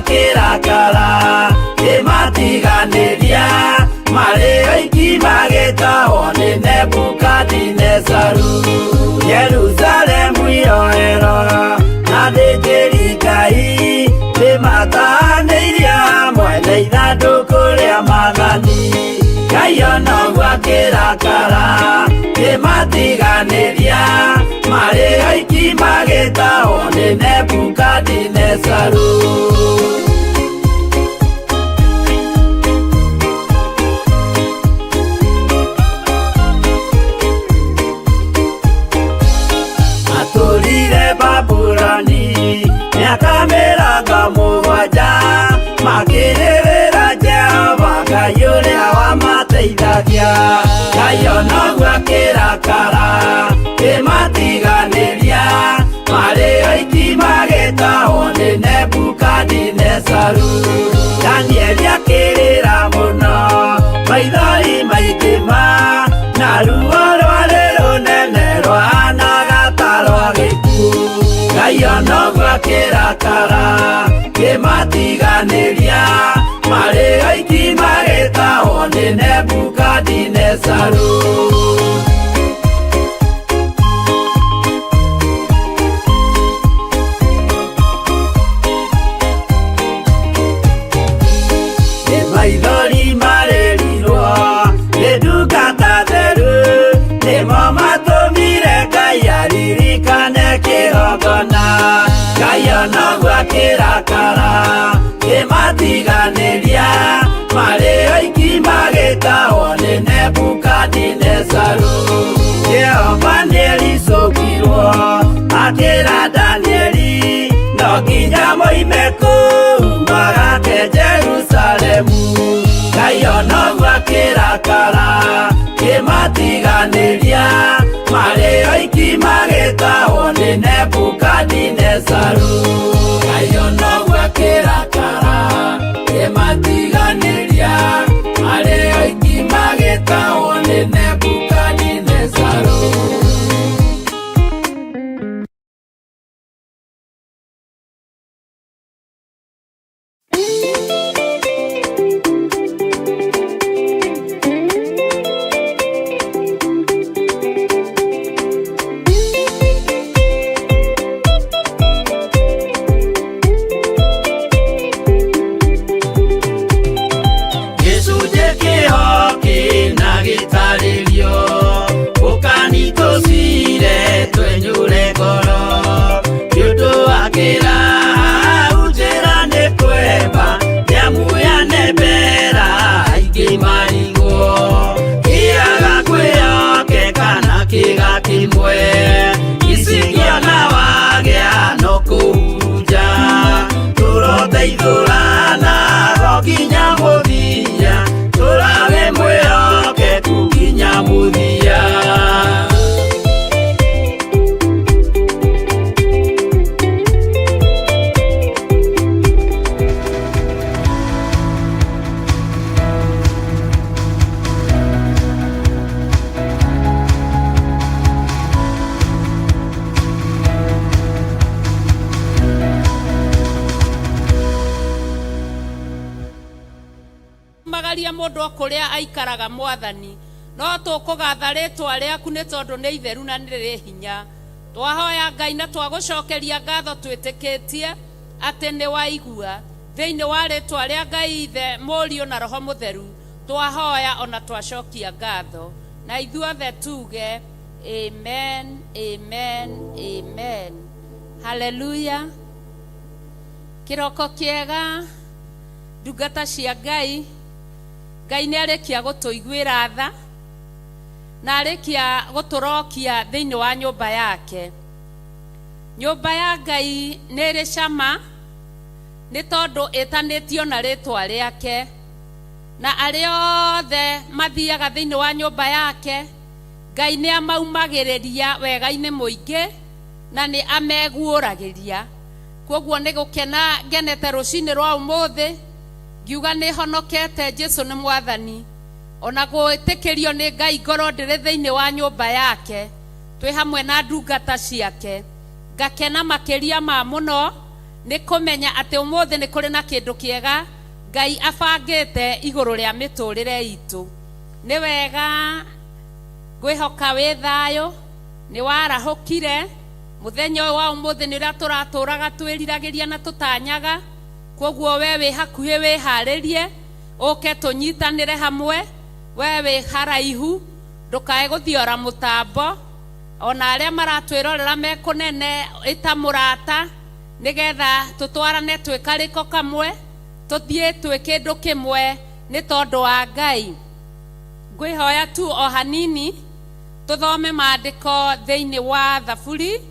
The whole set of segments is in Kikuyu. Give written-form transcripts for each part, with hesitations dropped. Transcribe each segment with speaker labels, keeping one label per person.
Speaker 1: akĩrakara kĩmatiganĩria marĩ oiki magĩtahwo nĩ Nebukadinezaru. Yerusalemu iroero na thĩnjĩri Ngai nĩmatahanĩirie hamwe na ithandũkũ rĩa maathani. Ngai ona ũguo akĩrakara kĩmatiganĩria marĩ oiki magĩtahwo nĩ Nebukadinezaru. Atũrire Babuloni mĩaka 70 makĩrĩrĩra Jehova Ngai ũrĩa wamateithagia. Ngai ona ũguo akĩrakara kĩmatiganĩria marĩ oiki magĩtahwo nĩ Nebukadinezaru. Danieli akĩrĩra mũno maithori maingĩ ma na ruo rwarĩ rũnene rwahanaga ta rwa gĩkuũ. Ngai ona ũguo akĩrakara kĩmatiganĩria marĩ oiki magĩtahwo nĩ Nebukadinezaru. Nĩ maithori marĩrirwo nĩ ndungata theru nĩmo matũmire Ngai aririkane kĩgongona. Ngai ona ũguo akĩrakara kĩmatiganĩria marĩ oiki magĩtahwo nĩ Nebukadinezaru. Jehova nĩericũkirwo akĩra Danieli no nginya moime kũu magake Jerusalemu. Ngai ona ũguo akĩrakara kĩmatiganĩria marĩ oiki magĩtahwo nĩ Nebukadinezaru. Ngai ona ũguo akĩrakara kĩmatiganĩria marĩ oiki magĩtahwo nĩ Nebukadinezaru. Gĩcunjĩ kĩho kĩna gĩtarĩrio ũkani tũcire twenyũre ngoro nĩ ũndũ wa kĩraha njĩra nĩ kwemba nĩamu yanembera aingĩ marigwo kĩaga kwĩyokeka na kĩga kĩmwe icingĩona wagĩa no kũhurunja tũroteithũrana go nginya mũthia tũrawe mwĩhokeku nginya mũthia.
Speaker 2: Magaria mũndũ o kũrĩa aikaraga mwathani no tũkũgatha rĩtwa rĩaku nĩ tondũ nĩ itheru na nĩ rĩrĩ hinya. Twahoya Ngai na twagũcokeria ngatho twĩtĩkĩtie atĩ nĩ waigua. Thĩinĩ wa rĩtwa rĩa Ngai Ithe, Mũriũ na Roho Mũtheru twahoya ona twacokia ngatho. Na ithuothe tuge amen, amen, amen. Haleluya. Kĩroko kĩega ndungata cia Ngai. Ngai nĩ arĩkia gũtũiguĩra tha na arĩkia gũtũrokia thĩinĩ wa nyũmba yake. Nyũmba ya Ngai nĩ ĩrĩ cama nĩ tondũ ĩtanĩtio na rĩtwa rĩake, na arĩa othe mathiaga thĩinĩ wa nyũmba yake Ngai nĩ amaumagĩrĩria wega-inĩ mũingĩ na nĩ ameguũragĩria. Kwoguo nĩ gũkena ngenete rũcinĩ rwa ũmũthĩ ngiuga nĩ honokete, Jesu nĩ mwathani. Ona gwĩtĩkĩrio nĩ Ngai ngorwo ndĩrĩ thĩinĩ wa nyũmba yake twĩ hamwe na ndungata ciake, ngakena makĩria ma mũno. Nĩ kũmenya atĩ ũmũthĩ nĩ kũrĩ na kĩndũ kĩega Ngai abangĩte igũrũ rĩa mĩtũrĩre itũ. Nĩ wega ngwĩhoka wĩ thayũ, nĩ warahũkire mũthenya ũyũ wa ũmũthĩ nĩ ũrĩa tũratũraga twĩriragĩria na tũtanyaga. Kwoguo we wĩ hakuhĩ wĩharĩrie ũke tũnyitanĩre hamwe. We wĩ haraihu ndũkae gũthiora mũtambo, ona arĩa maratwĩrorera me kũnene ĩta mũrata nĩgetha tũtwarane twĩ karĩko kamwe, tũthiĩ twĩ kĩndũ kĩmwe nĩ tondũ wa Ngai. Ngwĩhoya tu o hanini tũthome maandĩko thĩinĩ wa Thaburi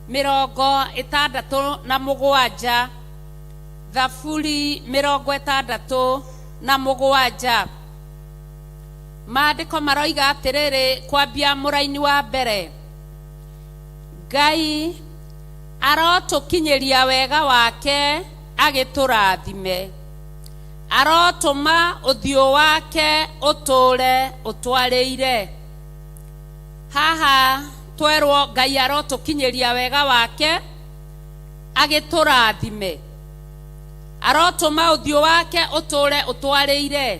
Speaker 2: 67. Thaburi 67. Maandĩko maroiga atĩrĩrĩ, kwambia mũraini wa mbere, Ngai arotũkinyĩria wega wake agĩtũrathime, arotũma ũthiũ wake ũtũũre ũtwarĩire. Haha twerwo Ngai arotũkinyĩria wega wake agĩtũrathime, arotũma ũthiũ wake ũtũũre ũtwarĩire.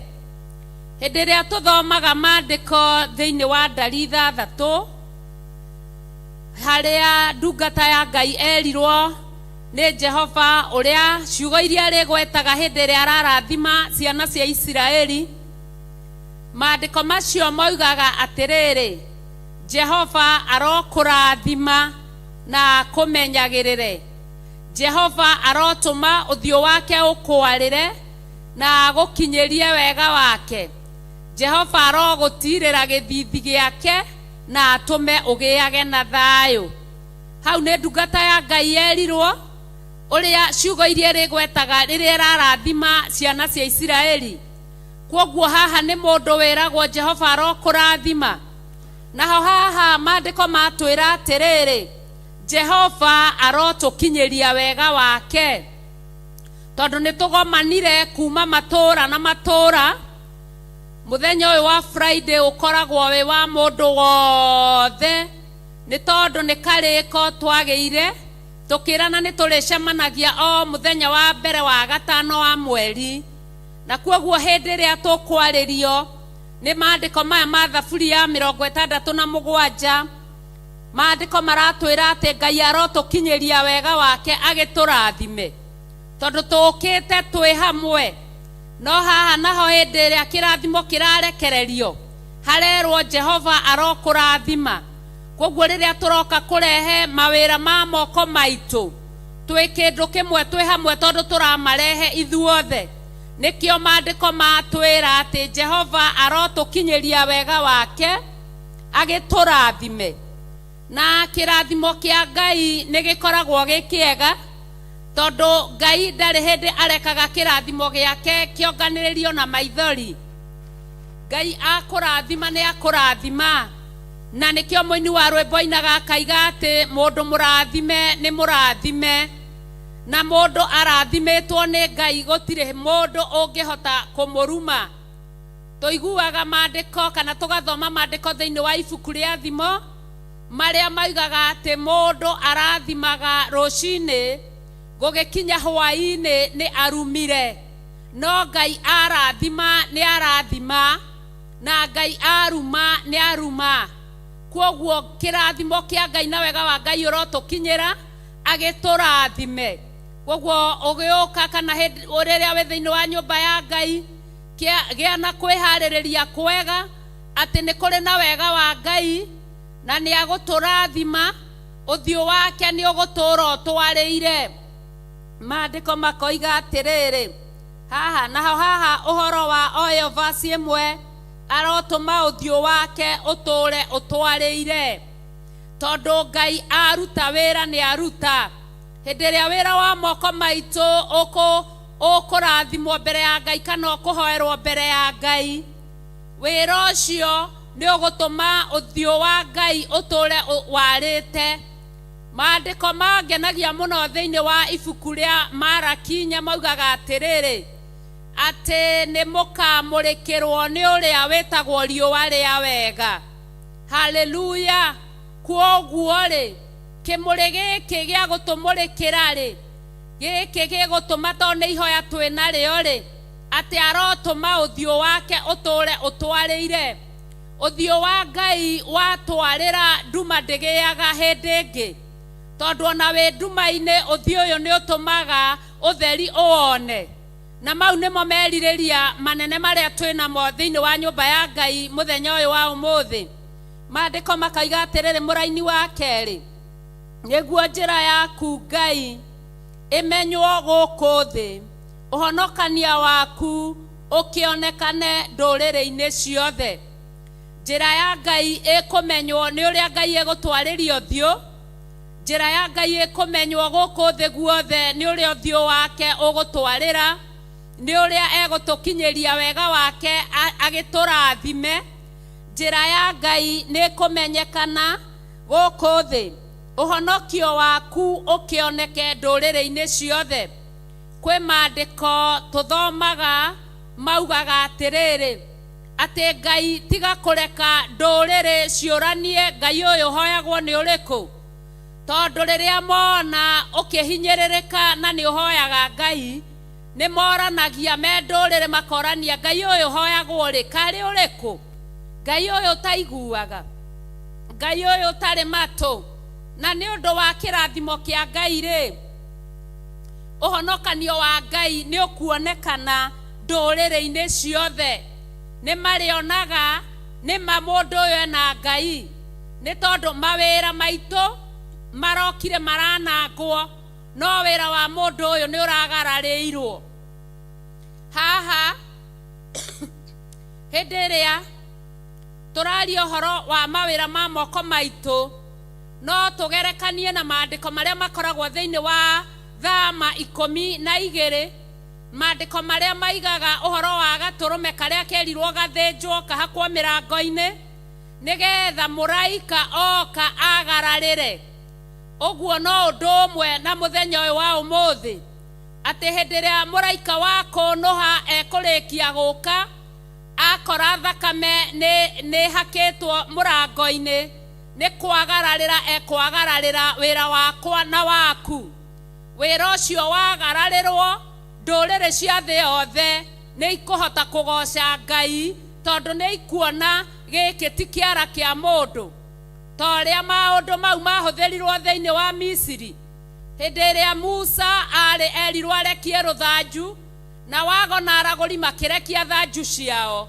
Speaker 2: Hĩndĩ ĩrĩa tũthomaga maandĩko thĩinĩ wa ndari 6, harĩa ndungata ya Ngai erirwo nĩ Jehova ũrĩa ciugo iria arĩgwetaga hĩndĩ ĩrĩa ararathima ciana cia Isiraeli, maandĩko macio moigaga atĩrĩrĩ, Jehova arokũrathima na akũmenyagĩrĩre, Jehova arotũma ũthiũ wake ũkwarĩre na agũkinyĩrie wega wake, Jehova arogũtiirĩra gĩthiithi gĩake na atũme ũgĩage na thayũ. Hau nĩ ndungata ya Ngai yerirwo ũrĩa ciugo iria ĩrĩgwetaga rĩrĩa ĩrarathima ciana cia Isiraeli. Kwoguo haha nĩ mũndũ wĩragwo Jehova arokũrathima. Naho haha maandĩko matwĩra atĩrĩrĩ, Jehova arotũkinyĩria wega wake, tondũ nĩ tũgomanire kuma matũũra na matũũra. Mũthenya ũyũ wa Friday ũkoragwo wĩ wa mũndũ wothe, nĩ tondũ nĩ karĩko twagĩire tũkĩrana nĩ tũrĩcemanagia o mũthenya wa mbere wa gatano wa mweri. Na kwoguo hĩndĩ ĩrĩa tũkwarĩrio nĩ maandĩko maya ma Thaburi ya 67, maandĩko maratwĩra atĩ Ngai arotũkinyĩria wega wake agĩtũrathime, tondũ tũũkĩte twĩ hamwe. No haha naho hĩndĩ ĩrĩa kĩrathimo kĩrarekererio harerwo Jehova arokũrathima. Kwoguo rĩrĩa tũroka kũrehe mawĩra ma moko maitũ twĩ kĩndũ kĩmwe twĩ hamwe, tondũ tũramarehe ithuothe, nĩkĩo maandĩko matwĩra atĩ Jehova arotũkinyĩria wega wake agĩtũrathime. Na kĩrathimo kĩa Ngai nĩ gĩkoragwo gĩ kĩega, tondũ Ngai ndarĩ hĩndĩ arekaga kĩrathimo gĩake kĩonganĩrĩrio na maithori. Ngai akũrathima nĩ akũrathima, na nĩkĩo mũini wa rwĩmbo ainaga akaiga atĩ mũndũ mũrathime nĩ mũrathime, na mũndũ arathimĩtwo nĩ Ngai gũtirĩ mũndũ ũngĩhota kũmũruma. Tũiguaga maandĩko kana tũgathoma maandĩko thĩinĩ wa ibuku rĩa Thimo marĩa maugaga atĩ mũndũ arathimaga rũcinĩ gũgĩkinya hwaĩ-inĩ nĩ arumire, no Ngai arathima nĩ arathima, na Ngai aruma nĩ aruma. Kwoguo kĩrathimo kĩa Ngai na wega wa Ngai ũrotũkinyĩra agĩtũrathime. Kwoguo ũgĩũka kana rĩrĩa wĩ thĩinĩ wa nyũmba ya Ngai, gĩa na kwĩharĩrĩria kwega atĩ nĩ kũrĩ na wega wa Ngai na nĩ agũtũrathima, ũthiũ wake nĩ ũgũtũũra ũtwarĩire. Maandĩko makoiga atĩrĩrĩ haha naho haha ũhoro wa oyo vasi 1, arotũma ũthiũ wake ũtũũre ũtwarĩire, tondũ Ngai aruta wĩra nĩ aruta. Hĩndĩ ĩrĩa wĩra wa moko maitũ ũkũrathimwo mbere ya Ngai kana ũkũhoerwo mbere ya Ngai, wĩra ũcio nĩ ũgũtũma ũthiũ wa Ngai ũtũũre warĩte. Maandĩko mangenagia mũno thĩinĩ wa ibuku rĩa Maraki 4 maugaga atĩrĩrĩ, atĩ nĩ mũkamũrĩkĩrwo nĩ ũrĩa wĩtagwo riũa rĩa wega. Haleluya! Kwoguo rĩ, kĩmũrĩ gĩkĩ gĩa gũtũmũrĩkĩra rĩ, Gĩkĩ gĩgũtũma tondũ nĩ ihoya twĩ narĩo rĩ, atĩ arotũma ũthiũ wake ũtũre ũtwarĩire. Ũthiũ wa Ngai watwarĩra nduma ndĩgĩaga hĩndĩ ĩngĩ, tondũ ona wĩ nduma-inĩ ũthiũ ũyũ nĩ ũtũmaga ũtheri ũwone. Na mau nĩmo merirĩria manene marĩa twĩ namo thĩinĩ wa nyũmba ya Ngai mũthenya ũyũ wa ũmũthĩ. Maandĩko makoiga atĩrĩrĩ, mũraini wa kerĩ, nĩguo njĩra yaku Ngai ĩmenywo gũkũ thĩ, ũhonokania waku ũkĩonekane ndũrĩrĩ-inĩ ciothe. Njĩra ya Ngai ĩkũmenywo nĩ ũrĩa Ngai ĩgũtwarĩria ũthiũ. Njĩra ya Ngai ĩkũmenywo gũkũ thĩ guothe nĩ ũrĩa ũthiũ wake ũgũtwarĩra, nĩ ũrĩa egũtũkinyĩria wega wake agĩtũrathime. Njĩra ya Ngai nĩ ĩkũmenyekana gũkũ thĩ, ũhonokio waku ũkĩoneke ndũrĩrĩ-inĩ ciothe. Kwĩ maandĩko tũthomaga maugaga atĩrĩrĩ, atĩ Ngai tiga kũreka ndũrĩrĩ ciũranie Ngai ũyũ ũhoyagwo nĩ ũrĩkũ, tondũ rĩrĩa mona ũkĩhinyĩrĩrĩka na nĩ ũhoyaga Ngai, nĩ moranagia me ndũrĩrĩ makorania Ngai ũyũ ũhoyagwo rĩ karĩ ũrĩkũ, Ngai ũyũ ũtaiguaga, Ngai ũyũ ũtarĩ matũ. Na nĩ ũndũ wa kĩrathimo kĩa Ngai rĩ, ũhonokanio wa Ngai nĩ ũkuonekana ndũrĩrĩ-inĩ ciothe. Nĩ marĩonaga nĩ ma mũndũ ũyũ ena Ngai, nĩ tondũ mawĩra maitũ marokire maranangwo, no wĩra wa mũndũ ũyũ nĩ ũragararĩirwo. Haha hĩndĩ ĩrĩa tũraria ũhoro wa mawĩra ma moko maitũ, no tũgerekanie na maandĩko marĩa makoragwo thĩinĩ wa Thama 12, maandĩko marĩa maigaga ũhoro wa gatũrũme karĩa kerirwo gathĩnjwo kahakwo mĩrango-inĩ nĩgetha mũraika oka agararĩre. Ũguo no ũndũ ũmwe na mũthenya ũyũ wa ũmũthĩ, atĩ hĩndĩ ĩrĩa mũraika wa kũnũha ekũrĩkia gũka, akora thakame nĩ ĩhakĩtwo mũrango-inĩ, nĩ kwagararĩra ekwagararĩra wĩra wakwa na waku. Wĩra ũcio wagararĩrwo, ndũrĩrĩ cia thĩ yothe nĩ ikũhota kũgoca Ngai, tondũ nĩ ikuona gĩkĩ ti kĩara kĩa mũndũ. Ta ũrĩa maũndũ mau mahũthĩrirwo thĩinĩ wa Misiri, hĩndĩ ĩrĩa Musa aarĩ erirwo arekie rũthanju, na wago na aragũri makĩrekia thanju ciao,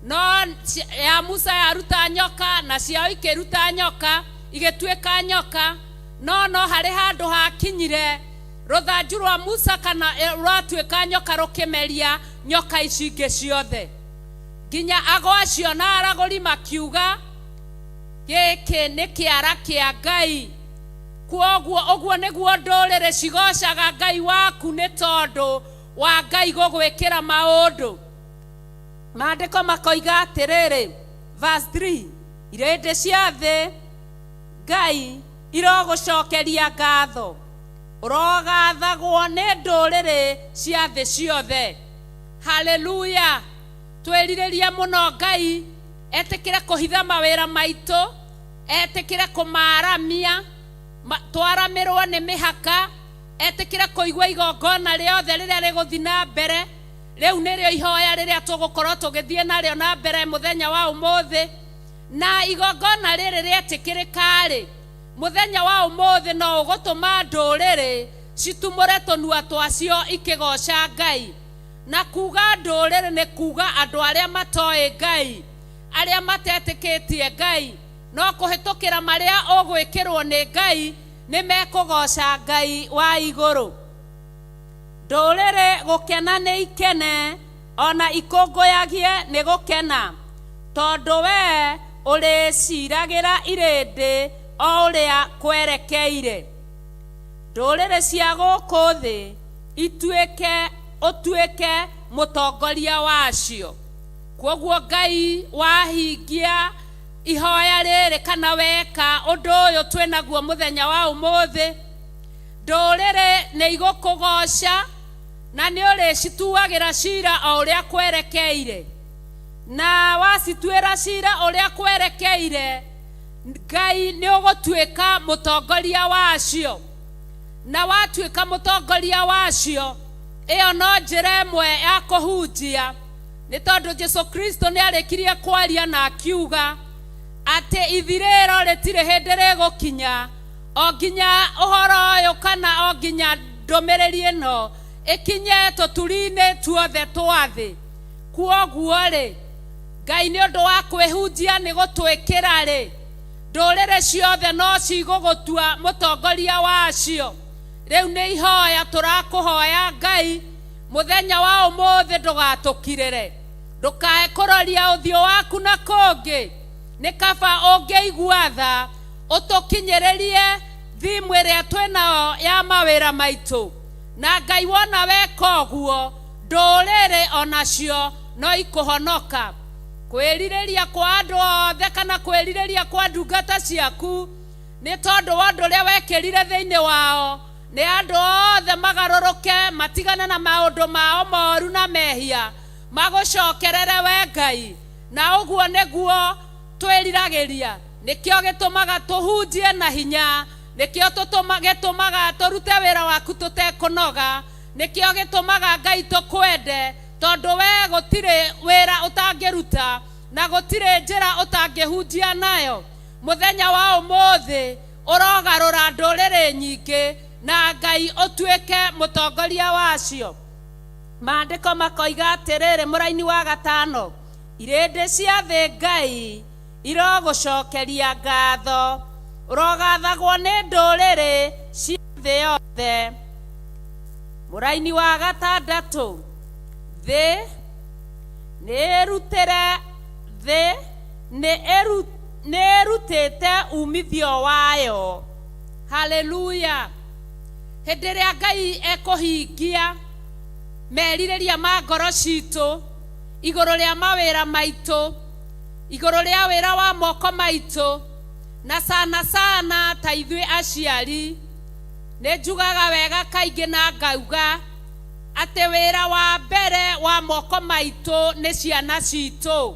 Speaker 2: no ya Musa yaruta nyoka na ciao ikĩruta nyoka, igĩtuĩka nyoka. No no harĩ handũ hakinyire rũthanju rwa Musa kana rwatuĩka nyoka rũkĩmeria nyoka ici ingĩ ciothe, nginya ago acio na aragũri makiuga gĩkĩ nĩ kĩara kĩa Ngai. Kwoguo ũguo nĩguo ndũrĩrĩ cigocaga Ngai waku, nĩ tondũ wa Ngai gũgwĩkĩra maũndũ. Maandĩko makoiga atĩrĩrĩ, verse 3, irĩndĩ cia thĩ Ngai irogũcokeria ngatho, ũrogathagwo nĩ ndũrĩrĩ cia thĩ ciothe. Haleluya! Twĩrirĩrie mũno Ngai etĩkĩre kũhitha mawĩra maitũ, etĩkĩre kũmaramia, twaramĩrwo nĩ mĩhaka, etĩkĩre kũigua igongona rĩothe rĩrĩa rĩgũthiĩ na mbere. Rĩu nĩrĩo ihoya rĩrĩa tũgũkorwo tũgĩthiĩ narĩo na mbere mũthenya wa ũmũthĩ. Na igongona rĩrĩ rĩetĩkĩrĩka-rĩ, mũthenya wa ũmũthĩ no ũgũtũma ndũrĩrĩ citumũre tũnua twacio ikĩgoca Ngai. Na kuga ndũrĩrĩ nĩ kuga andũ arĩa matoĩ Ngai, arĩa matetĩkĩtie Ngai, no kũhĩtũkĩra marĩa ũgwĩkĩrwo nĩ Ngai nĩ mekũgoca Ngai wa igũrũ. Ndũrĩrĩ gũkena nĩ ikene, ona ikũngũyagie nĩ gũkena, tondũ we ũrĩciragĩra irĩndĩ o ũrĩa kwerekeire. Ndũrĩrĩ cia gũkũ thĩ ituĩke ũtuĩke mũtongoria wacio. Kwoguo Ngai wahingia ihoya rĩrĩ kana weka ũndũ ũyũ twĩnaguo mũthenya wa ũmũthĩ, ndũrĩrĩ nĩ igũkũgoca na nĩ ũrĩcituagĩra cira o ũrĩa kwerekeire. Na wacituĩra cira ũrĩa kwerekeire, Ngai nĩ ũgũtuĩka mũtongoria wacio. Na watuĩka mũtongoria wacio, ĩyo no njĩra ĩmwe ya kũhunjia, nĩ tondũ Jesu Kristo nĩ arĩkirie kwaria na akiuga atĩ ithirĩro rĩtirĩ hĩndĩ rĩgũkinya o nginya ũhoro ũyũ kana o nginya ndũmĩrĩri ĩno ĩkinye tũturi-inĩ tuothe twa thĩ. Kwoguo rĩ, Ngai nĩ ũndũ wa kwĩhunjia nĩ gũtwĩkĩra rĩ, ndũrĩrĩ ciothe no cigũgũtua mũtongoria wacio. Rĩu nĩ ihoya tũrakũhoya Ngai, mũthenya wa ũmũthĩ ndũgatũkirĩre, ndũkae kũroria ũthiũ waku na kũngĩ. Nĩ kaba ũngĩigua tha ũtũkinyĩrĩrie thimu ĩrĩa twĩnayo ya mawĩra maitũ. Na Ngai wona weka ũguo, ndũrĩrĩ onacio no ikũhonoka. Kwĩrirĩria kwa andũ othe kana kwĩrirĩria kwa ndungata ciaku nĩ tondũ wa ũndũ ũrĩa wekĩrire thĩinĩ wao, nĩ andũ othe magarũrũke matigane na maũndũ mao moru na mehia, magũcokerere we Ngai. Na ũguo nĩguo twĩriragĩria, nĩkĩo gĩtũmaga tũhunjie na hinya, nĩkĩo gĩtũmaga tũrute wĩra waku tũtekũnoga, nĩkĩo gĩtũmaga Ngai tũkwende, tondũ we gũtirĩ wĩra ũtangĩruta na gũtirĩ njĩra ũtangĩhunjia nayo. Mũthenya wa ũmũthĩ ũrogarũra ndũrĩrĩ nyingĩ na Ngai ũtuĩke mũtongoria wacio. Maandĩko makoiga atĩrĩrĩ, mũraini wa gatano, irĩndĩ cia thĩ Ngai irogũcokeria ngatho, ũrogathagwo nĩ ndũrĩrĩ cia thĩ yothe. Mũraini wa gatandatũ, thĩ nĩ ĩrutĩre thĩ nĩ ĩrutĩte umithio wayo. Haleluya! Hĩndĩ ĩrĩa Ngai ekũhingia merirĩria ma ngoro citũ igũrũ rĩa mawĩra maitũ, igũrũ rĩa wĩra wa moko maitũ, na sana sana ta ithuĩ aciari, nĩ njugaga wega kaingĩ na ngauga atĩ wĩra wa mbere wa moko maitũ nĩ ciana citũ.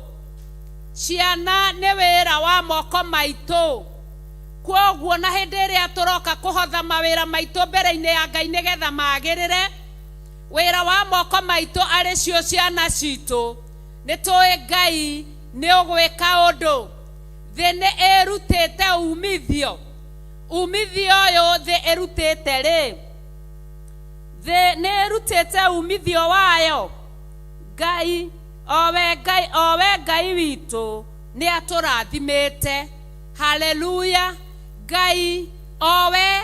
Speaker 2: Ciana nĩ wĩra wa moko maitũ. Kwoguo na hĩndĩ ĩrĩa tũroka kũhotha mawĩra maitũ mbere-inĩ ya Ngai nĩgetha magĩrĩre, wĩra wa moko maitũ arĩ cio ciana citũ, nĩ tũĩ Ngai nĩ ũgwĩka ũndũ. Thĩ nĩ ĩrutĩte umithio. Umithio ũyũ thĩ ĩrutĩte rĩ, thĩ nĩ ĩrutĩte umithio wayo. Ngai owe Ngai, owe Ngai witũ nĩ atũrathimĩte. Haleluya! Ngai owe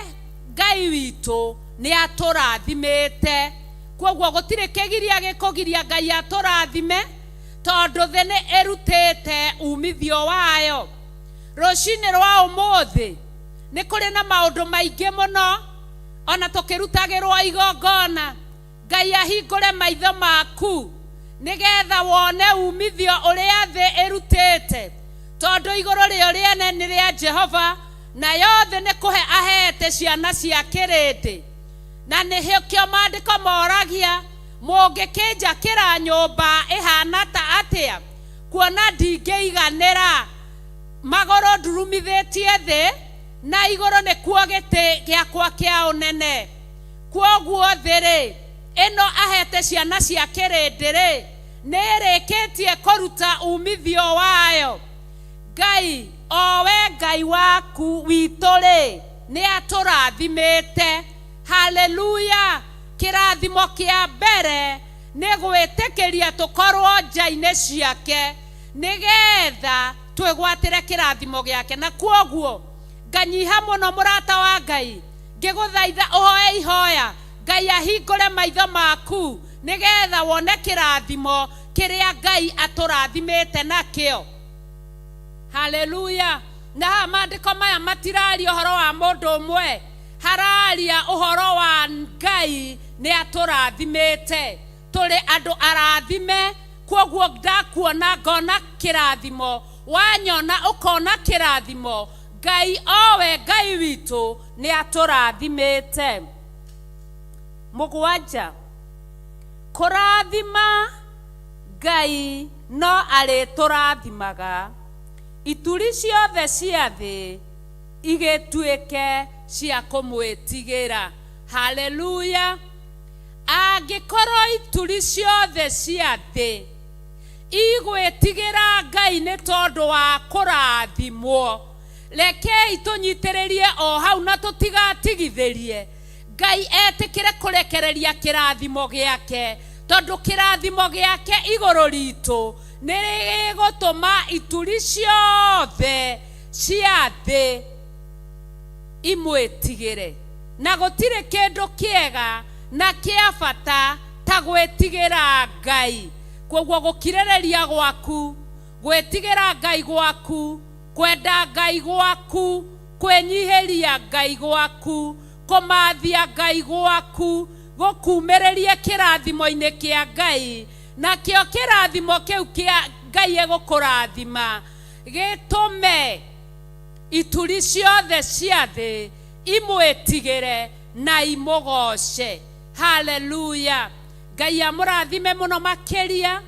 Speaker 2: Ngai witũ nĩ atũrathimĩte. Kwoguo gũtirĩ kĩgiria gĩkũgiria Ngai atũrathime, tondũ thĩ nĩ ĩrutĩte umithio wayo. Rũcinĩ rwa ũmũthĩ nĩ kũrĩ na maũndũ maingĩ mũno ona tũkĩrutagĩrwo igongona. Ngai ahingũre maitho maku nĩgetha wone umithio ũrĩa thĩ ĩrutĩte, tondũ igũrũ rĩo rĩene nĩ rĩa Jehova, nayo thĩ nĩ kũhe aheete ciana cia kĩrĩndĩ. Na nĩkĩo maandĩko moragia, mũngĩkĩnjakĩra nyũmba ĩhana ta atĩa, kuona ndingĩiganĩra? Magũrũ ndurumithĩtie thĩ, na igũrũ nĩkuo gĩtĩ gĩakwa kĩa ũnene. Kwoguo thĩ rĩ, ĩno ahete ciana cia kĩrĩndĩ rĩ, nĩ ĩrĩkĩtie kũruta umithio wayo. Ngai, owe Ngai waku witũ rĩ, nĩ atũrathimĩte. Haleluya! Kĩrathimo kĩa mbere nĩ gwĩtĩkĩria tũkorwo nja-inĩ ciake nĩgetha twĩgwatĩre kĩrathimo gĩake. Na kwoguo nganyiha mũno, mũrata wa Ngai, ngĩgũthaitha ũhoe ihoya Ngai ahingũre maitho maku nĩgetha wone kĩrathimo kĩrĩa Ngai atũrathimĩte nakĩo. Haleluya! Na haha maandĩko maya matiraria ũhoro wa mũndũ ũmwe, hararia ũhoro wa Ngai nĩ atũrathimĩte. Tũrĩ andũ arathime, kwoguo ndakuona ngona kĩrathimo, wanyona ũkona kĩrathimo. Ngai owe Ngai witũ nĩ atũrathimĩte. Mũgwanja, kũrathima Ngai no arĩtũrathimaga, ituri ciothe cia thĩ igĩtuĩke cia kũmwĩtigĩra. Haleluya! Angĩkorwo ituri ciothe cia thĩ igwĩtigĩra Ngai nĩ tondũ wa kũrathimwo, rekei tũnyitĩrĩrie o hau na tũtigatigithĩrie. Ngai etĩkĩre kũrekereria kĩrathimo gĩake, tondũ kĩrathimo gĩake igũrũ ritũ nĩ gĩgũtũma ituri ciothe cia thĩ imwĩtigĩre. Na gũtirĩ kĩndũ kĩega na kĩa bata ta gwĩtigĩra Ngai. Kwoguo gũkirĩrĩria gwaku, gwĩtigĩra Ngai gwaku, kwenda Ngai gwaku, kwĩnyihĩria Ngai gwaku, kũmathia Ngai gwaku, gũkumĩrĩrie kĩrathimo-inĩ kĩa Ngai. Nakĩo kĩrathimo kĩu kĩa Ngai egũkũrathima gĩtũme ituri ciothe cia thĩ imwĩtigĩre na imũgoce. Haleluya! Ngai amũrathime mũno makĩria.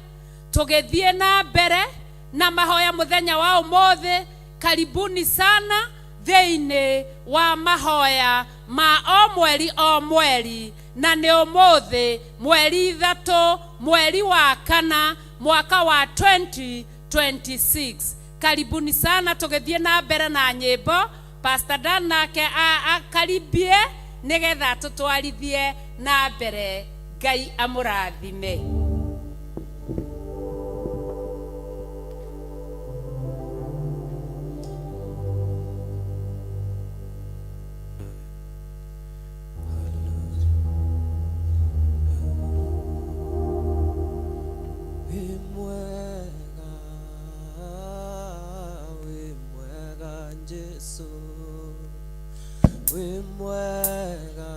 Speaker 2: Tũgĩthiĩ na mbere na mahoya mũthenya wa ũmũthĩ, karibuni sana thĩinĩ wa mahoya ma o mweri o mweri, na nĩ ũmũthĩ mweri 3 mweri wa 4 mwaka wa 2026. Karibuni sana. Tũgĩthiĩ na mbere na nyĩmbo, Pastor Dan nake akaribie nĩgetha tũtwarithie na mbere. Ngai amũrathime.
Speaker 3: Wĩ mwega, wĩ mwega Jesu, wĩ mwega,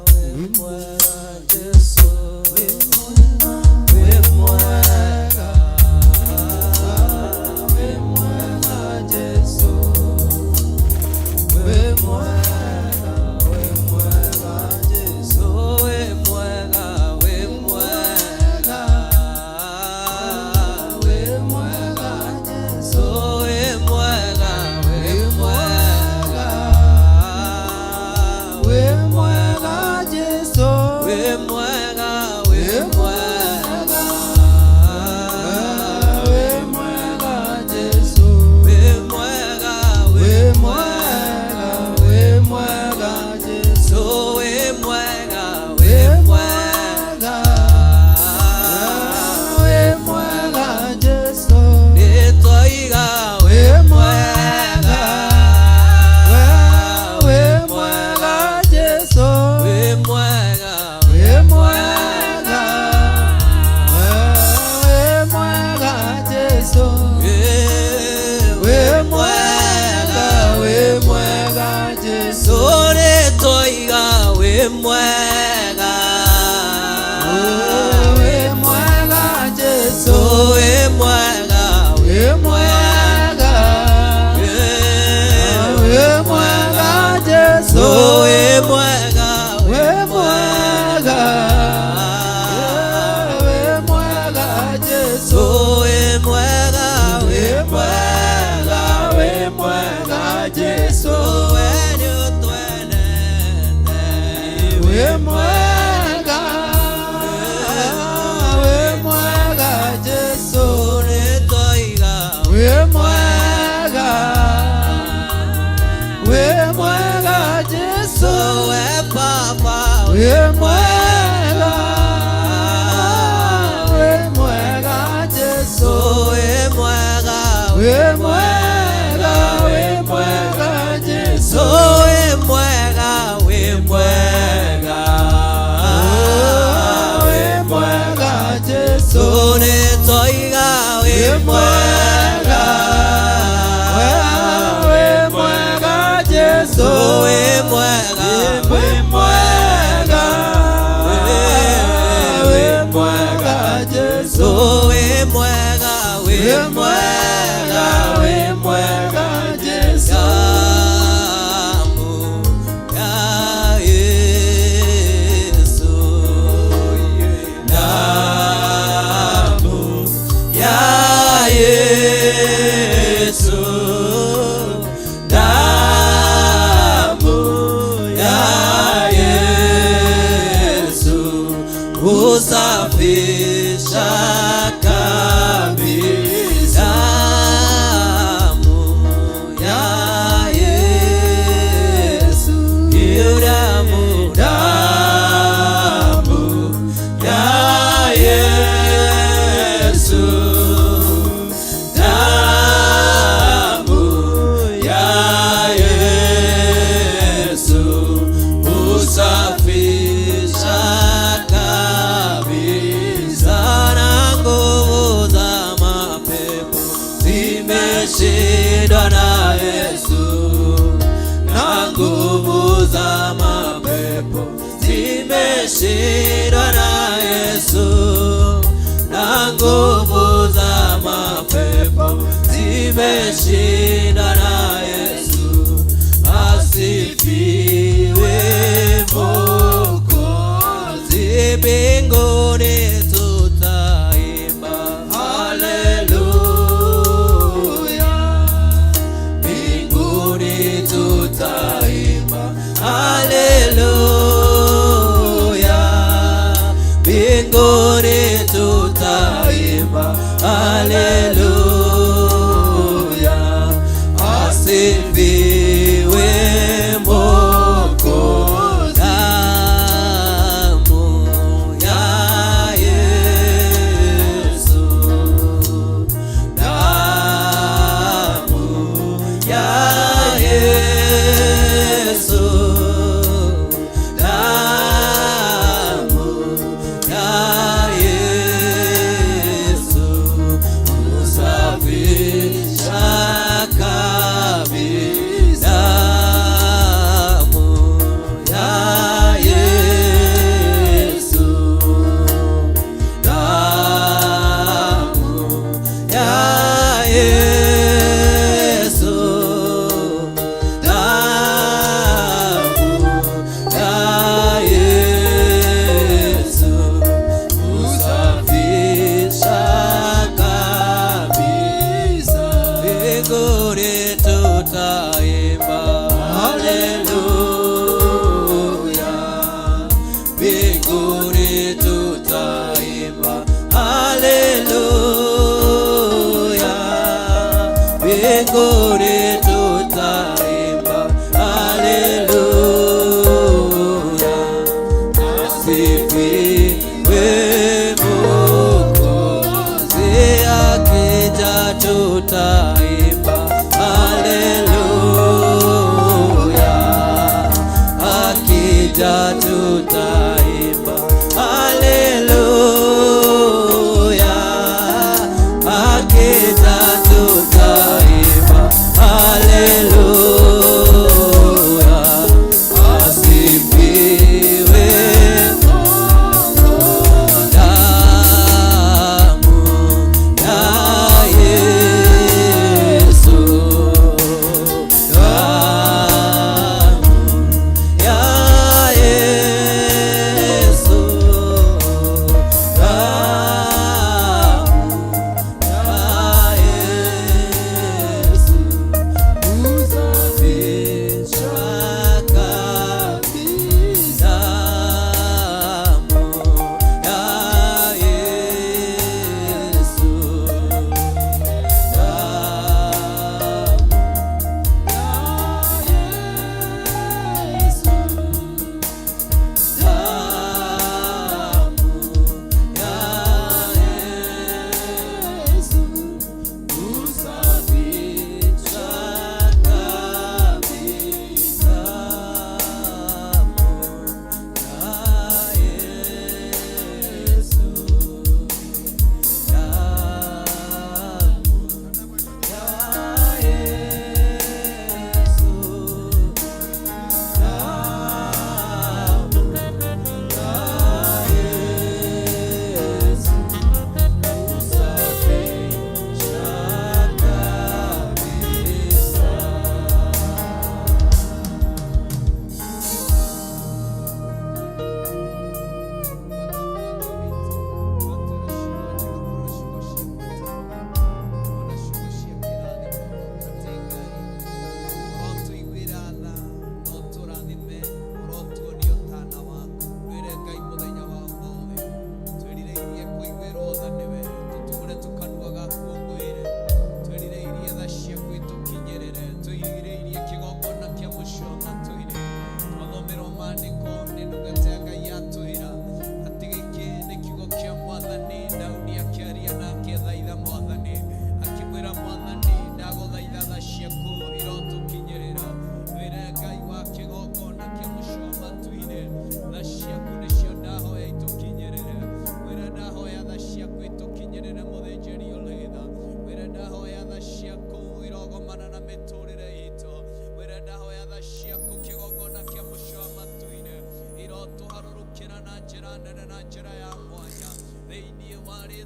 Speaker 3: wĩ mwega Jesu, wĩ mwega, wĩ mwega Jesu, wĩ mwega, wĩ mwega Jesu, wĩ mwega, wĩ mwega, wĩ mwega Jesu, wĩ mwega, wĩ mwega,
Speaker 1: Wĩ mwega Jesu,
Speaker 3: wĩ mwega, wĩ mwega,
Speaker 1: wĩ mwega Jesu,
Speaker 3: wĩ mwega,
Speaker 1: wĩ
Speaker 3: wĩ
Speaker 1: mwega, wĩ mwega Jesu,
Speaker 3: wĩ mwega,
Speaker 1: wĩ
Speaker 3: wĩ
Speaker 1: mwega, wĩ mwega Jesu,
Speaker 3: nĩtwaiga
Speaker 1: wĩ
Speaker 3: wĩ
Speaker 1: mwega, wĩ mwega Jesu,
Speaker 3: wĩ mwega,
Speaker 1: wĩ mwega, wĩ mwega Jesu, wĩ mwega, wĩ mwega Jesu,
Speaker 3: nĩtwaiga wĩ mwega,
Speaker 1: wĩ mwega Jesu,
Speaker 3: wĩ mwega,
Speaker 1: wĩ mwega, wĩ mwega Jesu,
Speaker 3: wĩ mwega,
Speaker 1: wĩ mwega, wĩ mwega Jesu,
Speaker 3: wĩ mwega,
Speaker 1: wĩ mwega, wĩ mwega Jesu,
Speaker 3: we nĩũtwendete,
Speaker 1: wĩ mwega, wĩ mwega Jesu,
Speaker 3: nĩtwaiga
Speaker 1: wĩ mwega, wĩ mwega Jesu,
Speaker 3: we Baba,
Speaker 1: wĩ mwega, wĩ mwega Jesu,
Speaker 3: wĩ mwega,
Speaker 1: wĩ mwega, wĩ mwega Jesu,
Speaker 3: wĩ mwega, wĩ mwega,
Speaker 1: wĩ mwega Jesu,
Speaker 3: nĩtwaiga wĩ
Speaker 1: wĩ mwega, wĩ mwega Jesu,
Speaker 3: wĩ mwega,
Speaker 1: wĩ mwega, wĩ mwega Jesu,
Speaker 3: wĩ mwega, wĩ
Speaker 1: wĩ mwega, wĩ mwega Jesu,
Speaker 3: Damu ya Yesu, damu ya Yesu, damu ya Zimeshindwa na Yesu, na nguvu za mapepo zimeshindwa na Yesu, na nguvu za mapepo zimeshindwa na Yesu. Asifiwe Mwokozi, mbinguni tutaimba haleluya, mbinguni tutaimba haleluya, mbinguni tutaimba haleluya, asifiwe Mwokozi. Damu ya Yesu, damu ya Yesu, damu ya Yesu, husafisha kabisa. Damu ya Yesu, damu ya Yesu, damu ya Yesu, husafisha kabisa. Mbinguni tutaimba haleluya, mbinguni tutaimba haleluya, mbinguni tutaimba haleluya, asifiwe Mwokozi, akija tutaimba haleluya, akija tutaimba haleluya, akija tutaimba haleluya, asifiwe damu ya Yesu, damu ya Yesu.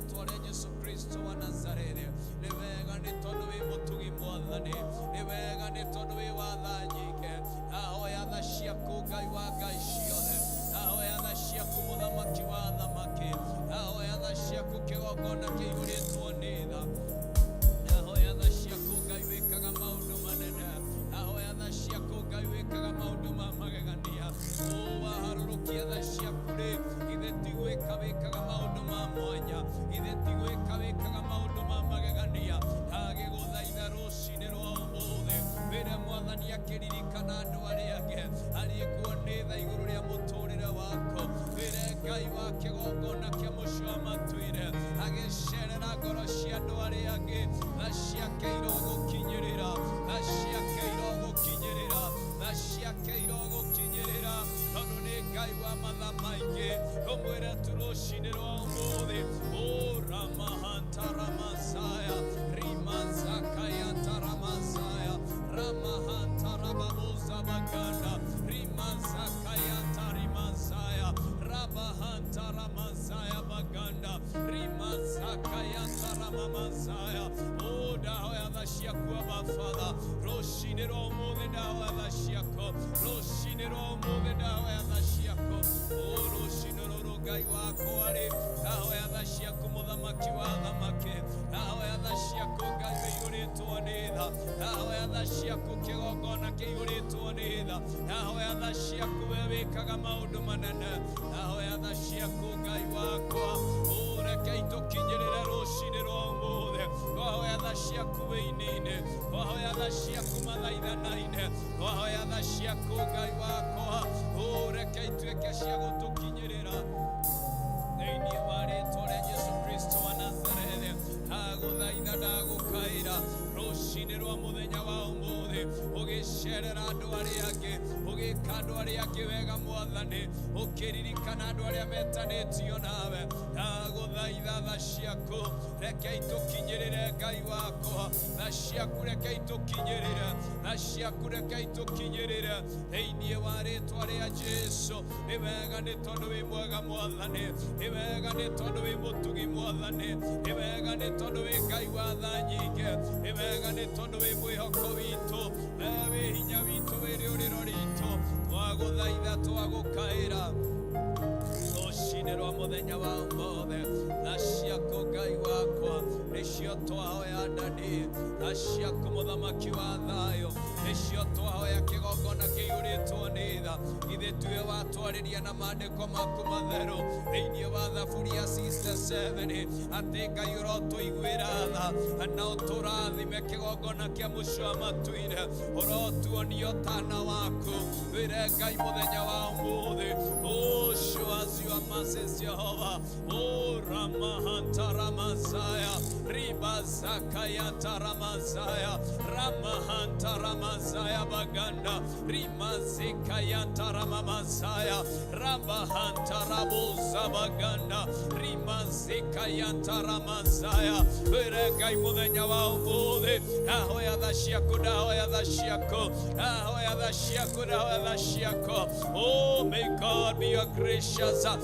Speaker 3: Rĩtwa rĩa Jesu Kristo wa Nazarethi. Nĩ wega nĩ tondũ wĩ mũtugi Mwathani, nĩ wega nĩ tondũ wĩ wa tha nyingĩ. Ndahoya tha ciaku Ngai wa ngai ciothe, ndahoya tha ciaku mũthamaki wa thamaki, ndahoya tha ciaku kĩgongona kĩihũrĩtwo nĩ tha. Ndahoya tha ciaku Ngai wĩkaga maũndũ manene, ndahoya tha ciaku Ngai wĩkaga maũndũ ma magegania. Ũ waharũrũkia tha ciaku rĩ, githĩ ti gwĩka wĩkaga maũndũ ma mwanya, githĩ ti gwĩka wĩkaga maũndũ ma magegania. Ndagĩgũthaitha rũcinĩ rwa ũmũthĩ, wĩre Mwathani akĩririkana andũ arĩa angĩ arĩkuo nĩ tha igũrũ rĩa mũtũrĩre wako. Wĩre Ngai wa kĩgongona kĩa mũcio wa matuire agĩcerera ngoro cia andũ arĩa angĩ, tha ciake irogũkinyĩrĩra, tha ciake irogũkinyĩrĩra, tha ciake irogũkinyĩrĩra, tondũ nĩ Ngai wa matha maingĩ. Tũmwĩre tu rũcinĩ rwa ũmũthĩ, o ramahantaramasaya rimazakayantaramasaya ramahantarababoza rimazakayantarimasaya rabahantaramazaya baganda rimazakayantaramamasaya. O ndahoya tha ciaku Abba Father, rũcinĩ rwa ũmũthĩ ndahoya tha ciaku, rũcinĩ rwa ũmũthĩ ndahoya tha ciaku. O rũcinĩ rũrũ Ngai wakwa rĩ, ndahoya tha ciaku mũthamaki wa thamaki, ndahoya tha ciaku Ngai wĩihũrĩtwo nĩ tha, ndahoya tha ciaku kĩgongona kĩihũrĩtwo nĩ tha, ndahoya tha ciaku we wĩkaga maũndũ manene, ndahoya tha ciaku Ngai wakwa. Ũreke itũkinyĩrĩre rũcinĩ rwa ũmũthĩ, twahoya tha ciaku wĩini-inĩ, twahoya tha ciaku mathaithana-inĩ, twahoya tha ciaku Ngai wakwa. Ũreke ituĩke cia gũtũkinyĩrĩra thĩinĩ wa rĩtwa rĩa Jesu Kristo wa Nazarethi. Ndagũthaitha, ndagũkaĩra rũcinĩ rwa mũthenya wa ũmũthĩ, ũgĩcerera andũ arĩa angĩ, ũgĩka andũ arĩa angĩ wega Mwathani, ũkĩririkana andũ arĩa metanĩtio nawe. Ndagũthaitha tha ciaku reke itũkinyĩrĩre Ngai wakwa, tha ciaku reke itũkinyĩrĩre, tha ciaku reke itũkinyĩrĩre thĩinĩ wa rĩtwa rĩa Jesu. Nĩ wega nĩ tondũ wĩ mwega Mwathani, nĩ wega nĩ tondũ wĩ mũtugi Mwathani, nĩ wega nĩ tondũ wĩ Ngai wa tha nyingĩ, nĩ wega nĩ tondũ wĩ mwĩhoko witũ, we wĩ hinya witũ, wĩ rĩũrĩro ritũ. Twagũthaitha, twagũkaĩra rũcinĩ rwa mũthenya wa ũmũthĩ, tha ciaku Ngai wakwa nĩcio twahoya ndani, tha ciaku mũthamaki wa thayũ nĩcio twahoya kĩgongona kĩihũrĩtwo nĩ tha. Githĩ tuwe watwarĩria na maandĩko maku matheru thĩinĩ wa Thaburi ya 67 atĩ Ngai ũrotũiguĩra tha na ũtũrathime kĩgongona kĩa mũcio wa matuire, ũrotuonia ũtana waku. Wĩre Ngai mũthenya wa ũmũthĩ, oh, show us your mercies, Jehovah. Oh, Ramahantaramazaya, Ribazakayantaramazaya, Ramahantaramazaya Baganda, Rimazikayantaramamazaya, Rabahantarabuza Baganda, Rimazikayantaramazaya. Wĩre Ngai mũthenya wa ũmũthĩ, ndahoya tha ciaku, ndahoya tha ciaku, ndahoya tha ciaku, ndahoya tha ciaku. Oh, may God be your gracious to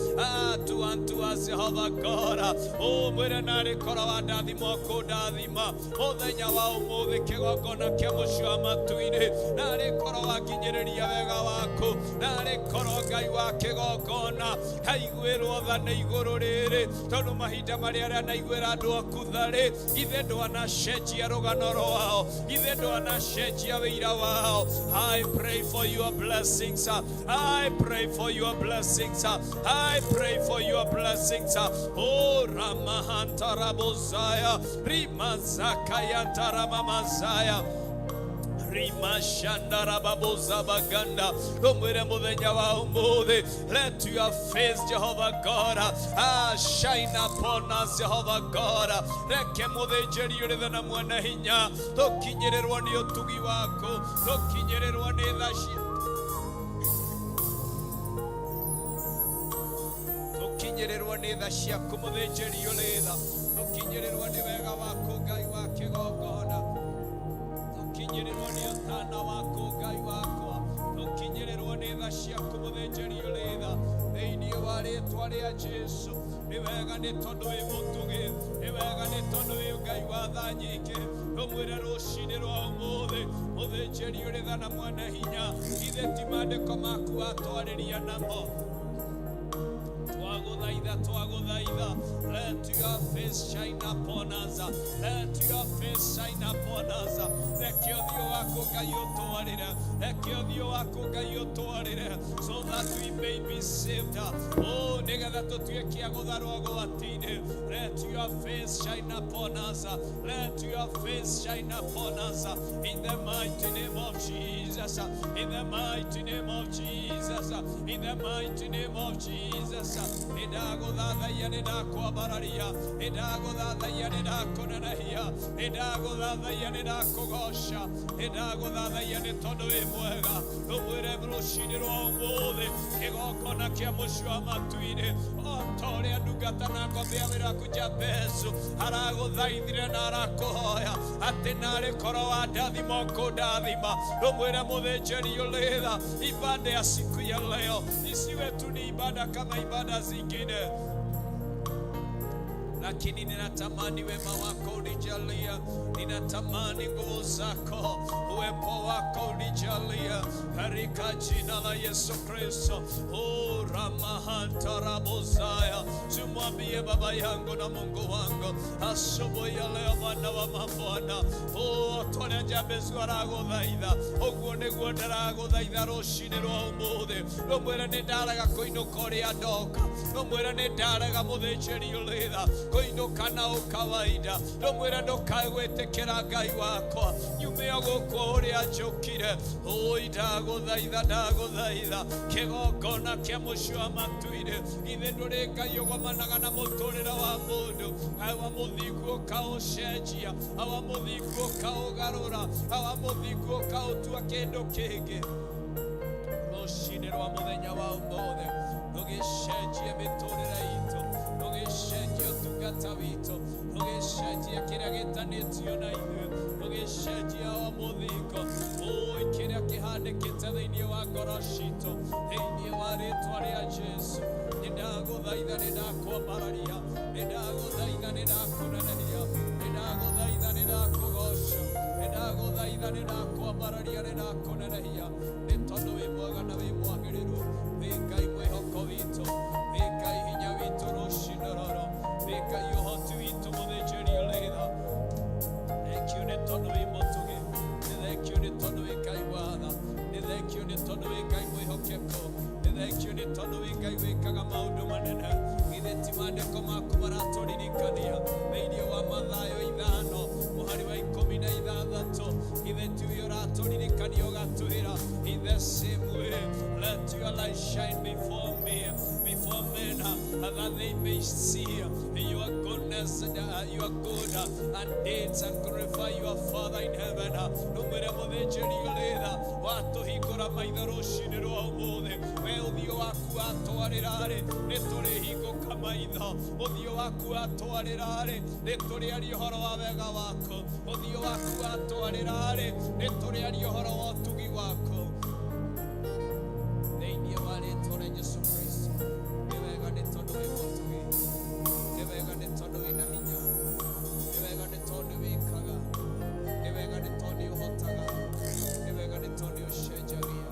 Speaker 3: unto us, Jehovah God. Oh, mwĩre narĩ korwo wandathima ũkũndathima mũthenya wa ũmũthĩ kĩgongona kĩa mũcio wa matu-inĩ, narĩ korwo wakinyĩrĩria wega waku, narĩ korwo Ngai wa kĩgongona kaiguĩrwo tha nĩ igũrũ rĩrĩ, tondũ mahinda marĩa arĩa naiguĩra andũ aku tha rĩ, githĩ ndwanacenjia rũgano rwao, githĩ ndwanacenjia wĩira wao. I pray for your blessings, I pray for your blessings, I pray for your blessings. Oh, Ramahantarabozaya, Rimazakayantaramamazaya, Rimashandarababoza Tumwire muthenya wa umuthi, let your face, Jehovah God, shine upon us, Jehovah God. Reke muthinjĩri ũrĩ tha na mwene hinya tũkinyĩrĩrwo nĩ ũtugi waku, tũkinyĩrĩrwo nĩ tha cia tũkinyĩrĩrwo nĩ tha ciaku mũthĩnjĩri ũrĩ tha, tũkinyĩrĩrwo nĩ wega waku Ngai wa kĩgongona, tũkinyĩrĩrwo nĩ ũtana waku Ngai wakwa, tũkinyĩrĩrwo nĩ tha ciaku mũthĩnjĩri ũrĩ tha, thĩinĩ wa rĩtwa rĩa Jesu. Nĩ wega nĩ tondũ wĩ mũtugi, nĩ wega nĩ tondũ wĩ Ngai wa tha nyingĩ. Rũmwĩre rũcinĩ rwa ũmũthĩ, mũthĩnjĩri ũrĩ tha na mwene hinya, ithe ti maandĩko maku watwarĩria namo. Twagũthaitha, twagũthaitha, let your face shine upon us, let your face shine upon us. Reke ũthiũ waku Ngai ũtwarĩre, reke ũthiũ waku Ngai ũtwarĩre, so that we may be saved. Oh, nĩgetha tũtuĩke a gũtharwo ũgwati-inĩ. Let your face shine upon us, let your face shine upon us, in the mighty name of Jesus, in the mighty name of Jesus, in the mighty name of Jesus. Nĩ ndagũthathaiya, nĩ ndakwambararia, nĩ ndagũthathaiya, nĩ ndakũnenehia, nĩ ndagũthathaiya, nĩ ndakũgoca, nĩ ndagũthathaiya nĩ tondũ wĩ mwega. Rũmwĩre rũcinĩ rwa ũmũthĩ, kĩgongona kĩa mũciĩ wa matu-inĩ, o ta ũrĩa ndungata na ngombe ya wĩra waku Jabezu aragũthaithire na arakũhoya atĩ narĩ korwo wandathima ũkũndathima. Rũmwĩre mũthĩnjĩri ũrĩ tha, ibada ya siku ya leo isiwe tu ni ibada kama ibada zingine, lakini ninatamani wema wako unijalia, ninatamani nguvu zako, uwepo wako unijalia, katika jina la Yesu Kristo. Oh, ramahantarabozaya, tumwambie Baba yangu na Mungu wangu asubuhi ya leo, Bwana wa mabwana, oh, tũrĩa Jabezu aragũthaitha, ũguo nĩguo ndĩragũthaitha rũcinĩ rwa ũmũthĩ. Rũmwĩre nĩ ndarega kũinũka ũrĩa ndoka, rũmwĩre nĩ ndarega mũthĩnjĩri ũrĩ tha kũinũka na ũkawaida, rũmwĩre ndũkae gwĩtĩkĩra Ngai wakwa nyume o gũkũ ũrĩa njũkire. Oi, ndagũthaitha, ndagũthaitha, kĩgongona kĩa mũciĩ wa matu-inĩ, githĩ ndũrĩ Ngai ũgomanaga na mũtũrĩre wa mũndũ? Awa mũthingu ũkaũcenjia, awa mũthingu ũkaũgarũra, awa mũthingu ũkaũtua kĩndũ kĩngĩ. Rũcinĩ rwa mũthenya wa ũmũthĩ, rũgĩcenjie mĩtũrĩre itũ, rũgĩcenjie ũtungata witũ, rũgĩcenjie kĩrĩa gĩtanĩtio na ithuĩ, rũgĩcenjie o mũthingo, oi, kĩrĩa kĩhandĩkĩte thĩinĩ wa ngoro citũ, thĩinĩ wa rĩtwa rĩa Jesu. Nĩ ndagũthaitha, nĩ ndakwambararia, nĩ ndagũthaitha, nĩ ndakũnenehia, nĩ ndagũthaitha, nĩ ndakũgoca, nĩ ndagũthaitha, nĩ ndakwambararia, nĩ ndakũnenehia, nĩ tondũ wĩ mwega na wĩ mwagĩrĩru, wĩ Ngai mwĩhoko witũ, wĩ Ngai hinya witũ rũcinĩ rũrũ, wĩ Ngai ũhoti witũ, mũthĩnjĩri ũrĩ tha. Thengiũ nĩ tondũ wĩ mũtugi, nĩ thengiũ nĩ tondũ wĩ Ngai wa tha, nĩ thengiũ nĩ tondũ wĩ Ngai mwĩhokeku, nĩ thengiũ nĩ tondũ wĩ Ngai wĩkaga maũndũ manene. Githĩ ti maandĩko maku maratũririkania thĩinĩ wa Mathayo 5 mũhari wa 16? Githĩ ti ũyũ ũratũririkania ũgatwĩra, in the same way let your light shine before me, before men, that they may see your goodness and your good and deeds and glorify your Father in heaven. Rũmwĩre mũthĩnjĩri ũrĩ tha, watũhingũra maitho rũcinĩ rwa ũmũthĩ, we ũthiũ waku watwarĩra-rĩ, nĩ tũrĩhingũka maitho. Ũthiũ waku watwarĩra-rĩ, nĩ tũrĩaria ũhoro wa wega waku. Ũthiũ waku watwarĩra-rĩ, nĩ tũrĩaria ũhoro wa ũtugi waku, thĩinĩ wa rĩtwa rĩa Jesu Kristo. Nĩ wega nĩ tondũ wĩ mũtugi, nĩ wega nĩ tondũ wĩna hinya, nĩ wega nĩ tondũ wĩkaga, nĩ wega nĩ tondũ ũhotaga, nĩ wega nĩ tondũ ũcenjagia.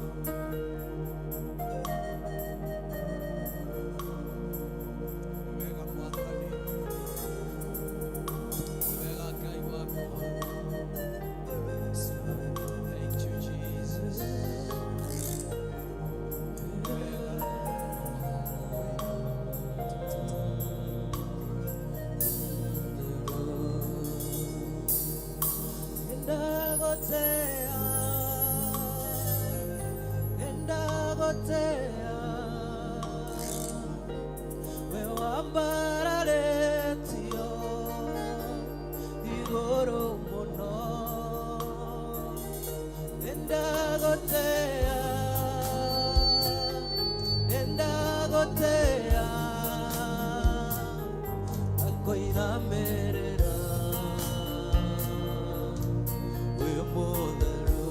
Speaker 3: Nĩ wega Mwathani, nĩ wega Ngai wakwa. Thank you, Jesus. Nĩ wega.
Speaker 1: Ndagotea, ndagotea, we wambararetio igũrũ mũno. Ndagotea, ndagotea, akoinamĩrĩra wĩ mũtheru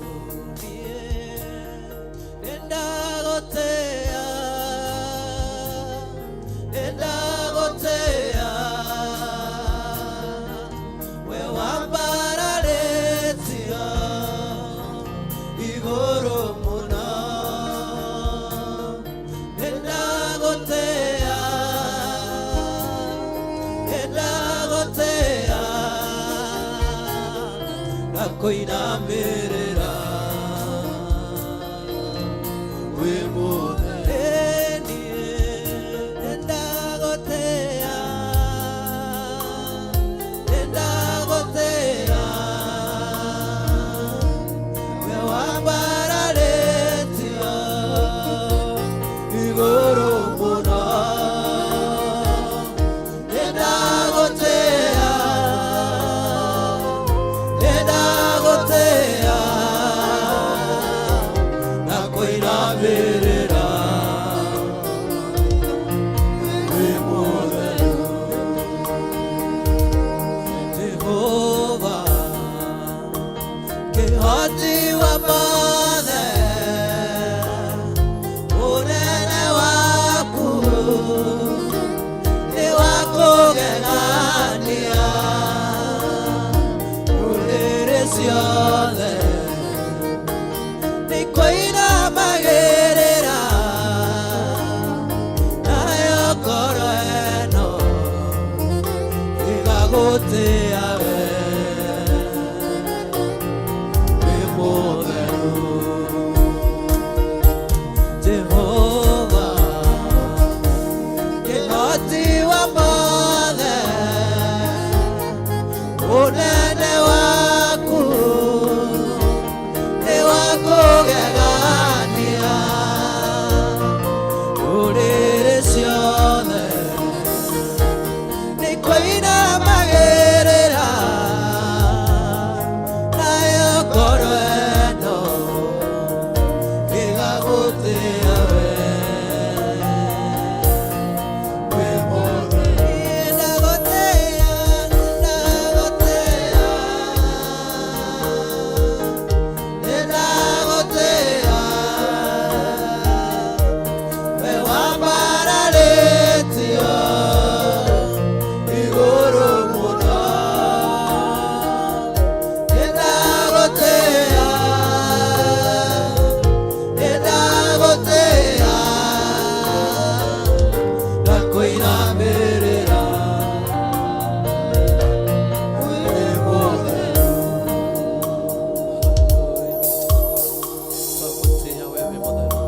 Speaker 1: niĩ nĩndagotea, nĩndagotea.
Speaker 4: Kũinamĩrĩra wĩ mũtheru niĩ nĩndagũtĩĩa nĩndagũtĩĩa we wambararĩtio igũrũ mũno nĩndagũtĩĩa nĩndagũtĩĩa na kũinamĩrĩra wĩ mũtheru Jehova kĩhoti wa mothe ũnene waku nĩ wa kũgegania ndũrĩrĩ ciothe nĩ kũinamagĩrĩra nayo ngoro ĩno ĩgagũtĩĩa we wĩ mũtheru Jehova kĩhoti wa mothe ũnene waku nĩ wa kũgegania ndũrĩrĩ ciothe nĩ kũinamagĩrĩra nayo ngoro ĩno ĩgagũtĩĩa we wĩ mũtheru ndagũtĩĩa ndagũtĩĩa nĩndagũtĩĩa we wambararĩtio igũrũ mũno nĩndagũtĩĩa nĩndagũtĩĩa na kũinamĩrĩra wĩ mũtheru
Speaker 3: Twagũtĩĩa we wĩ mũtheru.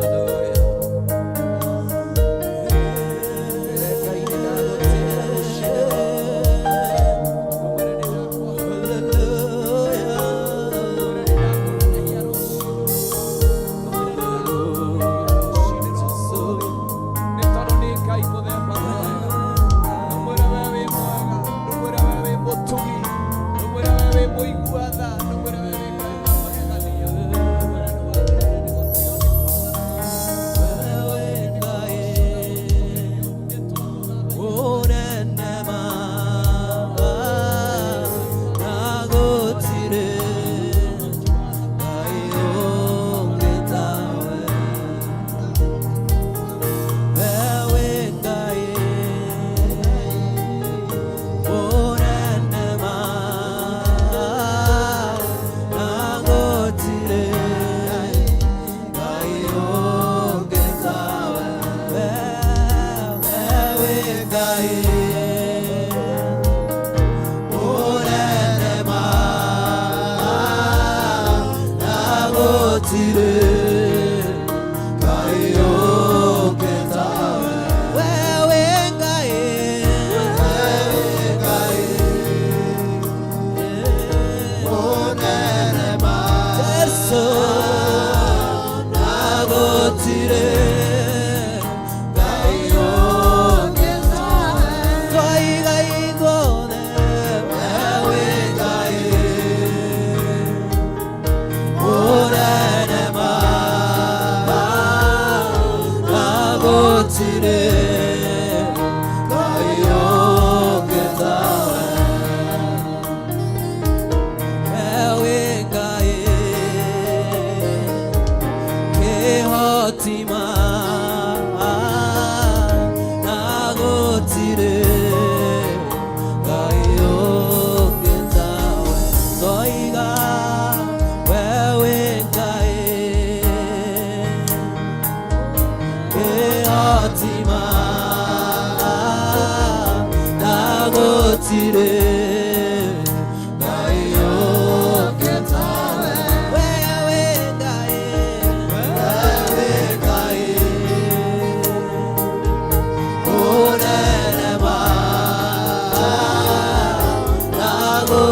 Speaker 3: Hallelujah. Ngai nĩndagũtĩĩa rũcinĩ rwa Ngũmwĩre nĩndakwahoya. Ngũmwĩre nĩndakũnenehia rũcinĩ. Ngũmwĩre nĩndakũnenehia rũcinĩ rwa ũmũthĩ. Nĩ tondũ nĩ Ngai mũthemba mwega. Ndũmwĩre we wĩ mwega. Ndũmwĩre we wĩ mũtugi. Ndũmwĩre we wĩ mũigua tha. Ndũmwĩre we wĩ Ngai wa magegania. Ndũmwĩre nĩ wagĩrĩire nĩ gũtĩo nĩ
Speaker 4: Wewe Ngai ũnene ma na gũtirĩ Ngai ũngĩ tawe Wewe Ngai ũnene ma na gũtirĩ Ngai ũngĩ tawe Wewe Ngai ũnene ma na gũtirĩ Ngai ũngĩ tawe Wewe Ngai Wewe Ngai ũnene ma Jesu na gũtirĩ Ngai ũngĩ tawe Twaiga ithuothe wewe Ngai ũnene ma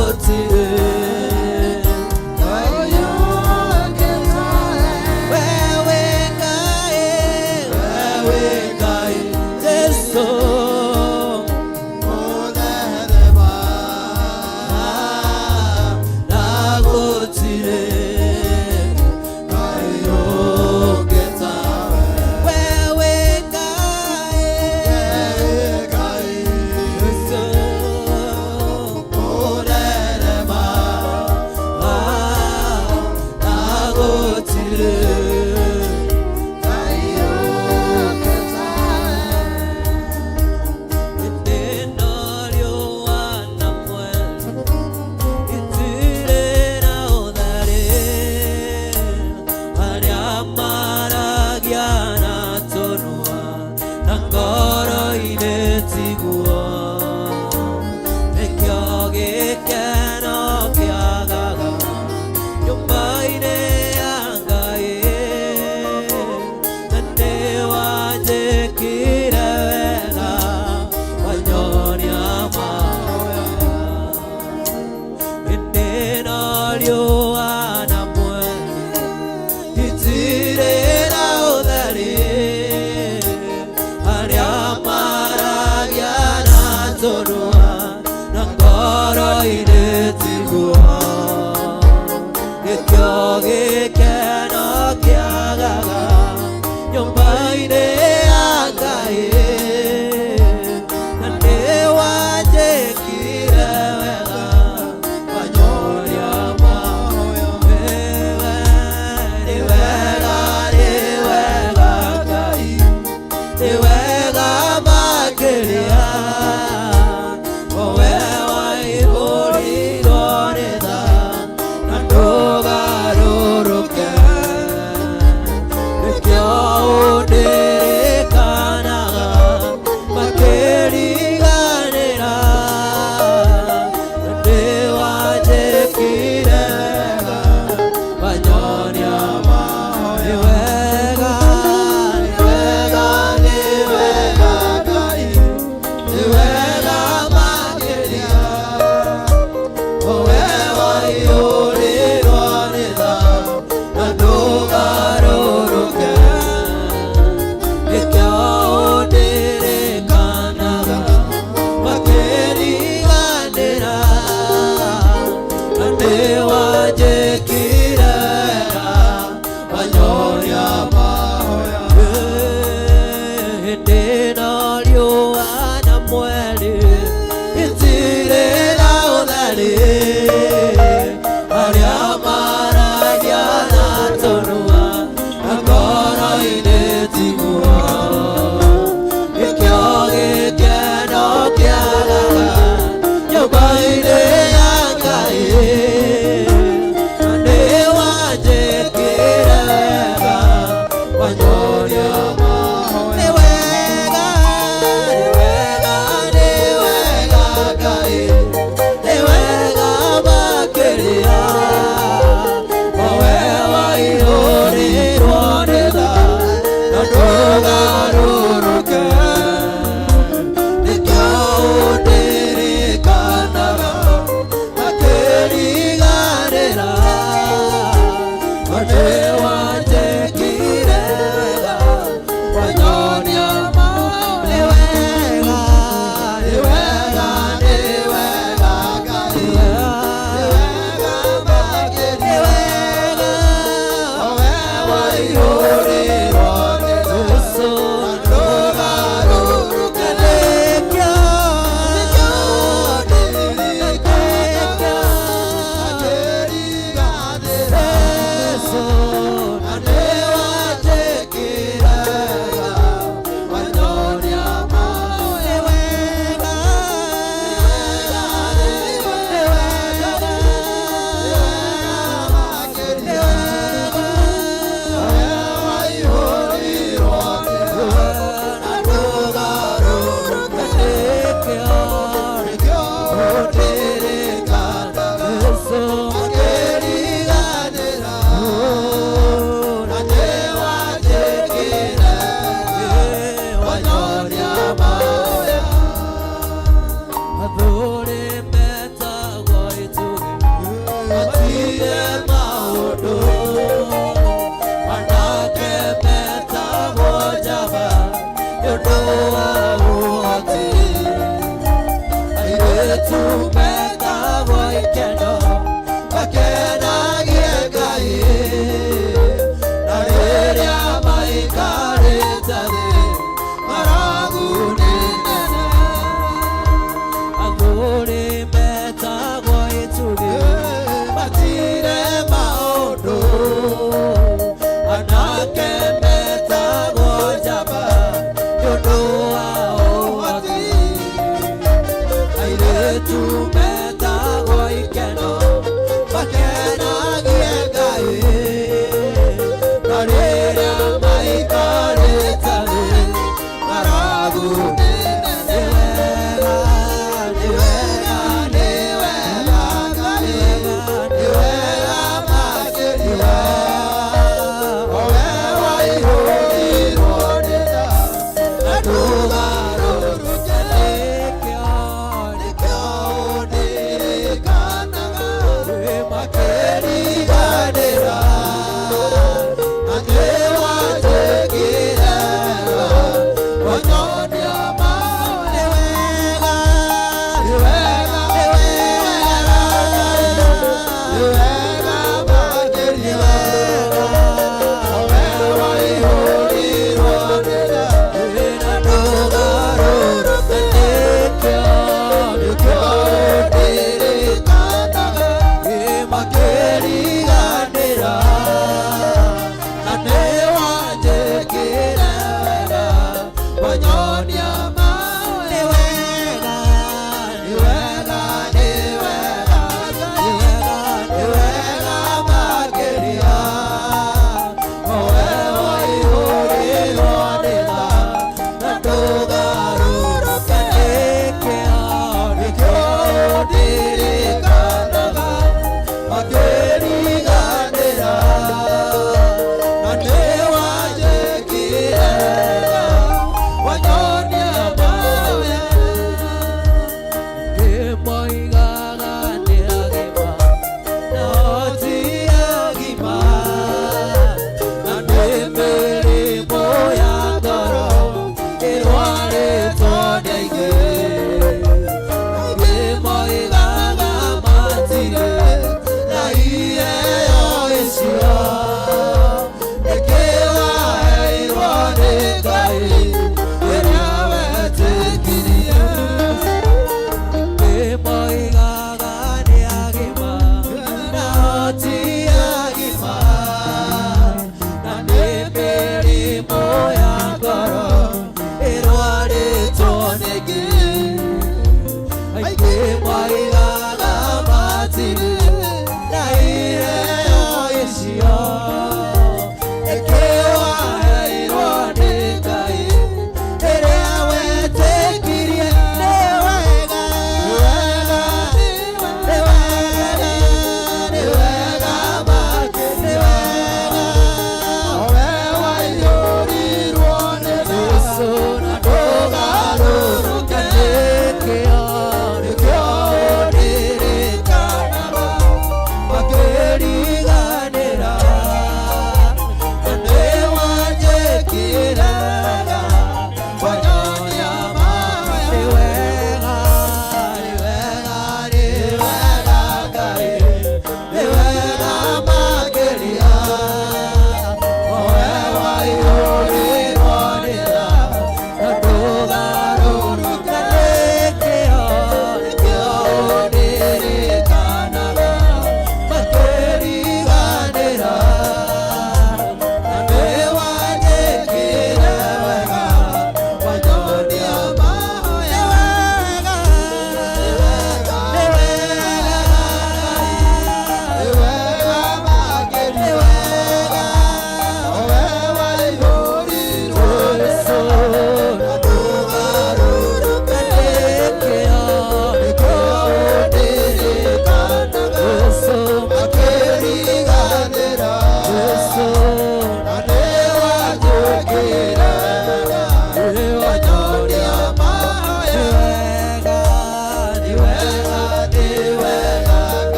Speaker 4: gũtirĩ Wewe Ngai, wewe Ngai, Jesu na gũtirĩ Wewe Ngai, Jesu na gũtirĩ Gĩkeno kĩagaga nyũmba-inĩ ya Ngai na nĩwanjĩkire wega wanyoria mahoya wewe nĩ wega nĩ wega Ngai nĩ wega makĩria o we waihũrirwo nĩ tha na ndũgarũrũke nĩkĩo ũndirikanaga makĩriganĩra na nĩwanjĩkire wega wanyonia nĩ wega nĩ wega nĩ wega Ngai nĩ wega makĩria owe waihũrirwo nĩ tha na ndũgarũrũke nĩkĩo ũndirikanaga makĩriganĩra na nĩwanjĩkire wega wanyonia mahoya hĩndĩ ĩno riũa na mweri itirĩ na ũtheri arĩa maragia na tũnua na ngoro-inĩ tiguo nĩkĩo gĩkeno kĩagaga nyũmba-inĩ ya Ngai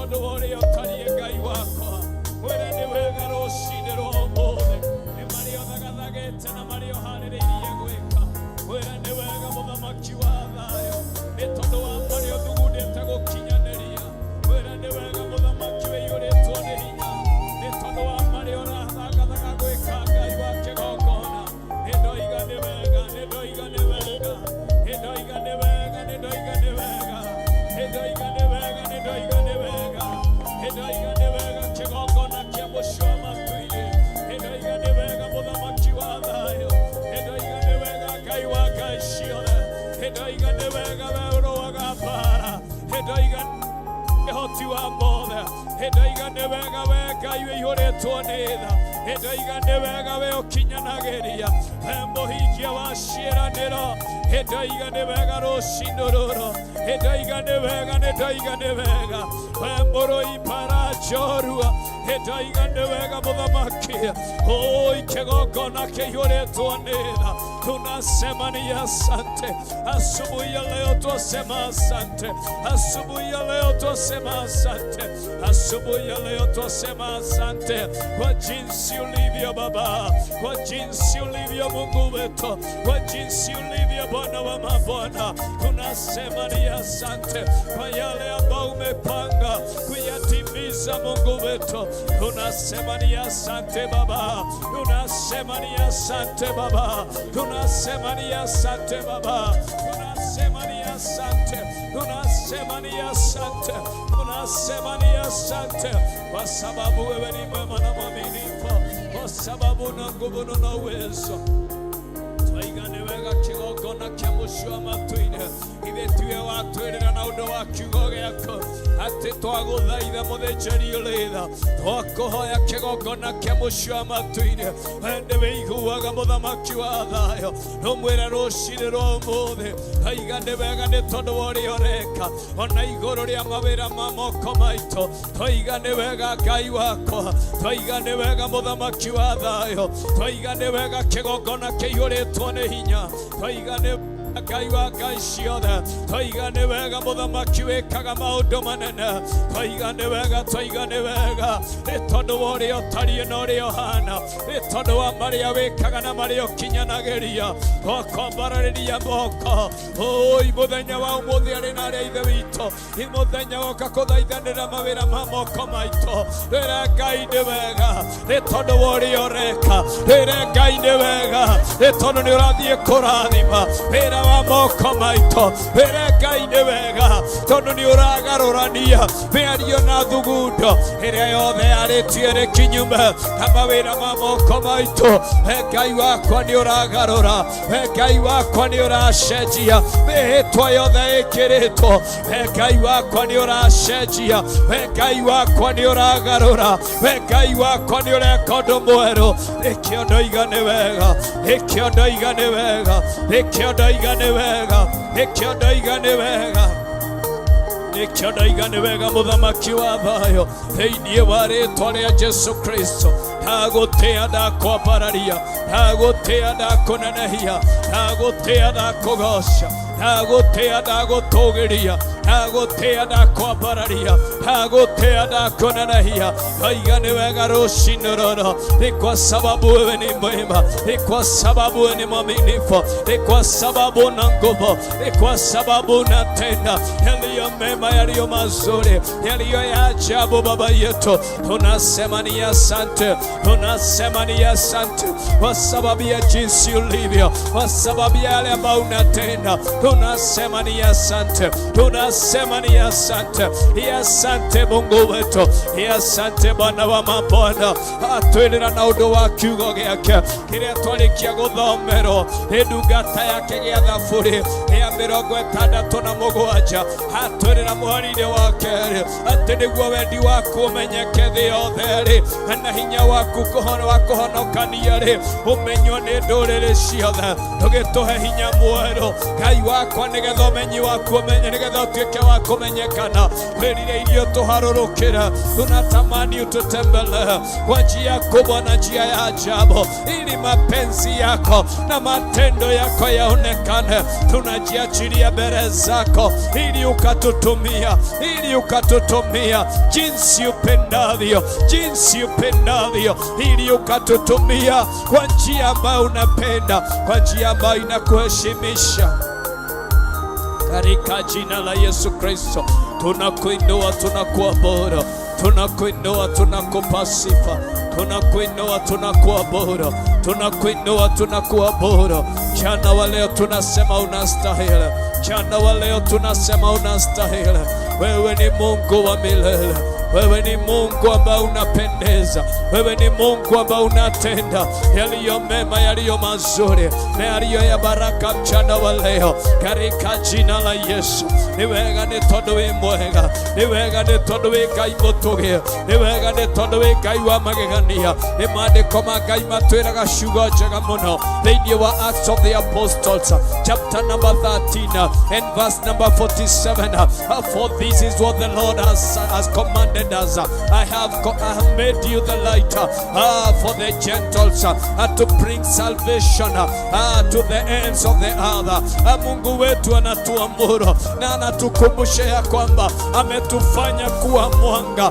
Speaker 3: tondũ wa ũrĩa ũtariĩ Ngai wakwa. Mwĩre nĩ wega rũcinĩ rwa ũmũthĩ, nĩ marĩa ũthagathagĩte na marĩa ũharĩrĩirie gwĩka. Mwĩre nĩ wega mũthamaki wa thayũ, nĩ tondũ wa marĩa ũthugundĩte gũkinyanĩria. Mwĩre nĩ wega mũthamaki ũiyũrĩtwo nĩ hinya, nĩ tondũ wa marĩa ũrathagathaga gwĩka Ngai wa kĩgongona. Nĩ ndoiga nĩ wega, nĩ ndoiga nĩ wega, nĩ ndoiga nĩ wega, nĩ ndoiga nĩ wega, nĩ ndoiga nĩ wega, nĩ ndoiga nĩ wega, nĩ ndoiga nĩ wega kĩgongona kĩa mũciĩ wa matu-inĩ. Nĩ ndoiga nĩ wega mũthamaki wa thayũ, nĩ ndoiga nĩ wega Ngai wa ngai ciothe, nĩ ndoiga nĩ wega we ũrũaga mbara, nĩ ndoiga kĩhoti wa mothe, nĩ ndoiga nĩ wega we Ngai ũiyũrĩtwo nĩ tha, nĩ ndoiga nĩ wega we ũkinyanagĩria, we mũhingia wa ciĩranĩro, nĩ ndoiga nĩ wega rũcinĩ rũrũ, nĩ ndoiga nĩ wega, nĩ ndoiga nĩ wega we mũrũi mbara njorua, nĩ ndoiga nĩ wega mũthamaki, oi kĩgongona kĩiyũrĩtwo nĩ tha. Tunasema ni asante asubuhi ya leo, twasema asante asubuhi ya leo, twasema asante asubuhi ya leo, twasema asante kwa jinsi ulivyo Baba, kwa jinsi ulivyo Mungu wetu, kwa jinsi ulivyo Bwana wa mabwana. Tunasema ni asante kwa yale ambayo umepanga kuyatimiza Mungu wetu. Tunasema ni asante Baba, tunasema ni asante Baba, tunasema ni asante Baba, tunasema ni asante, tunasema ni asante, tunasema ni asante kwa sababu wewe ni mwema na mwaminifu, kwa sababu una nguvu na uwezo. Twaiga nĩ wega kĩgongona kĩa mũciĩ wa matu-inĩ, ithe tiwe watwĩrĩra na ũndũ wa kiugo gĩaku atĩ twagũthaitha mũthĩnjĩri ũrĩ tha, twakũhoya kĩgongona kĩa mũciĩ wa matu-inĩ, we nĩ wĩiguaga mũthamaki wa thayũ. Rũmwĩre rũcinĩ rwa ũmũthĩ, twaiga nĩ wega nĩ tondũ wa ũrĩa ũreka ona igũrũ rĩa mawĩra ma moko maitũ. Twaiga nĩ wega Ngai wakwa, twaiga nĩ wega mũthamaki wa thayũ, twaiga nĩ wega kĩgongona kĩiyũrĩtwo nĩ hinya, twaiga nĩ Ngai wa ngai ciothe, twaiga nĩ wega mũthamaki wĩkaga maũndũ manene, twaiga nĩ wega, twaiga nĩ wega nĩ tondũ wa ũrĩa ũtariĩ na ũrĩa ũhana, nĩ tondũ wa marĩa wĩkaga na marĩa ũkinyanagĩria. Twakwambararĩria moko oi mũthenya wa ũmũthĩ arĩ na arĩa ithe witũ, i mũthenya woka kũthaithanĩra mawĩra ma moko maitũ. Rĩra Ngai nĩ wega nĩ tondũ wa ũrĩa ũreka, rĩra Ngai nĩ wega nĩ tondũ nĩ ũrathiĩ kũrathima wĩra wa moko maitũ. Rĩra Ngai nĩ wega tondũ nĩ ũragarũrania mĩario na thugundo ĩrĩa yothe yarĩtie ĩrĩ kinyume na mawĩra ma moko maitũ. We Ngai wakwa nĩ ũragarũra, we Ngai wakwa nĩ ũracenjia mĩhĩtwa yothe ĩkĩrĩtwo, we Ngai wakwa nĩ ũracenjia, we Ngai wakwa nĩ ũragarũra, we Ngai wakwa nĩ ũreka ũndũ mwerũ. Nĩkĩo ndoiga nĩ wega, nĩkĩo ndoiga nĩ wega, nĩkĩo ndoiga nĩ wega, nĩkĩo ndoiga nĩ wega, nĩkĩo ndoiga nĩ wega mũthamaki wa thayũ. Thĩinĩ wa rĩtwa rĩa Jesu Kristo, ndagũtĩa, ndakwambararia, ndagũtĩa, ndakũnenehia, ndagũtĩa, ndakũgoca, ndagũtĩa, ndagũtũgĩria, ndagũtĩa, ndakwambararia, ndagũtĩa, ndakũnenehia. Ndoiga nĩ wega rũcinĩ rũrũ, ni kwa sababu wewe ni mwema, ni kwa sababu wewe ni mwaminifu, ni kwa sababu una nguvu, ni kwa sababu unatenda yaliyo mema, yaliyo mazuri, yaliyo ya ajabu. Baba yetu, tunasema ni asante, tunasema ni asante kwa sababu ya jinsi ulivyo, kwa sababu ya yale ambayo unatenda. Tunasema ni asante, tunasema ni asante, ni asante Mungu wetu, ni asante Bwana wa mabwana. Atwĩrĩra na ũndũ wa kiugo gĩake kĩrĩa twarĩkia gũthomerwo nĩ ndungata yake gĩa thaburi ya 67, atwĩrĩra mũhari-inĩ wa kerĩ atĩ nĩguo wendi waku ũmenyeke thĩ yothe rĩ, na hinya waku wa kũhonokania rĩ ũmenywo nĩ ndũrĩrĩ ciothe. Ndũgĩtũhe hinya mwerũ Ngai wakwa, nĩgetha ũmenyi waku ũmenye, nĩgetha ũtuĩke Ũtuĩke wa kũmenyekana. Wĩrirĩirie ũtũharũrũkĩra, tunatamani ututembelee kwa njia kubwa na njia ya ajabu, ili mapenzi yako na matendo yako yaonekane. Tunajiachilia mbele zako ili ukatutumia, ili ukatutumia jinsi upendavyo, jinsi upendavyo, ili ukatutumia kwa njia ambayo unapenda, kwa njia ambayo inakuheshimisha. Katika jina la Yesu Kristo tunakuinua, tunakuabudu, tunakuinua, tunakupa sifa, tunakuinua, tunakuabudu, tunakuinua, tunakuabudu. Mchana wa leo tunasema unastahili, mchana wa leo tunasema unastahili. Wewe ni Mungu wa milele, wewe ni Mungu ambaye unapendeza, wewe ni Mungu ambaye unatenda yaliyo mema, yaliyo mazuri na yaliyo ya baraka mchana wa leo, katika jina la Yesu. Nĩ wega nĩ tondũ wĩ mwega, nĩ wega nĩ tondũ wĩ Ngai mũtũgĩ, nĩ wega nĩ tondũ wĩ Ngai wa magegania. Nĩ maandĩko ma Ngai matwĩraga ciugo njega mũno thĩinĩ wa Acts of the Apostles chapter number 13 and verse number 47. For this is what the Lord has commanded us. I have made you the light for the Gentiles, to bring salvation to the ends of the earth. Mungu wetu anatuamuru na anatukumbusha ya kwamba ametufanya kuwa mwanga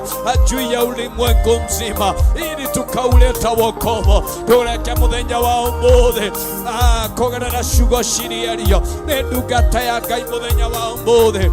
Speaker 3: juu ya ulimwengu mzima ili tukauleta wokovu. Tureke muthenya wa umuthi kugerera ciugo ciriario nĩ ndungata ya Ngai muthenya wa umuthi,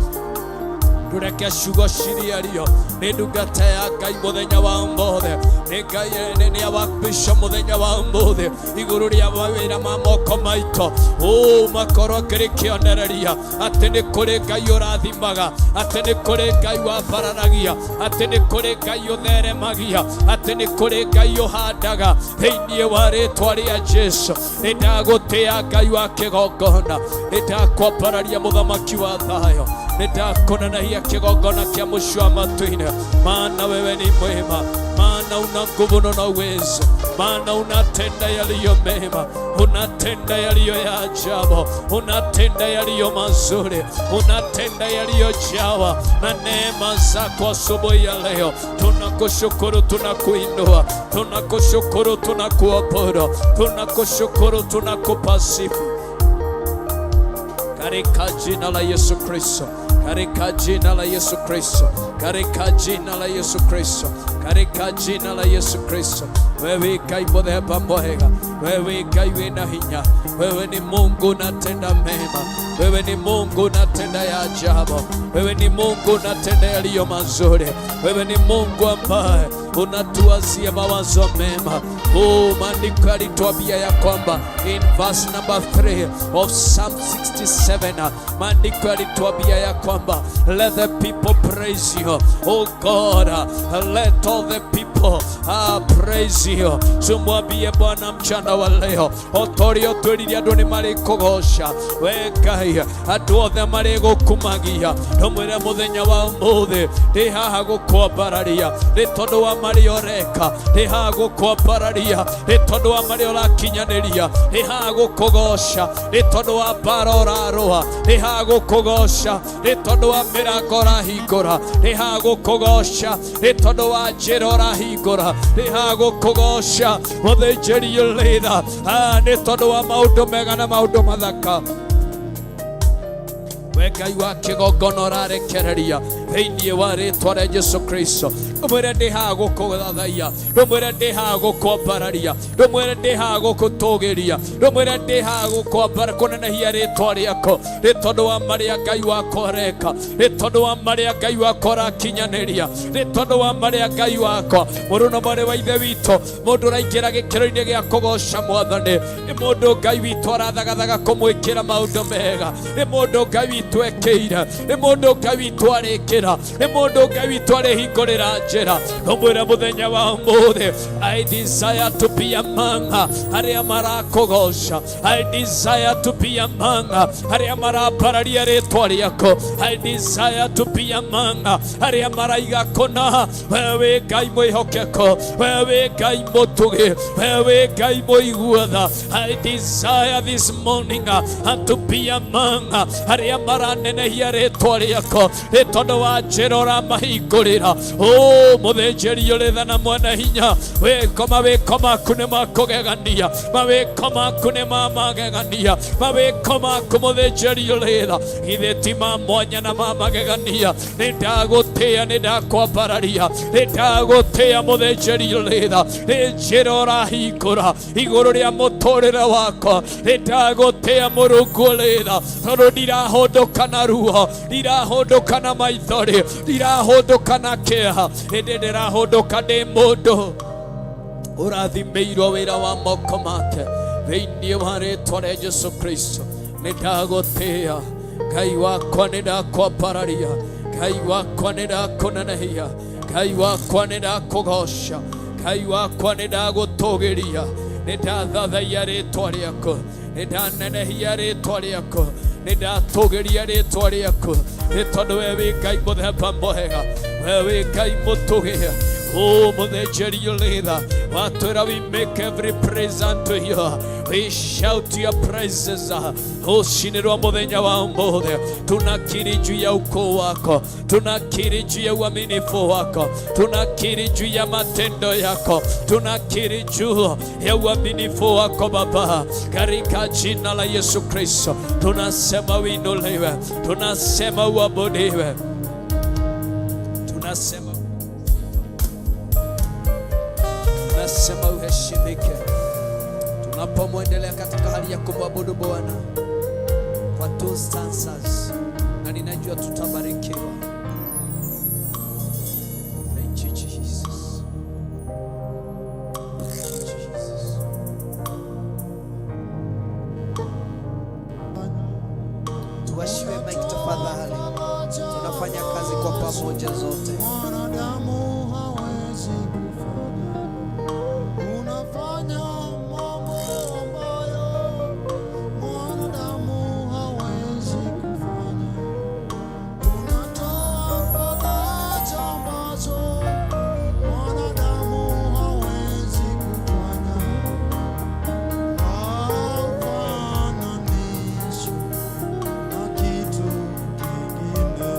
Speaker 3: ndũreke ciugo ciriario nĩ ndungata ya Ngai mũthenya wa ũmũthĩ, nĩ Ngai nĩ awapisho mũthenya wa ũmũthĩ igũrũ rĩa mawĩra ma moko maitũ ũ makorwo kĩrĩ kĩonereria atĩ nĩ kũrĩ Ngai ũrathimaga, atĩ nĩ kũrĩ Ngai wambararagia, atĩ nĩ kũrĩ Ngai ũtheremagia, atĩ nĩ kũrĩ Ngai ũhandaga. Thĩinĩ wa rĩtwa rĩa Jesu, nĩ ndagũtĩa Ngai wa kĩgongona, nĩ ndakwambararia mũthamaki wa thayũ, nĩ ndakũnenehia kĩgongona kĩa mũciĩ wa matu-inĩ, maana wewe ni mwema, maana una nguvu na uwezo, maana unatenda yaliyo mema, unatenda yaliyo ya ajabu, unatenda yaliyo mazuri, unatenda yaliyojawa na neema zako. Asubuhi ya leo tunakushukuru, tunakuinua, tunakushukuru, tunakuabudu, tunakushukuru, tunakupa sifa katika jina la Yesu Kristo, katika jina la Yesu Kristo, katika jina la Yesu Kristo, katika jina la Yesu Kristo. Wewe Ngai mũthemba mwega, wewe Ngai wĩna hinya, wewe ni Mungu unatenda mema, wewe ni Mungu unatenda ya ajabu, wewe ni Mungu unatenda yaliyo mazuri, wewe ni Mungu ambaye unatuwazia mawazo mema. Oh, maandiko yalituambia ya kwamba in verse number 3 of Psalm 67, maandiko yalituambia ya kwamba let the people praise you. Oh God, let all the people praise you. Tumwambie Bwana mchana wa leo o ta ũrĩa ũtwĩrire andũ nĩ marĩkũgoca we Ngai, andũ othe marĩgũkumagia. Ndũmwĩre mũthenya wa ũmũthĩ ndĩ haha gũkwambararia nĩ tondũ wa marĩa ũreka, ndĩ haha gũkwambararia nĩ tondũ wa marĩa ũrakinyanĩria, ndĩ haha gũkũgoca nĩ tondũ wa mbara ũrarũa, ndĩ haha gũkũgoca nĩ tondũ wa mĩrango ũrahingũra, ndĩ haha gũkũgoca nĩ tondũ wa njĩra ũrahingũra, ndĩ haha gũkũgoca mũthĩnjĩri ũrĩtha nĩ tondũ wa maũndũ mega na maũndũ mathaka we Ngai wa kĩgongona ũrarekereria thĩinĩ wa rĩtwa rĩa Jesu Kristo. Ndũmwĩre ndĩ haha gũkũthathaiya, ndũmwĩre ndĩ haha gũkwambararia, ndũmwĩre ndĩ haha gũkũtũgĩria, ndũmwĩre ndĩ haha gũkwambara kũnenehia rĩtwa rĩako nĩ tondũ wa marĩa Ngai wakwa ũreka, nĩ tondũ wa marĩa Ngai wakwa ũrakinyanĩria, nĩ tondũ wa marĩa Ngai wakwa. Mũrũ na mwarĩ wa ithe witũ, mũndũ ũraingĩra gĩkĩro-inĩ gĩa kũgoca mwathani nĩ mũndũ Ngai witũ arathagathaga kũmwĩkĩra maũndũ mega, nĩ mũndũ Ngai witũ ekĩire, nĩ mũndũ Ngai witũ arĩkĩra, nĩ mũndũ Ngai witũ arĩhingũrĩra njĩra. Njĩra ũmwĩre mũthenya wa ũmũthĩ, I desire to be among arĩa marakũgoca. I desire to be among arĩa marambararia rĩtwa rĩaku. I desire to be among arĩa maraiga kũna we wĩ Ngai mwĩhokeku, we wĩ Ngai mũtugi, we wĩ Ngai mũigua tha. I desire this morning to be among arĩa maranenehia rĩtwa rĩaku nĩ tondũ wa njĩra ũramahingũrĩra. O mũthĩnjĩri ũrĩ tha na mwene hinya, wĩko mawĩko maku nĩ makũgegania, mawĩko maku nĩ ma magegania, mawĩko maku mũthĩnjĩri ũrĩ tha githĩ ti ma mwanya na ma magegania. Nĩ ndagũtĩĩa, nĩ ndakwambararia, nĩ ndagũtĩĩa mũthĩnjĩri ũrĩ tha nĩ njĩra ũrahingũra igũrũ rĩa mũtũrĩre wakwa. Nĩ ndagũtĩĩa Mũrungu ũrĩ tha tondũ ndirahũndũka na ruo, ndirahũndũka na maithori, ndirahũndũka na kĩeha, ĩndĩ ndĩrahũndũka ndĩ mũndũ ũrathimĩirwo wĩra wa moko make thĩinĩ wa rĩtwa rĩa Jesu Kristo. Nĩ ndagũtĩĩa Ngai wakwa, nĩ ndakwambararia Ngai wakwa, nĩ ndakũnenehia Ngai wakwa, nĩ ndakũgoca Ngai wakwa, nĩ ndagũtũgĩria, nĩ ndathathaiya rĩtwa rĩaku, nĩ ndanenehia rĩtwa rĩaku, nĩ ndatũgĩria rĩtwa rĩaku nĩ tondũ we wĩ Ngai mũthemba mwega, we wĩ Ngai mũtũgĩra. O mũthĩnjĩri ũrĩ tha watwĩra, we make every praise unto you, we shout your praises. Rũcinĩ rwa mũthenya wa ũmũthĩ tunakiri juu ya ukuu wako, tunakiri juu ya uaminifu wako, tunakiri juu ya matendo yako, tunakiri juu ya uaminifu wako Baba, katika jina la Yesu Kristo tunasema uinuliwe, tunasema uabudiwe, tunasema uheshimike.
Speaker 4: Tunapomwendelea katika hali ya kumwabudu Bwana kwa two stanzas, na ninajua tutabarikiwa. Thank you, Jesus. Thank you, Jesus. Tuwashiwe mic tafadhali, tunafanya kazi kwa pamoja zote.
Speaker 5: Mwanadamu hawezi kufanya, unafanya mambo ambayo mwanadamu hawezi kufanya. Unatoa faraja ambazo mwanadamu hawezi kufanya. Haufananishwi na kitu kingine.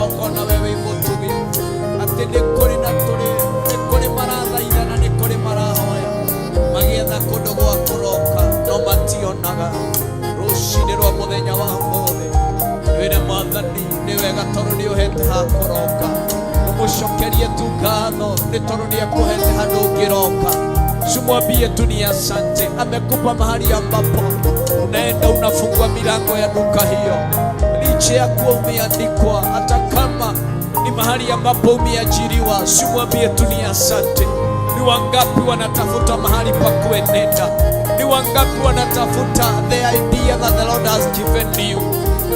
Speaker 4: Ũkona we wĩ mũtugi atĩ nĩ kũrĩ na tũrĩ nĩ kũrĩ marathaithana, nĩ kũrĩ marahoya magĩetha kũndũ gwa kũroka no mationaga. Rũcinĩ rwa mũthenya wa ũmũthĩ wĩre Mwathani nĩ wega tondũ nĩ ũhete ha kũroka. Ũmũcokerie tu ngatho nĩ tondũ nĩ akũhete handũ ũngĩroka. Sumwambie tu ni asante, amekupa mahali ambapo unaenda unafungua milango ya duka hiyo, licha ya kuwa umeandikwa, hata kama ni mahali ambapo umeajiriwa, simwambie tu ni asante. Ni wangapi wanatafuta mahali pa kuenenda? Ni wangapi wanatafuta the idea that the Lord has given you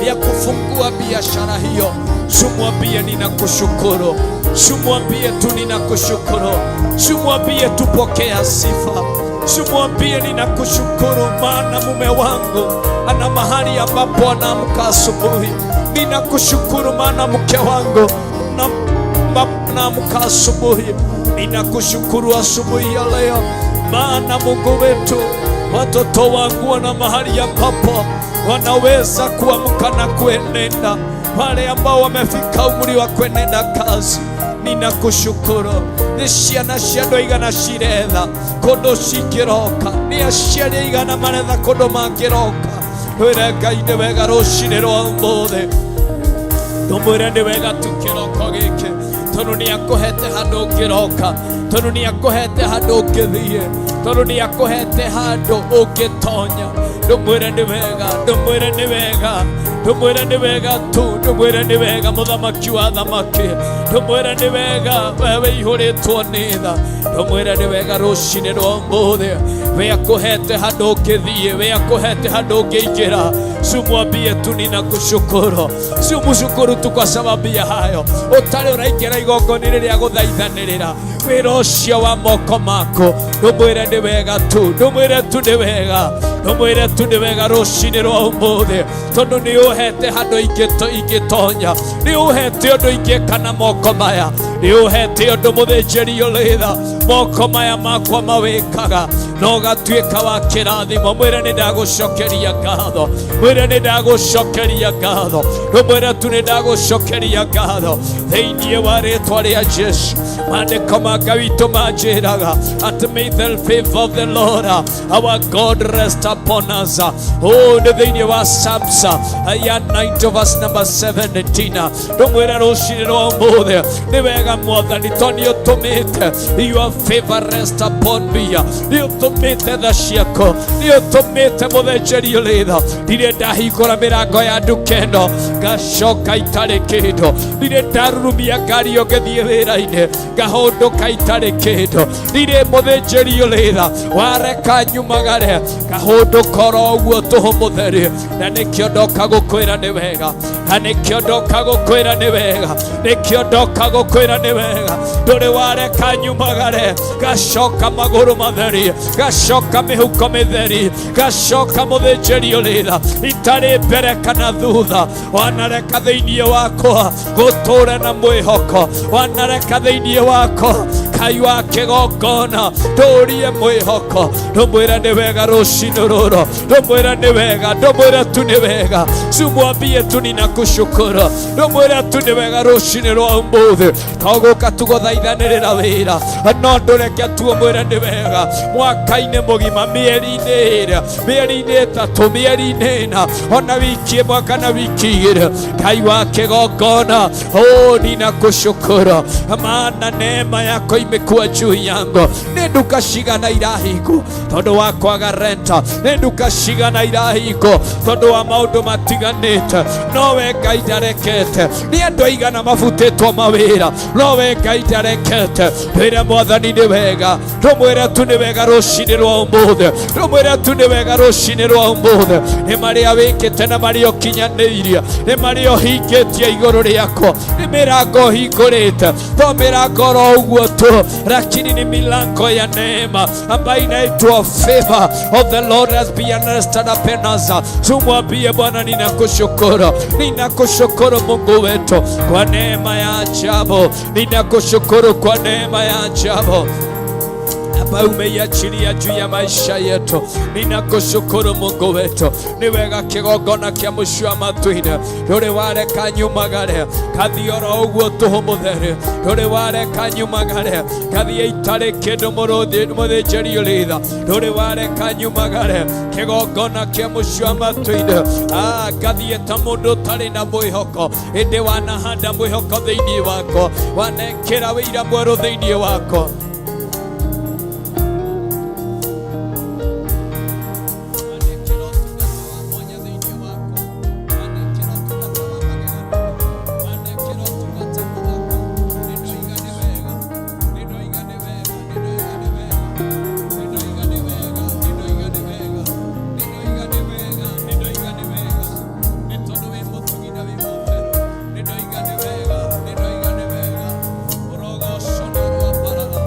Speaker 4: ya kufungua biashara hiyo? Simwambie ninakushukuru, simwambie tu ninakushukuru, simwambie tu pokea sifa, simwambie ninakushukuru, maana mume wangu ana mahali ambapo anaamka asubuhi. Ninakushukuru maana mke wangu na naamka asubuhi. Ninakushukuru asubuhi ya leo, maana Mungu wetu, watoto wangu wana mahali ambapo wanaweza kuamka na kuenenda, wale ambao wamefika umri wa kuenenda kazi. Ninakushukuru nĩ ciana cia andũ aigana ciretha kũndũ cingĩroka, nĩ aciari aigana maretha kũndũ mangĩroka. Twĩre Ngai nĩ wega rũcinĩ rwa ũmũthĩ, ndũmwĩre nĩ wega tu kĩroko gĩkĩ tondũ nĩ akũhete handũ ũngĩroka, tondũ nĩ akũhete handũ ũngĩthiĩ, tondũ nĩ akũhete handũ ũngĩtonya. Ndũmwĩre nĩ wega, ndũmwĩre nĩ wega, ndũmwĩre nĩ wega tu, ndũmwĩre nĩ wega mũthamaki wa thamaki, ndũmwĩre nĩ wega we wĩihũrĩtwo nĩ tha, ndũmwĩre nĩ wega rũcinĩ rwa ũmũthĩ, we akũhete handũ ũngĩthiĩ, we akũhete handũ ũngĩingĩra. Sumwambie tu ninakushukuru, si umshukuru tu kwa sababu ya hayo. Ũtarĩ ũraingĩra igongona rĩrĩa gũthaithanĩrĩra wĩra ũcio wa moko maku, ndũmwĩre nĩ wega tu, ndũmwĩre tu nĩ wega, ndũmwĩre tu nĩ wega rũcinĩ rwa ũmũthĩ, tondũ nĩ ũhete handũ ingĩtonya, nĩ ũhete ũndũ ingĩka na moko maya, nĩ ũhete ũndũ mũthĩnjĩri ũrĩtha moko maya makwa mawĩkaga na ũgatuĩka wa kĩrathimo. Mwĩre nĩ ndagũcokeria ngatho, mwĩre nĩ ndagũcokeria ngatho, ndũmwĩre tu nĩ ndagũcokeria ngatho thĩinĩ wa rĩtwa rĩa Jesu. Maandĩko ma Ngai witũ manjĩraga atĩ may the favor of the Lord our God rest upon us. Oh, nĩ thĩinĩ wa Psalms ya 90 verse number 17. Ndũmwĩre rũcinĩ rwa ũmũthĩ nĩ wega Mwathani tondũ nĩ ũtũmĩte your favor rest upon me, nĩ ũtũmĩte tha ciaku, nĩ ũtũmĩte mũthĩnjĩri ũrĩtha. Ndirĩ ndahingũra mĩrango ya nduka ĩno ngacoka itarĩ kĩndũ, ndirĩ ndarurumia ngari ũngĩthiĩ wĩra-inĩ ngahũndũka itarĩ kĩndũ, ndirĩ mũthĩnjĩri ũrĩtha wareka nyumagare ngahũndũka oro ũguo tũhũ mũtheri. Na nĩkĩo ndoka gũkwĩra nĩ wega, na nĩkĩo ndoka gũkwĩra nĩ wega, nĩkĩo ndoka gũkwĩra nĩ wega. Ndũrĩ wareka nyumagare ngacoka magũrũ matheri, ngacoka mĩhuko mĩtheri, ngacoka mũthĩnjĩri ũrĩtha itarĩ mbere kana thutha. Wanareka thĩinĩ wakwa gũtũre na mwĩhoko, wanareka thĩinĩ wakwa Ngai wa kĩgongona ndũrie mwĩhoko. Ndũmwĩre nĩ wega rũcinĩ rũrũ, ndũmwĩre nĩ wega, ndũmwĩre tu nĩ wega, sumwambie tu ninakushukuru, ndũmwĩre tu nĩ wega rũcinĩ rwa ũmũthĩ. Togũka tugũthaithanĩrĩra wĩra, no ndũreke tu ũmwĩre nĩ wega mwaka-inĩ mũgima, mĩeri-inĩ ĩrĩ, mĩeri-inĩ ĩtatũ, mĩeri-inĩ ĩna, ona wiki ĩmwe kana wiki igĩrĩ. Ngai wa kĩgongona, oh, ninakushukuru maana neema yako imekuwa juu yangu. Nĩ nduka cigana irahingwo tondũ wa kwaga renta, nĩ nduka cigana irahingwo tondũ wa maũndũ matiganĩte, no we Ngai ndarekete. Nĩ andũ aigana mabutĩtwo mawĩra, no we Ngai ndarekete. Twĩre Mwathani nĩ wega, ndũmwĩre tu nĩ wega rũcinĩ rwa ũmũthĩ, ndũmwĩre tu nĩ wega rũcinĩ rwa ũmũthĩ. Nĩ marĩa wĩkĩte na marĩa ũkinyanĩirie, nĩ marĩa ũhingĩtie igũrũ rĩakwa, nĩ mĩrango ũhingũrĩte, to mĩrango oro ũguo tu, lakini ni milango ya neema ambayo inaitwa favor of the Lord has been rested upon us. Tumwambie Bwana, ninakushukuru, ninakushukuru Mungu wetu kwa neema ya ajabu, ninakushukuru kwa neema ya ajabu.
Speaker 3: ambayo umeiachilia juu ya maisha yetu. Ninakushukuru Mungu wetu, ni wega kigongona kia mũciĩ wa matu-inĩ ndũrĩ wareka nyumagare ngathiĩ oro ũguo tũhũ mũtheri, ndũrĩ wareka nyumagare ngathiĩ itarĩ kĩndũ mũthĩnjĩri ũrĩ tha, ndũrĩ wareka nyumagare kĩgongona kĩa mũciĩ wa matu-inĩ ngathiĩ ta mũndũ ũtarĩ na mwĩhoko, ĩndĩ wanahanda mwĩhoko thĩinĩ wakwa, wanekĩra wĩira mwerũ thĩinĩ wakwa. Wanekĩra ũtungata wa mwanya thĩinĩ wakwa, wanekĩra ũtungata wa magegania, wanekĩra ũtungata mũthaka. Nĩndoiga nĩ wega, nĩndoiga nĩ wega, nĩndoiga nĩ wega, nĩndoiga nĩ wega, nĩndoiga nĩ wega, nĩndoiga nĩ wega, nĩndoiga nĩ wega, nĩ tondũ wĩ mũtugi na wĩ mũtheru. Nĩndoiga nĩ wega, nĩndoiga nĩ wega, ũrogocwo na ũroambarara.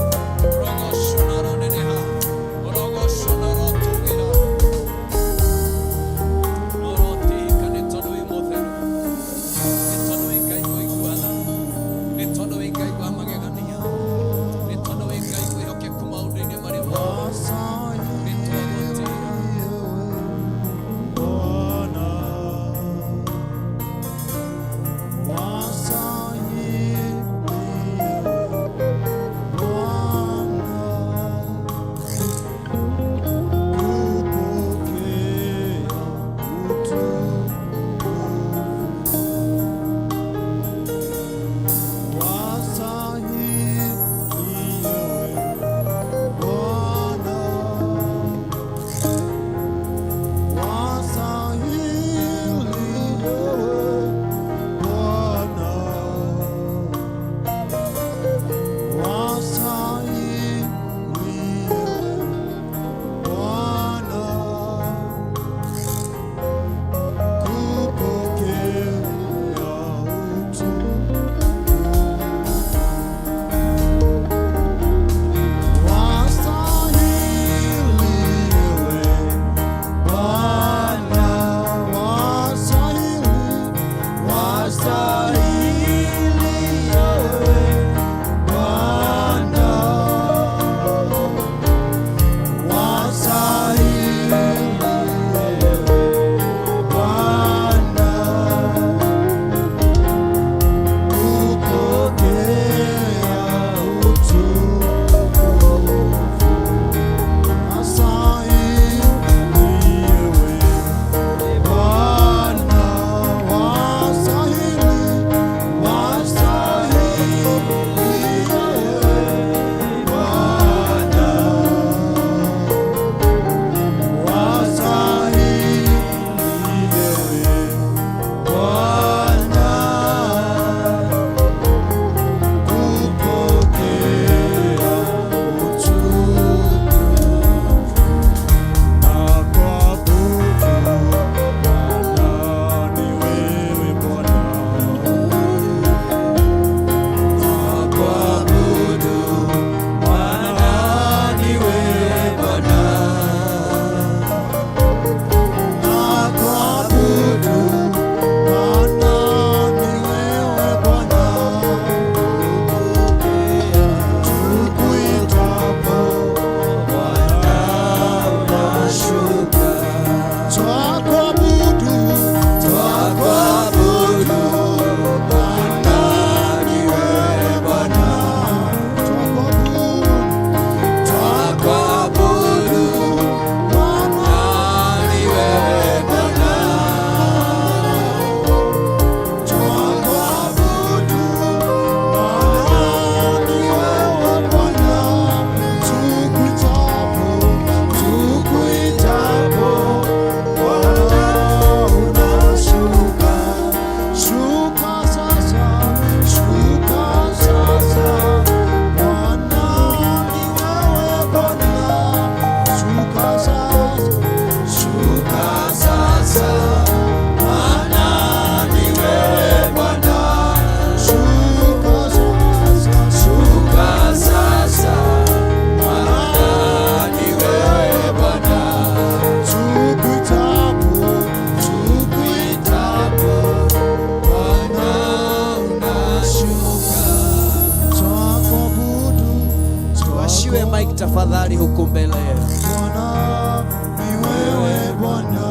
Speaker 4: Turudishiwe mic tafadhali huku mbele.
Speaker 5: Bwana, ni wewe Bwana.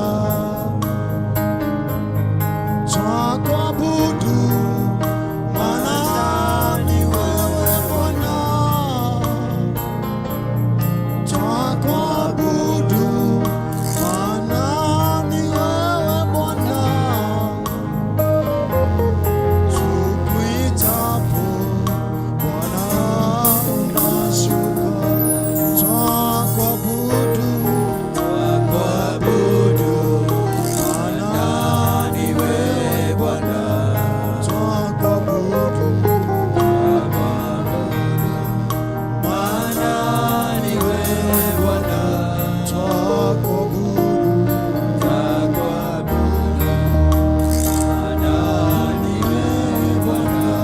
Speaker 5: Twakuabudu, maana ni wewe Bwana. Twakuabudu, maana ni wewe Bwana. Tukuitapo, Bwana unashuka. Twakuabudu,
Speaker 3: Twakuabudu,
Speaker 5: maana
Speaker 3: ni wewe Bwana.
Speaker 5: twakuabudu,
Speaker 3: Maana ni wewe Bwana.
Speaker 5: twakuabudu.
Speaker 3: Twakuabudu, maana ni wewe Bwana.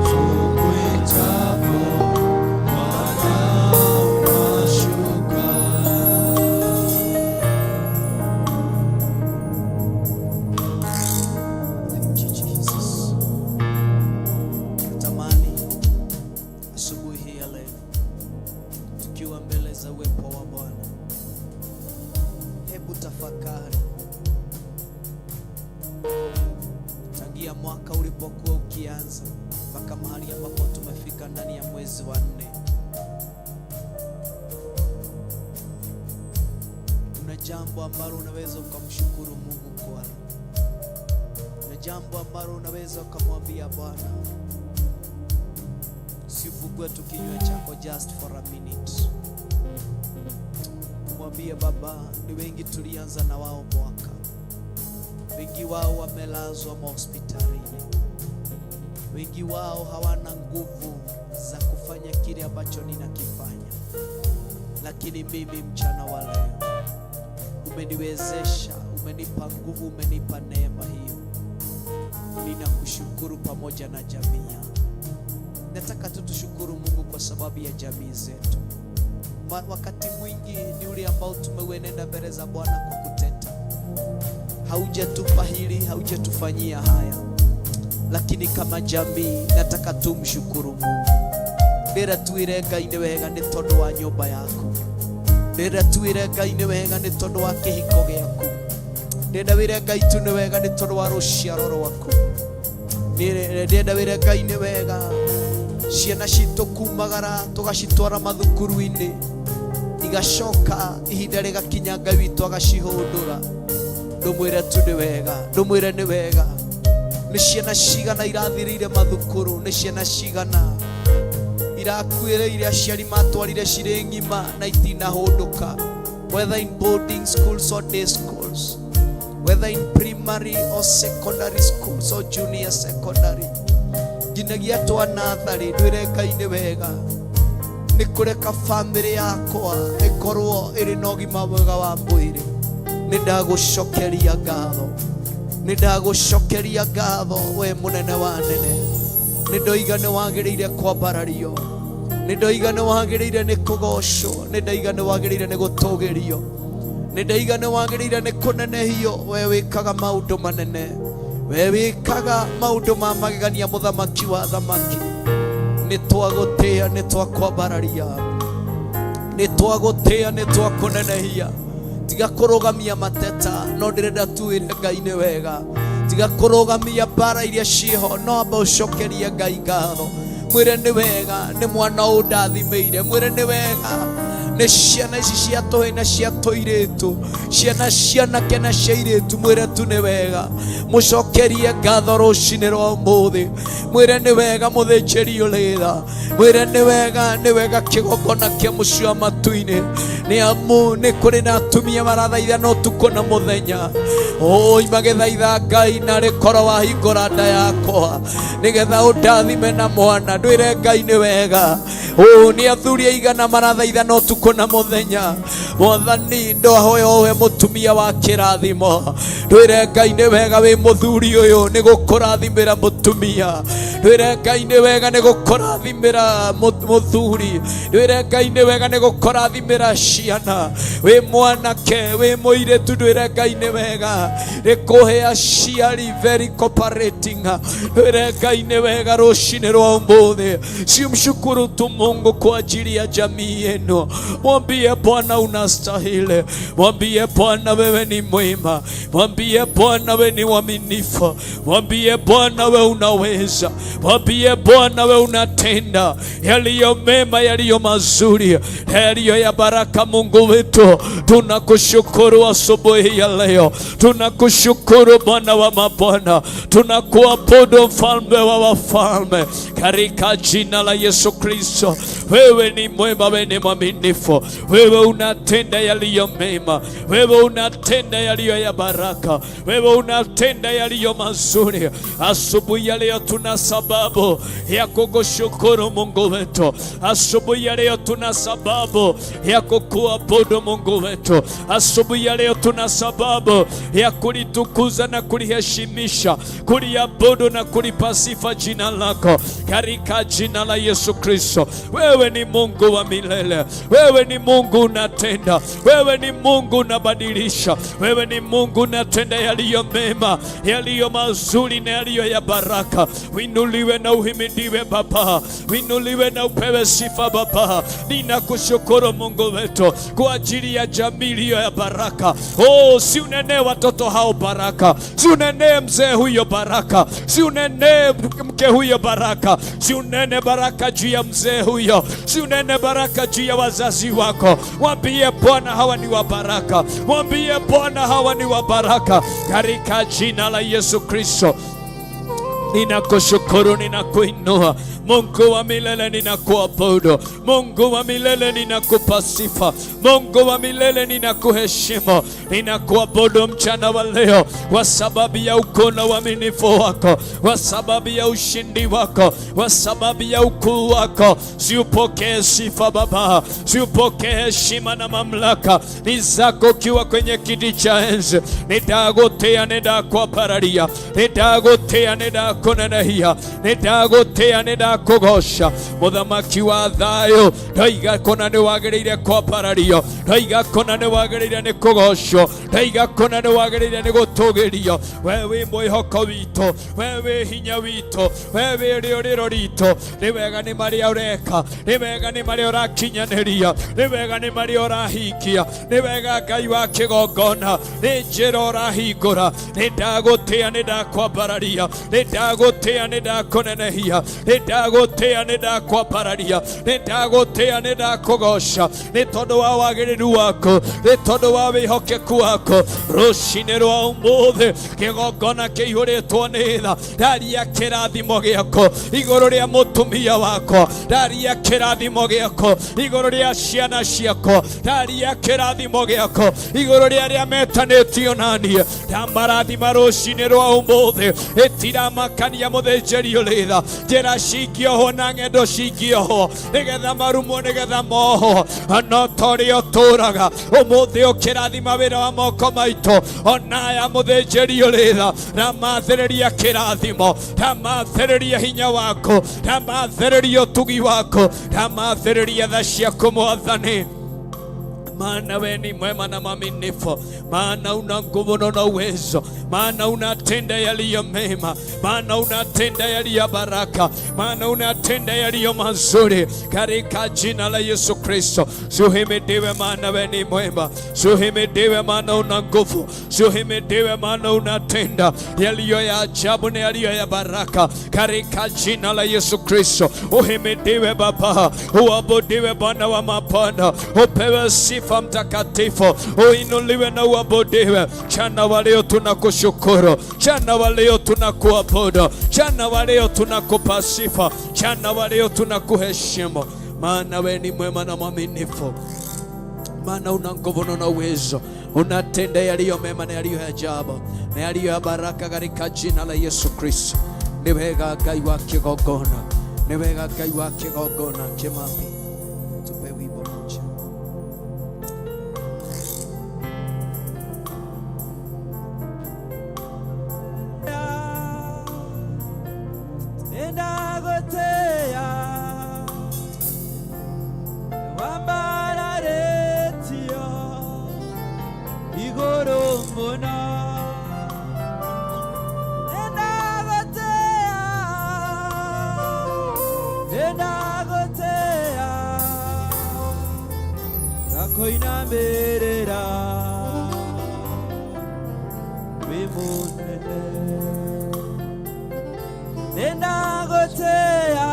Speaker 3: Tukuitapo, Bwana unashuka.
Speaker 4: Thank you, Jesus. Natamani asubuhi hii ya leo tukiwa mbele za uwepo wa Bwana, hebu tafakari tangia mwaka ulipokuwa ukianza mpaka mahali ambapo tumefika ndani ya mwezi wa nne. Kuna jambo ambalo unaweza ukamshukuru Mungu kwalo na jambo ambalo unaweza ukamwambia Bwana. Sifungue tu kinywa chako just for a minute, mwambie Baba, ni wengi tulianza na wao mwaka, wengi wao wamelazwa mahospitalini, wengi wao hawana nguvu za kufanya kile ambacho ninakifanya, lakini mimi mchana wa leo umeniwezesha, umenipa nguvu, umenipa neema hiyo ninakushukuru pamoja na jamii yangu. Nataka tu tushukuru Mungu kwa sababu ya jamii zetu. Wakati mwingi ni ule ambao tumeuenenda mbele za Bwana kwa kuteta, haujatupa hili, haujatufanyia haya, lakini kama jamii nataka tumshukuru Mungu. Ndĩra twĩre Ngai nĩ wega nĩ tondũ wa nyũmba yaku. Ndĩra twĩre Ngai nĩ wega nĩ tondũ wa kĩhiko gĩaku. Ndĩrenda wĩre Ngai tu nĩ wega nĩ tondũ wa rũciaro rwaku. Ndĩrenda wĩre Ngai nĩ wega ciana citũ kumagara tũgacitwara mathukuru-inĩ igacoka ihinda rĩgakinya Ngai witũ agacihũndũra. Ndũmwĩre tu nĩ wega, ndũmwĩre nĩ wega. Nĩ ciana cigana irathirĩire mathukuru, nĩ ciana cigana irakuĩrĩire aciari matwarire cirĩ ng'ima na itinahũndũka, whether in boarding schools or day schools, whether in primary or secondary schools or junior secondary, nginyagia twa natharĩ. Ndwĩre Ngai nĩ wega nĩ kũreka bamĩrĩ yakwa ĩkorwo ĩrĩ na ũgima mwega wa mwĩrĩ. Nĩ ndagũcokeria ngatho, nĩ ndagũcokeria ngatho we mũnene wa nene. Nĩ ndoiga nĩ wagĩrĩire kwambarario, nĩ ndoiga nĩ wagĩrĩire nĩ kũgocwo, nĩ ndaiga nĩ wagĩrĩire nĩ gũtũgĩrio, nĩ ndaiga nĩ wagĩrĩire nĩ kũnenehio. We wĩkaga maũndũ manene, we wĩkaga maũndũ ma magegania, mũthamaki wa thamaki. Nĩ twagũtĩa, nĩ twakwambararia, nĩ twagũtĩa, nĩ twakũnenehia. Tiga kũrũgamia mateta, no ndĩrenda tuĩre Ngai nĩ wega. Tiga kũrũgamia mbara iria ciĩho, no amba ũcokerie Ngai ngatho. Mwĩre nĩ wega nĩ mwana ũyũ ndathimĩire, mwĩre nĩ wega nĩ ciana ici cia tũhĩ na cia tũirĩtu, ciana cianake na cia irĩtu, mwĩre tu nĩ wega. Mũcokerie ngatho rũcinĩ rwa ũmũthĩ, mwĩre nĩ wega mũthĩnjĩri ũrĩra, mwĩre nĩ wega, nĩ wega kĩgongona kĩa mũciĩ wa matu-inĩ, nĩ amu nĩ kũrĩ na atumia marathaithana ũtukũ na mũthenya, oi magĩthaitha Ngai narĩ korwo wahingũra nda yakwa nĩgetha ũndathime na mwana. Ndwĩre Ngai nĩ wega. Ũũ nĩ athuri aigana marathaithana ũtukũ na mũthenya. Mwathani, ndohoya ũhe mũtumia wa kĩrathimo. Ndwĩre Ngai nĩ wega wĩ mũthuri ũyũ nĩ gũkũrathimĩra mũtumia. Ndwĩre Ngai nĩ wega nĩ gũkũrathimĩra mũthuri. Ndwĩre Ngai nĩ wega nĩ gũkũrathimĩra ciana. Wĩ mwanake, wĩ mũirĩtu, ndwĩre Ngai nĩ wega nĩ kũhe aciari very cooperating. Ndwĩre Ngai nĩ wega rũcinĩ rwa ũmũthĩ. Si mshukuru tu Mungu kwa ajili ya jamii yenu. Mwambie Bwana unastahili. Mwambie Bwana wewe ni mwema. Mwambie Bwana wewe ni mwaminifu. Mwambie Bwana wewe unaweza. Mwambie Bwana wewe unatenda yaliyo mema, yaliyo mazuri, yaliyo ya baraka. Mungu wetu, tunakushukuru asubuhi ya leo. Tunakushukuru Bwana wa mabwana, tunakuabudu mfalme wa wafalme, katika jina la Yesu Kristo. Wewe ni mwema, wewe ni mwaminifu, wewe unatenda yaliyo mema, wewe unatenda yaliyo ya baraka, wewe unatenda yaliyo mazuri. Asubuhi ya leo tuna sababu ya kukushukuru Mungu wetu. Asubuhi ya leo tuna sababu ya kukuabudu Mungu wetu. Asubuhi ya leo tuna sababu ya kulitukuza na kuliheshimisha, kuliabudu na kulipa sifa jina lako, katika jina la Yesu Kristo. Wewe ni Mungu wa milele, wewe ni Mungu unatenda, wewe ni Mungu unabadilisha, wewe ni Mungu unatenda yaliyo mema, yaliyo mazuri na yaliyo ya baraka. Uinuliwe na uhimidiwe Baba, uinuliwe na upewe sifa Baba. Ninakushukuru Mungu wetu kwa ajili ya jamii iliyo ya baraka. Oh, si unenee watoto hao baraka, si unenee mzee huyo baraka, si unenee mke huyo baraka, si unene baraka juu ya mzee huyo, si unene baraka juu ya wazazi wako. Mwambie Bwana hawa ni wa baraka, mwambie Bwana hawa ni wa baraka, katika jina la Yesu Kristo. Ninakushukuru, ninakuinua Mungu wa milele, ninakuabudu Mungu wa milele, ninakupa sifa Mungu wa milele, ninakuheshimu, ninakuabudu mchana wa leo kwa sababu ya ukuu na uaminifu wako, kwa sababu ya ushindi wako, kwa sababu ya ukuu wako. Siupokee sifa Baba, siupokee heshima na mamlaka ni zako ukiwa kwenye kiti cha enzi. Nĩndagũtĩa, nĩndakwambararia, nĩndagũtĩa, nĩndakũnenehia, nĩndagũtĩa, nĩndakũgoca. Mũthamaki wa thayũ, ndoiga kũna nĩ wagĩrĩire kwambarario, ndoiga kũna nĩ wagĩrĩire nĩ kũgocwo, ndoiga kũna nĩ wagĩrĩire nĩ gũtũgĩrio. We wĩ mwĩhoko witũ, we wĩ hinya witũ, we wĩ rĩũrĩro ritũ. Nĩ wega nĩ marĩa ũreka, nĩ wega nĩ marĩa ũrakinyanĩria, nĩ wega nĩ marĩa ũrahingia, nĩ wega Ngai wa kĩgongona, nĩ njĩra ũrahingũra. Nĩ ndagũtĩa, nĩ ndakwambararia, nĩ ndagũtĩa, nĩ ndakũnenehia, nĩ ndagũtĩa, nĩ ndakwambararia, nĩ ndagũtĩa, nĩ ndakũgoca, nĩ tondũ wa wagĩrĩru waku, nĩ tondũ wa wĩhokeku waku. Rũcinĩ rwa ũmũthĩ kĩgongona kĩihũrĩtwo nĩ tha. Ndaria kĩrathimo gĩaku igũrũ rĩa mũtumia wakwa, ndaria kĩrathimo gĩaku igũrũ rĩa ciana ciakwa, ndaria kĩrathimo gĩaku igũrũ rĩa arĩa metanĩtio naniĩ. Ndamarathima rũcinĩ rwa ũmũthĩ, ĩtiramakania mũthĩnjĩri ũrĩ tha, njĩra cingĩohwo na ng'endo cingĩohwo, nĩgetha marumwo, nĩgetha mohwo, no ta ũrĩa ũtũũraga ũmũthĩ ũkĩrathima wĩra wa moko maitũ, onaya mũthĩnjĩri ũrĩ tha, ramathĩrĩria kĩrathimo, ramathĩrĩria hinya waku, ramathĩrĩria ũtugi waku, ramathĩrĩria tha ciaku Mwathani. Maana wewe ni mwema na mwaminifu, maana una nguvu na una uwezo, maana unatenda yaliyo mema, maana unatenda yaliyo baraka, maana unatenda yaliyo mazuri, katika jina la Yesu Kristo. Suhimidiwe, maana wewe ni mwema. Suhimidiwe, maana una nguvu. Suhimidiwe, maana unatenda yaliyo ya ajabu na yaliyo ya baraka, katika jina la Yesu Kristo. Uhimidiwe Baba, uabudiwe Bwana wa mabwana, upewe sifa Mtakatifu, uinuliwe na uabudiwe. Mchana wa leo tunakushukuru, mchana wa leo tunakuabudu, mchana wa leo tunakupa sifa, mchana wa leo tunakuheshimu, maana wewe ni mwema na mwaminifu, maana una nguvu na una uwezo, unatenda yaliyo mema na yaliyo ya ajabu na yaliyo ya baraka, katika jina la Yesu Kristo. Nĩ wega Ngai wa kĩgongona, nĩ wega Ngai wa kĩgongona. Kĩmambi, tupe wimbo moja.
Speaker 3: Ndakoinamĩrĩra wĩ mũnene. Nĩndagũtĩĩa,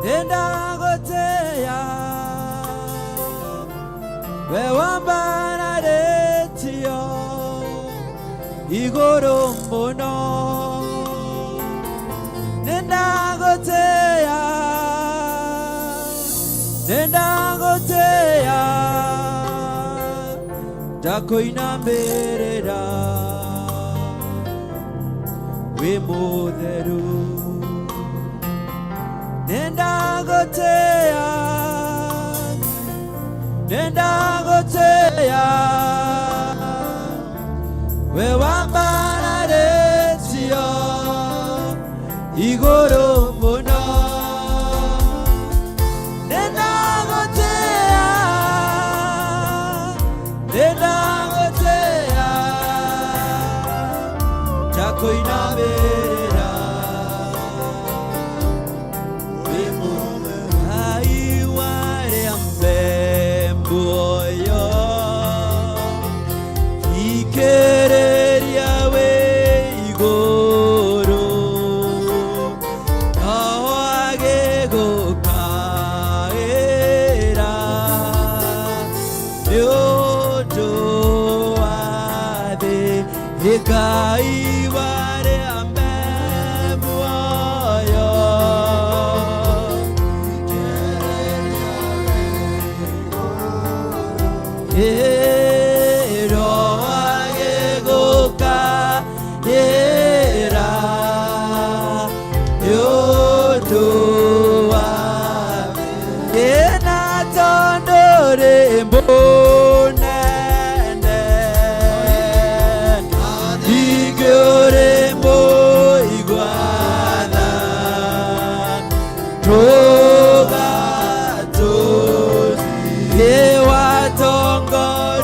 Speaker 3: nĩndagũtĩĩa, we wambararĩtio igũrũ mũno. Nĩndagũtĩĩa, nĩndagũtĩĩa, ndakũinamĩrĩra wĩ mũtheru. Nĩndagũtĩĩa, nĩndagũtĩĩa, we wambararĩtio igũrũ mũno. Nĩndagũtĩĩa, nĩndagũtĩĩa, ndakũinamĩrĩra wĩ mũtheru. Ngai warĩa muoyo ikĩrĩria wĩ igũrũ, no agĩgũkaĩra nĩ ũndũ wa thĩ. Ngai warĩa muoyo. Ĩro agĩgũkaĩra nĩ ũndũ wa ĩna tondũ rĩ mũnene, ningĩ ũrĩ mũiguana, tũgatũthiĩ watongoria.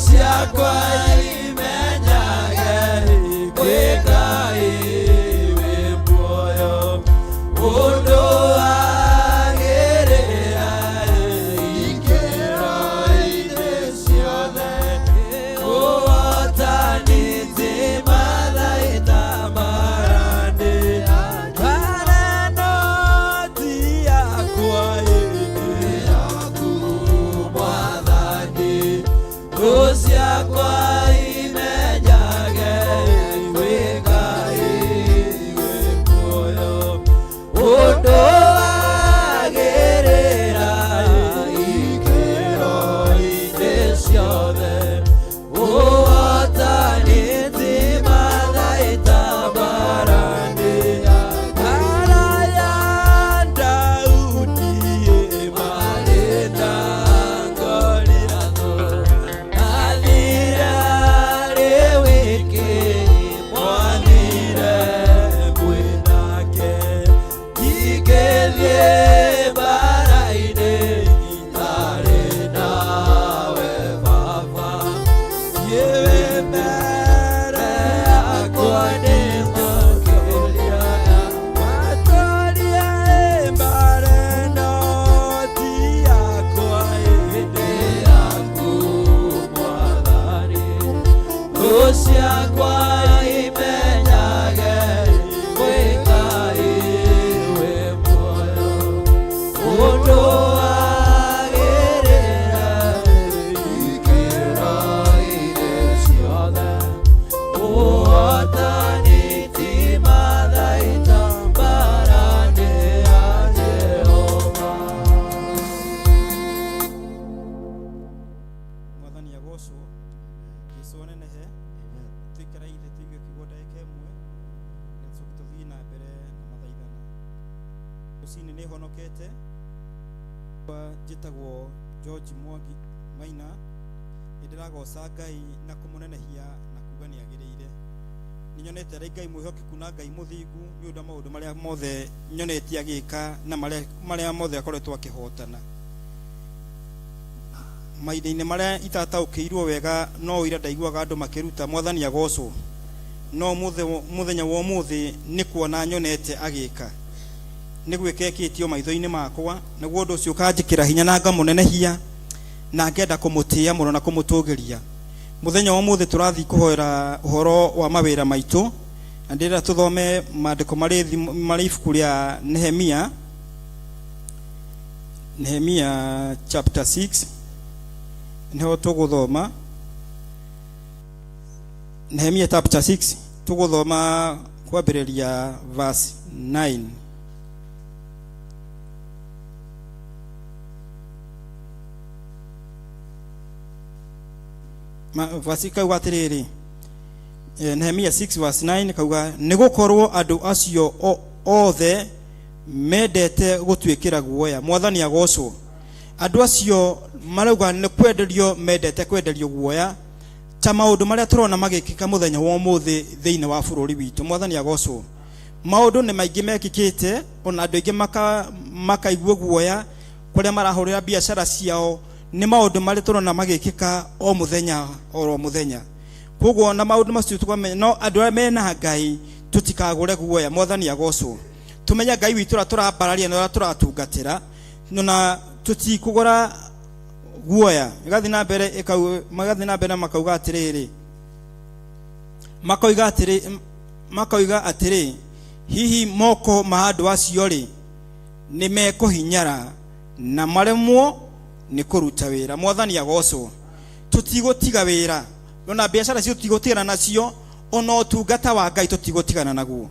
Speaker 3: ciakwa imenyage kwĩ Ngai wĩ muoyo ũndũ wagĩrĩra ikĩro-inĩ ciothe ũhotani ti mathaita marandĩ Kareno ti yakwa ĩndĩ yaku Mwathani thũ ciakwa imenyage kwĩ Ngai wĩ muoyo ũndũ wagĩrĩra ikĩro-inĩ ciothe ũhotani ti mathaita marandĩ Ngara ya Daudi ĩmarĩ na Goliathũ athire arĩ wiki mwathire mwĩ nake ingĩthiĩ mbara-inĩ itarĩ nawe baba thiĩ wĩ mbere yakwa nĩ makĩria matũrie mbara ĩno ti yakwa ĩndĩ yaku Mwathani thũ ciakwa imenyage kwĩ Ngai wĩ muoyo ũndũ wagĩrĩra ikĩro-inĩ ciothe ũhotani ti mathaita mbara-inĩ ya Jehova.
Speaker 6: Mwathani agocwo. Jesu anenehe. Tuikaraire tuigue kiugo ndagĩka ĩmwe na tũcoke tũthiĩ na mbere na mathaithana. Rũcinĩ nĩ honokete. Njĩtagwo George Mwangi Maina. Nĩ ndĩragoca Ngai na kũmũnenehia na kuga nĩ agĩrĩire. Nĩ nyonete arĩ Ngai mwĩhokeku na Ngai mũthingu nĩ ũndũ wa maũndũ marĩa mothe nyonete agĩka na marĩa mothe akoretwo akĩhotana. Mahinda-inĩ marĩa itataũkĩirwo wega no ũira ndaiguaga andũ makĩruta Mwathani agocwo. No mũthenya wa ũmũthĩ nĩ kuona nyonete agĩka. Nĩ gwĩka ekĩtio maitho-inĩ makwa naguo ũndũ ũcio ũkanjĩkĩra hinya na ngamũnenehia na ngenda kũmũtĩĩa mũno na kũmũtũgĩria. Mũthenya wa ũmũthĩ tũrathiĩ kũhoera ũhoro wa mawĩra maitũ na ndĩrenda tũthome maandĩko marĩ ibuku rĩa Nehemia. Nehemia chapter 6 niho tũgũthoma. Nehemia chapter 6 tũgũthoma kwambĩrĩria verse 9. Verse kauga atĩrĩrĩ, Nehemia 6 verse 9 kauga nĩ gũkorwo andũ acio othe mendete gũtuĩkĩra guoya. Mwathani agocwo. Andũ acio marauga nĩ kwenderio mendete kwenderio guoya ta maũndũ marĩa tũrona magĩkĩka mũthenya wa ũmũthĩ thĩinĩ wa bũrũri witũ. Mwathani agocwo. Maũndũ nĩ maingĩ mekĩkĩte ona andũ aingĩ makaigua guoya kũrĩa marahũrĩra biacara ciao nĩ maũndũ marĩa tũrona magĩkĩka o mũthenya oro mũthenya. Koguo na maũndũ macio tũkamenya no andũ arĩa mena Ngai tũtikagũre guoya. Mwathani agocwo. Tũmenye Ngai witũ ũrĩa tũrambararia na ũrĩa tũratungatĩra na tũtikũgũra guoya. Ĩgathiĩ na mbere magathiĩ na mbere makauga atĩrĩrĩ, makoiga atĩrĩ, makoiga atĩrĩ, hihi moko ma andũ acio rĩ nĩ mekũhinyara na maremwo nĩ kũruta wĩra. Mwathani agocwo. Tũtigũtiga wĩra ona biacara citũ tũtigũtigana nacio ona ũtungata wa Ngai tũtigũtigana naguo.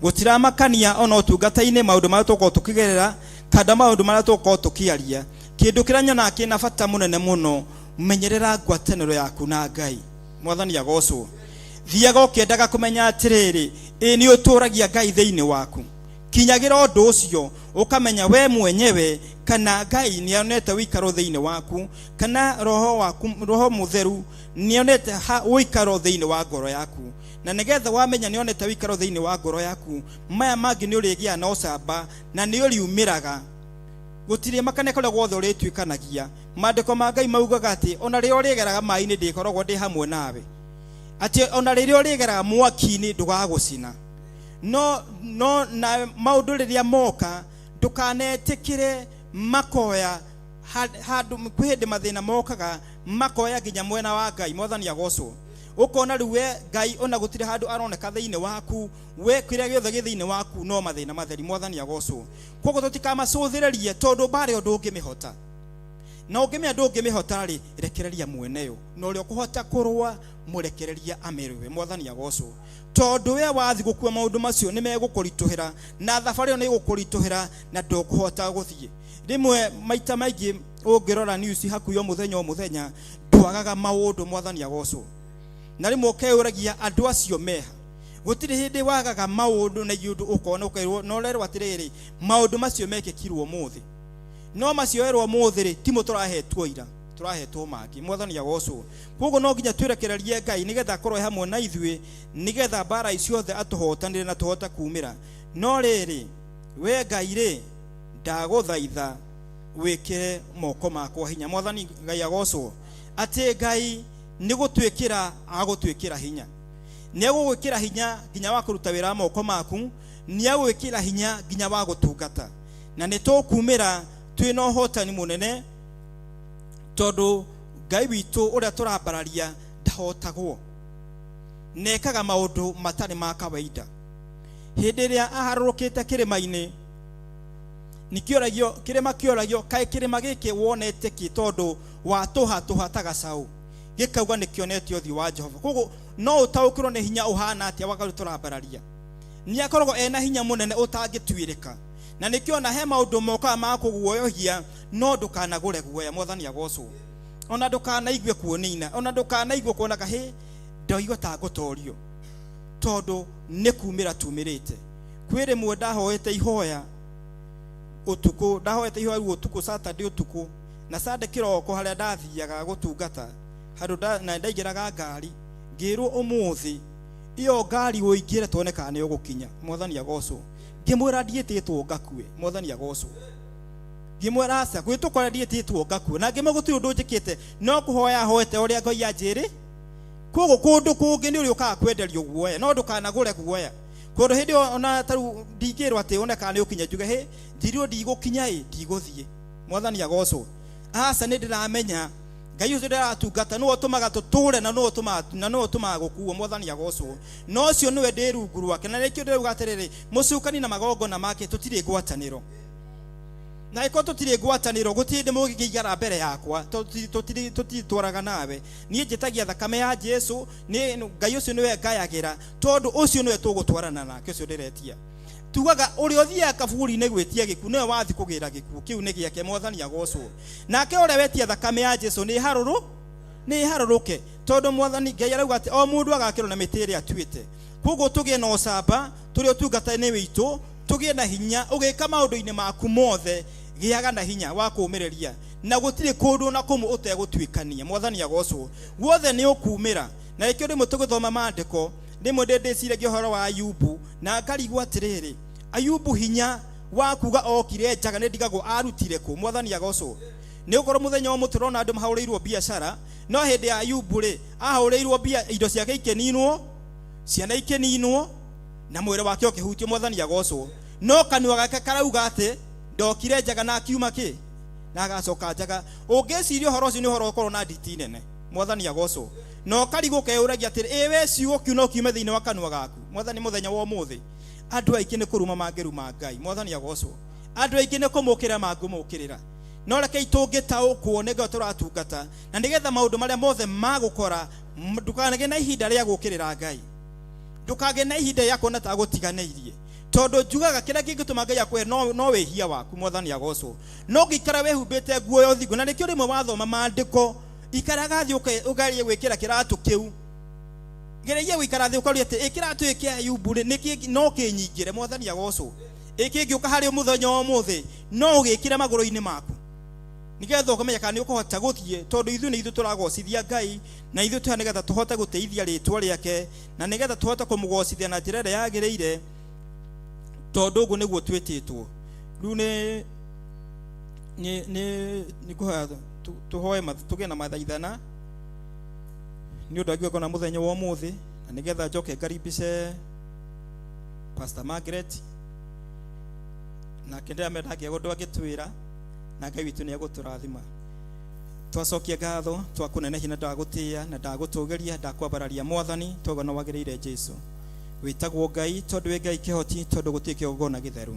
Speaker 6: Gũtiramakania ona ũtungata-inĩ maũndũ marĩa tũgũkorwo tũkĩgerera kana maũndũ marĩa tũgũkorwo tũkĩaria. Kĩndũ kĩrĩa nyonaga kĩna bata mũnene mũno, menyerera ngwatanĩro yaku na Ngai. Mwathani agocwo. Thiaga ũkĩendaga kũmenya atĩrĩrĩ, ĩ nĩ ũtũragia Ngai thĩinĩ waku. Kinyagĩra ũndũ ũcio ũkamenya we mwenyewe kana Ngai nĩ onete ũikaro thĩinĩ waku, kana roho waku, roho mũtheru nĩ onete ũikaro thĩinĩ wa ngoro yaku. Na nĩgetha wamenya nĩ onete ũikaro thĩinĩ wa ngoro yaku, maya mangĩ nĩ ũrĩgĩa na ũcamba na nĩ ũriumĩraga. Gũtirĩ makane kũrĩa guothe ũrĩtuĩkanagia. Maandĩko ma Ngai maugaga atĩ ona rĩrĩa ũrĩgeraga maĩ-inĩ ndĩkoragwo ndĩ hamwe nawe, atĩ ona rĩrĩa ũrĩgeraga mwaki-inĩ ndũgagũcina. No no na maũndũ rĩrĩa moka ndũkanetĩkĩre makoya handũ. Kwĩ hĩndĩ mathĩna mokaga makoya nginya mwena wa Ngai. Mwathani agocwo. Ũkona rĩu we Ngai ona gũtirĩ handũ aroneka thĩinĩ waku, we kĩrĩa gĩothe gĩ thĩinĩ waku no mathĩna matheri. Mwathani agocwo. Koguo tũtikamacũthĩrĩrie, tondũ mbara ĩyo ndũngĩmĩhota, na ũngĩmenya ndũngĩmĩhota rĩ, rekereria mweneyo, na ũrĩa ũkũhota kũrũa mũrekereria amĩrũe. Mwathani agocwo. Tondũ we wathi gũkua maũndũ macio nĩ megũkũritũhĩra, na thabarĩ ĩyo nĩ ĩgũkũritũhĩra na ndũkũhota gũthiĩ. Rĩmwe maita maingĩ ũngĩrora news hakuhĩ o mũthenya o mũthenya, ndwagaga maũndũ. Mwathani agocwo. Na rĩmwe ũkeyũragia andũ acio meha. Gũtirĩ hĩndĩ wagaga maũndũ na ũndũ ũkona ũkerwo na ũrerwo atĩrĩrĩ, maũndũ macio mekĩkirwo ũmũthĩ. No macio werwo ũmũthĩ rĩ, timo tũrahetwo ira, tũrahetwo mangĩ. Mwathani agocwo. Koguo no nginya twĩrekererie Ngai nĩgetha akorwo e hamwe na ithuĩ, nĩgetha mbara ici ciothe atũhotanĩre na tũhote kumĩra. No rĩrĩ, we Ngai rĩ, ndagũthaitha wĩkĩre moko makwa hinya. Mwathani Ngai agocwo. Atĩ Ngai nĩ gũtwĩkĩra agũtwĩkĩra hinya, nĩ agũgwĩkĩra hinya nginya wa kũruta wĩra wa moko maku, nĩ agũgwĩkĩra hinya nginya wa gũtungata, na nĩ tũkumĩra twĩna ũhotani mũnene, tondũ Ngai witũ ũrĩa tũrambararia ndahotagwo, nekaga maũndũ matarĩ ma kawaida. Hĩndĩ ĩrĩa aharũrũkĩte kĩrĩma-inĩ, nĩkĩoragio kĩrĩma, kĩoragio kaĩ kĩrĩma gĩkĩ wonete kĩ, tondũ watũhatũha ta gacaũ? Gĩkauga nĩkĩonete ũthiũ wa Jehova. Koguo no ũtaũkĩrwo nĩ hinya ũhana atĩa wa Ngai tũrambararia. Nĩ akoragwo ena hinya mũnene ũtangĩtuĩrĩka, na nĩkĩo ona he maũndũ mokaga ma kũguoyohia, no ndũkanagũre guoya. Mwathani agocwo. Ona ndũkanaigue kuonina, ona ndũkanaigue kuona kahĩ ndoigua ta ngũtorio, tondũ nĩ kumĩra tumĩrĩte. Kwĩ rĩmwe ndahoete ihoya ũtukũ, ndahoete ihoya rĩu ũtukũ, Saturday ũtukũ, na Sunday kĩroko harĩa ndathiaga gũtungata handũ na ndaingĩraga ngari, ngĩrwo ũmũthĩ iyo ngari ũingĩre tuone kana nĩ ũgũkinya. Mwathani agocwo. Ngĩmwĩra ndiĩtĩtwo ngakue. Mwathani agocwo. Ngĩmwĩra aca, gwĩtwo kũrĩa ndiĩtĩtwo ngakue, na ngĩmwĩra gũtirĩ ũndũ njĩkĩte, no kũhoya hoete ũrĩa Ngai anjĩrĩ. Koguo kũndũ kũngĩ nĩ ũrĩũkaga kwenderio guoya, no ndũkanagũre guoya. Kũndũ hĩndĩ ĩyo ona tarĩu ndingĩrwo atĩ one kana nĩ ũkinya, njuge hĩ njirwo ndigũkinya ĩ ndigũthiĩ. Mwathani agocwo. Aca, nĩ ndĩramenya Ngai ũcio ndĩratungata nĩwe ũtũmaga tũtũre, na nĩwe ũtũmaga, na nĩwe ũtũmaga gũkuo. Mwathani agocwo. Na ũcio nĩwe ndĩ rungu rwake, na nĩkĩo ndĩrauga atĩrĩrĩ, mũcukani na magongona make tũtirĩ ngwatanĩro. Na ĩkorwo tũtirĩ ngwatanĩro, gũtirĩ hĩndĩ mũngĩigara mbere yakwa, tũtitwaraga nawe. Niĩ njĩtagia thakame ya Jesu, nĩ Ngai ũcio nĩwe ngayagĩra, tondũ ũcio nĩwe tũgũtwarana nake, ũcio ndĩretia. Tugaga ũrĩa ũthiaga kaburi-inĩ gwĩtia gĩkuũ nĩwe wathi kũgĩra gĩkuũ kĩu nĩ gĩake. Mwathani agocwo. Nake ũrĩa wetia thakame ya Jesu nĩ harũrũ, nĩ harũrũke, tondũ Mwathani Ngai arauga atĩ o mũndũ agakĩrwo na mĩtĩ ĩrĩa atuĩte. Koguo tũgĩe na ũcamba tũrĩ ũtungata-inĩ witũ, tũgĩe na hinya ũgĩka maũndũ-inĩ maku mothe, gĩaga na hinya wa kũũmĩrĩria, na gũtirĩ kũndũ na kũmwe ũtegũtuĩkania. Mwathani agocwo. Guothe nĩ ũkumĩra. Na nĩkĩo rĩmwe tũgĩthoma maandĩko, rĩmwe ndĩ ndĩciragia ũhoro wa Ayubu na ngarigwo atĩrĩrĩ, Ayubu hinya wa kuga okire njaga nĩ ndigagwo arutire kũ? Mwathani agocwo. Nĩ gũkorwo mũthenya ũmwe tũrona andũ mahũrĩirwo biacara, no hĩndĩ ya Ayubu rĩ, ahũrĩirwo mbia, indo ciake ikĩninwo, ciana ikĩninwo, na mwĩrĩ wake ũkĩhutio. Mwathani agocwo. No kanua gake karauga atĩ ndokire njaga na akiuma kĩ na agacoka njaga. Ũngĩciria ũhoro ũcio nĩ ũhoro ũkorwo na nditi nene. Mwathani agocwo. Na ũkarigwo ũkeyũragia atĩrĩ, ĩ we ciugo kiu no kiume thĩinĩ wa kanua gaku? Mwathani, mũthenya wa ũmũthĩ andũ aingĩ nĩ kũruma mangĩruma Ngai. Mwathani agocwo. Andũ aingĩ nĩ kũmũkĩrĩra mangĩmũkĩrĩra, no rekei tũngĩtaũkwo nĩ Ngai tũratungata, na nĩgetha maũndũ marĩa mothe magũkora, ndũkanagĩe na ihinda rĩa gũkĩrĩra Ngai, ndũkagĩe na ihinda rĩa kuona ta agũtiganĩirie, tondũ njugaga kĩrĩa kĩngĩtũma Ngai akũhe no wĩhia waku. Mwathani agocwo. No ngĩikara wĩhumbĩte nguo ya ũthingu, na nĩkĩo rĩmwe wathoma maandĩko, ikaraga thĩ ũgerie gwĩkĩra kĩratũ kĩu, geregia gũikara thĩ ũkaria atĩ ĩ kĩratũ gĩkĩ kĩa Ayubu rĩ, nĩkĩ no kĩnyingĩre? Mwathani agocwo. Ĩ kĩngĩũka harĩ mũthenya wa ũmũthĩ, no ũgĩkĩre magũrũ-inĩ maku, nĩgetha ũkamenya kana nĩ ũkũhota gũthiĩ, tondũ ithuĩ nĩ ithuĩ tũragocithia Ngai, na ithuĩ twĩ nĩgetha tũhote gũtĩithia rĩtwa rĩake, na nĩgetha tũhote kũmũgocithia na njĩra ĩrĩa yagĩrĩire, tondũ ũguo nĩguo twĩtĩtwo. Rĩu nĩ Nĩ kũhoya tũhoe tũgĩe na mathaithana nĩ ũndũ wa igongona mũthenya wa ũmũthĩ, na nĩgetha njoke ngaribishe Pastor Margaret, nake ndĩramenya ndangĩaga ũndũ angĩtwĩra, na Ngai witũ nĩ egũtũrathima. Twacokia ngatho, twakũnenehia na ndagũtĩĩa na ndagũtũgĩria, ndakwambararia Mwathani, tauga no wagĩrĩire. Jesu wĩtagwo Ngai tondũ wĩ Ngai kĩhoti, tondũ gũtirĩ kĩgongona gĩtheru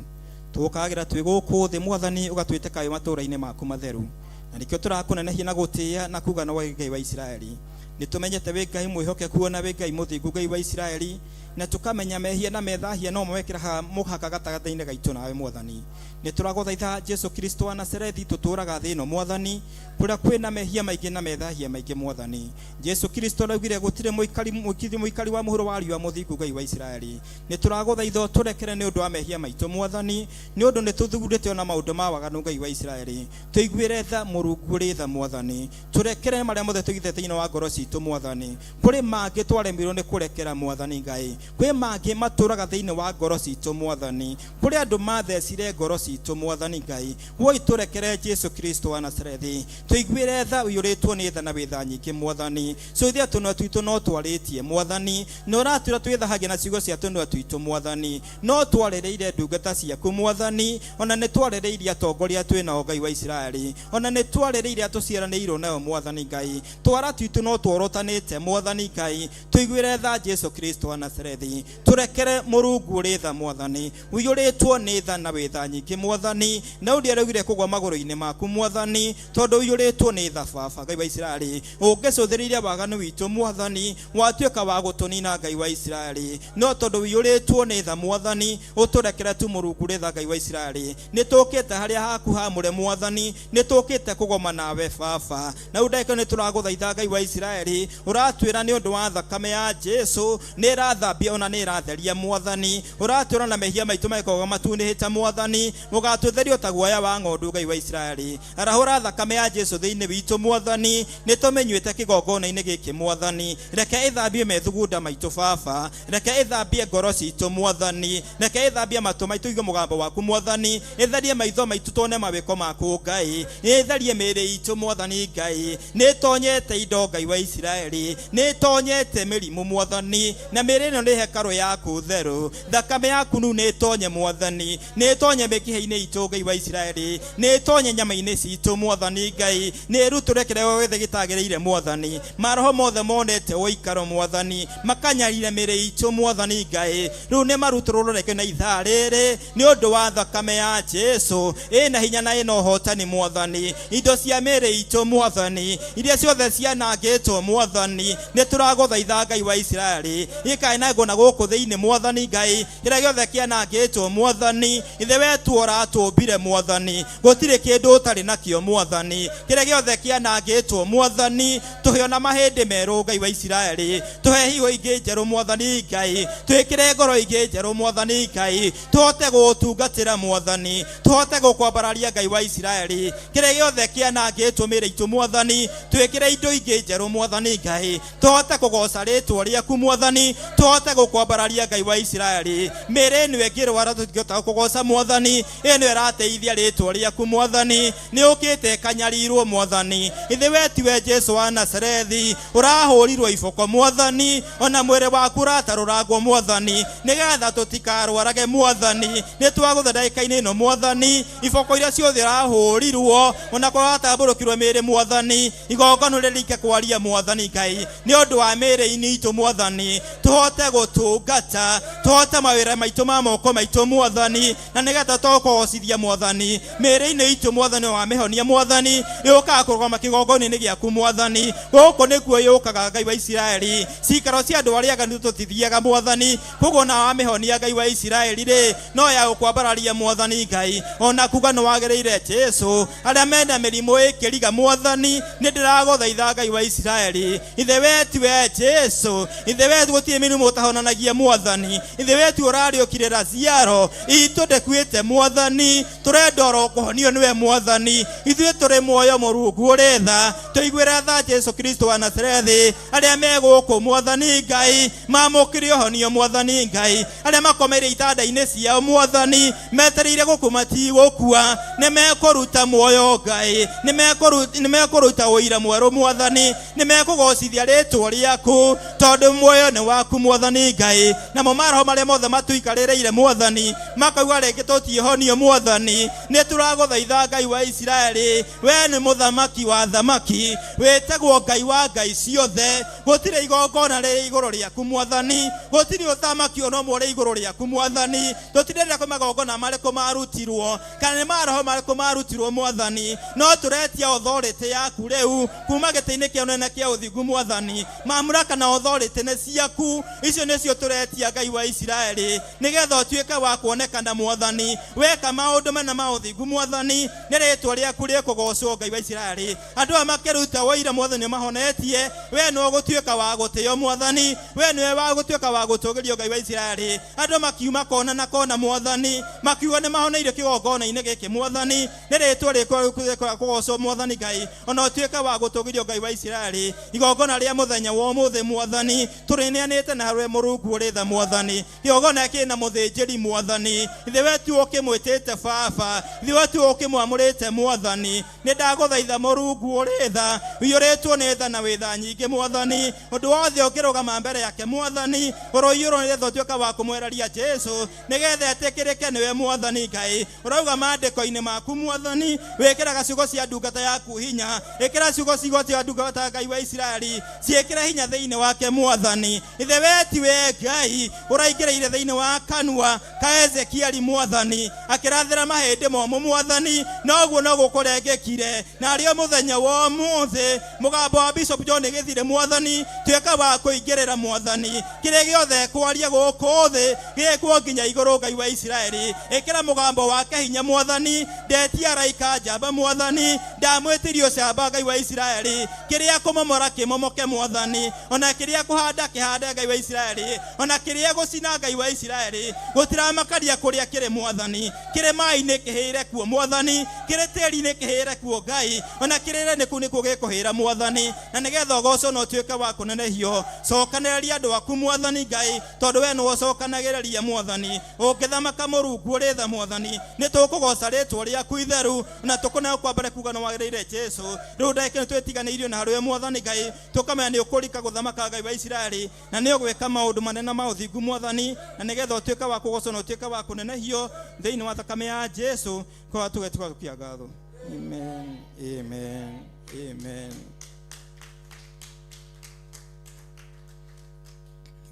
Speaker 6: tũgũkagĩra twĩ gũkũ thĩ. Mwathani, ũgatwĩte kayũ matũũra-inĩ maku matheru, na nĩkĩo tũrakũnenehia na gũtĩĩa na kuga no wĩ Ngai wa Isiraeli. Nĩ tũmenyete wĩ Ngai mwĩhokeku na wĩ Ngai mũthingu, Ngai wa Isiraeli, na tũkamenya mehia na methahia no mekĩraga mũhaka gatagatĩ-inĩ gaitũ nawe. Mwathani, nĩ tũragũthaitha, Jesu Kristo wa Nazarethi, tũtũraga thĩ ĩno, Mwathani, kũrĩa kwĩna mehia maingĩ na methahia maingĩ. Mwathani Jesu Kristo araugire gũtirĩ mũikari mũikiri mũikari wa mũhuro wa riũa mũthingu. Ngai wa Isiraeli, nĩ tũragũthaitha ũtũrekere nĩ ũndũ wa mehia maitũ, Mwathani, nĩ ũndũ nĩ tũthugundĩte ona maũndũ ma waganu. Ngai wa Isiraeli, tũiguĩre tha. Mũrungu ũrĩ tha, Mwathani, tũrekere marĩa mothe tũigĩte thĩinĩ wa ngoro citũ. Mwathani, kũrĩ mangĩ twaremirwo nĩ kũrekera. Mwathani Ngai, kwĩ mangĩ matũraga thĩinĩ wa ngoro citũ. Mwathani, kũrĩ andũ mathecire ngoro citũ. Mwathani Ngai, woi tũrekere. Jesu Kristo wa Nazarethi, tũiguĩre tha. Ũiyũrĩtwo nĩ tha na wĩ tha nyingĩ. Mwathani, cũithia tũnua twitũ no twarĩtie. Mwathani, na ũratwĩra twĩthahagia na ciugo cia tũnua twitũ. Mwathani, no twarĩrĩire ndungata ciaku. Mwathani, ona nĩ twarĩrĩirie atongoria twĩ nao. Ngai wa Isiraeli, ona nĩ twarĩrĩire atũciaranĩirwo nayo. Mwathani Ngai, twara twitũ no tworotanĩte. Mwathani Ngai, tũiguĩre tha. Jesu Kristo wa Nazarethi, tũrekere. Mũrungu ũrĩ tha, Mwathani, ũiyũrĩtwo nĩ tha na wĩ tha nyingĩ. Mwathani, Daudi araugire kũgwa magũrũ-inĩ maku, Mwathani, tondũ ũiyũrĩtwo nĩ tha. Baba Ngai wa Isiraeli, ũngĩcũthĩrĩirie waganu witũ, Mwathani, watuĩka wa gũtũnina. Ngai wa Isiraeli, no tondũ ũiyũrĩtwo nĩ tha, Mwathani, ũtũrekere tu. Mũrungu ũrĩ tha, Ngai wa Isiraeli, nĩ tũkĩte harĩa haku hamũre. Mwathani, nĩ tũkĩte kũgoma nawe, Baba, na rĩu ndagĩka nĩ tũragũthaitha. Ngai wa Isiraeli, ũratwĩra nĩ ũndũ wa thakame ya Jesu nĩ ĩrathambia ona nĩ ĩratheria. Mwathani, ũratwĩra na mehia maitũ magĩkoragwo matunĩhĩte, Mwathani, mũgatũtherio ta guoya wa ng'ondu. Ngai wa Isiraeli, arahũra thakame ya Jesu thĩinĩ witũ. Mwathani, nĩ tũmĩnyuĩte kĩgongona-inĩ gĩkĩ. Mwathani, reke ĩthambie methugunda maitũ. Baba, reke ĩthambie ngoro citũ. Mwathani, reke ĩthambie matũ maitũ igue mũgambo waku. Mwathani, ĩtherie maitho maitũ tuone mawĩko maku. Ngai, ĩtherie mĩĩrĩ itũ. Mwathani Ngai, nĩ ĩtonyete indo. Ngai wa Isiraeli, nĩ ĩtonyete mĩrimũ. Mwathani, na mĩĩrĩ ĩno nĩ hekarũ yaku theru. Thakame yaku nu nĩ ĩtonye. Mwathani, nĩ ĩtonye mĩkiha-inĩ itũ. Ngai wa Isiraeli, nĩ ĩtonye nyama-inĩ citũ. Mwathani Ngai, nĩ ĩrutũre kĩrĩa gĩothe gĩtagĩrĩire. Mwathani, maroho mothe monete ũikaro, Mwathani, makanyarire mĩĩrĩ itũ, Mwathani Ngai, rĩu nĩ marutũrũrwo reke na ithaa rĩrĩ nĩ ũndũ wa thakame ya Jesu ĩna hinya na ĩna ũhotani. Mwathani, indo cia mĩĩrĩ itũ, Mwathani, iria ciothe cianangĩtwo, Mwathani, nĩ tũragũthaitha. Ngai wa Isiraeli, ikainangwo na gũkũ thĩinĩ. Mwathani Ngai, kĩrĩa gĩothe kĩanangĩtwo, Mwathani, ithe wetu ũratũmbire, Mwathani, gũtirĩ kĩndũ ũtarĩ nakĩo. Mwathani, kĩrĩa gĩothe kĩanangĩtwo, Mwathani, tũhe ona mahĩndĩ merũ. Ngai wa Isiraeli, tũhe higo ingĩ njerũ. Mwathani Ngai, twĩkĩre ngoro ingĩ njerũ. Mwathani Ngai, tũhote gũgũtungatĩra. Mwathani, tũhote gũkwambararia. Ngai wa Isiraeli, kĩrĩa gĩothe kĩanangĩtwo mĩĩrĩ itũ, Mwathani, twĩkĩre indo ingĩ njerũ. Mwathani Ngai, tũhote kũgoca rĩtwa rĩaku. Mwathani, tũhote gũkwambararia. Ngai wa Isiraeli, mĩĩrĩ ĩno ĩngĩrwara tũtingĩhota kũgoca. Mwathani, ĩno ĩrateithia rĩtwa rĩaku. Mwathani, nĩ ũkĩte ĩkanyarirwo. Mwathani, ithe we tiwe Jesu wa Nazarethi ũrahũrirwo iboko? Mwathani, ona mwĩrĩ waku ũratarũrangwo, Mwathani, nĩgetha tũtikarwarage. Mwathani, nĩ twagũtha ndagĩka-inĩ ĩno. Mwathani, iboko iria ciothe ũrahũrirwo, ona korwo watambũrũkirwo mĩĩrĩ, Mwathani, igongona rĩrike kwaria. Mwathani Ngai, nĩ ũndũ wa mĩĩrĩ-inĩ itũ, Mwathani, tũhote gũtungata, tũhote mawĩra maitũ ma moko maitũ, Mwathani, na nĩgetha tũkũgocithia. Mwathani, mĩĩrĩ-inĩ itũ, Mwathani, wa mĩhonia, Mwathani, yũkaga kũrũgama kĩgongona-inĩ gĩaku. Mwathani, gũkũ nĩkuo yũkaga. Ngai wa Isiraeli, cikaro cia andũ arĩa aganu tũtithiaga. Mwathani, koguo na wamĩhonia, Ngai wa Isiraeli rĩ, no ya gũkwambararia. Mwathani Ngai, ona kuga nĩ wagĩrĩire. Jesu, arĩa mena mĩrimũ ĩkĩriga, Mwathani, nĩ ndĩragũthaitha. Ngai wa Isiraeli, ithe we tiwe Jesu, ithe we gũtirĩ mĩrimũ ũtahonanagia. Mwathani, ithe we tu ũrariũkire Lazaro itũ ndĩkuĩte. Mwathani, tũrenda oro kũhonio nĩwe. Mwathani, ithuĩ tũrĩ muoyo. Mũrungu ũrĩ tha. Tũiguĩre tha Jesu Kristo wa Nazarethi, arĩa me gũkũ mwathani Ngai mamũkĩre ũhonio mwathani Ngai, arĩa makomeire itanda-inĩ ciao mwathani metereire gũkũ matigũkua, nĩ mekũruta muoyo Ngai, nĩ mekũruta ũira mwerũ mwathani, nĩ mekũgocithia rĩtwa rĩaku tondũ muoyo nĩ waku mwathani Ngai. Namo maroho marĩa mothe matuikarĩrĩire mwathani makauga rĩngĩ tũtiĩhonio mwathani, nĩ tũragũthaitha Ngai wa Isiraeli, we nĩ mũthamaki wa thamaki, wĩtagwo Ngai wa ngai ciothe, gũtirĩ igongona rĩrĩ igũrũ rĩaku mwathani, gũtirĩ ũthamaki ona ũmwe ũrĩ igũrũ rĩaku mwathani, tũtirenda kwĩ magongona marĩkũ marutirwo kana nĩ maroho marĩkũ marutirwo mwathani, no tũretia authority yaku rĩu kuma gĩtĩ-inĩ kĩa ũnene kĩa ũthingu mwathani, mamlaka na authority nĩ ciaku, icio nĩcio tũretia Ngai wa Isiraeli, nĩgetha ũtuĩke wa kuonekana mwathani, weka maũndũ mena ma ũthingu mwathani, nĩ rĩtwa rĩaku rĩkũgocwo Ngai wa Isiraeli. Andũ aya makĩruta ũira mwathani ũmahonetie, we nĩwe ũgũtuĩka wa gũtĩo mwathani, we nĩwe wa gũtuĩka wa gũtũgĩrio Ngai wa Isiraeli. Andũ makiuma kona na kona mwathani, makiuga nĩ mahoneire kĩgongona-inĩ gĩkĩ mwathani, nĩ rĩtwa rĩkũ kũgocwo mwathani Ngai, ona ũtuĩke wa gũtũgĩrio Ngai wa Isiraeli. Igongona rĩa mũthenya wa ũmũthĩ mwathani, tũrĩneanĩte na harĩ Mũrungu ũrĩ tha mwathani, kĩgongona kĩna mũthĩnjĩri mwathani, ithe wetu ũkĩmwĩtĩte baba, ithe wetu ũkĩmwamũrĩte mwathani, nĩ ndagũthaitha Mũrungu ũrĩ tha, ũiyũrĩtwo nĩ tha na wĩ tha nyingĩ mwathani, ũndũ wothe ũngĩrũgama mbere yake mwathani, ũroiyũrwo nĩ tha ũtuĩka wa kũmweraria Jesu, nĩgetha etĩkĩrĩke nĩwe mwathani Ngai. Ũrauga maandĩko-inĩ maku mwathani, wĩkĩraga ciugo cia ndungata yaku hinya, ĩkĩra ciugo cia ndungata Ngai wa Isiraeli, ciĩkĩre hinya thĩinĩ wake mwathani. Ithe we ti we Ngai ũraingĩrĩire thĩinĩ wa kanua ka Ezekieli mwathani, akĩrathĩra mahĩndĩ momũ mwathani, noguo no gũkũrengekire na arĩo mũthenya wa ũmũthĩ mũgambo wa Bishop John Gĩthire mwathani, tuĩka wa kũingĩrĩra mwathani, kĩrĩa gĩothe kwaria gũkũ thĩ gĩkwo nginya igũrũ Ngai wa Isiraeli, ĩkĩra mũgambo wake hinya mwathani, ndetia araika njamba mwathani, ndamwĩtirie ũcamba Ngai wa Isiraeli, kĩrĩa kũmomora kĩmomoke mwathani, ona kĩrĩa kũhanda kĩhande Ngai wa Isiraeli, ona kĩrĩa gũcina Ngai wa Isiraeli, gũtiramakaria kũrĩa kĩrĩ mwathani, kĩrĩ maĩ-inĩ kĩhĩre kuo mwathani, kĩrĩ tĩri-inĩ kĩhĩre kuo Ngai, ona kĩrĩre nĩ kũu nĩkuo gĩkũhĩra mwathani, na nĩgetha ũgocwo na ũtuĩke wa kũnenehio. Cokanĩrĩria andũ aku mwathani Ngai, tondũ we nĩwe ũcokanagĩrĩria mwathani, ũngĩthamaka Mũrungu ũrĩ tha mwathani, nĩ tũkũgoca rĩtwa rĩaku itheru, na tũkũneo kwa mbere kuga nĩ wagĩrĩire Jesu. Rĩu ndagĩka ĩno twĩtiganĩirio na harĩwe mwathani Ngai, tũkamenya nĩ ũkũrika gũthamaka Ngai wa Isiraeli, na nĩ ũgwĩka maũndũ manene ma ũthingu mwathani, na nĩgetha ũtuĩke wa kũgocwo na ũtuĩke wa kũnenehio thĩinĩ wa thakame ya Jesu, kwa tũgetuka gũkia ngatho. Amen, amen, amen.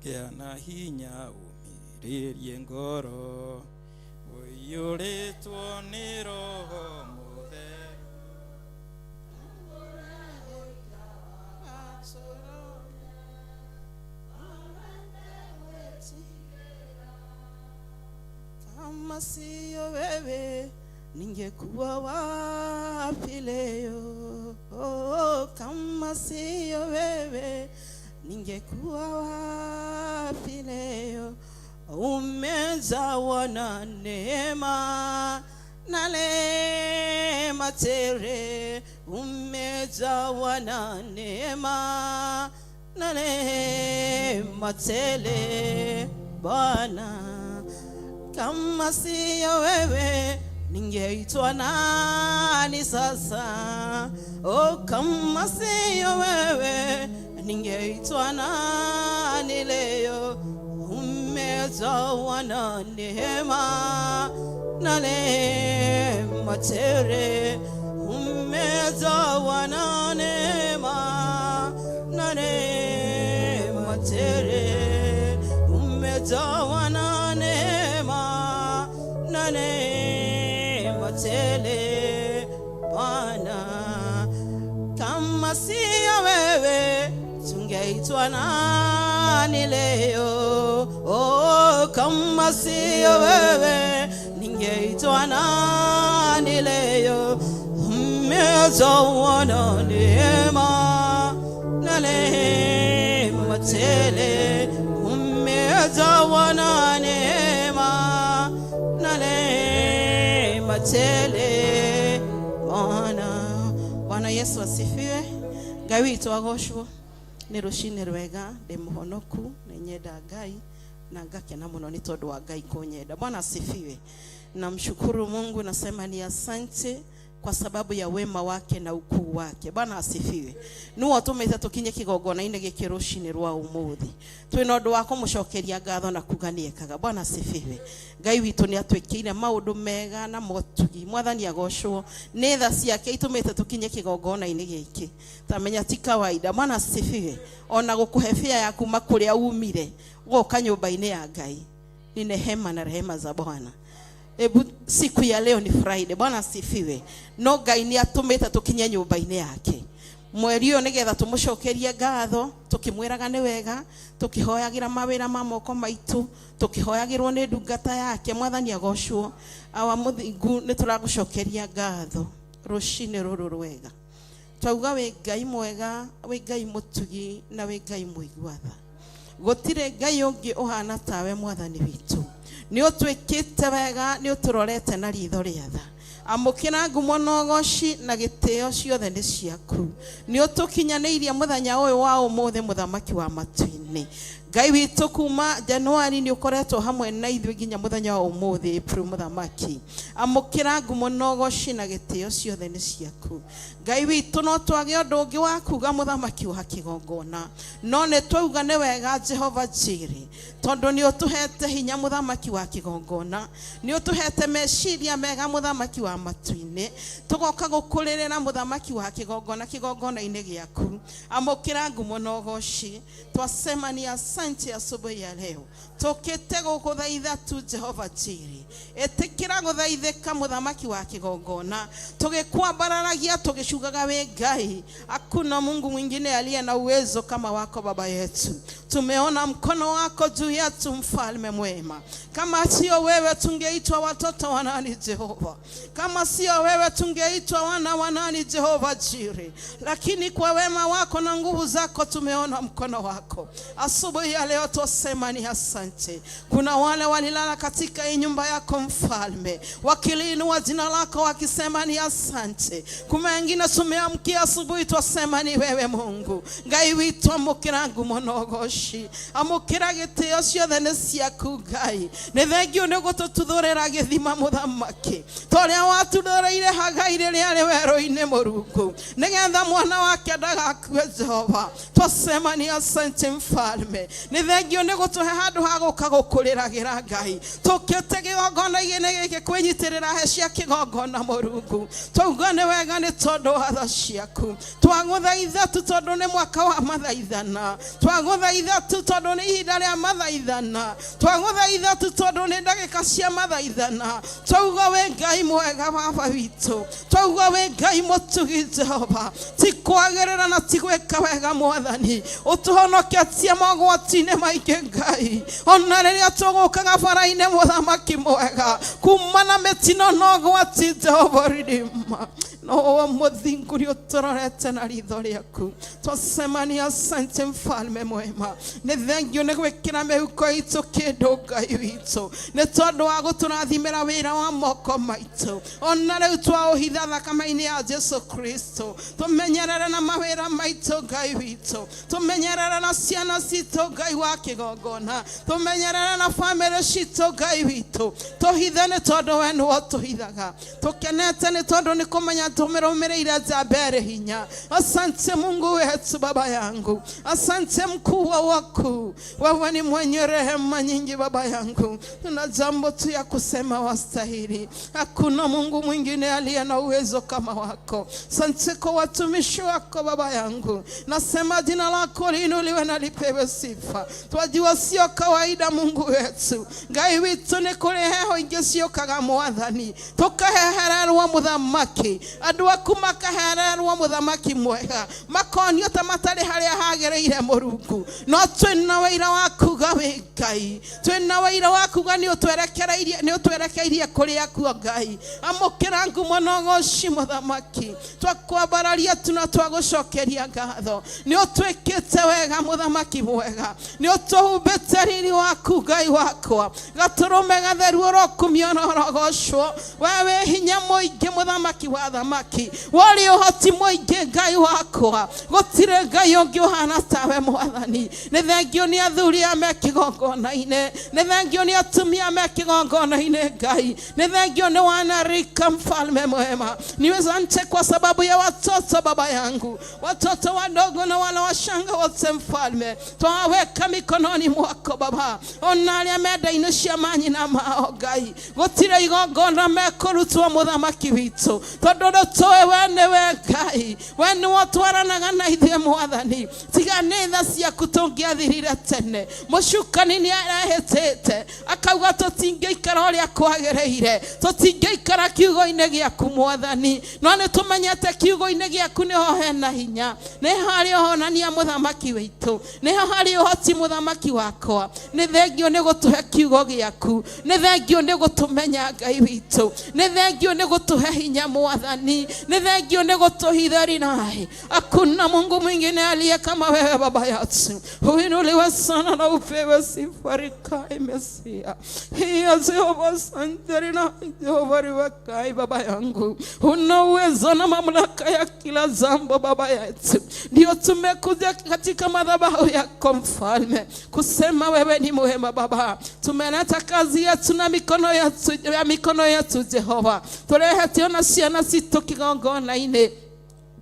Speaker 6: Gĩa na hinya ũmĩrĩrie ngoro, ũiyũrĩtwo nĩ Roho Mũtheru.
Speaker 7: Kama siyo wewe ningekuwa wapi leo? Oh, kama siyo wewe ningekuwa wapi leo? Umejawa na neema na rehema tele, umejawa na neema na rehema tele Bwana. Kama siyo wewe ningeitwa nani sasa? Oh, kama siyo wewe ningeitwa nani leo? Umejawa na neema na rehema tele, umejawa na neema na rehema tele, umejawa na neema na rehema tele Bwana. Kama siyo wewe tungeitwa nani leo? Oh, kama siyo wewe ningeitwa nani leo? Umejawa na neema na rehema tele, umejawa na neema na rehema tele Bwana. Bwana Yesu asifiwe. Ngai witũ agocwo. Nĩ rũcinĩ rwega, ndĩ mũhonoku, nĩ nyenda Ngai na ngakena mũno nĩ tondũ wa Ngai kũnyenda. Bwana asifiwe. Namshukuru Mungu, nasema ni asante kwa sababu ya wema wake na ukuu wake. Bwana asifiwe. Nĩwe ũtũmĩte tũkinye kĩgongona-inĩ gĩkĩ rũcinĩ rwa ũmũthĩ. Twĩna ũndũ wa kũmũcokeria ngatho na kuga nĩekaga. Bwana asifiwe. Ngai witũ nĩ atwĩkĩire maũndũ mega na motugi. Mwathani agocwo. Nĩ tha ciake itũmĩte tũkinye kĩgongona-inĩ gĩkĩ. Tamenya ti kawaida. Bwana asifiwe. Ona gũkũhe bĩa ya kuma kũrĩa umire ũgoka nyũmba-inĩ ya Ngai. Ni nehema na rehema za Bwana. Ebu siku ya leo ni Friday. Bwana asifiwe. No Ngai nĩ atũmĩte tũkinye nyũmba-inĩ yake mweri ũyũ nĩgetha tũmũcokerie ngatho, tũkĩmwĩraga nĩ wega, tũkĩhoyagĩra mawĩra ma moko maitũ, tũkĩhoyagĩrwo nĩ ndungata yake. Mwathani agocwo. Awa mũthingu, nĩ tũragũcokeria ngatho rũcinĩ rũrũ rwega. Twauga wĩ Ngai mwega, wĩ Ngai mũtugi na wĩ Ngai mũigua tha. Gũtirĩ Ngai ũngĩ ũhana tawe, mwathani witũ. Nĩ ũtwĩkĩte wega, nĩ ũtũrorete na ritho rĩa tha. Amũkĩra ngumo na ũgoci na gĩtĩo, ciothe nĩ ciaku. Nĩ ũtũkinyanĩirie mũthenya ũyũ wa ũmũthĩ, mũthamaki wa matu-inĩ. Ngai witũ, kuma Januari nĩ ũkoretwo hamwe na ithuĩ nginya mũthenya wa ũmũthĩ, April. Mũthamaki, amũkĩra ngumo na ũgoci na gĩtĩo, ciothe nĩ ciaku. Ngai witũ, no twage ũndũ ũngĩ wa kuga, mũthamaki wa kĩgongona, no nĩ twauga nĩ wega, Jehova Jiri, tondũ nĩ ũtũhete hinya, mũthamaki wa kĩgongona, nĩ ũtũhete meciria mega, mũthamaki wa matu-inĩ. Tũgoka gũkũrĩrĩra, mũthamaki wa kĩgongona, kĩgongona-inĩ gĩaku. Amũkĩra ngumo na ũgoci. Twasema ni asante asubuhi ya leo. Tũkĩte gũkũthaitha tu, Jehova Jiri. Ĩtĩkĩra gũthaithĩka, mũthamaki wa kĩgongona, tũgĩkwambararagia, tũgĩcugaga wĩ Ngai. Hakuna Mungu mwingine aliye na uwezo kama wako, baba yetu. Tumeona mkono wako juu yetu, mfalme mwema. Kama sio wewe, tungeitwa watoto wa nani, Jehova? Kama sio wewe, tungeitwa wana wa nani, Jehova Jiri? Lakini kwa wema wako na nguvu zako tumeona mkono wako. Asubuhi ya leo twasema ni asante. Kuna wale walilala katika hii nyumba yako, mfalme, wakiliinua jina lako wakisema ni asante. Kuna wengine tumeamkia asubuhi, twasema ni wewe Mungu. Ngai witũ, amũkĩra ngumo na ũgoci, amũkĩra gĩtĩo, ciothe nĩ ciaku. Ngai, nĩ thengio nĩ gũtũtuthũrĩra gĩthima, mũthamaki, ta ũrĩa watuthũrĩire Hagai rĩrĩa arĩ werũ-inĩ, Mũrungu, nĩgetha mwana wake ndagakue. Jehova, twasema ni asante, mfalme. Nĩ thengio nĩ gũtũhe handũ ha gũka gũkũrĩragĩra. Ngai, tũkĩte kĩgongona-inĩ gĩkĩ kwĩnyitĩrĩra he cia kĩgongona, Mũrungu, twauga nĩ wega nĩ tondũ wa tha ciaku. Twagũthaitha tu tondũ nĩ mwaka wa mathaithana. Twagũthaitha tu tondũ nĩ ihinda rĩa mathaithana. Twagũthaitha tu tondũ nĩ ndagĩka cia mathaithana. Twauga wĩ Ngai mwega, baba witũ. Twauga wĩ Ngai mũtugi, Jehova. Ti kwagĩrĩra na ti gwĩka wega, mwathani, ũtũhonoketie mogwati-inĩ maingĩ. Ngai, ona rĩrĩa tũgũkaga bara-inĩ, mũthamaki mwega, kuma na mĩtino na ũgwati, Jehova ririma, no mũthingu nĩ ũtũrorete na ritho rĩaku. Twasema ni asante, mfalme mwema. Nĩ thengio nĩ gwĩkĩra mĩhuko itũ kĩndũ, Ngai witũ, nĩ tondũ wa gũtũrathimĩra wĩra wa moko maitũ. Ona rĩu twaũhitha thakame-inĩ ya Jesu Kristo. Tũmenyerere na mawĩra maitũ, Ngai witũ. Tũmenyerere na ciana citũ, Ngai wa kĩgongona. Tũmenyerere na bamĩrĩ citũ, Ngai witũ. Tũhithe nĩ tondũ we nĩwe ũtũhithaga. Tũkenete nĩ tondũ nĩ kũmenya tũmĩrũmĩrĩire njamba ĩrĩ hinya. Asante Mungu wetu, baba yangu. Asante mkuu wa wakuu. Wewe ni mwenye rehema nyingi, baba yangu. Tuna jambo tu ya kusema, wastahili. Hakuna Mungu mwingine aliye na uwezo kama wako. Asante kwa watumishi wako, baba yangu. Nasema jina lako liinuliwe na lipewe sifa. Twajua sio kawaida, Mungu wetu. Ngai witũ, nĩ kũrĩ heho ingĩ ciũkaga, mwathani, tũkahehererwo, mũthamaki, andũ aku makahererwo, mũthamaki mwega, makonio ta matarĩ harĩa hagĩrĩire, Mũrungu, no twĩna wĩira wa kuga wĩ Ngai. Twĩna wĩira wa kuga nĩ ũtwerekereirie, nĩ ũtwerekeirie kũrĩa kuo. Ngai, amũkĩra ngumo na ũgoci. Mũthamaki, twakwambararia tu na twagũcokeria ngatho. Nĩ ũtwĩkĩte wega, mũthamaki mwega. Jehova nĩ ũtũhumbĩte riri waku Ngai wakwa gatũrũme gatheru ũrokumio na ũrogocwo we wĩ hinya mũingĩ mũthamaki wa thamaki worĩ ũhoti mũingĩ Ngai wakwa gũtirĩ Ngai ũngĩ ũhana tawe mwathani nĩ thengio nĩ athuri a me kĩgongona-inĩ nĩ thengio nĩ atumia me kĩgongona-inĩ Ngai nĩ thengio nĩ wanarika mfalme mwema ni asante kwa sababu ya watoto baba yangu watoto wadogo na wala washanga wote mfalme twaweka mikononi mwako baba ona arĩa menda-inĩ cia manyina mao Ngai gũtirĩ igongona mekũrutwo mũthamaki witũ tondũ nĩtũĩ we nĩwe Ngai we nĩwe ũtwaranaga na ithuĩ mwathani tiga nĩ tha ciaku tũngĩathirire tene mũcukani nĩ arehĩtĩte akauga tũtingĩikara ũrĩa kwagĩrĩire tũtingĩikara kiugo-inĩ gĩaku mwathani no nĩ tũmenyete kiugo-inĩ gĩaku nĩho hena hinya nĩho harĩ ũhonania mũthamaki witũ nĩho harĩ ũhoti mũthamaki wakwa nĩ thengio nĩ gũtũhe kiugo gĩaku nĩ thengio nĩ gũtũmenya Ngai witũ nĩ thengio nĩ gũtũhe hinya mwathani nĩ thengio nĩ gũtũhitha rinai hakuna Mungu mwingine aliye kama wewe baba yetu uinuliwe sana na upewe sifa rikai Mesia iya Jehova asante rinai Jehova riwakai baba yangu una uwezo na mamlaka ya kila jambo baba yetu ndio tumekuja katika madhabahu yako mfalme kusema wewe ni mwema baba tumeleta kazi yetu na mikono yetu ya mikono yetu Jehova turehete ona ciana citũ kĩgongona-inĩ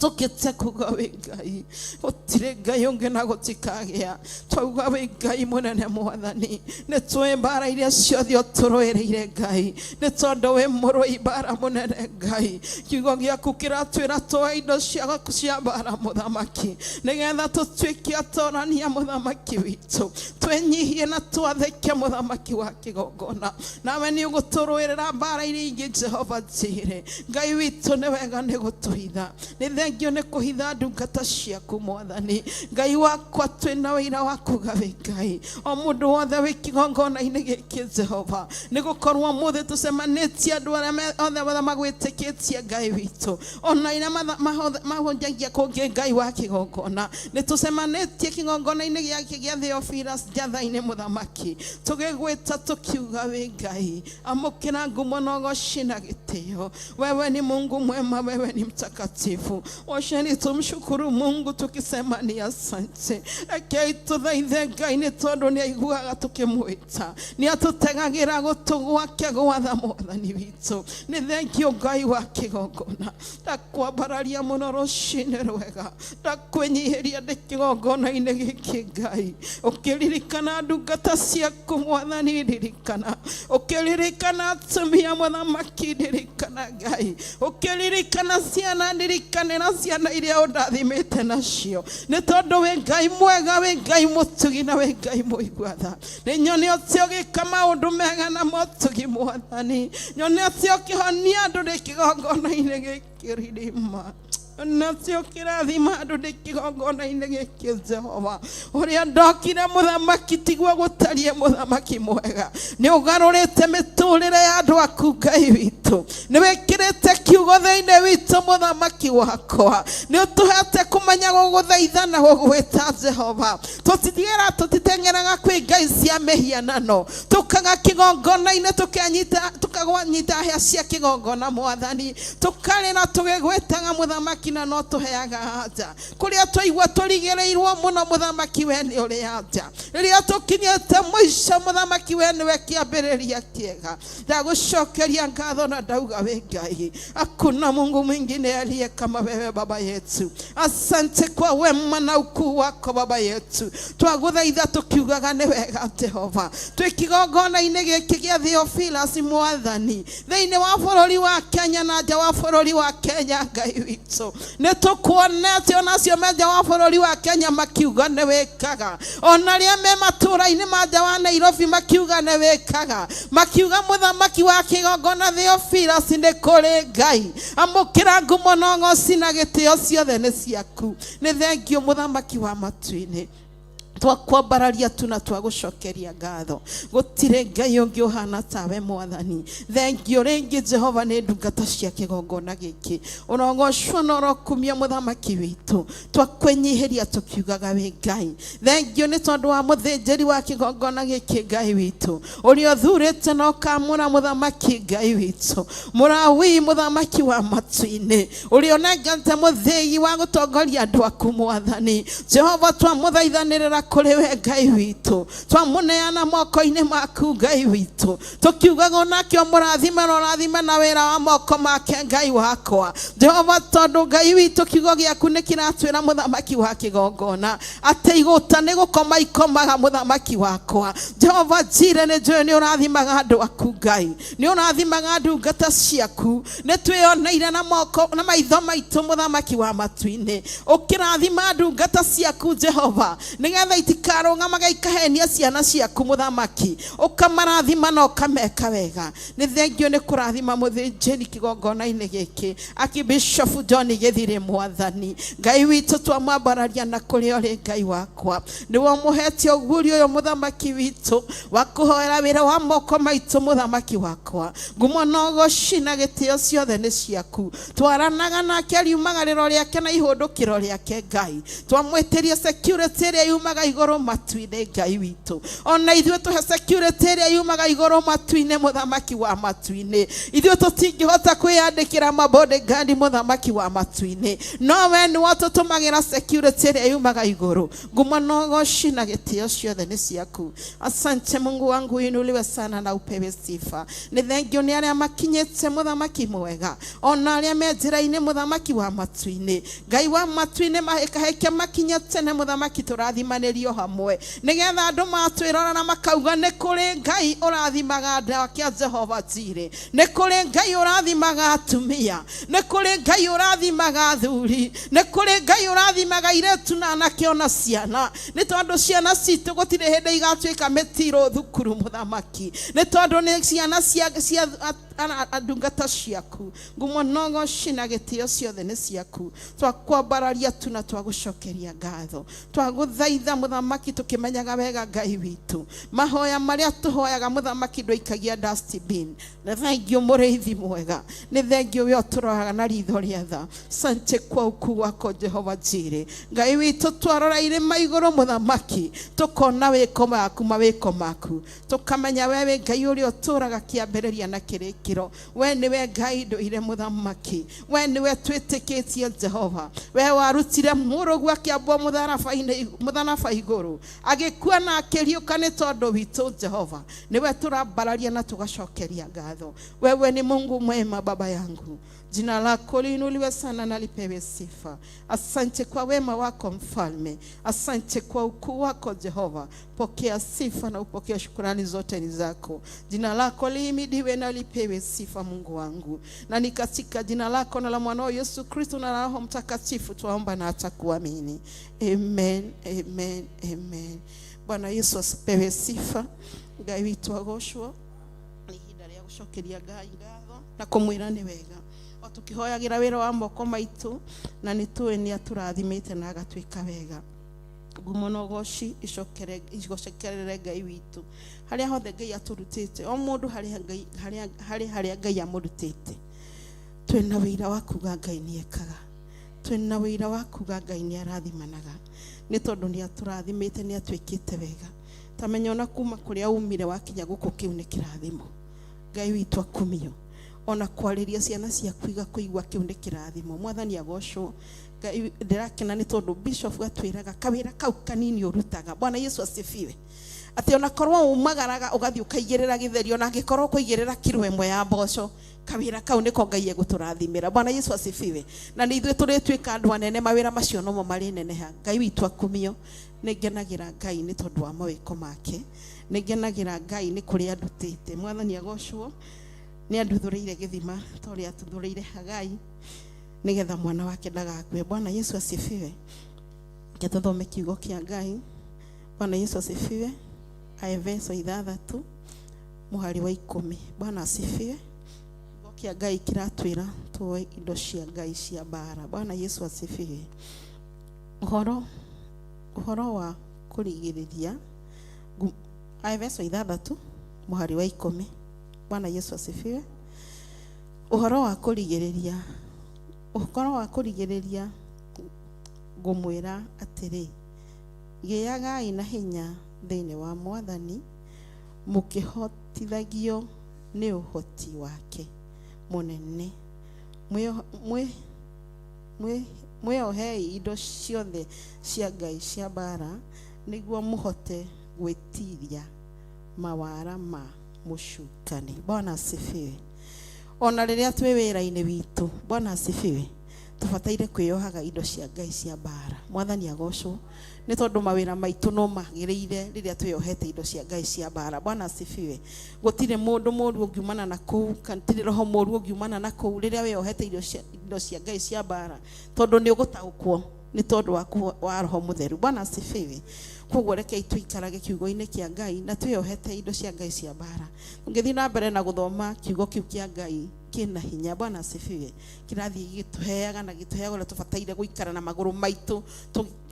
Speaker 7: tũkĩte kuga wĩ Ngai gũtirĩ Ngai ũngĩ na gũtikagĩa twauga wĩ Ngai mũnene mwathani nĩ tũĩ mbara iria ciothe ũtũrũĩrĩire Ngai nĩ tondũ wĩ mũrũi mbara mũnene Ngai kiugo gĩaku kĩratwĩra twoe indo ciaku cia mbara mũthamaki nĩgetha tũtuĩke atorania mũthamaki witũ twĩnyihie na twathĩke mũthamaki wa kĩgongona nawe nĩ ũgũtũrũĩrĩra mbara iria ingĩ Jehova Jire Ngai witũ nĩ wega nĩ gũtũhitha nĩ thengio nĩ kũhitha ndungata ciaku mwathani Ngai wakwa twĩna wĩira wa kuga wĩ Ngai o mũndũ wothe wĩ kĩgongona-inĩ gĩkĩ Jehova nĩ gũkorwo ũmũthĩ tũcemanĩtie andũ arĩa othe arĩa magwĩtĩkĩtie Ngai witũ ona iria mahunjagia kũngĩ Ngai wa kĩgongona nĩ tũcemanĩtie kĩgongona-inĩ gĩake gĩa Theophilus Njatha-inĩ mũthamaki tũgĩgwĩta tũkiuga wĩ Ngai amũkĩra ngumo na ũgoci na gĩtĩo wewe ni Mungu mwema wewe ni mtakatifu washeni tumshukuru Mungu tukisema ni asante rekei tũthaithe Ngai nĩ tondũ nĩ aiguaga tũkĩmwĩta nĩ atũtegagĩra gũtũ gwake gwatha mwathani witũ nĩ thengio Ngai wa kĩgongona ndakwambararia mũno rũcinĩ rwega ndakwĩnyihĩria ndĩ kĩgongona-inĩ gĩkĩ Ngai ũkĩririkana ndungata ciaku mwathani ririkana ũkĩririkana atumia mũthamaki ririkana Ngai ũkĩririkana ciana ndirikanĩra ciana iria ũndathimĩte nacio nĩ tondũ wĩ Ngai mwega wĩ Ngai mũtugi na wĩ Ngai mũigua tha nĩ nyone ũtĩ ũgĩka maũndũ mega na motugi mwathani nyone ũtĩ ũkĩhonia andũ ndĩ kĩgongona-inĩ gĩkĩ ririma nacio kĩrathima andũ ndĩ kĩgongona-inĩ gĩkĩ Jehova ũrĩa ndokire mũthamaki tiguo gũtariĩ mũthamaki mwega nĩ ũgarũrĩte mĩtũrĩre ya andũ aku Ngai witũ nĩ wĩkĩrĩte kiugo thĩinĩ witũ mũthamaki wakwa nĩ ũtũhete kũmenya gũgũthaitha na gũgwĩta Jehova tũtitigĩra tũtiteng'eraga kwĩ ngai cia mĩhianano tũkaga kĩgongona-inĩ tũkanyita tũkagwanyita hĩa cia kĩgongona mwathani tũkarĩra tũgĩgwĩtaga mũthamaki na no tũheaga anja kũrĩa twaigua tũrigĩrĩirwo mũno mũthamaki we nĩ ũrĩ anja rĩrĩa tũkinyĩte mũico mũthamaki we nĩwe kĩambĩrĩria kĩega ndagũcokeria ngatho na ndauga wĩ Ngai hakuna Mungu mwingine aliye kama wewe baba yetu asante kwa wema na ukuu wako baba yetu twagũthaitha tũkiugaga nĩ wega Jehova twĩ kĩgongona-inĩ gĩkĩ gĩa Theophilus mwathani thĩinĩ wa bũrũri wa Kenya na nja wa bũrũri wa Kenya Ngai witũ nĩ tũkuonete onacio me nja wa bũrũri wa Kenya makiuga nĩ wĩkaga ona arĩa me matũũra-inĩ ma nja wa Nairobi makiuga nĩ wĩkaga makiuga mũthamaki wa kĩgongona Theophilus nĩ kũrĩ Ngai amũkĩra ngumo na ũgoci na gĩtĩo ciothe nĩ ciaku nĩ thengio mũthamaki wa matu-inĩ Twakwambararia tu na twagũcokeria ngatho. Gũtirĩ Ngai ũngĩ ũhana tawe Mwathani. Thengio rĩngĩ Jehova nĩ ndungata cia kĩgongona gĩkĩ. Ũrogocwo na ũrokumio mũthamaki witũ. Twakwĩnyihĩria tũkiugaga wĩ Ngai. Thengio nĩ tondũ wa mũthĩnjĩri wa kĩgongona gĩkĩ Ngai witũ, ũrĩa ũthurĩte na ũkamũra mũthamaki Ngai witũ, mũrawii mũthamaki wa matu-inĩ, ũrĩa ũnengete mũthĩgi wa gũtongoria andũ aku Mwathani. Jehova, twamũthaithanĩrĩra kũrĩ we Ngai witũ, twamũneana moko-inĩ maku Ngai witũ, tũkiugaga onake ũmũrathime na ũrathime na wĩra wa moko make Ngai wakwa Jehova, tondũ Ngai witũ kiugo gĩaku nĩ kĩratwĩra mũthamaki wa kĩgongona atĩ igũta nĩ gũkoma ikomaga mũthamaki wakwa Jehova. Njire nĩ njũĩ nĩ ũrathimaga andũ aku Ngai, nĩ ũrathimaga ndungata ciaku, nĩ twĩoneire na moko na maitho maitũ mũthamaki wa matu-inĩ ũkĩrathima ndungata ciaku Jehova, nĩgetha itikarũgamaga ikahenia ciana ciaku mũthamaki, ũkamarathima na ũkameka wega. Nĩ thengio nĩ kũrathima mũthĩnjĩri kĩgongona-inĩ gĩkĩ akibishofu John Gĩthirĩ. Mwathani Ngai witũ, twamwambararia na kũrĩa ũrĩ Ngai wakwa, nĩwe ũmũhete ũguũrio ũyũ mũthamaki witũ wa kũhoera wĩra wa moko maitũ. Mũthamaki wakwa, ngumo na ũgoci na gĩtĩo ciothe nĩ ciaku. Twaranaga nake riumagarĩro rĩake na ihũndũkĩro rĩake Ngai, twamwĩtĩria security ĩrĩa yumaga igũrũ matu-inĩ. Ngai witũ, ona ithuĩ tũhe security ĩrĩa yumaga igũrũ matu-inĩ. Mũthamaki wa matu-inĩ, ithuĩ tũtingĩhota kwĩyandĩkĩra mabodyguard mũthamaki wa matu-inĩ, no we nĩwe ũtũtũmagĩra security ĩrĩa yumaga igũrũ. Ngumo na ũgoci na gĩtĩo ciothe nĩ ciaku. Asante Mungu wangu, uinuliwe sana na upewe sifa. Nĩ thengio nĩ arĩa makinyĩte mũthamaki mwega, ona arĩa me njĩra-inĩ mũthamaki wa matu-inĩ. Ngai wa matu-inĩ, mahĩkahĩke makinye tene mũthamaki, tũrathimanĩrio hamwe nĩgetha andũ matwĩrora na makauga nĩ kũrĩ Ngai ũrathimaga andũ ake a Jehova Jireh, nĩ kũrĩ Ngai ũrathimaga atumia, nĩ kũrĩ Ngai ũrathimaga athuri, nĩ kũrĩ Ngai ũrathimaga airĩtu na anake ona ciana, nĩ tondũ ciana citũ gũtirĩ hĩndĩ igatuĩka mĩtiro thukuru mũthamaki, nĩ tondũ nĩ ciana cia ndungata ciaku. Ngumo na ũgoci na gĩtĩo ciothe nĩ ciaku. Twakwambararia tu na twagũcokeria ngatho. Twagũthaitha mũthamaki, tũkĩmenyaga wega Ngai witũ mahoya marĩa tũhoyaga mũthamaki ndũikagia dustbin. Nĩ thengio mũrĩithi mwega, nĩ thengio we ũtũroraga na ritho rĩa tha. Sante kwa ukuu wako Jehova Jireh. Ngai witũ, twarora irĩma igũrũ mũthamaki, tũkona wĩko waku, mawĩko maku, tũkamenya we wĩ Ngai ũrĩa ũtũraga kĩambĩrĩria na kĩrĩkĩro. We nĩwe Ngai ndũire mũthamaki, we nĩwe twĩtĩkĩtie Jehova. We warutire mũrũguo akĩambwo mũtharaba-inĩ, mũtharaba igũrũ, agĩkua na akĩriũka nĩ tondũ witũ. Jehova, nĩwe tũrambararia na tũgacokeria ngatho. Wewe ni Mungu mwema, baba yangu. Jina lako liinuliwe sana na lipewe sifa. Asante kwa wema wako mfalme, asante kwa ukuu wako Jehova. Pokea sifa na upokee shukurani, zote ni zako. Jina lako lihimidiwe na lipewe sifa, Mungu wangu, na ni katika jina lako na la mwanao Yesu Kristo na la Roho Mtakatifu twaomba na hata kuamini. Amen, amen, amen. Bwana Yesu asipewe sifa. Ngai witũ agocwo. Nĩ ihinda rĩa gũcokeria Ngai ngatho na kũmwĩra nĩ wega, o tũkĩhoyagĩra wĩra wa moko maitũ, na nĩ tũĩ nĩ atũrathimĩte na agatwĩka wega. Ngumo na ũgoci icokerere Ngai witũ. Harĩa hothe Ngai atũrutĩte, o mũndũ harĩa Ngai harĩa harĩ harĩa Ngai amũrutĩte, twĩna wĩira wa kuga Ngai nĩ ekaga, twĩna wĩira wa kuga Ngai nĩ arathimanaga, nĩ tondũ nĩ atũrathimĩte, nĩ atwĩkĩte wega. Tamenya ona kuma kũrĩa umire wakinya gũkũ, kĩu nĩ kĩrathimo. Ngai witũ akumio. Ona kwarĩria ciana ciaku igakũigua, kĩu nĩ kĩrathimo. Mwathani agocwo. Ngai, ndĩrakena nĩ tondũ bishop atwĩraga kawĩra kau kanini ũrutaga. Bwana Yesu asifiwe. Atĩ ona korwo umagaraga ũgathiĩ ũkaigĩrĩra gĩtheri, ona angĩkorwo kũigĩrĩra kiro 1 ya mboco, kawĩra kau nĩko Ngai egũtũrathimĩra. Bwana Yesu asifiwe. Na nĩ ithuĩ tũrĩtuĩka andũ anene, mawĩra macio nomo marĩneneha. Ngai witũ akumio. Nĩ ngenagĩra Ngai nĩ tondũ wa mawĩko make, nĩ ngenagĩra Ngai nĩ kũrĩa andutĩte. Mwathani agocwo. Nĩ anduthũrĩire gĩthima ta ũrĩa atuthũrĩire Hagai nĩgetha mwana wake ndagakue. Bwana Yesu asifiwe. Reke tũthome kiugo kĩa Ngai. Bwana Yesu asifiwe. Aefeso 6 mũhari wa 10. Bwana asifiwe. Kiugo kĩa Ngai kĩratwĩra tuoe indo cia Ngai cia mbara. Bwana Yesu asifiwe. Ũhoro wa Kũrigĩrĩria, Aefeso 6 mũhari wa 10. Bwana Yesu asifiwe. Ũhoro wa kũrigĩrĩria, ũhoro wa kũrigĩrĩria ngũmwĩra atĩrĩ, gĩagai na hinya thĩinĩ wa Mwathani, mũkĩhotithagio nĩ ũhoti wake mũnene. Mwĩohei indo ciothe cia Ngai cia mbara, nĩguo mũhote gwĩtiria mawara ma mũcukani. Bwana asifiwe. Ona rĩrĩa twĩ wĩra-inĩ witũ, Bwana asifiwe, tũbataire kwĩyohaga indo cia Ngai cia mbara. Mwathani agocwo, nĩ tondũ mawĩra maitũ no magĩrĩire rĩrĩa twĩyohete indo cia Ngai cia mbara. Bwana asifiwe. Gũtirĩ mũndũ mũru ũngiumana na kũu, kana gũtirĩ roho mũru ũngiumana na kũu rĩrĩa wĩyohete indo cia Ngai cia mbara, tondũ nĩ ũgũtaũkwo nĩ tondũ wa Roho Mũtheru. Bwana asifiwe. Koguo rekei tũikarage kiugo-inĩ kĩa Ngai na twĩyohete indo cia Ngai cia mbara. Tũngĩthiĩ na mbere na gũthoma kiugo kĩu kĩa Ngai kĩna hinya, Bwana asifiwe, kĩrathiĩ gĩgĩtũheaga na gĩtũheaga ũrĩa tũbataire gũikara na magũrũ maitũ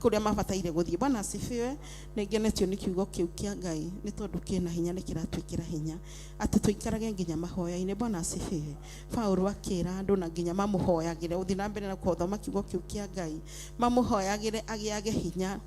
Speaker 7: kũrĩa mabataire gũthiĩ. Bwana asifiwe. Nĩ ngenetio nĩ kiugo kĩu kĩa Ngai nĩ tondũ kĩna hinya, nĩ kĩratwĩkĩra hinya atĩ tũikarage nginya mahoya-inĩ. Bwana asifiwe. Paũlũ akĩra andũ na nginya mamũhoyagĩre, ũthiĩ na mbere na gũthoma kiugo kĩu kĩa Ngai, mamũhoyagĩre agĩage hinya.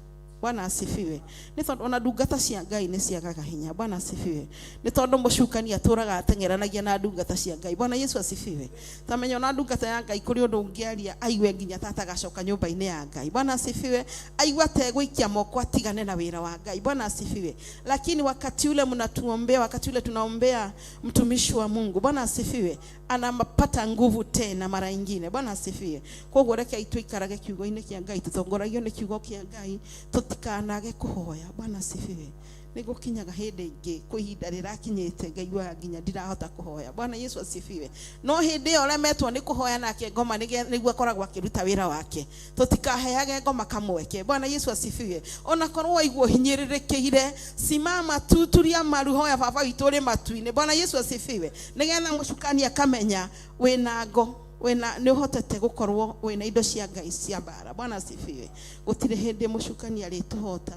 Speaker 7: Bwana asifiwe. Nĩ tondũ ona ndungata cia Ngai nĩ ciagaga hinya. Bwana asifiwe. Nĩ tondũ mũcukani atũraga ateng'eranagia na ndungata cia Ngai. Bwana Yesu asifiwe. Tamenya ona ndungata ya Ngai kũrĩ ũndũ ũngĩaria aigue nginya tata agacoka nyũmba-inĩ ya Ngai. Bwana asifiwe. Aigue ategũikia moko atigane na wĩra wa Ngai. Bwana asifiwe. Lakini wakati ule mnatuombea, wakati ule tunaombea mtumishi wa Mungu, Bwana asifiwe, anapata nguvu tena mara nyingine. Bwana asifiwe. Koguo reke tũikarage kiugo-inĩ kĩa Ngai, tũtongoragio nĩ kiugo kĩa Ngai, tũtikanage kũhoya. Bwana asifiwe. Nĩ gũkinyaga hĩndĩ ĩngĩ kwĩ ihinda rĩrakinyĩte ngaiguaga nginya ndirahota kũhoya. Bwana Yesu asifiwe. No hĩndĩ ĩyo ũremetwo nĩ kũhoya nake ngoma nĩguo akoragwo akĩruta wĩra wake. Tũtikaheage ngoma kamweke. Bwana Yesu asifiwe. Ona korwo waigua ũhinyĩrĩrĩkĩire, simama tu, turia maru, hoya Baba witũ ũrĩ matu-inĩ. Bwana Yesu asifiwe. Nĩgetha mũcukani akamenya wĩna ngo, wĩna nĩ ũhotete gũkorwo wĩna indo cia Ngai cia mbara. Bwana asifiwe. Gũtirĩ hĩndĩ mũcukani arĩtũhota.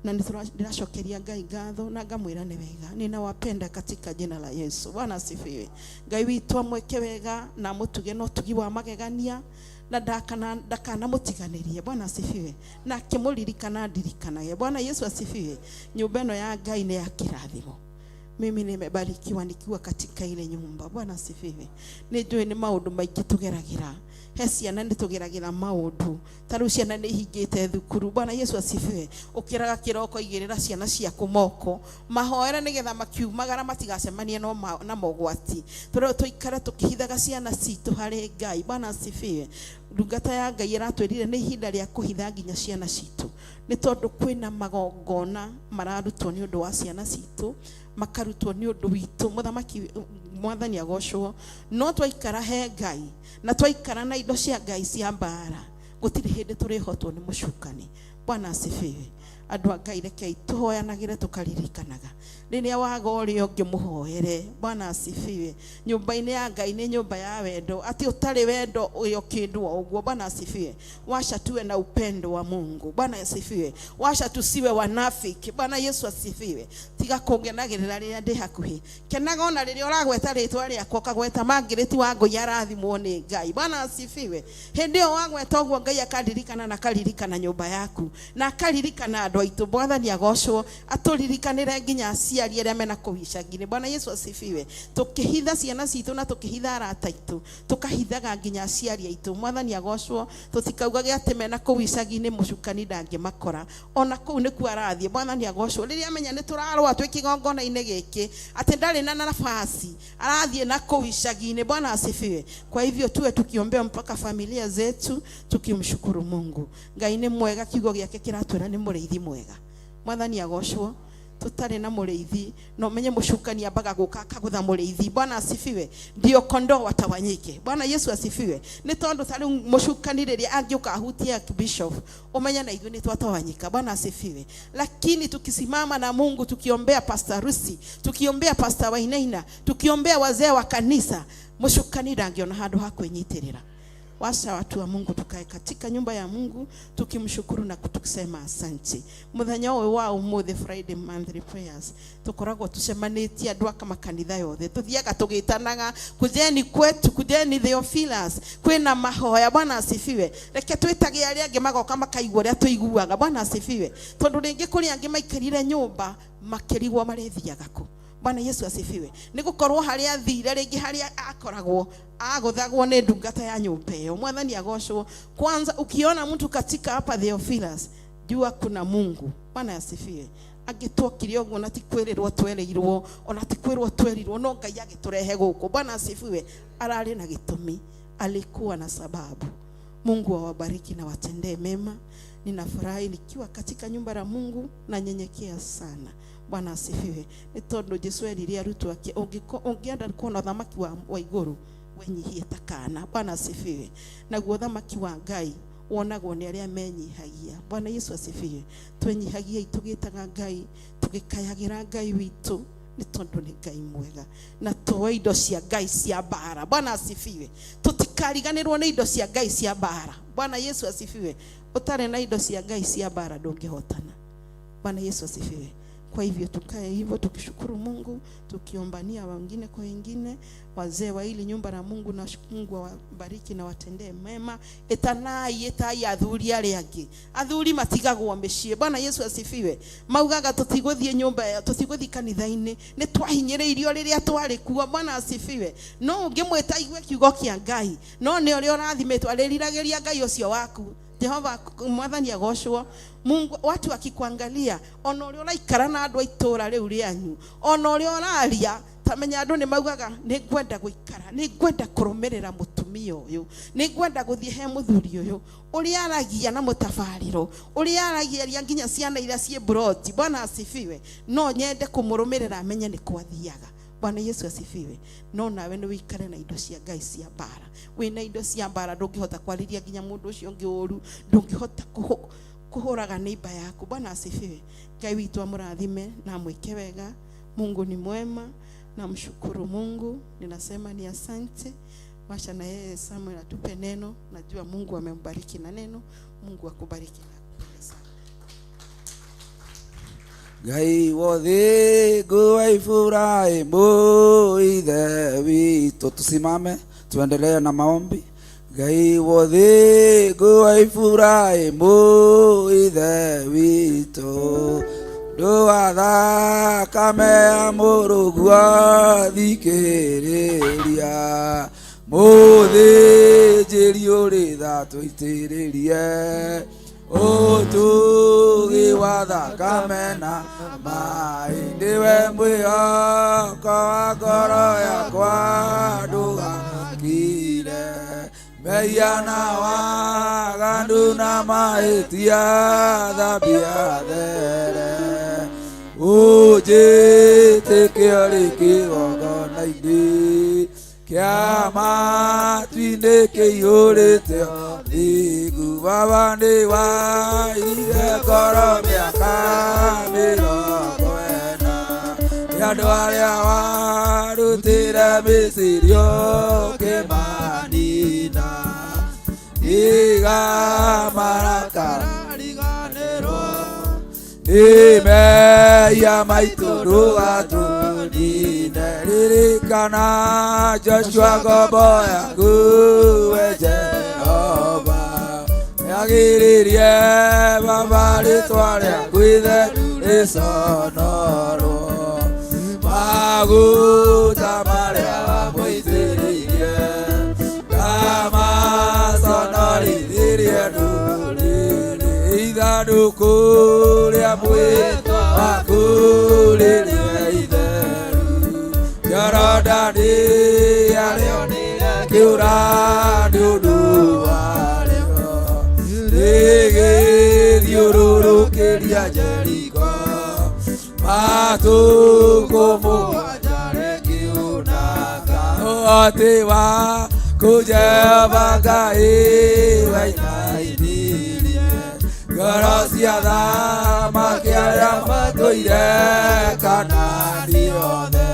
Speaker 7: Na ndĩracokeria Ngai ngatho na ngamwĩra nĩ wega, ninawapenda katika jina la Yesu. Bwana asifiwe. Ngai witũ amwĩke wega na amũtuge na ũtugi wa magegania na ndakanamũtiganĩrie. Bwana asifiwe. Na akĩmũririkana ndirikanage. Bwana Yesu asifiwe. Nyũmba ĩno ya Ngai nĩ ya kĩrathimo. Mimi nimebarikiwa nikiwa katika ile nyumba. Bwana asifiwe. Nĩ njũĩ nĩ maũndũ maingĩ tũgeragĩra. He ciana nĩ tũgeragĩra maũndũ. Ta rĩu ciana nĩ ihingĩte thukuru. Bwana Yesu asifiwe. Ũkĩraga kĩroko igĩrĩra ciana ciaku moko. Mahoere nĩgetha makiumagara matigacemanie na mogwati. Tũrĩo tũikare tũkĩhithaga ciana citũ harĩ Ngai. Bwana asifiwe. Ndungata ya Ngai ĩratwĩrire nĩ ihinda rĩa kũhitha nginya ciana citũ. Nĩ tondũ kwĩna magongona mararutwo nĩ ũndũ wa ciana citũ, makarutwo nĩ ũndũ witũ. Mũthamaki Mwathani agocwo. No twaikara he Ngai na twaikara na indo cia Ngai cia mbara, gũtirĩ hĩndĩ tũrĩhotwo nĩ mũcukani. Bwana asifiwe. Andũ a Ngai rekei tũhoyanagĩre tũkaririkanaga. Rĩrĩa waga ũrĩa ũngĩ mũhoere. Bwana asifiwe. Nyũmba-inĩ ya Ngai nĩ nyũmba ya wendo, atĩ ũtarĩ wendo ũyũ kĩndũ o ũguo. Bwana asifiwe. Washa tuwe na upendo wa Mungu. Bwana asifiwe. Washa tusiwe wanafiki. Bwana Yesu asifiwe. Tiga kũngenagĩrĩra rĩrĩa ndĩ hakuhĩ. Kenaga ona rĩrĩa ũragweta rĩtwa rĩakwa, ũkagweta Margaret wa Ngũi arathimwo nĩ Ngai. Bwana asifiwe. Hĩndĩ ĩyo wagweta ũguo Ngai akaririkana na akaririkana nyũmba yaku na akaririkana andũ aitũ. Mwathani agocwo, atũririkanĩre nginya aciari arĩa mena kũu icagi-inĩ. Bwana Yesu asifiwe. Tũkĩhitha ciana citũ na tũkĩhitha arata aitũ, tũkahithaga nginya aciari aitũ. Mwathani agocwo, tũtikaugage atĩ mena kũu icagi-inĩ mũcukani ndangĩmakora. Ona kũu nĩkuo arathiĩ. Mwathani agocwo. Rĩrĩa amenya nĩ tũrarũa twĩ kĩgongona-inĩ gĩkĩ, atĩ ndarĩ na nafasi, arathiĩ na kũu icagi-inĩ. Bwana asifiwe. Kwa hivyo tuwe tukiombea mpaka familia zetu tukimshukuru Mungu. Ngai nĩ mwega, kiugo gĩake kĩratwĩra nĩ mũrĩithi mwega. Mwathani agocwo. Tũtarĩ na mũrĩithi, no menye mũcukani ambaga gũka akagũtha mũrĩithi. Bwana asifiwe. Ndio kondoo watawanyike. Bwana Yesu asifiwe. Nĩ tondũ ta rĩu mũcukani rĩrĩa angĩũka ahutie bishop, ũmenye na ithuĩ nĩ twatawanyika. Bwana asifiwe. Lakini tukisimama na Mungu, tukiombea Pastor Rusi, tukiombea Pastor Wainaina, tukiombea wazee wa kanisa, mũcukani ndangĩona handũ ha kwĩnyitĩrĩra. Washa watu wa Mungu tukae katika nyumba ya Mungu tukimshukuru na tukisema asante. Muthenya ũyũ wa ũmũthĩ, Friday monthly prayers, tukoragwo tucemanĩtie andũ aka makanitha yothe, tuthiaga tũgĩtanaga, kujeni kwetu, kujeni Theophilus, kwĩna mahoya. Bwana asifiwe. Reke twĩtage arĩa angĩ magoka makaigua ũrĩa tũiguaga. Bwana asifiwe. Tondũ rĩngĩ kũrĩ angĩ maikarire nyũmba makĩrigwo marĩthiaga kũ. Bwana Yesu asifiwe. Nĩ gũkorwo harĩa athire, rĩngĩ harĩa akoragwo agũthagwo nĩ ndungata ya nyũmba ĩyo. Mwathani agocwo. Kwanza ukiona mtu katika hapa Theophilus, jua kuna Mungu. Bwana asifiwe. Angĩtwokire ũguo na ti kwĩrĩrwo twereirwo, ona ti kwĩrwo twerirwo, no Ngai agĩtũrehe gũkũ. Bwana asifiwe. Ararĩ na gĩtũmi, alikuwa na sababu. Mungu awabariki na watendee mema. Ninafurahi nikiwa katika nyumba la Mungu na nyenyekea sana. Bwana asifiwe. Nĩ tondũ Jesu erire arutwo ake, ũngĩenda kuona ũthamaki wa igũrũ, wenyihie ta kana. Bwana asifiwe. Naguo ũthamaki wa Ngai wonagwo nĩ arĩa menyihagia. Bwana Yesu asifiwe. Twenyihagiei tũgĩtaga Ngai, tũgĩkayagĩra Ngai witũ, nĩ tondũ nĩ Ngai mwega, na tuoe indo cia Ngai cia mbara. Bwana asifiwe. Tũtikariganĩrwo nĩ indo cia Ngai cia mbara. Bwana Yesu asifiwe. Ũtarĩ na indo cia Ngai cia mbara ndũngĩhotana. Bwana Yesu asifiwe. Kwa hivyo tukae hivyo tukishukuru Mungu, tukiombania wengine kwa wengine, wazee wa hili nyumba la Mungu, na Mungu awabariki na watendee mema. Etanai etai athuri arĩa angĩ. Athuri matigagwo mĩciĩ. Bwana Yesu asifiwe. Maugaga tũtigũthiĩ nyũmba, tũtigũthiĩ kanitha-inĩ, nĩ twahinyĩrĩirio rĩrĩa twarĩ kuo. Bwana asifiwe. No ũngĩmwĩta igue kiugo kĩa Ngai, no nĩ ũrĩa ũrathimĩtwo arĩriragĩria Ngai ũcio waku. Jehova mwathani agocwo. Mungu, watu akikuangalia, ona ũrĩa ũraikara na andũ a itũũra rĩu rĩanyu, ona ũrĩa ũraria, tamenya andũ nĩ maugaga nĩ ngwenda gũikara, nĩ ngwenda kũrũmĩrĩra mũtumia ũyũ, nĩ ngwenda gũthiĩ he mũthuri ũyũ, ũrĩa aragia na mũtabarĩro, ũrĩa aragia nginya ciana iria ciĩ mburoti. Bwana asifiwe. No nyende kũmũrũmĩrĩra amenye nĩ kwathiaga. Bwana Yesu asifiwe. No nawe nĩ wĩikare na indo cia Ngai cia mbara. Wĩna indo cia mbara ndũngĩhota kwarĩria nginya mũndũ ũcio ũngĩ ũru, ndũngĩhota kũhũraga neighbor yaku. Bwana asifiwe. Ngai witũ amũrathime na amwĩke wega. Mungu ni mwema, namshukuru Mungu, ninasema ni asante. Wacha na yeye Samuel atupe neno. Najua Mungu amembariki na neno. Mungu akubariki na akupende sana.
Speaker 8: Ngai wothe wa Ibrahimu ithe witũ. Tusimame tuendelee na maombi. Ngai wothe wa Ibrahimu ithe witũ, ndũa thakame ya mũrũguo thikĩrĩria, mũthĩnjĩri ũrĩ tha tũitĩrĩrie ũtugi wa thakame na maĩ, nĩwe mwĩhoko wa ngoro yakwa, ndũgakire mehia na waganu na mahĩtia, thambia there, ũnjĩtĩke ũrĩ kĩgongona-inĩ kĩa matu-inĩ kĩihũrĩte ũthingu. Baba nĩ wairire ngoro mĩaka 40 nĩ andũ arĩa warutire Misiri ũkĩmanina, iga marakara riganĩrwo nĩ mehia maitũ, ndũgatũnine. Ririkana Joshua ngombo yaku, we Jehova, yagĩrĩrie Baba rĩtwa rĩaku itheru rĩconorwo, maguta marĩa wamũitĩrĩirie ndamaconorithirie ndũrĩrĩ, ithandũkũ rĩa mwĩtwa waku rĩrĩa itheru, Jorodani yarĩonire kĩũra nĩ ũndũ warĩo, rĩgĩthiũrũrũkĩria Jeriko matukũ 7 rĩkiunanga. Ũhoti waku Jehova Ngai wainainirie ngoro cia athamaki arĩa matũire Kanaani othe,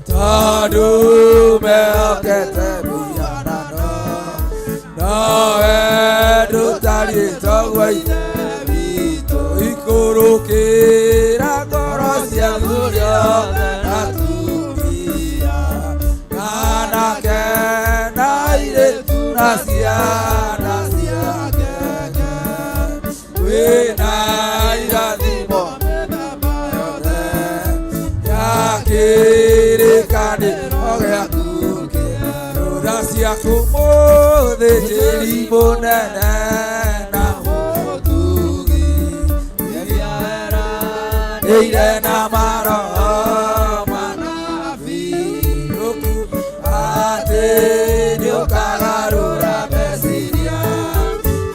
Speaker 8: tondũ mehokete mĩhianano. ciaku mũthĩnjĩri mũnene na mũtugi ĩrĩa na maroho manabii atĩ nĩũkagarũra meciria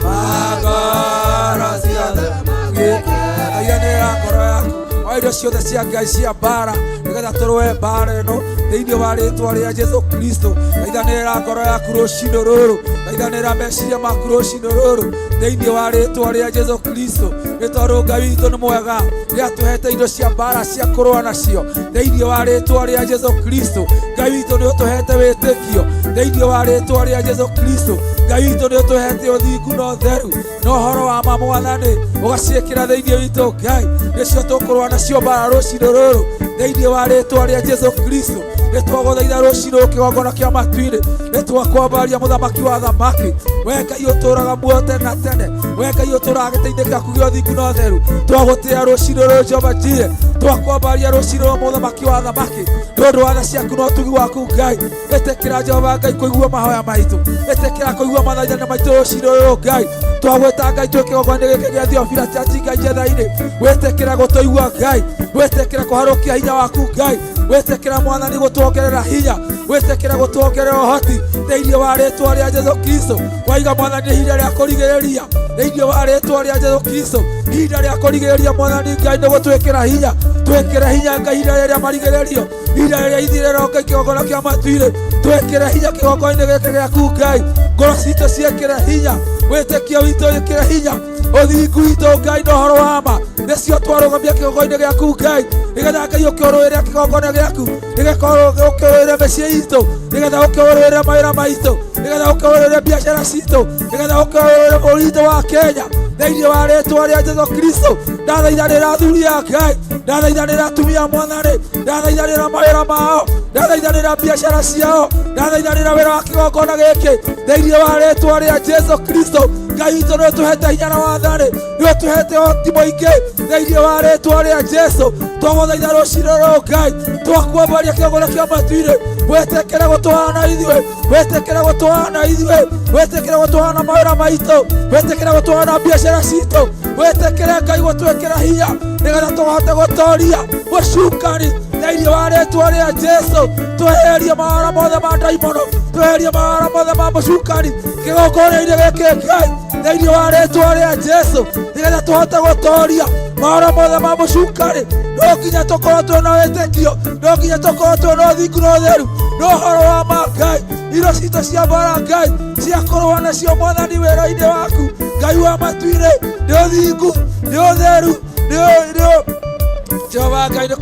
Speaker 8: ma ngoro ciothe magĩkenanĩra ngoro yaku o indo ciothe cia Ngai cia mbara nĩgetha tũrũe mbara ĩno thĩinĩ wa rĩtwa rĩa Jesu Kristo. Thaithanĩra ngoro yaku rũcinĩ rũrũ, thaithanĩra meciria maku rũcinĩ rũrũ thĩinĩ wa rĩtwa rĩa Jesu Kristo. Nĩ tondũ Ngai witũ nĩ mwega, nĩatũhete indo cia mbara cia kũrũa nacio thĩinĩ wa rĩtwa rĩa Jesu Kristo. Ngai witũ nĩ ũtũhete wĩtĩkio thĩinĩ wa rĩtwa rĩa Jesu Kristo. Ngai witũ nĩ ũtũhete ũthingu na ũtheru na ũhoro wa ma Mwathani ũgaciĩkĩra thĩinĩ witũ Ngai, nĩcio tũkũrũa nacio mbara rũcinĩ rũrũ thĩinĩ wa rĩtwa rĩa Jesu Kristo. Nĩ twagũthaitha rũcinĩ kĩgongona kĩa matu-inĩ, nĩ twakwambaria mũthamaki wa thamaki, we Ngai ũtũũraga muoyo tene na tene, we Ngai ũtũũraga gĩtĩ-inĩ gĩaku gĩa ũthingu na ũtheru. Twagũtĩĩa rũcinĩ rũrũ Jehova Jireh, twakwambaria rũcinĩ rũrũ mũthamaki wa thamaki, nĩ ũndũ wa tha ciaku na ũtugi waku Ngai. Ĩtĩkĩra Jehova Ngai kũigua mahoya maitũ, ĩtĩkĩra kũigua mathaithana maitũ rũcinĩ rũrũ Ngai. Twagwĩta Ngai twĩ kĩgongona-inĩ gĩkĩ gĩa Theophilus Church Ngai Njetha-inĩ, wĩtĩkĩra gũtũigua Ngai, wĩtĩkĩra kũharũkia hinya waku Ngai, wĩtĩkĩra Mwathani gũtuongerera hinya, wĩtĩkĩra gũtuongerera ũhoti thĩinĩ wa rĩtwa rĩa Jesu Kristo. Waiga Mwathani ihinda rĩa kũrigĩrĩria thĩinĩ wa rĩtwa rĩa Jesu Kristo, ihinda rĩa kũrigĩrĩria Mwathani Ngai nĩ gũtwĩkĩra hinya, twĩkĩre hinya Ngai ihinda rĩrĩa marigĩrĩrio, ihinda rĩrĩa ithirĩro Ngai kĩgongona kĩa matu-inĩ, twĩkĩre hinya kĩgongona-inĩ gĩkĩ gĩaku Ngai, ngoro citũ ciĩkĩre hinya, wĩtĩkio witũ wĩkĩre hinya, ũthingu witũ Ngai na ũhoro wa ma nĩcio twarũgamia kĩgongona-inĩ gĩaku Ngai, nĩgetha Ngai ũkĩũrũĩre kĩgongona gĩaku, nĩgetha ũkĩũrũĩre mĩciĩ itũ, nĩgetha ũkĩũrũĩre mawĩra maitũ, nĩgetha ũkĩũrũĩre biacara citũ, nĩgetha ũkĩũrũĩre bũrũri witũ wa Kenya thĩinĩ wa rĩtwa rĩa Jesu Kristo. Ndathaithanĩra athuri a Ngai, ndathaithanĩra atumia a Mwathani, ndathaithanĩra mawĩra mao, ndathaithanĩra biacara ciao, ndathaithanĩra wĩra wa kĩgongona gĩkĩ thĩinĩ wa rĩtwa rĩa Jesu Kristo. Ngai witũ nĩ ũtũhete hinya na wathani, nĩ ũtũhete ũhoti mũingĩ thĩinĩ wa rĩtwa rĩa Jesu. Twagũthaitha rũcinĩ rũrũ Ngai, twakwambaria kĩgongona kĩa matu-inĩ, wĩtĩkĩre gũtũhana ithuĩ, wĩtĩkĩre gũtũhana ithuĩ, wĩtĩkĩre gũtũhana mawĩra maitũ, wĩtĩkĩre gũtũhana biacara citũ, wĩtĩkĩre Ngai gũtwĩkĩra hinya nĩgetha tũhote gũtoria mũcukani thĩinĩ wa rĩtwa rĩa Jesu. Tweherie mawara mothe ma ndaimono, tweherie mawara mothe ma mũcukani kĩgongona-inĩ gĩkĩ Ngai thĩinĩ wa rĩtwa rĩa Jesu, nĩgetha tũhote gũtoria mawara mothe ma mũcukani. No nginya tũkorwo twĩna wĩtĩkio, no nginya tũkorwo twĩna ũthingu na ũtheru na ũhoro wa ma Ngai. Indo citũ cia mbara Ngai cia kũrũa nacio Mwathani wĩra-inĩ waku Ngai wa matu-inĩ nĩ ũthingu, nĩ ũtheru, nĩ Jehova Ngai nĩ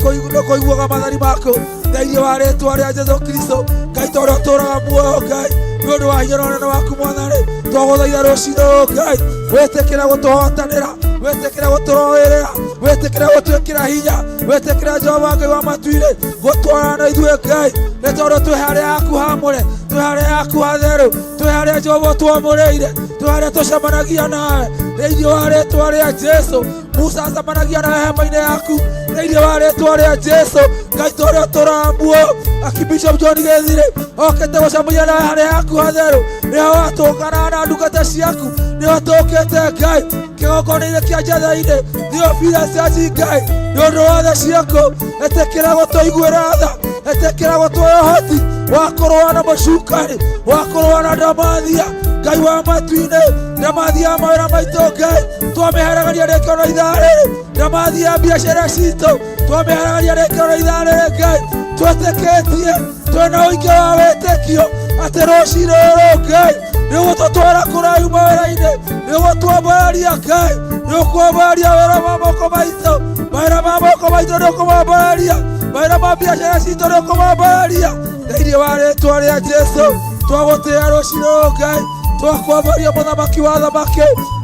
Speaker 8: kũiguaga mathani maku thĩinĩ wa rĩtwa rĩa Jesu Kristo. Ngai tondũ ũtũũraga muoyo Ngai nĩ ũndũ wa hinya na ũnene waku Mwathani, twagũthaitha rũcinĩ rũrũ Ngai, wĩtĩkĩre gũtũhotanĩra, wĩtĩkĩre gũtũrũĩrĩra, wĩtĩkĩre gũtwĩkĩra hinya, wĩtĩkĩre Jehova Ngai wa matu-inĩ gũtwarana na ithuĩ Ngai, nĩ tondũ twĩ harĩa haku hamũre, twĩ harĩa haku hatheru, twĩ harĩa Jehova ũtwamũrĩire, twĩ harĩa tũcemanagia nawe thĩinĩ wa rĩtwa rĩa Jesu. Musa acemanagia nawe hema-inĩ yaku thĩinĩ wa rĩtwa rĩa Jesu. Ngai tondũ ũtũũraga muoyo, Archbishop John Gĩthirĩ okĩte gũcemania nawe harĩa haku hatheru, nĩho watũnganaga na ndungata ciaku, nĩho tũkĩte Ngai kĩgongona-inĩ kĩa Njetha-inĩ Theophilus Church Ngai, nĩ ũndũ wa tha ciaku ĩtĩkĩra gũtũiguĩra tha, ĩtĩkĩra gũtũhe ũhoti wa kũrũa na mũcukani, wa kũrũa na ndamathia Ngai wa matu-inĩ, ndamathia mawĩra maitũ Ngai twamĩharagania rĩngĩ ona ithaa rĩrĩ, ndamathia biacara citũ twamĩharagania rĩngĩ ona ithaa rĩrĩ Ngai. Twĩtĩkĩtie twĩna ũingĩ wa wĩtĩkio atĩ rũcinĩ rũrũ Ngai nĩ ũgũtũtwara kũraihu mawĩra-inĩ, nĩ ũgũtwambararia Ngai, nĩ ũkwambararia wĩra wa moko maitũ, mawĩra ma moko maitũ nĩ ũkũmambararia, mawĩra ma biacara citũ nĩ ũkũmambararia thĩinĩ wa rĩtwa rĩa Jesu. Twagũtĩĩa rũcinĩ rũrũ Ngai, twakwambaria mũthamaki wa thamaki,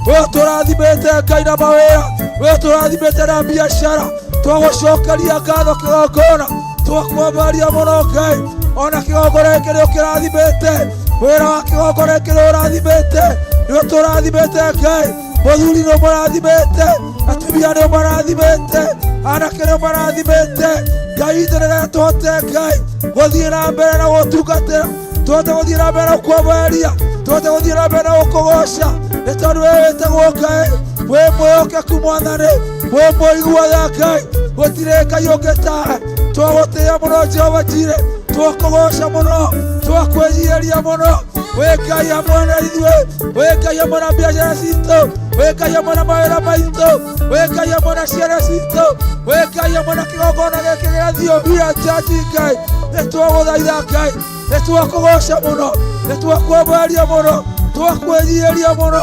Speaker 8: we ũtũrathimĩte Ngai na mawĩra, we ũtũrathimĩte na biacara, twagũcokeria ngatho kĩgongona, twakwambaria mũno Ngai, ona kĩgongona gĩkĩ nĩ ũkĩrathimĩte, wĩra wa kĩgongona gĩkĩ nĩ ũrathimĩte, nĩ ũtũrathimĩte Ngai, mũthuri nĩ ũmũrathimĩte, atumia nĩ ũmarathimĩte, anake nĩ ũmarathimĩte Ngai witũ, nĩgetha tũhote Ngai gũthiĩ na mbere na gũtungatĩra. Tũhote gũthiĩ na mbere na gũkwambaria, tũhote gũthiĩ na mbere na gũkũgoca, nĩ tondũ we wĩtagwo Ngai, wĩ mwĩhokeku Mwathani, wĩ mũiguaga Ngai, gũtirĩ Ngai ũngĩ tawe. Twagũtĩĩa mũno Jehova Jireh, twakũgoca mũno, twakwĩnyihĩria mũno. Wĩ Ngai hamwe na ithuĩ, wĩ Ngai hamwe na biacara citũ, wĩ Ngai hamwe na mawĩra maitũ, wĩ Ngai hamwe na ciana citũ, wĩ Ngai hamwe na kĩgongona gĩkĩ gĩa Thiobia Church. Ngai, nĩ twagũthaitha Ngai, nĩ twakũgoca mũno, nĩ twakwambaria mũno, twakwĩnyihĩria mũno.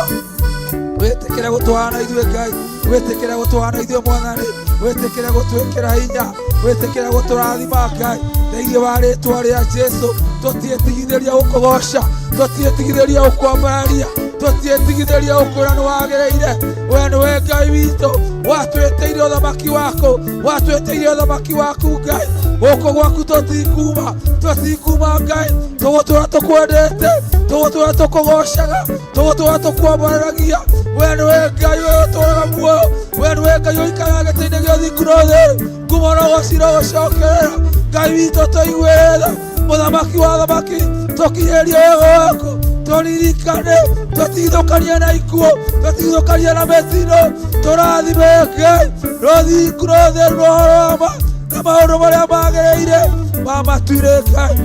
Speaker 8: Wĩtĩkĩre gũtwarana na ithuĩ Ngai, wĩtĩkĩre gũtwarana na ithuĩ Mwathani, wĩtĩkĩre gũtwĩkĩra hinya, wĩtĩkĩre gũtũrathima Ngai, thĩinĩ wa rĩtwa rĩa Jesu. Tũtiĩtigithĩria gũkũgoca, tũtiĩtigithĩria gũkwambararia, tũtiĩtigithĩria gũkwĩra nĩ wagĩrĩire. We nĩwe Ngai witũ, watwĩtĩire ũthamaki waku, watwĩtĩire ũthamaki waku Ngai. Gũkũ gwaku tũtikuma, tũtikuma Ngai, tũgũtũra tũkwendete, tũgũtũra tũkũgocaga, tũgũtũra tũkwambararagia. We nĩwe Ngai we ũtũraga muoyo, we nĩwe Ngai ũikaraga gĩtĩ-inĩ gĩa ũthingu na ũtheru. Ngumo na ũgoci gũcokerera Ngai witũ, tũiguĩre tha, mũthamaki wa thamaki, tũkinyĩrie wega waku, tũririkane, tũtigithũkanie na ikuũ, tũtigithũkanie na mĩtino, tũrathime Ngai rũthingu na ũtheru na ũhoro wa ma na maũndũ marĩa magĩrĩire ma matuire Ngai.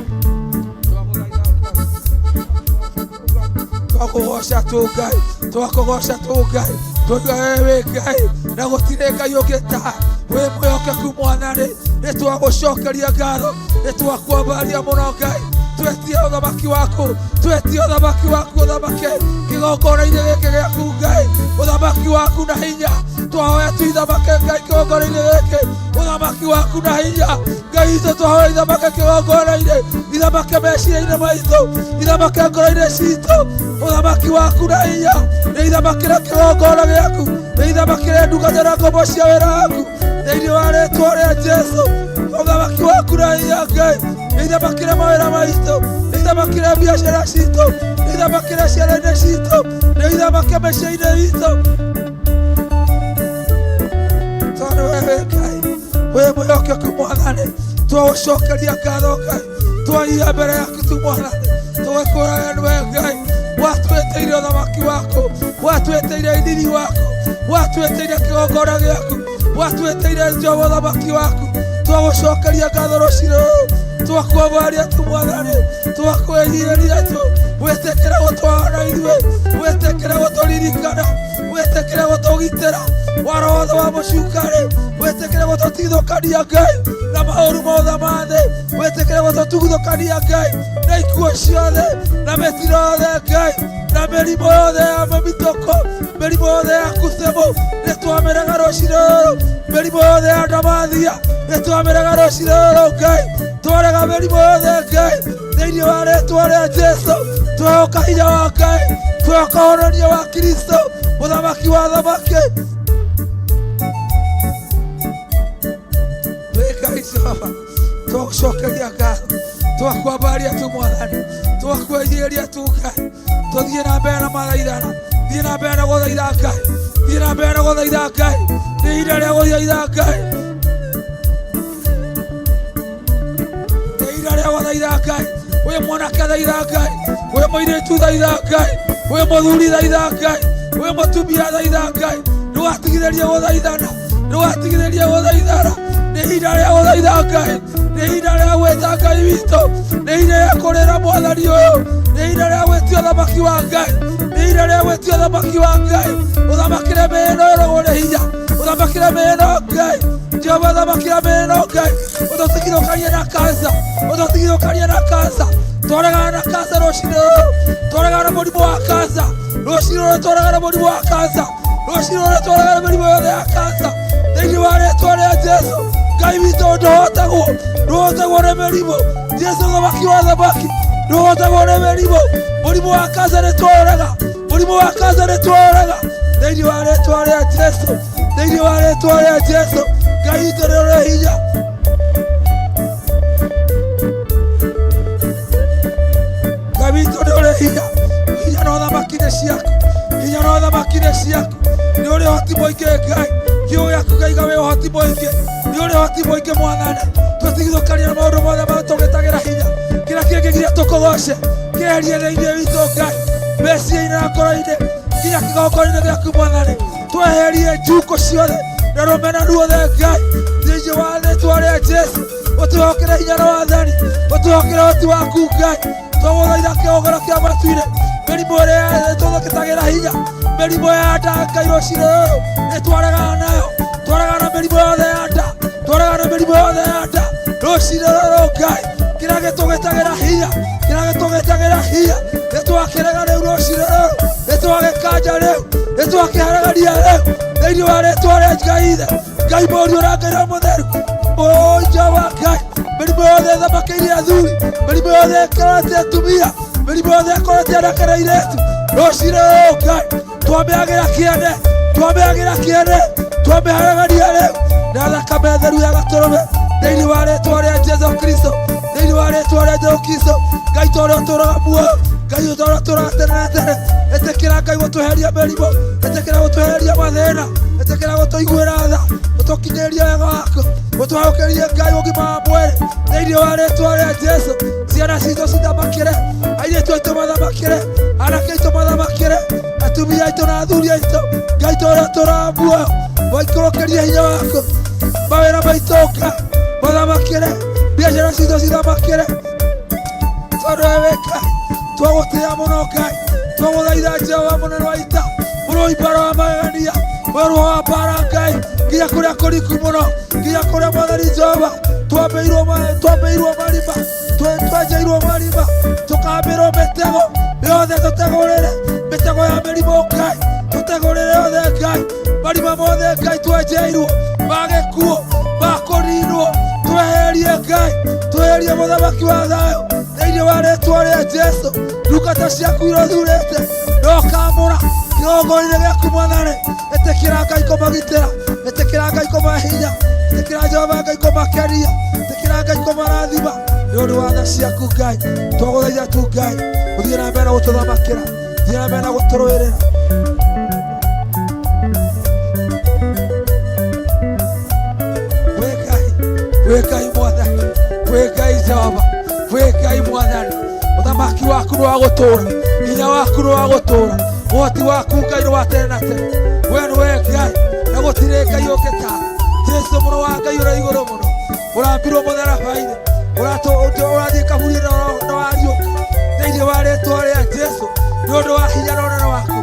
Speaker 8: Twakũgoca tu Ngai, twakũgoca tu Ngai, tũiga we wĩ Ngai na gũtirĩ Ngai ũngĩ ta wĩ mwĩhokeku Mwathani. Nĩ twagũcokeria ngatho, nĩ twakwambaria mũno Ngai. Twetie ũthamaki waku, twetie ũthamaki waku, ũthamake kĩgongona-inĩ gĩkĩ gĩaku Ngai, ũthamaki waku na hinya. Twahoya tu ithamake Ngai kĩgongona-inĩ gĩkĩ, ũthamaki waku na hinya Ngai witũ. Twahoya ithamake kĩgongona-inĩ, ithamake meciria-inĩ maitũ, ithamake ngoro-inĩ citũ, ũthamaki waku na hinya. Nĩ ithamakĩre kĩgongona gĩaku, nĩ ithamakĩre ndungata na ngombo cia wĩra waku, thĩinĩ wa rĩtwa rĩa Jesu. Ũthamaki waku na hinya Ngai, nĩ ithamakĩre mawĩra maitũ, nĩ ithamakĩre biacara citũ, nĩ ithamakĩre ciana-inĩ citũ, nĩ ithamake mĩciĩ-inĩ itũ, tondũ we wĩ Ngai wĩ mwĩhokeku Mwathani. Twagũcokeria ngatho Ngai, twanyihia mbere yaku tu Mwathani, tũgĩkwĩra we nĩwe Ngai watwĩtĩire ũthamaki waku, watwĩtĩire riri waku, watwĩtĩire kĩgongona gĩaku, watwĩtĩire Jehova ũthamaki waku. Twagũcokeria ngatho rũcinĩ rũrũ, twakwambaria tu Mwathani, twakwĩnyihĩria tu. Wĩtĩkĩre gũtwarana na ithuĩ, wĩtĩkĩre gũtũririkana, wĩtĩkĩre gũtũgitĩra waro wothe wa mũcukani, wĩtĩkĩre gũtũtigithũkania Ngai na maũru mothe ma thĩ, wĩtĩkĩre gũtũtigithũkania Ngai na ikuũ ciothe na mĩtino yothe Ngai na mĩrimũ yothe ya mĩmitũko, mĩrimũ yothe ya kuthemu, nĩ twamĩrega rũcinĩ rũrũ, mĩrimũ yothe ya ndamathia nĩ twamĩrega rũcinĩ rũrũ Ngai. Twarega mĩrimũ yothe Ngai, thĩinĩ wa rĩtwa rĩa Jesu. Twehoka hinya wa Ngai, twehoka ũhononia wa Kristo, mũthamaki wa thamaki. Wĩ Ngai Jehova, twagũcokeria ngatho, twakwambaria tu Mwathani, twakwĩnyihĩria tu Ngai. Tũthiĩ na mbere na mathaithana, thiĩ na mbere na gũthaitha Ngai, thiĩ na mbere na gũthaitha Ngai. Nĩ ihinda rĩa gũthaitha Ngai, nĩ ihinda rĩa gũthaitha Ngai. Wĩ mwanake thaitha Ngai, wĩ mũirĩtu thaitha Ngai, wĩ mũthuri thaitha Ngai, wĩ mũtumia thaitha Ngai. Ndũgatigithĩrie gũthaithana, ndũgatigithĩrie gũthaithana. Nĩ ihinda rĩa gũthaitha Ngai, nĩ ihinda rĩa gwĩta Ngai witũ, nĩ ihinda rĩa kũrĩra Mwathani ũyũ, nĩ ihinda rĩa gwĩtia ũthamaki wa Ngai, nĩ ihinda rĩa gwĩtia ũthamaki wa Ngai. Ũthamakĩre mĩĩno ĩrogwo nĩ hinya, ũthamakĩre mĩĩno Ngai Jehova, thamakĩra mĩĩno Ngai, ũtũtigithũkanie na kansa, ũtũtigithũkanie na kansa. Twaregana na kansa rũcinĩ rũrũ, twaregana na mũrimũ wa kansa rũcinĩ rũrũ, twaregana na mũrimũ wa kansa rũcinĩ rũrũ, twaregana na mĩrimũ yothe ya kansa, thĩinĩ wa rĩtwa rĩa Jesu. Ngai witũ, ndũhotagwo, ndũhotagwo nĩ mĩrimũ. Jesu thamaki wa thamaki, ndũhotagwo nĩ mĩrimũ. Mũrimũ wa kansa nĩ twaũrega, mũrimũ wa kansa nĩ twaũrega, thĩinĩ wa rĩtwa rĩa Jesu, thĩinĩ wa rĩtwa rĩa Jesu. Ngai witũ nĩ ũrĩ hinya. Ngai witũ nĩ ũrĩ hinya. Hinya na ũthamaki nĩ ciaku, hinya na ũthamaki nĩ ciaku. Nĩ ũrĩ ũhoti mũingĩ Ngai, kiugo gĩaku kĩiga wĩ ũhoti mũingĩ, nĩ ũrĩ ũhoti mũingĩ Mwathani. Tũtigithũkania na maũndũ mothe marĩa tũgĩtagĩra hinya. Kĩrĩa kĩngĩgiria tũkũgoce kĩeherie thĩinĩ witũ Ngai, meciria-inĩ na ngoro-inĩ nginya kĩgongona-inĩ gĩaku Mwathani. Tweherie njukũ ciothe na rũmena ruothe Ngai, thĩinĩ wa rĩtwa rĩa Jesu. Ũtwĩhokere hinya na wathani, ũtwĩhokere ũhoti waku Ngai. Twagũthaitha kĩgongona kĩa matu-inĩ, mĩrimũ ĩrĩa tũthũkĩtagĩra hinya, mĩrimũ ya nda Ngai, rũcinĩ rũrũ nĩ twaregana nayo. Twaregana na mĩrimũ yothe ya nda, twaregana na mĩrimũ yothe ya nda rũcinĩ rũrũ Ngai. Kĩrĩa gĩtũgĩtagĩra hinya, kĩrĩa gĩtũgĩtagĩra hinya nĩ twakĩrega rĩu rũcinĩ rũrũ, nĩ twagĩkanja rĩu, nĩ twakĩharagania rĩu thĩinĩ wa rĩtwa rĩa Ngai Ithe, Ngai Mũriũ na Ngai Roho Mũtheru. Mũnja wa Ngai, mĩrimũ yothe ĩthamakĩire athuri, mĩrimũ yothe ĩkorete atumia, mĩrimũ yothe ĩkorete anake na airĩtu rũcinĩ rũrũ Ngai, twamĩagĩra kĩene, twamĩagĩra kĩene, twamĩharagania rĩu na thakame theru ya gatũrũme thĩinĩ wa rĩtwa rĩa Jesu Kristo, thĩinĩ wa rĩtwa rĩa Jesu Kristo. Ngai ta ũrĩa ũtũũraga muoyo, Ngai ta ũrĩa ũtũũraga tene na tene, ĩtĩkĩra Ngai gũtweheria mĩrimũ, ĩtĩkĩra gũtweheria mathĩna, ĩtĩkĩra gũtũiguĩra tha, gũtũkinyĩria wega waku, gũtwahũkĩrie Ngai ũgima wa mwĩrĩ thĩinĩ wa rĩtwa rĩa Jesu. Ciana citũ cithamakĩre, airĩtu aitũ mathamakĩre, anake aitũ mathamakĩre, atumia aitũ na athuri aitũ. Ngai ta ũrĩa ũtũũraga muoyo, waikũrũkĩrie hinya waku mawĩra maitũ Ngai mathamakĩre, biacara citũ cithamakĩre, tondũ we wĩ Ngai twagũtĩĩa mũno. Ngai twagũthaitha, Jehova mũnene wa ita, mũrũi mbara wa magegania, werũa wa mbara Ngai, nginya kũrĩa kũriku mũno, nginya kũrĩa Mwathani Jehova twambĩirwo twambĩirwo marima, twenjeirwo marima, tũkambĩrwo mĩtego yothe. Tũtegũrĩre mĩtego ya mĩrimũ Ngai, tũtegũrĩre yothe Ngai, marima mothe Ngai twenjeirwo ma gĩkuũ, ma kũninwo, tweherie Ngai, tweherie mũthamaki wa thayũ thĩinĩ wa rĩtwa rĩa Jesu. Ndungata ciaku iria ũthurĩte no kamũra kĩgongona-inĩ gĩaku Mwathani, ĩtĩkĩra Ngai kũmagitĩra, ĩtĩkĩra Ngai kũmahe hinya, ĩtĩkĩra Jehova Ngai kũmakenia, ĩtĩkĩra Ngai kũmarathima nĩ ũndũ wa tha ciaku Ngai. Twagũthaitha tu Ngai ũthiĩ na mbere na gũtũthamakĩra, thiĩ na mbere na gũtũrũĩrĩra. Wĩ Ngai, wĩ Ngai Mwathani, wĩ Ngai Jehova, wĩ Ngai Mwathani. Ũthamaki waku nĩ wa gũtũũra, hinya waku nĩ wa gũtũũra, ũhoti waku Ngai nĩ wa tene na tene. We nĩwe Ngai na gũtirĩ Ngai ũngĩ ta Jesu, mũrũ wa Ngai ũrĩa igũrũ mũno, ũrambirwo mũtharaba-inĩ, ũrathiĩ kaburi na wariũka thĩinĩ wa rĩtwa rĩa Jesu, nĩ ũndũ wa hinya na ũnene waku,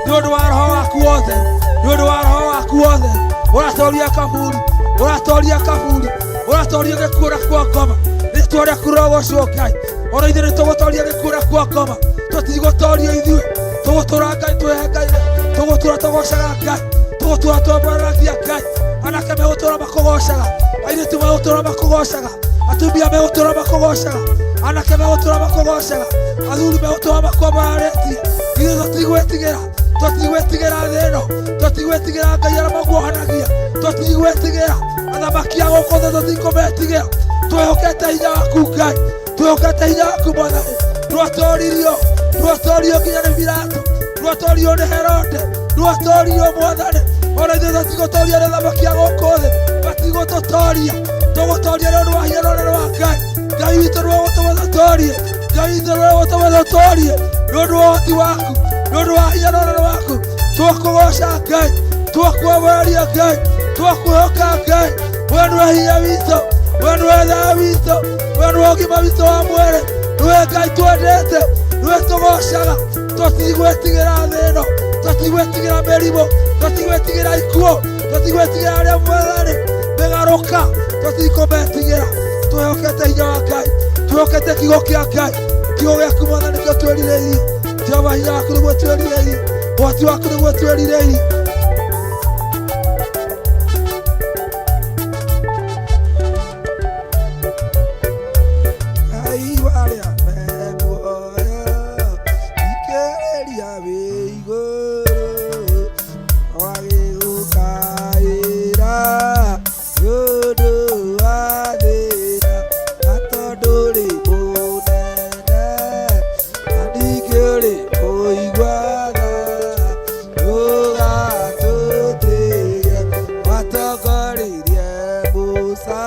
Speaker 8: nĩ ũndũ wa roho waku wothe, nĩ ũndũ wa roho waku wothe. Ũratoria kaburi, ũratoria kaburi, ũratoria gĩkuũ na kwa ngoma. Rĩtwa rĩaku rĩrogocwo Ngai. Ona ithuĩ nĩ tũgũtoria gĩkuũ na kwa ngoma, tũtigũtorio ithuĩ, tũgũtũra Ngai twĩhe Ngai, tũgũtũra tũgocaga Ngai, tũgũtũra twambararagia Ngai. Anake megũtũra makũgocaga, airĩtu megũtũra makũgocaga, atumia megũtũra makũgocaga, anake megũtũra makũgocaga, athuri megũtũra makwambararĩtie. Ithuĩ tũtigwĩtigĩra, tũtigwĩtigĩra thĩ ĩno, tũtigwĩtigĩra Ngai arĩa maguohanagia, tũtigwĩtigĩra athamaki a gũkũ thĩ, tũtikũmetigĩra. Twĩhokete hinya waku Ngai, twĩhokete hinya waku Mwathani. Rwatoririo, rwatoririo nginya nĩ Pilato, rwatoririo nĩ Herode, rwatoririo Mwathani. Ona ithuĩ tũtigũtoria nĩ athamaki a gũkũ thĩ, matigũtũtoria. Tũgũtoria nĩ ũndũ wa hinya na ũnene wa Ngai. Ngai witũ nĩwe ũgũtũma tũtorie, Ngai witũ nĩwe ũgũtũma tũtorie nĩ ũndũ wa ũhoti waku, nĩ ũndũ wa hinya na ũnene waku. Twakũgoca Ngai, twakwamũraria Ngai, twakwĩhoka Ngai. We nĩwe hinya witũ, we nĩwe thayũ witũ, we nĩwe ũgima witũ wa mwĩrĩ, nĩwe Ngai twendete, nĩwe tũgocaga. Tũtigwĩtigĩra thĩ ĩno, tũtigwĩtigĩra mĩrimũ, tũtigwĩtigĩra ikuũ, tũtigwĩtigĩra arĩa Mwathani mĩgarũka, tũtikũmetigĩra. Twĩhokete hinya wa Ngai, twĩhokete kiugo kĩa Ngai. Kiugo gĩaku Mwathani nĩkĩo twĩrirĩirie. Jehova, hinya waku nĩguo twĩrirĩirie, ũhoti waku nĩguo twĩrirĩirie. Ngai warĩa me muoyo, thikĩrĩria wĩ igũrũ, wagĩgũkaĩra nĩ ũndũ wa thĩna, na tondũ ũrĩ mũnene na ningĩ ũrĩ mũigua tha, ndũgatũtige. Watongoririe Musa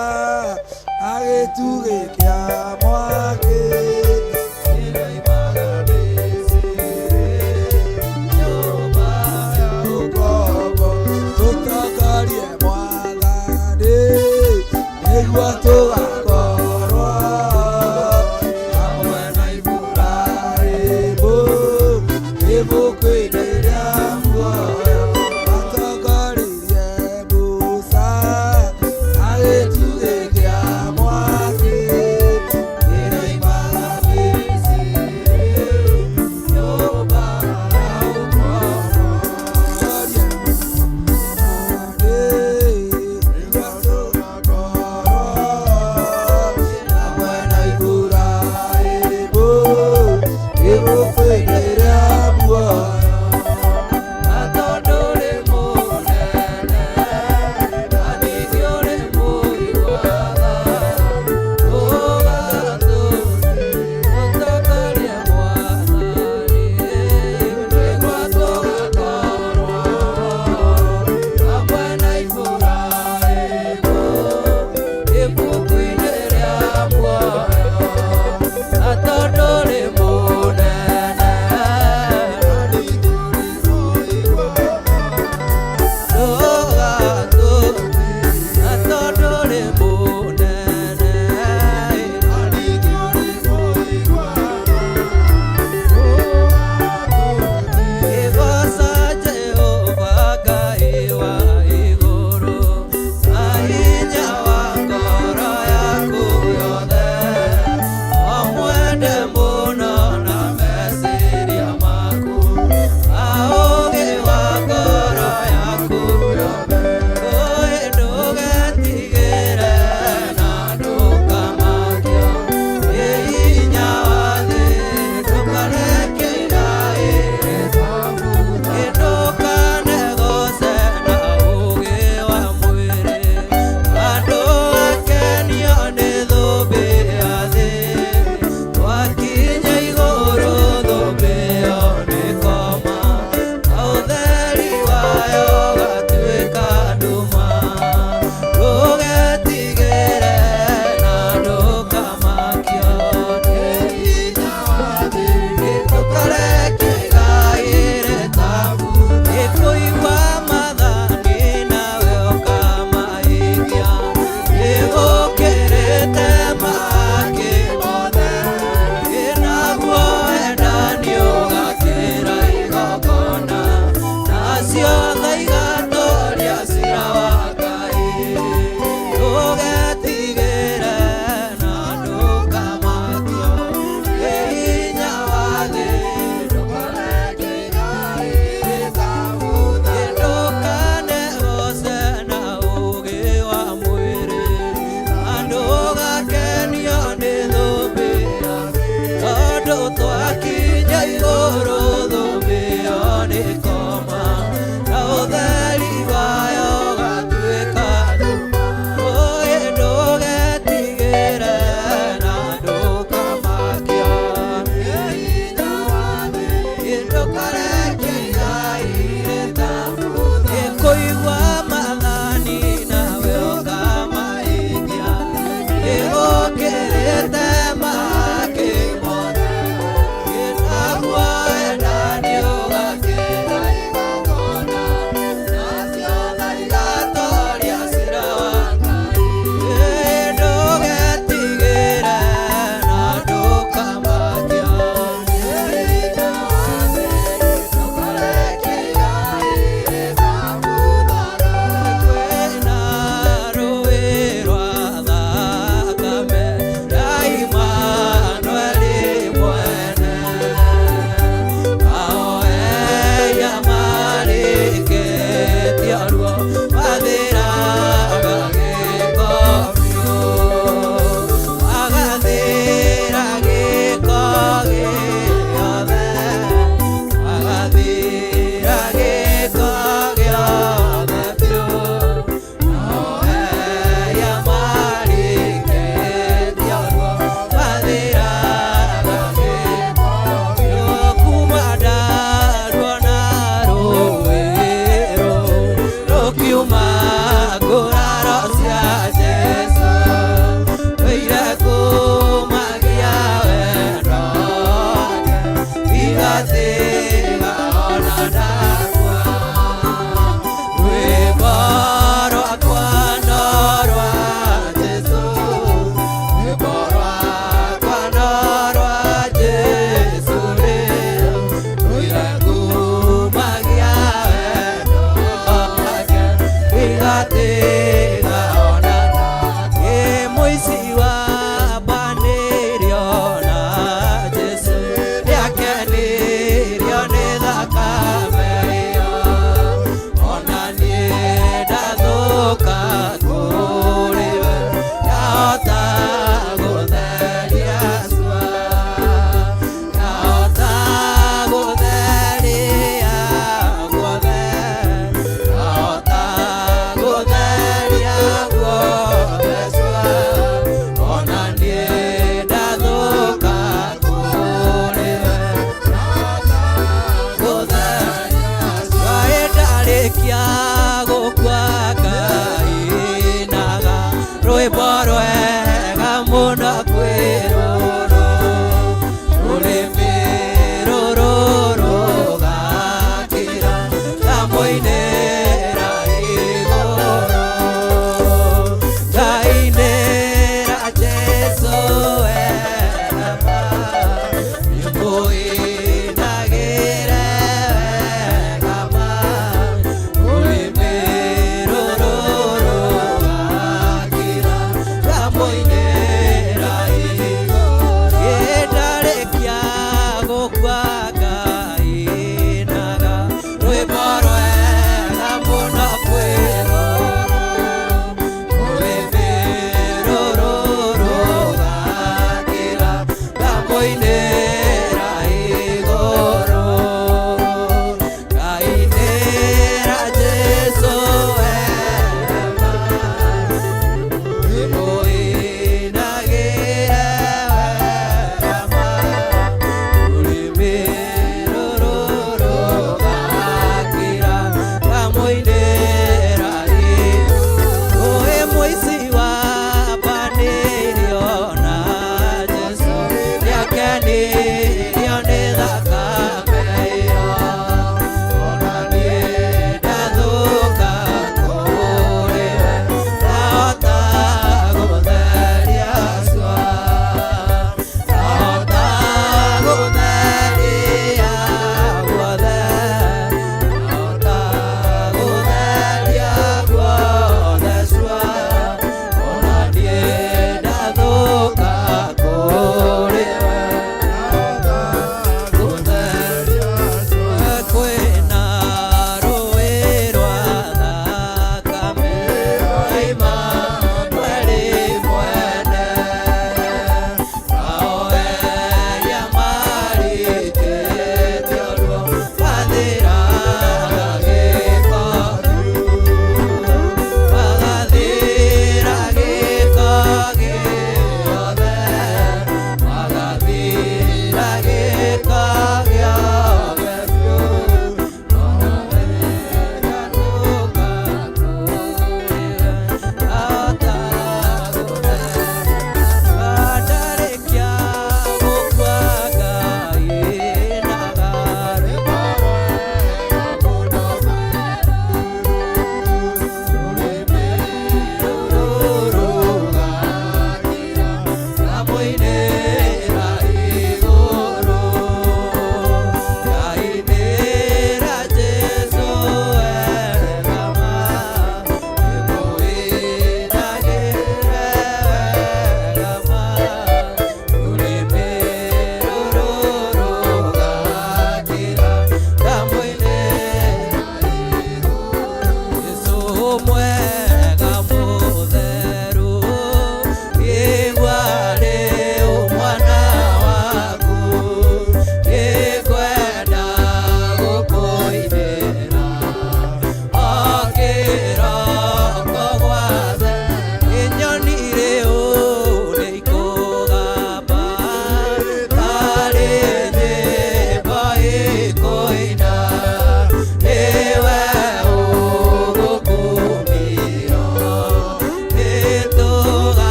Speaker 8: na gĩtugĩ kĩa mwaki.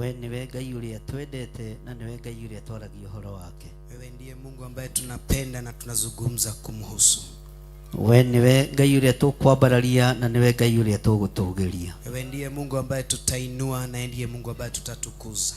Speaker 9: We nĩwe Ngai ũrĩa twendete na nĩwe Ngai ũrĩa twaragia ũhoro wake.
Speaker 4: Wewe ndiye Mungu ambaye tunapenda na tunazungumza kumhusu.
Speaker 9: We nĩwe Ngai ũrĩa tũkwambararia na nĩwe Ngai ũrĩa tũgũtũgĩria.
Speaker 4: Wewe ndiye Mungu ambaye tutainua na ndiye Mungu ambaye tutatukuza.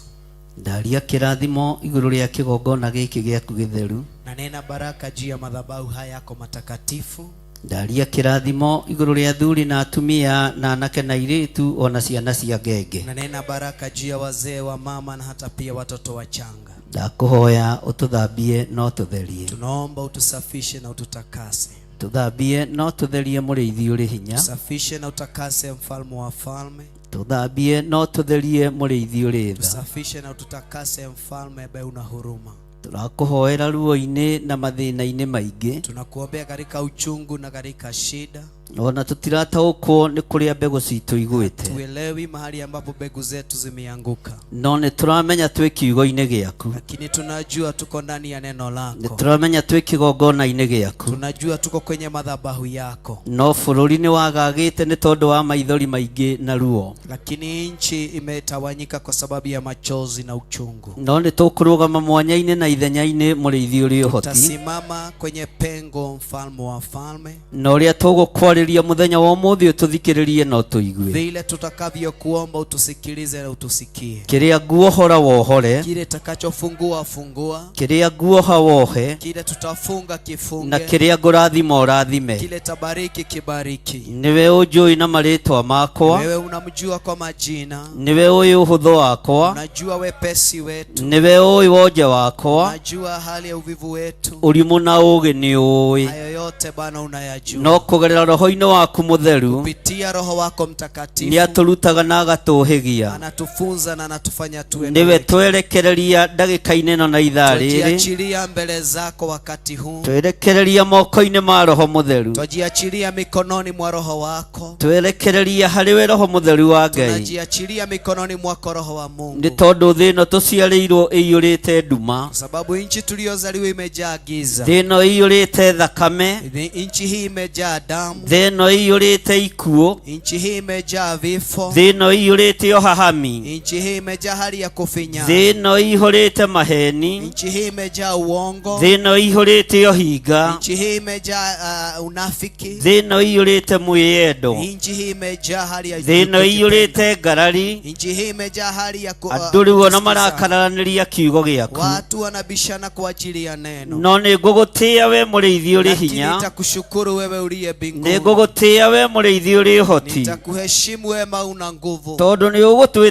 Speaker 9: Ndaria kĩrathimo igũrũ rĩa kĩgongona gĩkĩ gĩaku gĩtheru.
Speaker 4: Na nena baraka juu ya madhabahu haya yako matakatifu.
Speaker 9: Ndaria kĩrathimo igũrũ rĩa athuri na atumia na anake na airĩtu ona ciana cia ngenge.
Speaker 4: Na nena baraka juu ya wazee wa mama na hata pia watoto wachanga.
Speaker 9: Ndakũhoya ũtũthambie no tũtherie.
Speaker 4: Tunaomba utusafishe na ututakase.
Speaker 9: Tũthambie no tũtherie mũrĩithi ũrĩ hinya.
Speaker 4: Tusafishe na utakase, mfalme wa falme.
Speaker 9: Tũthambie no tũtherie mũrĩithi ũrĩ tha.
Speaker 4: Tusafishe na ututakase, mfalme ambaye una huruma.
Speaker 9: Tũrakũhoera ruo-inĩ na mathĩna-inĩ maingĩ.
Speaker 4: Tunakuombea katika uchungu na katika shida.
Speaker 9: Ona tũtirataũkwo nĩ kũrĩa mbegũ citũ igwĩte.
Speaker 4: Tuelewi mahali ambapo mbegu zetu zimeanguka,
Speaker 9: No nĩ tũramenya twĩ kiugo-inĩ gĩaku.
Speaker 4: lakini tunajua tuko ndani ya neno
Speaker 9: Nĩ
Speaker 4: lako.
Speaker 9: tũramenya twĩ kĩgongona-inĩ gĩaku.
Speaker 4: Tunajua tuko kwenye madhabahu yako,
Speaker 9: No bũrũri nĩ wagagĩte nĩ tondũ wa maithori maingĩ na ruo.
Speaker 4: lakini nchi imetawanyika kwa sababu ya machozi na uchungu.
Speaker 9: No nĩ tũkũrũgama mwanya-inĩ na ithenya-inĩ mũrĩithi ũrĩ ũhoti.
Speaker 4: Tutasimama kwenye pengo, mfalme wa falme,
Speaker 9: Na ũrĩa tũgũkwarĩria mũthenya wa ũmũthĩ ũtũthikĩrĩrie na ũtũigue.
Speaker 4: vile tutakavyokuomba utusikilize na utusikie.
Speaker 9: Kĩrĩa nguohora wohore,
Speaker 4: Kile takachofungua fungua,
Speaker 9: kĩrĩa nguoha wohe,
Speaker 4: kile tutafunga
Speaker 9: na
Speaker 4: kifunge,
Speaker 9: kĩrĩa ngũrathima ũrathime.
Speaker 4: kile tabariki kibariki.
Speaker 9: Nĩwe ũnjũĩ na marĩtwa makwa,
Speaker 4: Wewe unamjua kwa majina,
Speaker 9: nĩwe ũĩ ũhũthũ wakwa,
Speaker 4: unajua wepesi wetu,
Speaker 9: nĩwe ũĩ wonje wakwa,
Speaker 4: unajua hali ya uvivu wetu.
Speaker 9: ũrimũ na ũũgĩ nĩ ũĩ.
Speaker 4: Hayo yote Bwana unayajua.
Speaker 9: No kũgerera roho-inĩ waku mũtheru
Speaker 4: Kupitia Roho wako Mtakatifu
Speaker 9: nĩ atũrutaga na agatũhĩgia.
Speaker 4: anatufunza na anatufanya tuwe na
Speaker 9: Nĩwe
Speaker 4: hekima.
Speaker 9: twerekereria ndagĩka-inĩ ĩno na ithaa rĩrĩ,
Speaker 4: Twajiachilia mbele zako wakati huu,
Speaker 9: twerekereria moko-inĩ ma roho mũtheru,
Speaker 4: twajiachilia mikononi mwa Roho wako,
Speaker 9: twerekereria harĩ we roho mũtheru wa Ngai,
Speaker 4: tunajiachilia mikononi mwako Roho wa Mungu,
Speaker 9: nĩ tondũ thĩ ĩno tũciarĩirwo ĩiyũrĩte nduma,
Speaker 4: kwa sababu nchi tuliyozaliwa imejaa giza,
Speaker 9: thĩ ĩno ĩiyũrĩte thakame,
Speaker 4: nchi hii imejaa damu,
Speaker 9: thĩ ĩno ĩiyũrĩte ikuũ,
Speaker 4: nchi hii imejaa vifo,
Speaker 9: thĩ ĩno ĩiyũrĩte ũhahami,
Speaker 4: nchi hii imejaa hali ya kufinya,
Speaker 9: thĩ ĩno ĩihũrĩte maheni,
Speaker 4: nchi hii imejaa uongo,
Speaker 9: thĩ ĩno ĩihũrĩte ũhinga,
Speaker 4: nchi hii imejaa unafiki,
Speaker 9: thĩ ĩno ĩiyũrĩte mwĩyendo,
Speaker 4: nchi hii imejaa hali ya
Speaker 9: thĩ ĩno
Speaker 4: kujipenda.
Speaker 9: ĩiyũrĩte ngarari,
Speaker 4: Nchi hii imejaa hali ya
Speaker 9: andũ rĩu ona
Speaker 4: kusikizana.
Speaker 9: marakararanĩria kiugo gĩaku.
Speaker 4: Watu wanabishana kwa ajili ya neno,
Speaker 9: No nĩ ngũgũtĩĩa we mũrĩithi ũrĩ
Speaker 4: lakini
Speaker 9: hinya,
Speaker 4: nitakushukuru wewe uliye
Speaker 9: nĩ
Speaker 4: mbinguni,
Speaker 9: ngũgũtĩĩa we mũrĩithi ũrĩ ũhoti,
Speaker 4: nitakuheshimu wema una nguvu,
Speaker 9: tondũ nĩ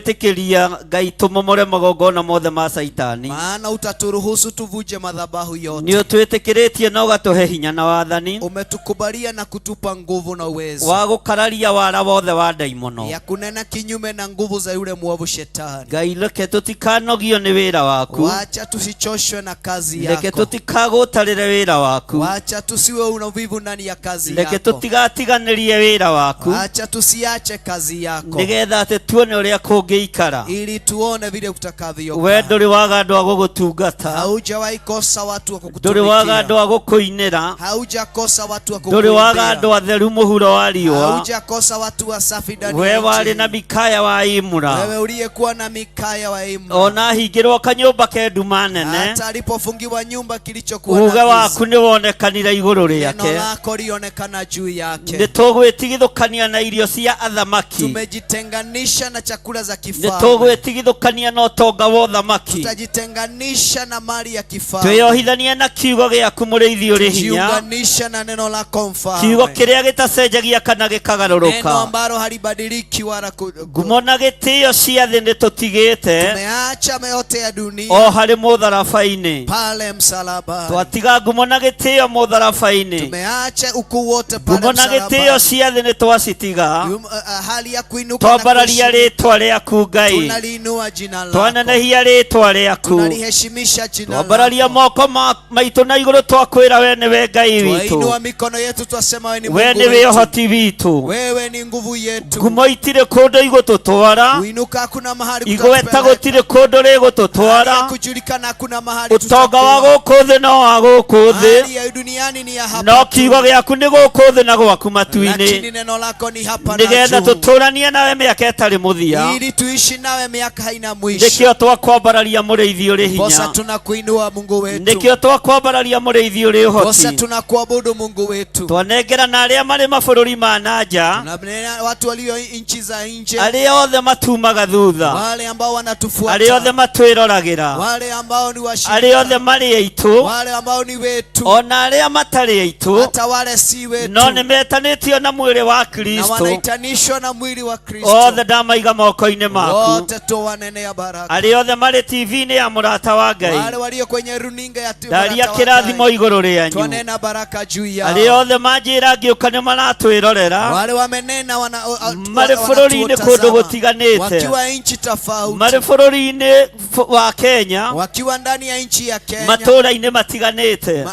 Speaker 9: ũgũtwĩtĩkĩria Ngai tũmomore magongona mothe ma Caitani.
Speaker 4: maana utaturuhusu tuvuje madhabahu yote.
Speaker 9: Nĩ ũtwĩtĩkĩrĩtie na ũgatũhe hinya na wathani
Speaker 4: Umetukubalia na kutupa nguvu na uwezo
Speaker 9: wa gũkararia wara wothe wa ndaimono.
Speaker 4: ya kunena kinyume na nguvu za yule mwovu shetani.
Speaker 9: Ngai reke tũtikanogio nĩ wĩra waku,
Speaker 4: Wacha tusichoshwe na kazi
Speaker 9: reke
Speaker 4: yako,
Speaker 9: tũtikagũtarĩre wĩra waku,
Speaker 4: wacha tusiwe una uvivu ndani ya kazi
Speaker 9: reke
Speaker 4: yako,
Speaker 9: tũtigatiganĩrie wĩra waku,
Speaker 4: wacha tusiache kazi yako,
Speaker 9: nĩgetha atĩ tuone ũrĩa kũngĩikara.
Speaker 4: ili tuone vile
Speaker 9: We
Speaker 4: kutakavyokaa.
Speaker 9: ndũrĩ waga andũ a gũgũtungata,
Speaker 4: Haujawahi kosa watu wa
Speaker 9: ndũrĩ waga
Speaker 4: kukutumikia,
Speaker 9: andũ a gũkũinĩra,
Speaker 4: haujakosa watu wa
Speaker 9: ndũrĩ waga
Speaker 4: kukuimbia,
Speaker 9: andũ atheru mũhuro wa riũa.
Speaker 4: haujakosa watu wasafi ndani
Speaker 9: We
Speaker 4: ya
Speaker 9: warĩ
Speaker 4: nchi.
Speaker 9: na Mikaya wa Imura,
Speaker 4: Wewe uliyekuwa na Mikaya wa Imla,
Speaker 9: ona ahingĩrwo kanyũmba ke nduma nene,
Speaker 4: hata alipofungiwa nyumba kilichokuwa
Speaker 9: uge
Speaker 4: na giza,
Speaker 9: waku nĩ wonekanire igũrũ
Speaker 4: neno
Speaker 9: rĩake.
Speaker 4: lako lionekana juu
Speaker 9: Nĩ
Speaker 4: yake.
Speaker 9: tũgwĩtigithũkania na irio cia athamaki,
Speaker 4: Tumejitenganisha na chakula za
Speaker 9: nĩ
Speaker 4: kifalme,
Speaker 9: tũgwĩtigithũkania na ũtonga wa ũthamaki,
Speaker 4: tutajitenganisha na mali ya kifalme,
Speaker 9: twĩyohithanie na kiugo gĩaku mũrĩithi ũrĩ hinya,
Speaker 4: jiunganisha na neno lako
Speaker 9: kiugo
Speaker 4: mfalme,
Speaker 9: kĩrĩa gĩtacenjagia kana
Speaker 4: neno
Speaker 9: gĩkagarũrũka.
Speaker 4: ambalo halibadiliki wala
Speaker 9: Ngumo na gĩtĩo cia thĩ nĩ tũtigĩte
Speaker 4: tumeacha yote ya dunia
Speaker 9: o harĩ mũtharaba-inĩ,
Speaker 4: pale msalabani,
Speaker 9: twatiga ngumo na gĩtĩo mũtharaba-inĩ,
Speaker 4: tumeacha ukuu wote pale
Speaker 9: ngumo na gĩtĩo
Speaker 4: msalabani,
Speaker 9: cia thĩ nĩ twacitiga,
Speaker 4: hali ya kuinuka na
Speaker 9: twambararia
Speaker 4: kuheshimu.
Speaker 9: rĩtwa rĩaku Ngai,
Speaker 4: Tunaliinua jina lako,
Speaker 9: twanenehia rĩtwa rĩaku,
Speaker 4: tunaliheshimisha jina
Speaker 9: twambararia
Speaker 4: lako,
Speaker 9: moko maitũ na igũrũ twakwĩra we nĩwe Ngai
Speaker 4: twainua
Speaker 9: witũ,
Speaker 4: mikono yetu twasema wewe ni
Speaker 9: we
Speaker 4: Mungu
Speaker 9: nĩwe
Speaker 4: wetu,
Speaker 9: ũhoti witũ.
Speaker 4: wewe ni nguvu yetu.
Speaker 9: Ngumo itirĩ kũndũ igũtũtwara,
Speaker 4: Kuinuka hakuna mahali
Speaker 9: igweta
Speaker 4: kutatupeleka,
Speaker 9: gũtirĩ kũndũ
Speaker 4: hali ya
Speaker 9: rĩgũtũtwara,
Speaker 4: kujulikana hakuna mahali
Speaker 9: ũtonga wa
Speaker 4: tutakuwa.
Speaker 9: gũkũ thĩ no wa gũkũ thĩ,
Speaker 4: Hali ya duniani ni ya
Speaker 9: no
Speaker 4: hapa tu,
Speaker 9: kiugo gĩaku nĩ gũkũ thĩ na gwaku matu-inĩ
Speaker 4: Lakini neno lako ni hapa na
Speaker 9: nĩgetha
Speaker 4: juu,
Speaker 9: tũtũranie nawe mĩaka ĩtarĩ mũthia
Speaker 4: ili tuishi nawe miaka haina mwisho.
Speaker 9: nĩkĩo twakwambararia mũrĩithi ũrĩ
Speaker 4: Posa
Speaker 9: hinya
Speaker 4: tunakuinua Mungu wetu,
Speaker 9: nĩkĩo twakwambararia mũrĩithi ũrĩ
Speaker 4: posa
Speaker 9: ũhoti
Speaker 4: tunakuabudu Mungu wetu.
Speaker 9: twanengera na arĩa marĩ mabũrũri ma na nja
Speaker 4: Tunanena watu walio nchi za nje,
Speaker 9: arĩa othe matumaga thutha
Speaker 4: wale ambao
Speaker 9: arĩa othe
Speaker 4: wanatufuata,
Speaker 9: matwĩroragĩra
Speaker 4: wale ambao ni
Speaker 9: arĩa othe
Speaker 4: washirika,
Speaker 9: marĩ aitũ
Speaker 4: wale ambao ni wetu,
Speaker 9: ona arĩa matarĩ aitũ
Speaker 4: hata wale si wetu,
Speaker 9: no nĩ metanĩtio na mwĩrĩ wa
Speaker 4: na
Speaker 9: Kristo
Speaker 4: wanaitanishwa na mwili wa Kristo.
Speaker 9: othe ndamaiga moko-inĩ maku
Speaker 4: Wote tuwanenea baraka,
Speaker 9: arĩa othe marĩ TV-inĩ ya mũrata wa Ngai
Speaker 4: wale walio kwenye runinga ya tu-
Speaker 9: ndaria
Speaker 4: Baraka wa
Speaker 9: kĩrathimo
Speaker 4: Ngai.
Speaker 9: igũrũ rĩanyu
Speaker 4: Twanena baraka juu yao,
Speaker 9: arĩa othe manjĩra ngĩũka nĩ maratwĩrorera
Speaker 4: wale wamenena
Speaker 9: marĩ bũrũri-inĩ kũndũ
Speaker 4: wanatutazama
Speaker 9: gũtiganĩte
Speaker 4: wakiwa nchi tofauti,
Speaker 9: marĩ bũrũri-inĩ wa Kenya
Speaker 4: wakiwa ndani ya nchi ya Kenya,
Speaker 9: matũũra-inĩ matiganĩte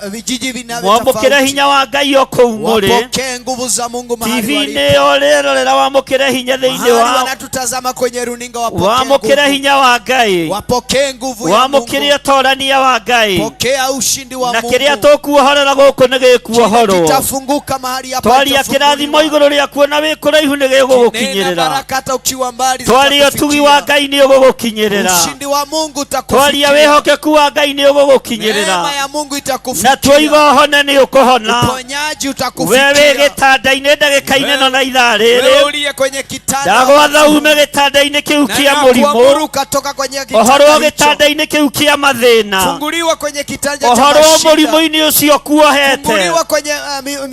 Speaker 4: vijiji vinavyo
Speaker 9: mwamũkĩre
Speaker 4: tofauti,
Speaker 9: hinya wa Ngai o kũu mũrĩ
Speaker 4: wapokee nguvu za Mungu mahali
Speaker 9: TV-inĩ
Speaker 4: walipo,
Speaker 9: ĩyo ũrĩrorera wamũkĩre hinya thĩinĩ
Speaker 4: mahali
Speaker 9: wa
Speaker 4: wanatutazama kwenye runinga, wapokee
Speaker 9: wamũkĩre
Speaker 4: nguvu,
Speaker 9: hinya wa Ngai
Speaker 4: wapokee nguvu ya Mungu,
Speaker 9: wamũkĩre ũtorania wa Ngai
Speaker 4: pokea ushindi wa
Speaker 9: na kĩrĩa
Speaker 4: Mungu.
Speaker 9: tũkuohorera gũkũ nĩ
Speaker 4: Kile
Speaker 9: gĩkuohorwo
Speaker 4: kitafunguka mahali hapa,
Speaker 9: twaria kĩrathimo
Speaker 4: itafunguliwa.
Speaker 9: igũrũ rĩakuo na wĩ kũraihu nĩ
Speaker 4: Nena
Speaker 9: gĩgũgũkinyĩrĩra
Speaker 4: baraka hata ukiwa mbali
Speaker 9: twaria ũtugi wa
Speaker 4: zitakufikia.
Speaker 9: Ngai nĩ ũgũgũkinyĩrĩra
Speaker 4: Ushindi wa Mungu
Speaker 9: twaria
Speaker 4: utakufikia.
Speaker 9: wĩhokeku wa Ngai nĩ ũgũgũkinyĩrĩra
Speaker 4: Neema ya Mungu
Speaker 9: na
Speaker 4: itakufikia.
Speaker 9: tuoiga ũhone nĩ ũkũhona
Speaker 4: Uponyaji
Speaker 9: we wĩ
Speaker 4: utakufikia.
Speaker 9: gĩtanda-inĩ ndagĩka-inĩ ĩno na ithaa
Speaker 4: Wewe
Speaker 9: rĩrĩ
Speaker 4: uliye kwenye kitanda
Speaker 9: ndagwatha ume gĩtanda-inĩ kĩu
Speaker 4: na
Speaker 9: kĩa
Speaker 4: nakuamuru
Speaker 9: mũrimũ
Speaker 4: ukatoka kwenye
Speaker 9: ũhorwo
Speaker 4: kitanda hicho.
Speaker 9: gĩtanda-inĩ kĩu kĩa mathĩna
Speaker 4: Funguliwa kwenye kitanda cha
Speaker 9: ũhorwo
Speaker 4: mashida.
Speaker 9: mũrimũ-inĩ ũcio kuohete
Speaker 4: Funguliwa kwenye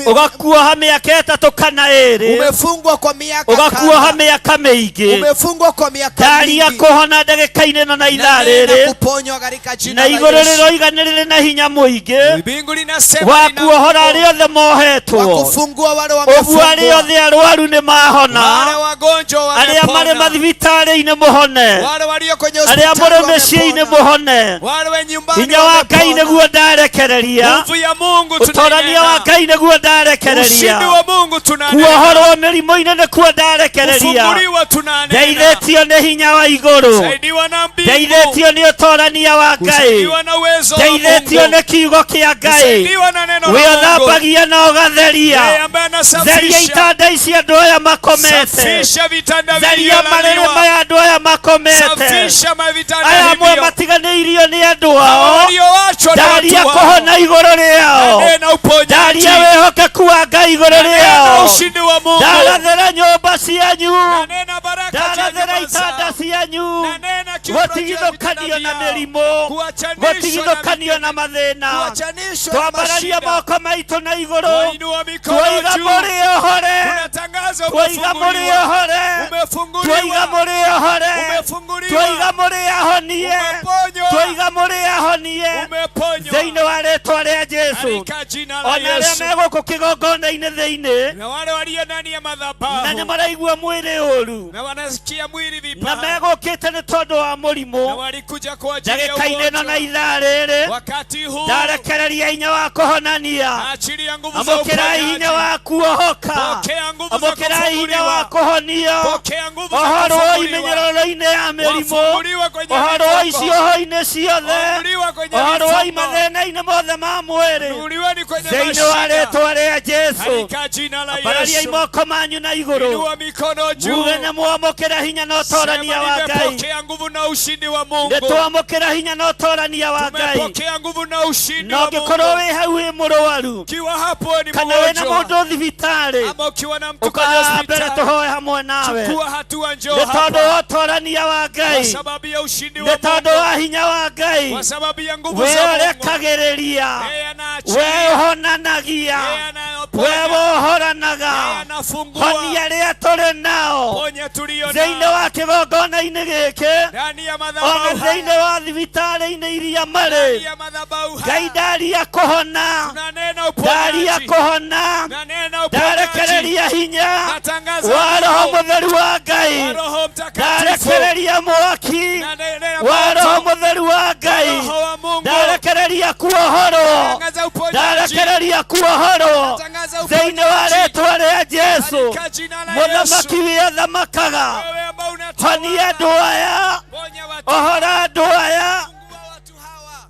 Speaker 9: ũgakuoha mĩaka ĩtatũ kana ĩrĩ
Speaker 4: umefungwa kwa miaka
Speaker 9: ũgakuoha
Speaker 4: kadhaa.
Speaker 9: mĩaka mĩingĩ
Speaker 4: Umefungwa kwa miaka
Speaker 9: ndaria
Speaker 4: mingi.
Speaker 9: kũhona ndagĩka-inĩ ĩno na ithaa
Speaker 4: Na nena
Speaker 9: rĩrĩ
Speaker 4: kuponywa katika jina
Speaker 9: na
Speaker 4: la
Speaker 9: igũrũ
Speaker 4: Yesu.
Speaker 9: rĩroiga nĩ rĩrĩ na hinya mũingĩ
Speaker 3: Mbingu linasema
Speaker 9: wa
Speaker 3: lina
Speaker 9: kuohora
Speaker 3: nguvu
Speaker 9: arĩa othe
Speaker 4: Wa
Speaker 9: mohetwo
Speaker 4: kufungua wale
Speaker 9: ũguo arĩa
Speaker 4: wamefungwa,
Speaker 9: othe arwaru nĩ mahona
Speaker 3: wale wagonjwa
Speaker 9: arĩa marĩ
Speaker 3: wamepona,
Speaker 9: mathibitarĩ-inĩ mũhone
Speaker 4: wale walio kwenye
Speaker 9: arĩa
Speaker 4: hospitali
Speaker 9: mũrĩ mĩciĩ-inĩ
Speaker 4: wamepona,
Speaker 9: mũhone
Speaker 3: wale we nyumbani
Speaker 9: hinya wa Ngai
Speaker 3: wamepona.
Speaker 9: nĩguo ndarekereria
Speaker 3: Nguvu ya Mungu
Speaker 9: ũtorania wa
Speaker 3: tunainena,
Speaker 9: Ngai nĩguo
Speaker 3: ushindi
Speaker 9: ndarekereria
Speaker 3: wa Mungu tunanena,
Speaker 9: kuohorwo mĩrimũ-inĩ nĩkuo ndarekereria
Speaker 3: kufunguliwa tunanena,
Speaker 9: ndeithĩtio nĩ hinya wa igũrũ
Speaker 3: saidiwa na mbingu,
Speaker 9: ndeithĩtio nĩ ũtorania wa Ngai
Speaker 3: kusaidiwa na uwezo wa
Speaker 9: ndeithĩtio
Speaker 3: Mungu,
Speaker 9: nĩ kiugo kĩa Ngai
Speaker 3: kusaidiwa na neno
Speaker 9: wĩ
Speaker 3: la Mungu.
Speaker 9: ũthambagia na ũgatheria
Speaker 3: Yeye ambaye
Speaker 9: theria
Speaker 3: anasafisha,
Speaker 9: itanda ici andũ aya makomete
Speaker 3: safisha vitanda
Speaker 9: theria marĩrĩ
Speaker 3: vilivyolaliwa,
Speaker 9: maya andũ aya makomete
Speaker 3: safisha mavitanda
Speaker 9: aya amwe
Speaker 3: hivyo,
Speaker 9: matiganĩirio nĩ andũ ao
Speaker 3: walioachwa na
Speaker 9: ndaria
Speaker 3: watu wao.
Speaker 9: kũhona igũrũ rĩao
Speaker 3: Nena uponyaji,
Speaker 9: ndaria wĩhokeku wa Ngai igũrũ
Speaker 3: nena
Speaker 9: rĩao
Speaker 3: ushindi wa Mungu,
Speaker 9: ndarathĩra nyũmba cianyu
Speaker 3: nena baraka juu ya
Speaker 9: ndarathĩra
Speaker 3: nyumba
Speaker 9: itanda
Speaker 3: zao,
Speaker 9: cianyu
Speaker 3: na nena kiuno juu ya vitanda
Speaker 9: gũtigithũkanio na
Speaker 3: vyao,
Speaker 9: mĩrimũ
Speaker 3: kuachanishwa na
Speaker 9: gũtigithũkanio na mathĩna
Speaker 4: kuachanishwa na
Speaker 9: twambararia
Speaker 4: mashida.
Speaker 9: moko maitũ na igũrũ
Speaker 3: Wainua mikono
Speaker 9: twoiga
Speaker 3: juu,
Speaker 9: mũrĩ ohore
Speaker 3: tunatangaza
Speaker 9: twoiga mũrĩ
Speaker 3: umefunguliwa,
Speaker 9: ohore twoiga
Speaker 3: umefunguliwa,
Speaker 9: mũrĩ ohore
Speaker 3: umefunguliwa,
Speaker 9: twoiga mũrĩ ahonie
Speaker 3: umeponywa,
Speaker 9: twoiga mũrĩ ahonie
Speaker 3: umeponywa
Speaker 9: thĩinĩ wa rĩtwa rĩa Jesu
Speaker 3: katika jina la
Speaker 9: ona arĩa
Speaker 3: Yesu.
Speaker 9: megũkũ kĩgongona-inĩ thĩinĩ
Speaker 3: Na wale walio ndani ya
Speaker 9: na nĩ
Speaker 3: madhabahu
Speaker 9: maraigua mwĩrĩ ũru
Speaker 3: na wanasikia mwili
Speaker 9: na
Speaker 3: vibaya
Speaker 9: megũkĩte nĩ tondũ wa
Speaker 3: na
Speaker 9: mũrimũ
Speaker 3: walikuja kwa ajili ya
Speaker 9: ndagĩka-inĩ ĩno na
Speaker 3: ugonjwa,
Speaker 9: ithaa rĩrĩ
Speaker 3: wakati huu
Speaker 9: ndarekereria hinya wa kũhonania
Speaker 3: achilia nguvu za
Speaker 9: amũkĩrai hinya
Speaker 3: uponyaji,
Speaker 9: wa kuohoka
Speaker 3: pokea nguvu za
Speaker 9: amũkĩrai hinya wa
Speaker 3: kufunguliwa,
Speaker 9: kũhonio
Speaker 3: pokea nguvu za
Speaker 9: ũhoro wa
Speaker 3: kufunguliwa,
Speaker 9: imenyerero-inĩ ya mĩrimũ
Speaker 3: wafunguliwa kwenye
Speaker 9: ũhoro wa
Speaker 3: vifungo,
Speaker 9: icioho-inĩ ciothe
Speaker 3: funguliwa kwenye
Speaker 9: ũhoro wa
Speaker 3: vifungo,
Speaker 9: mathĩna-inĩ mothe ma mwĩrĩ
Speaker 3: funguliweni kwenye
Speaker 9: thĩinĩ wa
Speaker 3: mashida
Speaker 9: rĩtwa rĩa Jesu
Speaker 3: katika jina la
Speaker 9: ambarariai
Speaker 3: Yesu.
Speaker 9: moko manyu na igũrũ
Speaker 3: Inua mikono juu,
Speaker 9: muge nĩ mwamũkĩra hinya na ũtorania
Speaker 3: sema
Speaker 9: wa Ngai
Speaker 3: nimepokea nguvu na ushindi wa
Speaker 9: nĩ
Speaker 3: Mungu,
Speaker 9: twamũkĩra hinya na ũtorania wa Ngai
Speaker 3: tumepokea nguvu na ushindi
Speaker 9: na
Speaker 3: wa
Speaker 9: ũngĩkorwo
Speaker 3: Mungu.
Speaker 9: wĩ hau wĩ mũrwaru
Speaker 3: Ukiwa hapo ni
Speaker 9: kana wĩna
Speaker 3: mgonjwa
Speaker 9: mũndũ thibitarĩ
Speaker 3: ama ukiwa na mtu kwenye
Speaker 9: ũkaa mbere
Speaker 3: hospitali,
Speaker 9: tũhoe hamwe nawe
Speaker 3: chukua hatua, njoo
Speaker 9: nĩ tondũ
Speaker 3: hapa
Speaker 9: wa ũtorania wa
Speaker 3: kwa
Speaker 9: Ngai
Speaker 3: sababu ya ushindi
Speaker 9: nĩ
Speaker 3: wa
Speaker 9: tondũ
Speaker 3: Mungu,
Speaker 9: wa hinya wa Ngai
Speaker 3: kwa sababu ya nguvu
Speaker 9: we
Speaker 3: za Mungu.
Speaker 9: ũrekagĩrĩria
Speaker 3: Yeye
Speaker 9: we
Speaker 3: anaachilia,
Speaker 9: ũhonanagia
Speaker 3: yeye
Speaker 9: we
Speaker 3: anayoponya, yeye
Speaker 9: wohoranaga
Speaker 3: anafungua.
Speaker 9: honia arĩa tũrĩ nao
Speaker 3: Ponya tulio
Speaker 9: thĩinĩ
Speaker 3: nao
Speaker 9: wa kĩgongona-inĩ gĩkĩ
Speaker 3: ndani ya
Speaker 9: ona
Speaker 3: madhabahu
Speaker 9: thĩinĩ
Speaker 3: haya,
Speaker 9: wa thibitarĩ-inĩ iria marĩ
Speaker 3: ndani ya madhabahu
Speaker 9: Ngai
Speaker 3: haya
Speaker 9: ndaria kũhona
Speaker 3: tunanena
Speaker 9: ndaria
Speaker 3: uponyaji,
Speaker 9: kũhona
Speaker 3: nanena uponyaji,
Speaker 9: ndarekereria hinya
Speaker 3: natangaza
Speaker 9: wa Roho
Speaker 3: nguvu
Speaker 9: Mũtheru wa
Speaker 3: wa
Speaker 9: Ngai
Speaker 3: Roho Mtakatifu,
Speaker 9: ndarekereria mwaki
Speaker 3: nanena
Speaker 9: wa Roho
Speaker 3: moto
Speaker 9: Mũtheru wa
Speaker 3: wa
Speaker 9: Ngai
Speaker 3: Roho wa Mungu,
Speaker 9: ndarekereria kuohorwo
Speaker 3: tangaza uponyaji,
Speaker 9: ndarekereria kuohorwo
Speaker 3: tangaza
Speaker 9: thĩinĩ wa
Speaker 3: uponyaji
Speaker 9: rĩtwa rĩa Jesu
Speaker 3: katika jina la
Speaker 9: mũthamaki
Speaker 3: Yesu.
Speaker 9: wĩathamakaga
Speaker 3: Wewe ambao unatawala,
Speaker 9: honia andũ aya
Speaker 3: ponya watu,
Speaker 9: ohora andũ aya
Speaker 3: fungua watu hawa.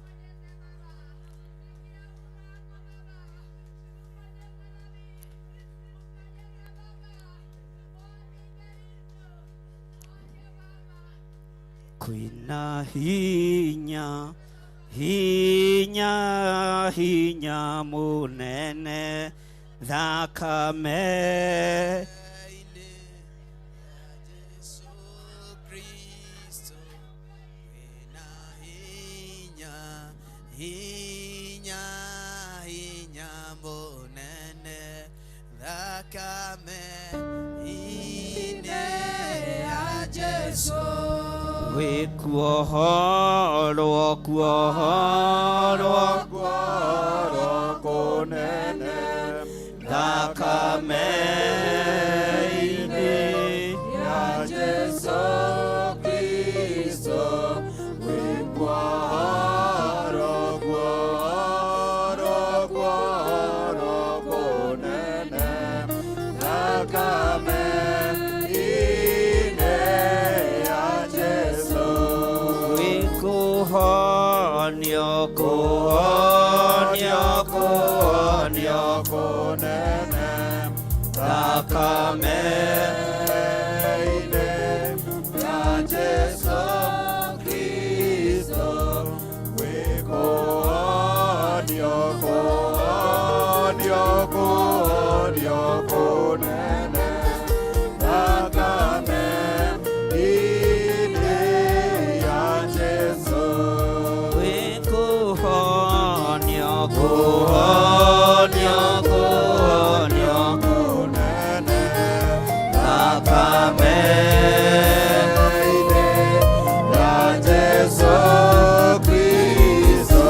Speaker 9: Kwĩna hinya hinya hinya mũnene thakame
Speaker 4: Hinya, hinya munene, thakame ine ya Jesu.
Speaker 9: Wĩkuohorwo kuohorwo
Speaker 5: kuohorwo kũnene
Speaker 9: thakame-inĩ
Speaker 5: ya Jesu Kristo wĩkuohorwo kuohorwo kuohorwo kũnene thakame-inĩ ya Jesu
Speaker 9: Wĩkũhonio kũhonio kũhonio
Speaker 5: kũnene
Speaker 9: thakame-inĩ
Speaker 5: ya Jesu Kristo wĩkũhonio kũhonio kũhonio kũnene thakame-inĩ ya Jesu
Speaker 9: Wĩkũhonio kũhonio kũhonio
Speaker 5: kũnene
Speaker 9: thakame-inĩ
Speaker 5: ya Jesu Kristo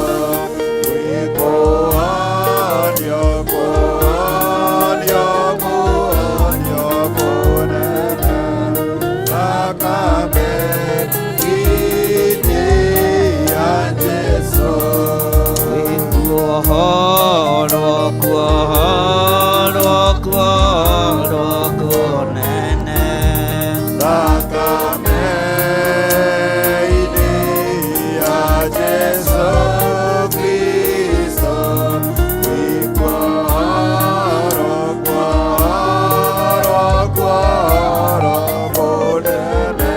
Speaker 5: wĩkũhonio kũhonio kũhonio kũnene thakame-inĩ ya Jesu
Speaker 9: Wĩkuohorwo kuohorwo kuohorwo kũnene
Speaker 5: thakame-inĩ ya Jesu Kristo wĩkuohorwo kuohorwo kuohorwo kũnene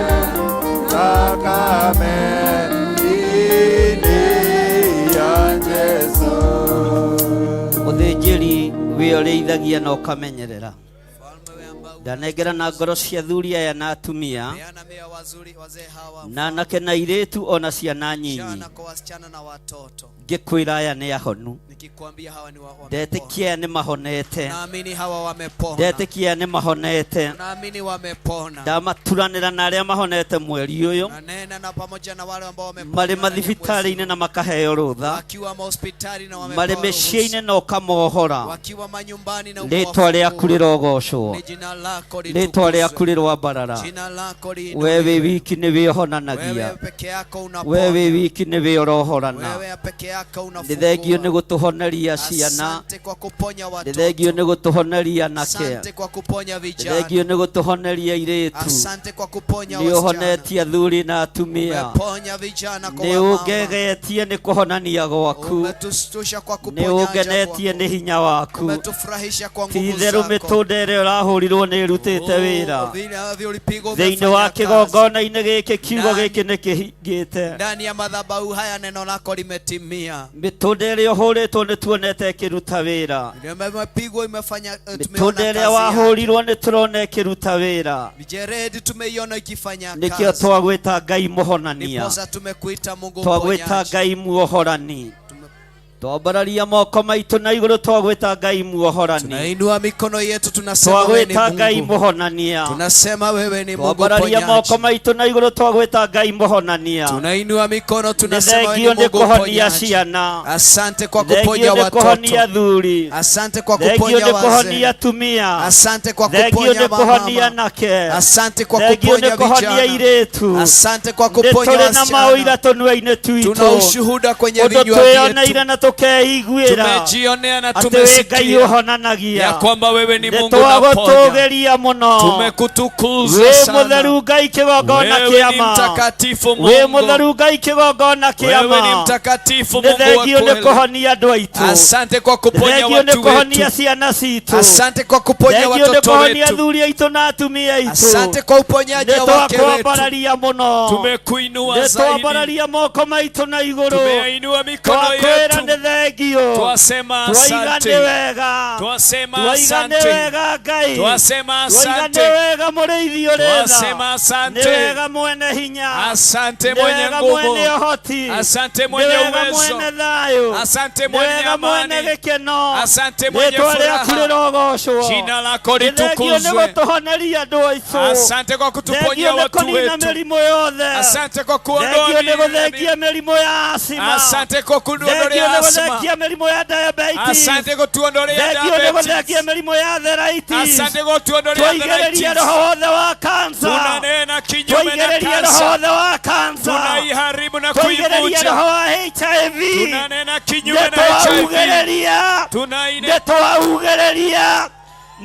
Speaker 5: thakame-inĩ ya Jesu
Speaker 9: Mũthĩnjĩri wĩ ũrĩithagia na ũkamenyerera ndanengera na ngoro cia athuri aya na atumia
Speaker 4: Peana mioyo wazuri wazee hawa
Speaker 9: na anake na airĩtu ona ciana nyinyi
Speaker 4: vijana kwa wasichana na watoto,
Speaker 9: ngĩkwĩra aya nĩ ahonu
Speaker 4: nikikwambia hawa ni wamepona.
Speaker 9: ndetĩkia aya nĩ mahonete
Speaker 4: Naamini hawa wamepona,
Speaker 9: ndetĩkia aya nĩ mahonete
Speaker 4: naamini wamepona.
Speaker 9: ndamaturanĩra na arĩa mahonete mweri ũyũ
Speaker 4: Nanena na pamoja na wale ambao wamepona
Speaker 9: marĩ mathibitarĩ-inĩ na makaheo rũtha
Speaker 4: wakiwa mahospitali na wamepewa
Speaker 9: marĩ
Speaker 4: ruhusa,
Speaker 9: mĩciĩ-inĩ na ũkamohora
Speaker 4: wakiwa manyumbani na
Speaker 9: rĩtwa rĩaku
Speaker 4: umewafungua.
Speaker 9: rĩrogocwo
Speaker 4: Ni jina lako
Speaker 9: rĩtwa
Speaker 4: litukuzwe,
Speaker 9: rĩaku rĩrwambarara
Speaker 4: jina lako
Speaker 9: we wĩ
Speaker 4: liinuliwe.
Speaker 9: wiki nĩ wĩhonanagia
Speaker 4: Wewe peke yako
Speaker 9: we wĩ
Speaker 4: unaponya,
Speaker 9: wiki nĩ wĩ ũrohorana
Speaker 4: wewe peke yako
Speaker 9: nĩ thengio nĩ
Speaker 4: unafungua.
Speaker 9: gũtũhoneria ciana
Speaker 4: Asante kwa kuponya
Speaker 9: nĩ
Speaker 4: watoto,
Speaker 9: thengio nĩ gũtũhoneria anake
Speaker 4: asante kwa kuponya
Speaker 9: nĩ
Speaker 4: vijana,
Speaker 9: thengio nĩ gũtũhoneria airĩtu
Speaker 4: asante kwa kuponya
Speaker 9: nĩ
Speaker 4: wasichana.
Speaker 9: ũhonetie athuri na atumia
Speaker 4: Umeponya vijana kwa
Speaker 9: nĩ
Speaker 4: wamama,
Speaker 9: ũngegetie nĩ kũhonania gwaku
Speaker 4: umetushtusha kwa
Speaker 9: nĩ
Speaker 4: kuponya ajabu
Speaker 9: ũngenetie
Speaker 4: wako,
Speaker 9: nĩ hinya waku
Speaker 4: umetufurahisha kwa
Speaker 9: ti
Speaker 4: nguvu
Speaker 9: itherũ
Speaker 4: zako.
Speaker 9: mĩtũnda ĩrĩa ũrahũrirwo nĩ ĩrutĩte wĩra
Speaker 4: Vile ambavyo ulipigwa
Speaker 9: thĩinĩ wa
Speaker 4: umefanya kazi.
Speaker 9: kĩgongona-inĩ gĩkĩ kiugo gĩkĩ nĩ kĩhingĩte
Speaker 4: Ndani ya madhabahu haya neno lako limetimia.
Speaker 9: mĩtũnda ĩrĩa ũhũrĩtwo nĩ tuonete ĩkĩruta wĩra
Speaker 4: Ile ambayo imepigwa imefanya, tumeona
Speaker 9: mĩtũnda ĩrĩa
Speaker 4: kazi yake.
Speaker 9: wahũrirwo nĩ tũrona ĩkĩruta wĩra
Speaker 4: Mijeredi tumeiona ikifanya
Speaker 9: nĩkĩo
Speaker 4: kazi.
Speaker 9: twagwĩta Ngai mũhonania
Speaker 4: Ndiposa tumekuita Mungu
Speaker 9: twagwĩta
Speaker 4: mponyaji.
Speaker 9: Ngai muohorani twambararia moko maitũ na igũrũ twagwĩta Ngai muohorani
Speaker 4: Tunainua mikono yetu tunasema wewe ni
Speaker 9: twagwĩta Ngai
Speaker 4: Mungu.
Speaker 9: mũhonania
Speaker 4: Tunasema wewe ni Mungu
Speaker 9: twambararia moko
Speaker 4: mponyaji.
Speaker 9: maitũ na igũrũ twagwĩta Ngai mũhonania
Speaker 4: Tunainua mikono
Speaker 9: nĩ
Speaker 4: tunasema wewe
Speaker 9: thengio
Speaker 4: ni
Speaker 9: nĩ
Speaker 4: Mungu
Speaker 9: kũhonia
Speaker 4: mponyaji.
Speaker 9: ciana
Speaker 4: Asante kwa
Speaker 9: thengio
Speaker 4: kuponya
Speaker 9: nĩ kũhonia
Speaker 4: watoto.
Speaker 9: thuri
Speaker 4: Asante kwa
Speaker 9: thengio
Speaker 4: kuponya
Speaker 9: nĩ kũhonia
Speaker 4: wazee.
Speaker 9: atumia
Speaker 4: Asante kwa
Speaker 9: thengio
Speaker 4: kuponya
Speaker 9: nĩ kũhonia
Speaker 4: wamama.
Speaker 9: anake
Speaker 4: Asante kwa
Speaker 9: thengio
Speaker 4: kuponya
Speaker 9: nĩ kũhonia
Speaker 4: vijana.
Speaker 9: airĩtu
Speaker 4: Asante kwa
Speaker 9: nĩ
Speaker 4: kuponya
Speaker 9: tũrĩ na maũira
Speaker 4: wasichana.
Speaker 9: tũnua-inĩ
Speaker 4: Tuna
Speaker 9: twitũ
Speaker 4: ushuhuda kwenye
Speaker 9: ũndũ
Speaker 4: vinywa
Speaker 9: twĩyoneire
Speaker 4: vyetu
Speaker 9: na tũkeiguĩra
Speaker 4: Tumejionea na
Speaker 9: atĩ wĩ Ngai
Speaker 4: tumesikia ya
Speaker 9: ũhonanagia.
Speaker 4: kwamba wewe ni
Speaker 9: Nĩ
Speaker 4: Mungu unaponya.
Speaker 9: twagũtũgĩria mũno.
Speaker 4: Tumekutukuza
Speaker 9: Wĩ
Speaker 4: sana.
Speaker 9: mũtheru Ngai kĩgongona
Speaker 4: Wewe ni
Speaker 9: kĩama.
Speaker 4: mtakatifu
Speaker 9: Wĩ
Speaker 4: Mungu.
Speaker 9: mũtheru Ngai kĩgongona
Speaker 4: Wewe ni
Speaker 9: kĩama.
Speaker 4: mtakatifu
Speaker 9: Nĩ
Speaker 4: Mungu wa
Speaker 9: thengio nĩ
Speaker 4: kweli.
Speaker 9: kũhonia andũ aitũ.
Speaker 4: Asante kwa kuponya
Speaker 9: Thengio nĩ
Speaker 4: watu
Speaker 9: kũhonia
Speaker 4: wetu.
Speaker 9: ciana citũ.
Speaker 4: Asante kwa kuponya
Speaker 9: Thengio nĩ
Speaker 4: watoto
Speaker 9: kũhonia
Speaker 4: wetu.
Speaker 9: athuri aitũ na atumia aitũ.
Speaker 4: Asante kwa uponyaji
Speaker 9: Nĩ
Speaker 4: wa wake wetu.
Speaker 9: twakwambararia mũno.
Speaker 4: Tumekuinua
Speaker 9: Nĩ
Speaker 4: zaidi.
Speaker 9: twambararia moko maitũ na igũrũ.
Speaker 4: Tumeyainua mikono
Speaker 9: Twakwĩra
Speaker 4: yetu.
Speaker 9: nĩ thengio.
Speaker 4: Twasema
Speaker 9: Twaiga nĩ
Speaker 4: asante.
Speaker 9: wega.
Speaker 4: Twasema
Speaker 9: Twaiga nĩ
Speaker 4: asante.
Speaker 9: wega Ngai.
Speaker 4: Twasema
Speaker 9: Twaiga nĩ
Speaker 4: asante.
Speaker 9: wega mũrĩithi ũrĩ tha.
Speaker 4: Twasema
Speaker 9: Nĩ
Speaker 4: asante.
Speaker 9: wega mwene hinya.
Speaker 4: Asante
Speaker 9: Nĩ
Speaker 4: mwenye
Speaker 9: wega mwene
Speaker 4: nguvu.
Speaker 9: ũhoti.
Speaker 4: Asante
Speaker 9: Nĩ
Speaker 4: mwenye
Speaker 9: wega
Speaker 4: uwezo.
Speaker 9: mwene thayũ.
Speaker 4: Asante
Speaker 9: Nĩ
Speaker 4: mwenye
Speaker 9: wega mwene
Speaker 4: amani.
Speaker 9: gĩkeno.
Speaker 4: Asante mwenye
Speaker 9: Rĩtwa rĩaku
Speaker 4: furaha.
Speaker 9: rĩrogocwo.
Speaker 4: Jina lako
Speaker 9: Nĩ thengio nĩ
Speaker 4: litukuzwe.
Speaker 9: gũtũhoneria andũ aitũ.
Speaker 4: Asante kwa kutuponya
Speaker 9: Thengio nĩ
Speaker 4: watu
Speaker 9: kũnina
Speaker 4: wetu.
Speaker 9: mĩrimũ yothe.
Speaker 4: Asante kwa kuondoa
Speaker 9: Thengio nĩ
Speaker 4: mimi.
Speaker 9: gũthengia mĩrimũ ya asima.
Speaker 4: Asante kwa
Speaker 9: Thengio
Speaker 4: kutuondolea
Speaker 9: nĩ
Speaker 4: asma.
Speaker 9: gũthengia mĩrimũ ya diabetes.
Speaker 4: Asante kwa kutuondolea
Speaker 9: Thengio nĩ
Speaker 4: diabetes.
Speaker 9: gũthengia mĩrimũ ya arthritis.
Speaker 4: Asante kwa kutuondolea
Speaker 9: Twaigĩrĩria
Speaker 4: arthritis.
Speaker 9: roho wothe wa kansa.
Speaker 4: Tunanena kinyume na
Speaker 9: Twaigĩrĩria roho
Speaker 4: kansa.
Speaker 9: wothe wa kansa.
Speaker 4: Tunaiharibu na
Speaker 9: Twaigĩrĩria
Speaker 4: kuivunja.
Speaker 9: roho wa HIV.
Speaker 4: Tunanena kinyume na HIV.
Speaker 9: Nĩ twaugĩrĩria.
Speaker 4: Tunaine
Speaker 9: Nĩ twaugĩrĩria.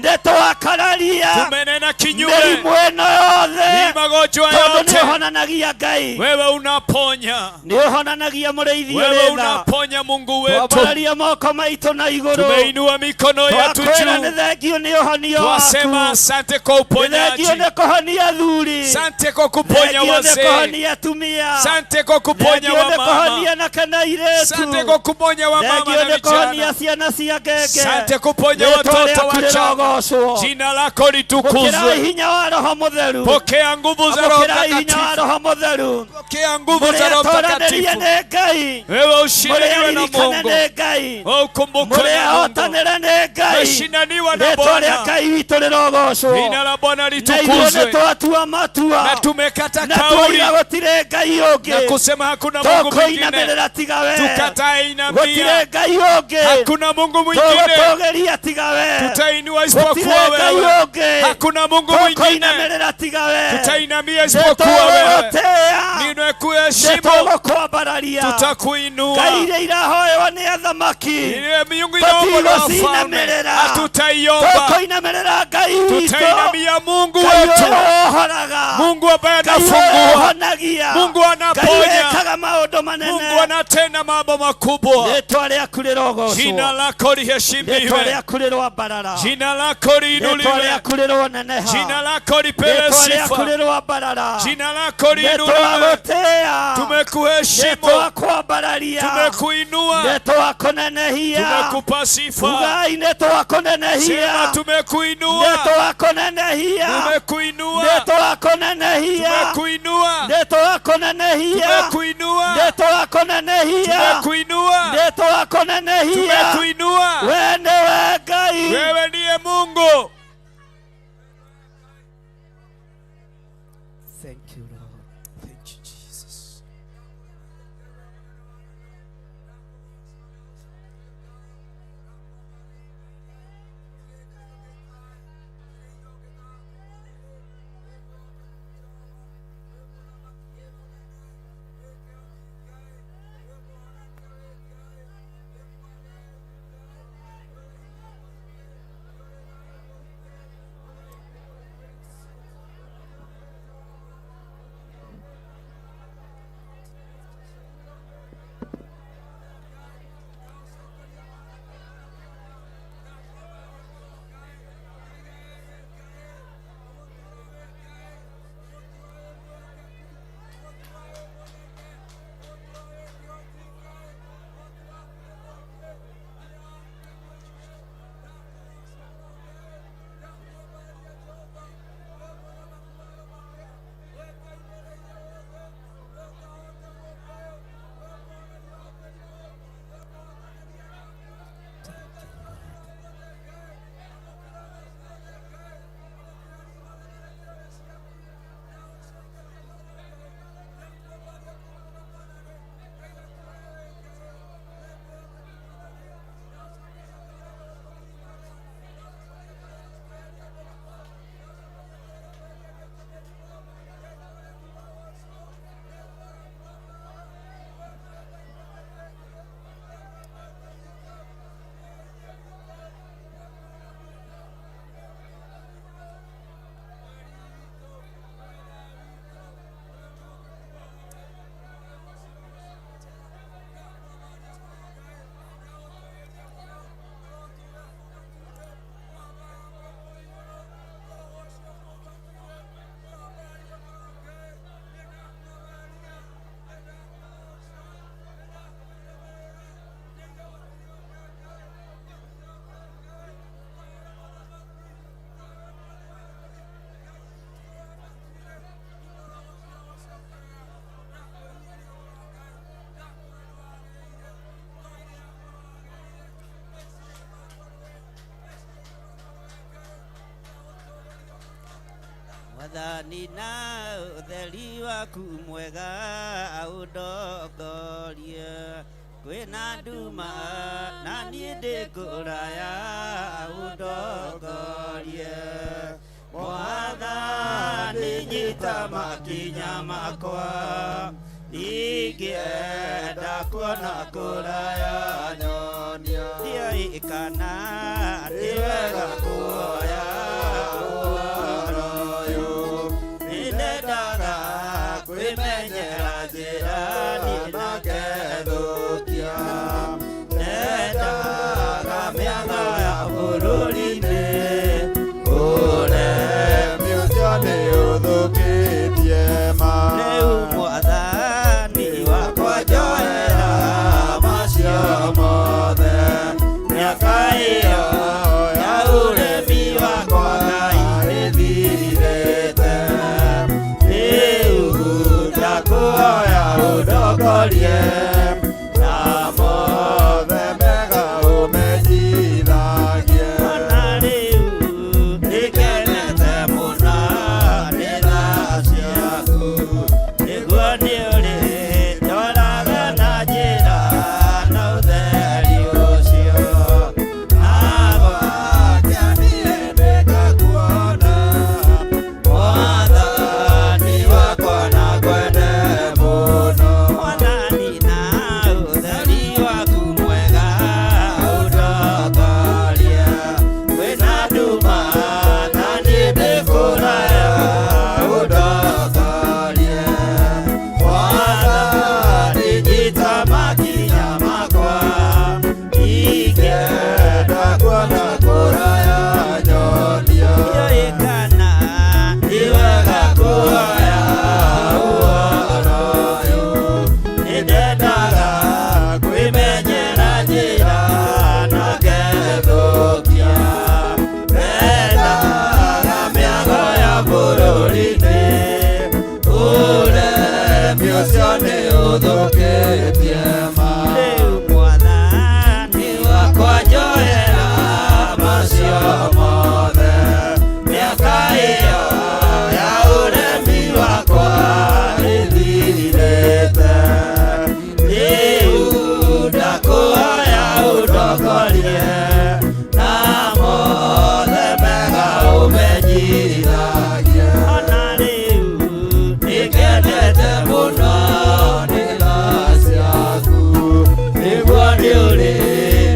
Speaker 9: Nĩ twakararia
Speaker 4: tumenena kinyume
Speaker 9: mĩrimũ ĩno yothe
Speaker 4: hii magonjwa
Speaker 9: tondũ nĩ
Speaker 4: yote.
Speaker 9: ũhonanagia Ngai.
Speaker 4: Wewe unaponya.
Speaker 9: Nĩ ũhonanagia mũrĩithi
Speaker 4: Wewe
Speaker 9: ũrĩ tha.
Speaker 4: unaponya Mungu wetu.
Speaker 9: Twambararia moko maitũ na igũrũ.
Speaker 4: Tumeinua mikono yetu
Speaker 9: Twakwĩra nĩ
Speaker 4: juu.
Speaker 9: thengio nĩ ũhonio
Speaker 4: Twasema
Speaker 9: waku.
Speaker 4: asante kwa
Speaker 9: Nĩ
Speaker 4: uponyaji.
Speaker 9: thengio nĩ kũhonia athuri.
Speaker 4: Asante kwa kuponya
Speaker 9: Thengio nĩ
Speaker 4: wazee.
Speaker 9: kũhonia atumia.
Speaker 4: Asante kwa kuponya
Speaker 9: Thengio nĩ
Speaker 4: wamama.
Speaker 9: kũhonia anake na
Speaker 4: Asante
Speaker 9: airĩtu.
Speaker 4: kwa kuponya wamama
Speaker 9: Thengio
Speaker 4: na
Speaker 9: nĩ kũhonia
Speaker 4: vijana.
Speaker 9: ciana cia ngenge.
Speaker 4: Asante kuponya
Speaker 9: Rĩtwa
Speaker 4: watoto
Speaker 9: rĩaku
Speaker 4: wachanga.
Speaker 9: rĩrogocwo.
Speaker 4: Jina lako
Speaker 9: Pokera
Speaker 4: litukuzwe.
Speaker 9: hinya wa Roho Mũtheru.
Speaker 4: Pokea nguvu za Roho
Speaker 9: Amũkĩrai hinya wa
Speaker 4: Mtakatifu.
Speaker 9: Roho Mũtheru.
Speaker 4: Pokea nguvu za Roho
Speaker 9: Mũrĩa atoranĩrie
Speaker 4: Mtakatifu.
Speaker 9: nĩ Ngai.
Speaker 4: Wewe ushindaniwe
Speaker 9: Mũrĩa
Speaker 4: na
Speaker 9: aririkane
Speaker 4: Mungu.
Speaker 9: nĩ Ngai.
Speaker 4: Wewe ukumbukwe
Speaker 9: Mũrĩa
Speaker 4: na Mungu.
Speaker 9: ahotanĩre nĩ Ngai.
Speaker 4: Umeshindaniwa na
Speaker 9: Rĩtwa rĩa
Speaker 4: Bwana.
Speaker 9: Ngai witũ rĩrogocwo.
Speaker 4: Jina la Bwana
Speaker 9: Na ithuĩ nĩ
Speaker 4: litukuzwe.
Speaker 9: twatua matua.
Speaker 4: Na tumekata
Speaker 9: Na
Speaker 4: kauli
Speaker 9: twoiga gũtirĩ Ngai
Speaker 4: na
Speaker 9: ũngĩ.
Speaker 4: kusema hakuna Mungu mwingine.
Speaker 9: Tũkũinamĩrĩra tiga we.
Speaker 4: Tukatae
Speaker 9: Gũtirĩ
Speaker 4: inamia.
Speaker 9: Ngai ũngĩ.
Speaker 4: Hakuna Mungu mwingine.
Speaker 9: Tũgũtũgĩria tiga we.
Speaker 4: Tutainua
Speaker 9: Gũtirĩ
Speaker 4: isipokuwa
Speaker 9: Ngai
Speaker 4: wewe.
Speaker 9: ũngĩ.
Speaker 4: Hakuna Mungu mwingine.
Speaker 9: Tũkũinamĩrĩra tiga we.
Speaker 4: Tutainamia isipokuwa wewe.
Speaker 9: Nĩtũgũgũtĩĩa.
Speaker 4: Ninakuheshimu.
Speaker 9: Nĩtũgũkwambararia.
Speaker 4: Tutakuinua.
Speaker 9: Ngai iria irahoywo nĩ athamaki.
Speaker 4: Ile miungu inaombwa na wafalme
Speaker 9: Tũtigũcinamĩrĩra.
Speaker 4: hatutaiomba.
Speaker 9: Tũkũinamĩrĩra Ngai witũ.
Speaker 4: Tutainamia Mungu
Speaker 9: Ngai
Speaker 4: wetu,
Speaker 9: ũrĩa wohoraga.
Speaker 4: Mungu ambaye
Speaker 9: Ngai ũrĩa
Speaker 4: anafungua,
Speaker 9: ũhonagia.
Speaker 4: Mungu
Speaker 9: Ngai
Speaker 4: anaponya,
Speaker 9: wĩkaga maũndũ manene.
Speaker 4: Mungu anatenda mambo makubwa.
Speaker 9: Rĩtwa rĩaku rĩrogocwo.
Speaker 4: Jina lako
Speaker 9: Rĩtwa
Speaker 4: liheshimiwe,
Speaker 9: rĩaku rĩroambarara.
Speaker 4: jina lako
Speaker 9: Rĩtwa
Speaker 4: liinuliwe,
Speaker 9: rĩaku rĩroneneha.
Speaker 4: jina lako lipewe
Speaker 9: Rĩtwa rĩaku
Speaker 4: sifa,
Speaker 9: rĩroambarara.
Speaker 4: jina lako liinuliwe.
Speaker 9: Nĩtwagũtĩĩa.
Speaker 4: Tumekuheshimu,
Speaker 9: Nĩtwakwambararia.
Speaker 4: tumekuinua,
Speaker 9: Nĩtwakũnenehia.
Speaker 4: tumekupa sifa.
Speaker 9: Ugai nĩtwakũnenehia.
Speaker 4: Sema tumekuinua,
Speaker 9: Nĩtwakũnenehia.
Speaker 4: tumekuinua,
Speaker 9: Nĩtwakũnenehia.
Speaker 4: tumekuinua,
Speaker 9: Nĩtwakũnenehia.
Speaker 4: tumekuinua,
Speaker 9: Nĩtwakũnenehia.
Speaker 4: tumekuinua,
Speaker 9: Nĩtwakũnenehia.
Speaker 4: tumekuinua.
Speaker 9: We nĩwe Ngai.
Speaker 4: Wewe ndiye Mungu.
Speaker 9: Thank you, Lord.
Speaker 4: Thank you, Jesus.
Speaker 9: Mwathani na ũtheri waku mwega ũndongorie kwĩna nduma na niĩ ndĩ kũraya ũndongorie Mwathani nyita makinya makwa ingĩenda kuona kũraya nyonia ndiũĩ kana nĩ wega kuoya ũhoro ũyũ nĩndendaga kwĩmenyera njĩra niĩ na ngethũkia ndendaga mĩaga ya bũrũri-inĩ
Speaker 5: Ũremi ũcio nĩ ũthũkĩtie ma
Speaker 9: rĩu mwathani wakwa njoera macio mothe mĩaka ĩyo ya ũremi wakwa Ngai ĩthirĩte rĩu ndakũhoya ũndongorie na
Speaker 5: mothe mega ũmenyithagie
Speaker 9: Ona rĩu nĩngenete mũno nĩ tha ciaku nĩguo nĩ ũrĩ ndoraga na njĩra na ũtheri ũcio
Speaker 5: Nagwakia niĩ nĩngakuona
Speaker 9: Mwathani wakwa na ngwende mũno Mwathani na ũtheri waku mwega ũndongorie kwĩna nduma na niĩ ndĩ kũraya ũndongorie Mwathani nyita makinya makwa ingĩenda
Speaker 5: kuona kũraya nyonia
Speaker 9: ndiũĩ kana nĩ wega kuoya ũhoro ũyũ nĩndendaga kwĩmenyera njĩra na ngethũkia ndendaga mĩago ya bũrũri-inĩ
Speaker 5: Ũremi ũcio nĩ ũthũkĩtie ma
Speaker 9: rĩu mwathani wakwa njoera macio mothe mĩaka ĩyo ya ũremi wakwa ĩthirĩte rĩu ndakũhoya ũndongorie na mothe mega ũmenyithagie ona rĩu nĩngenete mũno
Speaker 5: nĩ tha ciaku nĩguo nĩ ũrĩ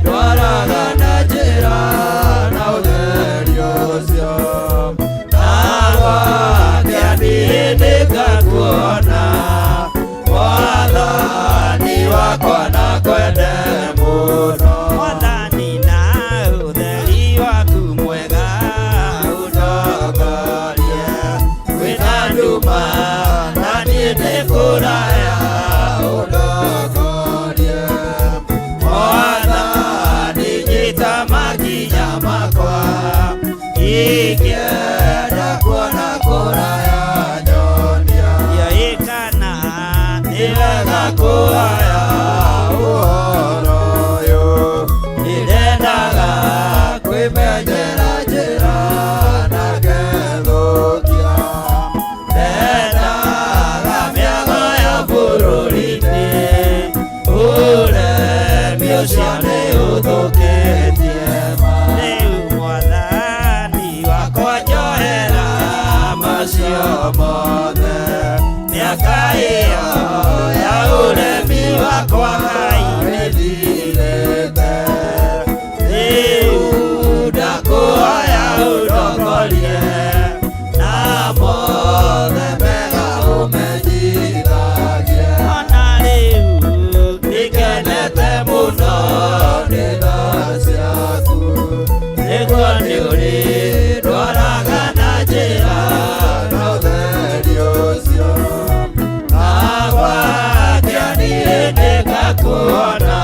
Speaker 5: ndwaraga na njĩra na ũtheri ũcio
Speaker 9: Nagwakia niĩ nĩngakuona Mwathani wakwa na ngwende mũno Mwathani na ũtheri waku mwega ũndongorie kwĩna nduma na niĩ ndĩ kũraya
Speaker 5: ũndongorie
Speaker 9: Mwathani nyita makinya makwa ingĩenda kuona kũraya
Speaker 5: nyonia
Speaker 9: ndiũĩ kana nĩ wega kuoya
Speaker 5: ũhoro ũyũ
Speaker 9: nĩndendaga
Speaker 5: kwĩmenyera njĩra na ngethũkia
Speaker 9: ndendaga mĩago ya bũrũri-inĩ ũremi ũcio nĩ ũthũkĩtie rĩu mwathani wakwa njohera macio mothe mĩaka ĩyo ya ũremi wakwa Ngai
Speaker 5: ĩthirĩte
Speaker 9: rĩu ndakũhoya ũndongorie na mothe mega
Speaker 5: ũmenyithagie
Speaker 9: ona rĩu nĩngenete mũno
Speaker 5: nĩ tha ciaku
Speaker 9: nĩguo nĩ ũrĩ ndwaraga na njĩra
Speaker 5: na ũtheri ũcio
Speaker 9: Nagwakia niĩ nĩngakuona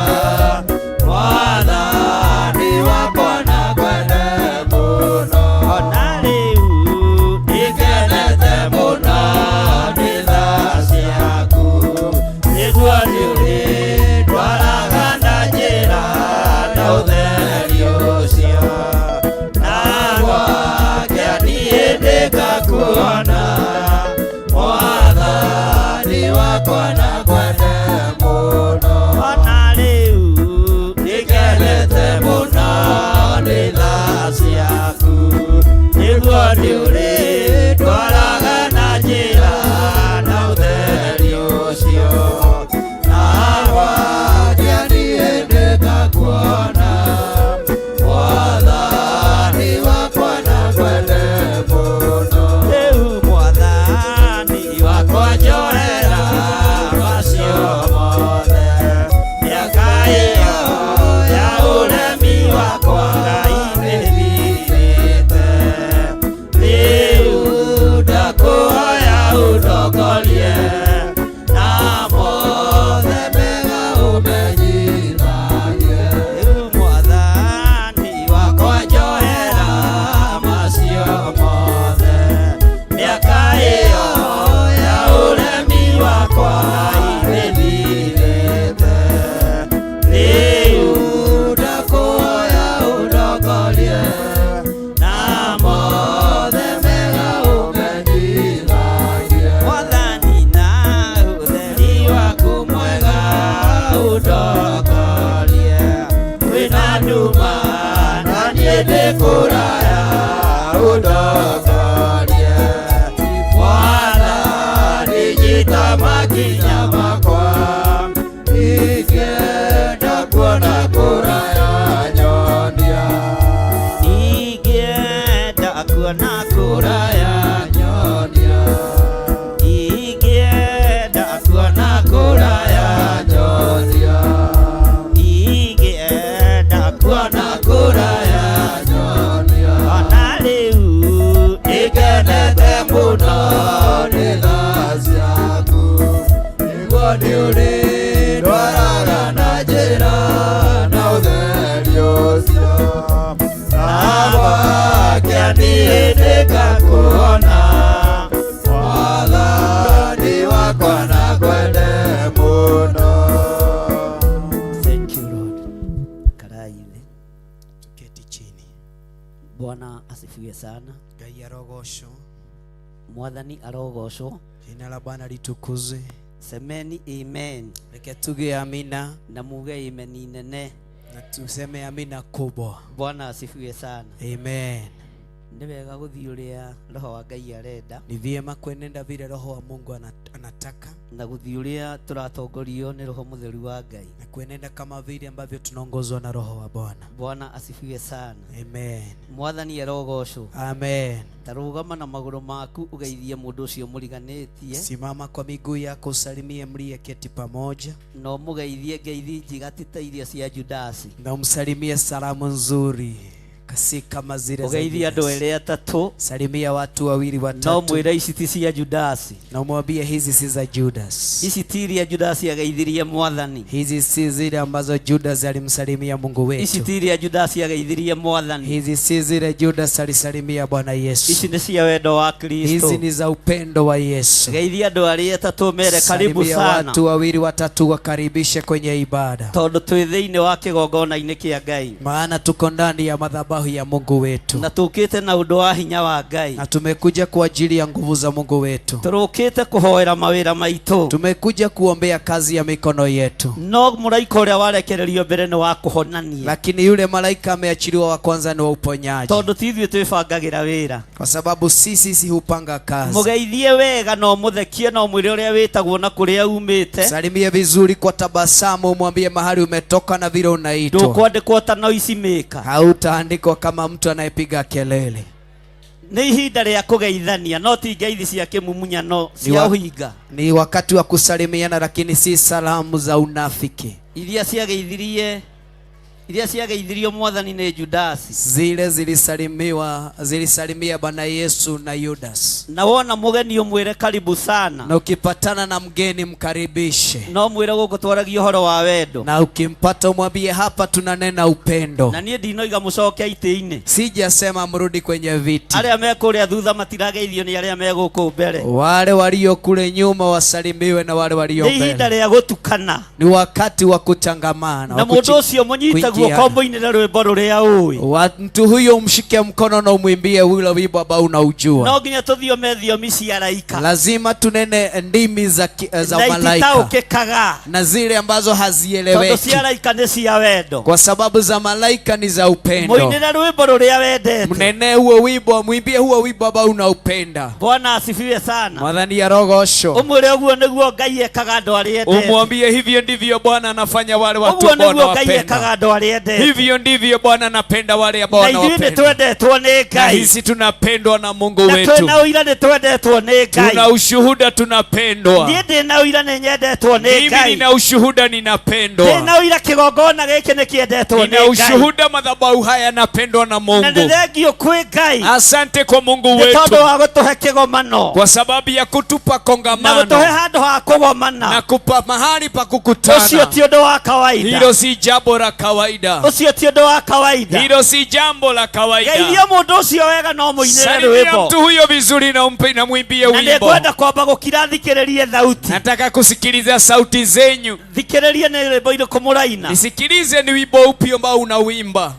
Speaker 9: Mwathani wakwa na ngwende mũno ona rĩu nĩngenete mũno nĩ tha ciaku nĩguo nĩ ũrĩ ndwaraga na njĩra na sana.
Speaker 4: Ngai arogocwo.
Speaker 9: Mwathani arogocwo.
Speaker 4: Jina la Bwana litukuzwe.
Speaker 9: Semeni amen.
Speaker 4: Reke tuge amina.
Speaker 9: Na muge amen inene.
Speaker 4: Na tuseme amina kubwa.
Speaker 9: Bwana asifiwe sana.
Speaker 4: Amen.
Speaker 9: Nĩ wega gũthiĩ ũrĩa roho wa Ngai arenda.
Speaker 4: Ni vyema kuenenda vile roho wa Mungu anataka.
Speaker 9: Na gũthiĩ ũrĩa tũratongorio nĩ roho mũtheru wa Ngai.
Speaker 4: Na kuenenda kama vile ambavyo tunaongozwa na roho wa Bwana.
Speaker 9: Bwana asifiwe sana.
Speaker 4: Amen.
Speaker 9: Mwathani arogocwo.
Speaker 4: Amen.
Speaker 9: Tarũgama na magũrũ maku ũgeithie mũndũ ũcio mũriganĩtie.
Speaker 4: Simama kwa miguu yako usalimie mliyeketi pamoja.
Speaker 9: Na ũmũgeithie ngeithi njiga ti ta iria cia Judasi.
Speaker 4: Na umsalimie salamu nzuri si kama zile za
Speaker 9: Ũgeithie andũ
Speaker 4: Judas.
Speaker 9: erĩ atatũ.
Speaker 4: Salimia watu wawili
Speaker 9: No
Speaker 4: watatu.
Speaker 9: mwĩre ici ti cia Judasi.
Speaker 4: Na umwambie hizi si za Judas.
Speaker 9: Ici ti iria Judasi ageithirie Mwathani.
Speaker 4: Hizi si zile ambazo Judas alimsalimia Mungu
Speaker 9: Ici
Speaker 4: wetu.
Speaker 9: ti iria Judasi ageithirie Mwathani.
Speaker 4: Hizi si zile Judas alisalimia Bwana Yesu.
Speaker 9: Ici nĩ cia wendo wa Kristo.
Speaker 4: Hizi ni za upendo wa Yesu.
Speaker 9: Geithia andũ arĩa atatũ mere karibu
Speaker 4: Salimia
Speaker 9: sana.
Speaker 4: watu wawili watatu wakaribishe kwenye ibada.
Speaker 9: Tondũ twĩ thĩinĩ wa kĩgongona-inĩ kĩa Ngai.
Speaker 4: Maana tuko ndani ya madhabahu ya Mungu wetu.
Speaker 9: Na tũkĩte na ũndũ wa hinya wa Ngai.
Speaker 4: Na tumekuja kwa ajili ya nguvu za Mungu wetu.
Speaker 9: Tũrũkĩte kũhoera mawĩra maitũ.
Speaker 4: Tumekuja kuombea kazi ya mikono yetu.
Speaker 9: No mũraika ũrĩa warekererio mbere nĩ wa kũhonania.
Speaker 4: Lakini yule malaika ameachiliwa wa kwanza ni wa uponyaji.
Speaker 9: Tondũ ti ithuĩ twĩbangagĩra wĩra.
Speaker 4: Kwa sababu sisi hupanga kazi.
Speaker 9: Mũgeithie wega na ũmũthekie na ũmwĩre ũrĩa wĩtagwo na kũrĩa umĩte.
Speaker 4: Salimie vizuri kwa tabasamu, umwambie mahali umetoka na vile unaitwa.
Speaker 9: Ndũkwandĩkwo ta noise maker.
Speaker 4: Hautaandikwa kama mtu anayepiga kelele.
Speaker 9: Nĩ ihinda rĩa kũgeithania no ti ngeithi cia kĩmumunyano cia ũhinga.
Speaker 4: Ni wakati wa kusalimiana, lakini si salamu za unafiki.
Speaker 9: Iria ciageithirie iria ciageithirio Mwathani nĩ Judasi.
Speaker 4: Zile zilisalimiwa, zilisalimia Bwana Yesu na Judas.
Speaker 9: Na wona mũgeni ũmwĩre karibu sana.
Speaker 4: Na ukipatana na mgeni mkaribishe.
Speaker 9: No mwĩre gũkũ twaragia ũhoro wa wendo.
Speaker 4: Na ukimpata umwambie hapa tunanena upendo.
Speaker 9: Na niĩ ndinoiga mũcoke itĩ-inĩ.
Speaker 4: Sijasema mrudi kwenye viti.
Speaker 9: Arĩa me kũrĩa thutha matirageithio nĩ arĩa me gũkũ mbere.
Speaker 4: Wale walio kule nyuma wasalimiwe na wale walio
Speaker 9: Nĩ ihinda
Speaker 4: mbele.
Speaker 9: rĩa gũtukana.
Speaker 4: Ni wakati wa kutangamana.
Speaker 9: Na
Speaker 4: wa
Speaker 9: mũndũ ũcio mũnyite guoko
Speaker 4: kuingiana.
Speaker 9: mũinĩre rwĩmbo rũrĩa ũĩ.
Speaker 4: Mtu huyo umshike mkono na umwimbie ule wimbo ambao unaujua.
Speaker 9: No nginya tũthiome thiomi cia araika.
Speaker 4: Lazima tunene ndimi za
Speaker 9: Na
Speaker 4: malaika.
Speaker 9: ititaũkĩkaga.
Speaker 4: Na zile ambazo
Speaker 9: Tondũ
Speaker 4: hazieleweki.
Speaker 9: cia araika nĩ cia wendo.
Speaker 4: Kwa sababu za malaika ni za upendo.
Speaker 9: Mũinĩre rwĩmbo rũrĩa wendete.
Speaker 4: Mnene huo wimbo, mwimbie huo wimbo ambao unaupenda.
Speaker 9: Bwana asifiwe sana.
Speaker 4: Mwathani arogocwo.
Speaker 9: Ũmwĩre ũguo nĩguo Ngai ekaga andũ arĩa endete.
Speaker 4: Umwambie hivyo ndivyo Bwana anafanya wale watu
Speaker 9: Ũguo
Speaker 4: ambao
Speaker 9: nĩguo Ngai
Speaker 4: anawapenda.
Speaker 9: ekaga andũ arĩa endete.
Speaker 4: Hivyo ndivyo Bwana anapenda wale ambao
Speaker 9: Na ithuĩ nĩ
Speaker 4: anawapenda.
Speaker 9: twendetwo nĩ
Speaker 4: Na
Speaker 9: Ngai.
Speaker 4: sisi tunapendwa na Mungu
Speaker 9: Na
Speaker 4: wetu.
Speaker 9: twĩna ũira nĩ twendetwo nĩ Ngai.
Speaker 4: Tuna ushuhuda tunapendwa.
Speaker 9: Niĩ ndĩna ũira nĩ nyendetwo nĩ
Speaker 4: Mimi
Speaker 9: Ngai.
Speaker 4: nina ushuhuda ninapendwa.
Speaker 9: Ndĩna ũira kĩgongona gĩkĩ nĩ kĩendetwo
Speaker 4: Nina
Speaker 9: nĩ Ngai.
Speaker 4: ushuhuda madhabahu haya yanapendwa na
Speaker 9: Na
Speaker 4: Mungu.
Speaker 9: nĩ thengio kwĩ Ngai.
Speaker 4: Asante kwa Mungu
Speaker 9: Nĩ
Speaker 4: wetu
Speaker 9: tondũ wa gũtũhe kĩgomano.
Speaker 4: kwa sababu ya kutupa
Speaker 9: Na
Speaker 4: kongamano
Speaker 9: gũtũhe handũ ha kũgomana.
Speaker 4: na kupa mahali pa kukutana.
Speaker 9: Ũcio ti ũndũ wa kawaida.
Speaker 4: Hilo si jambo la kawaida.
Speaker 9: Ũcio ti ũndũ wa kawaida.
Speaker 4: Hilo si jambo la kawaida.
Speaker 9: Geithia mũndũ ũcio wega no mũinĩre
Speaker 4: Salimia
Speaker 9: rwĩmbo.
Speaker 4: mtu huyo vizuri na umpe na mwimbie
Speaker 9: Na
Speaker 4: wimbo.
Speaker 9: nĩngwenda kwamba gũkira thikĩrĩrie thauti.
Speaker 4: Nataka kusikiliza sauti zenyu.
Speaker 9: Thikĩrĩrie nĩ rwĩmbo irĩkũ mũraina.
Speaker 4: Nisikilize ni wimbo upi ambao unauimba.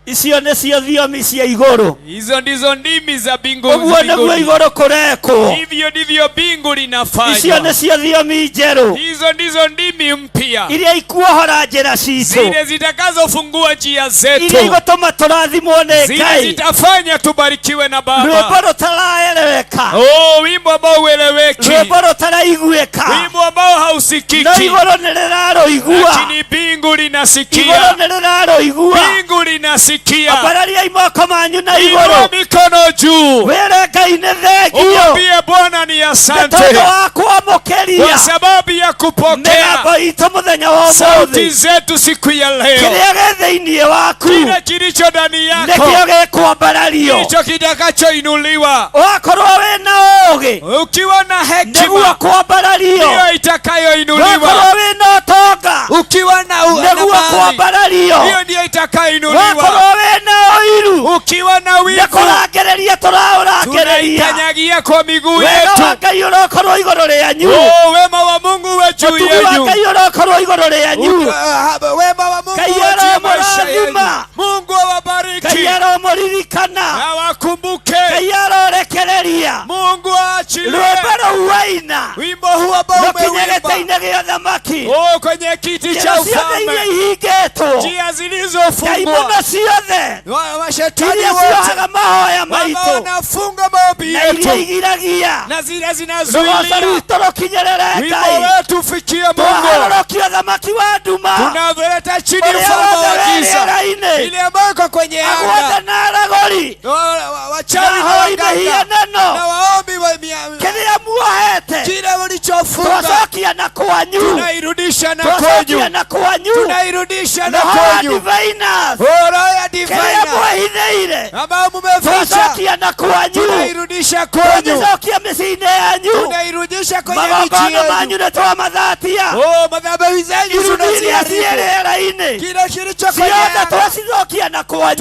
Speaker 9: Icio nĩcio thiomi cia igũrũ.
Speaker 4: Hizo ndizo ndimi za mbingu.
Speaker 9: Ũguo nĩguo
Speaker 4: mbinguni.
Speaker 9: igũrũ kũrekwo.
Speaker 4: Hivyo ndivyo mbingu
Speaker 9: Icio
Speaker 4: linafanywa.
Speaker 9: nĩcio thiomi njerũ
Speaker 4: Hizo ndizo ndimi mpya
Speaker 9: iria ikuohora njĩra citũ,
Speaker 4: zile zitakazofungua njia
Speaker 9: iria
Speaker 4: zetu,
Speaker 9: igũtũma tũrathimwo nĩ
Speaker 4: zile
Speaker 9: Ngai.
Speaker 4: zitafanya tubarikiwe na
Speaker 9: Rwĩmbo
Speaker 4: Baba.
Speaker 9: rũtaraeleweka,
Speaker 4: Oh, wimbo ambao ueleweki,
Speaker 9: rwĩmbo rũtaraiguĩka,
Speaker 4: wimbo ambao
Speaker 9: no
Speaker 4: hausikiki,
Speaker 9: igũrũ nĩ rĩrarũigua,
Speaker 4: lakini mbingu
Speaker 9: igũrũ
Speaker 4: linasikia,
Speaker 9: nĩ rĩrarũigua.
Speaker 4: mbingu linasikia.
Speaker 9: Ambarariai moko manyu na
Speaker 4: Inua
Speaker 9: igũrũ,
Speaker 4: mikono juu,
Speaker 9: wĩre Ngai nĩ thengio
Speaker 4: umwambie Bwana ni
Speaker 9: nĩ
Speaker 4: asante
Speaker 9: tondũ wa kwamũkĩria
Speaker 4: kwa sababu ya kupokea
Speaker 9: mĩgambo itũ mũthenya wa
Speaker 4: sauti
Speaker 9: ũmũthĩ.
Speaker 4: zetu siku ya leo.
Speaker 9: Kĩrĩa gĩ thĩinĩ waku
Speaker 4: Kile kilicho ndani yako
Speaker 9: nĩkĩo gĩkwambarario.
Speaker 4: ndicho kitakachoinuliwa.
Speaker 9: Wakorwo wĩna ũũgĩ
Speaker 4: Ukiwa na
Speaker 9: nĩguo
Speaker 4: hekima
Speaker 9: kwambarario.
Speaker 4: ndiyo
Speaker 9: Wakorwo
Speaker 4: itakayoinuliwa.
Speaker 9: wĩna ũtonga
Speaker 4: Ukiwa na
Speaker 9: nĩguo
Speaker 4: mali
Speaker 9: kwambarario.
Speaker 4: hiyo ndiyo itakayoinuliwa.
Speaker 9: Wakorwo wĩna ũiru
Speaker 3: Ukiwa na
Speaker 1: Nĩ
Speaker 3: wivu,
Speaker 1: kũrangĩrĩria tũraũrangĩrĩria.
Speaker 3: tunaikanyagia kwa miguu
Speaker 1: Wega wa
Speaker 3: yetu.
Speaker 1: Ngai ũrokorwo igũrũ rĩanyu.
Speaker 3: Oh, wema wa Mungu uwe juu
Speaker 1: Ũtugi wa
Speaker 3: yenu.
Speaker 1: Ngai ũrokorwo igũrũ rĩanyu.
Speaker 3: Wema wa Mungu
Speaker 1: Ngai
Speaker 3: uwe juu ya maisha yenu.
Speaker 1: aromũrathima.
Speaker 3: Mungu awabariki
Speaker 1: Ngai aromũririkana.
Speaker 3: na wakumbuke.
Speaker 1: Ngai arorekereria.
Speaker 3: Mungu aachilie
Speaker 1: Rwĩmbo rũu waina
Speaker 3: wimbo huu ambao
Speaker 1: rũkinye
Speaker 3: umeuimba
Speaker 1: gĩtĩ-inĩ gĩa thamaki.
Speaker 3: oh, kwenye kiti cha
Speaker 1: Njĩra ciothe iria
Speaker 3: ufalme,
Speaker 1: ihingĩtwo.
Speaker 3: njia zilizofungwa,
Speaker 1: Ndaimono ciothe
Speaker 3: mashetani
Speaker 1: iria
Speaker 3: wote
Speaker 1: ciohaga mahoya
Speaker 3: ambao
Speaker 1: maitũ
Speaker 3: wanafunga maombi
Speaker 1: na iria
Speaker 3: yetu
Speaker 1: igiragia
Speaker 3: na zile
Speaker 1: rũgoco
Speaker 3: zinazuilia
Speaker 1: rwitũ rũkinyĩrĩre
Speaker 3: wimbo
Speaker 1: Ngai.
Speaker 3: wetu ufikie Mungu.
Speaker 1: Twaharũrũkia thamaki wa nduma
Speaker 3: Tunawaleta chini
Speaker 1: ũrĩa
Speaker 3: ufalme
Speaker 1: wothe
Speaker 3: wa
Speaker 1: wĩ
Speaker 3: giza
Speaker 1: rĩera-inĩ
Speaker 3: ile ambayo iko kwenye
Speaker 1: aguothe
Speaker 3: anga,
Speaker 1: na aragũri
Speaker 3: wachawi
Speaker 1: na
Speaker 3: na
Speaker 1: ahoi
Speaker 3: waganga
Speaker 1: mĩhianano
Speaker 3: na waombi wa
Speaker 1: kĩrĩa muohete
Speaker 3: kile ulichofunga
Speaker 1: twacokia na kwanyu
Speaker 3: tunairudisha na
Speaker 1: twacokia
Speaker 3: kwenyu,
Speaker 1: na kwanyu
Speaker 3: tunairudisha na
Speaker 1: roho wa
Speaker 3: kwenyu.
Speaker 1: diviners
Speaker 3: Oh, roho ya
Speaker 1: kĩrĩa
Speaker 3: divina
Speaker 1: mwehithĩire
Speaker 3: ambayo mumeficha
Speaker 1: twacokia na kwanyu
Speaker 3: tunairudisha kwenyu,
Speaker 1: twacokia mĩciĩ-inĩ yanyu
Speaker 3: tunairudisha kwenye miji
Speaker 1: magongona manyu
Speaker 3: yenu.
Speaker 1: nĩ twamathatia
Speaker 3: Oh, madhabahu zenyu
Speaker 1: irudi iria ciĩ
Speaker 3: tunaziharibu,
Speaker 1: rĩera-inĩ
Speaker 3: kile kilicho kwenye
Speaker 1: ciothe
Speaker 3: anga
Speaker 1: twacicokia na kwanyu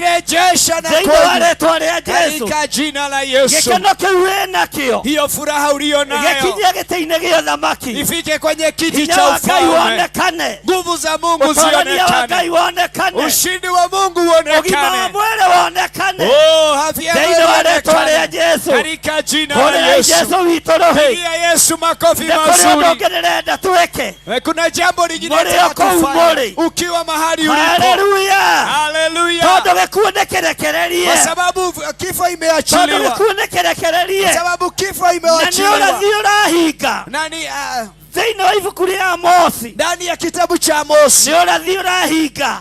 Speaker 3: tunazirejesha na
Speaker 1: thĩinĩ wa
Speaker 3: kwenyu
Speaker 1: rĩtwa rĩa Jesu
Speaker 3: katika jina la Yesu.
Speaker 1: gĩkeno kĩu wĩnakĩo
Speaker 3: Hiyo furaha uliyo nayo
Speaker 1: gĩkinyie gĩtĩ-inĩ gĩa ũthamaki
Speaker 3: ifike kwenye kiti
Speaker 1: hinya
Speaker 3: cha
Speaker 1: wa Ngai
Speaker 3: ufalme,
Speaker 1: wonekane
Speaker 3: nguvu za Mungu
Speaker 1: ũtorania wa
Speaker 3: zionekane,
Speaker 1: Ngai wonekane
Speaker 3: ushindi wa Mungu
Speaker 1: ũgima wa
Speaker 3: uonekane.
Speaker 1: mwĩrĩ wonekane
Speaker 3: Oh, afya
Speaker 1: thĩinĩ wa rĩtwa rĩa
Speaker 3: ionekane
Speaker 1: Jesu
Speaker 3: katika jina la
Speaker 1: hũrĩrai
Speaker 3: Yesu.
Speaker 1: Jesu witũ rũhĩ
Speaker 3: Pigia Yesu makofi
Speaker 1: nĩ kũrĩ ũndũ
Speaker 3: mazuri.
Speaker 1: ũngĩ ndĩrenda twĩke
Speaker 3: Kuna jambo lingine
Speaker 1: Mũrĩ
Speaker 3: tena
Speaker 1: o kũu
Speaker 3: tufanye
Speaker 1: mũrĩ.
Speaker 3: ukiwa mahali ulipo.
Speaker 1: haleluya
Speaker 3: Haleluya!
Speaker 1: tondũ gĩkuũ nĩ
Speaker 3: Kwa
Speaker 1: kĩrekererie
Speaker 3: sababu kifo
Speaker 1: tondũ
Speaker 3: imeachiliwa,
Speaker 1: gĩkuũ nĩ
Speaker 3: kwa
Speaker 1: kĩrekererie
Speaker 3: sababu kifo
Speaker 1: na nĩ
Speaker 3: imeachiliwa.
Speaker 1: ũrathi ũrahinga
Speaker 3: Nani
Speaker 1: thĩinĩ wa ibuku rĩa Amosi
Speaker 3: ndani ya kitabu cha Amosi
Speaker 1: nĩ ũrathi ũrahinga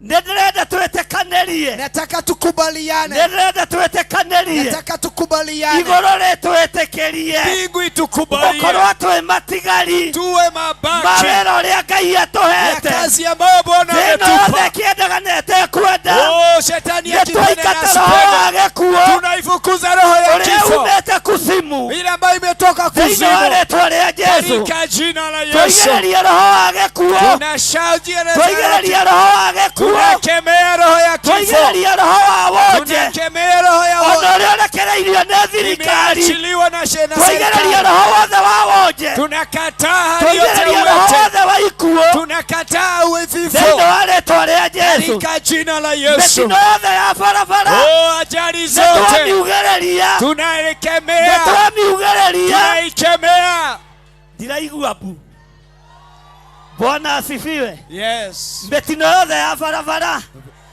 Speaker 1: nĩ ndĩrenda twĩtĩkanĩrie
Speaker 3: nataka
Speaker 1: nĩ
Speaker 3: tukubaliane,
Speaker 1: ndĩrenda twĩtĩkanĩrie
Speaker 3: nataka tukubaliane,
Speaker 1: igũrũ rĩtwĩtĩkĩrie
Speaker 3: mbingu itukubalie,
Speaker 1: gũkorwo twĩ matigari
Speaker 3: tuwe mabaki
Speaker 1: mawĩra ũrĩa Ngai
Speaker 3: ya
Speaker 1: atũhete
Speaker 3: kazi ambayo Bwana
Speaker 1: thĩna yothe
Speaker 3: ametupa.
Speaker 1: ĩkĩendaga na ĩtekwenda
Speaker 3: Oh, shetani
Speaker 1: nĩ
Speaker 3: akipenda na
Speaker 1: twaingata roho wa
Speaker 3: asipende,
Speaker 1: gĩkuũ
Speaker 3: tunaifukuza roho ya
Speaker 1: ũrĩa
Speaker 3: kifo
Speaker 1: umĩte kuzimu
Speaker 3: ile ambayo imetoka
Speaker 1: thĩinĩ wa
Speaker 3: kuzimu
Speaker 1: rĩtwa rĩa Jesu
Speaker 3: katika jina la Yesu.
Speaker 1: twaigĩrĩria roho wa gĩkuũ
Speaker 3: Tunashaudia
Speaker 1: twaigĩrĩria roho wa gĩkuũ
Speaker 3: tunakemea roho ya kifo,
Speaker 1: twaigĩrĩria roho wa wonje
Speaker 3: tunakemea roho ya
Speaker 1: ona
Speaker 3: wonje
Speaker 1: ũrĩa ũrekereirio nĩ thirikari
Speaker 3: imeachiliwa na
Speaker 1: twaigĩrĩria
Speaker 3: serikali.
Speaker 1: roho wothe wa wonje
Speaker 3: Tunakataa hali yote
Speaker 1: twaigĩrĩria roho
Speaker 3: uwete,
Speaker 1: wothe wa ikuũ
Speaker 3: tunakataa uwe
Speaker 1: thĩinĩ
Speaker 3: vifo
Speaker 1: wa rĩtwa rĩa Jesu
Speaker 3: katika jina la Yesu.
Speaker 1: mĩtino yothe ya barabara
Speaker 3: Oh, ajali
Speaker 1: nĩ
Speaker 3: zote
Speaker 1: twamiugĩrĩria nĩ
Speaker 3: tunaikemea,
Speaker 1: twamiugĩrĩria
Speaker 3: tunaikemea.
Speaker 1: ndiraigua bu Bwana asifiwe
Speaker 3: Yes,
Speaker 1: mĩtino yothe ya barabara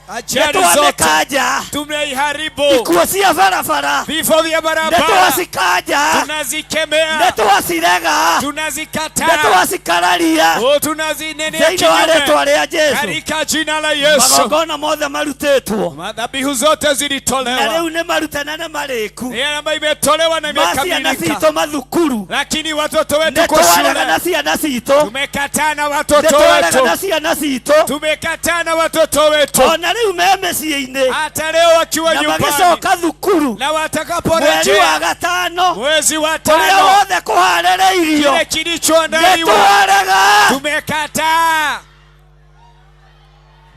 Speaker 1: nĩ
Speaker 3: ajali zote
Speaker 1: twamĩkanja
Speaker 3: tumeiharibu,
Speaker 1: ikuũ cia barabara
Speaker 3: vifo vya
Speaker 1: nĩ
Speaker 3: barabara
Speaker 1: twacikanja nĩ
Speaker 3: tunazikemea,
Speaker 1: twacirega nĩ
Speaker 3: tunazikataa,
Speaker 1: twacikararia
Speaker 3: oh, tunazinenea
Speaker 1: thĩinĩ wa rĩtwa
Speaker 3: kinyume
Speaker 1: rĩa Jesu
Speaker 3: katika jina la Yesu.
Speaker 1: magongona mothe marutĩtwo
Speaker 3: Madhabihu zote
Speaker 1: na
Speaker 3: zilitolewa,
Speaker 1: rĩu nĩ marute na nĩ marĩku
Speaker 3: yale ambayo imetolewa na
Speaker 1: ma ciana
Speaker 3: imekamilika,
Speaker 1: citũ mathukuru
Speaker 3: lakini watoto wetu
Speaker 1: nĩ
Speaker 3: kwa
Speaker 1: twarega na
Speaker 3: shule
Speaker 1: ciana citũ
Speaker 3: tumekataa na
Speaker 1: nĩ
Speaker 3: watoto
Speaker 1: twarega na
Speaker 3: wetu,
Speaker 1: ciana citũ
Speaker 3: tumekataa na watoto wetu,
Speaker 1: ona rĩu me mĩciĩ-inĩ
Speaker 3: hata leo wakiwa
Speaker 1: na
Speaker 3: nyumbani
Speaker 1: magĩcoka thukuru
Speaker 3: na
Speaker 1: mweri wa
Speaker 3: watakaporejea
Speaker 1: gatano
Speaker 3: mwezi wa
Speaker 1: ũrĩa
Speaker 3: tano,
Speaker 1: wothe kũharĩrĩirio
Speaker 3: kile
Speaker 1: nĩ
Speaker 3: kilichoandaliwa
Speaker 1: twarega
Speaker 3: tumekataa.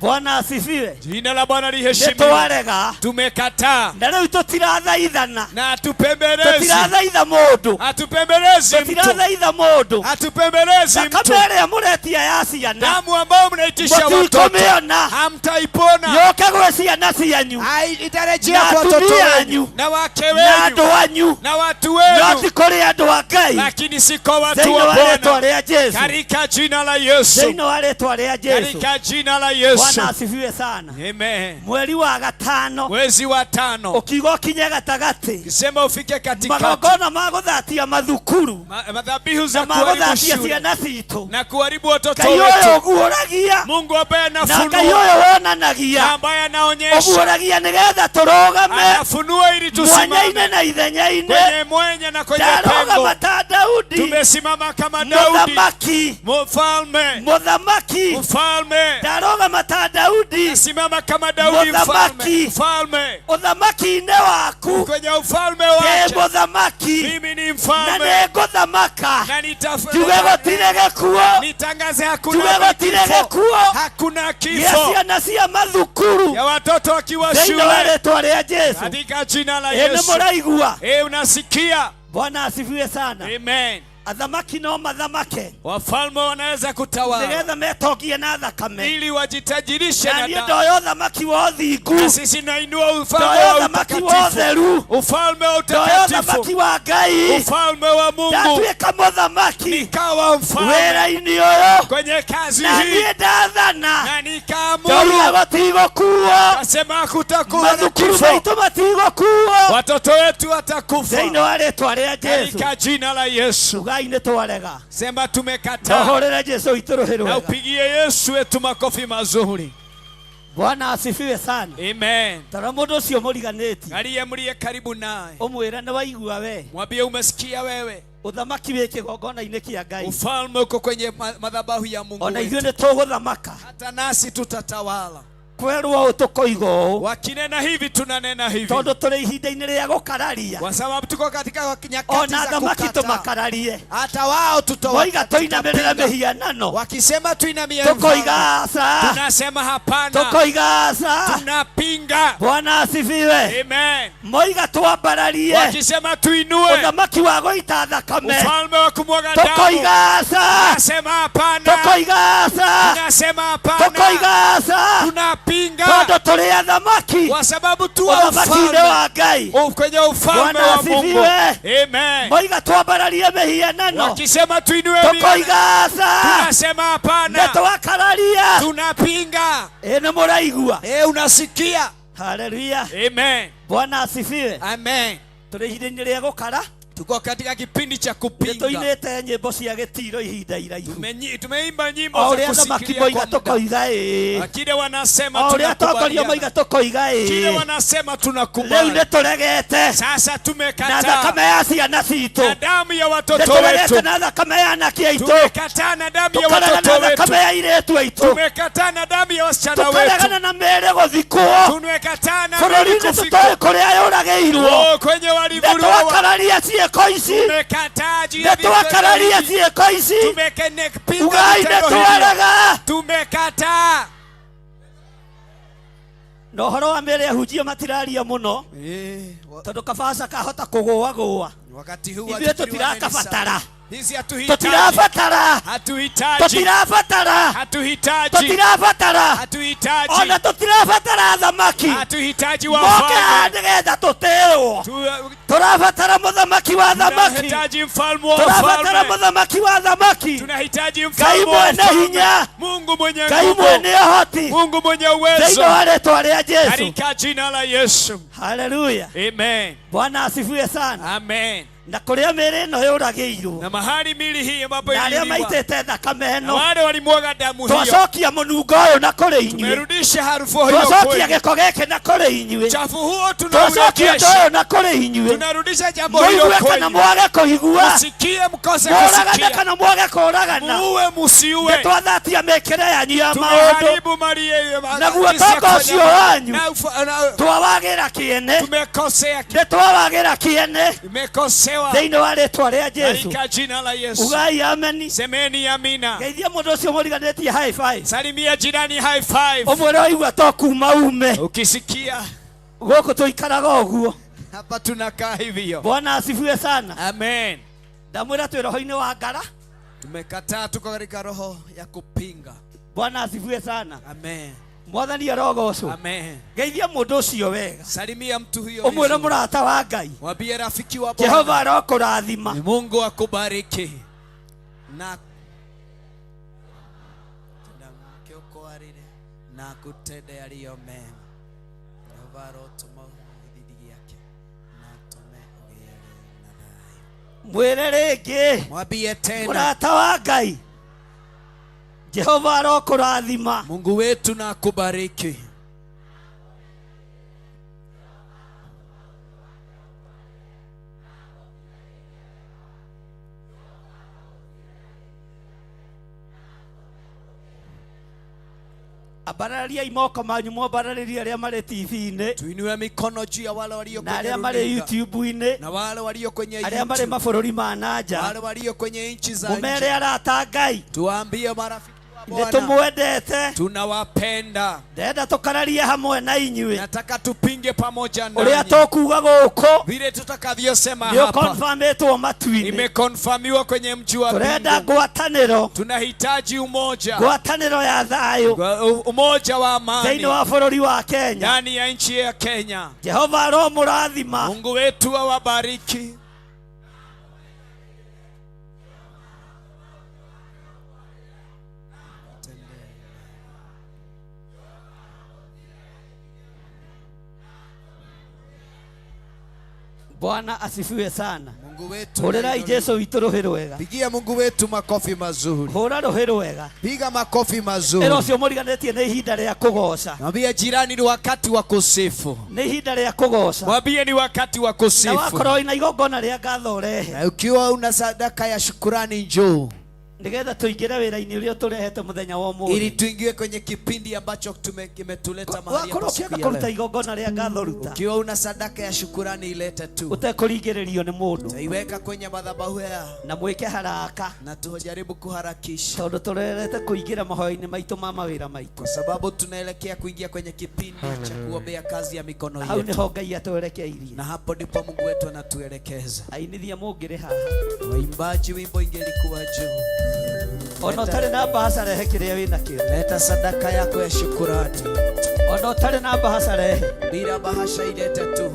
Speaker 1: Bwana asifiwe
Speaker 3: Jina la Bwana
Speaker 1: nĩ
Speaker 3: liheshimiwe.
Speaker 1: twarega
Speaker 3: Tumekataa
Speaker 1: na rĩu tũtirathaithana
Speaker 3: na hatupembelezi,
Speaker 1: tũtirathaitha mũndũ
Speaker 3: hatupembelezi mtu,
Speaker 1: tũtirathaitha mũndũ
Speaker 3: hatupembelezi mtu.
Speaker 1: thakame ĩrĩa mũretia ya ciana
Speaker 3: Damu ambayo mnaitisha watoto
Speaker 1: mũtikũmĩona
Speaker 3: hamtaipona,
Speaker 1: yũke gwĩ ciana cianyu
Speaker 3: Hai- itarejea
Speaker 1: na
Speaker 3: kwa watoto
Speaker 1: atumia
Speaker 3: wenu
Speaker 1: anyu
Speaker 3: na wake
Speaker 1: na
Speaker 3: wenu
Speaker 1: andũ anyu
Speaker 3: na watu
Speaker 1: no
Speaker 3: wenu,
Speaker 1: ti kũrĩ andũ a Ngai
Speaker 3: lakini si kwa watu
Speaker 1: thĩinĩ
Speaker 3: wa
Speaker 1: wa rĩtwa
Speaker 3: Bwana,
Speaker 1: rĩa Jesu
Speaker 3: katika jina la Yesu,
Speaker 1: thĩinĩ wa rĩtwa rĩa Jesu
Speaker 3: katika jina la Yesu.
Speaker 1: Bwana asifiwe sana
Speaker 3: Amen.
Speaker 1: mweri wa gatano
Speaker 3: Mwezi wa tano
Speaker 1: ũkiuga ũkinye gatagatĩ
Speaker 3: kisema ufike katikati,
Speaker 1: magongona ma gũthatia mathukuru
Speaker 3: madhabihu
Speaker 1: na
Speaker 3: za
Speaker 1: ma
Speaker 3: kuharibu
Speaker 1: gũthatia
Speaker 3: shule
Speaker 1: ciana citũ
Speaker 3: na kuharibu watoto
Speaker 1: Ngai ũyũ
Speaker 3: wetu.
Speaker 1: ũguũragia
Speaker 3: Mungu ambaye
Speaker 1: na Ngai
Speaker 3: anafunua
Speaker 1: ũyũ wonanagia
Speaker 3: na ambaye anaonyesha,
Speaker 1: ũguũragia nĩgetha tũrũgame
Speaker 3: anafunua ili
Speaker 1: mwanya-inĩ
Speaker 3: tusimame
Speaker 1: na ithenya-inĩ
Speaker 3: kwenye mwenya na kwenye
Speaker 1: ndarũgama
Speaker 3: pengo.
Speaker 1: ta Daudi
Speaker 3: Tumesimama kama Daudi
Speaker 1: mũthamaki
Speaker 3: mfalme,
Speaker 1: mũthamaki
Speaker 3: mfalme
Speaker 1: ndarũgama ta
Speaker 9: Ta Daudi.
Speaker 3: Nasimama kama Daudi mfalme. Mfalme.
Speaker 9: Uthamaki-inĩ waku.
Speaker 3: Kwenye ufalme wake.
Speaker 9: Ndĩ mũthamaki.
Speaker 3: Mimi ni mfalme.
Speaker 9: Na nĩngũthamaka.
Speaker 3: Na nitafanya.
Speaker 9: Njuge gũtirĩ gĩkuũ.
Speaker 3: Nitangaze hakuna
Speaker 9: Njuge gũtirĩ
Speaker 3: kifo.
Speaker 9: gĩkuũ.
Speaker 3: Hakuna kifo.
Speaker 9: Gĩa ciana cia mathukuru.
Speaker 3: Ya watoto wakiwa
Speaker 9: Thĩinĩ
Speaker 3: shule.
Speaker 9: wa rĩtwa rĩa Yesu.
Speaker 3: Katika jina la
Speaker 9: Ĩ
Speaker 3: Yesu.
Speaker 9: nĩ mũraigua.
Speaker 3: Unasikia?
Speaker 9: Bwana asifiwe sana.
Speaker 3: Amen.
Speaker 9: Athamaki no mathamake.
Speaker 3: Wafalme wanaweza kutawala.
Speaker 9: Nĩgetha metongie na thakame.
Speaker 3: Ili wajitajirishe
Speaker 9: Na
Speaker 3: na
Speaker 9: niĩ
Speaker 3: damu.
Speaker 9: ndoya ũthamaki wa ũthingu.
Speaker 3: Na sisi nainua ufalme
Speaker 9: Ndoya
Speaker 3: wa
Speaker 9: ũthamaki wa
Speaker 3: utakatifu.
Speaker 9: ũtheru.
Speaker 3: Ufalme wa
Speaker 9: Ndoya
Speaker 3: utakatifu.
Speaker 9: ũthamaki wa Ngai.
Speaker 3: Ufalme wa Mungu.
Speaker 9: Ndatuĩka mũthamaki.
Speaker 3: Nikawa mfalme.
Speaker 9: Wĩra-inĩ ũyũ.
Speaker 3: Kwenye kazi
Speaker 9: Na
Speaker 3: hii.
Speaker 9: niĩ ndathana.
Speaker 3: Na nikaamuru.
Speaker 9: Ndoiga gũtigũkuo.
Speaker 3: Nasema hakutakuwa na
Speaker 9: Mathukuru
Speaker 3: kifo.
Speaker 9: maitũ matigũkuo.
Speaker 3: Watoto wetu watakufa.
Speaker 9: Thĩinĩ wa rĩtwa rĩa Yesu.
Speaker 3: Katika jina la Yesu.
Speaker 9: Ugai nĩ twarega.
Speaker 3: Sema tumekataa.
Speaker 9: Nohorere Yesu witũ rũhĩ
Speaker 3: Na
Speaker 9: rwega.
Speaker 3: upigie Yesu wetu makofi mazuri.
Speaker 9: Bwana asifiwe sana.
Speaker 3: Amen.
Speaker 9: Tara mũndũ ũcio mũriganĩtie.
Speaker 3: Aliye mliye karibu naye.
Speaker 9: Ũmwĩre nĩ waigua we.
Speaker 3: Mwambie umesikia wewe.
Speaker 9: Ũthamaki wĩ kĩgongona-inĩ kĩa Ngai.
Speaker 4: Ufalme uko kwenye madhabahu ya Mungu
Speaker 9: Ona ithuĩ
Speaker 4: wetu.
Speaker 9: nĩ tũgũthamaka.
Speaker 4: Hata nasi tutatawala.
Speaker 9: Kwerwo ũũ tũkoiga ũũ.
Speaker 3: Wakinena hivi tunanena hivi.
Speaker 9: Tondũ tũrĩ ihinda-inĩ rĩa gũkararia.
Speaker 4: Kwa sababu tuko katika nyakati
Speaker 9: Ona
Speaker 4: za
Speaker 9: athamaki
Speaker 4: kukataa.
Speaker 9: tũmakararie.
Speaker 4: Hata wao
Speaker 9: Moiga tũinamĩrĩre
Speaker 4: tutapinga.
Speaker 9: mĩhianano.
Speaker 4: Wakisema tuinamie
Speaker 9: Tũkoiga aca.
Speaker 3: Tunasema hapana.
Speaker 9: Tũkoiga aca.
Speaker 3: Tunapinga.
Speaker 9: Bwana asifiwe.
Speaker 3: Amen.
Speaker 9: Moiga twambararie.
Speaker 3: Wakisema tuinue.
Speaker 9: Ũthamaki wa gũita thakame.
Speaker 3: Ufalme wa kumwaga damu.
Speaker 9: Tũkoiga aca.
Speaker 3: Tunasema hapana.
Speaker 9: Tũkoiga aca.
Speaker 3: Tunasema hapana.
Speaker 9: Tũkoiga aca.
Speaker 3: Tunapinga.
Speaker 9: Tondũ tũrĩ athamaki.
Speaker 3: Kwa sababu tu
Speaker 9: Ũthamaki-inĩ wa Ngai.
Speaker 3: Kwenye ufalme
Speaker 9: Bwana
Speaker 3: wa Mungu.
Speaker 9: asifiwe.
Speaker 3: Amen.
Speaker 9: Moiga twambararie mĩhianano.
Speaker 3: Wakisema tuinue
Speaker 9: Tũkoiga aca.
Speaker 3: Tunasema hapana.
Speaker 9: Nĩ twakararia.
Speaker 3: Tunapinga.
Speaker 9: Ĩ nĩ mũraigua.
Speaker 4: Unasikia?
Speaker 9: Haleluya.
Speaker 3: Amen.
Speaker 9: Bwana asifiwe.
Speaker 4: Amen.
Speaker 9: Tũrĩ ihinda-inĩ rĩa gũkara.
Speaker 4: Tuko katika kipindi cha kupinga.
Speaker 9: Nĩtũinĩte nyĩmbo cia gĩtiro ihinda iraihu.
Speaker 3: Tumeimba nyimbo
Speaker 9: O
Speaker 3: za
Speaker 9: ũrĩa athamaki
Speaker 3: kusikilia
Speaker 9: moiga
Speaker 3: kwa muda.
Speaker 9: tũkoiga ĩĩ.
Speaker 3: Lakini wanasema
Speaker 9: O ũrĩa atongoria
Speaker 3: tunakubaliana.
Speaker 9: moiga tũkoiga
Speaker 3: Kile
Speaker 9: ĩĩ.
Speaker 3: wanasema
Speaker 9: Rĩu
Speaker 3: tunakubali.
Speaker 9: nĩtũregete.
Speaker 3: Sasa
Speaker 9: Na
Speaker 3: tumekataa.
Speaker 9: thakame ya ciana citũ.
Speaker 3: Na damu ya watoto
Speaker 9: Nĩtũregete
Speaker 3: wetu.
Speaker 9: na thakame ya anake aitũ.
Speaker 3: Tumekataa na damu ya
Speaker 9: Tũkaregana
Speaker 3: watoto
Speaker 9: na thakame
Speaker 3: wetu.
Speaker 9: ya airĩtu aitũ.
Speaker 3: Tumekataa na damu ya wasichana wetu.
Speaker 9: Tũkaregana na mĩĩrĩ gũthikwo.
Speaker 3: Tumekataa na mili
Speaker 9: Bũrũri-inĩ
Speaker 3: kufikwa.
Speaker 9: tũtoĩ kũrĩa yũragĩirwo.
Speaker 3: Oh, kwenye walivuliwa.
Speaker 9: Nĩtwakararia ciĩko ici.
Speaker 3: Tumekataa juu ya vitendo
Speaker 9: Nĩtwakararia
Speaker 3: hivi.
Speaker 9: ciĩko ici.
Speaker 3: Tumepinga
Speaker 9: Ugai
Speaker 3: vitendo hivi.
Speaker 9: nĩtwarega.
Speaker 3: Tumekataa.
Speaker 9: Na ũhoro wa mĩĩrĩ ahunjia matiraria mũno. Tondũ kabaca kahota kũgũagũa.
Speaker 4: Wakati huu
Speaker 9: Ithuĩ
Speaker 4: wahubiri wa kanisa.
Speaker 9: tũtirakabatara.
Speaker 4: Hizi hatuhitaji.
Speaker 9: Tũtirabatara.
Speaker 3: Hatuhitaji.
Speaker 9: Tũtirabatara.
Speaker 3: Hatuhitaji.
Speaker 9: Tũtirabatara.
Speaker 3: Hatuhitaji.
Speaker 9: Ona tũtirabatara athamaki.
Speaker 3: Hatuhitaji
Speaker 9: Moke
Speaker 3: wafalme.
Speaker 9: nĩgetha tũtĩĩrwo. Tũrabatara mũthamaki wa athamaki.
Speaker 3: Tunahitaji mfalme wa
Speaker 9: Tũrabatara
Speaker 3: wafalme.
Speaker 9: mũthamaki wa athamaki.
Speaker 3: Tunahitaji
Speaker 9: Ngai
Speaker 3: mfalme wa
Speaker 9: mwene
Speaker 3: wafalme.
Speaker 9: hinya.
Speaker 3: Mungu mwenye
Speaker 9: Ngai
Speaker 3: nguvu.
Speaker 9: mwene ũhoti.
Speaker 3: Mungu mwenye
Speaker 9: Thĩinĩ
Speaker 3: uwezo.
Speaker 9: wa rĩtwa rĩa Yesu.
Speaker 3: Katika jina la Yesu.
Speaker 9: Haleluya.
Speaker 3: Amen.
Speaker 9: Bwana asifiwe sana.
Speaker 3: Amen.
Speaker 9: Na kũrĩa mĩĩrĩ ĩno yũragĩirwo.
Speaker 3: Na mahali mili hii ambapo
Speaker 9: Na arĩa
Speaker 3: iliuliwa.
Speaker 9: maitĩte thakame
Speaker 3: Na
Speaker 9: ĩno.
Speaker 3: wale walimwaga damu hiyo.
Speaker 9: Twacokia mũnungo ũyũ na kũrĩ inyuĩ.
Speaker 3: Tumerudisha harufu hiyo
Speaker 9: Twacokia
Speaker 3: kwenu.
Speaker 9: gĩko gĩkĩ na kũrĩ inyuĩ.
Speaker 3: Chafu huo
Speaker 9: Twacokia ũndũ
Speaker 3: tunaurejesha.
Speaker 9: ũyũ na kũrĩ inyuĩ.
Speaker 3: Tunarudisha jambo hilo
Speaker 9: Mũigue kana
Speaker 3: kwenu.
Speaker 9: mwage kũigua.
Speaker 3: Msikie mkose
Speaker 9: Mũragane
Speaker 3: kusikia.
Speaker 9: kana mwage kũragana.
Speaker 3: Muue musiue.
Speaker 9: Nĩtwathatia mĩkĩre yanyu ya maũndũ.
Speaker 3: Tumeharibu mali yenu.
Speaker 9: Naguo
Speaker 3: jinsi ya
Speaker 9: tonga
Speaker 3: kufanya
Speaker 9: ũcio
Speaker 3: mambo.
Speaker 9: wanyu.
Speaker 3: Na
Speaker 9: Twawagĩra kĩene.
Speaker 3: Tumekosea.
Speaker 9: Nĩtwawagĩra kĩene.
Speaker 3: Tumekosewa.
Speaker 9: Thĩinĩ wa rĩtwa rĩa Yesu.
Speaker 3: Katika jina la Yesu.
Speaker 9: Ugai ameni.
Speaker 3: Semeni amina.
Speaker 9: Geithia mũndũ ũcio mũriganĩtie high five.
Speaker 3: Salimia jirani high five.
Speaker 9: Ũmwĩre waigua to kuma ume.
Speaker 3: Ukisikia
Speaker 9: Gũkũ tũikaraga ũguo.
Speaker 4: Hapa tunakaa hivyo.
Speaker 9: Bwana asifiwe sana.
Speaker 3: Amen.
Speaker 9: Ndamwĩra twĩ roho-inĩ wa ngara.
Speaker 4: Tumekataa, tuko katika roho ya kupinga.
Speaker 9: Bwana asifiwe sana.
Speaker 4: Amen.
Speaker 9: Mwathani arogocwo.
Speaker 4: Amen.
Speaker 9: Geithia mũndũ ũcio wega.
Speaker 4: Salimia mtu huyo
Speaker 9: Ũmwĩre
Speaker 4: vizuri.
Speaker 9: mũrata wa Ngai.
Speaker 4: Mwambie rafiki wa Bwana.
Speaker 9: Jehova arokũrathima.
Speaker 4: Mungu akubariki. Na mke ukoarire na akutende yaliyo mema. Jehova arotũma gĩthithi gĩake na atũme ũgĩage na thayũ.
Speaker 9: Mwĩre rĩngĩ.
Speaker 4: Mwambie tena.
Speaker 9: Mũrata wa Ngai. Jehova arokũrathima.
Speaker 4: Mungu wetu na akubariki.
Speaker 9: Ambarariai moko manyu mwambararĩrie arĩa marĩ TV-inĩ
Speaker 4: Tuinue mikono juu ya wale walio
Speaker 9: na
Speaker 4: kwenye
Speaker 9: arĩa marĩ
Speaker 4: runinga
Speaker 9: YouTube-inĩ
Speaker 4: na wale walio kwenye
Speaker 9: arĩa marĩ
Speaker 4: YouTube,
Speaker 9: mabũrũri ma na nja
Speaker 4: wale walio kwenye nchi za
Speaker 9: mũmere
Speaker 4: nje.
Speaker 9: arata a Ngai
Speaker 4: Tuwaambie marafiki wa
Speaker 9: nĩ
Speaker 4: Bwana
Speaker 9: tũmwendete
Speaker 4: tunawapenda.
Speaker 9: ndenda tũkararie hamwe na inyuĩ
Speaker 4: Nataka tupinge pamoja
Speaker 9: ũrĩa
Speaker 4: nanyi
Speaker 9: tũkuga gũkũ
Speaker 4: vile tutakavyosema
Speaker 9: nĩ
Speaker 4: hapa.
Speaker 9: ũkonfamĩtwo matu-inĩ
Speaker 4: Imekonfamiwa kwenye mji wa
Speaker 9: tũrenda
Speaker 4: mbingu.
Speaker 9: ngwatanĩro
Speaker 4: Tunahitaji umoja,
Speaker 9: ngwatanĩro ya thayũ
Speaker 4: umoja wa
Speaker 9: thĩinĩ
Speaker 4: amani
Speaker 9: wa bũrũri wa Kenya
Speaker 4: ndani ya nchi ya Kenya.
Speaker 9: Jehova aromũrathima
Speaker 4: Mungu wetu awabariki.
Speaker 9: Bwana asifiwe sana
Speaker 4: Mungu wetu
Speaker 9: hũrĩrai
Speaker 4: ainuliwe.
Speaker 9: Jesu witũ rũhĩ rwega
Speaker 4: Pigia Mungu wetu makofi mazuri.
Speaker 9: hũra rũhĩ rwega
Speaker 4: Piga makofi
Speaker 9: ĩra
Speaker 4: mazuri.
Speaker 9: ũcio mũriganĩtie nĩ ihinda rĩa kũgoca
Speaker 4: Mwambie jirani ni wakati wa kusifu.
Speaker 9: nĩ ihinda rĩa kũgoca
Speaker 4: Mwambie ni wakati wa
Speaker 9: na
Speaker 4: kusifu.
Speaker 9: wakorwo wĩna igongona rĩa ngatho ũrehe
Speaker 4: Na ukiwa una sadaka ya shukurani njoo
Speaker 9: nĩgetha tũingĩre wĩra-inĩ ũrĩa ũtũrehete mũthenya wa
Speaker 4: ili
Speaker 9: ũmũthĩ
Speaker 4: tuingie kwenye kipindi ambacho kimetuleta mahali
Speaker 9: wakorwo
Speaker 4: hapa siku
Speaker 9: ũkĩenda
Speaker 4: ya
Speaker 9: kũruta
Speaker 4: leo.
Speaker 9: igongona rĩa ngatho ruta
Speaker 4: Ukiwa una sadaka ya shukurani ilete tu,
Speaker 9: ũtekũringĩrĩrio nĩ mũndũ
Speaker 4: taiweka kwenye madhabahu ya
Speaker 9: na mwĩke haraka
Speaker 4: na tujaribu kuharakisha,
Speaker 9: tondũ tũrerete kũingĩra mahoya-inĩ maitũ ma mawĩra maitũ
Speaker 4: kwa sababu tunaelekea kuingia kwenye kipindi cha kuombea kazi ya mikono
Speaker 9: hau
Speaker 4: yetu,
Speaker 9: nĩho Ngai atwerekeirie
Speaker 4: na hapo ndipo Mungu wetu anatuelekeza.
Speaker 9: ainithia mũngĩrĩ haha
Speaker 4: Waimbaji, wimbo ingelikuwa juu.
Speaker 9: ona ũtarĩ na mbahaca rehe kĩrĩa wĩnakĩo
Speaker 4: Leta sadaka yako ya shukurani,
Speaker 9: ona ũtarĩ na mbahaca rehe
Speaker 4: bila bahasha ilete tu.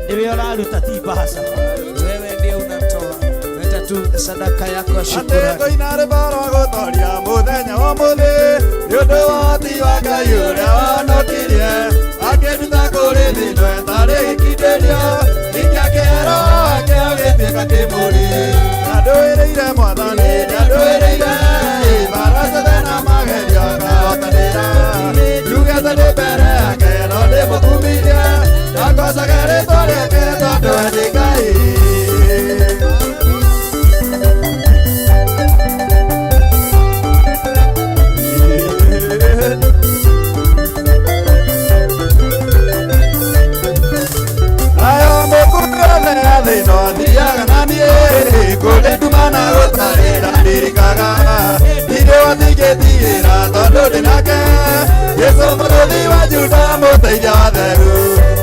Speaker 9: nĩwe ũraruta ti mbahaca
Speaker 4: Wewe ndiye unatoa, leta tu sadaka yako ya shukurani.
Speaker 5: Atĩ rwĩmbo rwa gũtoria mũthenya wa ũmũthĩ nĩ ũndũ wa ũhoti wa Ngai ũrĩa wahonokirie akĩnduta kũrĩ thĩna ĩtarĩ gĩkindĩrio ingĩakĩhero wake ũgĩtuĩka kĩmũrĩ nĩandũĩrĩire mwathani nĩandũĩrĩire mbara ciothe na magerio akahotanĩra njugĩte ndĩ mbere yake no ndĩmũkumirie ndangocage rĩtwa rĩake tondũ we nĩ Ngai. Nayo mũkũrũ thĩ no thiaga na niĩ kũrĩ nduma na gũtarĩ ndandirikaga ndirĩ wathingĩtigĩra tondũ ndĩ nake Jesũ mũrũthi wa Juda mũteithia wa theru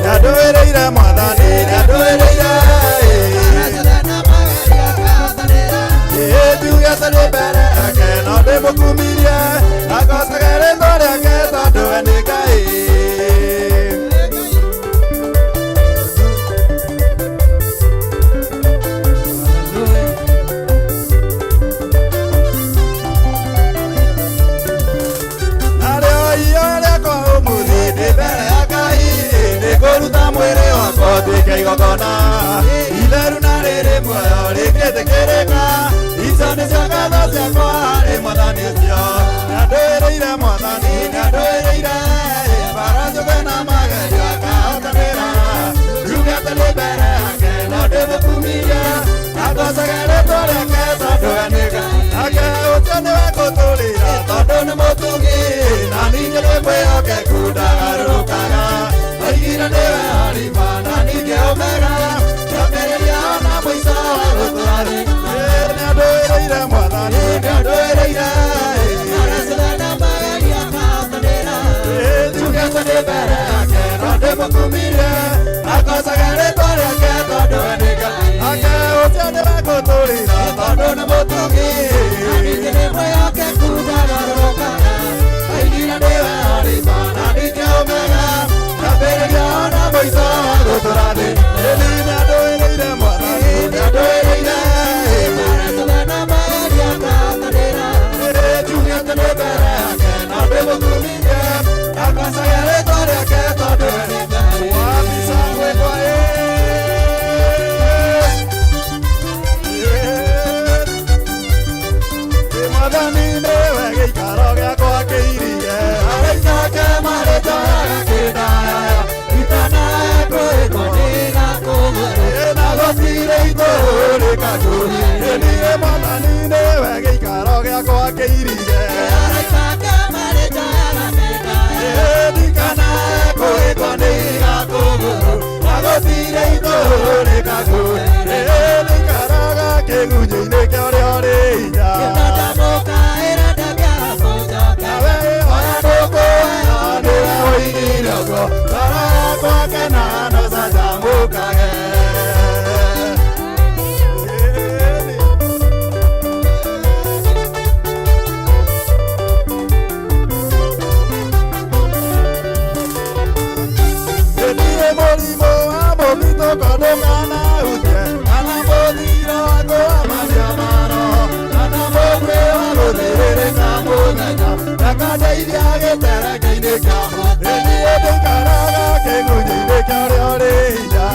Speaker 5: nĩandũĩrĩire mwathani nĩandũĩrĩire njugĩte ndĩ mbere yake no ndĩmũkumirie agocage rĩtwa rĩake tondũ we nĩ Ngai. Narĩo irio rĩakwa ũmũthĩ ndĩ mbere ya Ngai nĩ kũruta mwĩrĩ wakwa ũtuĩke igongona itheru na rĩrĩ muoyo rĩngĩtĩkĩrĩka icio nĩcio ngatho ciakwa harĩ mwathani ũcio nĩandũĩrĩire mwathani nĩandũĩrĩire mbara ciothe na magerio akahotanĩra njugĩte ndĩ mbere yake no ndĩmũkumirie angocage rĩtwa rĩake tondũ we nĩ Ngai nake ũcio nĩwe ngũtũrĩra tondũ nĩ mũtugi na ningĩ nĩ mwĩhokeku ndagarũrũkaga oigire nĩwe Alifa na ningĩ Omega kĩambĩrĩria ona mũico wa gũtũũra thĩ nĩandũĩrĩire mwathani nĩandũĩrĩire njugĩte ndĩ mbere yake no ndĩmũkumirie angocage rĩtwa rĩake tondũ we nĩ Ngai nake ũcio nĩwe ngũtũrĩra tondũ nĩ mũtugi ningĩ nĩ mwĩhokeku ndagarũrũkaga oigire nĩwe Alifa na ningĩ Omega kĩambĩrĩria ona mũico wa gũtũũra thĩ ĩni nĩandũĩrĩire mwathani nĩandũĩrĩire njugĩte ndĩ mbere yake no ndĩmũkumirie angocage rĩtwa rĩake tondũ we nĩ Ngai wapi shangwe kwa Yesu. Mwathani nĩwe gĩikaro gĩakwa kĩirige araika ake marĩnjoyaga kĩndaya itanakwĩrwo na gũtirĩ itũũ rĩkakũhithia niĩ Mwathani nĩwe gĩikaro gĩakwa kĩirige araika ake Kĩgunyi-inĩ kĩa ũrĩa ũrĩ hinya. Nawe oya ndũkũheo nĩwe woigire ũguo, ngoro yakwa kena no canjamũkage. Niĩ mũrimũ wa mũthitũko ndũkanahutie, kana mũthiro wa kũhamaria maroho, kana mũguĩ wa gũthĩrĩrĩka mũthenya, ndakandeithia gĩtereke-inĩ kĩa mũtĩ. Niĩ ndĩikaraga kĩgunyi-inĩ kĩa ũrĩa ũrĩ hinya.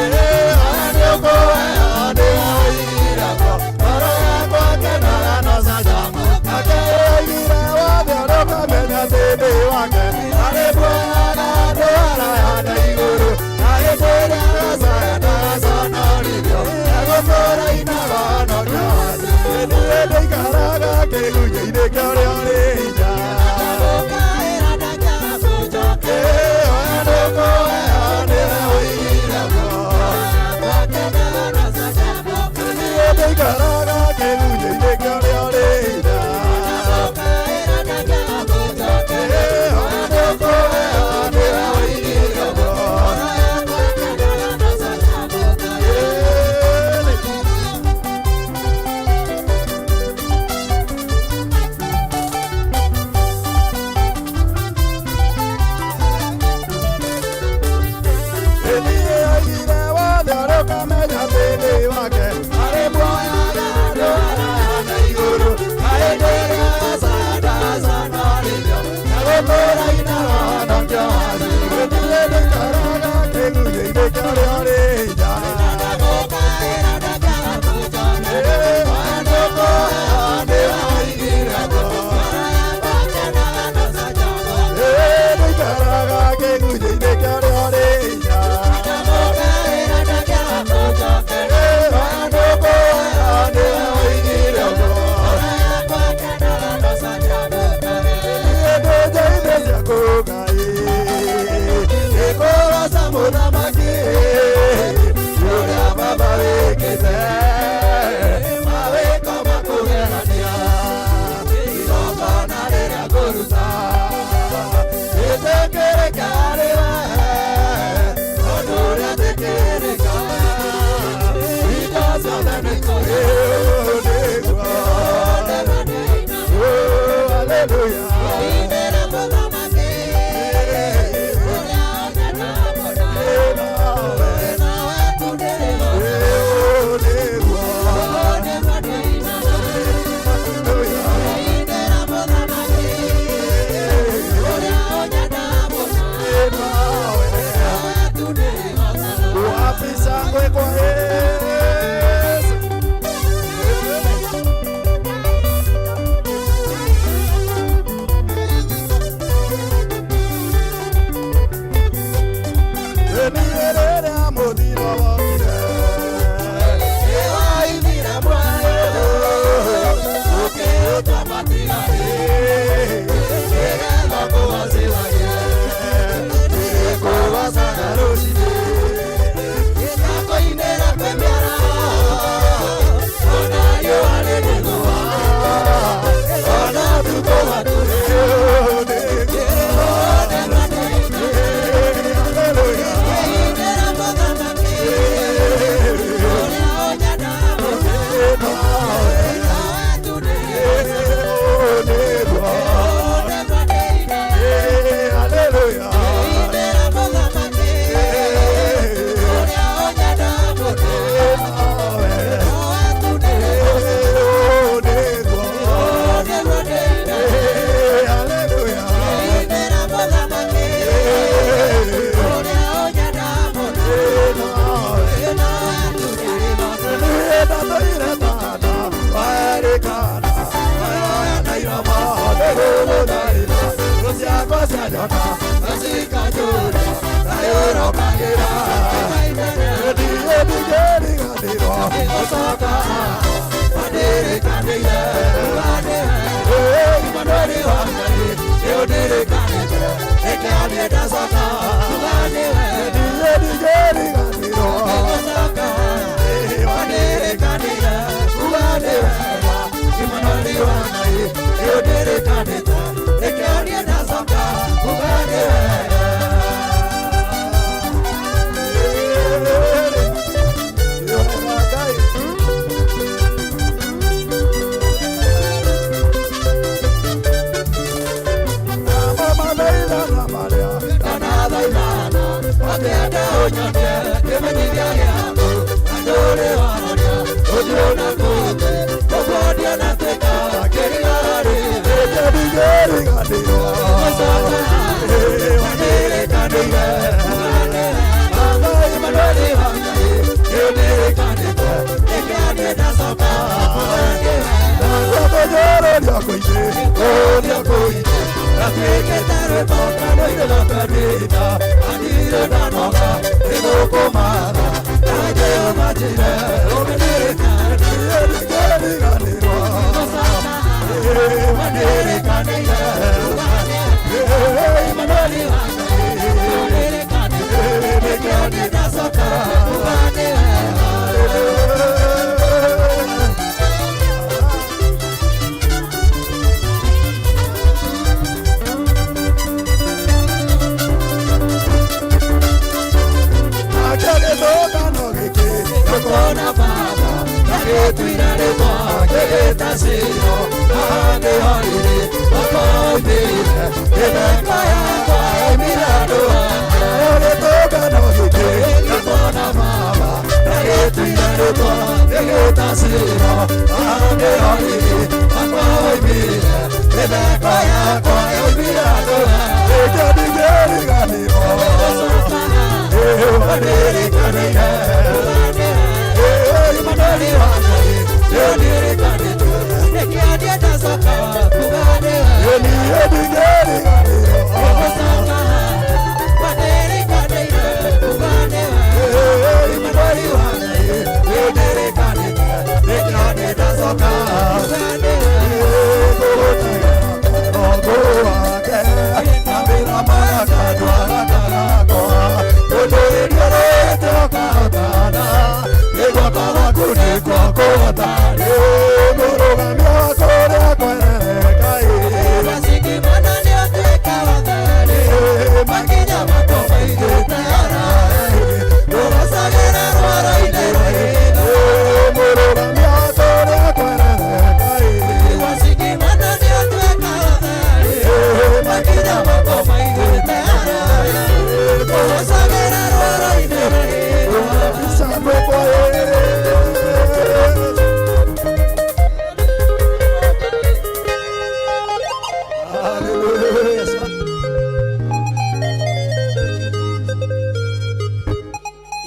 Speaker 5: Oya nĩũkũheo nĩwe woigire ũguo, ngoro yakwa kenaga no canjamũkage. Oigire wothe ũrĩa ũkamenya atĩ ndĩ wake, arĩ muoyo na andũ araya na igũrũ, na hĩndĩ ĩrĩa agacaya ndagaconorithio, egũtũũra inaga honokio wacio. Niĩ ndĩikaraga kĩgunyi-inĩ kĩa ũrĩa ũrĩ hinya. Oya ndũkũheo nĩwe woigire ũguo. Niĩ ndĩikaraga kĩgunyi-inĩ kĩa ũrĩa ũrĩ hinya. Oya ndũkũheo nĩwe woigire ũguo.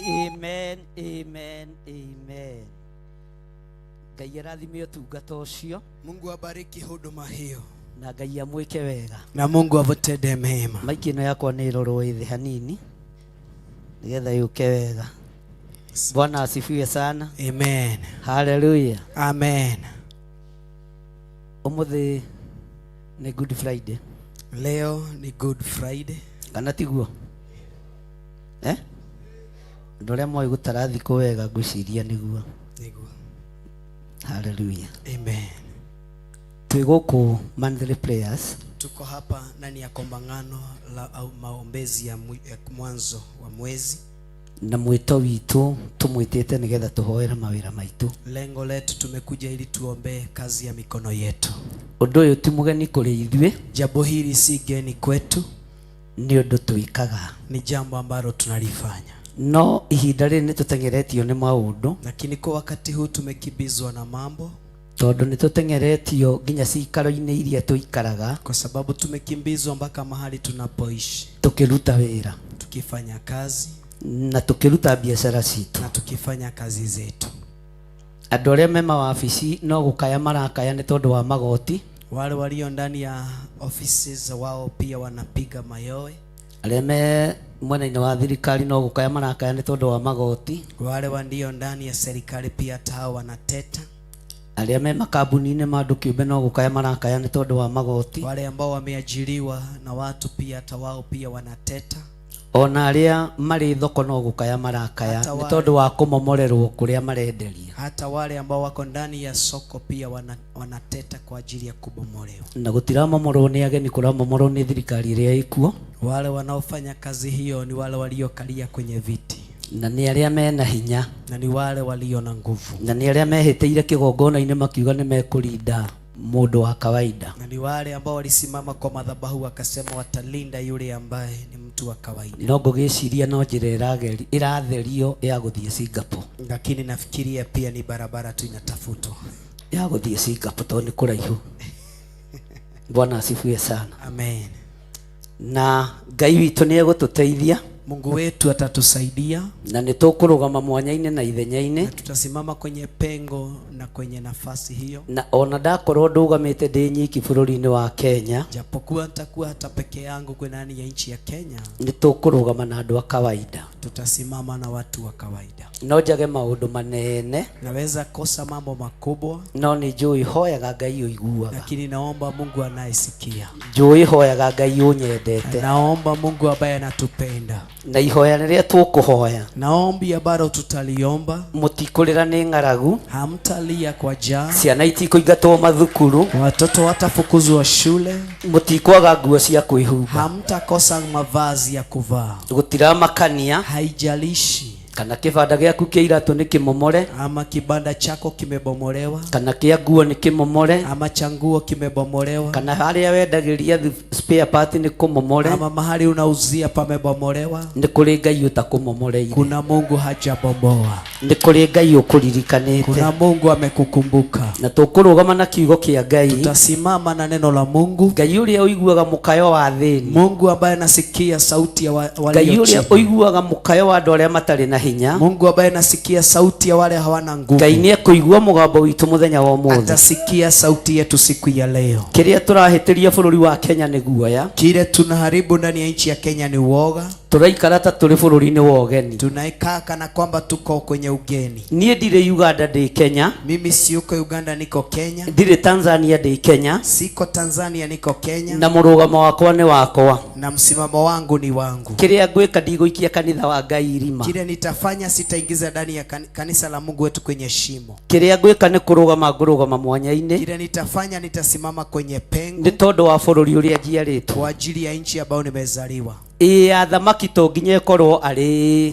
Speaker 9: Amen, amen, amen. Ngai arathime ũtungata ũcio.
Speaker 4: Mungu abariki huduma hiyo
Speaker 9: na Ngai amwĩke wega
Speaker 4: na Mungu avutende mema.
Speaker 9: Maiki ĩno yakwa nĩ ĩrorwo ĩthĩ hanini nĩgetha yũke wega. Bwana asifiwe sana.
Speaker 4: Amen.
Speaker 9: Hallelujah.
Speaker 4: Amen.
Speaker 9: Ũmũthĩ nĩ Good Friday.
Speaker 4: Leo ni Good Friday.
Speaker 9: Kana tiguo? Eh? Andũ arĩa moĩ gũtara thikũ wega ngwĩciria nĩguo.
Speaker 4: Nĩguo.
Speaker 9: Hallelujah.
Speaker 4: Amen.
Speaker 9: Twĩ gũkũ monthly prayers.
Speaker 4: Tuko hapa ndani ya kongamano la au maombezi ya mwanzo wa mwezi.
Speaker 9: Na mwito witũ tũmwĩtĩte nĩgetha tũhoere mawĩra maitũ.
Speaker 4: Lengo letu tumekuja ili tuombee kazi ya mikono yetu.
Speaker 9: Ũndũ ũyũ ti mũgeni kũrĩ ithuĩ.
Speaker 4: Jambo hili si geni kwetu.
Speaker 9: Nĩ ũndũ twĩkaga.
Speaker 4: Ni jambo ambalo tunalifanya.
Speaker 9: No ihinda rĩrĩ nĩtũteng'eretio nĩ maũndũ.
Speaker 4: Lakini kwa wakati huu tumekimbizwa na mambo.
Speaker 9: Tondũ nĩtũteng'eretio nginya cikaro-inĩ iria tũikaraga.
Speaker 4: Kwa sababu tumekimbizwa mpaka mahali tunapoishi.
Speaker 9: Tukĩruta wĩra.
Speaker 4: Tukifanya kazi.
Speaker 9: Na tukĩruta biashara citũ.
Speaker 4: Na tukifanya kazi zetu.
Speaker 9: Andũ arĩa me mawabici no gũkaya marakaya nĩ tondũ wa magoti.
Speaker 4: Wale walio ndani ya ofisi za wao pia wanapiga mayowe.
Speaker 9: Arĩa me mwena-inĩ wa thirikari no gũkaya marakaya nĩ tondũ wa magoti.
Speaker 4: Wale walio ndani ya serikali pia hata hao wanateta.
Speaker 9: Arĩa me makambuni-inĩ ma andũ kĩũmbe no gũkaya marakaya nĩ tondũ wa magoti.
Speaker 4: Wale ambao wameajiriwa na watu pia hata wao pia wanateta.
Speaker 9: Ona arĩa marĩ thoko no gũkaya marakaya nĩ tondũ wa kũmomorerwo kũrĩa marenderia.
Speaker 4: Hata wale ambao wako ndani ya soko pia wanateta kwa ajili ya kubomolewa.
Speaker 9: Na gũtiramomorwo nĩ ageni, kũramomorwo nĩ thirikari ĩrĩa ĩkuo.
Speaker 4: Wale wanaofanya kazi hiyo ni wale waliokalia kwenye viti.
Speaker 9: Na nĩ arĩa mena hinya.
Speaker 4: Na ni wale walio na nguvu.
Speaker 9: Na nĩ arĩa mehĩtĩire kĩgongona-inĩ makiuga nĩ mekũrinda Mũndũ wa kawaida.
Speaker 10: Na ni wale ambao walisimama kwa madhabahu wakasema watalinda yule ambaye ni mtu wa kawaida.
Speaker 9: No ngũgĩciria no njĩra ĩratherio ya gũthiĩ Singapore.
Speaker 10: Lakini nafikiria pia ni barabara tu inatafutwa
Speaker 9: ya gũthiĩ Singapore tondũ nĩ kũraihu. Bwana asifiwe sana.
Speaker 10: Amen.
Speaker 9: Na Ngai witũ nĩ egũtũteithia.
Speaker 10: Mungu wetu atatusaidia.
Speaker 9: Na nĩ tũkũrũgama mwanya-inĩ na ithenya-inĩ.
Speaker 10: Na tutasimama kwenye pengo na kwenye nafasi hiyo.
Speaker 9: Na ona ndakorwo ndũgamĩte ndĩ nyiki bũrũri-inĩ wa Kenya,
Speaker 10: japokuwa nitakuwa hata peke yangu kwenye ndani ya nchi ya Kenya,
Speaker 9: nĩ tũkũrũgama na andũ a kawaida.
Speaker 10: Tutasimama na watu wa kawaida.
Speaker 9: No njage maũndũ manene,
Speaker 10: naweza kosa mambo makubwa,
Speaker 9: no nĩ njũĩ hoyaga Ngai ũiguaga.
Speaker 10: Lakini naomba Mungu anayesikia.
Speaker 9: Njũĩ hoyaga Ngai ũnyendete.
Speaker 10: Naomba Mungu ambaye anatupenda.
Speaker 9: Na ihoya rĩrĩa tũkũhoya,
Speaker 10: na ombi ambalo tutaliomba,
Speaker 9: mũtikũrĩra nĩ ng'aragu,
Speaker 10: hamtalia kwa njaa,
Speaker 9: ciana itikũingatwo mathukuru,
Speaker 10: watoto watafukuzwa shule,
Speaker 9: mũtikwaga nguo cia kwĩhumba,
Speaker 10: hamtakosa mavazi ya kuvaa,
Speaker 9: gũtiramakania,
Speaker 10: haijalishi
Speaker 9: kana kĩbanda gĩaku kĩa iratũ nĩ kĩmomore,
Speaker 10: ama kibanda chako kimebomolewa,
Speaker 9: kana kĩa nguo nĩ kĩmomore,
Speaker 10: ama cha nguo kimebomolewa,
Speaker 9: kana harĩa wendagĩria spare part nĩ kũmomore,
Speaker 10: ama mahali unauzia pamebomolewa,
Speaker 9: nĩ kũrĩ Ngai ũtakũmomoreire.
Speaker 10: Kuna Mungu hajabomoa.
Speaker 9: Nĩ kũrĩ Ngai ũkũririkanĩte.
Speaker 10: Kuna Mungu amekukumbuka.
Speaker 9: Na tũkũrũgama na kiugo kĩa Ngai.
Speaker 10: Tutasimama na neno la Mungu.
Speaker 9: Ngai ũrĩa ũiguaga mũkayo wa thĩni.
Speaker 10: Mungu ambaye anasikia sauti ya walio
Speaker 9: Ngai ũrĩa
Speaker 10: chini.
Speaker 9: ũiguaga mũkayo wa andũ arĩa matarĩ na hinya.
Speaker 10: Mungu ambaye anasikia sauti ya wale hawana nguvu.
Speaker 9: Ngai nĩ ekũigua mũgambo witũ mũthenya wa ũmũthĩ.
Speaker 10: Atasikia sauti yetu siku ya leo.
Speaker 9: Kĩrĩa tũrahĩtĩria bũrũri wa Kenya nĩ guoya.
Speaker 10: Kile tunaharibu ndani ya nchi ya Kenya ni uoga.
Speaker 9: Tũraikara ta tũrĩ bũrũri-inĩ wa ũgeni.
Speaker 10: Tunaikaa kana kwamba tuko kwenye ugeni.
Speaker 9: Niĩ ndirĩ Uganda ndĩ Kenya.
Speaker 10: Mimi siuko Uganda, niko Kenya.
Speaker 9: Ndirĩ Tanzania ndĩ Kenya.
Speaker 10: Siko Tanzania, niko Kenya.
Speaker 9: Na mũrũgamo wakwa nĩ wakwa.
Speaker 10: Na msimamo wangu ni wangu.
Speaker 9: Kĩrĩa ngwĩka ndigũikia kanitha wa Ngai irima.
Speaker 10: Kile nitafanya sitaingiza ndani ya kanisa la Mungu wetu kwenye shimo.
Speaker 9: Kĩrĩa ngwĩka nĩ kũrũgama ngũrũgama mwanya-inĩ.
Speaker 10: Kile nitafanya nitasimama kwenye pengo.
Speaker 9: Nĩ tondũ wa bũrũri ũrĩa njiarĩtwo.
Speaker 10: Kwa ajili ya nchi ambayo nimezaliwa.
Speaker 9: Ĩ ya thamaki to nginya ĩkorwo arĩ.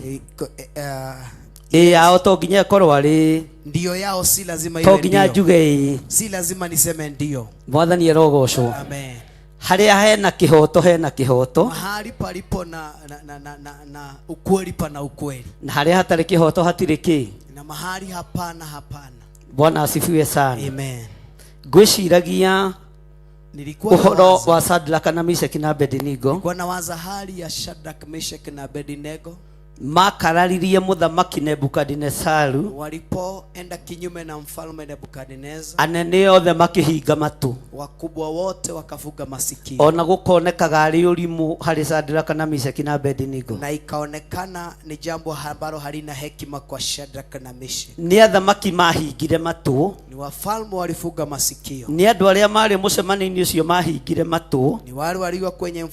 Speaker 9: Ĩ yao to nginya ĩkorwo arĩ.
Speaker 10: Ndio yao si lazima
Speaker 9: To
Speaker 10: iwe
Speaker 9: nginya
Speaker 10: ndio.
Speaker 9: njuge ĩ.
Speaker 10: Si lazima niseme ndio.
Speaker 9: Mwathani arogocwo.
Speaker 10: Amen.
Speaker 9: Harĩa hena kĩhoto hena kĩhoto.
Speaker 10: Mahali palipo na ukweli pana ukweli.
Speaker 9: Na harĩa hatarĩ kĩhoto hatirĩ kĩ.
Speaker 10: Na mahali hapana hapana.
Speaker 9: Bwana asifiwe sana.
Speaker 10: Amen.
Speaker 9: Ngwĩciragia
Speaker 10: Nilikuwa
Speaker 9: ũhoro
Speaker 10: nawaza.
Speaker 9: wa Shadrach na Meshach na Abednego.
Speaker 10: Nilikuwa nawaza hali ya Shadrach, Meshach na Abednego.
Speaker 9: Makararirie mũthamaki Nebukadinesaru.
Speaker 10: Walipoenda kinyume na mfalme Nebukadnezar.
Speaker 9: Anene othe makĩhinga matũ.
Speaker 10: Wakubwa wote wakafunga masikio.
Speaker 9: Ona gũkonekaga arĩ ũrimũ harĩ Shadrach na Meshach na Abednego.
Speaker 10: Na ikaonekana ni jambo ambalo halina hekima kwa Shadrach na Meshach.
Speaker 9: Nĩ athamaki mahingire matũ.
Speaker 10: Ni wafalme walifunga masikio.
Speaker 9: Nĩ andũ arĩa marĩ mũcemanio-inĩ ũcio mahingire matũ.
Speaker 10: Ni wale walio kwenye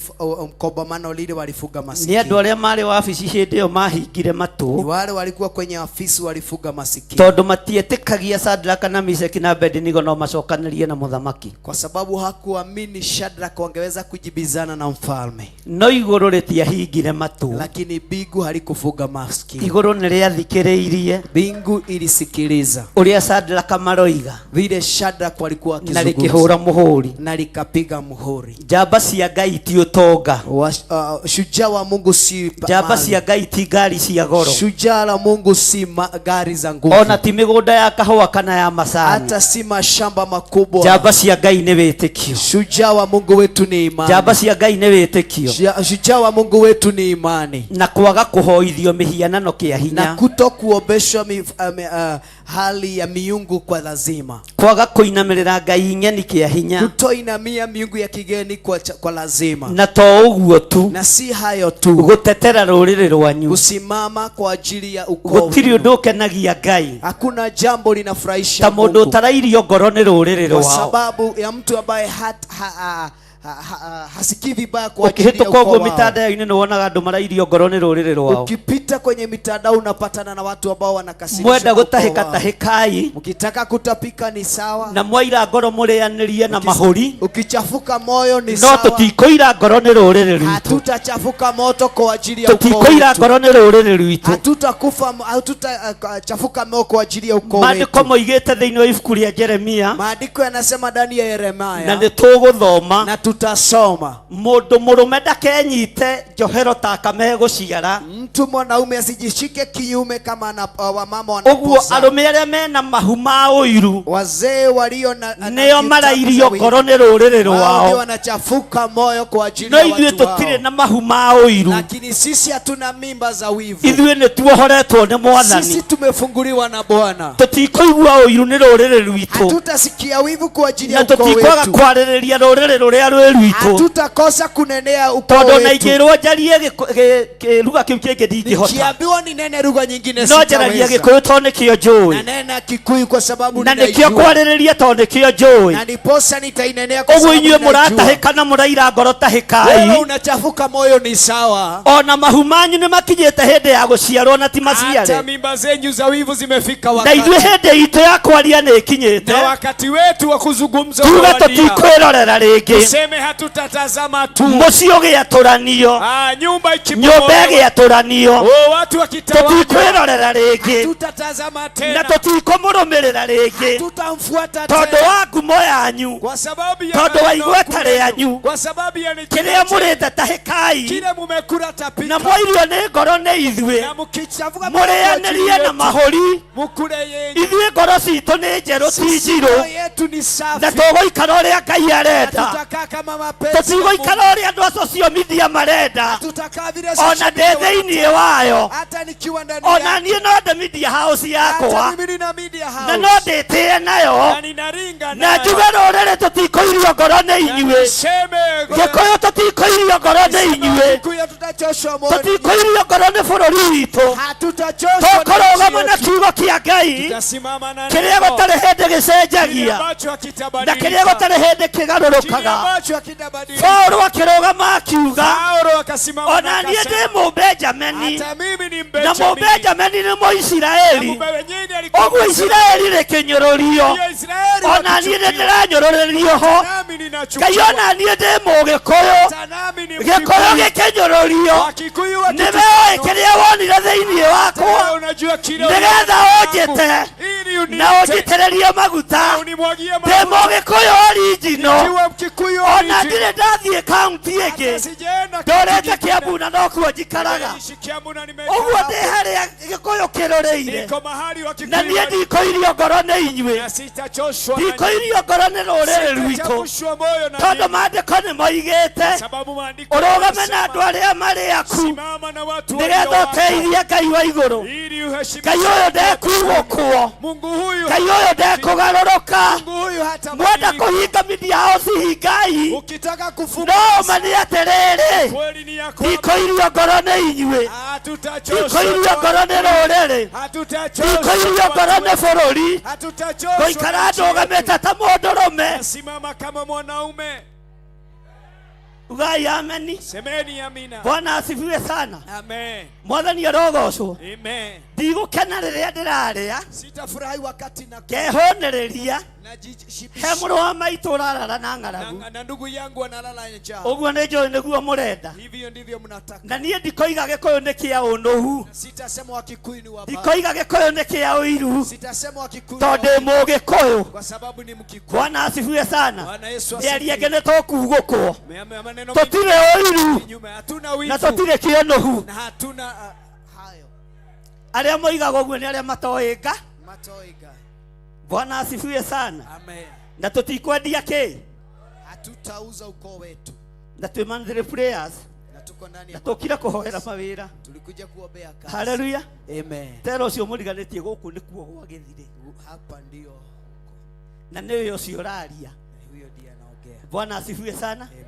Speaker 10: mkobamano lile walifunga
Speaker 9: Nĩ
Speaker 10: masikio.
Speaker 9: andũ arĩa marĩ wabici hĩndĩ ĩyo mahingire matũ.
Speaker 10: Ni wale walikuwa kwenye afisi walifunga masikio.
Speaker 9: Tondũ matietĩkagia Shadrach na Meshach na Abednego no macokanĩrie na mũthamaki.
Speaker 10: Kwa sababu hakuamini Shadrach wangeweza kujibizana na mfalme.
Speaker 9: No igũrũ rĩtiahingire matũ.
Speaker 10: Lakini mbingu halikufunga masikio.
Speaker 9: Igũrũ nĩrĩathikĩrĩirie.
Speaker 10: Mbingu ilisikiliza.
Speaker 9: Ũrĩa Shadrach maroiga.
Speaker 10: Vile Shadrach walikuwa
Speaker 9: Na
Speaker 10: wakizungumza.
Speaker 9: rĩkĩhũra mũhũri.
Speaker 10: Na likapiga muhuri.
Speaker 9: Njamba cia Ngai ti ũtonga.
Speaker 10: Shujaa wa Mungu si
Speaker 9: Njamba
Speaker 10: mali.
Speaker 9: cia Ngai ti ngari cia goro.
Speaker 10: Shujaa la Mungu si gari za nguvu.
Speaker 9: Ona ti mĩgũnda ya kahũa kana ya macani.
Speaker 10: Hata si mashamba makubwa.
Speaker 9: Njamba cia Ngai nĩ wĩtĩkio.
Speaker 10: Shujaa wa Mungu wetu ni imani.
Speaker 9: Njamba cia Ngai nĩ wĩtĩkio.
Speaker 10: Shujaa wa Mungu wetu ni imani.
Speaker 9: Na kwaga kũhoithio mĩhianano kĩa hinya.
Speaker 10: Na kutokuombeshwa hali ya miungu kwa lazima.
Speaker 9: Kwaga kũinamĩrĩra Ngai ng'eni kĩa hinya.
Speaker 10: Kutoinamia miungu ya kigeni kwa lazima.
Speaker 9: Na to ũguo tu.
Speaker 10: Na si hayo tu.
Speaker 9: Gũtetera rũrĩrĩ rwanyu.
Speaker 10: Kusimama kwa ajili ya ukoo.
Speaker 9: Gũtirĩ ũndũ ũkenagia Ngai.
Speaker 10: Hakuna jambo linafurahisha
Speaker 9: Ta mũndũ
Speaker 10: Mungu.
Speaker 9: ũtarairio ngoro nĩ rũrĩrĩ
Speaker 10: Kwa
Speaker 9: rwao.
Speaker 10: sababu ya mtu ambaye
Speaker 11: ha, ha, hasikii vibaya kwa ajili ya
Speaker 9: Ũkĩhĩtũka
Speaker 11: ukoo
Speaker 9: ũguo
Speaker 11: wao.
Speaker 9: mitandao-inĩ nĩ wonaga andũ marairio ngoro nĩ rũrĩrĩ rwao.
Speaker 11: Ukipita kwenye mitandao unapatana na watu ambao wanakasirishwa
Speaker 9: Mwenda
Speaker 11: na ukoo
Speaker 9: gũtahĩka
Speaker 11: wao.
Speaker 9: tahĩkai.
Speaker 11: Mkitaka kutapika ni sawa,
Speaker 9: Na mwaira ngoro mũrĩanĩrie na mahũri.
Speaker 11: Ukichafuka moyo ni
Speaker 9: No
Speaker 11: sawa.
Speaker 9: tũtikũira ngoro nĩ rũrĩrĩ rwitũ.
Speaker 11: Hatutachafuka moto kwa ajili ya ukoo
Speaker 9: Tũtikũira
Speaker 11: wetu.
Speaker 9: ngoro nĩ rũrĩrĩ rwitũ.
Speaker 11: Hatutakufa, hatutachafuka moyo kwa ajili ya ukoo
Speaker 9: Maandĩko
Speaker 11: wetu.
Speaker 9: moigĩte thĩinĩ wa ibuku rĩa Jeremia
Speaker 11: Maandiko yanasema ndani ya
Speaker 9: na
Speaker 11: Yeremia
Speaker 9: nĩ tũgũthoma
Speaker 11: na tutasoma,
Speaker 9: mũndũ mũrũme ndakenyite njohero ta kamegũciara.
Speaker 11: Mtu mwanaume asijishike kiume kama wamama
Speaker 9: Ũguo
Speaker 11: wanapoza.
Speaker 9: arũme arĩa mena mahu ma ũiru
Speaker 11: Wazee walio na
Speaker 9: nĩo
Speaker 11: na
Speaker 9: marairio
Speaker 11: wivu.
Speaker 9: ngoro nĩ rũrĩrĩ
Speaker 11: Wao ndio
Speaker 9: rwao.
Speaker 11: wanachafuka moyo kwa ajili
Speaker 9: No
Speaker 11: ya
Speaker 9: ithuĩ
Speaker 11: watu wao.
Speaker 9: tũtirĩ na mahu ma ũiru.
Speaker 11: Lakini sisi hatuna mimba za wivu.
Speaker 9: Ithuĩ nĩ tuohoretwo nĩ
Speaker 11: Sisi
Speaker 9: Mwathani.
Speaker 11: tumefunguliwa na Bwana.
Speaker 9: Tũtikũigua ũiru nĩ rũrĩrĩ rwitũ.
Speaker 11: Hatutasikia wivu kwa ajili ya
Speaker 9: Na
Speaker 11: ukoo
Speaker 9: tũtikwaga
Speaker 11: wetu.
Speaker 9: kwarĩrĩria rũrĩrĩ rũrĩa rwĩ rwitũ.
Speaker 11: Hatutakosa kunenea ukoo
Speaker 9: Tondũ ona
Speaker 11: wetu.
Speaker 9: ingĩrwo njarie kĩruga kĩu kĩngĩ ndingĩhota.
Speaker 11: Nikiambiwa ninene lugha nyingine
Speaker 9: No njaragia
Speaker 11: sitaweza.
Speaker 9: Gĩkũyũ tondũ nĩkĩo njũĩ.
Speaker 11: Nanena Kikuyu kwa sababu
Speaker 9: Na nĩkĩo
Speaker 11: ninaijua.
Speaker 9: kwarĩrĩria tondũ nĩkĩo njũĩ.
Speaker 11: Na ndiposa nitainenea kwa
Speaker 9: Ũguo
Speaker 11: sababu
Speaker 9: inyuĩ
Speaker 11: ninaijua.
Speaker 9: mũratahĩka na mũraira ngoro
Speaker 11: Wewe
Speaker 9: tahĩkai.
Speaker 11: unachafuka moyo ni sawa.
Speaker 9: Ona mahu manyu nĩ makinyĩte hĩndĩ ya gũciarwo na ti
Speaker 4: Hata
Speaker 9: maciare.
Speaker 4: mimba zenyu za wivu zimefika
Speaker 9: Na ithuĩ
Speaker 4: wakati,
Speaker 9: hĩndĩ itũ ya kwaria nĩ
Speaker 4: na
Speaker 9: ĩkinyĩte.
Speaker 4: wakati wetu wa kuzungumza
Speaker 9: Tuge
Speaker 4: umewadia.
Speaker 9: tũtikwĩrorera rĩngĩ.
Speaker 4: Tuseme hatutatazama tu.
Speaker 9: Mũciĩ ũgĩatũranio.
Speaker 4: Nyumba
Speaker 9: Nyũmba
Speaker 4: ikibomolewa,
Speaker 9: ĩgĩatũranio.
Speaker 4: oh, watu wakitawanywa,
Speaker 9: Tũtikwĩrorera rĩngĩ.
Speaker 4: hatutatazama
Speaker 9: Na
Speaker 4: tena,
Speaker 9: tũtikũmũrũmĩrĩra rĩngĩ.
Speaker 11: Tutamfuata
Speaker 9: Tondũ
Speaker 11: tena.
Speaker 9: wa ngumo yanyu.
Speaker 4: kwa sababu ya
Speaker 9: Tondũ wa
Speaker 4: maneno
Speaker 9: igweta
Speaker 4: kwenu,
Speaker 9: rĩanyu.
Speaker 4: kwa sababu ya
Speaker 9: Kĩrĩa mũrĩte tahĩkai.
Speaker 4: kile mumekula tapika,
Speaker 9: Na mwairio nĩ ngoro nĩ ithuĩ.
Speaker 4: na mkichafuka moyo kwa ajili
Speaker 9: Mũrĩanĩrie na
Speaker 4: yetu,
Speaker 9: mahũri.
Speaker 4: mukule yenyu.
Speaker 9: Ithuĩ ngoro citũ nĩ njerũ ti
Speaker 11: Sisi
Speaker 9: njirũ.
Speaker 11: mioyo yetu ni
Speaker 9: Na
Speaker 11: safi.
Speaker 9: tũgũikara ũrĩa Ngai
Speaker 11: Na
Speaker 9: arenda.
Speaker 11: tutakaa kama mapenzi ya Mungu.
Speaker 9: Tũtigũikara ũrĩa andũ a social media marenda.
Speaker 11: Tutakaa vile
Speaker 9: Ona
Speaker 11: social
Speaker 9: ndĩ
Speaker 11: media
Speaker 9: thĩinĩ wayo.
Speaker 11: hata nikiwa ndani
Speaker 9: Ona
Speaker 11: yake.
Speaker 9: niĩ no ndĩ media house
Speaker 11: Hata
Speaker 9: yakwa.
Speaker 11: mimi nina media
Speaker 9: Na
Speaker 11: house.
Speaker 9: no ndĩtĩe nayo.
Speaker 4: Na ninaringa
Speaker 9: Na
Speaker 4: nayo.
Speaker 9: njuge rũrĩrĩ tũtikũirio ngoro nĩ
Speaker 4: Na
Speaker 9: inyuĩ.
Speaker 4: niseme
Speaker 9: Gĩkũyũ tũtikũirio ngoro nĩ inyuĩ.
Speaker 11: Kikuyu hatutachoshwa moyo.
Speaker 9: Tũtikũirio ngoro nĩ bũrũri witũ.
Speaker 11: Hatutachoshwa na
Speaker 9: Tũkũrũgama
Speaker 11: nchi
Speaker 9: na
Speaker 11: yetu.
Speaker 9: kiugo kĩa Ngai
Speaker 4: tutasimama na
Speaker 9: kĩrĩa
Speaker 4: neno
Speaker 9: gũtarĩ hĩndĩ
Speaker 4: kile
Speaker 9: gĩcenjagia
Speaker 4: ambacho
Speaker 9: na kĩrĩa
Speaker 4: hakitabadilika,
Speaker 9: gũtarĩ hĩndĩ
Speaker 4: kile
Speaker 9: kĩgarũrũkaga.
Speaker 4: ambacho hakitabadilika.
Speaker 9: Paũlũ akĩrũgama akiuga
Speaker 4: Paulo akasimama na
Speaker 9: ona niĩ
Speaker 4: akasema,
Speaker 9: ndĩ Mũbenjamini
Speaker 4: hata mimi ni
Speaker 9: na
Speaker 4: Mbenjamini,
Speaker 9: Mũbenjamini nĩ
Speaker 4: na
Speaker 9: Mũisiraeli.
Speaker 4: Mbenjamini alikuwa
Speaker 9: Ũguo Isiraeli rĩkĩnyũrũrio
Speaker 4: Ndiyo Israeli
Speaker 9: ona niĩ nĩ
Speaker 4: wakichukiwa.
Speaker 9: ndĩranyũrũrĩrio ho.
Speaker 4: Nami
Speaker 9: Ngai
Speaker 4: ninachukiwa,
Speaker 9: ona niĩ ndĩ Mũgĩkũyũ
Speaker 4: hata nami ni
Speaker 9: Gĩkũyũ
Speaker 4: Mkikuyu.
Speaker 9: gĩkĩnyũrũrio
Speaker 4: Wakikuyu
Speaker 9: nĩwe
Speaker 4: wakitukanwa.
Speaker 9: ũĩ kĩrĩa wonire thĩinĩ
Speaker 4: Hata wewe
Speaker 9: wakwa
Speaker 4: unajua kile
Speaker 9: nĩgetha
Speaker 4: ulicho
Speaker 9: ũnjĩte
Speaker 4: ili
Speaker 9: na
Speaker 4: uniite
Speaker 9: ũnjitĩrĩrie maguta.
Speaker 4: na unimwagie
Speaker 9: Ndĩ
Speaker 4: mafuta.
Speaker 9: Mũgĩkũyũ original
Speaker 4: Nikiwa Mkikuyu
Speaker 9: ona
Speaker 4: original.
Speaker 9: ndirĩ ndathiĩ kaunti ĩngĩ
Speaker 4: Hata sijaenda
Speaker 9: ndorete
Speaker 4: kaunti
Speaker 9: Kĩambu na nokuo njikaraga.
Speaker 4: Nimeishi Kiambu na nimeishi
Speaker 9: Ũguo
Speaker 4: hapo.
Speaker 9: ndĩ harĩa Gĩkũyũ kĩrũrĩire
Speaker 4: Niko mahali
Speaker 9: na
Speaker 4: Wakikuyu
Speaker 9: niĩ
Speaker 4: wali-
Speaker 9: ndikũirio ngoro nĩ inyuĩ.
Speaker 4: na sitachoshwa na nyinyi.
Speaker 9: Ndikũirio ngoro nĩ rũrĩrĩ rwitũ
Speaker 4: Sitachafushwa moyo na
Speaker 9: tondũ
Speaker 4: nyinyi.
Speaker 9: maandĩko nĩ moigĩte
Speaker 4: Sababu maandiko
Speaker 9: ũrũgame na
Speaker 4: yanasema,
Speaker 9: andũ arĩa marĩ aku
Speaker 4: simama na watu walio
Speaker 9: nĩgetha
Speaker 4: wako,
Speaker 9: ũteithie Ngai wa igũrũ.
Speaker 4: ili uheshimishe
Speaker 9: Ngai ũyũ ndekugũkwo.
Speaker 4: Mungu huyu
Speaker 9: Ngai ũyũ ndekũgarũrũka.
Speaker 4: Mungu huyu
Speaker 9: Mwenda
Speaker 4: hatabadilika.
Speaker 9: kũhinga media house hingai.
Speaker 11: Ukitaka kufunga
Speaker 9: No ma nĩ atĩrĩrĩ
Speaker 4: Kweli ni ya kwamba
Speaker 9: ndikũirio ngoro nĩ inyuĩ.
Speaker 4: hatutachoshwa,
Speaker 9: Ndikũirio ngoro nĩ rũrĩrĩ.
Speaker 4: hatutachoshwa,
Speaker 9: Ndikũirio ngoro nĩ bũrũri.
Speaker 4: hatutachoshwa
Speaker 9: Ngũikara
Speaker 4: na nchi yetu.
Speaker 9: ndũgamĩte ta mũndũrũme.
Speaker 4: Simama kama mwanaume.
Speaker 9: Ugai ameni.
Speaker 4: Semeni amina.
Speaker 9: Bwana asifiwe sana.
Speaker 4: Amen.
Speaker 9: Mwathani arogocwo.
Speaker 4: Amen.
Speaker 9: Ndigũkena rĩrĩa ndĩrarĩa
Speaker 11: sitafurahi wakati na
Speaker 9: ngehũnĩrĩria
Speaker 11: najishibisha
Speaker 9: he mũrũ wa maitũ ũrarara na ng'aragu.
Speaker 11: na, na ndugu yangu analala njaa.
Speaker 9: Ũguo nĩ njũĩ nĩguo mũrenda.
Speaker 11: Hivyo ndivyo mnataka.
Speaker 9: Na niĩ ndikoiga Gĩkũyũ nĩ kĩa ũnũhu.
Speaker 11: Sitasema Wakikuyu ni wabaya.
Speaker 9: Ndikoiga Gĩkũyũ nĩ kĩa ũiru
Speaker 11: Sitasema Wakikuyu ni
Speaker 9: tondũ ndĩ
Speaker 11: wabaya.
Speaker 9: Mũgĩkũyũ.
Speaker 11: Kwa sababu ni Mkikuyu.
Speaker 9: Bwana asifiwe sana.
Speaker 11: Bwana Yesu
Speaker 9: Mĩario
Speaker 11: asifiwe.
Speaker 9: ĩngĩ nĩ tũkugũkwo.
Speaker 4: Maneno
Speaker 9: Tũtirĩ ũiru
Speaker 4: kinyume, hatuna
Speaker 9: na
Speaker 4: wivu
Speaker 9: tũtirĩ kĩũnũhu.
Speaker 11: Na hatuna hayo
Speaker 9: Arĩa moigaga ũguo nĩ arĩa matoĩ nga.
Speaker 11: matoiga.
Speaker 9: Bwana asifiwe sana.
Speaker 11: Amen.
Speaker 9: Na tũtikwendia kĩ
Speaker 11: Hatutauza ukoo wetu
Speaker 9: na twĩ monthly prayers
Speaker 11: na tuko ndani
Speaker 9: na
Speaker 11: ya
Speaker 9: tũkire kũhoera mawĩra.
Speaker 11: tulikuja kuombea kazi.
Speaker 9: Haleluya.
Speaker 11: Amen.
Speaker 9: Tera ũcio mũriganĩtie gũkũ nĩkuo gwa gĩthirĩ
Speaker 11: Hapa ndio
Speaker 9: na nĩwe ũcio ũraria.
Speaker 11: na huyo ndiye anaongea.
Speaker 9: Bwana asifiwe sana.
Speaker 11: Amen.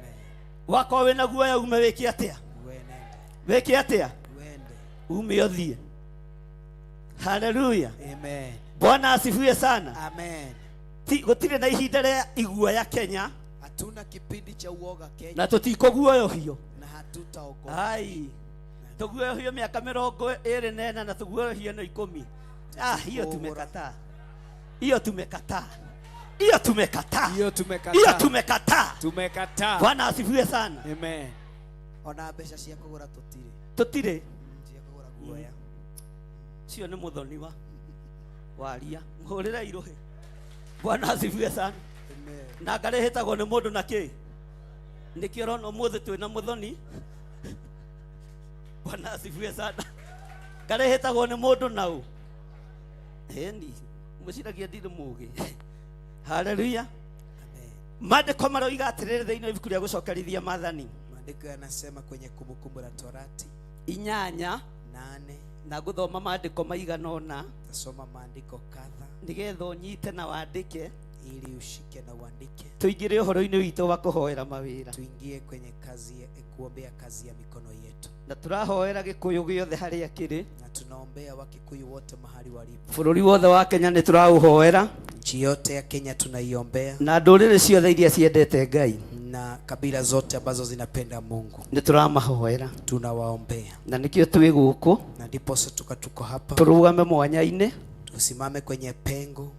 Speaker 9: Wakorwo wĩna guoya ume wĩke atĩa?
Speaker 11: Wewe nenda.
Speaker 9: Wĩke atĩa?
Speaker 11: Uende.
Speaker 9: Ume ũthiĩ. Haleluya.
Speaker 11: Amen.
Speaker 9: Bwana asifiwe sana.
Speaker 11: Amen.
Speaker 9: Ti gũtirĩ na ihinda rĩa iguoya Kenya.
Speaker 11: Hatuna kipindi cha uoga Kenya
Speaker 9: na tũtikũguoyohio
Speaker 11: na hatutaogopa.
Speaker 9: Ai, tũguoyohio mĩaka 24 na tũguoyohio na 10. Ah, hiyo tumekataa, hiyo tumekataa, hiyo tumekataa,
Speaker 8: Hiyo tumekataa.
Speaker 9: hiyo tumekataa.
Speaker 8: Tumekataa.
Speaker 9: Bwana asifiwe sana.
Speaker 8: Amen.
Speaker 11: Ona mbeca cia kũgũra tũtirĩ.
Speaker 9: Tũtirĩ
Speaker 11: Cia kũgũra guoya.
Speaker 9: Cio nĩ mũthoniwa waria mũhũrĩre irũhĩ. Bwana asifiwe sana. Na ngarĩhĩtagwo nĩ mũndũ na kĩ nĩkĩo ũrona ũmũthĩ twĩna mũthoni. Bwana asifiwe sana. Ngarĩhĩtagwo nĩ mũndũ naũ ĩni mwĩciragia ndirĩ mũgĩ. Haleluya. Maandĩko maroiga atĩrĩrĩ thĩinĩ wa ibuku rĩa gũcokerithia maathani
Speaker 11: Maandiko yanasema kwenye Kumbukumbu la Torati
Speaker 9: 8
Speaker 11: 8,
Speaker 9: na ngũthoma maandĩko maigana ũna
Speaker 11: tasoma maandiko kadha
Speaker 9: nĩgetha ũnyite na wandĩke
Speaker 11: ili ushike na uandike,
Speaker 9: tũingĩre ũhoro-inĩ witũ wa kũhoera mawĩra.
Speaker 11: Tuingie kwenye kazi ya, kuombea kazi ya mikono yetu,
Speaker 9: Na tũrahoera gĩkũyũ gĩothe harĩa kĩrĩ,
Speaker 11: na tunaombea Wakikuyu wote mahali walipo,
Speaker 9: bũrũri wothe wa Kenya nĩ tũraũhoera,
Speaker 11: nchi yote ya Kenya tunaiombea,
Speaker 9: na ndũrĩrĩ ciothe iria ciendete Ngai
Speaker 11: na kabila zote ambazo zinapenda Mungu
Speaker 9: nĩ tũramahoera,
Speaker 11: tunawaombea,
Speaker 9: na nĩkĩo twĩ gũkũ
Speaker 11: na ndiposa tuka tuko hapa
Speaker 9: tũrũgame mwanya-inĩ
Speaker 11: tusimame kwenye pengo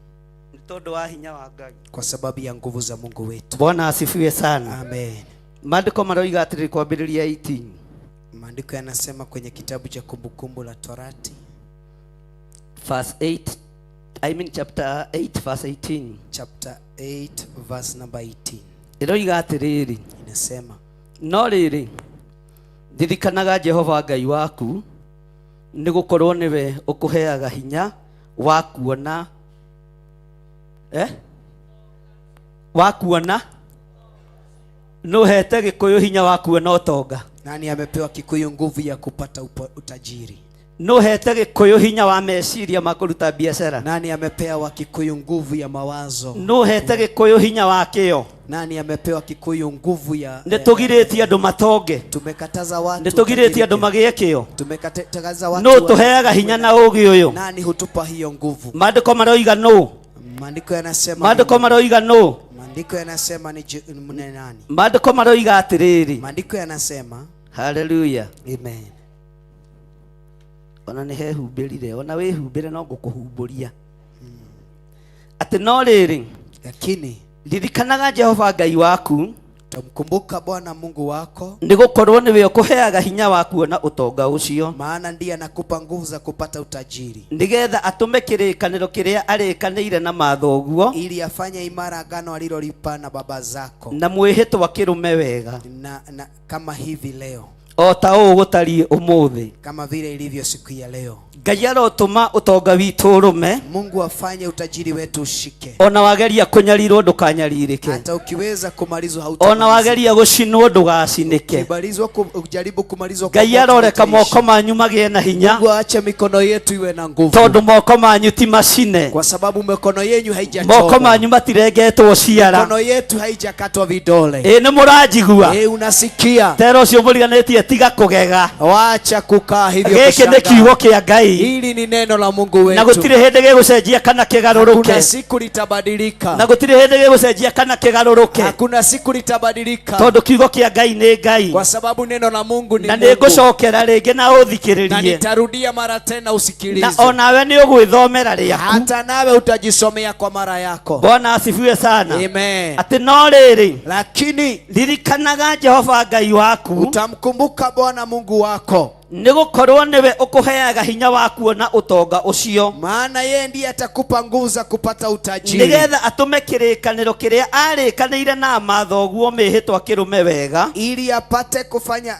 Speaker 9: nĩ tondũ wa hinya wa Ngai.
Speaker 11: kwa sababu ya nguvu za Mungu wetu.
Speaker 9: Bwana asifiwe sana.
Speaker 11: Amen.
Speaker 9: Maandĩko maroiga atĩrĩrĩ kwambĩrĩria 18
Speaker 11: Maandiko yanasema kwenye kitabu cha Kumbukumbu la Torati
Speaker 9: verse 8, I mean chapter 8 verse 18,
Speaker 11: chapter 8 verse number 18
Speaker 9: ĩroiga atĩrĩrĩ,
Speaker 11: inasema,
Speaker 9: no rĩrĩ ririkanaga Jehova Ngai waku nĩ gũkorwo nĩwe ũkũheaga hinya wa kuona wa kuona nũhete gĩkũyũ hinya wa kuona ũtonga.
Speaker 11: Nani amepewa Kikuyu nguvu ya kupata utajiri?
Speaker 9: Nũhete gĩkũyũ hinya wa meciria ma kũruta biacara?
Speaker 11: Nani amepea Wakikuyu nguvu ya mawazo?
Speaker 9: Nũhete gĩkũyũ hinya wa kĩo?
Speaker 11: Nani amepewa Kikuyu nguvu ya
Speaker 9: Nĩ tũgirĩtie andũ matonge,
Speaker 11: Tumekataza watu
Speaker 9: nĩ tũgirĩtie andũ
Speaker 11: utajirike.
Speaker 9: magĩe kĩo.
Speaker 11: Tumekataza watu
Speaker 9: Nũ tũheaga hinya na ũgĩ ũyũ?
Speaker 11: Nani hutupa hiyo nguvu?
Speaker 9: Maandĩko maroiga nũ?
Speaker 11: Maandiko yanasema
Speaker 9: Maandĩko maroiga nũ?
Speaker 11: Maandiko yanasema ni ni nani?
Speaker 9: Maandĩko maroiga atĩrĩrĩ.
Speaker 11: Maandiko yanasema
Speaker 9: Haleluya.
Speaker 11: Amen.
Speaker 9: Ona nĩ hehumbĩrire, ona wĩhumbĩre no ngũkũhumbũria. Atĩ no rĩrĩ,
Speaker 11: lakini
Speaker 9: ririkanaga Jehova Ngai waku,
Speaker 11: utamkumbuka Bwana Mungu wako,
Speaker 9: nĩ gũkorwo nĩwe ũkũheaga hinya wa kuona ũtonga ũcio,
Speaker 11: maana ndiye anakupa nguvu za kupata utajiri,
Speaker 9: nĩgetha atũme kĩrĩkanĩro kĩrĩa arĩkanĩire na mathoguo,
Speaker 11: ili afanye imara agano alilolipa na baba zako,
Speaker 9: na mwĩhĩtwa kĩrũme wega,
Speaker 11: na kama hivi leo,
Speaker 9: o ta ũũ gũtariĩ ũmũthĩ.
Speaker 11: kama vile ilivyo siku ya leo.
Speaker 9: Ngai arotũma ũtonga witũ ũrũme,
Speaker 11: Mungu afanye utajiri wetu ushike,
Speaker 9: ona wageria kũnyarirwo ndũkanyarirĩke,
Speaker 11: hata ukiweza kumalizwa
Speaker 9: ona
Speaker 11: hautamalizwa,
Speaker 9: wageria gũcinwo ndũgacinĩke.
Speaker 11: ukimalizwa ujaribu kumalizwa kwa
Speaker 9: Ngai
Speaker 11: moto
Speaker 9: aroreka
Speaker 11: hautaishi.
Speaker 9: moko manyu magĩe na hinya,
Speaker 11: Mungu aache mikono yetu iwe na nguvu,
Speaker 9: tondũ moko manyu ti macine,
Speaker 11: kwa sababu mikono yenyu haijachomwa,
Speaker 9: moko manyu matirengetwo ciara.
Speaker 11: mikono yetu haijakatwa vidole.
Speaker 9: Ĩ nĩ mũranjigua?
Speaker 11: Unasikia?
Speaker 9: Tera ũcio mũriganĩtie tiga kũgega.
Speaker 11: Wacha kukaa hivyo
Speaker 9: Gĩkĩ nĩ
Speaker 11: kushangaa.
Speaker 9: kiugo kĩa Ngai.
Speaker 11: Hili ni neno la Mungu
Speaker 9: Na
Speaker 11: wetu.
Speaker 9: gũtirĩ hĩndĩ gĩgũcenjia kana kĩgarũrũke.
Speaker 11: Hakuna siku litabadilika.
Speaker 9: Na gũtirĩ hĩndĩ gĩgũcenjia kana kĩgarũrũke.
Speaker 11: Hakuna siku litabadilika.
Speaker 9: Tondũ kiugo kĩa Ngai nĩ Ngai.
Speaker 11: Kwa sababu neno la Mungu ni
Speaker 9: Na
Speaker 11: Mungu.
Speaker 9: nĩ ngũcokera rĩngĩ na
Speaker 11: Na
Speaker 9: ũthikĩrĩrie.
Speaker 11: nitarudia mara tena usikilize.
Speaker 9: Na onawe nĩ ũgwĩthomera rĩaku.
Speaker 11: Hata nawe utajisomea kwa mara yako.
Speaker 9: Bwana asifiwe sana.
Speaker 11: Amen.
Speaker 9: Atĩ no rĩrĩ,
Speaker 11: lakini
Speaker 9: ririkanaga Jehova Ngai waku,
Speaker 11: utamkumbuka Bwana Mungu wako,
Speaker 9: nĩ gũkorwo nĩwe ũkũheaga hinya wa kuona ũtonga ũcio,
Speaker 11: maana yeye ndiye atakupa nguvu za kupata utajiri,
Speaker 9: nĩgetha atũme kĩrĩkanĩro kĩrĩa arĩkanĩire na mathoguo mĩhĩtwa kĩrũme wega,
Speaker 11: ili apate kufanya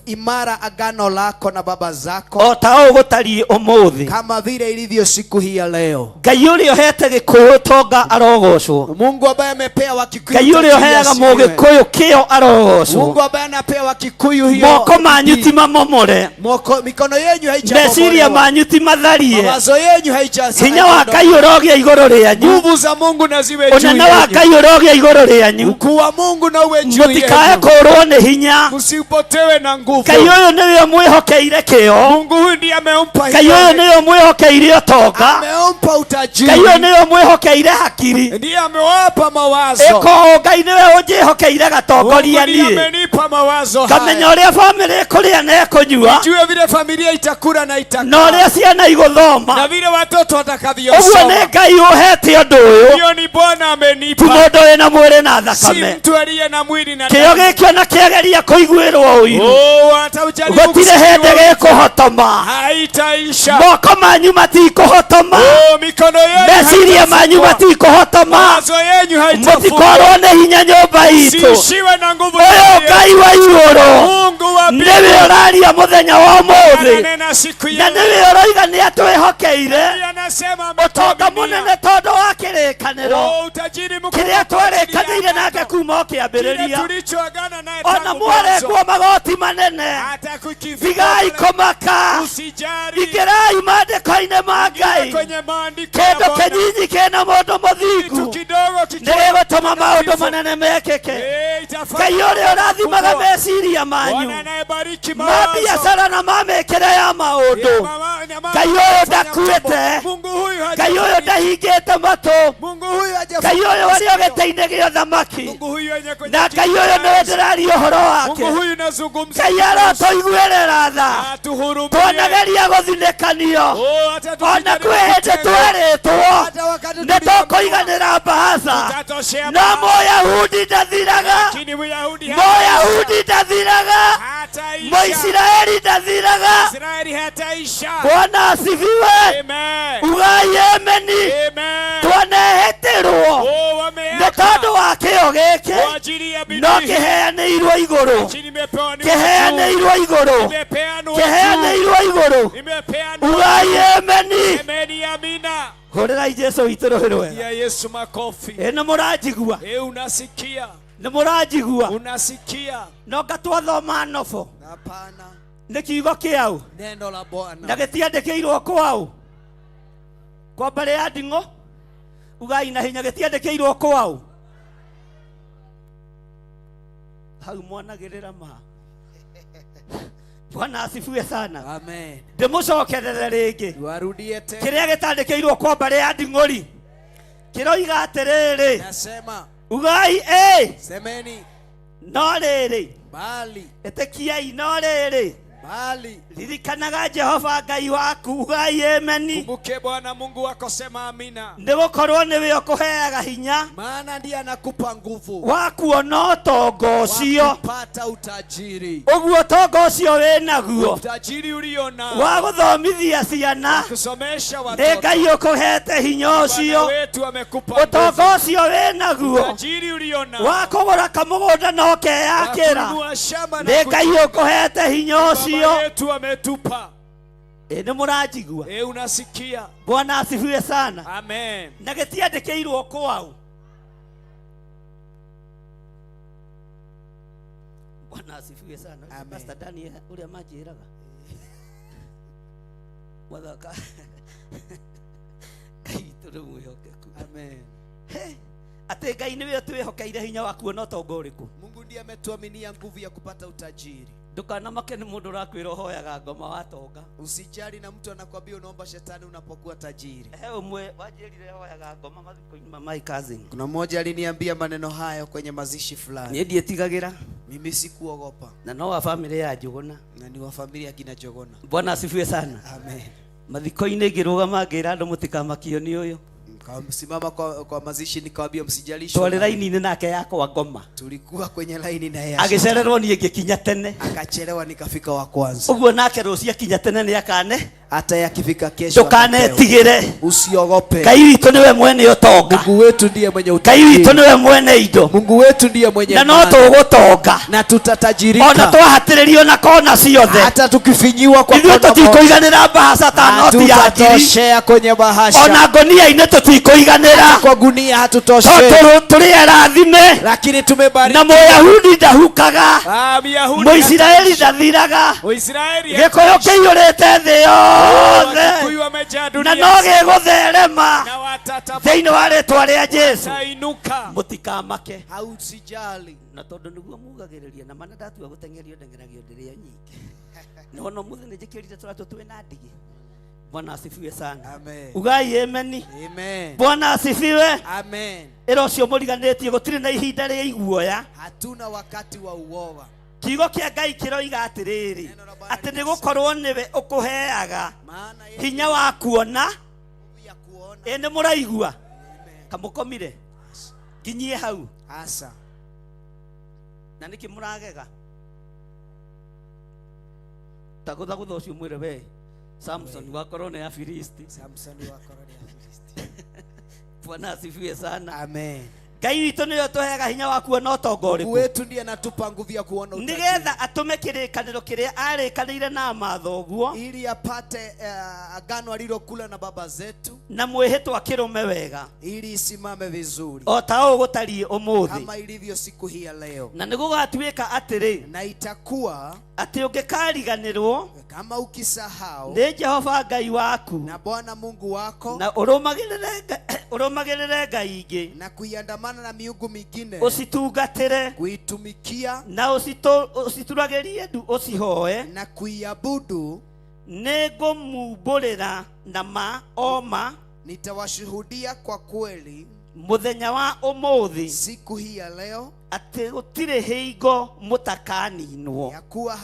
Speaker 11: imara agano lako na baba zako,
Speaker 9: o ta ũũ gũtariĩ ũmũthĩ,
Speaker 11: kama vile ilivyo siku hii ya leo.
Speaker 9: Ngai ũrĩa ũhete gĩkũyũ ũtonga arogocwo.
Speaker 11: Mungu ambaye amepea Wakikuyu
Speaker 9: Ngai ũrĩa
Speaker 11: utajiri
Speaker 9: ũheaga
Speaker 11: asifiwe.
Speaker 9: Mũgĩkũyũ kĩo arogocwo.
Speaker 11: Mungu ambaye anapea Wakikuyu hiyo
Speaker 9: Moko manyu ti mamomore. momore
Speaker 11: Moko, mikono yenyu
Speaker 9: meciria
Speaker 11: haijabomolewa,
Speaker 9: manyu ti matharie
Speaker 11: mawazo yenyu haija
Speaker 9: hinya wa ngai ũrogĩa igũrũ rĩanyu
Speaker 11: nguvu za Mungu na ziwe juu
Speaker 9: ũnene wa
Speaker 11: yenyu,
Speaker 9: ngai ũrogĩa igũrũ rĩanyu
Speaker 11: ukuu wa Mungu na uwe juu
Speaker 9: mũtikae
Speaker 11: yenyu,
Speaker 9: kũrwo nĩ hinya
Speaker 11: msipotewe na nguvu.
Speaker 9: ngai ũyũ nĩwe mwĩhokeire kĩo
Speaker 11: Mungu huyu ndiye amempa
Speaker 9: ngai ũyũ
Speaker 11: hiyo,
Speaker 9: nĩwe mwĩhokeire ũtonga
Speaker 11: amempa utajiri,
Speaker 9: ngai ũyũ nĩwe mwĩhokeire hakiri
Speaker 11: ndiye amewapa mawazo.
Speaker 9: ĩko ngai nĩwe ũnjĩhokeire
Speaker 11: Mungu
Speaker 9: gatongoria
Speaker 11: ndiye
Speaker 9: niĩ
Speaker 11: amenipa mawazo
Speaker 9: ngamenya
Speaker 11: haya,
Speaker 9: ũrĩa bamĩrĩ ĩkũrĩa na ĩkũnyua
Speaker 11: jue vile familia itakula na
Speaker 9: na
Speaker 11: itakaa
Speaker 9: ũrĩa ciana igũthoma
Speaker 11: na vile watoto
Speaker 9: ũguo nĩ
Speaker 11: watakavyosoma.
Speaker 9: ngai ũhete ũndũ ũyũ
Speaker 11: Hiyo ni Bwana
Speaker 9: ti
Speaker 11: amenipa,
Speaker 9: mũndũ wĩna mwĩrĩ na
Speaker 11: si
Speaker 9: thakame
Speaker 11: mtu aliye na mwili na
Speaker 9: kĩo
Speaker 11: damu.
Speaker 9: gĩkĩo na kĩageria kũiguĩrwo ũiru
Speaker 11: Oh, hata ujaribu
Speaker 9: gũtirĩ hĩndĩ
Speaker 11: kusikiwa,
Speaker 9: gĩkũhotoma
Speaker 11: haitaisha.
Speaker 9: moko manyu matikũhotoma
Speaker 11: Oh, mikono yenu
Speaker 9: meciria manyu
Speaker 11: haitafungwa,
Speaker 9: matikũhotoma
Speaker 11: mawazo yenyu haitafungwa.
Speaker 9: mũtikorwo nĩ hinya nyũmba itũ
Speaker 11: Siishiwe na nguvu
Speaker 9: ũyũ
Speaker 11: yenu.
Speaker 9: ngai wa igũrũ
Speaker 11: Mungu wa
Speaker 9: nĩwe
Speaker 11: mbinguni
Speaker 9: ũraria mũthenya wa ũmũthĩ
Speaker 11: ananena siku
Speaker 9: na
Speaker 11: ya leo.
Speaker 9: nĩwe ũroiga nĩ atwĩhokeire
Speaker 11: Ndiye anasema
Speaker 9: ũtonga
Speaker 11: ametuaminia.
Speaker 9: mũnene tondũ wa kĩrĩkanĩro
Speaker 11: Oh, utajiri mkubwa
Speaker 9: kĩrĩa
Speaker 11: kwa ajili ya
Speaker 9: twarĩkanĩire nake
Speaker 11: agano.
Speaker 9: kuma o
Speaker 11: Kile
Speaker 9: kĩambĩrĩria
Speaker 11: tulichoagana naye
Speaker 9: ona
Speaker 11: tangu mwanzo.
Speaker 9: mwarengwo magoti manene
Speaker 11: Hata kukivuka
Speaker 9: tigai kũmaka
Speaker 11: usijali.
Speaker 9: ingĩrai maandĩko-inĩ ma
Speaker 11: Ingia
Speaker 9: ngai
Speaker 11: kwenye maandiko ya
Speaker 9: kĩndũ
Speaker 11: Bwana.
Speaker 9: kĩnyinyi kĩna mũndũ
Speaker 11: Kitu
Speaker 9: mũthingu
Speaker 11: kidogo
Speaker 9: nĩ
Speaker 11: kikiwa
Speaker 9: gĩgũtũma maũndũ
Speaker 11: mtakatifu.
Speaker 9: manene mekĩke
Speaker 11: Eh, itafanya
Speaker 9: ngai ũrĩa ũrathimaga
Speaker 11: makubwa.
Speaker 9: meciria manyu
Speaker 11: Bwana anayebariki
Speaker 9: ma
Speaker 11: mawazo
Speaker 9: biacara na ma mĩkĩre ya
Speaker 11: ya
Speaker 9: maũndũ
Speaker 11: mama- na mambo
Speaker 9: ngai ũyũ
Speaker 11: ya kufanya
Speaker 9: ndakuĩte
Speaker 11: mtambo. Mungu huyu
Speaker 9: ngai ũyũ
Speaker 11: hajafariki.
Speaker 9: ndahingĩte matũ
Speaker 11: Mungu huyu
Speaker 9: ngai
Speaker 11: hajafunga
Speaker 9: ũyũ arĩ o
Speaker 11: masikio.
Speaker 9: gĩtĩ-inĩ gĩa ũthamaki
Speaker 11: Mungu huyu yenye kwenye
Speaker 9: na
Speaker 11: kiti
Speaker 9: ngai ũyũ
Speaker 11: cha
Speaker 9: nĩwe
Speaker 11: enzi.
Speaker 9: ndĩraria ũhoro wake
Speaker 11: Mungu huyu nazungumza
Speaker 9: ngai arotũiguĩrĩra tha
Speaker 11: atuhurumie.
Speaker 9: twanageria gũthinĩkanio
Speaker 11: Oh, hata
Speaker 9: ona
Speaker 11: tukijaribu
Speaker 9: kwĩ hĩndĩ
Speaker 11: kutengwa,
Speaker 9: twerĩtwo
Speaker 11: hata wakati
Speaker 9: nĩ
Speaker 11: tuliambiwa
Speaker 9: tũkũiganĩra mbahaca
Speaker 11: tutatoshea
Speaker 9: no
Speaker 11: bahasha.
Speaker 9: mũyahudi ndathiraga
Speaker 11: Lakini Myahudi hataisha.
Speaker 9: mũyahudi ndathiraga
Speaker 11: Hataisha.
Speaker 9: mũisiraeli ndathiraga
Speaker 11: Israeli hataisha.
Speaker 9: bwana asifiwe
Speaker 11: Amen.
Speaker 9: ugai emeni
Speaker 11: Amen.
Speaker 9: twanehĩtĩrwo
Speaker 11: Oh,
Speaker 9: nĩ
Speaker 11: wameapa
Speaker 9: tondũ wa kĩo gĩkĩ
Speaker 11: kwa ajili ya
Speaker 9: no
Speaker 11: bidii hii.
Speaker 9: kĩheanĩirwo igũrũ
Speaker 11: Lakini imepewa ni juu.
Speaker 9: kĩheanĩirwo igũrũ
Speaker 11: Imepeanwa juu.
Speaker 9: kĩheanĩirwo igũrũ
Speaker 11: Imepeanwa
Speaker 9: ugai
Speaker 11: juu.
Speaker 9: emeni
Speaker 11: Amen, amina.
Speaker 9: hũrĩrai jesu witũ rũhĩ rwega
Speaker 11: Ya Yesu makofi.
Speaker 9: ĩ nĩ mũranjigua
Speaker 11: Eh, unasikia?
Speaker 9: nĩ mũranjigua
Speaker 11: Unasikia?
Speaker 9: no nga twathoma nobo
Speaker 11: Hapana.
Speaker 9: nĩ kiugo kĩau
Speaker 11: Neno la
Speaker 9: na
Speaker 11: Bwana.
Speaker 9: gĩtiandĩkĩirwo kwau kwa mbarĩ ya nding'o ugai na hinya gĩtiandĩkĩirwo kwau hau mwanagĩrĩra ma bwana asifiwe sana
Speaker 11: Amen.
Speaker 9: ndĩmũcokerere rĩngĩ
Speaker 11: Warudie tena.
Speaker 9: kĩrĩa gĩtandĩkĩirwo kwa mbarĩ ya nding'ũri kĩroiga atĩrĩrĩ
Speaker 11: Nasema,
Speaker 9: ugai ĩ
Speaker 11: semeni
Speaker 9: no rĩrĩ
Speaker 11: bali
Speaker 9: ĩtĩkiai no rĩrĩ
Speaker 11: bali
Speaker 9: ririkanaga jehova ngai waku ugai emeni
Speaker 11: kumbuke Bwana Mungu wako, sema amina.
Speaker 9: nĩ gũkorwo nĩwe ũkũheaga hinya
Speaker 11: Maana ndiye anakupa nguvu
Speaker 9: wa kuona ũtonga
Speaker 11: wa
Speaker 9: ũcio
Speaker 11: kupata utajiri,
Speaker 9: ũguo ũtonga ũcio wĩnaguo
Speaker 11: utajiri ulio nao
Speaker 9: wa gũthomithia ciana
Speaker 11: kusomesha
Speaker 9: nĩ
Speaker 11: watoto.
Speaker 9: ngai ũkũhete hinya
Speaker 11: Bwana
Speaker 9: ũcio
Speaker 11: wetu amekupa nguvu,
Speaker 9: ũtonga ũcio wĩnaguo
Speaker 11: utajiri ulio nao
Speaker 9: wa kũgũra kamũgũnda na
Speaker 11: wa
Speaker 9: ũkeyakĩra
Speaker 11: kununua shamba na
Speaker 9: nĩ ngai
Speaker 11: kujenga.
Speaker 9: ũkũhete hinya
Speaker 11: Baba
Speaker 9: ũcio
Speaker 11: yetu ametupa.
Speaker 9: Ĩ, nĩ mũranjigua
Speaker 11: E, unasikia?
Speaker 9: bwana asifiwe sana
Speaker 11: Amen.
Speaker 9: na gĩtiandĩkĩirwo kwau bwana asifiwe sana
Speaker 11: Amen.
Speaker 9: Pastor Daniel ũrĩa manjĩraga wathaka ngai witũ nĩ mwĩhokeku
Speaker 11: Amen.
Speaker 9: He, atĩ ngai nĩwe ũtwĩhokeire hinya wa kuona ũtonga ũrĩkũ
Speaker 11: Mungu ndiye ametuaminia nguvu ya kupata utajiri.
Speaker 9: ndũkanamake nĩ mũndũ ũrakwĩra ũhoyaga ngoma watonga
Speaker 11: Usijali na mtu anakwambia unaomba shetani unapokuwa tajiri.
Speaker 9: he ũmwe wanjĩrire hoyaga ngoma mathiko-inĩ ma my cousin
Speaker 11: Kuna mmoja aliniambia maneno hayo kwenye mazishi fulani.
Speaker 9: niĩ ndiĩtigagĩra
Speaker 11: Mimi sikuogopa
Speaker 9: na no wa bamĩrĩ ya njũgũna
Speaker 11: na ni wa familia kina Jogona.
Speaker 9: bwana asifiwe sana
Speaker 11: Amen.
Speaker 9: mathiko-inĩ ngĩrũgama ngĩra andũ mũtikamakio nĩ ũyũ
Speaker 11: Nikasimama kwa mazishi nikawambia msijalishwe.
Speaker 9: twarĩ raini-inĩ nake yakwa ngoma
Speaker 11: Tulikuwa kwenye laini na yeye.
Speaker 9: agĩcererwo niĩ ngĩkinya tene
Speaker 11: Akachelewa nikafika wa kwanza.
Speaker 9: ũguo nake rũciũ akinya tene nĩ akane
Speaker 11: Hata yakifika kesho atapewa.
Speaker 9: Ndũkanetigĩre.
Speaker 11: Usiogope.
Speaker 9: Ngai witũ nĩwe mwene ũtonga.
Speaker 11: Mungu wetu ndiye mwenye
Speaker 9: Ngai
Speaker 11: utajiri.
Speaker 9: witũ nĩwe mwene indo.
Speaker 11: Mungu wetu ndiye mwenye
Speaker 9: Na no
Speaker 11: mali.
Speaker 9: tũgũtonga.
Speaker 11: Na tutatajirika.
Speaker 9: Ona twahatĩrĩrio na kona ciothe.
Speaker 11: Hata tukifinyiwa kwa
Speaker 9: Ithuĩ
Speaker 11: kona moja.
Speaker 9: tũtikũiganĩra mbahaca ta noti ya ngiri.
Speaker 11: Hatutatoshea kwenye bahasha.
Speaker 9: Ona ngonia-inĩ tũtikũiganĩra.
Speaker 11: Hata kwa gunia hatutoshei.
Speaker 9: Tondũ tũrĩ arathime.
Speaker 11: Lakini tumebarikiwa.
Speaker 9: Na Mũyahudi ndahukaga.
Speaker 3: Ah, Myahudi
Speaker 9: Mũisiraeli ndathiraga.
Speaker 3: Mũisiraeli
Speaker 9: Gĩkũyũ kĩiyũrĩte thĩ yothe.
Speaker 3: Wakikuyu wamejaa
Speaker 9: Na
Speaker 3: dunia
Speaker 9: no gĩgũtherema
Speaker 3: na watatapainuka.
Speaker 9: thĩinĩ wa rĩtwa rĩa Jesu. Mũtikamake.
Speaker 11: Hausijali.
Speaker 9: Na tondũ nĩguo mugagĩrĩria na mana ndatua gũteng'erio ndeng'eragio ndĩrĩ o nyingĩ. Na ona ũmũthĩ nĩ njĩkĩrire tũratũ twĩna ndigi. Bwana asifiwe sana.
Speaker 11: Amen.
Speaker 9: Ugai ameni.
Speaker 11: Amen.
Speaker 9: Bwana asifiwe.
Speaker 11: Amen.
Speaker 9: Ĩra ũcio mũriganĩtie gũtirĩ na ihinda rĩa iguoya.
Speaker 11: Hatuna wakati wa uoga.
Speaker 9: Kiugo kĩa Ngai kĩroiga atĩrĩrĩ, atĩ nĩ gũkorwo nĩwe ũkũheaga
Speaker 11: Maana yeye
Speaker 9: hinya wa kuona.
Speaker 11: ya kuona.
Speaker 9: Ĩ nĩ mũraigua? Kamũkomire nginyie hau.
Speaker 11: Asa.
Speaker 9: Na nĩkĩ mũragega? Tagũthagũtha ũcio mwĩre we Samson wakorwo nĩ Afilisti.
Speaker 11: Samson wa koroni ya Filisti.
Speaker 9: Bwana asifiwe sana.
Speaker 11: Amen.
Speaker 9: Ngai witũ nĩwe ũtũheaga hinya wa kuona ũtonga
Speaker 11: Mungu
Speaker 9: ũrĩkũ
Speaker 11: wetu ndiye anatupa nguvu ya kuona utajiri.
Speaker 9: nĩgetha atũme kĩrĩkanĩro kĩrĩa arĩkanĩire na mathoguo
Speaker 11: Ili apate agano alilokula na baba zetu
Speaker 9: na mwĩhĩtwa kĩrũme wega
Speaker 11: ili isimame vizuri
Speaker 9: o ta ũũ gũtariĩ ũmũthĩ.
Speaker 11: kama ilivyo siku hii ya leo.
Speaker 9: Na nĩ gũgatuĩka atĩrĩ,
Speaker 11: Na itakuwa
Speaker 9: atĩ ũngĩkariganĩrwo
Speaker 11: kama ukisahau
Speaker 9: nĩ Jehova Ngai waku
Speaker 11: na Bwana Mungu wako
Speaker 9: na ũrũmagĩrĩre ngai ingĩ
Speaker 11: na kuiandamana na miungu mingine
Speaker 9: ũcitungatĩre
Speaker 11: kuitumikia
Speaker 9: na ũcituragĩrie ndu ũcihoe
Speaker 11: na kuiabudu,
Speaker 9: nĩ ngũmumbũrĩra na ma o ma
Speaker 11: nitawashuhudia kwa kweli
Speaker 9: mũthenya wa ũmũthĩ
Speaker 11: siku hii ya leo
Speaker 9: atĩ gũtirĩ hingo mũtakaninwo.
Speaker 11: ya kuwa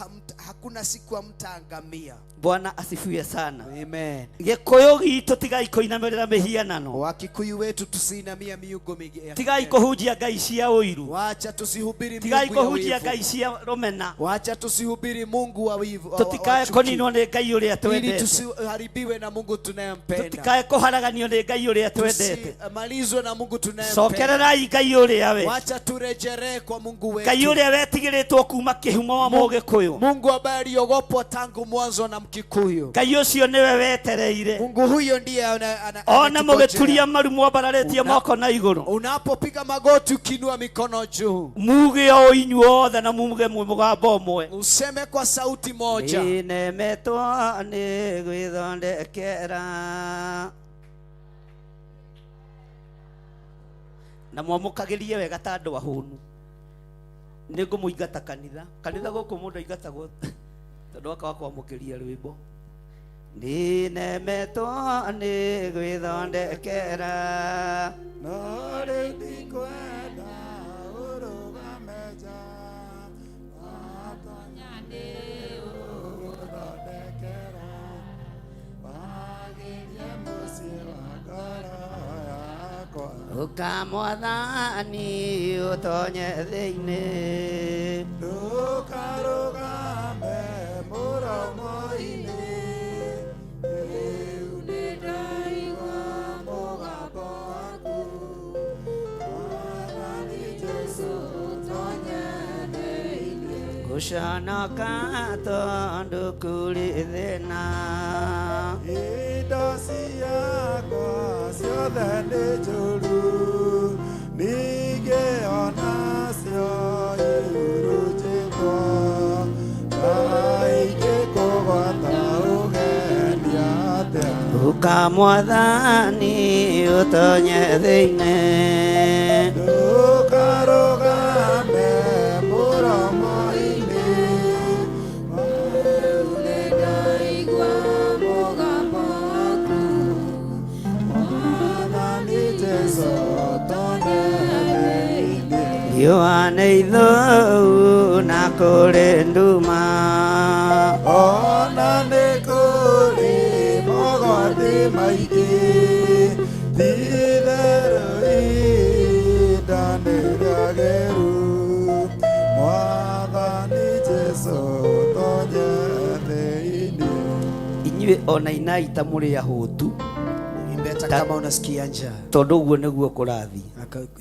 Speaker 11: hakuna siku hamtaangamia.
Speaker 9: Bwana asifiwe sana.
Speaker 11: Amen.
Speaker 9: Gĩkũyũ gitũ tigai kũinamĩrĩra mĩhianano.
Speaker 11: Wakikuyu wetu tusiinamia miungu mingi ya
Speaker 9: Tigai
Speaker 11: kigeni.
Speaker 9: kũhunjia ngai cia ũiru.
Speaker 11: Wacha tusihubiri
Speaker 9: Tigai
Speaker 11: miungu ya
Speaker 9: kũhunjia
Speaker 11: wivu.
Speaker 9: ngai cia rũmena.
Speaker 11: Wacha tusihubiri Mungu wa wivu wa
Speaker 9: Tũtikae
Speaker 11: chuki.
Speaker 9: kũninwo nĩ Ngai ũrĩa
Speaker 11: Ili
Speaker 9: twendete.
Speaker 11: tusiharibiwe na Mungu tunayempenda.
Speaker 9: Tũtikae kũharaganio nĩ Ngai ũrĩa twendete.
Speaker 11: Tusimalizwe na Mungu tunayempenda.
Speaker 9: Cokererai Ngai ũrĩa we.
Speaker 11: Wacha turejelee kwa Mungu
Speaker 9: Ngai
Speaker 11: wetu.
Speaker 9: ũrĩa wetigĩrĩtwo kuma kĩhumo wa Mũgĩkũyũ.
Speaker 11: Mungu ambaye aliogopwa tangu mwanzo na Mkikuyu.
Speaker 9: Ngai ũcio nĩwe wetereire.
Speaker 11: Mungu huyo ndiye
Speaker 9: Ona
Speaker 11: anatugojea.
Speaker 9: mũgĩturia maru mwambararĩtie moko na igũrũ.
Speaker 11: Unapopiga magoti ukiinua mikono juu,
Speaker 9: Muge o inyuothe na muge mwĩ mũgambo ũmwe.
Speaker 11: useme kwa sauti moja,
Speaker 9: Nĩnemetwo nĩ gwĩthondekera. Na mwamũkagĩrie wega ta andũ ahũnu. Nĩ ngũmũingata kanitha. Kanitha gũkũ mũndũ aingatagwo tondũ akaga kwamũkĩria rwĩmbo. Nĩnemetwo nĩ gwĩthondekera.
Speaker 5: No rĩu ndikwenda ũrũgame nja, watonya nĩ ũgũthondekera, wagĩrie mũciĩ wa ngoro yakwa.
Speaker 9: Ũka Mwathani ũtonye thĩinĩ.
Speaker 5: Ndũkarũgame mũromo-inĩ, rĩu nĩndaigua mũgambo waku. Mwathani Jesũ, ũtonye thĩinĩ.
Speaker 9: Gũconoka tondũ kũrĩ thĩna.
Speaker 5: Indo ciakwa ciothe nĩ njũru, ningĩ onacio ihurunjĩtwo. Ngai ingĩkũgwata ũgeni atĩa?
Speaker 9: Ũka Mwathani ũtonye thĩinĩ.
Speaker 5: Ndũkarũgame mũromo-inĩ, rĩu nĩndaigua mũgambo waku. Mwathani Jesũ, ũtonye thĩinĩ.
Speaker 9: Riũa nĩ ithũu na kũrĩ nduma.
Speaker 5: Ona nĩ kũrĩ mogwati maingĩ, ti-itherũ ihinda nĩ rĩagĩru. Mwathani Jesũ, ũtonye thĩinĩ.
Speaker 9: Inyuĩ Ona inai ta mũrĩ ahũtu.
Speaker 11: Imbe hata kama unasikia njaa.
Speaker 9: Tondũ ũguo nĩguo kũrathiĩ.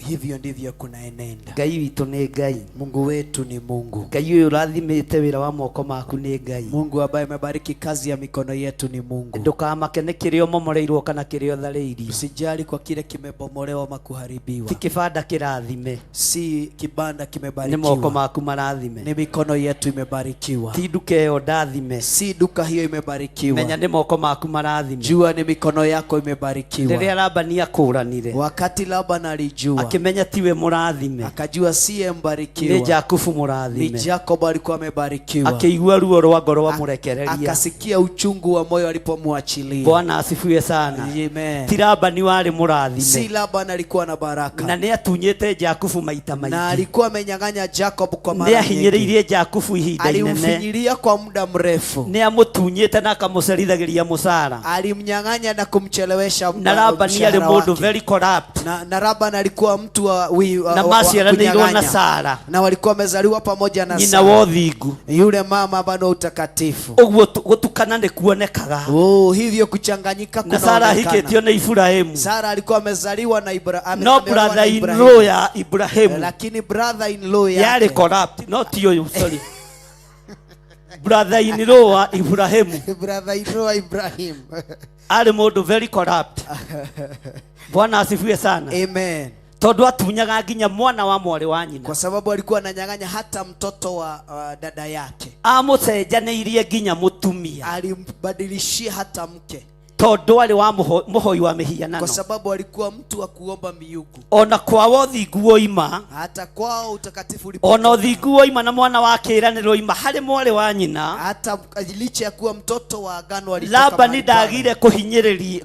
Speaker 11: Hivyo ndivyo kunaenenda.
Speaker 9: Ngai witũ nĩ Ngai.
Speaker 11: Mungu wetu ni Mungu.
Speaker 9: Ngai ũyũ ũrathimĩte wĩra wa moko maku nĩ Ngai.
Speaker 11: Mungu ambaye amebariki kazi ya mikono yetu ni Mungu.
Speaker 9: Ndũkamake nĩ kĩrĩa ũmomoreirwo kana kĩrĩa ũtharĩirio.
Speaker 11: Usijali kwa kile kimebomolewa ama kuharibiwa.
Speaker 9: Ti kĩbanda kĩrathime.
Speaker 11: Si kibanda
Speaker 9: Nĩ moko
Speaker 11: kimebarikiwa,
Speaker 9: maku marathime.
Speaker 11: ni mikono yetu imebarikiwa.
Speaker 9: Ti nduka ĩyo ndathime.
Speaker 11: Si duka hiyo imebarikiwa.
Speaker 9: Menya nĩ moko maku marathime.
Speaker 11: Jua ni mikono yako imebarikiwa.
Speaker 9: Rĩrĩa Labani akũranire,
Speaker 11: Wakati Laban alijua,
Speaker 9: akĩmenya tiwe mũrathime,
Speaker 11: akajua siye
Speaker 9: nĩ
Speaker 11: mbarikiwa,
Speaker 9: Jakubu
Speaker 11: ni
Speaker 9: mũrathime.
Speaker 11: Jacob alikuwa amebarikiwa.
Speaker 9: Akĩigua ruo rwa ngoro amũrekereria.
Speaker 11: Akasikia uchungu wa moyo alipomwachilia.
Speaker 9: Bwana asifiwe sana.
Speaker 11: Amen.
Speaker 9: Ti Labani warĩ
Speaker 11: Si
Speaker 9: mũrathime,
Speaker 11: Laban alikuwa na baraka,
Speaker 9: na nĩ atunyĩte Jakubu maita
Speaker 11: na
Speaker 9: maingĩ.
Speaker 11: alikuwa amenyang'anya Jacob kwa
Speaker 9: Nĩ
Speaker 11: mara nyingi.
Speaker 9: ahinyĩrĩirie Jakubu ihinda inene.
Speaker 11: Alimfinyilia kwa muda mrefu,
Speaker 9: Nĩ amũtunyĩte na akamũcerithagĩria mũcara.
Speaker 11: alimnyang'anya na kumchelewesha
Speaker 9: Na Labani arĩ
Speaker 11: mshahara
Speaker 9: mũndũ
Speaker 11: wake.
Speaker 9: very corrupt.
Speaker 11: Na Laban alikuwa mtu wa,
Speaker 9: Na
Speaker 11: wa
Speaker 9: maciaranĩirwo na
Speaker 11: kunyang'anya.
Speaker 9: Sara,
Speaker 11: Na walikuwa wamezaliwa pamoja na
Speaker 9: nyina
Speaker 11: Sara,
Speaker 9: wa ũthingu.
Speaker 11: yule mama bado wa utakatifu.
Speaker 9: Ũguo gũtukana nĩ kuonekaga.
Speaker 11: Oh, hivyo kuchanganyika
Speaker 9: Na Sara
Speaker 11: kunaonekana.
Speaker 9: ahikĩtio nĩ Iburahĩmu.
Speaker 11: Sara alikuwa amezaliwa na
Speaker 9: No
Speaker 11: ameolewa na
Speaker 9: brother in
Speaker 11: Ibrahimu.
Speaker 9: law ya Ibrahimu
Speaker 11: Lakini brother in law
Speaker 9: yarĩ
Speaker 11: yake
Speaker 9: corrupt, no ti ũyũ, sorry. Brother in law wa Ibrahimu
Speaker 11: brother in law wa Ibrahim.
Speaker 9: arĩ mũndũ very corrupt. Bwana asifiwe sana.
Speaker 11: Amen.
Speaker 9: Tondũ atunyaga nginya mwana wa mwarĩ wa nyina.
Speaker 11: Kwa sababu alikuwa ananyang'anya hata mtoto wa dada yake.
Speaker 9: Amũcenjanĩirie nginya mũtumia.
Speaker 11: Alimbadilishia hata mke.
Speaker 9: Tondũ arĩ wa mũhoi wa mĩhianano.
Speaker 11: Kwa sababu alikuwa mtu wa kuomba miungu.
Speaker 9: Ona kwao ũthingu woima,
Speaker 11: Hata kwao utakatifu
Speaker 9: ona
Speaker 11: ulipotoka.
Speaker 9: ũthingu woima na mwana wa kĩĩranĩro oima harĩ mwarĩ wa nyina,
Speaker 11: Hata licha ya kuwa mtoto wa agano alitoka
Speaker 9: Labani
Speaker 11: mahali pale.
Speaker 9: ndagire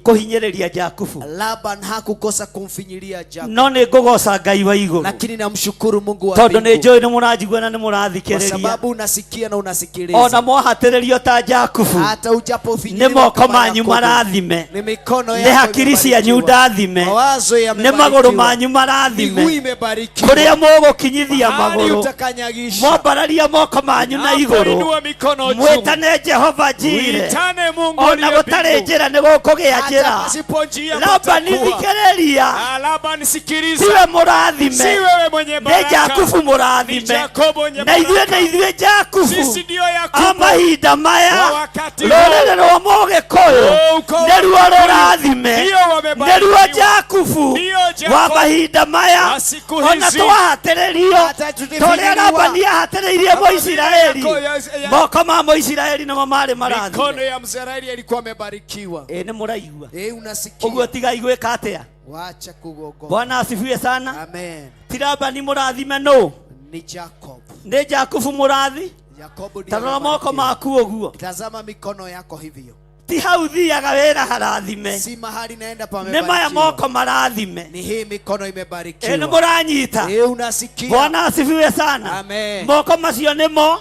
Speaker 9: kũhinyĩrĩria Jakubu.
Speaker 11: Laban hakukosa kumfinyilia Jacob.
Speaker 9: No nĩ ngũgoca Ngai wa igũrũ.
Speaker 11: Lakini namshukuru Mungu wa
Speaker 9: Tondũ nĩ
Speaker 11: mbingu.
Speaker 9: njũĩ nĩ mũranjigua na nĩ
Speaker 11: Kwa
Speaker 9: mũrathikĩrĩria.
Speaker 11: sababu unasikia na unasikiliza.
Speaker 9: Ona mwahatĩrĩrio ta Jakubu,
Speaker 11: Hata
Speaker 9: nĩ
Speaker 11: ujapofinyiliwa
Speaker 9: moko
Speaker 11: kama
Speaker 9: manyu
Speaker 11: Yakobo.
Speaker 9: marathime,
Speaker 11: Ni mikono
Speaker 9: nĩ
Speaker 11: yako
Speaker 9: hakiri cianyu
Speaker 11: imebarikiwa.
Speaker 9: ndathime,
Speaker 11: Mawazo
Speaker 9: nĩ magũrũ
Speaker 11: yamebarikiwa.
Speaker 9: manyu marathime,
Speaker 11: Miguu imebarikiwa.
Speaker 9: kũrĩa mũgũkinyithia
Speaker 4: Mahali
Speaker 9: magũrũ,
Speaker 4: utakanyagisha.
Speaker 9: mwambararia moko manyu na igũrũ,
Speaker 4: Unapoinua mikono juu.
Speaker 9: mwĩtane Jehova Jire.
Speaker 4: Uitane Mungu
Speaker 9: Ona
Speaker 4: aliye
Speaker 9: gũtarĩ
Speaker 4: mbingu.
Speaker 9: njĩra nĩ gũkũgĩa
Speaker 4: Hata
Speaker 9: njĩra.
Speaker 4: pasipo njia
Speaker 9: Labani
Speaker 4: patakuwa.
Speaker 9: thikĩrĩria,
Speaker 4: Ah, Laban sikiliza.
Speaker 9: tiwe mũrathime,
Speaker 4: Si wewe mwenye
Speaker 9: nĩ
Speaker 4: baraka.
Speaker 9: Jakubu
Speaker 4: Ni
Speaker 9: mũrathime,
Speaker 4: Jakobo mwenye
Speaker 9: na ithuĩ
Speaker 4: baraka.
Speaker 9: nĩ ithuĩ Jakubu
Speaker 4: Sisi ndio
Speaker 9: a
Speaker 4: Yakobo.
Speaker 9: mahinda maya.
Speaker 4: Wa wakati huu.
Speaker 9: Rũrĩrĩ rwa Mũgĩkũyũ
Speaker 4: Oh, ukoo wa
Speaker 9: nĩruo
Speaker 4: Gĩkũyũ.
Speaker 9: rũrathime,
Speaker 4: Ndio wamebarikiwa.
Speaker 9: nĩruo Jakubu
Speaker 4: Ndio
Speaker 9: wa
Speaker 4: Jakobo.
Speaker 9: mahinda maya.
Speaker 4: Wa siku
Speaker 9: Ona
Speaker 4: hizi.
Speaker 9: twahatĩrĩrio
Speaker 11: Hata
Speaker 9: torĩa
Speaker 11: tukifinyiliwa.
Speaker 9: Labani ahatĩrĩirie
Speaker 4: Kama vile
Speaker 9: Mũisiraeli,
Speaker 4: Yakobo
Speaker 9: moko ma Mũisiraeli nĩmo marĩ marathime.
Speaker 4: Mikono ya Msraeli alikuwa amebarikiwa.
Speaker 9: Ĩ nĩ mũraigua
Speaker 11: Unasikia.
Speaker 9: ũguo tigai gwĩka atĩa?
Speaker 11: Wacha kuogopa.
Speaker 9: Bwana asifiwe sana.
Speaker 11: Amen.
Speaker 9: Ti Labani mũrathime nũ?
Speaker 11: Ni Jacob.
Speaker 9: Nĩ Jakubu mũrathi?
Speaker 11: Yakobo ndiye
Speaker 9: Ta rora moko
Speaker 11: amebarikiwa.
Speaker 9: maku ũguo.
Speaker 11: Tazama mikono yako hivyo.
Speaker 9: Ti hau thiaga wĩra harathime,
Speaker 11: Si mahali naenda
Speaker 9: nĩ maya
Speaker 11: pamebarikiwa.
Speaker 9: moko marathime.
Speaker 11: Ni hii mikono
Speaker 9: Ĩ nĩ
Speaker 11: imebarikiwa.
Speaker 9: mũranyita?
Speaker 11: Unasikia.
Speaker 9: Bwana asifiwe sana.
Speaker 11: Amen.
Speaker 9: Moko macio nĩmo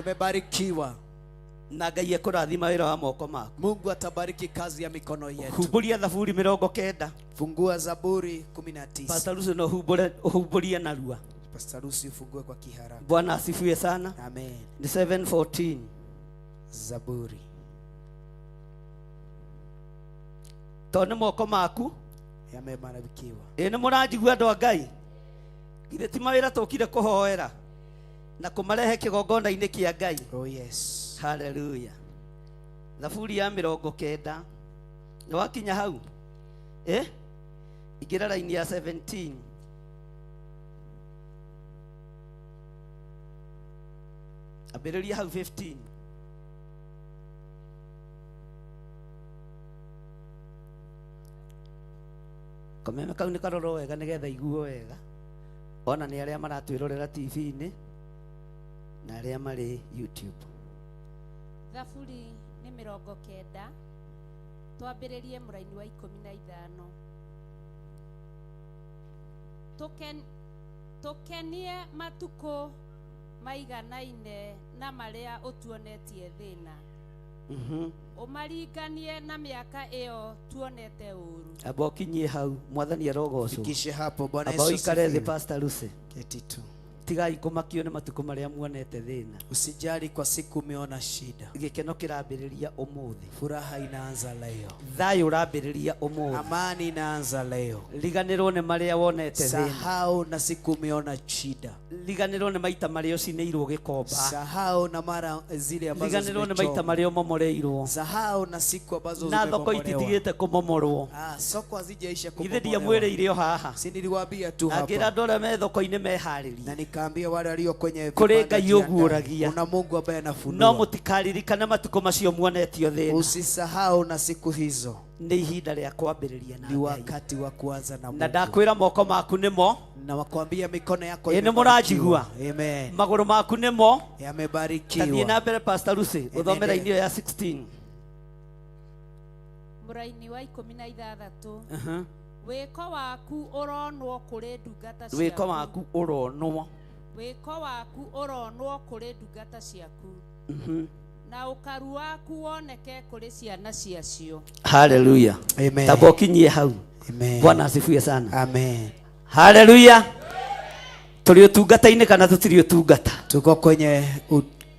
Speaker 11: Imebarikiwa.
Speaker 9: na Ngai ekũrathima wĩra wa moko maku.
Speaker 11: Mungu atabariki kazi ya mikono yetu.
Speaker 9: Humbũria Thaburi 90.
Speaker 11: Fungua Zaburi 19.
Speaker 9: Pastor Lucy no ũhumbũrie narua.
Speaker 11: Pastor Lucy ufungue kwa kiharaka.
Speaker 9: Bwana asifiwe sana.
Speaker 11: Amen.
Speaker 9: Ni 7:14.
Speaker 11: Zaburi.
Speaker 9: Tondũ nĩ moko maku
Speaker 11: Yamebarikiwa.
Speaker 9: Ĩ nĩ mũranjigua andũ a Ngai? Githĩ ti mawĩra tũkire kũhoera na kũmarehe kĩgongona-inĩ kĩa Ngai?
Speaker 11: Oh yes.
Speaker 9: Hallelujah. Thaburi ya 90. Nĩ wakinya hau? Ingĩra raini ya 17. Ambĩrĩria hau 15. Kameme kau nĩ karorwo wega nĩgetha iguo wega. Ona nĩ arĩa maratwĩrorera TV-inĩ na arĩa marĩ YouTube.
Speaker 2: Thaburi nĩ 90. Twambĩrĩrie mũraini wa 15. Tũkenie matukũ maiganaine na marĩa ũtuonetie thĩna. Ũmaringanie na mĩaka ĩyo tuonete ũũru.
Speaker 9: Amba ũkinyie hau, Mwathani arogocwo.
Speaker 11: Fikishe hapo Bwana
Speaker 9: Amba
Speaker 11: Yesu
Speaker 9: ũikare thĩ
Speaker 11: asifiwe.
Speaker 9: Pastor Lucy.
Speaker 11: Keti tu.
Speaker 9: Tigai kũmakio nĩ matukũ marĩa muonete thĩna.
Speaker 10: Usijali kwa siku umeona shida.
Speaker 9: Gĩkeno kĩrambĩrĩria ũmũthĩ.
Speaker 10: Furaha inaanza leo.
Speaker 9: Thayũ ũrambĩrĩria ũmũthĩ.
Speaker 10: Amani inaanza leo.
Speaker 9: Riganĩrwo nĩ marĩa wonete thĩna.
Speaker 10: Sahau na siku umeona shida.
Speaker 9: Riganĩrwo nĩ maita marĩa ũcinĩirwo gĩkomba.
Speaker 10: Sahau na mara zile ambazo
Speaker 9: Riganĩrwo nĩ maita
Speaker 10: zimechomwa.
Speaker 9: marĩa ũmomoreirwo.
Speaker 10: Sahau na siku ambazo
Speaker 9: Na thoko
Speaker 10: zimebomolewa.
Speaker 9: ititigĩte kũmomorwo.
Speaker 10: Ah, soko hazijaisha
Speaker 9: Githĩ
Speaker 10: kubomolewa.
Speaker 9: ndiamwĩrĩire o haha.
Speaker 10: Si niliwaambia tu
Speaker 9: Na ngĩra
Speaker 10: hapa
Speaker 9: andũ arĩa me thoko-inĩ meharĩrie.
Speaker 10: na nikaambia wale walio kwenye
Speaker 9: Kũrĩ
Speaker 10: vibanda
Speaker 9: Ngai
Speaker 10: jiandae.
Speaker 9: ũguũragia.
Speaker 10: Kuna Mungu ambaye
Speaker 9: No
Speaker 10: anafunua.
Speaker 9: mũtikaririkane matukũ macio muonetio thĩna.
Speaker 10: Usisahau na siku hizo.
Speaker 9: Nĩ ihinda rĩa kwambĩrĩria na
Speaker 10: Ni
Speaker 9: Ngai.
Speaker 10: wakati wa kuanza na
Speaker 9: Na
Speaker 10: Mungu.
Speaker 9: ndakwĩra moko maku nĩmo.
Speaker 10: Na wakwambia mikono yako
Speaker 9: Ĩ nĩ
Speaker 10: imebarikiwa.
Speaker 9: mũranjigua.
Speaker 10: Amen.
Speaker 9: Magũrũ maku nĩmo. Tathiĩ
Speaker 10: Yamebarikiwa.
Speaker 9: na mbere Pastor Lucy gũthomera
Speaker 10: Enende.
Speaker 9: inĩ ĩyo ya 16.
Speaker 2: Mũraini wa 16. Wĩko waku ũronwo kũrĩ ndungata
Speaker 9: Wĩko
Speaker 2: ciaku.
Speaker 9: waku ũronwo.
Speaker 2: Wĩko waku ũronwo kũrĩ ndungata ciaku. Na ũkaru waku woneke kũrĩ ciana ciacio.
Speaker 9: Hallelujah.
Speaker 10: Amen.
Speaker 9: Tamba ũkinyie hau.
Speaker 10: Amen.
Speaker 9: Bwana asifiwe sana.
Speaker 10: Amen.
Speaker 9: Hallelujah. Tũrĩ ũtungata-inĩ kana tũtirĩ ũtungata?
Speaker 10: Tuko kwenye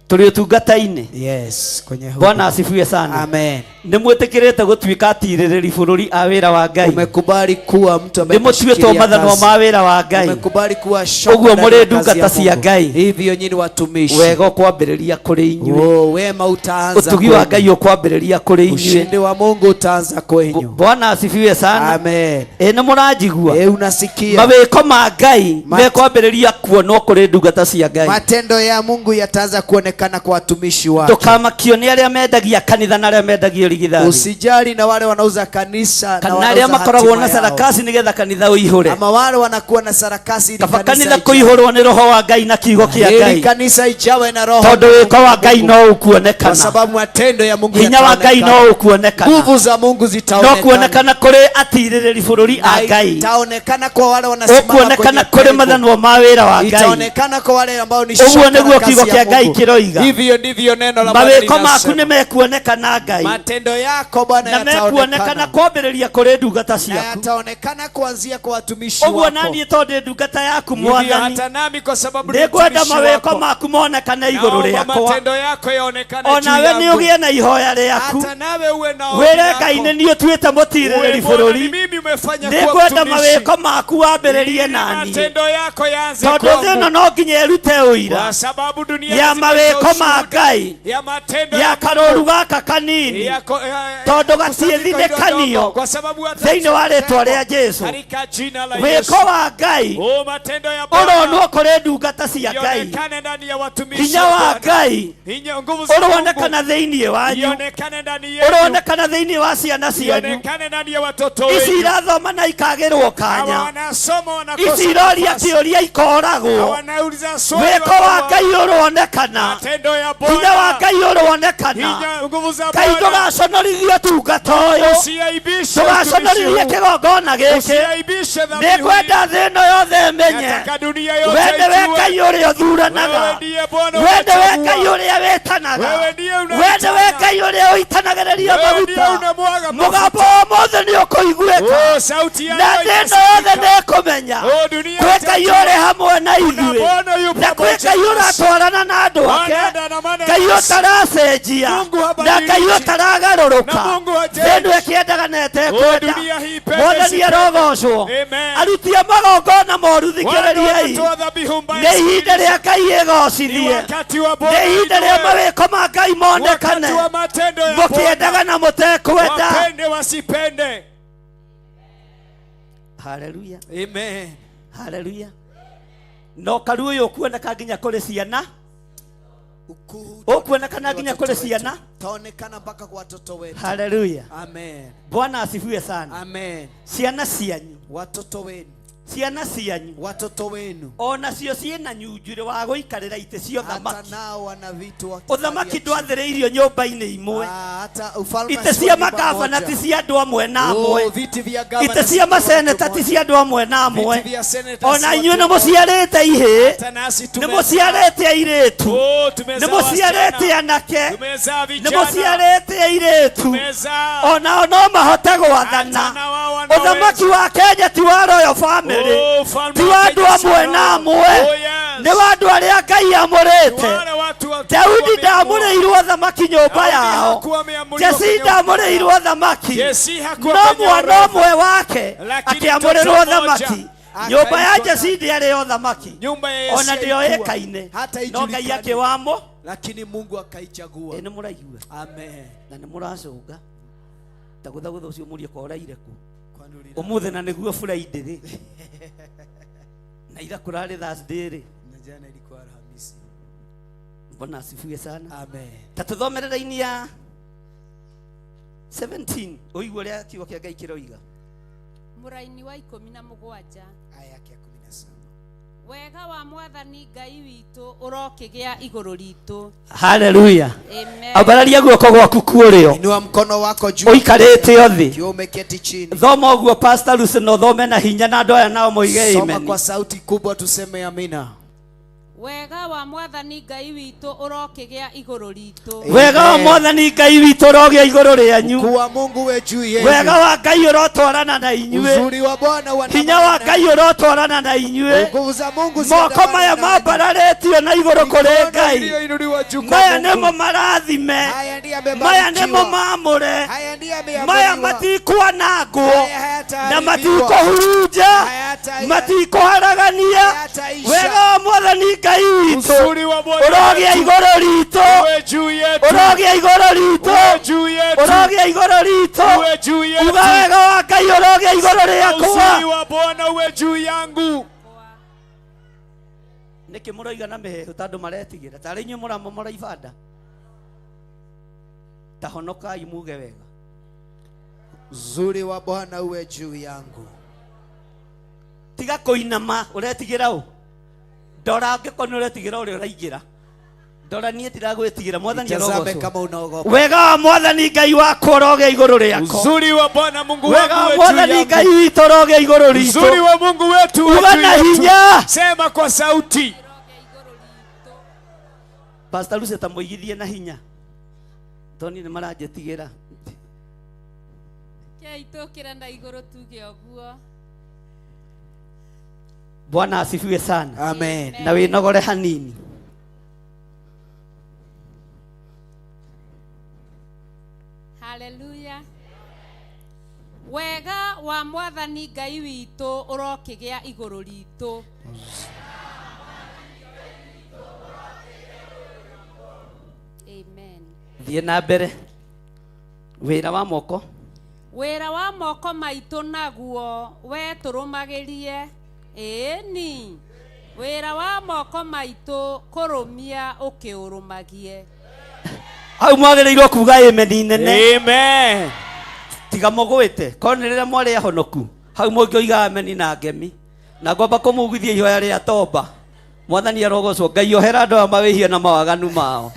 Speaker 9: Tũrĩ ũtungata-inĩ.
Speaker 10: Yes, kwenye huduma.
Speaker 9: Bwana asifiwe sana.
Speaker 10: Amen.
Speaker 9: Nĩ mwĩtĩkĩrĩte gũtuĩka atirĩrĩri bũrũri a wĩra wa Ngai.
Speaker 10: Umekubali kuwa mtu ambaye
Speaker 9: Nĩ mũtuĩtwo
Speaker 10: ameshikilia
Speaker 9: mathanwa
Speaker 10: kazi.
Speaker 9: ma wĩra wa Ngai.
Speaker 10: Umekubali kuwa shoka
Speaker 9: Ũguo
Speaker 10: ndani
Speaker 9: mũrĩ
Speaker 10: ya kazi
Speaker 9: ndungata
Speaker 10: ya
Speaker 9: cia
Speaker 10: Mungu.
Speaker 9: Ngai.
Speaker 10: Hivyo nyinyi watumishi.
Speaker 9: Wega ũkwambĩrĩria kũrĩ inyuĩ.
Speaker 10: Oh, wema utaanza
Speaker 9: Ũtugi wa
Speaker 10: kwenu.
Speaker 9: Ngai ũkwambĩrĩria kũrĩ inyuĩ.
Speaker 10: Ushindi wa Mungu utaanza kwenyu.
Speaker 9: Bwana asifiwe sana.
Speaker 10: Amen.
Speaker 9: Ĩ nĩ mũranjigua.
Speaker 10: Eh, unasikia.
Speaker 9: Mawĩko ma Ngai
Speaker 10: Mat-
Speaker 9: mekwambĩrĩria kuonwo kũrĩ ndungata cia Ngai.
Speaker 10: Matendo ya Mungu yataanza kuonekana kwa watumishi wake.
Speaker 9: Ndũkamakio nĩ arĩa mendagia kanitha na arĩa mendagia ũrigithathi.
Speaker 10: Usijali na wale wanauza kanisa na
Speaker 9: Kana arĩa
Speaker 10: wanauza
Speaker 9: makoragwo
Speaker 10: hatima
Speaker 9: na
Speaker 10: yao.
Speaker 9: sarakasi nĩgetha kanitha ũihũre.
Speaker 10: Ama wale wanakuwa na sarakasi ili
Speaker 9: Kaba
Speaker 10: kanisa
Speaker 9: kanitha
Speaker 10: ijawe.
Speaker 9: kũihũrwo nĩ roho wa Ngai na kiugo kĩa
Speaker 10: Ili
Speaker 9: Ngai.
Speaker 10: kanisa ijawe na roho
Speaker 9: Tondũ wĩko wa Ngai no
Speaker 10: kwa
Speaker 9: ũkuonekana.
Speaker 10: sababu matendo ya Mungu
Speaker 9: Hinya wa Ngai
Speaker 10: yataonekana.
Speaker 9: no ũkuonekana.
Speaker 10: Nguvu za Mungu
Speaker 9: No
Speaker 10: zitaonekana.
Speaker 9: kuonekana kũrĩ atirĩrĩri bũrũri a
Speaker 10: Na
Speaker 9: Ngai.
Speaker 10: itaonekana kwa wale wanasimama
Speaker 9: Ũkuonekana
Speaker 10: kwenye
Speaker 9: kũrĩ
Speaker 10: pengo.
Speaker 9: mathanwa ma wĩra wa Ngai.
Speaker 10: Itaonekana kwa wale ambao ni
Speaker 9: Ũguo
Speaker 10: shoka na
Speaker 9: nĩguo
Speaker 10: kazi
Speaker 9: kiugo
Speaker 10: ya
Speaker 9: kĩa Ngai
Speaker 10: Mungu.
Speaker 9: kĩroiga.
Speaker 4: Hivyo ndivyo neno la Bwana
Speaker 9: Mawĩko maku
Speaker 4: linasema.
Speaker 9: nĩ mekuonekana Ngai.
Speaker 10: Matendo yako Bwana
Speaker 9: Na mekuonekana
Speaker 10: yataonekana.
Speaker 9: kwambĩrĩria kũrĩ ndungata
Speaker 10: Na
Speaker 9: ciaku.
Speaker 10: yataonekana kuanzia kwa watumishi
Speaker 9: Ũguo
Speaker 10: wako.
Speaker 9: naniĩ tondũ ndĩ ndungata yaku
Speaker 4: Hivyo
Speaker 9: Mwathani.
Speaker 4: hata nami kwa sababu ni
Speaker 9: Nĩngwenda
Speaker 4: mtumishi
Speaker 9: mawĩko
Speaker 4: wako.
Speaker 9: maku monekane igũrũ
Speaker 4: Naomba
Speaker 9: rĩakwa.
Speaker 4: matendo yako yaonekane juu
Speaker 9: Onawe nĩ
Speaker 4: yangu.
Speaker 9: ũgĩe na ihoya rĩaku.
Speaker 4: Hata nawe uwe na ombi
Speaker 9: Wĩre
Speaker 4: lako.
Speaker 9: Ngai nĩ niĩ ũtuĩte mũtirĩrĩri
Speaker 4: Uwe Bwana, ni
Speaker 9: bũrũri.
Speaker 4: mimi umefanya kuwa
Speaker 9: Nĩngwenda
Speaker 4: mtumishi.
Speaker 9: mawĩko maku wambĩrĩrie
Speaker 4: Ili
Speaker 9: naniĩ.
Speaker 4: matendo yako yaanze
Speaker 9: Tondũ thĩ ĩno
Speaker 4: kwangu.
Speaker 9: no nginya ĩrute ũira
Speaker 4: Kwa sababu dunia
Speaker 9: ya
Speaker 4: lazima itoe
Speaker 9: mawĩko ma
Speaker 4: ushuhuda
Speaker 9: Ngai
Speaker 4: ya matendo
Speaker 9: ya
Speaker 4: ya
Speaker 9: karũru
Speaker 4: Mungu.
Speaker 9: gaka kanini
Speaker 4: Ya ko- ya-
Speaker 9: tondũ
Speaker 4: kusanyiko hilo dogo.
Speaker 9: gatiĩthinĩkanio
Speaker 4: Kwa sababu hata
Speaker 9: thĩinĩ wa rĩtwa rĩa Jesu.
Speaker 4: katika jina la Yesu.
Speaker 9: Wĩko wa Ngai
Speaker 4: Oh, matendo ya
Speaker 9: ũronwo
Speaker 4: Bwana
Speaker 9: kũrĩ ndungata cia Ngai.
Speaker 4: ionekane ndani ya watumishi
Speaker 9: Hinya
Speaker 4: wa
Speaker 9: wa
Speaker 4: Bwana.
Speaker 9: Ngai
Speaker 4: Hinya nguvu za
Speaker 9: ũronekana
Speaker 4: Mungu
Speaker 9: thĩinĩ wanyu,
Speaker 4: ionekane ndani yenu,
Speaker 9: ũronekana thĩinĩ wa ciana cianyu.
Speaker 4: ionekane ndani ya watoto
Speaker 9: Ici
Speaker 4: wenu.
Speaker 9: irathoma na ikagĩrwo
Speaker 4: Hawa
Speaker 9: kanya,
Speaker 4: wanasoma wanakosa
Speaker 9: ici iroria
Speaker 4: nafasi.
Speaker 9: kĩũria ikoragwo.
Speaker 4: Wanauliza swali
Speaker 9: Wĩko wa
Speaker 4: wakawa-
Speaker 9: Ngai ũronekana,
Speaker 4: matendo ya
Speaker 9: hinya wa
Speaker 4: Bwana,
Speaker 9: Ngai ũronekana.
Speaker 4: hinya nguvu za
Speaker 9: Ngai
Speaker 4: Bwana.
Speaker 9: ndũgaconorithie ũtungata ũyũ,
Speaker 4: Usiaibishe utumishi
Speaker 9: ndũgaconorithie
Speaker 4: huu.
Speaker 9: kĩgongona gĩkĩ.
Speaker 4: Usiaibishe dhabihu hii.
Speaker 9: Nĩngwenda thĩ ĩno yothe ĩmenye
Speaker 4: Nataka dunia yote
Speaker 9: we nĩwe
Speaker 4: ijue.
Speaker 9: Ngai ũrĩa ũthuranaga,
Speaker 4: Wewe ndiye Bwana
Speaker 9: we nĩwe
Speaker 4: unachagua.
Speaker 9: Ngai ũrĩa wĩtanaga,
Speaker 4: Wewe ndiye
Speaker 9: we nĩwe
Speaker 4: unaitana.
Speaker 9: Ngai ũrĩa ũitanagĩrĩria
Speaker 4: Wewe ndiye
Speaker 9: maguta.
Speaker 4: unamwaga
Speaker 9: Mũgambo
Speaker 4: mafuta.
Speaker 9: wa ũmũthĩ nĩ ũkũiguĩka
Speaker 4: Oh, sauti
Speaker 9: na
Speaker 4: yako
Speaker 9: thĩ ĩno
Speaker 4: itasikika.
Speaker 9: yothe nĩ ĩkũmenya
Speaker 4: Oh, dunia
Speaker 9: kwĩ Ngai
Speaker 4: itajua.
Speaker 9: ũrĩ hamwe na ithuĩ
Speaker 4: Bwana yu
Speaker 9: na kwĩ
Speaker 4: pamoja
Speaker 9: Ngai
Speaker 4: nasi.
Speaker 9: ũratwarana na andũ ake,
Speaker 4: Bwana andamana
Speaker 9: Ngai
Speaker 4: nasi.
Speaker 9: ũtaracenjia
Speaker 4: Mungu
Speaker 9: na
Speaker 4: habadiliki.
Speaker 9: Ngai ũtaragarũrũka.
Speaker 4: Na Mungu
Speaker 9: Thĩ
Speaker 4: hachange.
Speaker 9: ĩno ĩkĩendaga na
Speaker 4: Oh,
Speaker 9: ĩtekwenda.
Speaker 4: dunia hii ipende
Speaker 9: Mwathani
Speaker 4: isipende.
Speaker 9: arogocwo
Speaker 4: Amen.
Speaker 9: arutie magongona moru
Speaker 4: Wale
Speaker 9: thikĩrĩriai.
Speaker 4: wanatoa dhabihu mbaya
Speaker 9: Nĩ ihinda rĩa Ngai
Speaker 4: Ni
Speaker 9: ĩgocithie,
Speaker 4: wakati wa Bwana
Speaker 9: nĩ ihinda rĩa
Speaker 4: inuwe.
Speaker 9: mawĩko ma Ngai monekane,
Speaker 4: Wakati wa matendo ya Bwana.
Speaker 9: mũkĩendaga na mũtekwenda.
Speaker 4: Wapende wasipende.
Speaker 9: Haleluya,
Speaker 4: Amen.
Speaker 9: haleluya. No karu ũyũ ũkuoneka nginya kũrĩ ciana,
Speaker 10: Ukuu
Speaker 9: ũkuonekana nginya kũrĩ ciana.
Speaker 10: utaonekana mpaka kwa watoto wetu.
Speaker 9: Haleluya,
Speaker 10: Amen.
Speaker 9: Bwana asifiwe sana.
Speaker 10: Amen.
Speaker 9: Ciana cianyu,
Speaker 10: Watoto wenu,
Speaker 9: ciana cianyu
Speaker 10: watoto wenu
Speaker 9: ona cio ciĩna nyunjurĩ wa gũikarĩra itĩ cia
Speaker 10: hata
Speaker 9: ũthamaki.
Speaker 10: nao wana vitu wa
Speaker 9: Ũthamaki ndwathĩrĩirio nyũmba-inĩ imwe.
Speaker 10: Ah, hata ufalme
Speaker 9: Itĩ
Speaker 10: si
Speaker 9: cia
Speaker 10: wa nyumba
Speaker 9: magavana
Speaker 10: moja.
Speaker 9: ti cia andũ amwe na
Speaker 10: Oh,
Speaker 9: amwe.
Speaker 10: viti vya gavana
Speaker 9: Itĩ
Speaker 10: si
Speaker 9: cia
Speaker 10: vya watu
Speaker 9: maseneta ti
Speaker 10: moja.
Speaker 9: cia andũ amwe na amwe.
Speaker 4: Viti vya seneta si
Speaker 9: Ona
Speaker 4: watu
Speaker 9: inyuĩ nĩ
Speaker 4: moja.
Speaker 9: mũciarĩte ihĩĩ,
Speaker 4: Hata nasi
Speaker 9: nĩ
Speaker 4: tumezaa.
Speaker 9: mũciarĩte airĩtu,
Speaker 4: Oh,
Speaker 9: nĩ
Speaker 4: tumezaa
Speaker 9: mũciarĩte
Speaker 4: wasichana.
Speaker 9: anake,
Speaker 4: Tumezaa
Speaker 9: nĩ
Speaker 4: vijana.
Speaker 9: mũciarĩte airĩtu.
Speaker 4: Tumezaa.
Speaker 9: Onao no mahote gwathana.
Speaker 4: Hata na wao wanaweza.
Speaker 9: Ũthamaki wa Kenya ti wa royal family. rĩ
Speaker 3: Oh, ufalme
Speaker 9: ti wa andũ amwe na amwe
Speaker 3: Oh, yes.
Speaker 9: nĩ wa andũ arĩa ngai amũrĩte
Speaker 3: Wale watu wa
Speaker 9: daudi ndamũrĩirwo thamaki nyũmba yao
Speaker 3: hakuwa ameamuriwa
Speaker 9: jesi
Speaker 3: kwenye
Speaker 9: ndamũrĩirwo thamaki
Speaker 3: Jesi hakuwa
Speaker 9: no
Speaker 3: kwenye
Speaker 9: mwana
Speaker 3: orodha.
Speaker 9: ũmwe wake
Speaker 3: Lakini
Speaker 9: akĩamũrĩrwo
Speaker 3: mtoto mmoja
Speaker 9: thamaki nyũmba ya
Speaker 3: akaitwa
Speaker 9: jesi ndĩarĩ thamaki
Speaker 3: Nyumba ya Yese
Speaker 9: ona
Speaker 11: haikuwa.
Speaker 9: ndĩoĩkaine
Speaker 11: Hata
Speaker 9: no ngai
Speaker 11: haijulikani.
Speaker 9: akĩwamũ
Speaker 11: Lakini Mungu akaichagua.
Speaker 9: ĩ nĩ mũraigua
Speaker 11: Amen.
Speaker 9: na nĩ mũracũnga tagũthagũtha ũcio mũrie koraire kũ
Speaker 11: Kwani ulira-
Speaker 9: ũmũthĩ na nĩguo Friday rĩ na ira kũrarĩ Thursday rĩ
Speaker 11: Na jana ilikuwa Alhamisi.
Speaker 9: mbona asifiwe sana
Speaker 11: Amen.
Speaker 9: ta tũthomere raini ya 17 ũigue ũrĩa kiugo kĩa ngai kĩroiga
Speaker 2: Mũraini wa 17
Speaker 11: Aya yake ya 17.
Speaker 2: wega wa mwathani ngai witũ ũrokĩgĩa igũrũ ritũ
Speaker 9: haleluya
Speaker 2: Amen.
Speaker 9: ambararia guoko gwaku kuũrĩo
Speaker 11: Inua mkono wako juu
Speaker 9: ũikarĩte o thĩ
Speaker 11: ukiwa umeketi chini.
Speaker 9: thoma ũguo pastor Lucy na ũthome na hinya na andũ aya nao moige
Speaker 11: Soma
Speaker 9: amen
Speaker 11: kwa sauti kubwa tuseme amina.
Speaker 2: wega wa mwathani ngai witũ ũrokĩgĩa igũrũ ritũ
Speaker 9: wega wa mwathani ngai witũ ũrogĩa igũrũ rĩanyu
Speaker 11: Ukuu wa Mungu we juu yenu.
Speaker 9: wega wa ngai ũrotwarana na inyuĩ
Speaker 11: Uzuri wa Bwana uandamane
Speaker 9: hinya wa
Speaker 11: nanyi.
Speaker 9: ngai ũrotwarana na inyuĩ
Speaker 11: Nguvu za Mungu
Speaker 9: moko
Speaker 11: ziandamane
Speaker 9: maya
Speaker 11: nanyi.
Speaker 9: mambararĩtio na igũrũ kũrĩ ngai
Speaker 3: iliyoinuliwa juu kwa
Speaker 9: maya
Speaker 3: Mungu.
Speaker 9: nĩmo marathime
Speaker 11: Haya ndiye
Speaker 9: maya nĩmo
Speaker 11: amebarikiwa.
Speaker 9: mamũre
Speaker 11: Haya ndiye
Speaker 9: maya
Speaker 11: ameamriwa.
Speaker 9: matikwanangwo
Speaker 11: Haya
Speaker 9: na
Speaker 11: hayataharibiwa.
Speaker 9: matikũhurunja
Speaker 11: Hayata-
Speaker 9: matikũharagania
Speaker 11: Hayataisha.
Speaker 9: wega wa mwathani ngai witũ
Speaker 3: Uzuri wa Bwana
Speaker 9: ũrogĩa
Speaker 3: wetu
Speaker 9: igũrũ ritũ
Speaker 3: uwe juu yetu.
Speaker 9: ũrogĩa igũrũ ritũ
Speaker 3: Uwe juu yetu.
Speaker 9: ũrogĩa igũrũ ritũ
Speaker 3: Uwe juu yetu.
Speaker 9: uga wega wa ngai ũrogĩa igũrũ
Speaker 3: Uzuri
Speaker 9: rĩakwa
Speaker 3: wa Bwana uwe juu yangu.
Speaker 9: nĩkĩ mũroiga na mĩheehũ tondũ maretigĩra tarĩ inyuĩ mũramomora ibanda ta honokai muge wega
Speaker 11: Uzuri wa Bwana uwe juu yangu.
Speaker 9: tiga kũinama ũretigĩra ũ ndora angĩkorwo nĩ ũretigĩra ũrĩa ũraingĩra ndora niĩ ndiragwĩtigĩra mwathani
Speaker 11: Tazame
Speaker 9: arogocwo
Speaker 11: kama unaogopa.
Speaker 9: wega wa mwathani ngai wakwa ũrogĩa igũrũ rĩakwa
Speaker 3: Uzuri wa Bwana Mungu
Speaker 9: wega
Speaker 3: wangu
Speaker 9: wa
Speaker 3: uwe juu
Speaker 9: mwathani
Speaker 3: yangu.
Speaker 9: ngai witũ ũrogĩa igũrũ
Speaker 3: Uzuri
Speaker 9: ritũ
Speaker 3: wa Mungu wetu uwe
Speaker 9: uga
Speaker 3: juu
Speaker 9: na
Speaker 3: yetu.
Speaker 9: hinya
Speaker 3: Sema kwa sauti.
Speaker 9: pastor Lucy ta mũigithie na hinya toni nĩ maranjĩtigĩra
Speaker 2: kei tũkĩre na igũrũ tuge ũguo
Speaker 9: bwana asifiwe sana
Speaker 11: Amen.
Speaker 9: na wĩnogore hanini
Speaker 2: haleluya wega wa mwathani ngai witũ ũrokĩgĩa igũrũ ritũ amen
Speaker 9: thiĩ na mbere wĩra wa moko
Speaker 2: wĩra wa moko maitũ naguo we tũrũmagĩrie ĩĩni wĩra wa moko maitũ kũrũmia ũkĩũrũmagie
Speaker 9: hau mwagĩrĩirwo kuga amen nene
Speaker 3: Amen.
Speaker 9: tiga mũgwĩte korwo nĩ rĩrĩa mwarĩ ahonoku hau mũngĩoiga ameni na ngemi na ngwamba kũmugithia ihoya rĩa tomba mwathani arogocwo ngai ohera andũ aya mawĩhia na mawaganu mao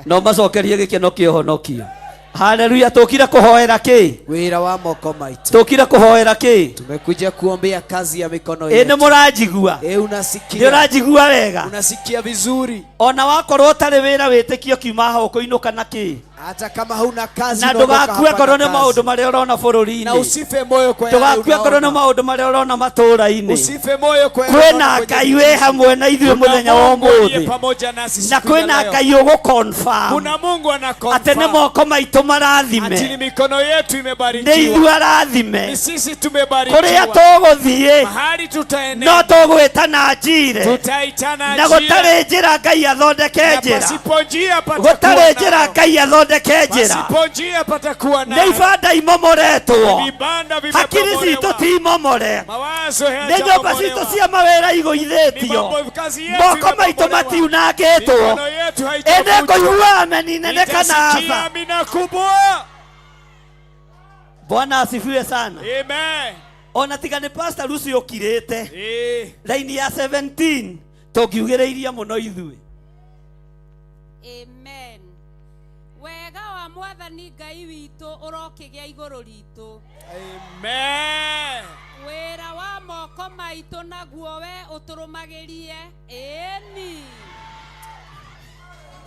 Speaker 9: no macokerie gĩkeno kĩa ũhonokio haleluya tũkire kũhoera kĩ
Speaker 11: Wĩra wa moko maitũ.
Speaker 9: tũkire kũhoera kĩ
Speaker 11: Tumekuja kuombea kazi ya mikono
Speaker 9: ĩ nĩ
Speaker 11: yetu.
Speaker 9: mũranjigua
Speaker 11: Eh,
Speaker 9: nĩ
Speaker 11: unasikia?
Speaker 9: ũranjigua wega
Speaker 11: Unasikia vizuri?
Speaker 9: ona wakorwo ũtarĩ wĩra wĩtĩkio kiuma haha ũkũinũka na kĩ
Speaker 11: Hata kama huna kazi
Speaker 9: na
Speaker 11: unaondoka
Speaker 9: ndũgakue
Speaker 11: hapa
Speaker 9: ngoro
Speaker 11: na
Speaker 9: nĩ
Speaker 11: kazi.
Speaker 9: maũndũ marĩa ũrona
Speaker 11: Na
Speaker 9: bũrũri-inĩ
Speaker 11: usife moyo kwa yale
Speaker 9: ndũgakue ngoro nĩ
Speaker 11: unaona.
Speaker 9: maũndũ marĩa ũrona matũũra-inĩ
Speaker 3: Usife moyo kwa yale
Speaker 9: kwĩna
Speaker 3: unaona kwenye
Speaker 9: ngai wĩ hamwe na ithuĩ
Speaker 3: Kuna
Speaker 9: mũthenya wa
Speaker 3: Mungu aliye
Speaker 9: ũmũthĩ
Speaker 3: pamoja nasi
Speaker 9: na
Speaker 3: siku ya
Speaker 9: kwĩna
Speaker 3: leo.
Speaker 9: ngai ũgũconfirm
Speaker 3: Kuna Mungu
Speaker 9: atĩ nĩ
Speaker 3: anaconfirm
Speaker 9: moko maitũ
Speaker 3: ati ni
Speaker 9: marathime
Speaker 3: mikono yetu
Speaker 9: nĩ
Speaker 3: imebarikiwa.
Speaker 9: ithuĩ arathime
Speaker 3: Ni sisi
Speaker 9: kũrĩa
Speaker 3: tumebarikiwa.
Speaker 9: tũgũthiĩ
Speaker 3: Mahali
Speaker 9: no
Speaker 3: tutaenenda
Speaker 9: tũgwĩtana njire
Speaker 3: tutaitana
Speaker 9: na
Speaker 3: njia,
Speaker 9: gũtarĩ njĩra ngai athondeke
Speaker 3: na
Speaker 9: njĩra
Speaker 3: pasipo njia patakuwa
Speaker 9: gũtarĩ njĩra
Speaker 3: nayo.
Speaker 9: ngai athondeke njĩra
Speaker 3: Pasipo njia patakuwa
Speaker 9: nĩ
Speaker 3: nayo.
Speaker 9: ibanda imomoretwo
Speaker 3: Vibanda
Speaker 9: hakiri citũ
Speaker 3: vimebomolewa.
Speaker 9: ti imomore
Speaker 3: Mawazo
Speaker 9: nĩ nyũmba citũ
Speaker 3: hayajabomolewa.
Speaker 9: cia mawĩra
Speaker 3: Ni
Speaker 9: igũithĩtio
Speaker 3: mambo- kazi yetu
Speaker 9: moko maitũ
Speaker 3: imebomolewa.
Speaker 9: matiunangĩtwo
Speaker 3: Mikono yetu
Speaker 9: ĩndĩ
Speaker 3: haijavunjwa.
Speaker 9: ngũigua ameni nene kana
Speaker 3: Nitasikia
Speaker 9: aca
Speaker 3: amina kubwa.
Speaker 9: bwana asifiwe sana
Speaker 3: Amen.
Speaker 9: ona tiga nĩ pastor Lucy ũkirĩte
Speaker 3: Eh.
Speaker 9: raini ya 17 tũngiugĩrĩirie mũno ithuĩ
Speaker 2: amen wega wa mwathani ngai witũ ũrokĩgĩa igũrũ ritũ
Speaker 3: Amen.
Speaker 2: wĩra wa moko maitũ naguo we ũtũrũmagĩrie ĩĩni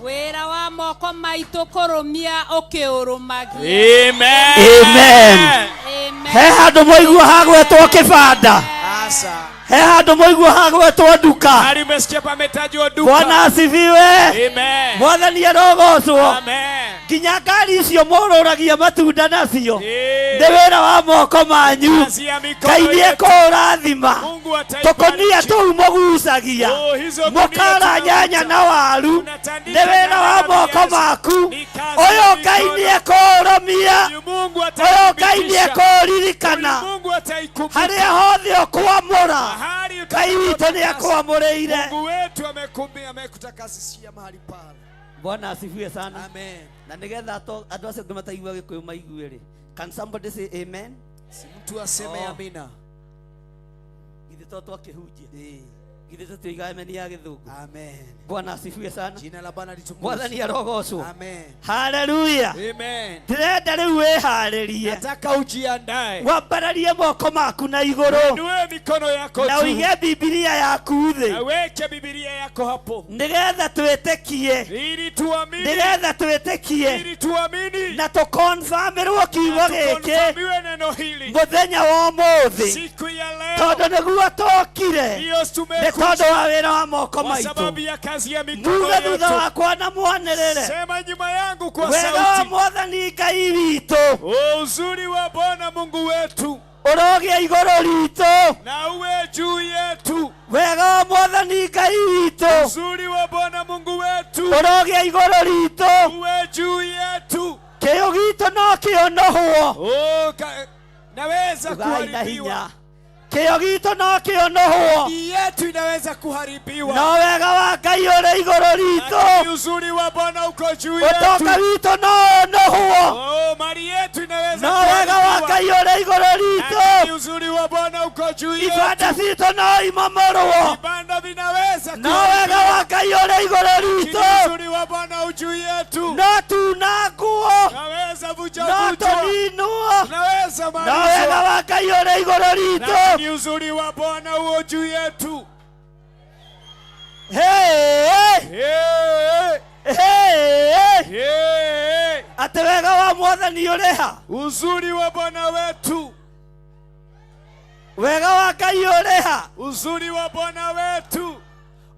Speaker 2: wĩra wa moko maitũ kũrũmia ũkĩũrũmagie
Speaker 3: Amen.
Speaker 9: Amen.
Speaker 2: Amen.
Speaker 9: he handũ mwaigua hagwetwo kĩbanda
Speaker 4: Sasa
Speaker 9: He handũ mũigua hagwetwo nduka.
Speaker 3: Mahali umesikia pametajwa duka.
Speaker 9: Bwana asifiwe.
Speaker 3: Amen.
Speaker 9: Mwathani arogocwo.
Speaker 3: Amen.
Speaker 9: Nginya ngari icio mũrũragia matunda nacio
Speaker 3: Eh.
Speaker 9: nĩ wĩra wa moko manyu.
Speaker 3: Kazi ya mikono
Speaker 9: Ngai nĩ
Speaker 3: yetu.
Speaker 9: ekũũrathima.
Speaker 3: Mungu ataibariki.
Speaker 9: Tũkũnia tũu mũgucagia,
Speaker 3: Oh, hizo gunia
Speaker 9: mũkara
Speaker 3: tunavuta.
Speaker 9: nyanya na waru, nĩ
Speaker 3: Tunatandika
Speaker 9: wĩra
Speaker 3: nyanya
Speaker 9: wa
Speaker 3: na
Speaker 9: moko
Speaker 3: viazi.
Speaker 9: maku.
Speaker 3: Ni kazi ya
Speaker 9: Ũyũ Ngai
Speaker 3: mikono.
Speaker 9: nĩ ekũũrũmia,
Speaker 3: Huyu Mungu
Speaker 9: ũyũ Ngai nĩ
Speaker 3: atathibitisha.
Speaker 9: ekũũririkana.
Speaker 3: Huyu Mungu ataikumbuka.
Speaker 9: Harĩa hothe ũkwamũra,
Speaker 3: Mahali
Speaker 9: Ngai witũ nĩ
Speaker 3: utakapotakasa.
Speaker 9: akwamũrĩire.
Speaker 3: Mungu wetu amekumbi amekutakasishia
Speaker 4: mahali pale.
Speaker 9: Bwana asifiwe sana.
Speaker 4: Amen.
Speaker 9: Na nigetha andũ acio angĩ mataigua Gĩkũyũ maigue rĩ, can somebody say amen?
Speaker 4: Si mtu aseme
Speaker 9: Oh.
Speaker 4: amina.
Speaker 9: Githĩ to twakĩhunjia?
Speaker 4: Eh.
Speaker 9: Githĩ tũtioiga amen ya Gĩthũngũ?
Speaker 4: Amen.
Speaker 9: Bwana asifiwe sana.
Speaker 4: Jina la Bwana litukuzwe.
Speaker 9: Mwathani arogocwo.
Speaker 4: Amen.
Speaker 9: Haleluya.
Speaker 3: Amen.
Speaker 9: Ndĩrenda rĩu wĩharĩrie,
Speaker 3: Nataka ujiandae.
Speaker 9: wambararie moko maku na igũrũ,
Speaker 3: Inue mikono yako
Speaker 9: na
Speaker 3: juu.
Speaker 9: ũige Bibilia yaku thĩ,
Speaker 3: Na weke Biblia yako hapo.
Speaker 9: nĩgetha twĩtĩkie,
Speaker 3: Ili tuamini.
Speaker 9: nĩgetha twĩtĩkie
Speaker 3: Ili tuamini.
Speaker 9: na tũkonfamĩrwo kiugo
Speaker 3: Na
Speaker 9: gĩkĩ
Speaker 3: tukonfirmiwe neno hili.
Speaker 9: mũthenya wa ũmũthĩ,
Speaker 3: Siku ya leo.
Speaker 9: tondũ nĩguo tũkire,
Speaker 3: Ndiyo
Speaker 9: nĩ tondũ
Speaker 3: tumekuja
Speaker 9: wa wĩra wa moko
Speaker 3: kwa
Speaker 9: maitũ.
Speaker 3: sababu ya kazi ya mikono
Speaker 9: Muge thutha
Speaker 3: yetu.
Speaker 9: wakwa na mwanĩrĩre,
Speaker 3: Sema nyuma yangu kwa
Speaker 9: wega wa
Speaker 3: sauti.
Speaker 9: Mwathani Ngai witũ
Speaker 3: Oh, uzuri wa Bwana Mungu wetu
Speaker 9: ũrogĩa igũrũ ritũ,
Speaker 3: na uwe juu yetu.
Speaker 9: wega wa Mwathani Ngai witũ
Speaker 3: Uzuri wa Bwana Mungu wetu
Speaker 9: ũrogĩa igũrũ ritũ,
Speaker 3: uwe juu yetu.
Speaker 9: kĩyo gitũ no kĩonohwo.
Speaker 3: Oh, naweza
Speaker 9: Ugai na
Speaker 3: kuharibiwa.
Speaker 9: hinya, kĩyo gitũ no kĩonohwo,
Speaker 3: Bidii yetu inaweza kuharibiwa.
Speaker 9: no wega wa Ngai ũrĩ igũrũ ritũ,
Speaker 3: Lakini uzuri wa Bwana uko juu yetu.
Speaker 9: ũtonga witũ no ũnohwo,
Speaker 3: Oh, mali yetu inaweza
Speaker 9: no wega wa
Speaker 3: kuharibiwa.
Speaker 9: Ngai ũrĩ igũrũ ritũ,
Speaker 3: Lakini uzuri wa Bwana uko juu yetu.
Speaker 9: ibanda citũ no imomorwo,
Speaker 3: Vibanda vinaweza
Speaker 9: no wega wa
Speaker 3: kuharibiwa.
Speaker 9: Ngai ũrĩ igũrũ
Speaker 3: Lakini
Speaker 9: ritũ,
Speaker 3: uzuri wa Bwana u juu yetu.
Speaker 9: no tunangwo,
Speaker 3: Naweza vuja
Speaker 9: no
Speaker 3: vujwa.
Speaker 9: tũninwo,
Speaker 3: Naweza
Speaker 9: no wega
Speaker 3: malizwa.
Speaker 9: wa Ngai ũrĩ igũrũ ritũ.
Speaker 3: Lakini uzuri wa Bwana uo juu yetu.
Speaker 9: Hey,
Speaker 3: Hey,
Speaker 9: hey,
Speaker 3: hey.
Speaker 9: atĩ wega wa Mwathani ũrĩ ha?
Speaker 3: Uzuri wa Bwana wetu,
Speaker 9: Wega wa Ngai ũrĩ ha?
Speaker 3: uzuri wa Bwana wetu,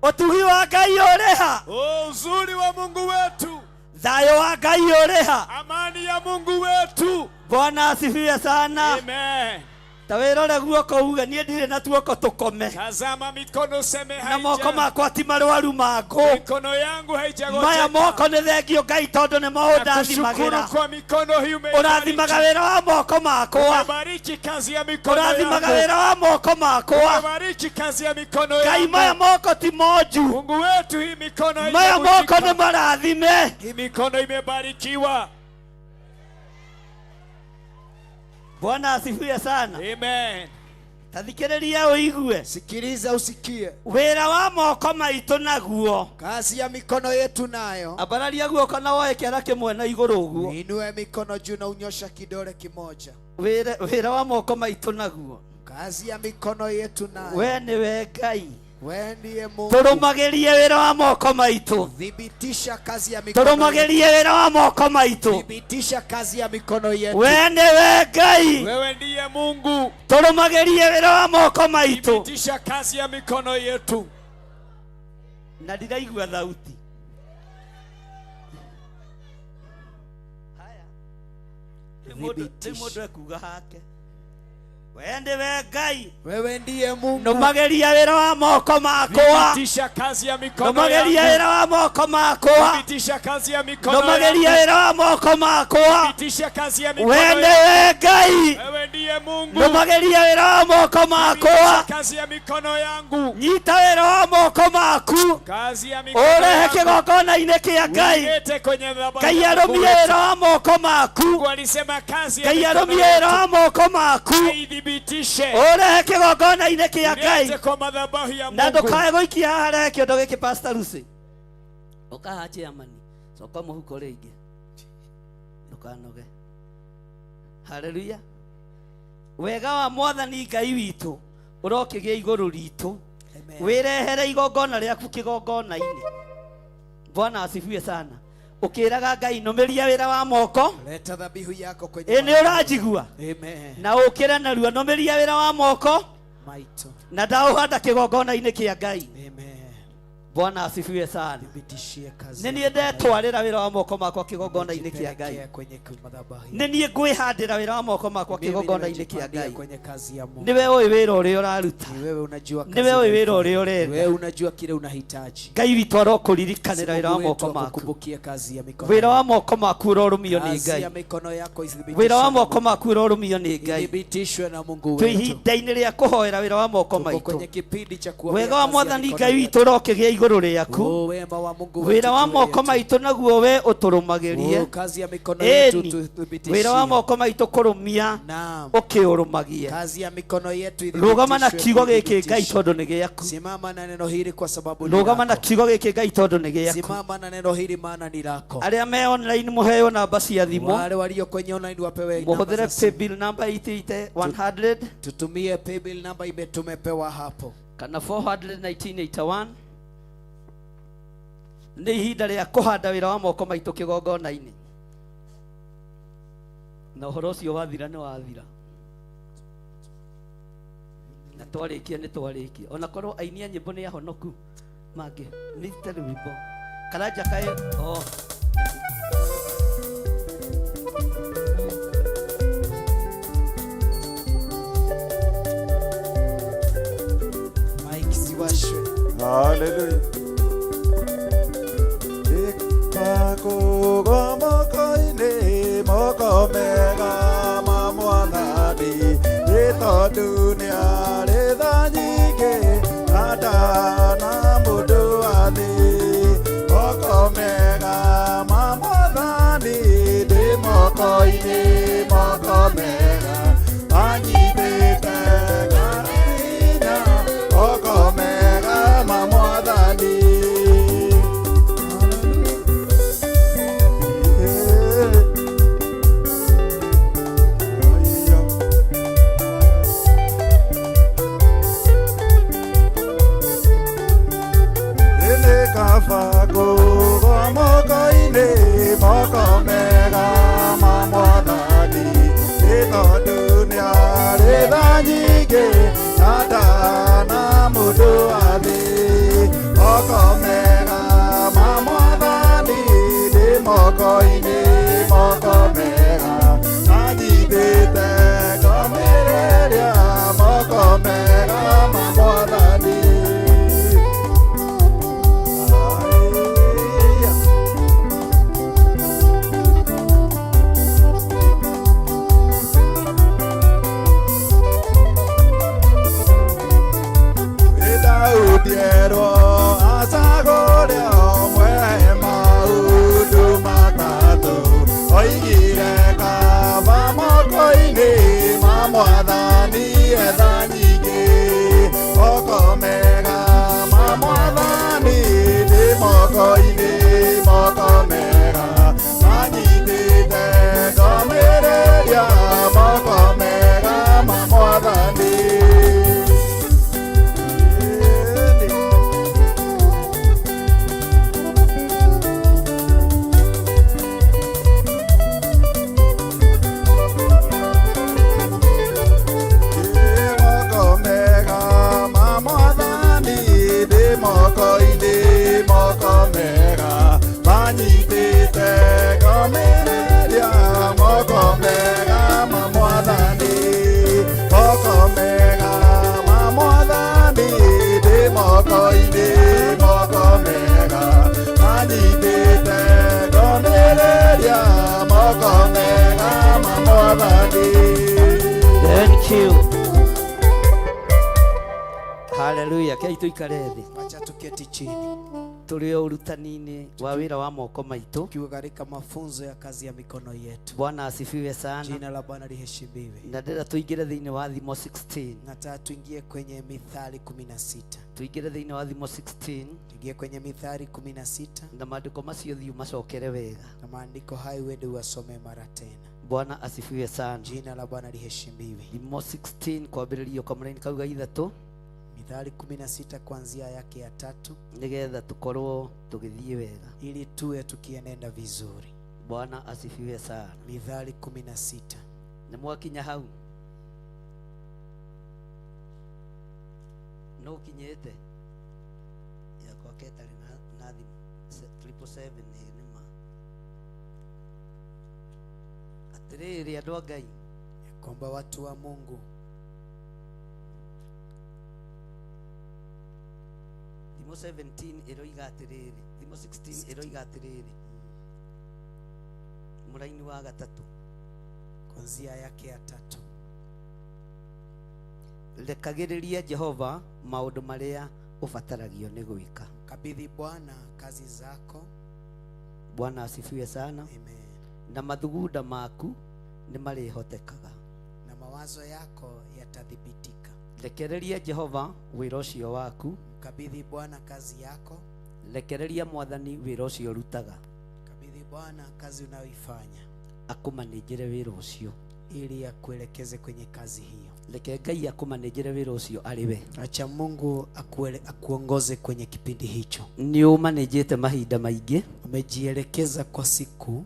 Speaker 9: Ũtugi wa Ngai ũrĩ ha?
Speaker 3: oh, uzuri wa Mungu wetu,
Speaker 9: Thayũ wa Ngai ũrĩ ha?
Speaker 3: amani ya Mungu wetu.
Speaker 9: Bwana asifiwe sana.
Speaker 3: Amen.
Speaker 9: Ta wĩrore guoko uge niĩ ndirĩ na tuoko tũkome,
Speaker 3: Tazama mikono useme
Speaker 9: na moko
Speaker 3: haija,
Speaker 9: makwa ti marwaru mangũ.
Speaker 3: mikono yangu
Speaker 9: Maya
Speaker 3: haijagoteka.
Speaker 9: moko nĩ thengio Ngai tondũ nĩmo
Speaker 3: Nakushukuru
Speaker 9: ũndathimagĩra.
Speaker 3: kwa mikono hii umeibariki.
Speaker 9: Ũrathimaga wĩra wa moko makwa,
Speaker 3: Umebariki kazi ya mikono
Speaker 9: ũrathimaga
Speaker 3: yangu.
Speaker 9: wĩra wa moko makwa.
Speaker 3: Umebariki kazi ya mikono
Speaker 9: Ngai maya
Speaker 3: yangu.
Speaker 9: moko ti monju,
Speaker 3: Mungu wetu, hii mikono
Speaker 9: maya moko
Speaker 3: haijavunjika.
Speaker 9: nĩ marathime.
Speaker 3: Hii mikono imebarikiwa.
Speaker 9: Bwana asifiwe sana.
Speaker 3: Amen.
Speaker 9: Ta thikĩrĩria ũigue,
Speaker 4: Sikiliza usikie.
Speaker 9: wĩra wa moko maitũ naguo,
Speaker 4: Kazi ya mikono yetu nayo.
Speaker 9: ambararia guoko na woe kĩara kĩmwe na igũrũ ũguo.
Speaker 4: Inue mikono juu na unyosha kidole kimoja.
Speaker 9: Wĩra wa moko maitũ naguo,
Speaker 4: Kazi ya mikono yetu nayo.
Speaker 9: we nĩwe Ngai.
Speaker 4: We ndiye Mungu.
Speaker 9: Tũrũmagĩrie wĩra wa moko maitũ,
Speaker 4: Thibitisha kazi ya mikono yetu.
Speaker 9: tũrũmagĩrie wĩra wa moko maitũ.
Speaker 4: Thibitisha kazi ya mikono yetu.
Speaker 9: We nĩwe Ngai,
Speaker 3: Wewe ndiye Mungu.
Speaker 9: tũrũmagĩrie wĩra wa moko maitũ.
Speaker 3: Thibitisha kazi ya mikono yetu.
Speaker 9: Na ndiraigua thauti. Haya, rĩu mũndũ ekuga hake, we nĩwe Ngai,
Speaker 4: Wewe ndiye Mungu.
Speaker 9: nũmagĩria wĩra wa moko makwa,
Speaker 3: Thibitisha kazi ya mikono
Speaker 9: nũmagĩria
Speaker 3: yangu.
Speaker 9: wĩra wa moko makwa,
Speaker 3: Thibitisha kazi ya mikono
Speaker 9: nũmagĩria
Speaker 3: yangu.
Speaker 9: wĩra wa moko makwa.
Speaker 3: Thibitisha kazi ya mikono
Speaker 9: We
Speaker 3: yangu.
Speaker 9: nĩwe Ngai,
Speaker 3: Wewe ndiye Mungu.
Speaker 9: nũmagĩria wĩra wa moko makwa,
Speaker 3: Thibitisha kazi ya mikono yangu.
Speaker 9: nyita wĩra wa moko maku,
Speaker 3: Kazi ya mikono
Speaker 9: ũrehe
Speaker 3: yangu.
Speaker 9: kĩgongona-inĩ kĩa Ngai.
Speaker 3: Ulete kwenye madhabahu
Speaker 9: Ngai
Speaker 3: ya Mungu
Speaker 9: arũmie
Speaker 3: wetu.
Speaker 9: wĩra wa moko maku,
Speaker 3: Mungu alisema kazi ya
Speaker 9: Ngai
Speaker 3: mikono
Speaker 9: arũmie wĩra
Speaker 3: yetu.
Speaker 9: wa moko maku,
Speaker 3: Aithibitishe.
Speaker 9: ũrehe kĩgongona-inĩ kĩa Ngai,
Speaker 3: Ulete kwa madhabahu ya
Speaker 9: na
Speaker 3: Mungu.
Speaker 9: ndũkae gũikia haha rehe kĩondo gĩkĩ Pastor Lucy. Ũka haha chairman, coka mũhuko rĩngĩ, ndũkanoge. Haleluya. Wega wa Mwathani Ngai witũ ũrokĩgĩa igũrũ ritũ, wĩrehere igongona rĩaku kĩgongona-inĩ. Bwana asifiwe sana. Ũkĩraga Ngai nũmĩria wĩra wa moko.
Speaker 4: Leta dhabihu yako kwenye
Speaker 9: Ĩ nĩ ũranjigua?
Speaker 4: Amen.
Speaker 9: Na ũkĩre narua, nũmĩria wĩra wa moko.
Speaker 10: Maitũ.
Speaker 9: Na ndaũhanda kĩgongona-inĩ kĩa Ngai.
Speaker 10: Amen.
Speaker 9: Bwana asifiwe sana.
Speaker 10: Thibitishie kazi.
Speaker 9: Nĩ niĩ ndetwarĩra wĩra wa moko makwa kĩgongona-inĩ kĩa Ngai.
Speaker 10: Nimejipelekea kwenye madhabahu.
Speaker 9: Nĩ niĩ ngwĩhandĩra wĩra wa moko makwa
Speaker 10: Mimi
Speaker 9: kĩgongona-inĩ kĩa
Speaker 10: nimejipandia
Speaker 9: Ngai.
Speaker 10: kwenye kazi ya Mungu.
Speaker 9: Nĩwe ũĩ wĩra ũrĩa ũraruta.
Speaker 10: Ni wewe unajua kazi.
Speaker 9: Nĩwe ũĩ wĩra
Speaker 10: unaifanya.
Speaker 9: ũrĩa ũrenda.
Speaker 10: Wewe unajua kile unahitaji.
Speaker 9: Ngai witũ arokũririkanĩra wĩra wa
Speaker 10: Mungu wetu
Speaker 9: moko maku.
Speaker 10: akukumbukie kazi ya mikono.
Speaker 9: Wĩra wa moko maku ũrorũmio nĩ
Speaker 10: Kazi
Speaker 9: Ngai.
Speaker 10: ya mikono yako ithibitishwe.
Speaker 9: Wĩra wa
Speaker 10: na
Speaker 9: moko
Speaker 10: Mungu.
Speaker 9: maku ũrorũmio nĩ Ngai.
Speaker 10: Ithibitishwe na Mungu
Speaker 9: Twĩ
Speaker 10: wetu.
Speaker 9: ihinda-inĩ rĩa kũhoera wĩra wa moko
Speaker 10: Tuko
Speaker 9: maitũ.
Speaker 10: kwenye kipindi cha kuombea
Speaker 9: Wega wa
Speaker 10: kazi ya
Speaker 9: Mwathani
Speaker 10: mikono
Speaker 9: Ngai
Speaker 10: yetu.
Speaker 9: witũ ũrokĩgĩa igũrũ rĩaku.
Speaker 10: Oh, wema wa Mungu wetu
Speaker 9: Wĩra wa
Speaker 10: juu
Speaker 9: moko
Speaker 10: yetu.
Speaker 9: maitũ naguo we ũtũrũmagĩrie.
Speaker 10: Oh, kazi ya mikono yetu
Speaker 9: Ĩni,
Speaker 10: tuthibitishie.
Speaker 9: wĩra wa moko maitũ kũrũmia
Speaker 10: Naam.
Speaker 9: ũkĩũrũmagie.
Speaker 10: Kazi ya mikono yetu
Speaker 9: Rũgama na
Speaker 10: ithibitishwe,
Speaker 9: kiugo gĩkĩ Ngai
Speaker 10: kuithibitishwa.
Speaker 9: tondũ nĩ gĩaku.
Speaker 10: Simama na neno hili kwa sababu ni
Speaker 9: Rũgama na
Speaker 10: lako.
Speaker 9: kiugo gĩkĩ Ngai tondũ nĩ gĩaku.
Speaker 10: Simama na neno hili maana ni lako.
Speaker 9: Arĩa me online mũheo namba cia thimũ.
Speaker 10: Wale walio kwenye online wapewe namba
Speaker 9: Mũhũthĩre
Speaker 10: za simu.
Speaker 9: paybill namba 88100
Speaker 10: Tutumie paybill namba ime tumepewa hapo.
Speaker 9: Kana 41981. Nĩ ihinda rĩa kũhanda wĩra wa moko maitũ kĩgongona-inĩ. Na ũhoro ũcio wathira nĩ wathira. Na twarĩkia nĩ twarĩkia. Ona korwo aini a nyĩmbo nĩ ahonoku mangĩ nĩte rwĩmbo. Karanja kaĩ oh.
Speaker 10: Mike ziwashwe.
Speaker 5: Hallelujah. Ikakugwa moko-inĩ, moko mega ma Mwathani, nĩ tondũ nĩarĩ tha nyingĩ, na ndana mũndũ wa thĩ. Moko mega ma Mwathani, ndĩ moko-inĩ, moko mega, anyitĩte ngahinya, moko mega ma Mwathani. Moko mega ma Mwathani. Daudi acagũre ũmwe maũndũ matatũ, oigire kaba moko-inĩ ma Mwathani etha nyingĩ. Moko mega ma Mwathani ndĩ moko-inĩ, moko mega manyitĩte ngomĩrĩria, moko mega ma Mwathani. Moko mega ma Mwathani ndĩ moko-inĩ, moko mega manyitĩte ngomĩrĩria, moko mega ma Mwathani, moko mega ma Mwathani ndĩ moko-inĩ, moko mega manyitĩte ngomĩrĩria, moko mega ma Mwathani.
Speaker 9: Thank you. Hallelujah. Kei tuikare thĩ.
Speaker 10: Wacha tuketi chini.
Speaker 9: Tũrĩ o ũrutani-inĩ wa wĩra wa moko maitũ.
Speaker 10: Tukiwa katika mafunzo ya kazi ya mikono yetu.
Speaker 9: Bwana asifiwe sana.
Speaker 10: Jina la Bwana liheshimiwe.
Speaker 9: Na ndĩrenda tũingĩre thĩinĩ wa Thimo 16.
Speaker 10: Nataka tuingie kwenye Mithali 16.
Speaker 9: Tuingĩre thĩinĩ wa Thimo 16.
Speaker 10: Tuingie kwenye Mithali 16
Speaker 9: Na maandĩko macio thiĩ ũmacokere wega.
Speaker 10: na maandiko hayo uende uwasome mara tena.
Speaker 9: Bwana asifiwe sana.
Speaker 10: Jina la Bwana liheshimiwe.
Speaker 9: Thimo 16 kwambĩrĩrio kamũraini kau ga ithatũ.
Speaker 10: Mithali 16 kuanzia yake ya tatu,
Speaker 9: Nĩgetha tũkorwo tũgĩthiĩ wega.
Speaker 10: ili tuwe tukienenda vizuri.
Speaker 9: Bwana asifiwe sana.
Speaker 10: Mithali 16.
Speaker 9: Nĩ mwakinya hau? No ũkinyĩte yakwa ketarĩ na thimũ 777 ĩ nĩ ma atĩrĩrĩ andũ a Ngai,
Speaker 11: kwamba watu wa Mungu,
Speaker 9: thimo 17 ĩroiga atĩrĩrĩ, thimo 16 ĩroiga atĩrĩrĩ, mũraini wa gatatũ,
Speaker 11: kuanzia yake ya tatu,
Speaker 9: rekagĩrĩria Jehova maũndũ marĩa ũbataragio nĩ gwĩka.
Speaker 11: Kabidhi Bwana kazi zako.
Speaker 9: Bwana asifiwe sana.
Speaker 11: Amen.
Speaker 9: Na mathugunda maku nĩ marĩhotekaga,
Speaker 11: na mawazo yako yatathibitika.
Speaker 9: Rekereria Jehova wĩra ũcio waku.
Speaker 11: Mkabidhi Bwana kazi yako.
Speaker 9: Rekereria Mwathani wĩra ũcio ũrutaga.
Speaker 11: Kabidhi Bwana kazi unayoifanya,
Speaker 9: akũmanĩnjĩre wĩra ũcio,
Speaker 11: ili akuelekeze kwenye kazi hiyo.
Speaker 9: Reke Ngai akũmanĩnjĩre wĩra ũcio arĩ we.
Speaker 11: Acha Mungu akuongoze kwenye kipindi hicho.
Speaker 9: Nĩ ũmanĩnjĩte mahinda maingĩ,
Speaker 11: umejielekeza kwa siku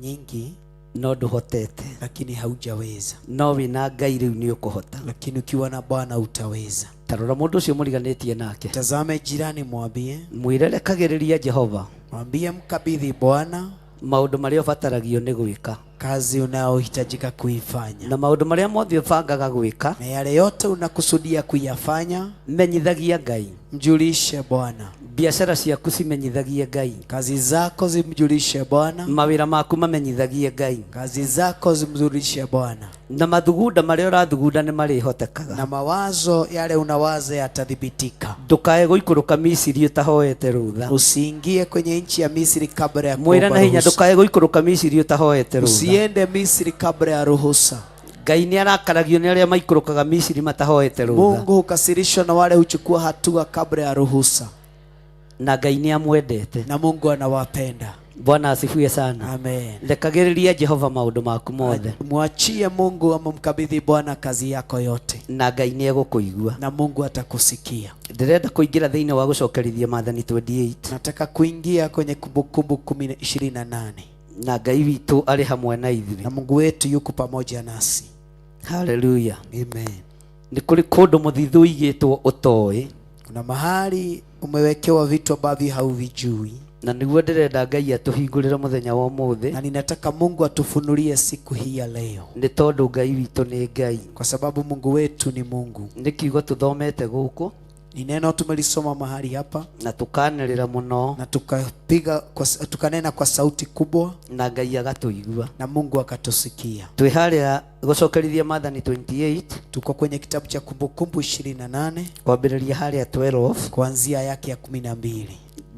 Speaker 11: nyingi,
Speaker 9: no ndũhotete,
Speaker 11: lakini haujaweza.
Speaker 9: No wĩna Ngai rĩu nĩ ũkũhota,
Speaker 11: lakini ukiwa na Bwana utaweza.
Speaker 9: Tarora mũndũ ũcio mũriganĩtie nake,
Speaker 11: tazame jirani, mwambie,
Speaker 9: mwĩre rekagĩrĩria Jehova,
Speaker 11: mwambie mkabidhi Bwana
Speaker 9: maũndũ marĩa ũbataragio nĩ gwĩka,
Speaker 11: kazi unayohitajika kuifanya,
Speaker 9: na maũndũ marĩa mothe ũbangaga gwĩka,
Speaker 11: na yale yote unakusudia kuyafanya,
Speaker 9: menyithagia Ngai,
Speaker 11: mjulishe Bwana.
Speaker 9: Biashara ciaku cimenyithagie Ngai,
Speaker 11: kazi zako zimjulishe Bwana,
Speaker 9: mawĩra maku mamenyithagie Ngai,
Speaker 11: kazi zako zimjulishe Bwana,
Speaker 9: na mathugunda marĩa ũrathugunda nĩ marĩhotekaga,
Speaker 11: na mawazo yale unawaza yatathibitika.
Speaker 9: Ndũkae gũikũrũka Misiri ũtahoete rũtha.
Speaker 11: Usiingie kwenye nchi ya Misri kabla ya
Speaker 9: Mwĩre
Speaker 11: kuomba
Speaker 9: na hinya,
Speaker 11: ruhusa.
Speaker 9: ndũkae gũikũrũka Misiri ũtahoete rũtha.
Speaker 11: Usiende Misri kabla ya ruhusa.
Speaker 9: Ngai nĩ arakaragio nĩ arĩa maikũrũkaga Misiri matahoete rũtha.
Speaker 11: Mungu hukasirishwa na wale huchukua hatua kabla ya ruhusa.
Speaker 9: Na Ngai nĩ amwendete,
Speaker 11: na Mungu anawapenda.
Speaker 9: Bwana asifiwe sana.
Speaker 11: Amen.
Speaker 9: Rekagĩrĩria Jehova maũndũ maku mothe,
Speaker 11: Mwachie Mungu ama mkabidhi Bwana kazi yako yote,
Speaker 9: na Ngai nĩ egũkũigua,
Speaker 11: na Mungu atakusikia.
Speaker 9: Ndĩrenda kũingĩra thĩinĩ wa gũcokerithia maathani 28.
Speaker 11: Nataka kuingia kwenye Kumbukumbu 28.
Speaker 9: Na Ngai witũ arĩ hamwe na ithuĩ,
Speaker 11: na Mungu wetu yuko pamoja nasi.
Speaker 9: Haleluya.
Speaker 11: Amen.
Speaker 9: Nĩ kũrĩ kũndũ mũthithũ ũigĩtwo ũtoĩ.
Speaker 11: Kuna mahali umewekewa vitu ambavyo hauvijui,
Speaker 9: na nĩguo ndĩrenda Ngai atũhingũrĩre mũthenya wa ũmũthĩ,
Speaker 11: na ninataka Mungu atufunulie siku hii ya leo,
Speaker 9: nĩ tondũ Ngai witũ nĩ Ngai,
Speaker 11: kwa sababu Mungu wetu ni Mungu.
Speaker 9: Nĩ kiugo tũthomete gũkũ,
Speaker 11: ni neno tumelisoma mahali hapa,
Speaker 9: na tukanĩrĩra mũno,
Speaker 11: na tukanena kwa sauti kubwa,
Speaker 9: na Ngai agatũigua,
Speaker 11: na Mungu akatusikia.
Speaker 9: Twĩ harĩa gũcokerithia maathani 28,
Speaker 11: tuko kwenye kitabu cha Kumbukumbu 28,
Speaker 9: kwambĩrĩria harĩa 12,
Speaker 11: kuanzia yake ya 12.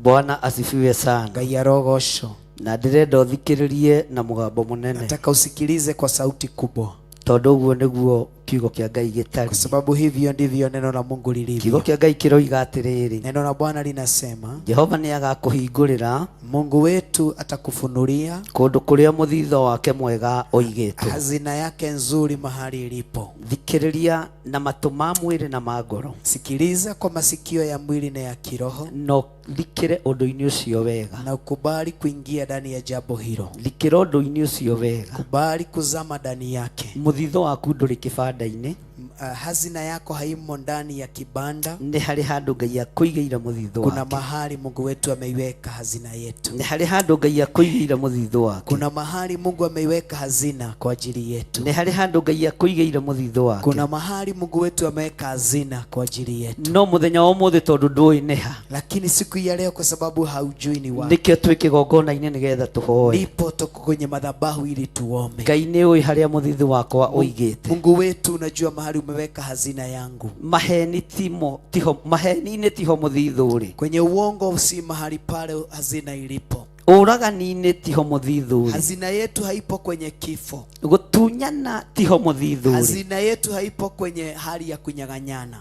Speaker 9: Bwana asifiwe sana.
Speaker 11: Ngai arogocwo.
Speaker 9: Na ndĩrenda ũthikĩrĩrie na mũgambo mũnene.
Speaker 11: Nataka usikilize kwa sauti kubwa,
Speaker 9: tondũ ũguo nĩguo kiugo kĩa Ngai gĩtariĩ.
Speaker 11: Kwa sababu hivyo ndivyo neno la Mungu lilivyo.
Speaker 9: Kiugo kĩa Ngai kĩroiga atĩrĩrĩ,
Speaker 11: neno la Bwana linasema,
Speaker 9: Jehova nĩ agakũhingũrĩra,
Speaker 11: Mungu wetu atakufunulia
Speaker 9: kũndũ kũrĩa mũthitho wake mwega ũigĩtwo,
Speaker 11: hazina yake nzuri mahali ilipo.
Speaker 9: Thikĩrĩria na matũ ma mwĩrĩ na ma ngoro.
Speaker 11: Sikiliza kwa masikio ya mwili na ya kiroho,
Speaker 9: no likĩre ũndũ-inĩ ũcio wega,
Speaker 11: na ukubali kuingia ndani ya jambo hilo.
Speaker 9: Likĩra ũndũ-inĩ ũcio wega,
Speaker 11: kubali kuzama ndani yake.
Speaker 9: Mũthitho waku ndũrĩ kĩbanda-inĩ.
Speaker 11: Hazina yako haimo ndani ya kibanda.
Speaker 9: Nĩ harĩ handũ Ngai akũigĩire mũthithũ
Speaker 11: Kuna
Speaker 9: wake.
Speaker 11: mahali Mungu wetu ameiweka hazina yetu.
Speaker 9: Nĩ harĩ handũ Ngai akũigĩire mũthithũ wake.
Speaker 11: Kuna mahali Mungu ameiweka hazina kwa ajili yetu.
Speaker 9: Nĩ harĩ handũ Ngai akũigĩire mũthithũ wake.
Speaker 11: Kuna mahali Mungu wetu ameweka hazina kwa ajili yetu.
Speaker 9: No mũthenya wa ũmũthĩ tondũ ndũĩ nĩ ha,
Speaker 11: lakini siku ya leo kwa sababu haujui ni wapi,
Speaker 9: nĩkĩo twĩ kĩgongona-inĩ nĩgetha tũhoe.
Speaker 11: ndipo tuko kwenye madhabahu ili tuombe.
Speaker 9: Ngai nĩ ũĩ harĩa mũthithũ wakwa ũigĩte.
Speaker 11: Mungu wetu unajua mahali umeweka hazina yangu.
Speaker 9: Maheni timo tiho, maheni-inĩ tiho mũthithũ ũrĩ.
Speaker 11: Kwenye uongo si mahali pale hazina ilipo.
Speaker 9: Ũragani-inĩ tiho mũthithũ ũrĩ.
Speaker 11: Hazina yetu haipo kwenye kifo.
Speaker 9: Gũtunyana tiho mũthithũ ũrĩ.
Speaker 11: Hazina yetu haipo kwenye hali ya kunyang'anyana.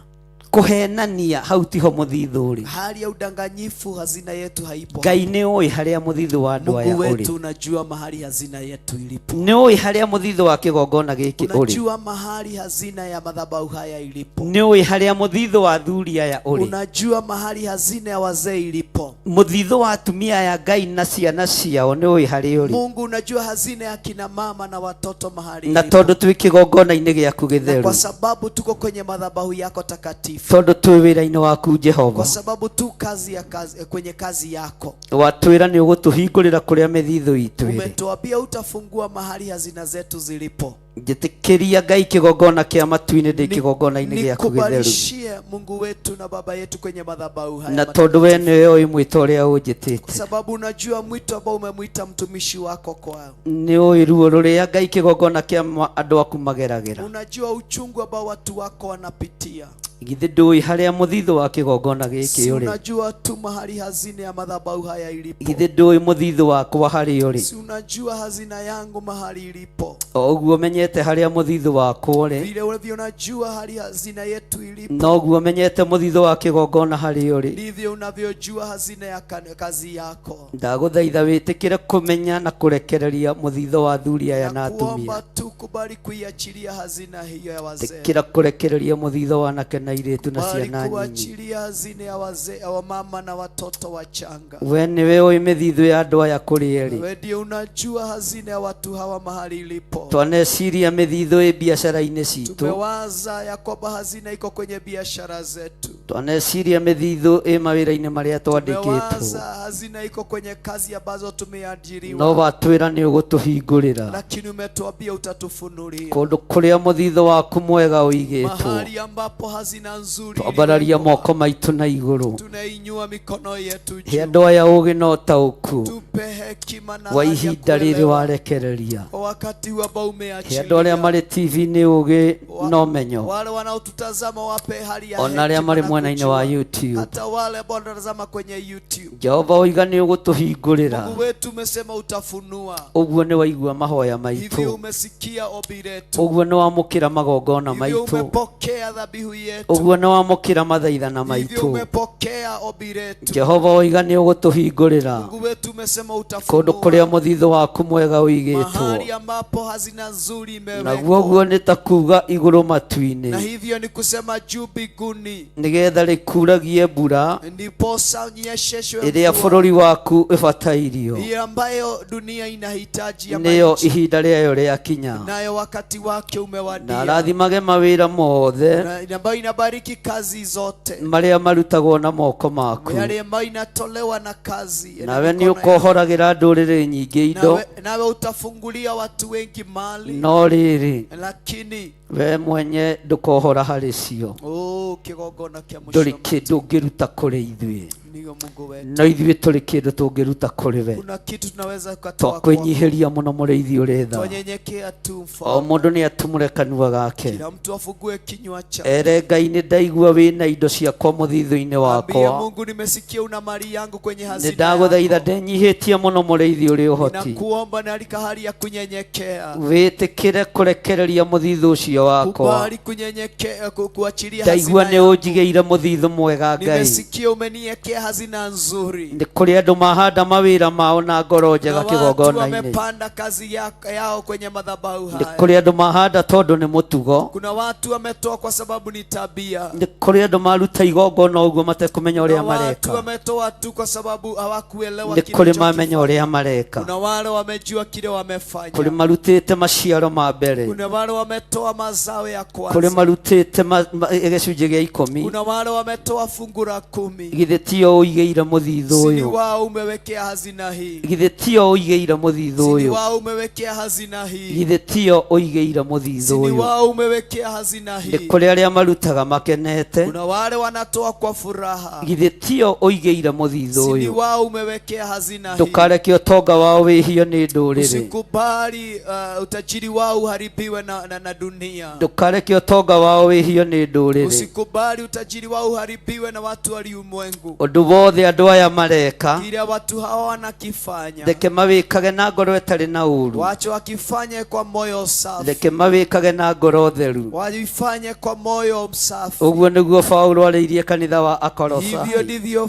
Speaker 9: Kũhenania hau tiho mũthithũ ũrĩ.
Speaker 11: Hali ya udanganyifu hazina yetu haipo.
Speaker 9: Ngai nĩ ũĩ harĩa mũthithũ wa andũ aya
Speaker 11: Mungu
Speaker 9: ũrĩ.
Speaker 11: wetu unajua mahali hazina yetu ilipo.
Speaker 9: Nĩ ũĩ harĩa mũthithũ wa kĩgongona gĩkĩ ũrĩ.
Speaker 11: Unajua mahali hazina ya madhabahu haya ilipo.
Speaker 9: Nĩ ũĩ harĩa mũthithũ wa athuri aya ũrĩ.
Speaker 11: Unajua mahali hazina ya wazee ilipo.
Speaker 9: Mũthithũ wa atumia aya Ngai na ciana ciao nĩ ũĩ harĩa ũrĩ.
Speaker 11: Mungu unajua hazina ya kina mama na watoto mahali
Speaker 9: Na
Speaker 11: ilipo.
Speaker 9: tondũ twĩ kĩgongona-inĩ gĩaku
Speaker 11: Na
Speaker 9: gĩtheru,
Speaker 11: kwa sababu tuko kwenye madhabahu yako takatifu, sifa
Speaker 9: tondũ twĩ wĩra-inĩ waku jehova
Speaker 11: kwa sababu tu kazi ya kazi, kwenye kazi yako
Speaker 9: watwĩra nĩ ũgũtũhingũrĩra kũrĩa mĩthithũ itũ ĩrĩ
Speaker 11: umetuambia utafungua mahali hazina zetu zilipo
Speaker 9: njĩtĩkĩria ngai kĩgongona kĩa matu-inĩ ndĩ kĩgongona-inĩ gĩaku gĩtheru
Speaker 11: nikubalishie mungu wetu na baba yetu kwenye madhabahu haya
Speaker 9: na tondũ we nĩwe ũĩ mwĩto ũrĩa ũnjĩtĩte
Speaker 11: kwa sababu unajua mwito ambao umemwita mtumishi wako kwao
Speaker 9: nĩ ũĩ ruo rũrĩa ngai kĩgongona kĩa ma- andũ aku mageragĩra
Speaker 11: unajua uchungu ambao watu wako wanapitia
Speaker 9: githĩ ndũĩ harĩa mũthithũ wa kĩgongona gĩkĩ
Speaker 11: si
Speaker 9: ũrĩ
Speaker 11: unajua tu mahali hazina ya madhabahu haya ilipo
Speaker 9: githĩ ndũĩ mũthithũ wakwa harĩa ũrĩ
Speaker 11: si unajua hazina yangu mahali ilipo
Speaker 9: o ũguo menyete harĩa mũthithũ wakwa ũrĩ
Speaker 11: vile ulivyo unajua hali hazina yetu ilipo
Speaker 9: noguo menyete mũthithũ wa kĩgongona harĩa ũrĩ
Speaker 11: ndivyo unavyojua hazina ya kan- kazi yako
Speaker 9: ndagũthaitha wĩtĩkĩre kũmenya na kũrekereria mũthithũ wa athuri aya na atumia
Speaker 11: kuomba tu kubali kuiachilia hazina hiyo ya wazee
Speaker 9: tĩkĩra kũrekereria mũthithũ wa anake na airĩtu na
Speaker 11: bali
Speaker 9: ciana nyinyi
Speaker 11: kuachilia hazina ya wazee ya wamama na watoto wachanga
Speaker 9: we nĩwe ũĩ mĩthithũ ya andũ aya kũrĩa ĩrĩ
Speaker 11: wewe ndiye unajua hazina ya watu hawa mahali ilipo
Speaker 9: twaneciria mĩthithũ ĩ biacara-inĩ citũ
Speaker 11: tumewaza ya kwamba hazina iko kwenye biashara zetu
Speaker 9: twaneciria mĩthithũ ĩ mawĩra-inĩ marĩa twandĩkĩtwo
Speaker 11: tumewaza hazina iko kwenye kazi ambazo tumeajiriwa
Speaker 9: no watwĩra nĩ ũgũtũhingũrĩra
Speaker 11: lakini umetuambia utatufunulia
Speaker 9: kũndũ kũrĩa mũthithũ waku mwega ũigĩtwo
Speaker 11: mahali ambapo hazina nzuri
Speaker 9: twambararia moko maitũ na igũrũ
Speaker 11: tunainyua mikono yetu
Speaker 9: he andũ aya ũũgĩ na ũtaũku
Speaker 11: tupe hekima na
Speaker 9: wa
Speaker 11: hali ya
Speaker 9: ihinda rĩrĩ
Speaker 11: kuelewa
Speaker 9: warekereria
Speaker 11: kwa wakati huu ambao
Speaker 9: he
Speaker 11: umeachilia
Speaker 9: andũ arĩa marĩ tv-inĩ ũũgĩ na ũmenyo
Speaker 11: wale wanaotutazama wape hali ya
Speaker 9: ona arĩa
Speaker 11: hekima
Speaker 9: marĩ
Speaker 11: na
Speaker 9: mwena-inĩ wa
Speaker 11: kujua.
Speaker 9: youtube
Speaker 11: hata wale ambao wanatazama kwenye youtube
Speaker 9: jehova oiga nĩ ũgũtũhingũrĩra
Speaker 11: mungu wetu umesema utafunua
Speaker 9: ũguo nĩ waigua mahoya
Speaker 11: hivyo
Speaker 9: maitũ
Speaker 11: umesikia ombi letu
Speaker 9: ũguo nĩ wamũkĩra magongona
Speaker 11: hivyo
Speaker 9: maitũ
Speaker 11: umepokea dhabihu yetu
Speaker 9: ũguo nĩ wamũkĩra mathaithana
Speaker 11: hivyo
Speaker 9: maitũ
Speaker 11: umepokea ombi letu
Speaker 9: jehova oiga nĩ ũgũtũhingũrĩra
Speaker 11: mungu wetu umesema
Speaker 9: kũndũ
Speaker 11: utafunua
Speaker 9: kũrĩa mũthithũ waku mwega ũigĩtwo
Speaker 11: mahali ambapo hazina nzuri
Speaker 9: naguo
Speaker 11: imewekwa
Speaker 9: ũguo nĩ ta kuuga igũrũ
Speaker 11: na
Speaker 9: matu-inĩ
Speaker 11: hivyo ni kusema juu mbinguni
Speaker 9: nĩgetha rĩkuragie mbura
Speaker 11: ndiposa unyesheshwe
Speaker 9: ĩrĩa
Speaker 11: mvua
Speaker 9: bũrũri waku ĩbatairio
Speaker 11: hiyo ambayo dunia inahitaji ama
Speaker 9: nĩyo
Speaker 11: nchi,
Speaker 9: ihinda rĩayo rĩakinya
Speaker 11: nayo wakati wake
Speaker 9: na
Speaker 11: umewadia
Speaker 9: arathimage mawĩra mothe
Speaker 11: na ambayo inabariki kazi zote
Speaker 9: marĩa marutagwo na moko maku
Speaker 11: yale ambayo inatolewa na kazi na
Speaker 9: nawe nĩ
Speaker 11: mikono yako.
Speaker 9: ũkohoragĩra ndũrĩrĩ nyingĩ indo
Speaker 11: nawe, nawe utafungulia watu wengi mali
Speaker 9: no rĩrĩ
Speaker 11: lakini
Speaker 9: we mwenye ndũkohora harĩ cio
Speaker 11: oh, kigongona kĩa
Speaker 9: ndũrĩ
Speaker 11: mũcoma
Speaker 9: kĩndũ ũngĩruta kũrĩ ithuĩ
Speaker 11: niyo mungu wetu
Speaker 9: no ithuĩ tũrĩ kĩndũ tũngĩruta kũrĩ we
Speaker 11: kuna kitu tunaweza ukatoa kwako.
Speaker 9: twakwĩnyihĩria mũno mũrĩithi ũrĩ tha
Speaker 11: twanyenyekea tu
Speaker 9: o
Speaker 11: mfalme
Speaker 9: mũndũ nĩ atumũre kanua gake
Speaker 11: kila mtu afungue kinywa chake
Speaker 9: ere ngai nĩ ndaigua wĩna indo ciakwa mũthithũ-inĩ
Speaker 11: ambie
Speaker 9: wakwa
Speaker 11: mungu nimesikia una mali yangu kwenye
Speaker 9: nĩ
Speaker 11: hazina
Speaker 9: ndagũthaitha
Speaker 11: yako
Speaker 9: ndenyihĩtie mũno mũrĩithi ũrĩ ũhoti
Speaker 11: nakuomba nalika hali ya kunyenyekea
Speaker 9: wĩtĩkĩre kũrekereria mũthithũ ũcio wakwa
Speaker 11: kubali kunyenyekea ku- kuachilia
Speaker 9: ndaigua
Speaker 11: hazina
Speaker 9: nĩ
Speaker 11: yangu.
Speaker 9: ũnjigĩire mũthithũ mwega ngai
Speaker 11: nimesikia umeniekea hazina nzuri
Speaker 9: nĩ kũrĩ andũ mahanda mawĩra mao na ngoro
Speaker 11: na
Speaker 9: njega
Speaker 11: watu
Speaker 9: kĩgongona-inĩ
Speaker 11: wamepanda kazi ya, yao kwenye madhabahu
Speaker 9: nĩ
Speaker 11: haya
Speaker 9: kũrĩ andũ mahanda tondũ nĩ mũtugo
Speaker 11: kuna watu wametoa kwa sababu ni tabia
Speaker 9: nĩ kũrĩ andũ maruta igongona ũguo matekũmenya
Speaker 11: na
Speaker 9: ũrĩa
Speaker 11: watu
Speaker 9: mareka
Speaker 11: wametoa tu kwa sababu hawakuelewa
Speaker 9: nĩ kũrĩ
Speaker 11: kilichokifanya.
Speaker 9: mamenya ũrĩa mareka
Speaker 11: kuna wale wamejua kile wamefanya
Speaker 9: kũrĩ marutĩte maciaro ma mbere
Speaker 11: kuna wale wametoa mazao ya
Speaker 9: kũrĩ
Speaker 11: kwanza
Speaker 9: marutĩte ma- ma- gĩcunjĩ gĩa ikũmi
Speaker 11: kuna wale wametoa fungu la kumi
Speaker 9: githĩ tio ũigĩire mũthithũ
Speaker 11: sini
Speaker 9: ũyũ
Speaker 11: wao umewekea hazina hii
Speaker 9: githĩ tio ũigĩire mũthithũ
Speaker 11: sini
Speaker 9: ũyũ
Speaker 11: wao umewekea hazina hii
Speaker 9: githĩ tio ũigĩire mũthithũ
Speaker 11: sini
Speaker 9: ũyũ
Speaker 11: wao umewekea hazina
Speaker 9: nĩ
Speaker 11: hii
Speaker 9: kũrĩ arĩa marutaga makenete
Speaker 11: kuna wale wanatoa kwa furaha
Speaker 9: githĩ tio ũigĩire mũthithũ
Speaker 11: sini
Speaker 9: ũyũ
Speaker 11: wao umewekea hazina hii
Speaker 9: ndũkareke ũtonga wao wĩhio nĩ ndũrĩrĩ
Speaker 11: usikubali utajiri wao uharibiwe na, na, na dunia
Speaker 9: ndũkareke ũtonga wao wĩhio nĩ ndũrĩrĩ
Speaker 11: usikubali utajiri wao uharibiwe na watu wa ulimwengu
Speaker 9: ũndũ wothe andũ aya mareka
Speaker 11: kile watu hawa wanakifanya
Speaker 9: reke mawĩkage na ngoro ĩtarĩ na ũru
Speaker 11: wache wakifanye kwa moyo safi
Speaker 9: reke mawĩkage na ngoro theru
Speaker 11: waifanye kwa moyo msafi
Speaker 9: ũguo nĩguo Paũlũ arĩirie kanitha wa
Speaker 11: hivyo
Speaker 9: Akolosai
Speaker 11: ndivyo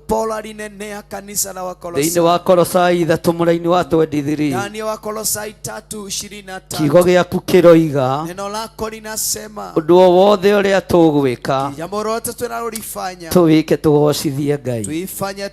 Speaker 11: Paulo alinenea kanisa la
Speaker 9: thĩinĩ
Speaker 11: Wakolosai
Speaker 9: wa Kolosai ithatũ mũraini wa 23
Speaker 11: ndani ya Wakolosai tatu ishirini na
Speaker 9: kiugo
Speaker 11: tatu
Speaker 9: gĩaku kĩroiga
Speaker 11: neno lako linasema
Speaker 9: ũndũ o wothe ũrĩa tũgwĩka
Speaker 11: jambo lolote tunalolifanya
Speaker 9: tũwĩke tũgocithie Tũgocithie Ngai.
Speaker 11: Tuifanye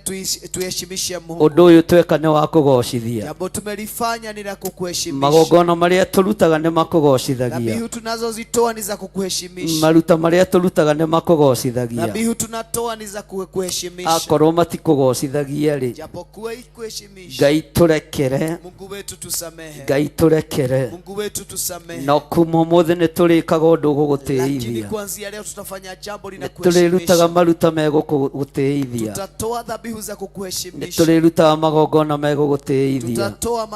Speaker 11: tuheshimishe Mungu.
Speaker 9: Ũndũ ũyũ tweka nĩ wa kũgocithia.
Speaker 11: Jambo tumelifanya ni la kukuheshimisha.
Speaker 9: Magongona marĩa tũrutaga nĩ makũgocithagia.
Speaker 11: Dhabihu tunazozitoa ni za kukuheshimisha.
Speaker 9: Maruta marĩa tũrutaga nĩ makũgocithagia.
Speaker 11: Dhabihu tunatoa ni za kukuheshimisha.
Speaker 9: Akorwo matikũgocithagia rĩ,
Speaker 11: Japokuwa ikuheshimisha.
Speaker 9: Ngai tũrekere.
Speaker 11: Mungu wetu tusamehe.
Speaker 9: Ngai tũrekere.
Speaker 11: Mungu wetu tusamehe.
Speaker 9: No kuma ũmũthĩ nĩ tũrĩkaga ũndũ
Speaker 11: Lakini
Speaker 9: ũgũgũtĩithia.
Speaker 11: kuanzia leo tutafanya jambo
Speaker 9: Nĩ
Speaker 11: linakuheshimisha.
Speaker 9: tũrĩrutaga maruta megũgũtĩithia.
Speaker 11: Tutatoa dhabihu za
Speaker 9: Nĩ
Speaker 11: kukuheshimisha.
Speaker 9: tũrĩrutaga magongona megũgũtĩithia.
Speaker 11: Tutatoa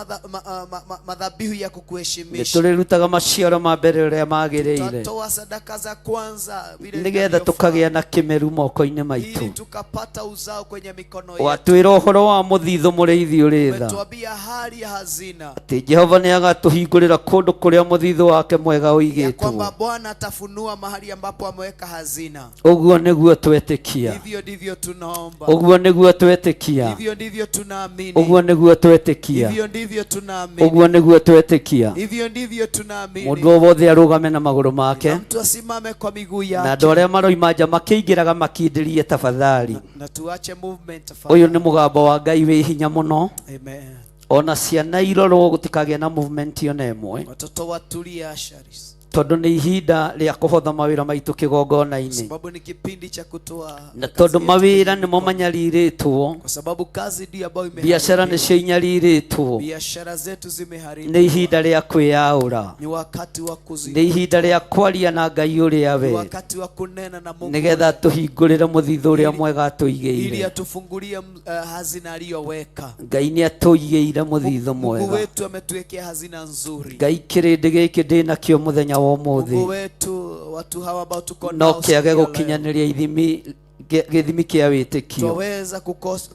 Speaker 11: madhabihu ya
Speaker 9: Nĩ
Speaker 11: kukuheshimisha.
Speaker 9: tũrĩrutaga maciaro ma mbere ũrĩa magĩrĩire.
Speaker 11: Tutatoa sadaka za kwanza vile
Speaker 9: Nĩgetha
Speaker 11: inavyofaa,
Speaker 9: tũkagĩa na kĩmeru moko-inĩ
Speaker 11: ili
Speaker 9: maitũ.
Speaker 11: tukapata uzao kwenye mikono yetu.
Speaker 9: Watwĩra ũhoro wa mũthithũ mũrĩithi ũrĩ tha.
Speaker 11: Umetuambia hali ya hazina
Speaker 9: Atĩ Jehova nĩ agatũhingũrĩra kũndũ kũrĩa mũthithũ wake mwega
Speaker 11: ya
Speaker 9: ũigĩtwo.
Speaker 11: kwamba Bwana atafunua mahali ambapo ameweka hazina.
Speaker 9: Ũguo nĩguo twetĩkia.
Speaker 11: Hivyo ndivyo tunaomba,
Speaker 9: Ũguo nĩguo twetĩkia.
Speaker 11: hivyo ndivyo tunaamini,
Speaker 9: Ũguo nĩguo twetĩkia.
Speaker 11: hivyo ndivyo tunaamini,
Speaker 9: Ũguo nĩguo twetĩkia.
Speaker 11: hivyo ndivyo tunaamini.
Speaker 9: Mũndũ o wothe arũgame na magũrũ make.
Speaker 11: Mtu asimame kwa miguu
Speaker 9: Na
Speaker 11: yake
Speaker 9: andũ arĩa maroima nja makĩingĩraga makindĩrie tafadhali.
Speaker 11: na tuache movement
Speaker 9: Ũyũ
Speaker 11: tafadhali.
Speaker 9: nĩ mũgambo wa Ngai wĩ hinya mũno.
Speaker 11: Amen.
Speaker 9: Ona ciana irorwo gũtikagĩa na movement ona ĩmwe.
Speaker 11: Watoto watulie asharis,
Speaker 9: Tondũ nĩ ihinda rĩa kũhotha mawĩra maitũ kĩgongona-inĩ.
Speaker 11: sababu ni kipindi cha kutoa
Speaker 9: Na
Speaker 11: kazi
Speaker 9: tondũ
Speaker 11: yetu
Speaker 9: mawĩra
Speaker 11: kwenye
Speaker 9: nĩmo
Speaker 11: mikono.
Speaker 9: manyarirĩtwo.
Speaker 11: Kwa sababu kazi ndio ambayo
Speaker 9: Biacara
Speaker 11: imeharibiwa,
Speaker 9: nĩcio inyarirĩtwo.
Speaker 11: biashara zetu
Speaker 9: Nĩ
Speaker 11: zimeharibiwa.
Speaker 9: ihinda rĩa kwĩyaũra.
Speaker 11: Ni wakati wa
Speaker 9: Nĩ
Speaker 11: kuzi,
Speaker 9: ihinda rĩa kwaria na Ngai ũrĩa
Speaker 11: ni
Speaker 9: we.
Speaker 11: wakati wa kunena na Mungu
Speaker 9: Nĩgetha tũhingũrĩre mũthithũ ũrĩa
Speaker 11: Ili-
Speaker 9: mwega
Speaker 11: ili
Speaker 9: atũigĩire.
Speaker 11: atufungulie hazina aliyoweka.
Speaker 9: Ngai nĩ atũigĩire mũthithũ
Speaker 11: Mungu
Speaker 9: mwega.
Speaker 11: wetu ametuwekea hazina nzuri.
Speaker 9: Ngai kĩrĩndĩ gĩkĩ ndĩnakĩo mũthenya wa ũmũthĩ
Speaker 11: Mungu wetu, watu hawa ambao tuko
Speaker 9: no
Speaker 11: nao siku
Speaker 9: kĩage
Speaker 11: ya leo,
Speaker 9: gũkinyanĩria ithimi gĩthimi kĩa wĩtĩkio.
Speaker 11: twaweza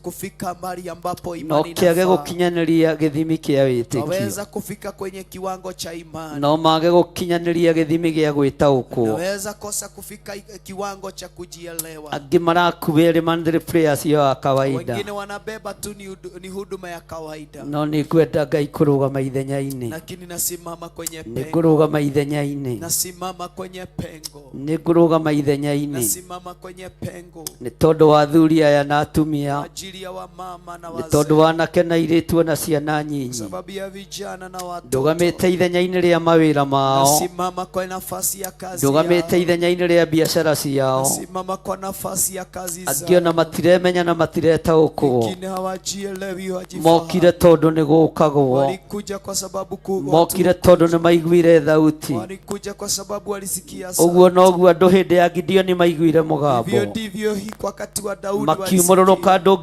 Speaker 11: kufika mahali ambapo
Speaker 9: No
Speaker 11: imani
Speaker 9: kĩage
Speaker 11: inafaa.
Speaker 9: gũkinyanĩria gĩthimi kĩa wĩtĩkio.
Speaker 11: Twaweza kufika kwenye kiwango cha imani.
Speaker 9: No mage gũkinyanĩria gĩthimi gĩa gwĩtaũkwo.
Speaker 11: Naweza kosa kufika kiwango cha kujielewa.
Speaker 9: Angĩ marakuwa erĩ monthly prayers ĩyo ya kawaida.
Speaker 11: Wengine wanabeba tu ni huduma ya kawaida,
Speaker 9: No nĩ ngwenda Ngai kũrũgama ithenya-inĩ.
Speaker 11: lakini nasimama kwenye
Speaker 9: Nĩ
Speaker 11: pengo,
Speaker 9: ngũrũgama ithenya-inĩ.
Speaker 11: nasimama kwenye pengo,
Speaker 9: Nĩ ngũrũgama ithenya-inĩ.
Speaker 11: nasimama kwenye pengo
Speaker 9: Nĩ tondũ wa athuri aya na atumia.
Speaker 11: ajili ya wamama na
Speaker 9: Nĩ tondũ
Speaker 11: wazee,
Speaker 9: wa anake na airĩtu na ciana nyinyi.
Speaker 11: sababu ya vijana na watoto.
Speaker 9: Ndũgamĩte ithenya-inĩ rĩa mawĩra mao.
Speaker 11: Nasimama kwa nafasi ya kazi yao,
Speaker 9: Ndũgamĩte ithenya-inĩ rĩa biacara ciao.
Speaker 11: nasimama kwa nafasi ya kazi
Speaker 9: Angĩ ona
Speaker 11: zao.
Speaker 9: matiremenya na matiretaũkwo.
Speaker 11: Wengine hawajielewi, hawajifahamu.
Speaker 9: Mokire tondũ nĩ gũkagwo.
Speaker 11: Walikuja kwa sababu
Speaker 9: Mokire tondũ nĩ maiguire thauti.
Speaker 11: walikuja kwa sababu walisikia
Speaker 9: Ũguo
Speaker 11: sauti.
Speaker 9: noguo andũ hĩndĩ ya Gideoni maiguire mũgambo.
Speaker 11: Hivyo ndivyo hii kwa wakati wa Daudi
Speaker 9: Makiumũrũrũka
Speaker 11: walisikia.
Speaker 9: andũ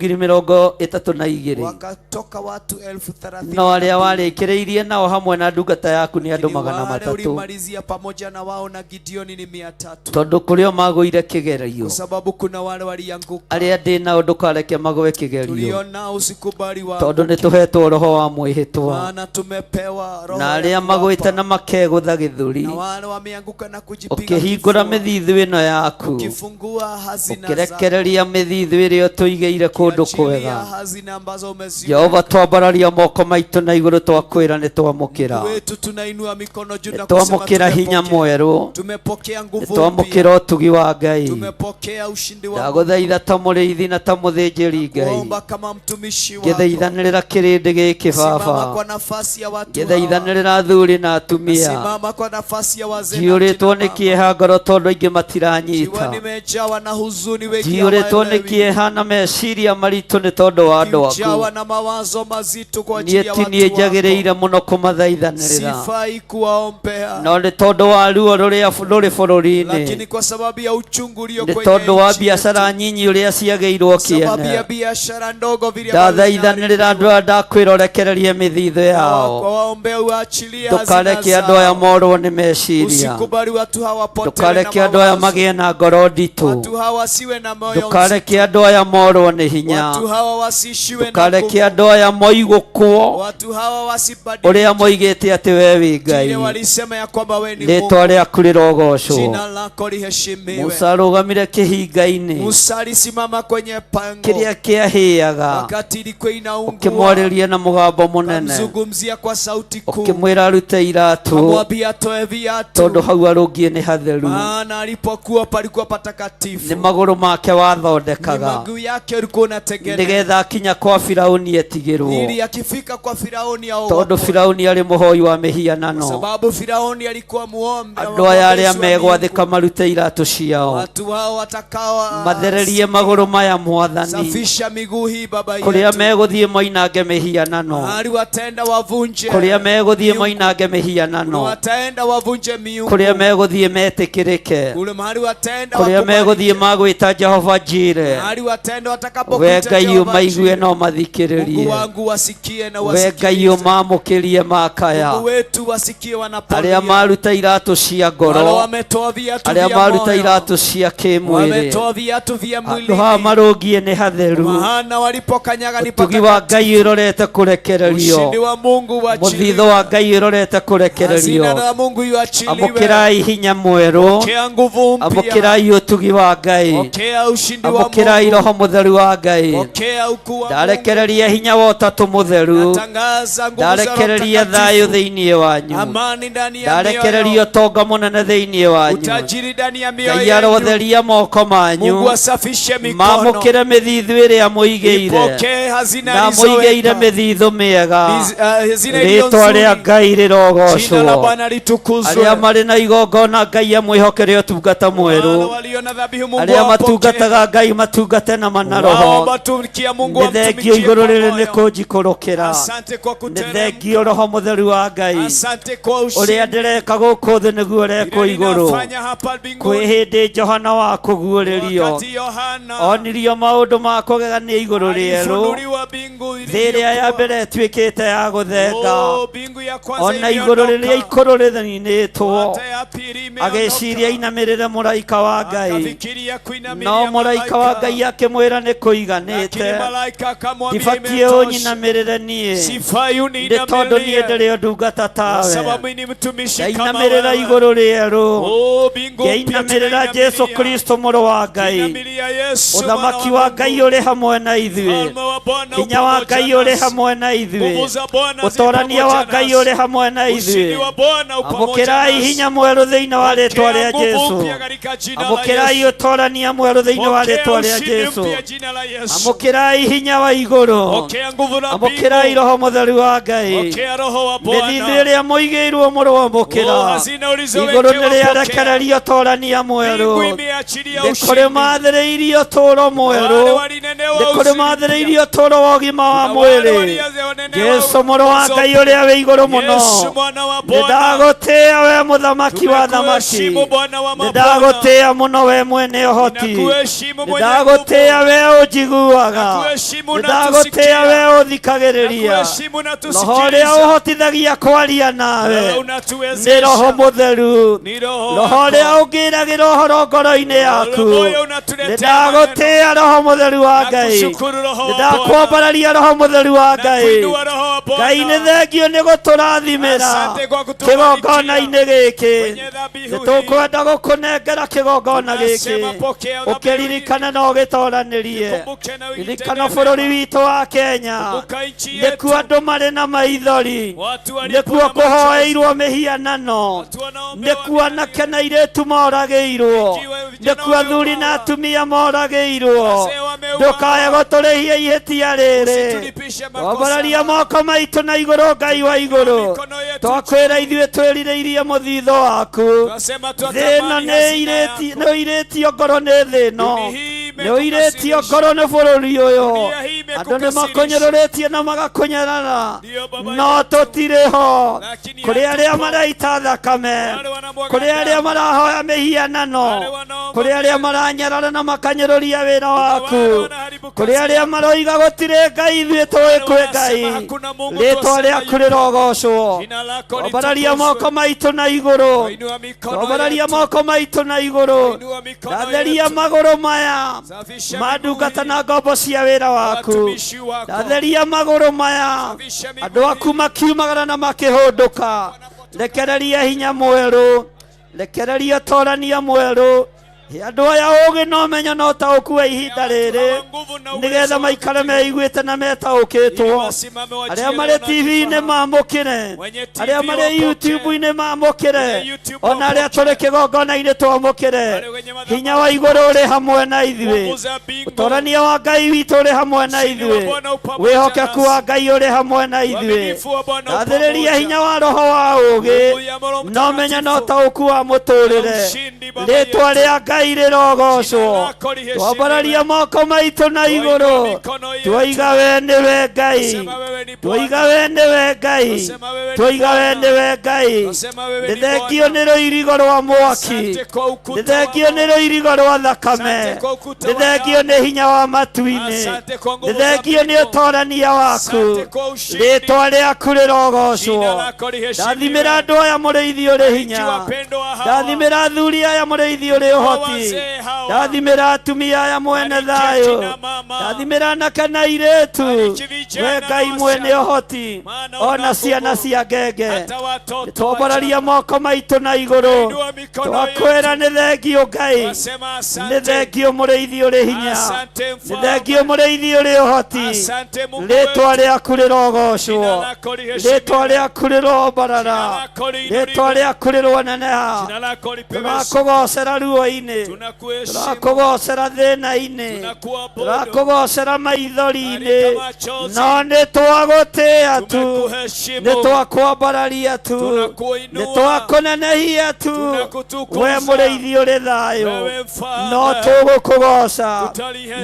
Speaker 9: 32,000.
Speaker 11: Wakatoka watu 32,000.
Speaker 9: No arĩa warĩkĩrĩirie nao hamwe na ndungata yaku nĩ andũ
Speaker 11: Lakini
Speaker 9: magana
Speaker 11: wale
Speaker 9: matatũ.
Speaker 11: ulimalizia pamoja na wao na Gideoni ni 300.
Speaker 9: Tondũ kũrĩ o magũire kĩgerio.
Speaker 11: Kwa sababu kuna wale walianguka.
Speaker 9: Arĩa ndĩ nao ndũkareke magwe kĩgerio.
Speaker 11: Tuliona usikubali
Speaker 9: Tondũ
Speaker 11: waanguke,
Speaker 9: nĩ tũhetwo roho wa mwĩhĩtwa.
Speaker 11: maana tumepewa roho
Speaker 9: Na
Speaker 11: ya
Speaker 9: arĩa magwĩte
Speaker 11: kuapa.
Speaker 9: na makegũtha gĩthũri.
Speaker 11: Na wale wameanguka na kujipiga
Speaker 9: Ũkĩhingũra
Speaker 11: kifua,
Speaker 9: mĩthithũ ĩno yaku.
Speaker 11: ukifungua hazina zako,
Speaker 9: Ũkĩrekereria mĩthithũ ĩrĩa ũtũigĩire kũndũ
Speaker 11: ukiachilia
Speaker 9: kwega.
Speaker 11: hazina ambazo umeziweka.
Speaker 9: Jehova twambararia moko maitũ na igũrũ twakwĩra nĩ twamũkĩra.
Speaker 11: Mungu wetu, tunainua mikono juu
Speaker 9: Nĩ
Speaker 11: na kusema
Speaker 9: twamũkĩra hinya
Speaker 11: tumepokea.
Speaker 9: mwerũ.
Speaker 11: Tumepokea
Speaker 9: Nĩ
Speaker 11: nguvu mpya,
Speaker 9: twamũkĩra ũtugi wa Ngai.
Speaker 11: tumepokea ushindi wa Mungu.
Speaker 9: Ndagũthaitha ta mũrĩithi na ta mũthĩnjĩri Ngai.
Speaker 11: Kuomba kama mtumishi wako,
Speaker 9: Ngĩthaithanĩrĩra kĩrĩndĩ gĩkĩ
Speaker 11: simama
Speaker 9: baba.
Speaker 11: kwa nafasi ya watu hawa,
Speaker 9: Ngĩthaithanĩrĩra athuri na atumia.
Speaker 11: simama kwa nafasi ya wazee na
Speaker 9: Njiyũrĩtwo
Speaker 11: kina
Speaker 9: nĩ
Speaker 11: mama.
Speaker 9: kĩeha ngoro tondũ aingĩ
Speaker 11: Jiwa
Speaker 9: matiranyita.
Speaker 11: nimejawa na huzuni, wengi
Speaker 9: Njiyũrĩtwo nĩ
Speaker 11: hawaelewi.
Speaker 9: kĩeha na meciria maritũ nĩ tondũ wa andũ aku.
Speaker 11: Kijawa na mawazo mazito kwa
Speaker 9: Niĩ
Speaker 11: ajili ya
Speaker 9: ti
Speaker 11: watu
Speaker 9: niĩ
Speaker 11: wako.
Speaker 9: njagĩrĩire mũno kũmathaithanĩrĩra.
Speaker 11: Sifai kuwaombea,
Speaker 9: No nĩ tondũ wa ruo rũrĩa rũrĩ bũrũri-inĩ.
Speaker 11: lakini kwa sababu ya uchungu ulio
Speaker 9: Nĩ
Speaker 11: kwenye
Speaker 9: tondũ wa
Speaker 11: nchi
Speaker 9: biacara
Speaker 11: yetu,
Speaker 9: nyinyi ũrĩa ciagĩirwo
Speaker 11: sababu ya
Speaker 9: kĩene.
Speaker 11: biashara ndogo vile ambavyo
Speaker 9: Ndathaithanĩrĩra andũ aya ndakwĩra ũrekererie mĩthithũ yao.
Speaker 11: waombea uachilie hazina
Speaker 9: Ndũkareke andũ aya
Speaker 11: zao.
Speaker 9: morwo nĩ meciria.
Speaker 11: Usikubali watu hawa wapotele na
Speaker 9: Ndũkareke andũ aya
Speaker 11: mawazo,
Speaker 9: magĩe na ngoro nditũ.
Speaker 11: watu hawa wasiwe na moyo mzito,
Speaker 9: Ndũkareke andũ aya morwo nĩ hinya.
Speaker 11: watu hawa wasiishiwe na
Speaker 9: Ndũkareke
Speaker 11: nguvu,
Speaker 9: andũ aya moigũkwo
Speaker 11: watu hawa wasibadilike
Speaker 9: ũrĩa moigĩte atĩ we wĩ Ngai.
Speaker 11: kile walisema ya kwamba we ni
Speaker 9: Rĩtwa
Speaker 11: Mungu.
Speaker 9: rĩaku rĩrogocwo.
Speaker 11: Jina lako liheshimiwe.
Speaker 9: Musa arũgamire kĩhinga-inĩ
Speaker 11: Musa alisimama kwenye pango
Speaker 9: kĩrĩa kĩahĩaga
Speaker 11: wakati ilikuwa inaungua,
Speaker 9: ũkĩmwarĩria na mũgambo mũnene
Speaker 11: akamzungumzia kwa sauti kuu,
Speaker 9: ũkĩmwĩra arute iratũ
Speaker 11: akamwambia atoe viatu,
Speaker 9: tondũ hau arũngiĩ nĩ hatheru
Speaker 11: maana alipokuwa palikuwa
Speaker 9: nĩ
Speaker 11: patakatifu.
Speaker 9: magũrũ magũrũ make wathondekaga
Speaker 4: Miguu yake ulikuwa unatengeneza
Speaker 9: nĩgetha akinya kwa Firauni etigĩrwo
Speaker 4: ili akifika kwa Firauni aogope,
Speaker 9: tondũ Firauni arĩ mũhoi wa
Speaker 4: kwa
Speaker 9: mĩhianano
Speaker 4: sababu Firauni alikuwa muombe
Speaker 9: andũ aya arĩa
Speaker 4: mwombezi wa miungu.
Speaker 9: megwathĩka marute iratũ ciao
Speaker 4: Watu hao watakao
Speaker 9: mathererie magũrũ maya mwathani
Speaker 4: safisha miguu hii baba
Speaker 9: kũrĩa
Speaker 4: yetu,
Speaker 9: megũthiĩ moinange mĩhianano
Speaker 4: mahali wataenda wavunje
Speaker 9: kũrĩa megũthiĩ moinange mĩhianano
Speaker 4: wataenda wavunje miungu,
Speaker 9: kũrĩa megũthiĩ metĩkĩrĩke
Speaker 4: kule mahali wataenda
Speaker 9: kũrĩa
Speaker 4: wakubalike,
Speaker 9: megũthiĩ magwĩta Jehova Jire
Speaker 4: mahali wataenda
Speaker 9: we
Speaker 4: watakapokuita
Speaker 9: Ngai
Speaker 4: Jehova
Speaker 9: ũmaigue
Speaker 4: Jireh.
Speaker 9: no
Speaker 4: Mungu
Speaker 9: mathikĩrĩrie
Speaker 4: wangu wasikie na
Speaker 9: we Ngai
Speaker 4: wasikilize.
Speaker 9: ũmamũkĩrie makaya
Speaker 4: Mungu wetu wasikie
Speaker 9: arĩa
Speaker 4: wanapolia,
Speaker 9: maruta iratũ cia
Speaker 4: wale
Speaker 9: ngoro
Speaker 4: wametoa viatu
Speaker 9: arĩa
Speaker 4: vya
Speaker 9: maruta
Speaker 4: moyo,
Speaker 9: iratũ cia kĩmwĩrĩ
Speaker 4: wametoa viatu vya
Speaker 9: handũ haha
Speaker 4: mwilini,
Speaker 9: marũngiĩ nĩ hatheru
Speaker 4: maana walipokanyaga ni
Speaker 9: ũtugi wa
Speaker 4: patakatifu.
Speaker 9: Ngai ũrorete kũrekererio
Speaker 4: Ushindi wa Mungu
Speaker 9: mũthitho
Speaker 4: uachiliwe,
Speaker 9: wa Ngai ũrorete
Speaker 4: hazina
Speaker 9: kũrekererio
Speaker 4: la Mungu iachiliwe.
Speaker 9: amũkĩrai hinya mwerũ
Speaker 4: Pokea nguvu mpya,
Speaker 9: amũkĩrai ũtugi wa Ngai
Speaker 4: pokea ushindi wa
Speaker 9: amũkĩrai
Speaker 4: Mungu,
Speaker 9: roho mũtheru wa Ngai
Speaker 4: pokea ukuu wa Mungu.
Speaker 9: ndarekereria hinya wa ũtatũ mũtheru
Speaker 4: Natangaza nguvu za Roho
Speaker 9: ndarekereria thayũ
Speaker 4: Mtakatifu,
Speaker 9: thĩinĩ wanyu
Speaker 4: amani ndani ya
Speaker 9: ndarekereria
Speaker 4: mioyo,
Speaker 9: ũtonga mũnene thĩinĩ wanyu
Speaker 4: utajiri ndani ya mioyo
Speaker 9: Ngai
Speaker 4: yenu.
Speaker 9: arotheria moko manyu
Speaker 4: Mungu asafishe mikono,
Speaker 9: mamũkĩre mĩthithũ ĩrĩa mũigĩire
Speaker 4: ipokee hazina
Speaker 9: na mũigĩire
Speaker 4: alizoweka,
Speaker 9: mĩthithũ mĩega
Speaker 4: hazina iliyo
Speaker 9: rĩtwa rĩa
Speaker 4: nzuri.
Speaker 9: Ngai
Speaker 4: Jina la
Speaker 9: rĩrogocwo
Speaker 4: Bwana litukuzwe.
Speaker 9: arĩa marĩ na igongona Ngai amwĩhokere ũtungata
Speaker 4: Wale
Speaker 9: mwerũ
Speaker 4: walio na dhabihu Mungu
Speaker 9: arĩa
Speaker 4: awapokee.
Speaker 9: matungataga Ngai matungate na mana
Speaker 4: Wao
Speaker 9: roho
Speaker 4: watumikia Mungu
Speaker 9: nĩ thengio
Speaker 4: wamtumikie
Speaker 9: igũrũ
Speaker 4: kwa
Speaker 9: rĩrĩ nĩ
Speaker 4: moyo.
Speaker 9: kũnjikũrũkĩra
Speaker 4: Asante kwa
Speaker 9: nĩ
Speaker 4: kuteremka,
Speaker 9: thengio roho mũtheru wa Ngai
Speaker 4: asante kwa
Speaker 9: ũrĩa
Speaker 4: ushindi.
Speaker 9: ndĩreka gũkũ thĩ nĩguo ũrekwo
Speaker 4: Ile
Speaker 9: igũrũ
Speaker 4: ninafanya hapa
Speaker 9: kwĩ
Speaker 4: mbinguni.
Speaker 9: hĩndĩ Johana wa kũguũrĩrio
Speaker 4: Wakati Yohana
Speaker 9: onirio maũndũ ma kũgegania igũrũ rĩerũ
Speaker 4: alifunuliwa mbingu
Speaker 9: thĩ ĩrĩa ya
Speaker 4: iliyokuwa.
Speaker 9: mbere ĩtuĩkĩte ya gũthenga
Speaker 4: Oh, mbingu ya kwanza
Speaker 9: ona igũrũ rĩrĩa
Speaker 4: imeondoka,
Speaker 9: ikũrũ rĩthaninĩtwo
Speaker 4: hata ya pili
Speaker 9: agĩciria
Speaker 4: imeondoka.
Speaker 9: ainamĩrĩre mũraika wa Ngai
Speaker 4: Akafikiria kuinamilia
Speaker 9: no mũraika wa
Speaker 4: malaika,
Speaker 9: Ngai akĩmwĩra nĩ
Speaker 4: lakini
Speaker 9: kũiganĩte
Speaker 4: malaika akamwambia
Speaker 9: ndibatiĩ
Speaker 4: imetosha,
Speaker 9: ũnyinamĩrĩre niĩ
Speaker 4: sifai
Speaker 9: nĩ tondũ niĩ
Speaker 4: uniinamilie
Speaker 9: ndĩrĩ o ndungata
Speaker 4: kwa
Speaker 9: tawe
Speaker 4: sababu ni mtumishi kama
Speaker 9: ndainamĩrĩra
Speaker 4: wewe.
Speaker 9: igũrũ rĩerũ
Speaker 4: Oh, mbingu mpya
Speaker 9: ngĩinamĩrĩra Jesu
Speaker 4: tunainamilia,
Speaker 9: Kristo mũrũ wa Ngai
Speaker 4: tunainamilia Yesu mwana
Speaker 9: ũthamaki
Speaker 4: wa
Speaker 9: wa Ngai
Speaker 4: Mungu.
Speaker 9: ũrĩ hamwe na ithuĩ
Speaker 4: Ufalme wa Bwana
Speaker 9: hinya
Speaker 4: upo
Speaker 9: wa
Speaker 4: pamoja
Speaker 9: Ngai ũrĩ
Speaker 4: nasi.
Speaker 9: hamwe na ithuĩ
Speaker 4: Nguvu za Bwana zi
Speaker 9: ũtorania wa
Speaker 4: pamoja
Speaker 9: Ngai
Speaker 4: nasi.
Speaker 9: ũrĩ hamwe na
Speaker 4: Ushindi
Speaker 9: ithuĩ
Speaker 4: wa Bwana upo pamoja
Speaker 9: amũkĩrai
Speaker 4: nasi.
Speaker 9: hinya mwerũ thĩinĩ wa rĩtwa
Speaker 4: Pokea
Speaker 9: rĩa
Speaker 4: nguvu
Speaker 9: Jesu
Speaker 4: mpya katika jina la
Speaker 9: amũkĩrai
Speaker 4: Yesu.
Speaker 9: ũtorania mwerũ thĩinĩ wa
Speaker 4: Pokea
Speaker 9: rĩtwa rĩa
Speaker 4: ushindi
Speaker 9: Jesu
Speaker 4: mpya jina la Yesu.
Speaker 9: amũkĩrai hinya wa igũrũ
Speaker 4: Pokea nguvu la
Speaker 9: amũkĩrai
Speaker 4: mbingu.
Speaker 9: roho mũtheru wa Ngai
Speaker 4: Pokea roho wa
Speaker 9: mĩthithũ
Speaker 4: Bwana.
Speaker 9: ĩrĩa mũigĩirwo mũrũamũkĩra
Speaker 4: Oh, hazina
Speaker 9: igũrũ
Speaker 4: ulizowekewa
Speaker 9: nĩ
Speaker 4: pokea.
Speaker 9: rĩarekererio torania
Speaker 4: Mbingu
Speaker 9: mwerũ
Speaker 4: imeachilia
Speaker 9: nĩ kũrĩ
Speaker 4: ushindi.
Speaker 9: maathĩrĩirio ũtũũro
Speaker 4: Wale
Speaker 9: mwerũ
Speaker 4: walinenewa
Speaker 9: nĩ kũrĩ
Speaker 4: uzima mpya.
Speaker 9: maathĩrĩirio ũtũũro wa ũgima wa
Speaker 4: Na wale
Speaker 9: mwĩrĩ
Speaker 4: walionenewa
Speaker 9: Jesu mũrũ wa
Speaker 4: uzo
Speaker 9: Ngai ũrĩa wĩ igũrũ mũno
Speaker 4: Yesu mwana wa
Speaker 9: nĩ
Speaker 4: Bwana.
Speaker 9: ndagũtĩĩa we mũthamaki wa thamaki
Speaker 4: Tumekuheshimu Bwana wa
Speaker 9: nĩ
Speaker 4: mabwana.
Speaker 9: ndagũtĩĩa mũno we mwene ũhoti
Speaker 4: Ninakuheshimu
Speaker 9: nĩ
Speaker 4: mwenye
Speaker 9: ndagũtĩĩa
Speaker 4: nguvu.
Speaker 9: we ũnjiguaga
Speaker 4: Nakuheshimu
Speaker 9: nĩ
Speaker 4: na
Speaker 9: ndagũtĩĩa
Speaker 4: tusikia.
Speaker 9: we ũthikagĩrĩria
Speaker 4: Nakuheshimu na
Speaker 9: roho ũrĩa
Speaker 4: tusikiliza.
Speaker 9: ũhotithagia kwaria nawe
Speaker 4: Wewe
Speaker 9: nĩ roho
Speaker 4: unatuwezesha.
Speaker 9: mũtheru
Speaker 4: Ni roho
Speaker 9: roho ũrĩa
Speaker 4: wako.
Speaker 9: ũngĩragĩra ũhoro ngoro-inĩ yaku
Speaker 4: Moyo
Speaker 9: nĩ
Speaker 4: unatuletea maneno.
Speaker 9: ndagũtĩĩa roho mũtheru wa Ngai
Speaker 4: Nakushukuru roho
Speaker 9: nĩ
Speaker 4: wa Bwana.
Speaker 9: ndakwambararia roho mũtheru wa Ngai
Speaker 4: Nakuinua roho wa
Speaker 9: Ngai nĩ
Speaker 4: Bwana.
Speaker 9: thengio nĩ gũtũrathimĩra
Speaker 4: Asante kwa kutubarikia
Speaker 9: kĩgongona-inĩ gĩkĩ
Speaker 4: kwenye
Speaker 9: nĩ
Speaker 4: dhabihu hii.
Speaker 9: tũkwenda gũkũnengera kĩgongona
Speaker 4: Tunasema
Speaker 9: gĩkĩ
Speaker 4: pokea dhabihu hii.
Speaker 9: ũkĩririkane na ũgĩtoranĩrie
Speaker 4: Kumbuke na
Speaker 9: ririkana
Speaker 4: uitende
Speaker 9: bũrũri
Speaker 4: mema.
Speaker 9: witũ wa Kenya
Speaker 4: Kumbuka nchi
Speaker 9: nĩkuo
Speaker 4: yetu.
Speaker 9: andũ marĩ na maithori
Speaker 4: Watu walipo
Speaker 9: nĩkuo
Speaker 4: na machozi.
Speaker 9: kũhoeirwo mĩhianano
Speaker 4: Watu wanaombewa
Speaker 9: nĩkuo anake na airĩtu moragĩirwo
Speaker 4: Ikiwa vijana
Speaker 9: nĩkuo athuri na
Speaker 4: wameuawa.
Speaker 9: atumia moragĩirwo
Speaker 4: Wazee wameuawa.
Speaker 9: ndũkae gũtũrĩhia ihĩtia rĩrĩ
Speaker 4: Usitulipishe makosa.
Speaker 9: twambararia moko maitũ na igũrũ Ngai wa igũrũ
Speaker 4: Mikono yetu
Speaker 9: twakwĩra ithuĩ twĩrirĩirie mũthitho waku
Speaker 4: Tunasema
Speaker 9: thĩna
Speaker 4: twatamani
Speaker 9: nĩ
Speaker 4: hazina
Speaker 9: irĩti-
Speaker 4: yako.
Speaker 9: nĩ ũirĩtio ngoro nĩ thĩno
Speaker 4: Dunia hii
Speaker 9: nĩ ũirĩtio
Speaker 4: imekukasirisha.
Speaker 9: ngoro nĩ bũrũri ũyũ
Speaker 4: Dunia hii
Speaker 9: andũ nĩ
Speaker 4: imekukasirisha.
Speaker 9: makũnyũrũrĩtie na magakũnyarara
Speaker 4: Ndiyo baba
Speaker 9: no
Speaker 4: yetu.
Speaker 9: tũtirĩ ho
Speaker 4: Lakini
Speaker 9: kũrĩ arĩa
Speaker 4: hatupo.
Speaker 9: maraita thakame
Speaker 4: Wale wanamwaga
Speaker 9: kũrĩ arĩa
Speaker 4: damu.
Speaker 9: marahoya mĩhianano
Speaker 4: Wale wanaomba
Speaker 9: kũrĩ arĩa maranyarara na makanyũrũria wĩra
Speaker 4: Wale
Speaker 9: waku
Speaker 4: wanaharibu
Speaker 9: kũrĩ
Speaker 4: kazi
Speaker 9: arĩa
Speaker 4: yako.
Speaker 9: maroiga gũtirĩ Ngai ithuĩ tũĩ kwĩ
Speaker 4: Wale
Speaker 9: Ngai
Speaker 4: wanasema hakuna Mungu,
Speaker 9: rĩtwa
Speaker 4: twasema
Speaker 9: rĩaku
Speaker 4: yupo.
Speaker 9: rĩrogocwo
Speaker 4: Jina lako
Speaker 9: twambararia
Speaker 4: litukuzwe.
Speaker 9: moko maitũ na igũrũ
Speaker 4: Inua mikono
Speaker 9: twambararia
Speaker 4: yetu.
Speaker 9: moko maitũ na igũrũ
Speaker 4: Inua mikono
Speaker 9: ndatheria
Speaker 4: yetu.
Speaker 9: magũrũ maya
Speaker 4: Safisha
Speaker 9: ma
Speaker 4: miguu
Speaker 9: ndungata
Speaker 4: hii.
Speaker 9: na ngombo cia wĩra waku
Speaker 4: Watumishi wako.
Speaker 9: ndatheria magũrũ maya
Speaker 4: Safisha miguu
Speaker 9: andũ aku
Speaker 4: hii.
Speaker 9: makiumagara na makĩhũndũka rekereria hinya mwerũ rekereria ũtorania mwerũ He andũ aya ũgĩ na ũmenyo na ũtaũku wa ihinda rĩrĩ nĩgetha maikare meiguĩte na metaũkĩtwo. Arĩa marĩ TV-inĩ mamũkĩre, arĩa marĩ YouTube-inĩ mamũkĩre, ona arĩa tũrĩ kĩgongona-inĩ twamũkĩre. Hinya wa igũrũ ũrĩ hamwe na ithuĩ, ũtorania wa Ngai witũ ũrĩ hamwe na ithuĩ, wĩhokeku wa Ngai ũrĩ hamwe na ithuĩ. Gathĩrĩria hinya wa roho wa ũgĩ na ũmenyo na ũtaũku wa mũtũrĩre. Rĩtwa rĩa Ngai rĩrogocwo. Twambararia moko maitũ na igũrũ, twoiga we nĩwe Ngai, twoiga we nĩwe Ngai, twoiga we nĩwe Ngai. Nĩ thengio nĩ rũirigo rwa mwaki, nĩ thengio nĩ rũirigo rwa thakame, nĩ thengio nĩ hinya wa matu-inĩ, nĩ thengio nĩ ũtorania waku. Rĩtwa rĩaku rĩrogocwo. Ndathimĩra andũ aya mũrĩithi ũrĩ hinya, ndathimĩra athuri aya mũrĩithi ũrĩ ũhoti, ndathimĩra atumia aya mwene thayũ, ndathimĩra anake na airĩtu, we Ngai mwene ũhoti, ona ciana cia ngenge. Twambararia moko maitũ na igũrũ, twakwĩra nĩ thengio Ngai, nĩ thengio mũrĩithi ũrĩ hinya, nĩ thengio mũrĩithi ũrĩ ũhoti. Rĩtwa rĩaku rĩrogocwo, rĩtwa rĩaku rĩrombarara, rĩtwa rĩaku rĩroneneha. Tũrakũgocera ruo-inĩ, tũrakũgocera thĩna-inĩ, tũrakũgocera maithori-inĩ, no nĩ twagũtĩĩa tu, nĩ twakwambararia tu, nĩ twakũnenehia tu, we mũrĩithi ũrĩ thayũ. No tũgũkũgoca,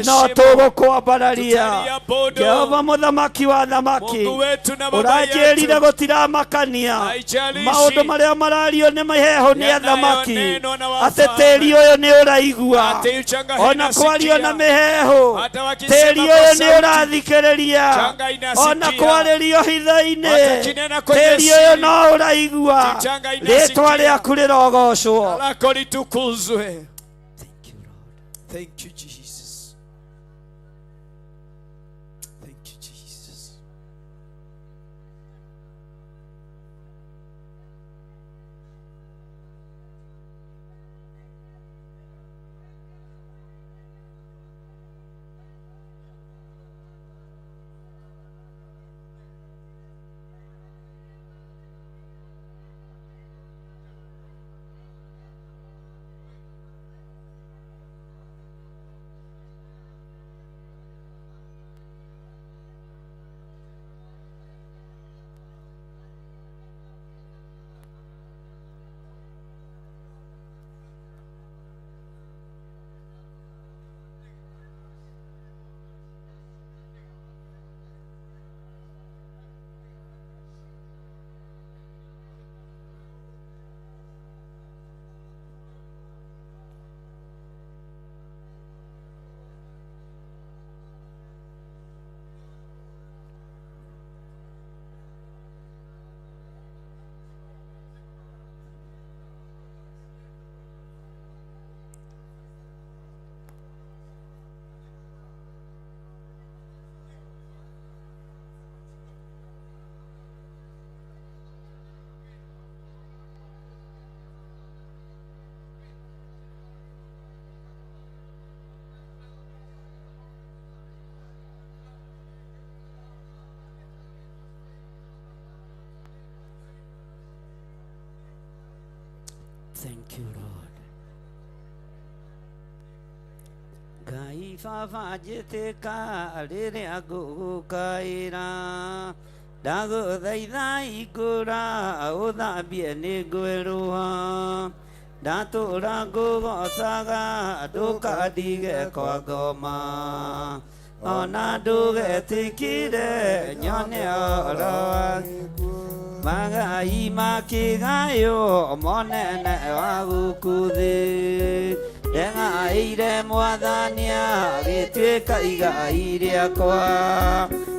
Speaker 9: no tũgũkwambararia. Jehova mũthamaki wa thamaki, ũranjĩrire gũtiramakania maũndũ marĩa marario nĩ maheho nĩ athamaki, atĩ tĩri ũyũ nĩ ũraigua ona kwario na mĩheehũ, tĩri ũyũ nĩ ũrathikĩrĩria ona kwarĩrio hitho-inĩ, tĩri ũyũ no ũraigua. Rĩtwa rĩaku rĩrogocwo.
Speaker 3: Lako litukuzwe. Thank you, Jesus. Thank you, Jesus.
Speaker 9: Thank you, Lord. Ngai baba njĩtĩka rĩrĩa ngũgũkaĩra, ndagũthaitha ingũra ũthambie nĩ ngwerũha, ndatũra ngũgocaga ndũkandige kwa ngoma, ona ndũgetĩkire nyone oro magai makĩgaywo monene wa gũkũ thĩ, ndegaĩire mwathani agĩtuĩka igai rĩakwa,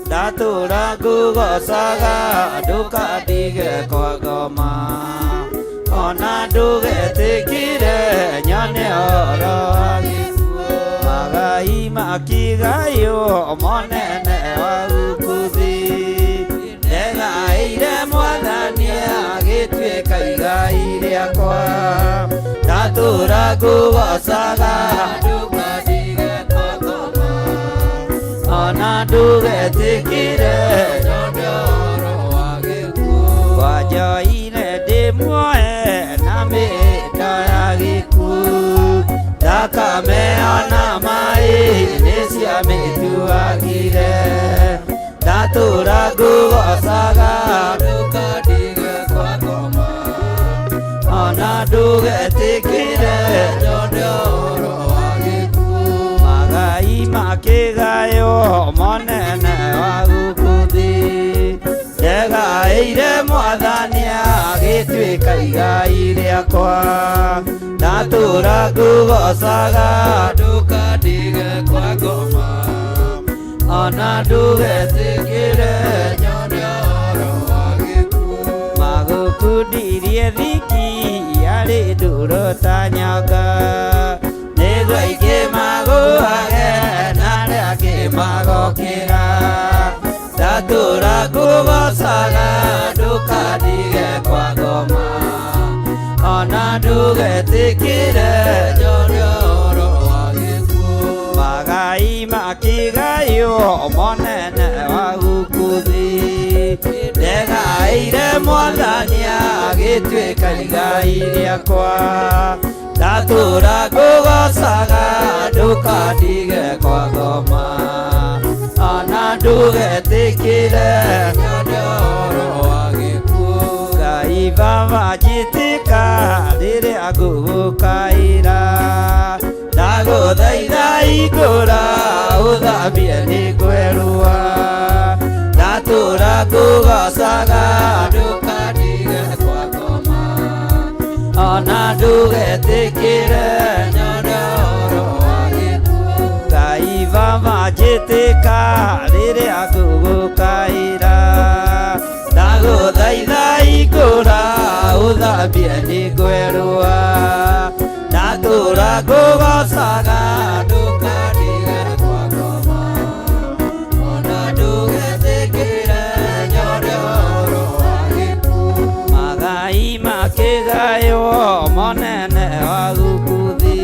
Speaker 9: ndatũra ngũgocaga ndũkandige kwa ngoma, ona ndũgetĩkire nyone oro magai makĩgaywo monene wa gũkũ thĩ, ndegaĩire mwathani agĩtuĩka igai rĩakwa,
Speaker 1: Ndatũra ngũgocaga ndũkandige kwangoma ona ndũgetĩkĩre nyone ũhoro wa gĩkuũ wanjoire ndĩ muohe na mĩhĩndo ya gĩkuũ thakame ona maĩ nĩ ciamĩtuagire ndatũra ngũgocaga ndũkandige kwangoma ona ndũgetĩkĩre nyone ũhoro wa gĩkuũ magai makĩgaywo monene wa gũkũ thĩ ndegaĩire mwathani agĩtuĩka igai rĩakwa ndatũra ngũgocaga ndũkandige kwa ngoma ona ndũgetĩkĩre nyone ũhoro wa gĩkuũ magũkundirie thiki yarĩ ndũrũ ta nyoka nĩguo aingĩ magũage na arĩa angĩ magokĩra ndatũra ngũgocaga ndũkandige kwa ngoma ona ndũgetĩkĩre nyone ũhoro wa gĩkuũ magai makĩgaywo monene wa gũkũ thĩ ndegaĩire mwathani agĩtuĩka igai rĩakwa ndatũra ngũgocaga ndũkandige kwa ngoma ona ndũgetĩkĩre nyone ũhoro wa gĩkuũ Ngai baba njĩtĩka rĩrĩa ngũgũkaĩra ndagũthaitha hingũra ũthambie nĩ ngwerũa ndatũra ngũgocaga ndũkandige kwa ngoma ona ndũgetĩkĩre nyone ũhoro wa gĩkuũ Ngai baba njĩtĩka rĩrĩa ngũgũkaĩra ndagũthaitha hingũra ũthambie nĩ ngwerũa ndatũra ngũgocaga ndũkandige kwa ngoma ona ndũgetĩkĩre nyone ũhoro wa gĩkuũ magai makĩgaywo monene wa gũkũ thĩ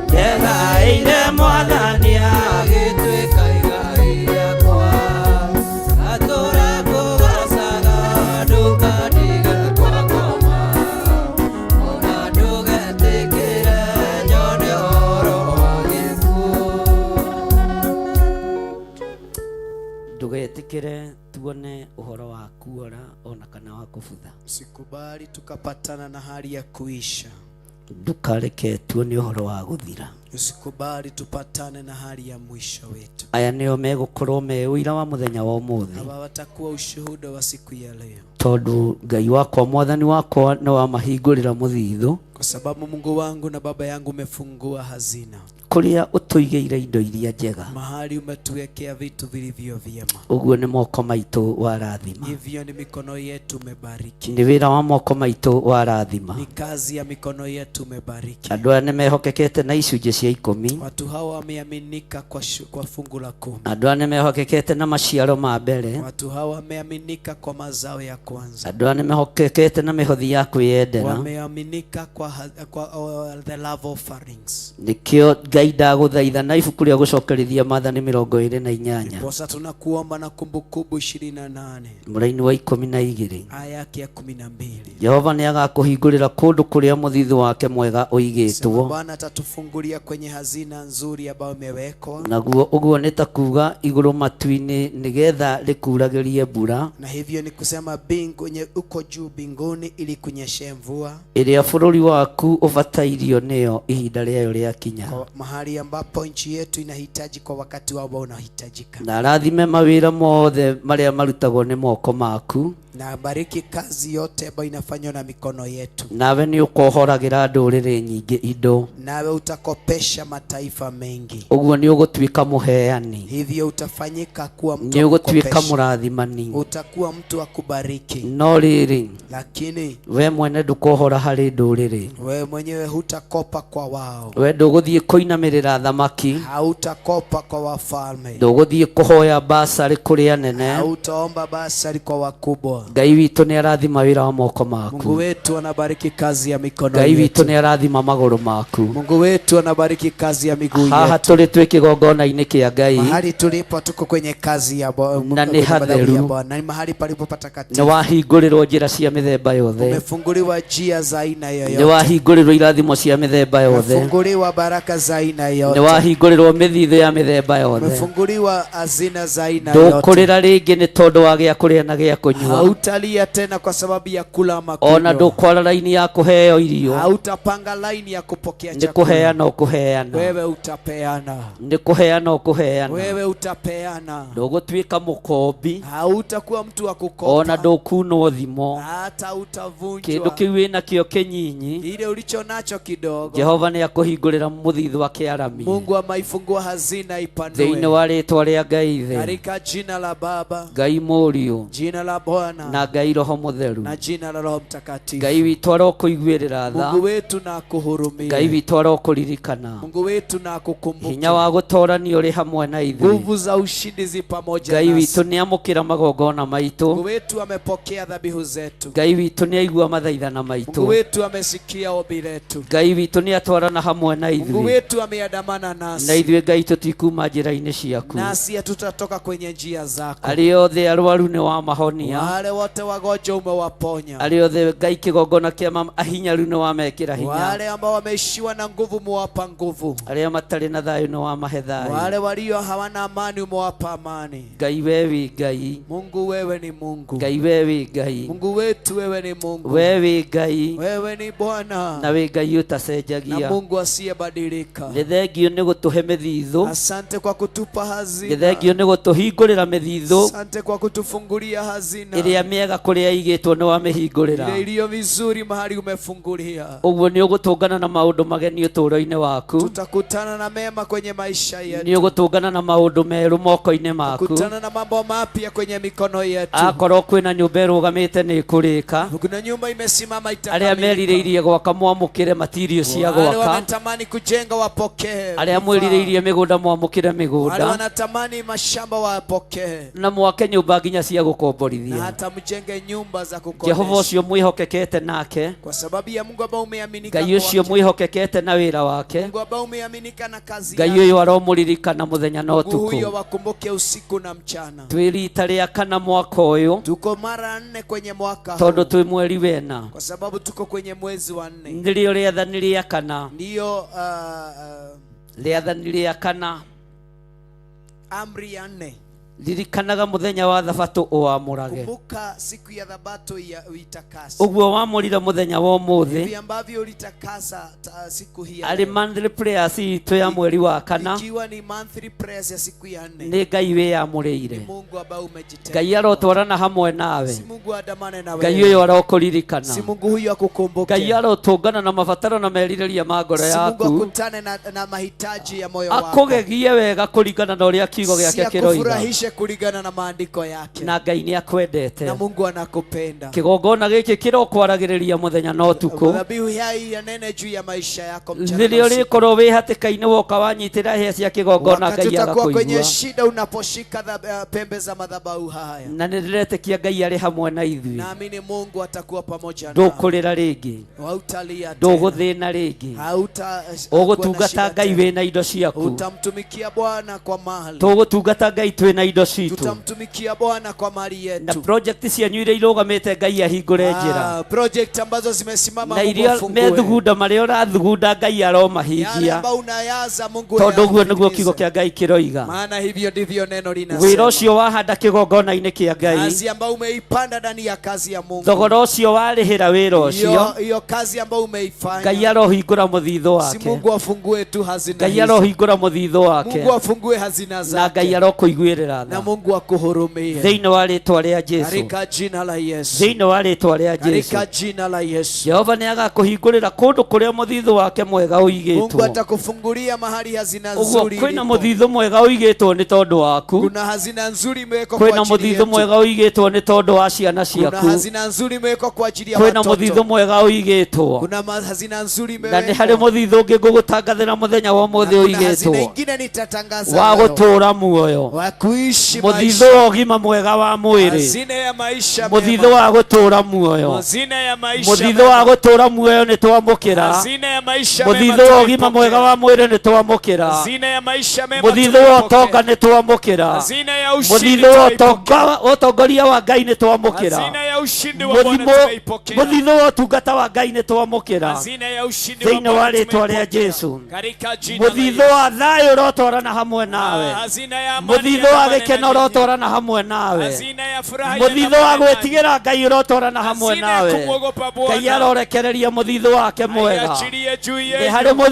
Speaker 1: ndegaĩire mwathani agĩtuĩka igai rĩakwa ndatũra ngũgocaga ndũkandige kwa ngoma ona ndũgetĩkĩre nyone ũhoro wa gĩkuũ ndũgetĩkĩre tuone ũhoro wa kuora ona kana wa kũbutha
Speaker 11: Usikubali tukapatana na hali ya kuisha.
Speaker 9: Ndũkareke tuone ũhoro wa gũthira.
Speaker 11: Usikubali tupatane na hali ya mwisho wetu.
Speaker 9: Aya nĩo megũkorwo me ũira wa mũthenya wa ũmũthĩ
Speaker 11: Hawa watakuwa ushuhuda wa siku ya leo,
Speaker 9: tondũ Ngai wakwa mwathani wakwa nĩ wamahingũrĩra mũthithũ
Speaker 11: kwa sababu Mungu wangu na Baba yangu umefungua hazina
Speaker 9: kũrĩa ũtũigĩire indo iria njega
Speaker 11: mahali umetuwekea vitu vilivyo vyema.
Speaker 9: Ũguo nĩ moko maitũ warathima.
Speaker 11: Hivyo ni mikono yetu umebariki,
Speaker 9: Nĩ wĩra wa moko maitũ warathima.
Speaker 11: Ni kazi ya mikono yetu umebariki.
Speaker 9: Andũ aya nĩ mehokekete na icunjĩ cia ikũmi.
Speaker 11: Watu hawa wameaminika kwa fungu la 10.
Speaker 9: Andũ aya nĩ mehokekete na maciaro ma mbere.
Speaker 11: Watu hawa wameaminika kwa mazao ya kwanza.
Speaker 9: Andũ aya nĩ mehokekete na mĩhothi ya kwĩyendera.
Speaker 11: Wameaminika kwa the love offerings.
Speaker 9: Nĩkĩo Ngai ndagũthaitha na ibuku rĩa gũcokerithia maathani 28
Speaker 11: Ndiposa tunakuomba na Kumbukumbu 28
Speaker 9: mũraini wa 12
Speaker 11: aya yake ya 12.
Speaker 9: Jehova nĩ agakũhingũrĩra kũndũ kũrĩa mũthithũ wake mwega
Speaker 11: Sema
Speaker 9: ũigĩtwo
Speaker 11: Bwana atatufungulia kwenye hazina nzuri ambayo imewekwa,
Speaker 9: naguo ũguo nĩ ta kuga igũrũ matu-inĩ nĩgetha rĩkuragĩrie mbura
Speaker 11: na hivyo ni kusema mbingu nye uko juu mbinguni ili kunyeshe mvua
Speaker 9: ĩrĩa bũrũri waku ũbatairio nĩyo ihinda rĩayo rĩakinya
Speaker 11: kwa mahali ambapo nchi yetu inahitaji kwa wakati wao unahitajika,
Speaker 9: na arathime mawĩra mothe marĩa marutagwo nĩ moko maku
Speaker 11: na bariki kazi yote ambayo inafanywa na mikono yetu,
Speaker 9: nawe nĩ ũkohoragĩra ndũrĩrĩ nyingĩ indo
Speaker 11: nawe utakopesha mataifa mengi.
Speaker 9: Ũguo nĩ ũgũtuĩka mũheani
Speaker 11: Hivyo utafanyika kuwa mtu
Speaker 9: nĩ
Speaker 11: wa
Speaker 9: ũgũtuĩka
Speaker 11: kukopesha,
Speaker 9: mũrathimani
Speaker 11: utakuwa mtu wa kubariki,
Speaker 9: no rĩrĩ
Speaker 11: lakini
Speaker 9: we mwene ndũkohora harĩ ndũrĩrĩ
Speaker 11: wewe mwenyewe hutakopa kwa wao,
Speaker 9: we ndũgũthiĩ kũinamĩrĩra thamaki
Speaker 11: hautakopa kwa wafalme,
Speaker 9: ndũgũthiĩ kũhoya basarĩ kũrĩ anene
Speaker 11: hautaomba basari kwa wakubwa,
Speaker 9: Ngai witũ nĩ arathima wĩra wa moko
Speaker 11: Mungu
Speaker 9: maku.
Speaker 11: wetu anabariki kazi ya mikono
Speaker 9: Ngai witũ
Speaker 11: yetu.
Speaker 9: nĩ arathima magũrũ maku.
Speaker 11: Mungu wetu anabariki kazi ya miguu
Speaker 9: Haha
Speaker 11: yetu.
Speaker 9: tũrĩ twĩ kĩgongona-inĩ kĩa Ngai
Speaker 11: Mahali tulipo tuko kwenye kazi ya
Speaker 9: Na ni
Speaker 11: kwenye madhabahu ya
Speaker 9: hatheru.
Speaker 11: Bwana, ni mahali palipo
Speaker 9: nĩ
Speaker 11: patakatifu.
Speaker 9: wahingũrĩrwo njĩra cia mĩthemba yothe.
Speaker 11: Umefunguliwa njia za aina
Speaker 9: Nĩ
Speaker 11: yoyote,
Speaker 9: wahingũrĩrwo irathimo cia mĩthemba yothe.
Speaker 11: umefunguliwa baraka za aina
Speaker 9: Nĩ
Speaker 11: yote,
Speaker 9: wahingũrĩrwo mĩthithũ ya mĩthemba yothe.
Speaker 11: umefunguliwa hazina za aina yote.
Speaker 9: Ndũkũrĩra rĩngĩ nĩ tondũ wa gĩa kũrĩa na gĩa kũnyua.
Speaker 11: Hautalia tena kwa sababu ya kula ama
Speaker 9: Ona
Speaker 11: kunywa,
Speaker 9: ndũkwara raini ya kũheo irio.
Speaker 11: hautapanga laini ya kupokea
Speaker 9: Nĩ
Speaker 11: chakula.
Speaker 9: kũheana ũkũheana.
Speaker 11: Wewe utapeana,
Speaker 9: Nĩ kũheana ũkũheana.
Speaker 11: wewe utapeana,
Speaker 9: Ndũgũtuĩka mũkombi.
Speaker 11: hautakuwa mtu wa kukopa,
Speaker 9: Ona ndũkunwo thimo.
Speaker 11: hata
Speaker 9: Kĩndũ
Speaker 11: utavunjwa.
Speaker 9: kĩu wĩnakĩo kĩnyinyi.
Speaker 11: Ile ulicho nacho kidogo,
Speaker 9: Jehova nĩ akũhingũrĩra mũthithũ akĩaramie.
Speaker 11: Mungu amaifungua hazina
Speaker 9: Thĩinĩ
Speaker 11: ipanue
Speaker 9: wa rĩtwa rĩa Ngai Ithe,
Speaker 11: katika jina la Baba,
Speaker 9: Ngai Mũriũ
Speaker 11: jina la Bwana
Speaker 9: na Ngai Roho Mũtheru.
Speaker 11: na jina la Roho Mtakatifu.
Speaker 9: Ngai witũ arokũiguĩrĩra tha.
Speaker 11: Mungu wetu na
Speaker 9: Ngai
Speaker 11: akuhurumie,
Speaker 9: witũ arokũririkana.
Speaker 11: Mungu wetu na
Speaker 9: Hinya
Speaker 11: akukumbuke.
Speaker 9: wa gũtorania ũrĩ hamwe na ithuĩ.
Speaker 11: Nguvu za ushindi zi pamoja
Speaker 9: Ngai
Speaker 11: nasi.
Speaker 9: witũ nĩ amũkĩra magongona maitũ.
Speaker 11: Mungu wetu amepokea dhabihu zetu.
Speaker 9: Ngai witũ nĩ aigua mathaithana
Speaker 11: Mungu
Speaker 9: maitũ.
Speaker 11: wetu amesikia ombi letu.
Speaker 9: Ngai witũ nĩ atwarana hamwe na
Speaker 11: Mungu
Speaker 9: ithuĩ.
Speaker 11: wetu ameandamana
Speaker 9: Na
Speaker 11: nasi,
Speaker 9: ithuĩ Ngai tũtikuma njĩra-inĩ ciaku.
Speaker 11: nasi hatutatoka kwenye njia zako.
Speaker 9: Arĩa othe arwaru nĩ wamahonia.
Speaker 11: Wale wote wagonjwa umewaponya,
Speaker 9: Arĩa othe Ngai kĩgongona kĩa mama ahinyaru nĩ wamekĩra hinya.
Speaker 11: wale ambao wameishiwa na nguvu umewapa nguvu,
Speaker 9: Arĩa matarĩ na thayũ nĩ wamahe thayũ.
Speaker 11: wale walio hawana amani umewapa amani.
Speaker 9: Ngai we wĩ Ngai.
Speaker 11: Mungu wewe ni Mungu,
Speaker 9: Ngai we wĩ Ngai.
Speaker 11: Mungu wetu wewe ni Mungu,
Speaker 9: We wĩ Ngai
Speaker 11: wewe ni Bwana
Speaker 9: na wĩ Ngai
Speaker 11: na
Speaker 9: ũtacenjagia.
Speaker 11: Mungu asiyebadilika.
Speaker 9: Nĩ thengio nĩ gũtũhe mĩthithũ.
Speaker 11: Asante kwa kutupa
Speaker 9: Nĩ
Speaker 11: hazina,
Speaker 9: thengio nĩ gũtũhingũrĩra mĩthithũ
Speaker 11: asante kwa kutufungulia hazina
Speaker 9: ĩrĩa mĩega kũrĩa ĩigĩtwo nĩ wamĩhingũrĩra.
Speaker 11: ile iliyo vizuri mahali umefungulia.
Speaker 9: Ũguo nĩ ũgũtũngana na maũndũ mageni ũtũũro-inĩ waku.
Speaker 11: Tutakutana na mema kwenye maisha
Speaker 9: Nĩ
Speaker 11: yetu,
Speaker 9: ũgũtũngana na maũndũ merũ moko-inĩ maku.
Speaker 11: kutana na mambo mapya kwenye mikono yetu.
Speaker 9: Akorwo kwĩna nyũmba ĩrũgamĩte nĩ ĩkũrĩka.
Speaker 11: Kuna nyumba imesimama
Speaker 9: Arĩa
Speaker 11: itakamilika.
Speaker 9: merirĩirie gwaka mwamũkĩre matirio cia
Speaker 11: Wale
Speaker 9: gwaka.
Speaker 11: wametamani kujenga wapokee,
Speaker 9: Arĩa mwĩrirĩirie mĩgũnda mwamũkĩre
Speaker 11: wale
Speaker 9: mĩgũnda.
Speaker 11: wanatamani mashamba wapokee,
Speaker 9: Na mwake nyũmba nginya cia
Speaker 11: na
Speaker 9: gũkomborithia.
Speaker 11: hata mjenge nyumba za
Speaker 9: Jehova
Speaker 11: kukodesha,
Speaker 9: ũcio mwĩhokekete nake.
Speaker 11: kwa sababu ya Mungu ambao umeaminika
Speaker 9: Ngai ũcio
Speaker 11: kwake,
Speaker 9: mwĩhokekete na wĩra wake.
Speaker 11: Mungu ambao umeaminika na kazi
Speaker 9: Ngai
Speaker 11: yake.
Speaker 9: ũyũ aromũririkana mũthenya na
Speaker 11: Mungu huyo
Speaker 9: ũtukũ.
Speaker 11: wakumbuke usiku na mchana.
Speaker 9: Twĩ rita rĩa kana mwaka ũyũ
Speaker 11: Tuko mara nne kwenye mwaka
Speaker 9: tondũ
Speaker 11: huu,
Speaker 9: twĩ mweri wena.
Speaker 11: kwa sababu tuko kwenye mwezi wa nne,
Speaker 9: Nĩrĩo rĩathani rĩa kana.
Speaker 11: ndiyo
Speaker 9: Rĩathani rĩa kana.
Speaker 11: amri ya nne.
Speaker 9: Ririkanaga mũthenya wa thabatũ ũwamũrage.
Speaker 11: Kumbuka siku ya Thabato ya uitakase,
Speaker 9: Ũguo wamũrire mũthenya wa ũmũthĩ
Speaker 11: hivi ambavyo ulitakasa siku hii ya
Speaker 9: arĩ
Speaker 11: leo,
Speaker 9: monthly prayers itũ ya mweri wa kana
Speaker 11: ikiwa ni monthly prayers ya siku ya nne,
Speaker 9: nĩ Ngai wĩyamũrĩire.
Speaker 11: Mungu ambaye umejitenga,
Speaker 9: Ngai arotwarana hamwe nawe.
Speaker 11: si Mungu andamane na
Speaker 9: Ngai
Speaker 11: wewe,
Speaker 9: ũyũ arokũririkana.
Speaker 11: si Mungu huyu akukumbuke,
Speaker 9: Ngai arotũngana na mabataro na merirĩria ma ngoro
Speaker 11: si Mungu
Speaker 9: yaku.
Speaker 11: akutane na mahitaji ya moyo wako,
Speaker 9: Akũgegie wega kũringana na ũrĩa kiugo
Speaker 11: si
Speaker 9: gĩake kĩroiga.
Speaker 11: akufurahishe kulingana na maandiko yake,
Speaker 9: Na Ngai nĩ akwendete.
Speaker 11: na Mungu anakupenda.
Speaker 9: Kĩgongona gĩkĩ kĩrokwaragĩrĩria mũthenya na ũtukũ.
Speaker 11: Dhabihu hii yanene juu ya maisha yako mchana na
Speaker 9: Rĩrĩa
Speaker 11: usiku.
Speaker 9: ũrĩkorwo wĩ hatĩka-inĩ woka wanyitĩra hĩa cia kĩgongona
Speaker 11: Wakati
Speaker 9: Ngai
Speaker 11: utakuwa kwenye
Speaker 9: agakũigua.
Speaker 11: shida unaposhika pembe za madhabahu haya,
Speaker 9: Na nĩ ndĩretĩkia Ngai arĩ hamwe na ithuĩ.
Speaker 11: naamini Mungu atakuwa pamoja nawe.
Speaker 9: Ndũkũrĩra rĩngĩ.
Speaker 11: Hautalia tena,
Speaker 9: Ndũgũthĩna rĩngĩ.
Speaker 11: hauta kuwa na
Speaker 9: Ũgũtungata
Speaker 11: shida
Speaker 9: Ngai
Speaker 11: tena.
Speaker 9: wĩna indo ciaku.
Speaker 11: Utamtumikia Bwana kwa mali,
Speaker 9: Tũgũtungata Ngai twĩna indo citũ.
Speaker 11: tutamtumikia Bwana kwa mali
Speaker 9: Na
Speaker 11: yetu.
Speaker 9: project cianyu iria irũgamĩte Ngai ahingũre njĩra.
Speaker 11: Project ambazo zimesimama
Speaker 9: Na
Speaker 11: Mungu
Speaker 9: iria
Speaker 11: afungue.
Speaker 9: methugunda marĩa ũrathugunda Ngai
Speaker 11: Yale
Speaker 9: aromahingia.
Speaker 11: ambayo unayaza Mungu
Speaker 9: Tondũ ũguo nĩguo
Speaker 11: ayatimize.
Speaker 9: kiugo kĩa Ngai kĩroiga.
Speaker 11: Maana hivyo ndivyo neno
Speaker 9: Wĩra
Speaker 11: linasema.
Speaker 9: ũcio wahanda kĩgongona-inĩ kĩa Ngai,
Speaker 11: Kazi ambayo umeipanda ndani ya kazi ya Mungu,
Speaker 9: thogora ũcio warĩhĩra wĩra
Speaker 11: hiyo
Speaker 9: ũcio,
Speaker 11: hiyo kazi ambayo
Speaker 9: Ngai
Speaker 11: umeifanya,
Speaker 9: arohingũra mũthithũ
Speaker 11: si
Speaker 9: wake.
Speaker 11: Mungu afungue tu hazina
Speaker 9: Ngai
Speaker 11: hizo.
Speaker 9: arohingũra mũthithũ wake.
Speaker 11: Mungu afungue hazina
Speaker 9: Na
Speaker 11: zake
Speaker 9: Ngai arokũiguĩrĩra
Speaker 11: na
Speaker 9: tha.
Speaker 11: Mungu akuhurumie
Speaker 9: Thĩinĩ wa rĩtwa rĩa Jesũ.
Speaker 11: katika jina la Yesu,
Speaker 9: Thĩinĩ wa rĩtwa rĩa Jesũ.
Speaker 11: katika jina la Yesu.
Speaker 9: Jehova nĩ agakũhingũrĩra kũndũ kũrĩa mũthithũ wake mwega
Speaker 11: Mungu
Speaker 9: ũigĩtwo.
Speaker 11: atakufungulia mahali hazina
Speaker 9: Ũguo
Speaker 11: nzuri
Speaker 9: kwĩna
Speaker 11: ilipo.
Speaker 9: mũthithũ mwega ũigĩtwo nĩ tondũ waku.
Speaker 11: Kuna hazina nzuri imewekwa kwa
Speaker 9: Kwĩna
Speaker 11: ajili
Speaker 9: mũthithũ
Speaker 11: yetu.
Speaker 9: mwega ũigĩtwo nĩ tondũ wa ciana
Speaker 11: Kuna
Speaker 9: ciaku.
Speaker 11: hazina nzuri imewekwa kwa ajili ya
Speaker 9: Kwĩna mũthithũ
Speaker 11: watoto.
Speaker 9: mwega ũigĩtwo.
Speaker 11: Kuna hazina nzuri
Speaker 9: Na nĩ harĩ
Speaker 11: imewekwa.
Speaker 9: mũthithũ ũngĩ ngũgũtangathĩra mũthenya wa
Speaker 11: Na
Speaker 9: ũmũthĩ
Speaker 11: kuna hazina
Speaker 9: ũigĩtwo
Speaker 11: ingine nitatangaza
Speaker 9: wa
Speaker 11: leo
Speaker 9: gũtũũra muoyo.
Speaker 11: wa kuishi.
Speaker 4: kuishi
Speaker 9: Mũthithũ
Speaker 4: maisha,
Speaker 9: wa ũgima mwega wa mwĩrĩ.
Speaker 4: hazina ya maisha
Speaker 9: Mũthithũ
Speaker 4: mema,
Speaker 9: wa gũtũũra muoyo.
Speaker 4: hazina ya maisha
Speaker 9: Mũthithũ wa
Speaker 4: mema,
Speaker 9: gũtũũra muoyo nĩ twamũkĩra.
Speaker 4: hazina ya maisha mema
Speaker 9: Mũthithũ wa ũgima mwega
Speaker 4: tumeipokea.
Speaker 9: wa mwĩrĩ nĩ twamũkĩra.
Speaker 4: Hazina ya maisha mema
Speaker 9: Mũthithũ wa
Speaker 4: tumeipokea.
Speaker 9: ũtonga nĩ twamũkĩra.
Speaker 4: Hazina ya ushindi
Speaker 9: Mũthithũ wa
Speaker 4: tumeipokea.
Speaker 9: ũtonga ũtongoria wa Ngai nĩ twamũkĩra.
Speaker 4: Hazina ya ushindi wa Bwana tumeipokea.
Speaker 9: Mũthithũ wa ũtungata wa Ngai nĩ twamũkĩra.
Speaker 4: Hazina ya ushindi wa
Speaker 9: Thĩinĩ wa
Speaker 4: Bwana
Speaker 9: rĩtwa rĩa
Speaker 4: tumeipokea.
Speaker 9: Jesu.
Speaker 4: Katika jina la
Speaker 9: Mũthithũ
Speaker 4: Yesu.
Speaker 9: wa thayũ ũrotwarana hamwe nawe.
Speaker 4: Hazina ya amani
Speaker 9: Mũthithũ wa
Speaker 4: iandamane
Speaker 9: gĩkeno
Speaker 4: na nyinyi.
Speaker 9: ũrotwarana hamwe nawe.
Speaker 4: Hazina ya furaha
Speaker 9: Mũthithũ wa
Speaker 4: iandamane nanyi.
Speaker 9: gwĩtigĩra Ngai ũrotwarana hamwe
Speaker 4: Hazina ya
Speaker 9: nawe.
Speaker 4: kumwogopa
Speaker 9: Ngai
Speaker 4: Bwana
Speaker 9: arorekereria mũthithũ wake mwega.
Speaker 4: aiachilie juu
Speaker 9: Nĩ harĩ
Speaker 4: yenu.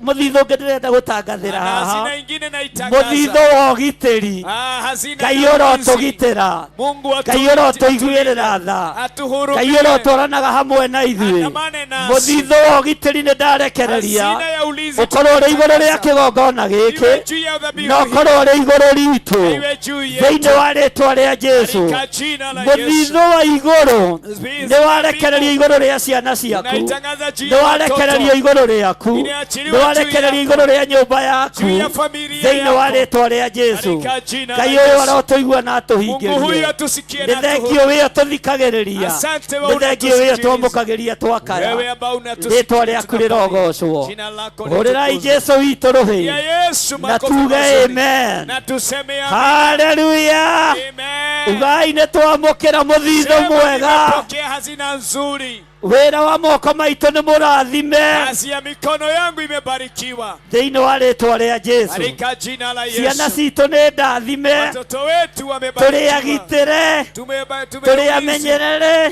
Speaker 9: mũthithũ ũngĩ ndĩrenda gũtangathĩra
Speaker 4: Na
Speaker 9: haha.
Speaker 4: hazina ingine naitangaza.
Speaker 9: Mũthithũ wa ũgitĩri.
Speaker 4: Ah, hazina
Speaker 9: Ngai
Speaker 4: ya ulinzi.
Speaker 9: ũrotũgitĩra.
Speaker 4: Mungu
Speaker 9: Ngai ũrotũiguĩrĩra tha. Ngai
Speaker 4: atuhurumie.
Speaker 9: ũrotwaranaga hamwe na ithuĩ.
Speaker 4: Andamane nasi.
Speaker 9: Mũthithũ wa ũgitĩri nĩ ndarekereria
Speaker 4: Hazina ya ulinzi
Speaker 9: ũkorwo ũrĩ igũrũ rĩa
Speaker 4: tunatangaza.
Speaker 9: kĩgongona
Speaker 4: Iwe
Speaker 9: gĩkĩ
Speaker 4: juu ya dhabihu
Speaker 9: na
Speaker 4: hii.
Speaker 9: ũkorwo ũrĩ igũrũ ritũ
Speaker 4: Iwe juu yetu.
Speaker 9: thĩinĩ wa rĩtwa rĩa Jesu.
Speaker 4: Katika jina la Yesu.
Speaker 9: Mũthithũ wa igũrũ
Speaker 4: Mũthithũ
Speaker 9: nĩ warekererio igũrũ rĩa ciana ciaku,
Speaker 4: Naitangaza juu
Speaker 9: nĩ
Speaker 4: ya
Speaker 9: warekererio
Speaker 4: watoto.
Speaker 9: igũrũ rĩaku,
Speaker 4: Inaachiliwa
Speaker 9: nĩ
Speaker 4: juu
Speaker 9: warekererio
Speaker 4: yako.
Speaker 9: igũrũ rĩa nyũmba yaku
Speaker 4: Juu ya familia
Speaker 9: thĩinĩ wa
Speaker 4: yako.
Speaker 9: rĩtwa rĩa Jesu.
Speaker 4: Katika jina
Speaker 9: Ngai
Speaker 4: la
Speaker 9: ũyũ
Speaker 4: Yesu.
Speaker 9: arotũigua na
Speaker 4: Mungu
Speaker 9: atũhingĩrie.
Speaker 4: huyu atusikie
Speaker 9: Nĩ
Speaker 4: na
Speaker 9: thengio
Speaker 4: atuhurumie.
Speaker 9: wĩyo tũthikagĩrĩria,
Speaker 4: Asante wewe
Speaker 9: nĩ thengio wĩyo
Speaker 4: unatusikiliza.
Speaker 9: twamũkagĩria twakaya.
Speaker 4: Wewe ambao unatusikia
Speaker 9: Rĩtwa rĩaku
Speaker 4: tunapolia.
Speaker 9: rĩrogocwo.
Speaker 4: Jina lako
Speaker 9: Hũrĩrai
Speaker 4: litukuzwe.
Speaker 9: Jesu witũ rũhĩ
Speaker 4: Ya Yesu
Speaker 9: na
Speaker 4: makofi
Speaker 9: tuge
Speaker 4: mazuri.
Speaker 9: amen.
Speaker 4: Na tuseme amen.
Speaker 9: Haleluya.
Speaker 4: Amen.
Speaker 9: Ugai nĩ twamũkĩra mũthithũ
Speaker 4: Sema
Speaker 9: mwega.
Speaker 4: nimepokea hazina nzuri.
Speaker 9: Wĩra wa moko maitũ nĩ mũrathime
Speaker 4: Kazi ya mikono yangu imebarikiwa.
Speaker 9: thĩinĩ wa rĩtwa rĩa Jesu.
Speaker 4: Katika jina la
Speaker 9: Ciana
Speaker 4: Yesu.
Speaker 9: citũ nĩ ndathime,
Speaker 4: Watoto wetu
Speaker 9: tũrĩ
Speaker 4: wamebarikiwa.
Speaker 9: agitĩre, tũrĩ
Speaker 4: Tumelindwa.
Speaker 9: amenyerere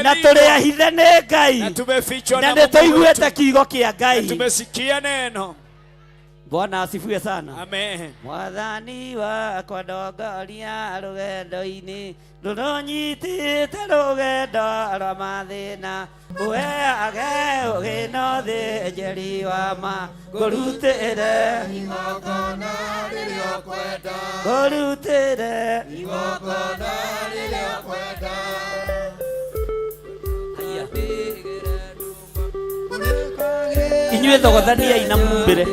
Speaker 9: na tũrĩ ahithe nĩ Ngai,
Speaker 4: Na tumefichwa
Speaker 9: na
Speaker 4: na
Speaker 9: nĩ
Speaker 4: Mungu
Speaker 9: tũiguĩte
Speaker 4: wetu.
Speaker 9: kiugo kĩa
Speaker 4: Na
Speaker 9: Ngai.
Speaker 4: tumesikia neno.
Speaker 9: Bwana asifiwe sana.
Speaker 4: Amen.
Speaker 9: Mwathani wakwa ndongoria rũgendo-inĩ rũrũnyitĩte rũgendo rwa mathĩna ũheage ũgĩ na ũthĩnjĩri wa ma ngũrutĩre ngũrutĩre inyuĩ thogothaniai na mumbĩre.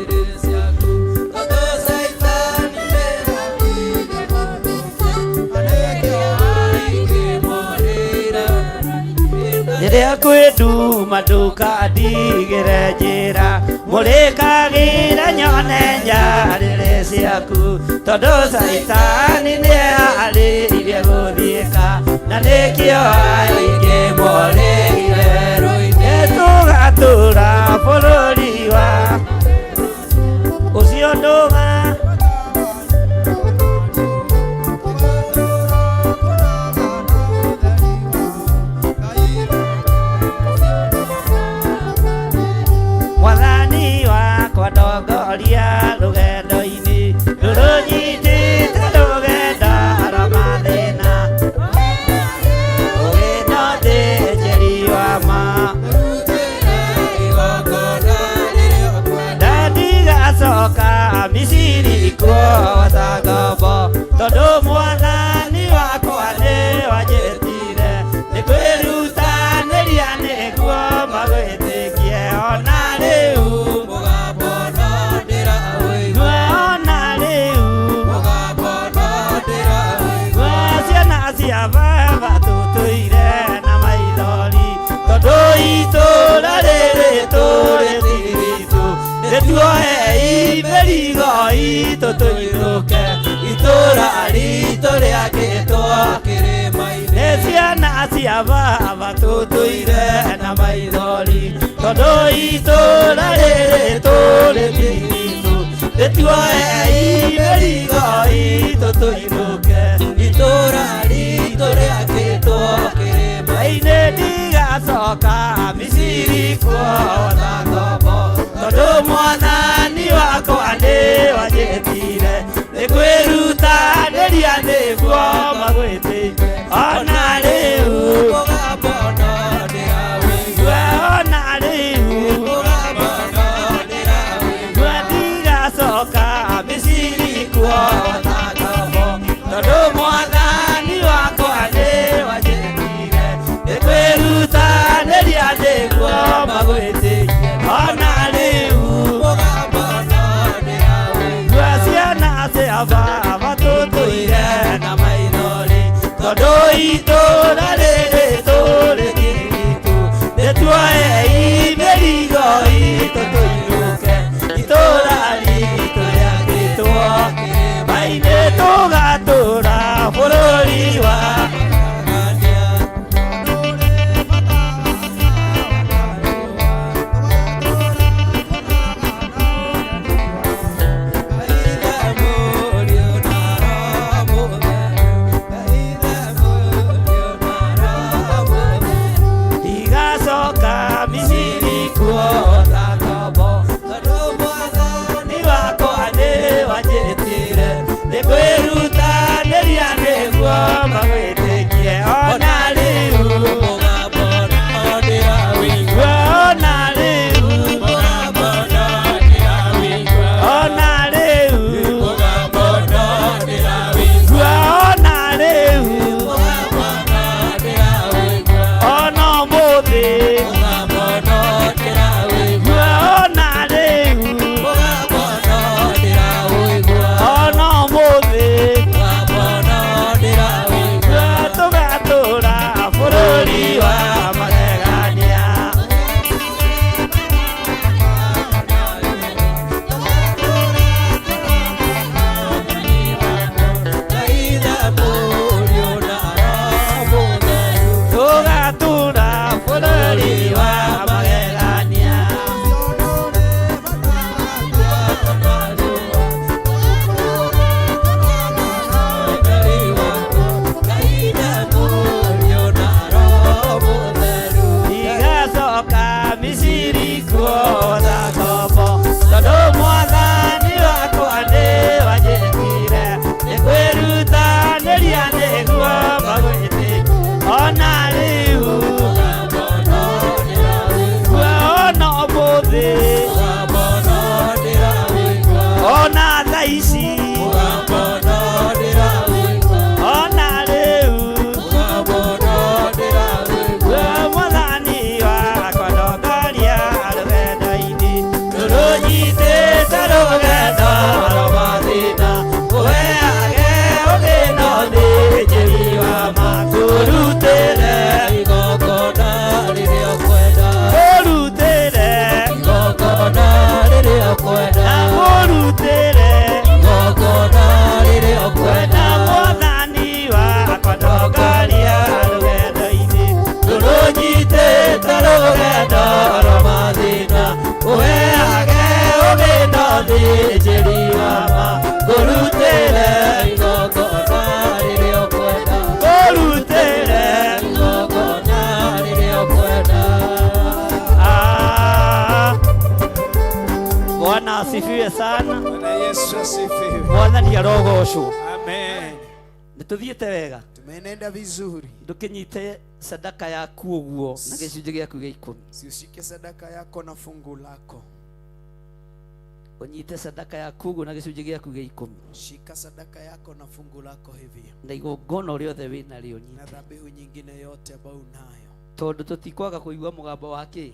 Speaker 9: Rĩrĩa kwĩ nduma ndũkandigĩre njĩra mũrĩkagĩra nyone nyarĩrĩ ciaku tondũ caitani nĩeharĩirie gũthiĩka na nĩkĩo aingĩ morĩire nĩtũgatũra bũrũri wa ũcio ndũga Mwathani wakwa ndongoria rũgendo-inĩ rũrũnyitĩte rũgendo rwa mathĩna ũgĩ na ũthĩnjĩri wa ma ndandigacoka Misiri kuota ngombo tondũ mwathani wakwa nĩ wanjĩtire nĩ kwĩrutanĩria nĩguo magwĩtĩkie ona rĩu ona rĩu ciana cia baba tũtũire na maithori tondũ itũra rĩrĩ tũrĩ ti ritũ nĩtuoei mĩrigo itũ tũinũke itũra ritũ rĩakĩtwo kĩrĩma-inĩ nĩ ciana cia baba tũtũire na maithori tondũ itũra rĩrĩ tũrĩ ti ritũ nĩtuoei mĩrigo itũ tũinũke itũra ritũ rĩakĩtwo kĩrĩma-inĩ ndigacoka Misiri kuona ngombo tondũ mwathani wakwa nĩ wanjĩtire nĩ kwĩrutanĩria nĩguo magwĩtĩkie ona rĩu ona rĩu ndigacoka Misiri kuona ngombo
Speaker 1: Itũũra rĩrĩ tũrĩkĩrĩtwo nĩtuoei mĩrigo itũ tũinũke itũũra ritũ rĩakĩtwo kĩrĩma-inĩ tũgatũũra bũrũri wa Ndigacoka Misiri kuona ngombo tondũ mwathani wakwa nĩwanjĩtire nĩngwĩrutanĩria nĩguo magwĩtĩkie ona rĩu mũgambo no ndĩrawĩigua ona rĩu mũgambo no ndĩrawĩigua ona rĩu mũgambo no ndĩrawĩigua ona rĩu mũgambo no ndĩrawĩigua ona ũmũthĩ mũgambo no ndĩrawĩigua ona rĩu mũgambo no ndĩrawĩigua ona ũmũthĩ mũgambo no ndĩrawĩigua tũgatũra bũrũri wa magegania. Tũgatũra bũrũri wa magegania. Ndigacoka Misiri kuona ngombo tondũ mwathani wakwa nĩwanjĩkire nĩngwĩrutanĩria nĩguo magwĩtĩkie ona rĩu ona ũmũthĩ ona thaa ici ona rĩu mwathani wakwa ndongoria rũgendo-inĩ rũrũnyitĩte rũgendo rwa mathĩna ũheage ũgĩ na ũthĩnjĩri wa ma kũrutĩre igongona rĩrĩa ũkwenda kũrutĩre igongona rĩrĩa ũkwenda kũrutĩre igongona rĩrĩa ũkwenda mwathani wakwa ndongoria rũgendo-inĩ rũrũnyitĩte rũgendo rwa mathĩna ũheage ũgĩ na ũthĩnjĩri wa ma kũrutĩre igongona rĩrĩa ũkwenda kũrutĩre igongona rĩrĩa ũkwenda. Ah, Bwana asifiwe sana.
Speaker 4: Bwana Yesu asifiwe.
Speaker 9: Mwathani arogocwo.
Speaker 4: Amen.
Speaker 9: Nĩtũthiĩte wega.
Speaker 11: Tumenenda vizuri.
Speaker 9: Ndũkĩnyite sadaka yaku ũguo na gĩcunjĩ gĩaku gĩa ikũmi.
Speaker 11: Siushike sadaka yako na fungu lako.
Speaker 9: Ũnyite sadaka yaku ũguo na gĩcunjĩ gĩaku gĩa ikũmi.
Speaker 11: Shika sadaka yako na fungu lako hivi,
Speaker 9: Na igongona rĩothe wĩnarĩo
Speaker 11: na
Speaker 9: nyite.
Speaker 11: dhabihu nyingine yote ambayo unayo.
Speaker 9: Tondũ tũtikwaga kũigua mũgambo wa kĩ.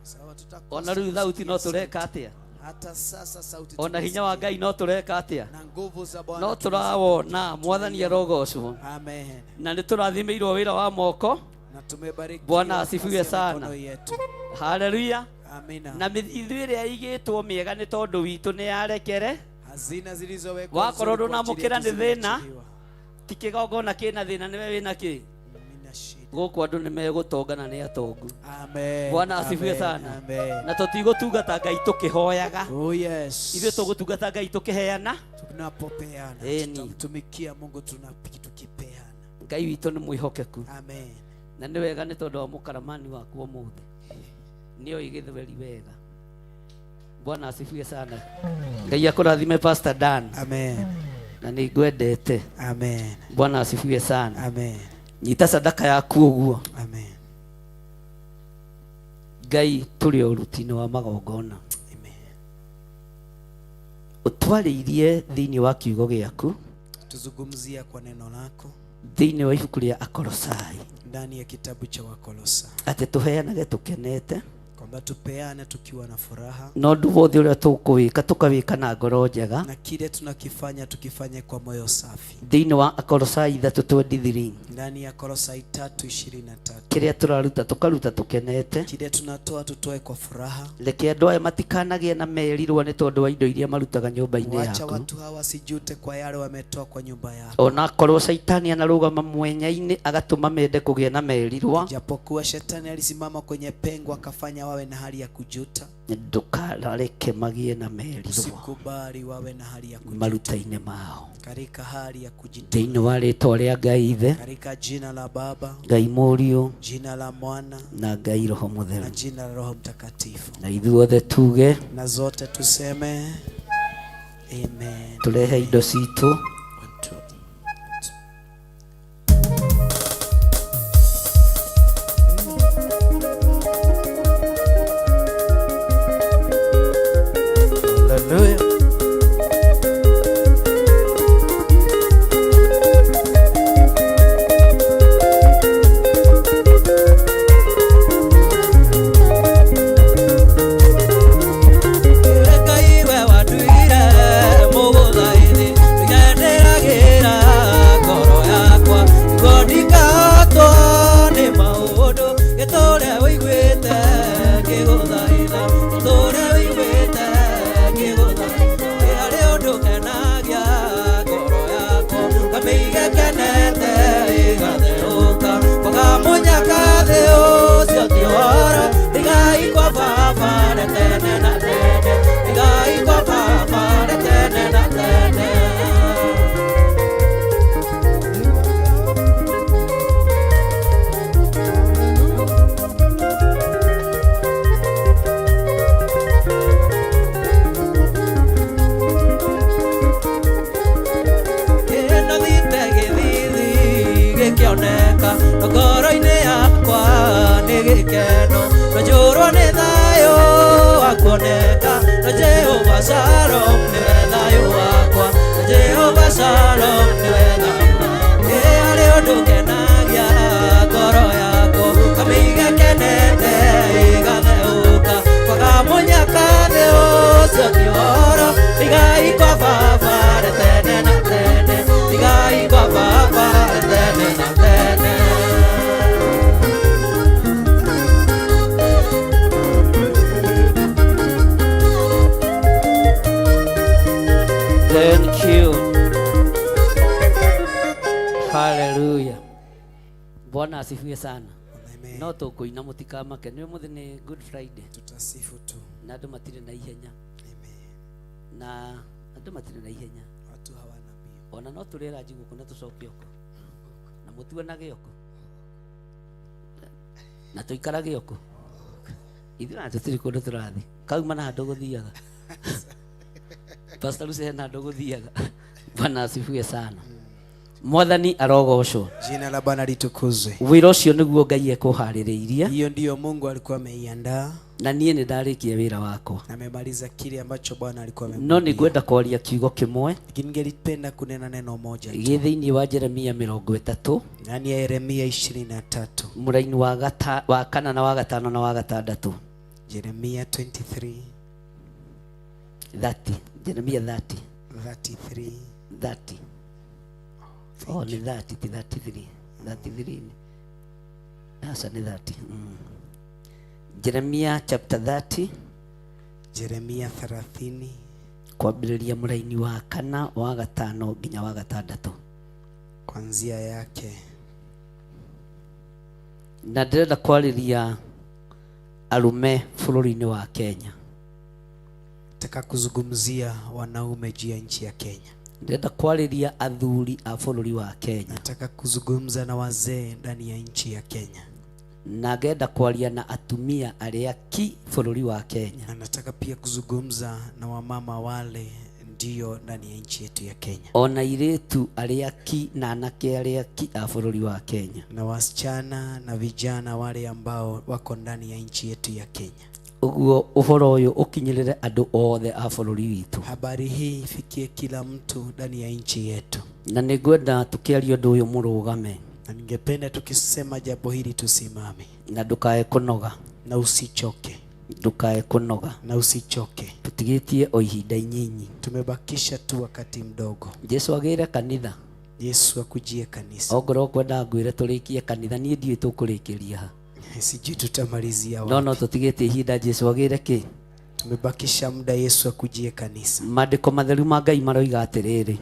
Speaker 11: Sawa, tutakosa
Speaker 9: Ona rĩu thauti no
Speaker 11: kusikia
Speaker 9: tũreka
Speaker 11: sauti.
Speaker 9: atĩa?
Speaker 11: Hata sasa sauti
Speaker 9: Ona hinya wa
Speaker 11: tunasikia.
Speaker 9: Ngai no tũreka atĩa?
Speaker 11: na nguvu za Bwana
Speaker 9: No tũrawona mwathani arogocwo.
Speaker 11: Amen.
Speaker 9: Na nĩ tũrathimĩirwo wĩra wa moko.
Speaker 11: Na tumebarikiwa
Speaker 9: Bwana
Speaker 11: kazi
Speaker 9: asifiwe
Speaker 11: ya
Speaker 9: sana.
Speaker 11: mikono yetu.
Speaker 9: Haleluya.
Speaker 11: Amina.
Speaker 9: Na mĩthithũ ĩrĩa ĩigĩtwo mĩega nĩ tondũ witũ nĩ yarekere.
Speaker 11: Hazina zilizowekwa
Speaker 9: Wakorwo
Speaker 11: nzuri kwa ajili
Speaker 9: ndũnamũkĩra
Speaker 11: yetu
Speaker 9: nĩ thĩna,
Speaker 11: zimeachiliwa.
Speaker 9: ti kĩgongona kĩna thĩna nĩwe wĩna kĩ. Gũkũ andũ nĩ megũtonga na nĩ atongu.
Speaker 11: Amen.
Speaker 9: Bwana asifiwe
Speaker 11: Amen.
Speaker 9: sana.
Speaker 11: Amen.
Speaker 9: Na tũtigũtungata Ngai tũkĩhoyaga.
Speaker 11: Oh yes.
Speaker 9: Ithuĩ tũgũtungata Ngai tũkĩheana.
Speaker 11: Tunapopeana,
Speaker 9: Ĩni.
Speaker 11: tutamtumikia Mungu tukipeana.
Speaker 9: Ngai witũ nĩ mwĩhokeku.
Speaker 11: Amen.
Speaker 9: Na nĩ wega nĩ tondũ wa mũkaramani waku ũmũthĩ. Nĩoĩ gĩthweri wega. Bwana asifiwe sana. Ngai akũrathime Pastor Dan.
Speaker 11: Amen.
Speaker 9: Na nĩ ngwendete.
Speaker 11: Amen.
Speaker 9: Bwana asifiwe sana.
Speaker 11: Amen.
Speaker 9: Nyita sadaka yaku ũguo.
Speaker 11: Amen.
Speaker 9: Ngai tũrĩ o ũruti-inĩ wa magongona. Ũtwarĩirie thĩinĩ wa kiugo gĩaku
Speaker 11: Tuzungumzia kwa neno lako
Speaker 9: thĩinĩ wa ibuku rĩa Akolosai
Speaker 11: ndani ya kitabu cha Wakolosai
Speaker 9: atĩ tũheanage tũkenete.
Speaker 10: Kwamba tupeane tukiwa na furaha.
Speaker 9: Na ũndũ wothe ũrĩa tũkũwĩka tũkawĩka na ngoro njega.
Speaker 10: Na kile tunakifanya tukifanye kwa moyo safi.
Speaker 9: Thĩinĩ wa Akolosai 3:23.
Speaker 10: Ndani ya Kolosai 3:23.
Speaker 9: Kĩrĩa tũraruta tũkaruta tũkenete.
Speaker 10: Kile tunatoa tutoe kwa furaha.
Speaker 9: Reke andũ aya matikanagĩe na merirwo nĩ tondũ wa indo iria marutaga nyũmba-inĩ
Speaker 10: Wacha
Speaker 9: yaku.
Speaker 10: watu hawa wasijute kwa yale wametoa kwa nyumba yako.
Speaker 9: Onakorwo caitani anarũgama mwenya-inĩ agatũma mende kũgĩa na merirwa,
Speaker 10: Japokuwa shetani alisimama kwenye pengo akafanya wawe na hali ya kujuta,
Speaker 9: ndũkareke magĩe na merirwa
Speaker 10: usikubali wawe na hali ya kujuta
Speaker 9: maruta-inĩ mao.
Speaker 10: katika hali ya kujitoa,
Speaker 9: Thĩinĩ wa rĩtwa rĩa Ngai Ithe,
Speaker 10: katika jina la Baba,
Speaker 9: Ngai Mũriũ
Speaker 10: jina la Mwana
Speaker 9: na Ngai Roho
Speaker 10: na
Speaker 9: Mũtheru.
Speaker 10: jina la Roho Mtakatifu,
Speaker 9: Na ithuothe tuge
Speaker 10: na zote tuseme amen.
Speaker 9: tũrehe indo citũ.
Speaker 10: Hallelujah.
Speaker 12: Ngai we wanduire mũgũthaĩri ngendĩragĩra ngoro yakwa nĩguo ndikahotwo nĩ maũndũ gĩtũre ũiguĩte ngĩgũthaitha gĩtũre ũiguĩte ngĩgũthaitha ĩ harĩ ũndũ kenagia ngoro yakwa ngamĩige kenete ĩgatherũka kwaga mũnyaka thĩ ũcio ti ũhoro ndigai kwa baba nĩ tene na tene ndigai kwa baba nĩ tene na tene. Ĩno thite gĩthithi gĩkĩoneka no ngoro-inĩ yakwa nĩ gĩkeno no njũrwo nĩ thayũ wa kuoneka no Jehova Shalom nĩwe thayũ wakwa no Jehova Shalom nĩwe thayũ wakwa. Ĩ harĩ ũndũ kenagia ngoro yakwa kamĩiga kenete ĩgatheũka kwaga mũnyaka thĩ ũcio ti ũhoro igai kwa baba nĩ tene na tene igai kwa baba nĩ tene na tene.
Speaker 9: Thank you. Hallelujah. Bwana asifiwe sana.
Speaker 10: Amen.
Speaker 9: No tũkũina mũtikamake nĩ ũmũthĩ nĩ Good Friday
Speaker 10: Tutasifu tu.
Speaker 9: na andũ matirĩ na ihenya.
Speaker 10: Amen.
Speaker 9: Na andũ matirĩ na ihenya.
Speaker 10: Watu hawana mbio.
Speaker 9: Ona no tũrĩe ranji gũkũ na tũcoke oko na mũtuanage oko na tũikarage oko ithuĩ ona tũtirĩ kũndũ tũrathiĩ kauma na handũ gũthiaga. Pastor Lucy hena handũ gũthiaga. Bwana asifiwe sana. Mwathani arogocwo.
Speaker 10: Jina la Bwana litukuzwe.
Speaker 9: Wĩra ũcio nĩguo Ngai ekũharĩrĩirie
Speaker 10: Hiyo ndiyo Mungu alikuwa ameiandaa
Speaker 9: na niĩ nĩ ndarĩkia wĩra wakwa
Speaker 10: na amemaliza kile ambacho Bwana alikuwa
Speaker 9: no
Speaker 10: amemwambia.
Speaker 9: nĩ ngwenda kwaria kiugo kĩmwe
Speaker 10: Lakini ningelipenda kunena neno moja tu.
Speaker 9: gĩ thĩinĩ wa Jeremia 30
Speaker 10: Ndani ya Yeremia 23.
Speaker 9: mũraini wa kana na wa gatano na wa gatandatũ.
Speaker 10: Jeremia 23
Speaker 9: 30 Jeremia 30
Speaker 10: 33.
Speaker 9: 30 oh nĩ 30 ti 33 33 aca nĩ 30. Jeremia chapter 30
Speaker 10: Jeremia 30
Speaker 9: kwambĩrĩria mũraini wa kana wa gatano nginya wa gatandatũ.
Speaker 10: Kwanzia yake.
Speaker 9: Na ndĩrenda kwarĩria arũme bũrũri-inĩ wa Kenya.
Speaker 10: Nataka kuzungumzia wanaume juu ya nchi ya Kenya.
Speaker 9: Ndĩrenda kwarĩria athuri a bũrũri wa Kenya.
Speaker 10: Nataka kuzungumza na wazee ndani ya nchi ya Kenya.
Speaker 9: Na ngenda kwaria na atumia arĩa ki bũrũri wa Kenya.
Speaker 10: Na nataka pia kuzungumza na wamama wale ndio ndani ya nchi yetu ya Kenya.
Speaker 9: Ona airĩtu arĩa ki na anake arĩa ki a bũrũri wa Kenya.
Speaker 10: Na wasichana na vijana wale ambao wako ndani ya nchi yetu ya Kenya.
Speaker 9: Ũguo ũhoro ũyũ ũkinyĩrĩre andũ othe a bũrũri witũ.
Speaker 10: Habari hii ifikie kila mtu ndani ya nchi yetu.
Speaker 9: Na nĩngwenda tũkĩaria ũndũ ũyũ mũrũgame.
Speaker 10: Na ningependa tukisema jambo hili tusimame.
Speaker 9: Na ndũkae kũnoga.
Speaker 10: Na usichoke.
Speaker 9: Ndũkae kũnoga.
Speaker 10: Na usichoke.
Speaker 9: Tũtigĩtie o ihinda inyinyi.
Speaker 10: Tumebakisha tu wakati mdogo.
Speaker 9: Jesu agĩre kanitha.
Speaker 10: Yesu akujie kanisa.
Speaker 9: Ongorwo kwenda ngwĩre tũrĩkie kanitha, niĩ ndiũĩ tũkũrĩkĩria ha.
Speaker 10: Sijui tutamalizia
Speaker 9: No
Speaker 10: wapi.
Speaker 9: no tũtigĩtie ihinda Jesu agĩre kĩ.
Speaker 10: Tumebakisha muda Yesu akujie kanisa.
Speaker 9: Maandĩko matheru ma Ngai maroiga atĩrĩrĩ,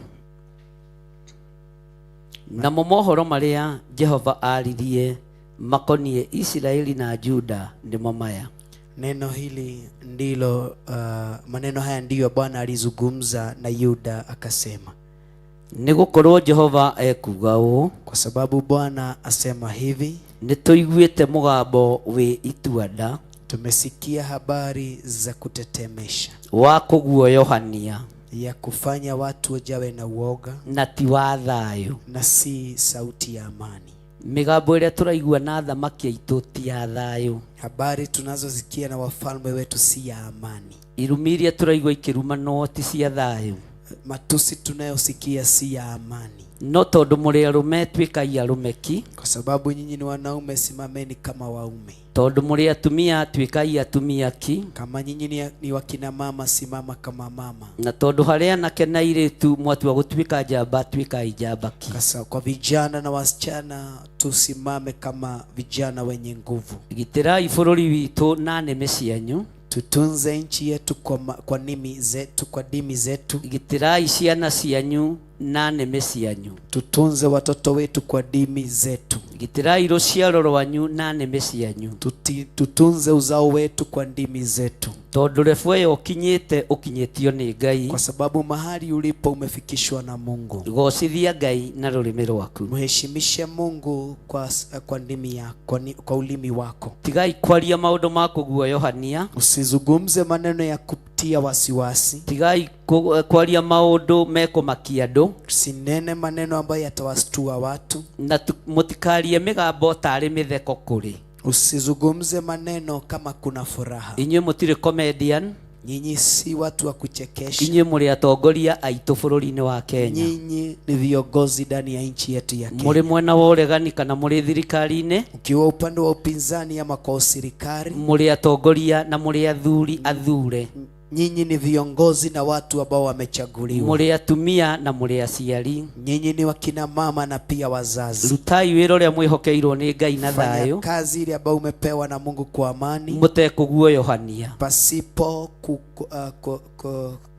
Speaker 9: namo mohoro marĩa Jehova aaririe makoniĩ Isiraeli na Juda nĩmo maya.
Speaker 10: Neno hili ndilo maneno haya ndiyo Bwana alizungumza na Yuda akasema,
Speaker 9: nĩ gũkorwo Jehova ekuuga ũũ,
Speaker 10: kwa sababu Bwana asema hivi,
Speaker 9: nĩ tũiguĩte mũgambo wĩ itua-nda,
Speaker 10: tumesikia habari za kutetemesha,
Speaker 9: wa kũguoyohania,
Speaker 10: ya kufanya watu wajawe na uoga,
Speaker 9: na ti wa thayũ,
Speaker 10: na si sauti ya amani.
Speaker 9: Mĩgambo ĩrĩa tũraigua na athamaki aitũ ti ya thayũ.
Speaker 10: Habari tunazosikia na wafalme wetu si ya amani.
Speaker 9: Irumi iria tũraigua ikĩrumanwo ti cia thayũ.
Speaker 10: Matusi tunayosikia si ya amani.
Speaker 9: No tondũ mũrĩ arũme tuĩkai arũme ki,
Speaker 10: kwa sababu nyinyi ni wanaume, simameni kama waume.
Speaker 9: Tondũ mũrĩ atumia tuĩkai atumia ki,
Speaker 10: kama nyinyi ni wakina mama, simama kama mama.
Speaker 9: Na tondũ harĩ anake na airĩtu mwatua gũtuĩka njamba, tuĩkai njamba ki.
Speaker 10: Kasa, kwa vijana na wasichana tusimame kama vijana wenye nguvu.
Speaker 9: Gitĩrai bũrũri witũ na nĩmĩ cianyu.
Speaker 10: Tutunze nchi yetu kwa nimi zetu, kwa dimi zetu.
Speaker 9: Gitĩrai ciana cianyu na nĩmĩ cianyu.
Speaker 10: Tutunze watoto wetu kwa dimi zetu.
Speaker 9: Gitĩrai rũciaro rwanyu na nĩmĩ cianyu.
Speaker 10: Tutunze uzao wetu kwa ndimi zetu.
Speaker 9: Tondũ rebu ĩyo ũkinyĩte ũkinyĩtio nĩ Ngai.
Speaker 10: Kwa sababu mahali ulipo umefikishwa na Mungu.
Speaker 9: Gocithia Ngai na rũrĩmĩ rwaku.
Speaker 10: Mheshimishe Mungu kwa ndimi yako, kwa ulimi wako.
Speaker 9: Tigai kwaria maũndũ ma kũguoyohania.
Speaker 10: Usizungumze maneno ya kutia wasiwasi.
Speaker 9: Tigai kwaria maũndũ mekũmakia andũ.
Speaker 10: Usinene maneno ambayo yatawastua watu.
Speaker 9: Na mũtikarie mĩgambo tarĩ mĩtheko kũrĩ.
Speaker 10: Usizungumze maneno kama kuna furaha.
Speaker 9: Inyuĩ mũtirĩ comedian.
Speaker 10: Nyinyi si watu wa kuchekesha.
Speaker 9: Inyuĩ mũrĩ atongoria aitũ bũrũri-inĩ wa Kenya.
Speaker 10: Nyinyi ni viongozi ndani ya nchi yetu ya Kenya.
Speaker 9: Mũrĩ mwena wa ũregani kana mũrĩ thirikari-inĩ.
Speaker 10: Ukiwa upande wa upinzani ama kwa serikali.
Speaker 9: Mũrĩ atongoria na mũrĩ athuri athure.
Speaker 10: Nyinyi ni viongozi na watu ambao wamechaguliwa.
Speaker 9: Mũrĩ atumia na mũrĩ aciari.
Speaker 10: Nyinyi ni wakina mama na pia wazazi.
Speaker 9: Rutai wĩra ũrĩa mwĩhokeirwo nĩ Ngai na
Speaker 10: Fanya
Speaker 9: thayũ.
Speaker 10: kazi ile ambayo umepewa na Mungu kwa amani.
Speaker 9: Mũtekũguoyohania.
Speaker 10: Pasipo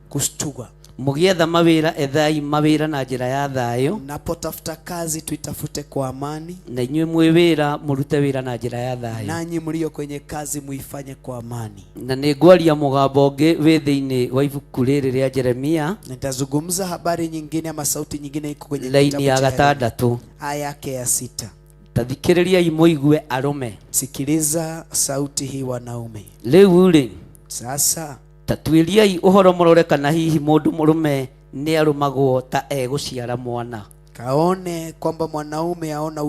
Speaker 10: kushtua.
Speaker 9: Mũgĩetha mawĩra, ethai mawĩra na njĩra ya thayũ.
Speaker 10: Napotafuta kazi tuitafute kwa amani.
Speaker 9: Na inyuĩ mwĩ wĩra, mũrute wĩra na njĩra ya thayũ.
Speaker 10: Nanyi mlio kwenye kazi muifanye kwa amani.
Speaker 9: Na nĩ ngwaria mũgambo ũngĩ wĩ thĩinĩ wa ibuku rĩrĩ rĩa Jeremia.
Speaker 10: Nitazungumza habari nyingine ama sauti nyingine iko kwenye
Speaker 9: Laini
Speaker 10: kitabu
Speaker 9: ya
Speaker 10: cha Yeremia.
Speaker 9: gatandatũ.
Speaker 10: Aya yake ya 6.
Speaker 9: Tathikĩrĩriai mũigue arũme.
Speaker 10: Sikiliza sauti hii wanaume.
Speaker 9: Rĩu rĩ,
Speaker 10: Sasa
Speaker 9: tatuĩriai ũhoro mũrore kana hihi mũndũ mũrũme nĩ arũmagwo ta egũciara mwana.
Speaker 10: Kaone kwamba mwanaume aona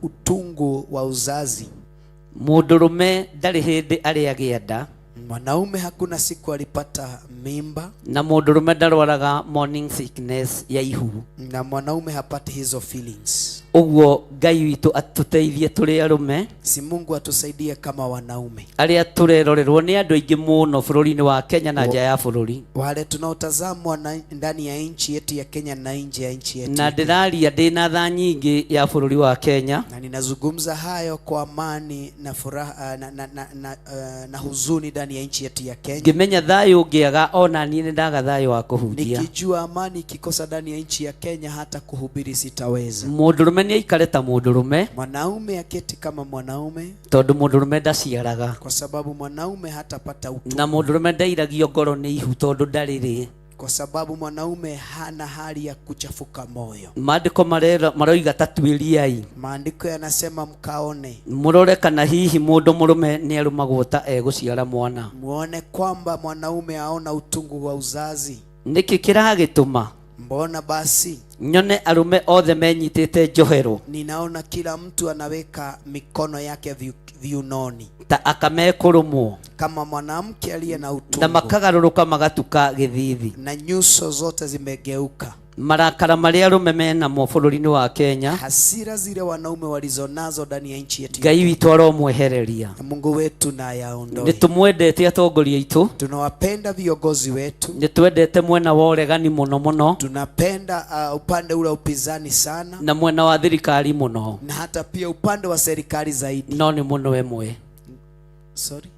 Speaker 10: utungu wa uzazi.
Speaker 9: Mũndũrũme ndarĩ hĩndĩ arĩ agĩa nda.
Speaker 10: Mwanaume hakuna siku alipata mimba.
Speaker 9: Na mũndũrũme ndarwaraga morning sickness ya ihu.
Speaker 10: Na mwanaume hapati hizo feelings.
Speaker 9: Ũguo Ngai witũ atũteithie tũrĩ arũme.
Speaker 10: Si Mungu atusaidie kama wanaume.
Speaker 9: Arĩa tũrerorerwo nĩ andũ aingĩ mũno bũrũri-inĩ wa Kenya na nja ya bũrũri.
Speaker 10: Wale tunaotazamwa na ndani ya nchi yetu ya Kenya na nje ya nchi yetu.
Speaker 9: Na ndĩraria ndĩ na tha nyingĩ ya bũrũri wa Kenya.
Speaker 10: Na ninazungumza hayo kwa amani na furaha na huzuni ndani ya nchi yetu ya Kenya.
Speaker 9: Ngĩmenya thayũ ũngĩaga ona niĩ nĩ ndaga thayũ wa kũhunjia.
Speaker 10: Nikijua amani ikikosa ndani ya nchi ya Kenya hata kuhubiri sitaweza.
Speaker 9: Mũndũrũme nĩ aikare ta mũndũrũme.
Speaker 10: Mwanaume aketi kama mwanaume.
Speaker 9: Tondũ mũndũrũme ndaciaraga.
Speaker 10: Kwa sababu mwanaume hatapata utungu.
Speaker 9: Na mũndũrũme ndairagio ngoro nĩ ihu tondũ ndarĩ rĩ.
Speaker 10: Kwa sababu mwanaume hana hali ya kuchafuka moyo.
Speaker 9: Maandĩko maroiga tatuĩriai.
Speaker 10: Maandiko yanasema mkaone.
Speaker 9: Mũrore kana hihi mũndũ mũrũme nĩ arũmagwo ta egũciara mwana.
Speaker 10: Muone kwamba mwanaume aona utungu wa uzazi.
Speaker 9: Nĩkĩ kĩragĩtũma?
Speaker 10: Mbona basi
Speaker 9: Nyone arũme othe menyitĩte njohero.
Speaker 10: Ninaona kila mtu anaweka mikono yake viunoni.
Speaker 9: Ta akamekũrũmwo.
Speaker 10: Kama mwanamke aliye na utungu.
Speaker 9: Na makagarũrũka magatuka gĩthithi.
Speaker 10: Na nyuso zote zimegeuka.
Speaker 9: Marakara marĩa arũme menamo bũrũri-inĩ wa Kenya,
Speaker 11: Hasira zile wanaume walizonazo ndani ya nchi yetu ya
Speaker 9: Ngai witũ aromwehereria.
Speaker 11: Na Mungu wetu na
Speaker 9: Nĩ
Speaker 11: ayaondoe.
Speaker 9: tũmwendete atongoria aitũ,
Speaker 11: Tunawapenda viongozi wetu,
Speaker 9: nĩ twendete mwena wa ũregani mũno mũno,
Speaker 11: tunapenda upande ule wa upinzani sana,
Speaker 9: na mwena wa thirikari mũno,
Speaker 11: na hata pia upande wa serikali zaidi.
Speaker 9: no nĩ mũno ĩmwe.
Speaker 11: Sorry.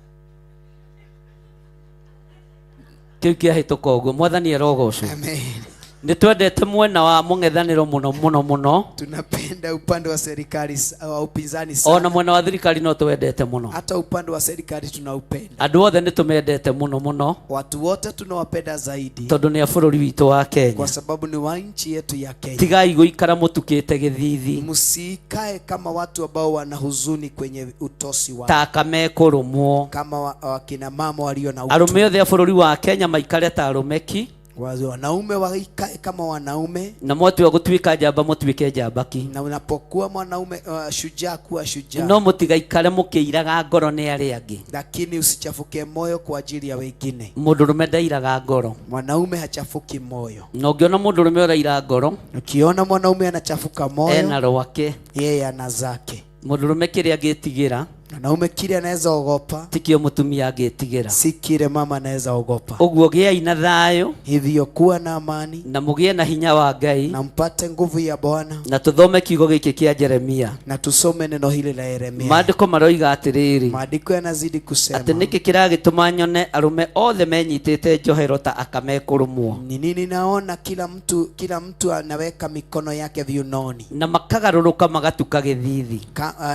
Speaker 9: Kĩu kĩahĩtũka ũguo, mwathani arogocwo.
Speaker 11: Amen.
Speaker 9: Nĩ twendete mwena wa mũng'ethanĩro mũno mũno mũno,
Speaker 11: Tunapenda upande wa serikali wa upinzani sana,
Speaker 9: ona mwena wa thirikari no twendete mũno.
Speaker 11: hata upande wa serikali tunaupenda.
Speaker 9: Andũ othe nĩ tũmendete mũno mũno,
Speaker 11: Watu wote tunawapenda zaidi,
Speaker 9: tondũ nĩ a bũrũri witũ wa Kenya.
Speaker 11: kwa sababu ni wa nchi yetu ya Kenya.
Speaker 9: Tigai gũikara mũtukĩte gĩthithi
Speaker 11: Msikae kama watu ambao wana huzuni kwenye utosi wao,
Speaker 9: ta aka mekũrũmwo.
Speaker 11: kama wakina mama walio na utu.
Speaker 9: Arũme othe a bũrũri wa Kenya maikare ta arũme ki,
Speaker 11: Wanaume waikae kama wanaume,
Speaker 9: na mwatua gũtuĩka njamba mũtuĩke njamba ki,
Speaker 11: na unapokuwa mwanaume shujaa kuwa shujaa,
Speaker 9: no mũtigaikare mũkĩiraga ngoro nĩ arĩa angĩ.
Speaker 11: lakini usichafuke moyo kwa ajili ya wengine.
Speaker 9: Mũndũrũme ndairaga ngoro,
Speaker 11: Mwanaume hachafuki moyo.
Speaker 9: na ũngĩona mũndũrũme ũraira ngoro,
Speaker 11: Ukiona mwanaume anachafuka moyo,
Speaker 9: ena rwake.
Speaker 11: yeye ana zake.
Speaker 9: Mũndũrũme kĩrĩa angĩtigĩra
Speaker 11: Mwanaume kile anaweza ogopa,
Speaker 9: tikĩo mũtumia angĩtigĩra.
Speaker 11: si kile mama anaweza ogopa.
Speaker 9: Ũguo gĩai na thayũ,
Speaker 11: Hivyo kuwa na amani
Speaker 9: na mũgĩe na hinya wa Ngai,
Speaker 11: na mpate nguvu ya Bwana,
Speaker 9: na tũthome kiugo gĩkĩ kĩa Jeremia.
Speaker 11: na tusome neno hili la Yeremia.
Speaker 9: Maandĩko maroiga atĩrĩrĩ,
Speaker 11: Maandiko yanazidi kusema
Speaker 9: atĩ nĩkĩ kĩragĩtũma nyone arũme othe menyitĩte njohero ta aka mekũrũmwo,
Speaker 11: ni nini? Naona kila mtu anaweka mikono yake viunoni
Speaker 9: na makagarũrũka magatuka gĩthithi.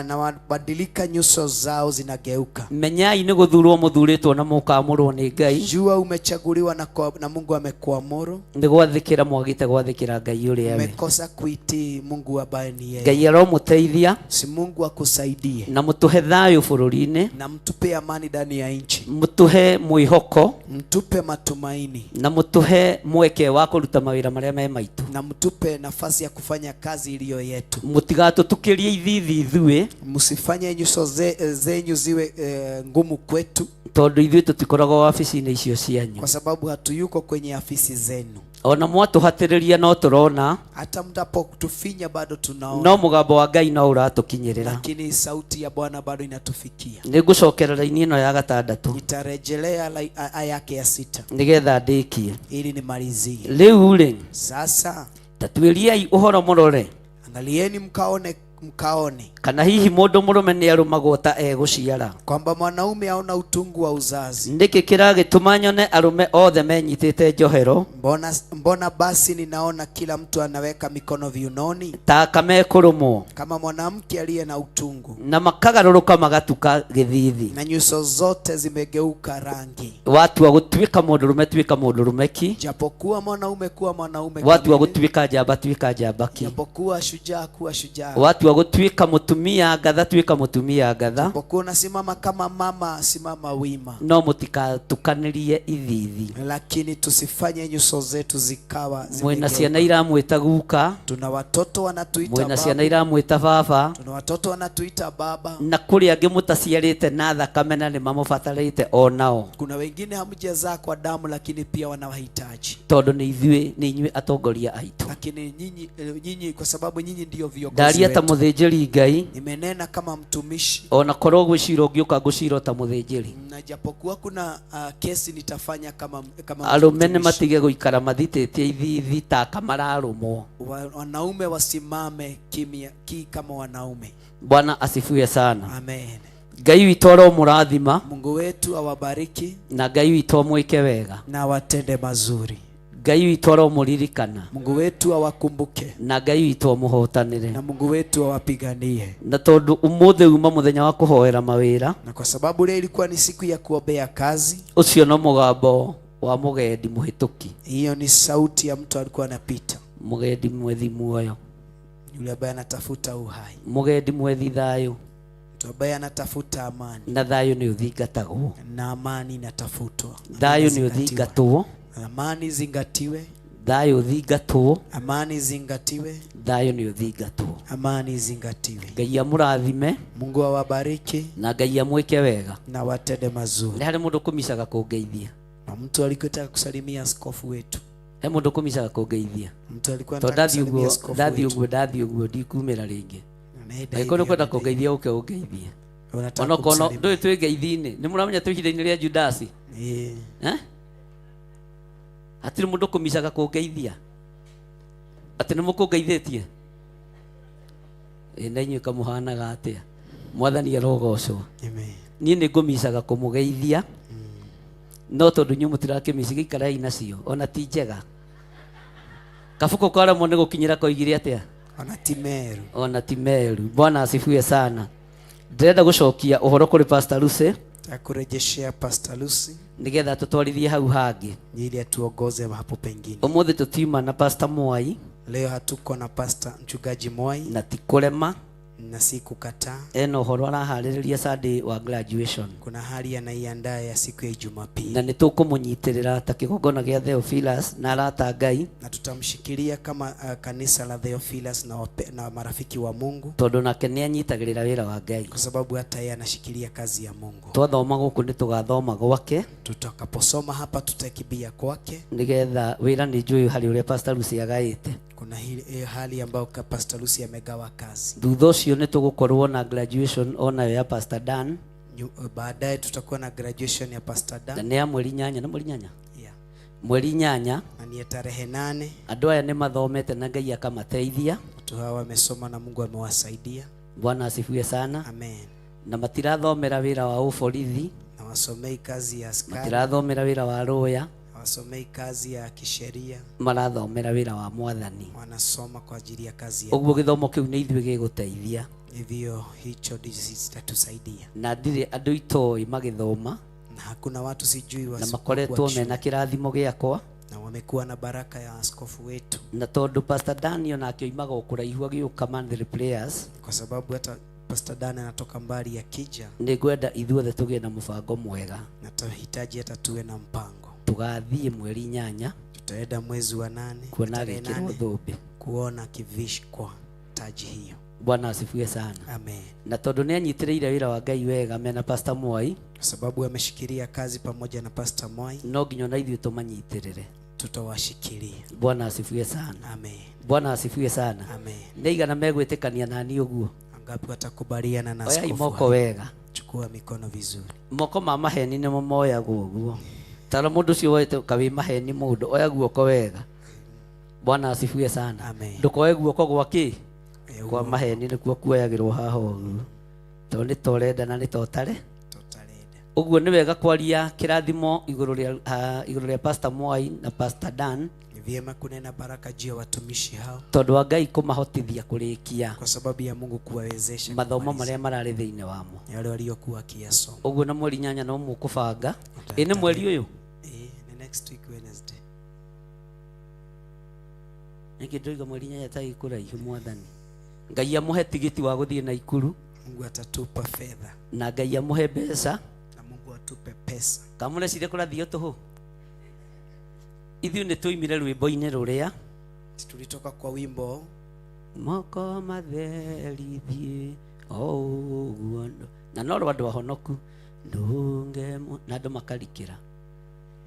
Speaker 11: na wabadilika, nyuso zao zinageuka.
Speaker 9: Menyai nĩ gũthurwo mũthurĩtwo na mũkamũrwo nĩ Ngai,
Speaker 11: Jua umechaguliwa na Mungu amekuamuru.
Speaker 9: nĩ gwathĩkĩra mwagĩte gwathĩkĩra Ngai ũrĩa we.
Speaker 11: Umekosa kuitii Mungu ambaye ni yeye.
Speaker 9: Ngai aromũteithia
Speaker 11: Si Mungu akusaidie
Speaker 9: na mũtũhe thayũ bũrũri-inĩ,
Speaker 11: na mtupe amani ndani ya nchi,
Speaker 9: mũtũhe mwĩhoko,
Speaker 11: mtupe matumaini
Speaker 9: na mũtũhe mweke wa kũruta mawĩra marĩa me maitũ.
Speaker 11: na mtupe nafasi ya kufanya kazi iliyo yetu.
Speaker 9: Mũtigatũtukĩrie ithithi ithuĩ,
Speaker 11: Msifanye nyuso zenyu ziwe ngumu kwetu,
Speaker 9: tondũ ithuĩ tũtikoragwo wabici-inĩ icio cianyu.
Speaker 11: kwa sababu hatuyuko kwenye afisi zenu.
Speaker 9: Ona mwatũhatĩrĩria no tũrona,
Speaker 11: Hata mtapotufinya bado tunaona,
Speaker 9: no mũgambo wa Ngai no ũratũkinyĩrĩra.
Speaker 11: lakini sauti ya Bwana bado inatufikia.
Speaker 9: Nĩ ngũcokera raini ĩno ya gatandatũ
Speaker 11: Nitarejelea aya yake ya sita
Speaker 9: nĩgetha ndĩkie.
Speaker 11: ili nimalizie.
Speaker 9: Rĩu rĩ,
Speaker 11: Sasa
Speaker 9: ta tuĩriai ũhoro mũrore,
Speaker 11: angalieni mkaone, mkaone
Speaker 9: kana hihi mũndũ mũrũme nĩ arũmagwo ta egũciara.
Speaker 11: kwamba mwanaume aona utungu wa uzazi.
Speaker 9: Nĩkĩ kĩragĩtũma nyone arũme othe menyitĩte njohero
Speaker 11: Mbona basi ninaona kila mtu anaweka mikono viunoni
Speaker 9: ta aka mekũrũmwo,
Speaker 11: kama mwanamke aliye na utungu,
Speaker 9: na makagarũrũka magatuka gĩthithi.
Speaker 11: na nyuso zote zimegeuka rangi.
Speaker 9: Watua gũtuĩka mũndũrũme tuĩka mũndũrũme ki,
Speaker 11: Japokuwa mwanaume kuwa mwanaume
Speaker 9: watua
Speaker 11: kamili,
Speaker 9: gũtuĩka njamba tuĩka njamba ki,
Speaker 11: japokuwa shujaa kuwa shujaa,
Speaker 9: watua gũtuĩka mũtumia ngatha tuĩka mũtumia ngatha,
Speaker 11: japokuwa unasimama kama mama simama wima,
Speaker 9: no mũtikatukanĩrie ithithi.
Speaker 11: lakini tusifanye nyuso zetu zikawa
Speaker 9: Mwĩna ciana
Speaker 11: zimegeuka.
Speaker 9: iramwĩta guka,
Speaker 11: Tuna watoto wanatuita
Speaker 9: mwĩna ciana
Speaker 11: baba,
Speaker 9: iramwĩta baba,
Speaker 11: tuna watoto wanatuita baba.
Speaker 9: na kũrĩ angĩ mũtaciarĩte na thakame na nĩ mamũbatarĩte o nao,
Speaker 11: Kuna wengine hamjazaa kwa damu, lakini pia wanawahitaji.
Speaker 9: tondũ nĩ ithuĩ nĩ inyuĩ atongoria aitũ.
Speaker 11: Lakini nyinyi kwa sababu nyinyi ndio viongozi
Speaker 9: Ndaria ta
Speaker 11: wetu.
Speaker 9: mũthĩnjĩri Ngai,
Speaker 11: Nimenena kama mtumishi,
Speaker 9: ona korwo gwĩcira ũngĩũka ngũcira ta mũthĩnjĩri.
Speaker 11: na japokuwa kuna kesi nitafanya kama
Speaker 9: Arũme nĩ
Speaker 11: mtumishi.
Speaker 9: matige gũikara mathitĩtie ithithi ta aka mararũmwo.
Speaker 11: Wanaume wasimame kimya ki kama wanaume.
Speaker 9: Bwana asifiwe sana.
Speaker 11: Amen.
Speaker 9: Ngai witũ aromũrathima,
Speaker 11: Mungu wetu awabariki
Speaker 9: na Ngai witũ amwĩke wega.
Speaker 11: na awatende mazuri.
Speaker 9: Ngai witũ aromũririkana,
Speaker 11: Mungu wetu awakumbuke
Speaker 9: na Ngai witũ amũhotanĩre.
Speaker 11: na Mungu wetu awapiganie.
Speaker 9: Na tondũ ũmũthĩ uma mũthenya wa kũhoera mawĩra,
Speaker 11: Na kwa sababu leo ilikuwa ni siku ya kuombea kazi,
Speaker 9: ũcio no mũgambo wa mũgendi mũhĩtũki,
Speaker 11: hiyo ni sauti ya mtu alikuwa anapita,
Speaker 9: mũgendi mwethi muoyo,
Speaker 11: yule ambaye anatafuta uhai,
Speaker 9: mũgendi mwethi thayũ,
Speaker 11: mtu ambaye anatafuta amani,
Speaker 9: na thayũ nĩ ũthingatagwo,
Speaker 11: na amani inatafutwa.
Speaker 9: thayũ nĩ
Speaker 11: Zingatiwa.
Speaker 9: ũthingatwo,
Speaker 11: Amani zingatiwe,
Speaker 9: thayũ ũthingatwo,
Speaker 11: amani zingatiwe,
Speaker 9: thayũ nĩ ũthingatwo.
Speaker 11: amani zingatiwe.
Speaker 9: Ngai amũrathime
Speaker 11: Mungu awabariki
Speaker 9: na Ngai amwĩke wega.
Speaker 11: na watende mazuri.
Speaker 9: Nĩ harĩ mũndũ kũmicaga kũngeithia.
Speaker 11: Na mtu alikotaka kusalimia askofu wetu.
Speaker 9: He mũndũ kũmicaga kũngeithia.
Speaker 10: Mtu alikuwa
Speaker 9: Tondũ
Speaker 10: anataka
Speaker 9: ndathiĩ
Speaker 10: kusalimia
Speaker 9: ũguo,
Speaker 10: askofu
Speaker 9: ndathiĩ
Speaker 10: wetu.
Speaker 9: ũguo, ndathiĩ ũguo ndikumĩra rĩngĩ.
Speaker 10: Anaenda
Speaker 9: Angĩkorwo nĩ
Speaker 10: hivi,
Speaker 9: ũkwenda kũngeithia ũke ũngeithie.
Speaker 10: Unataka
Speaker 9: Onokorwo
Speaker 10: kumsalimia.
Speaker 9: ndũĩ twĩ ngeithi-inĩ, nĩ mũramenya twĩ ihinda-inĩ rĩa Judasi.
Speaker 10: Eh.
Speaker 9: Eh? Hatirĩ mũndũ kũmicaga kũngeithia. Atĩ nĩ mũkũngeithĩtie? Ĩ na inyuĩ kamũhanaga atĩa? Mwathani arogocwo.
Speaker 10: Amen.
Speaker 9: Niĩ nĩ ngũmicaga kũmũgeithia. No tondũ inyuĩ mũtirakĩmici gĩikarai nacio, ona ti njega. Kabuku karemwo nĩ gũkinyĩra koigire atĩa?
Speaker 10: Ona ti meru.
Speaker 9: Ona ti meru. Bwana asifiwe sana. Ndĩrenda gũcokia ũhoro kũrĩ Pastor Lucy
Speaker 10: Takurejeshea Pastor Lucy
Speaker 9: nĩgetha tũtwarithie hau hangĩ.
Speaker 10: ili atuongoze hapo pengine.
Speaker 9: Ũmũthĩ tũtiuma na Pastor Mwai
Speaker 10: Leo hatuko na Pastor Mchungaji Mwai
Speaker 9: na ti kũrema
Speaker 10: na si kukataa.
Speaker 9: Ena ũhoro araharĩrĩria Sunday wa graduation.
Speaker 10: Kuna hali anaiandaa ya siku ya Jumapili
Speaker 9: Na nĩ tũkũmũnyitĩrĩra ta kĩgongona gĩa Theophilus na arata a Ngai
Speaker 10: na tutamshikilia kama kanisa la Theophilus na marafiki wa Mungu
Speaker 9: tondũ nake nĩ anyitagĩrĩra wĩra wa Ngai.
Speaker 10: kwa sababu hata yeye anashikilia kazi ya Mungu.
Speaker 9: Twathoma gũkũ nĩ tũgathoma gwake
Speaker 10: Tutakaposoma hapa tutakibia kwake.
Speaker 9: nĩgetha wĩra nĩ njũĩ harĩ ũrĩa Pastor Lucy agaĩte.
Speaker 10: Kuna hali ambayo Pastor Lucy amegawa kazi.
Speaker 9: Thutha ũcio nĩ tũgũkorwo na graduation onayo ya Pastor Dan
Speaker 10: Baadaye tutakuwa na graduation ya Pastor
Speaker 9: na
Speaker 10: Dan
Speaker 9: nĩ ya mweri 8 na mweri 8
Speaker 10: Yeah.
Speaker 9: mweri 8
Speaker 10: na ni ya tarehe 8.
Speaker 9: Andũ aya nĩ mathomete na Ngai akamateithia.
Speaker 10: Watu hawa wamesoma na Mungu amewasaidia.
Speaker 9: Bwana asifiwe sana.
Speaker 10: Amen.
Speaker 9: Na matirathomera wĩra wa ũborithi,
Speaker 10: Na wasomei kazi ya askari,
Speaker 9: matirathomera wĩra wa lawyer,
Speaker 10: wasomei kazi ya kisheria,
Speaker 9: marathomera wĩra wa Mwathani.
Speaker 10: wanasoma kwa ajili ya kazi ya
Speaker 9: Ũguo gĩthomo kĩu nĩ ithuĩ gĩgũteithia.
Speaker 10: Hivyo hicho ndicho kitatusaidia.
Speaker 9: Na ndirĩ andũ itoĩ magĩthoma
Speaker 10: Na hakuna watu sijui
Speaker 9: na
Speaker 10: wasipokuwa
Speaker 9: makoretwo
Speaker 10: shule.
Speaker 9: mena kĩrathimo gĩakwa.
Speaker 10: Na wamekuwa na baraka ya askofu wetu,
Speaker 9: Na tondũ Pastor Daniel nake oimaga o kũraihu agĩũka Monthly Prayers,
Speaker 10: kwa sababu hata Pastor Dan anatoka mbali akija,
Speaker 9: nĩ ngwenda ithuothe tũgĩe na mũbango mwega.
Speaker 10: na tutahitaji hata tuwe na mpango.
Speaker 9: Tũgathiĩ mweri 8
Speaker 10: Tutaenda mwezi wa 8
Speaker 9: kuona
Speaker 10: tarehe
Speaker 9: agĩkĩrwo
Speaker 10: 8,
Speaker 9: thũmbĩ.
Speaker 10: kuona kivishwa taji hiyo.
Speaker 9: Bwana asifiwe sana.
Speaker 10: Amen.
Speaker 9: Na tondũ nĩ anyitĩrĩire wĩra wa Ngai wega mena Pastor Mwai,
Speaker 10: Kwa sababu ameshikilia kazi pamoja na Pastor Mwai,
Speaker 9: no nginya ona ithuĩ tũmanyitĩrĩre.
Speaker 10: Tutawashikilia.
Speaker 9: Bwana asifiwe sana.
Speaker 10: Amen.
Speaker 9: Bwana asifiwe sana.
Speaker 10: Amen.
Speaker 9: Nĩ aigana megwĩtĩkania nani ũguo?
Speaker 10: Wangapi watakubaliana na
Speaker 9: Oyai
Speaker 10: askofu
Speaker 9: moko
Speaker 10: haya?
Speaker 9: wega.
Speaker 10: Chukua mikono vizuri.
Speaker 9: Moko ma maheni nĩmo moyagwo ũguo. Tara mũndũ ũcio woete kawĩ maheni mũndũ, oya guoko wega. Bwana asifiwe sana.
Speaker 10: Amen.
Speaker 9: Ndũkoe guoko gwa kĩ? Kwa
Speaker 10: ũguo.
Speaker 9: maheni nĩkuo kuoyagĩrwo haha ũguo. Tondũ nĩ ta ũrenda na nĩ ta ũtarĩ. Ũguo nĩ wega kwaria kĩrathimo igũrũ rĩa Pastor Mwai na Pastor Dan.
Speaker 10: Ni vyema kunena baraka juu ya watumishi hao
Speaker 9: Tondũ wa Ngai kũmahotithia kũrĩkia
Speaker 10: kwa sababu ya Mungu kuwawezesha
Speaker 9: mathomo
Speaker 10: kumaliza
Speaker 9: marĩa mararĩ thĩinĩ wamo.
Speaker 10: yale waliokuwa wakiyasoma.
Speaker 9: Ũguo na mweri 8 no mũkũbanga. Ĩ nĩ mweri ũyũ?
Speaker 10: Ni next week Wednesday.
Speaker 9: Nĩkĩ ndoiga mweri 8 ta ĩkũraihu Mwathani. Ngai amũhe tigiti wa gũthiĩ Naikuru.
Speaker 10: Mungu atatupa fedha.
Speaker 9: Na Ngai amũhe mbeca.
Speaker 10: Na Mungu atupe pesa.
Speaker 9: Kamũreciria kũrathiĩ tũhũ. Ithuĩ nĩ twoimire rwĩmbo-inĩ rũrĩa
Speaker 10: Tulitoka kwa wimbo
Speaker 9: moko matheri thiĩ o ũguo na no rwa andũ ahonoku ndũnge na andũ makarikĩra.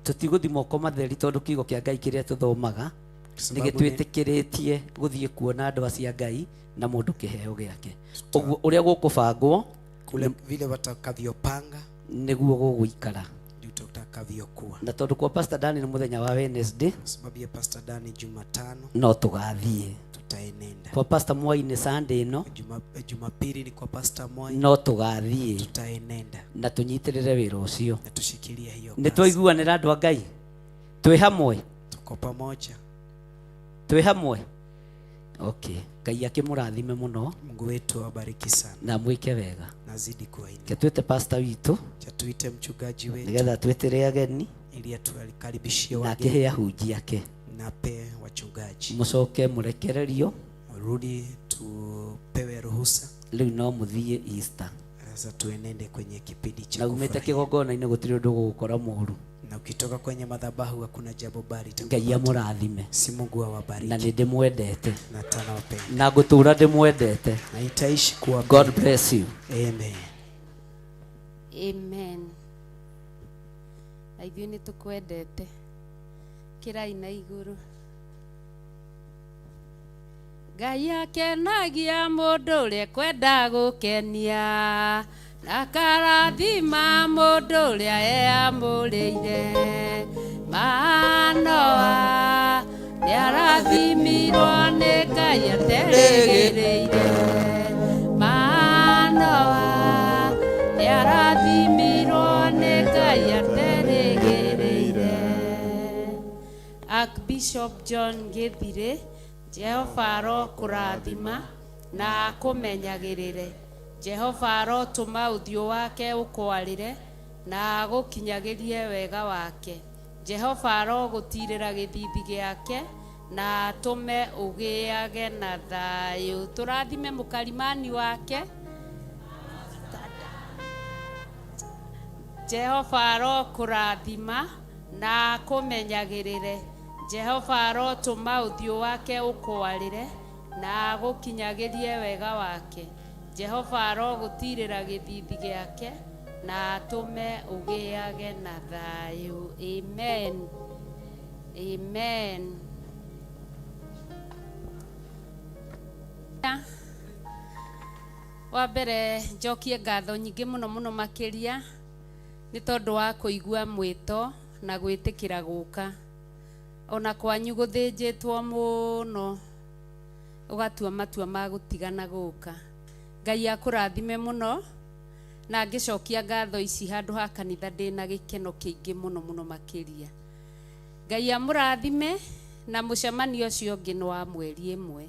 Speaker 9: Tũtigũthiĩ moko matheri tondũ kiugo kĩa Ngai kĩrĩa tũthomaga
Speaker 10: Sababu
Speaker 9: nĩ gĩtwĩtĩkĩrĩtie gũthiĩ kuona andũ acio a Ngai na mũndũ kĩheo gĩake. Ũguo ũrĩa gũkũbangwo
Speaker 10: kule vile watakavyopanga
Speaker 9: nĩguo gũgũikara.
Speaker 10: ndio tutakavyokuwa.
Speaker 9: Na tondũ kwa Pastor Dani nĩ mũthenya wa Wednesday,
Speaker 10: Kwa sababu ya Pastor Dani Jumatano
Speaker 9: no tũgathiĩ.
Speaker 10: tutaenenda.
Speaker 9: Kwa Pastor Mwai nĩ Sunday ĩno,
Speaker 10: Jumapili ni kwa Pastor Mwai,
Speaker 9: no tũgathiĩ.
Speaker 10: tutaenenda
Speaker 9: Na tũnyitĩrĩre wĩra ũcio.
Speaker 10: na tushikilie hiyo
Speaker 9: Nĩ
Speaker 10: kazi.
Speaker 9: twaiguanĩra andũ a Ngai? Twĩ hamwe?
Speaker 10: Tuko pamoja.
Speaker 9: Twĩ hamwe? Okay. Ngai akĩmũrathime mũno.
Speaker 10: Mungu wetu awabariki sana.
Speaker 9: Na mwĩke wega.
Speaker 10: Nazidi kuwainua.
Speaker 9: Reke twĩte pastor witũ.
Speaker 10: Acha tuite mchungaji wetu.
Speaker 9: Nĩgetha twĩtĩre ageni.
Speaker 10: Ili atukaribishie
Speaker 9: Na
Speaker 10: wageni.
Speaker 9: akĩhe ahunjia ake.
Speaker 10: Na ape wachungaji.
Speaker 9: Mũcoke mũrekererio.
Speaker 10: Rudi tupewe ruhusa.
Speaker 9: Rĩu no mũthiĩ Easter.
Speaker 10: Sasa tuenende kwenye kipindi cha
Speaker 9: Na umĩte
Speaker 10: kufurahia.
Speaker 9: kĩgongona-inĩ gũtirĩ ũndũ ũgũgũkora mũũru.
Speaker 10: Na ukitoka kwenye madhabahu hakuna jambo baya
Speaker 9: Ngai
Speaker 10: litakupata.
Speaker 9: amũrathime.
Speaker 10: Si Mungu awabariki.
Speaker 9: Na nĩ ndĩmwendete.
Speaker 10: Na tanawapenda.
Speaker 9: Na ngũtũũra ndĩmwendete.
Speaker 10: Na itaishi kuwa
Speaker 9: God bless you.
Speaker 10: Amen.
Speaker 2: Amen. Na ithuĩ nĩ tũkwendete. Ĩkĩrai na igũrũ. Ngai akenagia mũndũ ũrĩa kwenda gũkenia na akarathima mũndũ ũrĩa eamũrĩire. Manoa nĩarathimirwo nĩ Ngai aterĩgĩrĩire. Manoa nĩarathimirwo nĩ Ngai aterĩgĩrĩire. Archbishop John Githire, Jehova arokũrathima na akũmenyagĩrĩre. Jehova arotũma ũthiũ wake ũkwarĩre na agũkinyagĩrie wega wake. Jehova arogũtirĩra gĩthithi gĩake na atũme ũgĩage na thayũ. Tũrathime mũkarimani wake. Jehova arokũrathima na akũmenyagĩrĩre. Jehova arotũma ũthiũ wake ũkwarĩre na agũkinyagĩrie wega wake. Jehova arogũtirĩra gĩthithi gĩake na atũme ũgĩage na thayũ. Amen. Amen. Wa mbere njokie ngatho nyingĩ mũno mũno makĩria nĩ tondũ wa kũigua mwĩto na gwĩtĩkĩra gũka. Ona kwanyu gũthĩnjĩtwo mũno ũgatua matua ma gũtigana gũka. Ngai akũrathime mũno na ngĩcokia ngatho ici handũ ha kanitha ndĩna gĩkeno kĩingĩ mũno mũno makĩria. Ngai amũrathime na mũcemanio ũcio ũngĩ nĩ wa mweri ĩmwe.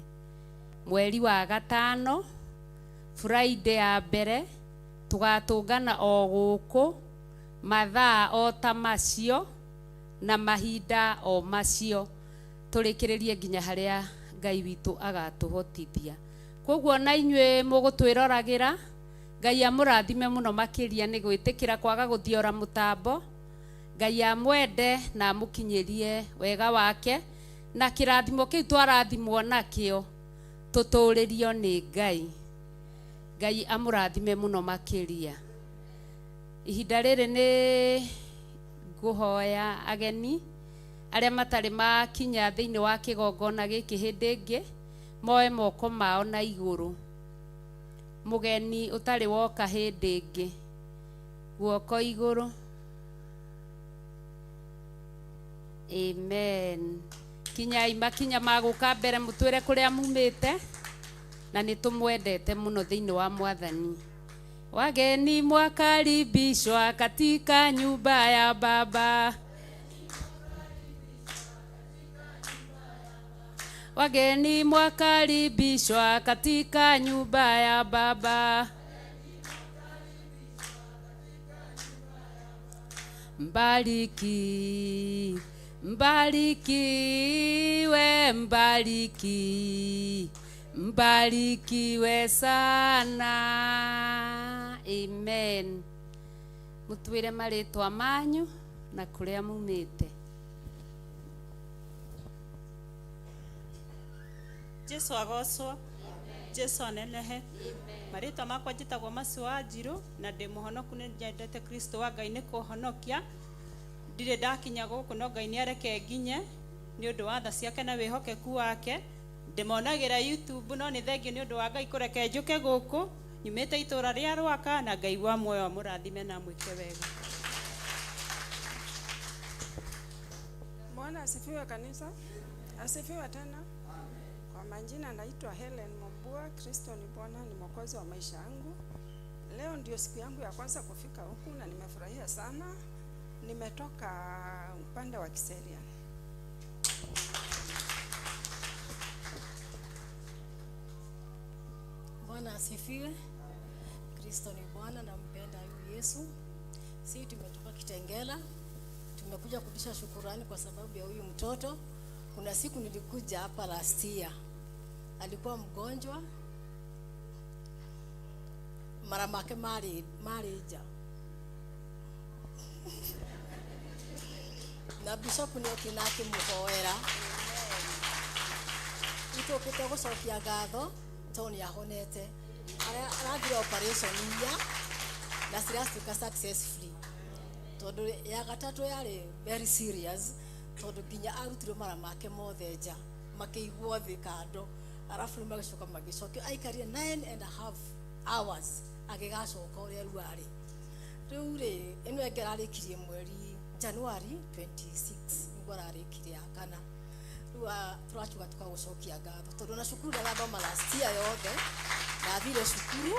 Speaker 2: Mweri wa gatano, Friday ya mbere, tũgatũngana o gũkũ mathaa o ta macio na mahinda o macio tũrĩkĩrĩrie nginya harĩa Ngai witũ agatũhotithia. Koguo na inyuĩ mũgũtwĩroragĩra, Ngai amũrathime mũno makĩria nĩ gwĩtĩkĩra kwaga gũthiora mũtambo. Ngai amwende na amũkinyĩrie wega wake na kĩrathimo kĩu twarathimwo nakĩo tũtũrĩrio nĩ Ngai. Ngai amũrathime mũno makĩria. Ihinda rĩrĩ nĩ ngũhoya ageni arĩa matarĩ makinya thĩinĩ wa kĩgongona gĩkĩ hĩndĩ ĩngĩ moe moko mao na igũrũ. Mũgeni ũtarĩ woka hĩndĩ ĩngĩ, guoko igũrũ. Amen. Kinyai makinya ma gũka mbere mũtwĩre kũrĩa mumĩte na nĩ tũmwendete mũno thĩinĩ wa Mwathani. Wageni mwakaribishwa katika nyumba ya Baba. Wageni mwakaribishwa katika nyumba ya Baba. Mbariki, mbarikiwe, mbariki, mbarikiwe sana. Amen. Mutwire marĩtwa manyu na kũrĩa mumĩte.
Speaker 13: Jesu agocwo. Jesu anenehe. Marĩtwa makwa njĩtagwo Maci wa Njirũ na ndĩ mũhonoku, nĩ nyendete Kristo wa Ngai nĩ kũhonokia. Ndirĩ ndakinya gũkũ no Ngai nĩ areke nginye nĩ ũndũ wa tha ciake na wĩhokeku wake. Ndĩmonagĩra YouTube no nĩ thengiũ nĩ ũndũ wa Ngai kũreke njũke gũkũ. Nyumĩte itũra rĩa Rwaka na Ngai wa muoyo amũrathime na amwĩke wega.
Speaker 14: Bwana asifiwe kanisa. Asifiwe tena. Kwa majina naitwa Helen Mobua. Kristo ni Bwana, ni mwokozi wa maisha yangu. Leo ndio siku yangu ya kwanza kufika huku na nimefurahia sana. Nimetoka upande wa Kiserian.
Speaker 15: Bwana asifiwe. Kristo ni Bwana, nampenda huyu Yesu. Sisi tumetoka Kitengela, tumekuja kurudisha shukurani kwa sababu ya huyu mtoto. Kuna siku nilikuja hapa last year, alikuwa mgonjwa mara make marija na bishop nĩ okire akĩmũhoera. Itũkĩte gũcokia ngatho tondũ nĩ ahonete. Arathire operation inya na ciratuĩka successfully, tondũ ya gatatũ yarĩ very serious. Tondũ nginya arutirwo mara make mothe nja makĩigwo thĩ kando, arabu rĩu magĩcoka magĩcokio. Aikarire 9.5 hours agĩgacoka ũrĩa rĩu arĩ. Rĩu rĩ, ĩno ĩngĩ ararĩkirie mweri January 26 nĩguo ararĩkirie ya kana. Rĩu tũracuga tũkagũcokia ngatho tondũ ona cukuru ndarathoma last year yothe, ndathire cukuru,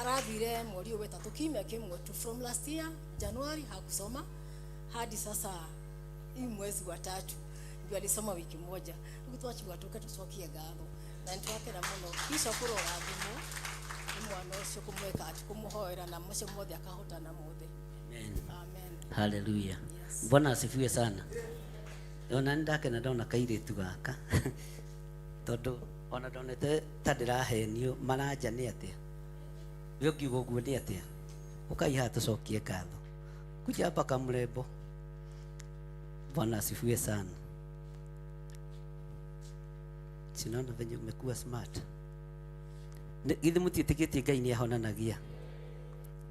Speaker 15: arathire mweri ũyũ wetatũ kiumia kĩmwe tu. From last year January hakusoma hadi sasa hii mwezi wa tatu ndio alisoma wiki moja. Rĩu twakiuga tũke tũcokie ngatho na nĩtwakena mũno. Bishop ũrorathimwo nĩ mwana ũcio kũmwĩka atĩ kũmũhoera na macio mothe akahotana mothe.
Speaker 9: Amen.
Speaker 15: Amen.
Speaker 9: Haleluya. Bwana asifiwe sana. Ona nĩ ndakena ndona kairĩtu gaka tondũ ona ndonete ta ndĩrahenio maranja nĩ atĩa, we ũngiuga ũguo nĩ atĩa? Ũkai haha tũcokie ngatho. Kuja hapa kamrembo. Bwana asifiwe sana. Sinaona venye umekuwa smart. Githĩ mũtiĩtĩkĩtie Ngai nĩ ahonanagia?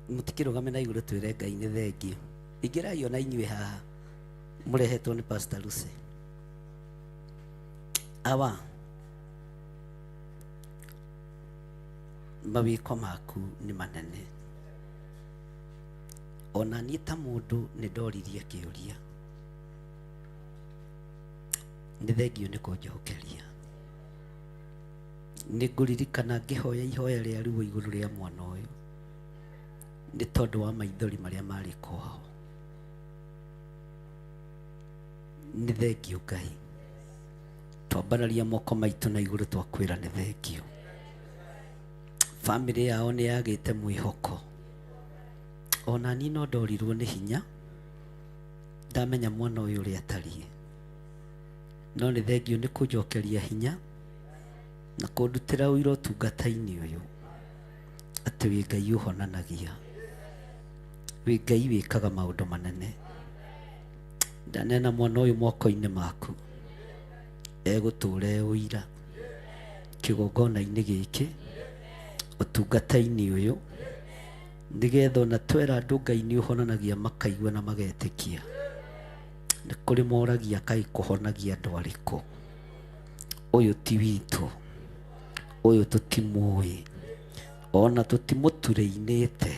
Speaker 9: Mũtikĩrũgame na igũrũ twĩre Ngai nĩ thengio. Ingĩrai ona inyuĩ haha mũrehetwo nĩ Pastor Lucy. Awa, mawĩko maku nĩ manene. Ona niĩ ta mũndũ nĩ ndoririe kĩũria. Nĩ thengio nĩ kũnjokeria. Nĩ ngũririkana ngĩhoya ihoya rĩa ruo igũrũ rĩa mwana ũyũ nĩ tondũ wa maithori marĩa marĩ kwao. Nĩ thengio Ngai. Twambararia moko maitũ na igũrũ twakwĩra nĩ thengio. Bamĩrĩ yao nĩ yagĩte mwĩhoko. Ona niĩ no ndorirwo nĩ hinya ndamenya mwana ũyũ ũrĩa atariĩ. No nĩ thengio nĩ kũnjokeria hinya na kũndutĩra ũira ũtungata-inĩ ũyũ atĩ wĩ Ngai ũhonanagia, wĩ Ngai wĩkaga maũndũ manene. Ndanena mwana ũyũ moko-inĩ maku, egũtũra e ũira kĩgongona-inĩ gĩkĩ, ũtungata-inĩ ũyũ, nĩgetha ona twera andũ Ngai nĩ ũhonanagia makaigua na magetĩkia. Nĩ kũrĩ moragia kaĩ kũhonagia andũ arĩkũ? Ũyũ ti witũ, ũyũ tũtimũĩ, ona tũtimũturĩinĩte.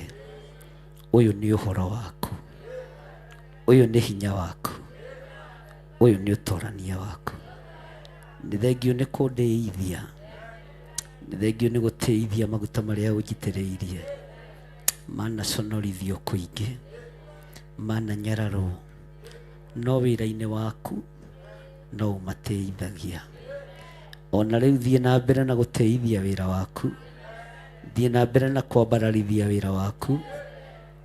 Speaker 9: Ũyũ nĩ ũhoro waku, ũyũ nĩ hinya waku, ũyũ nĩ ũtorania waku. Nĩ thengio nĩ kũndĩithia, nĩ thengio nĩ gũtĩithia maguta marĩa ũnjitĩrĩirie. Manaconorithio kũingĩ, mananyararwo, no wĩra-inĩ waku no ũmatĩithagia. Ona rĩu thiĩ na mbere na gũtĩithia wĩra waku, thiĩ na mbere na kwambararithia wĩra waku,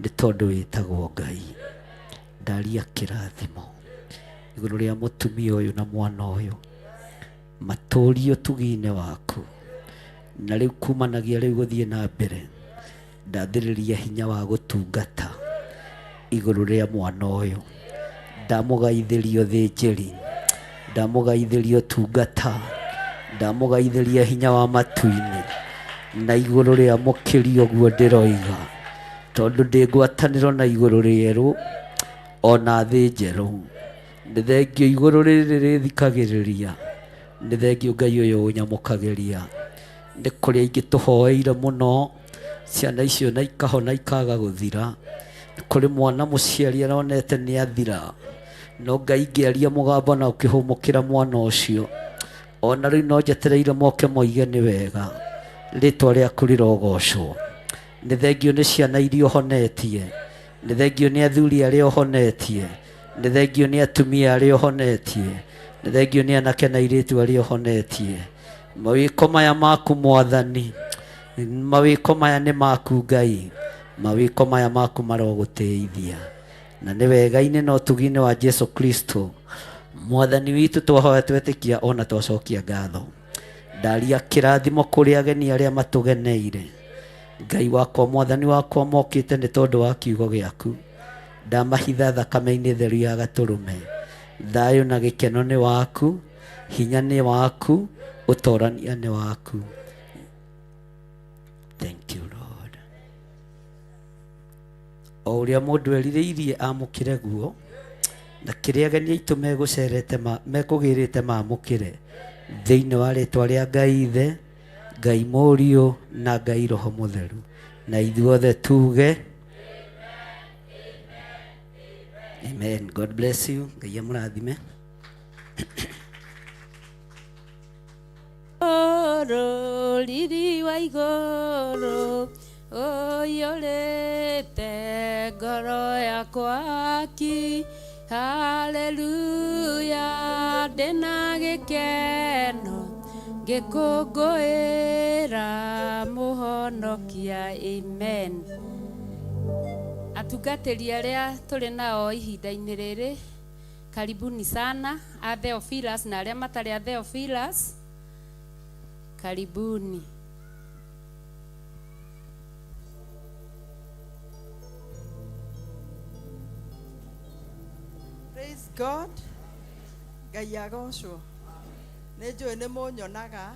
Speaker 9: nĩ tondũ wĩtagwo Ngai. Ndaria kĩrathimo igũrũ rĩa mũtumia ũyũ na mwana ũyũ, matũrio ũtugi-inĩ waku. Na rĩu kumanagia rĩu gũthiĩ na mbere, ndathĩrĩria hinya wa gũtungata igũrũ rĩa mwana ũyũ. Ndamũgaithĩria ũthĩnjĩri, ndamũgaithĩria ũtungata, ndamũgaithĩria hinya wa matu-inĩ na igũrũ rĩa mũkĩri ũguo ndĩroiga, tondũ ndĩ ngwatanĩro na igũrũ rĩerũ ona thĩ njerũ. Nĩ thengio igũrũ rĩrĩ rĩthikagĩrĩria, nĩ thengio Ngai ũyũ ũnyamũkagĩria. Nĩ kũrĩ aingĩ tũhoeire mũno, ciana icio na ikahona ikaga gũthira. Nĩ kũrĩ mwana mũciari aronete nĩ athira, no Ngai ngĩaria mũgambo na ũkĩhũmũkĩra mwana ũcio. Ona rĩu no njetereire moke moige nĩ wega, rĩtwa rĩaku rĩrogocwo. Nĩ thengio nĩ ciana iria ũhonetie, nĩ thengio nĩ athuri arĩa ũhonetie, nĩ thengio nĩ atumia arĩa ũhonetie, nĩ thengio nĩ anake na airĩtu arĩa ũhonetie. Mawĩko maya maku Mwathani, mawĩko maya nĩ maku Ngai, mawĩko maya maku marogũtĩithia. Na nĩ wega-inĩ na ũtugi-inĩ wa Jesu Kristo Mwathani witũ twahoya twetĩkia ona twacokia ngatho. Ndaria kĩrathimo kũrĩ ageni arĩa matũgeneire. Ngai wakwa, Mwathani wakwa, mokĩte nĩ tondũ wa kiugo gĩaku. Ndamahitha thakame-inĩ theru ya gatũrũme. Thayũ na gĩkeno nĩ waku, hinya nĩ waku, ũtorania nĩ waku. Thank you Lord. O ũrĩa mũndũ erirĩirie amũkĩre guo, Na kĩrĩa ageni aitũ megũcerete mekũgĩrĩte mamũkĩre thĩinĩ wa rĩtwa rĩa Ngai Ithe, Ngai Mũriũ na Ngai Roho Mũtheru. Na ithuothe tuge amen. God bless you. Ngai amũrathime.
Speaker 2: Riri wa igũrũ ũiyũrĩte ngoro yakwa ki haleluya ndĩna gĩkeno ngĩkũngũĩra mũhonokia amen. Atungatĩri arĩa tũrĩ nao ihinda-inĩ rĩrĩ, karibuni sana a Theophilus na arĩa matarĩ a Theophilus, karibuni.
Speaker 16: Praise God. Ngai agocwo. Nĩ njũĩ nĩ mũnyonaga.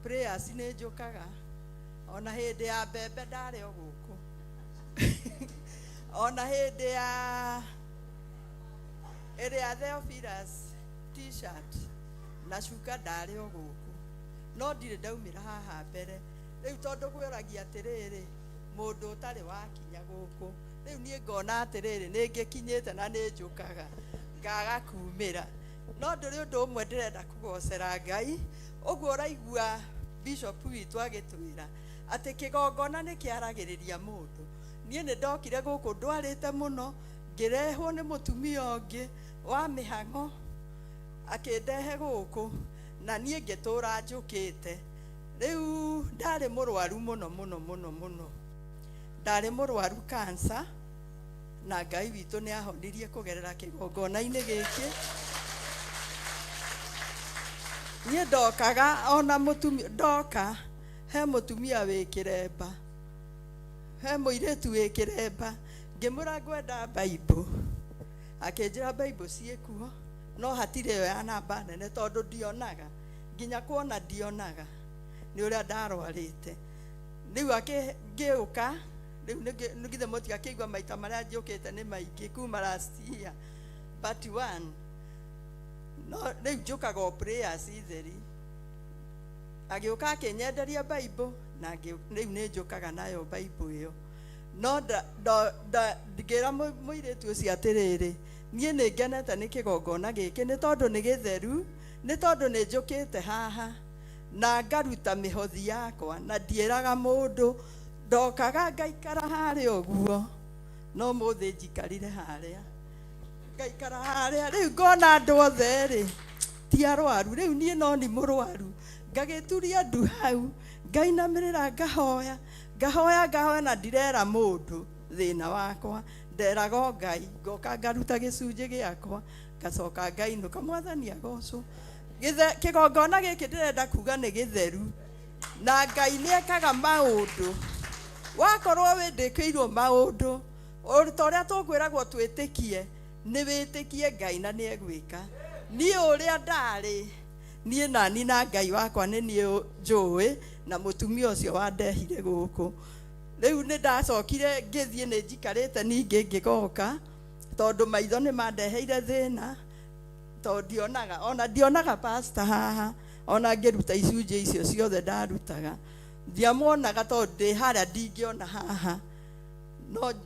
Speaker 16: Prayers nĩ njũkaga. Ona hĩndĩ ya mbembe ndarĩ o gũkũ. Ona hĩndĩ ya ĩrĩa Theophilus t-shirt na cuka ndarĩ o gũkũ. No ndirĩ ndaumĩra haha mbere. Rĩu tondũ gwĩragia atĩrĩrĩ, mũndũ ũtarĩ wakinya gũkũ. Rĩu niĩ ngona atĩrĩrĩ, nĩ ngĩkinyĩte na nĩ njũkaga, ngaga kumĩra. No ndũrĩ ũndũ ũmwe ndĩrenda kũgocera Ngai, ũguo ũraigua bishop witũ agĩtwĩra atĩ kĩgongona nĩ kĩaragĩrĩria mũndũ. Niĩ nĩ ndokire gũkũ ndwarĩte mũno, ngĩrehwo nĩ mũtumia ũngĩ wa mĩhang'o, akĩndehe gũkũ, na niĩ ngĩtũra njũkĩte. Rĩu ndarĩ mũrwaru mũno mũno mũno mũno. Ndarĩ mũrwaru cancer, na Ngai witũ nĩ ahonirie kũgerera kĩgongona-inĩ gĩkĩ. Niĩ ndokaga ona mũtumia, ndoka he mũtumia wĩ kĩremba, he mũirĩtu wĩ kĩremba, ngĩmwĩra ngwenda Bible, akĩnjĩra Bible ciĩkuo, no hatirĩ ĩyo ya namba nene tondũ ndionaga, nginya kuona ndionaga nĩ ũrĩa ndarwarĩte. Rĩu ngĩũka, rĩu nĩ githĩ mũtigakĩigua maita marĩa njũkĩte nĩ maingĩ kuma last year but one. No rĩu njũkaga o prayers theri. Agĩũka akĩnyenderia Bible na rĩu nĩ njũkaga nayo Bible ĩyo. No ngĩra mũirĩtu ũcio atĩrĩrĩ, niĩ nĩ ngenete nĩ kĩgongona gĩkĩ nĩ tondũ nĩ gĩtheru, nĩ tondũ nĩ njũkĩte haha na ngaruta mĩhothi yakwa na ndiĩraga mũndũ, ndokaga ngaikara harĩa ũguo, no mũthĩ njikarire harĩa, ngaikara harĩa, rĩu ngona andũ othe rĩ ti arwaru, rĩu niĩ no ni mũrwaru, ngagĩturia ndu hau, ngainamĩrĩra ngahoya, ngahoya ngahoya na ndirera mũndũ thĩna wakwa, nderaga o Ngai, ngoka ngaruta gĩcunjĩ gĩakwa, ngacoka ngainũka, Mwathani agocwo. Kĩgongona gĩkĩ ndĩrenda kuga nĩ gĩtheru, na Ngai nĩ ekaga maũndũ. Wakorwo wĩndĩkĩirwo maũndũ, ta ũrĩa tũkwĩragwo twĩtĩkie, nĩ wĩtĩkie Ngai na nĩ egwĩka. Niĩ ũrĩa ndarĩ, niĩ nani na Ngai wakwa nĩ niĩ njũĩ, na mũtumia ũcio wandehire gũkũ. Rĩu nĩ ndacokire ngĩthiĩ nĩ njikarĩte ningĩ ngĩgoka, tondũ maitho nĩ mandeheire thĩna, tondũ ndionaga, ona ndionaga pastor haha, ona ngĩruta icunjĩ icio ciothe ndarutaga, ndiamuonaga tondũ ndĩ harĩa ndingĩona haha,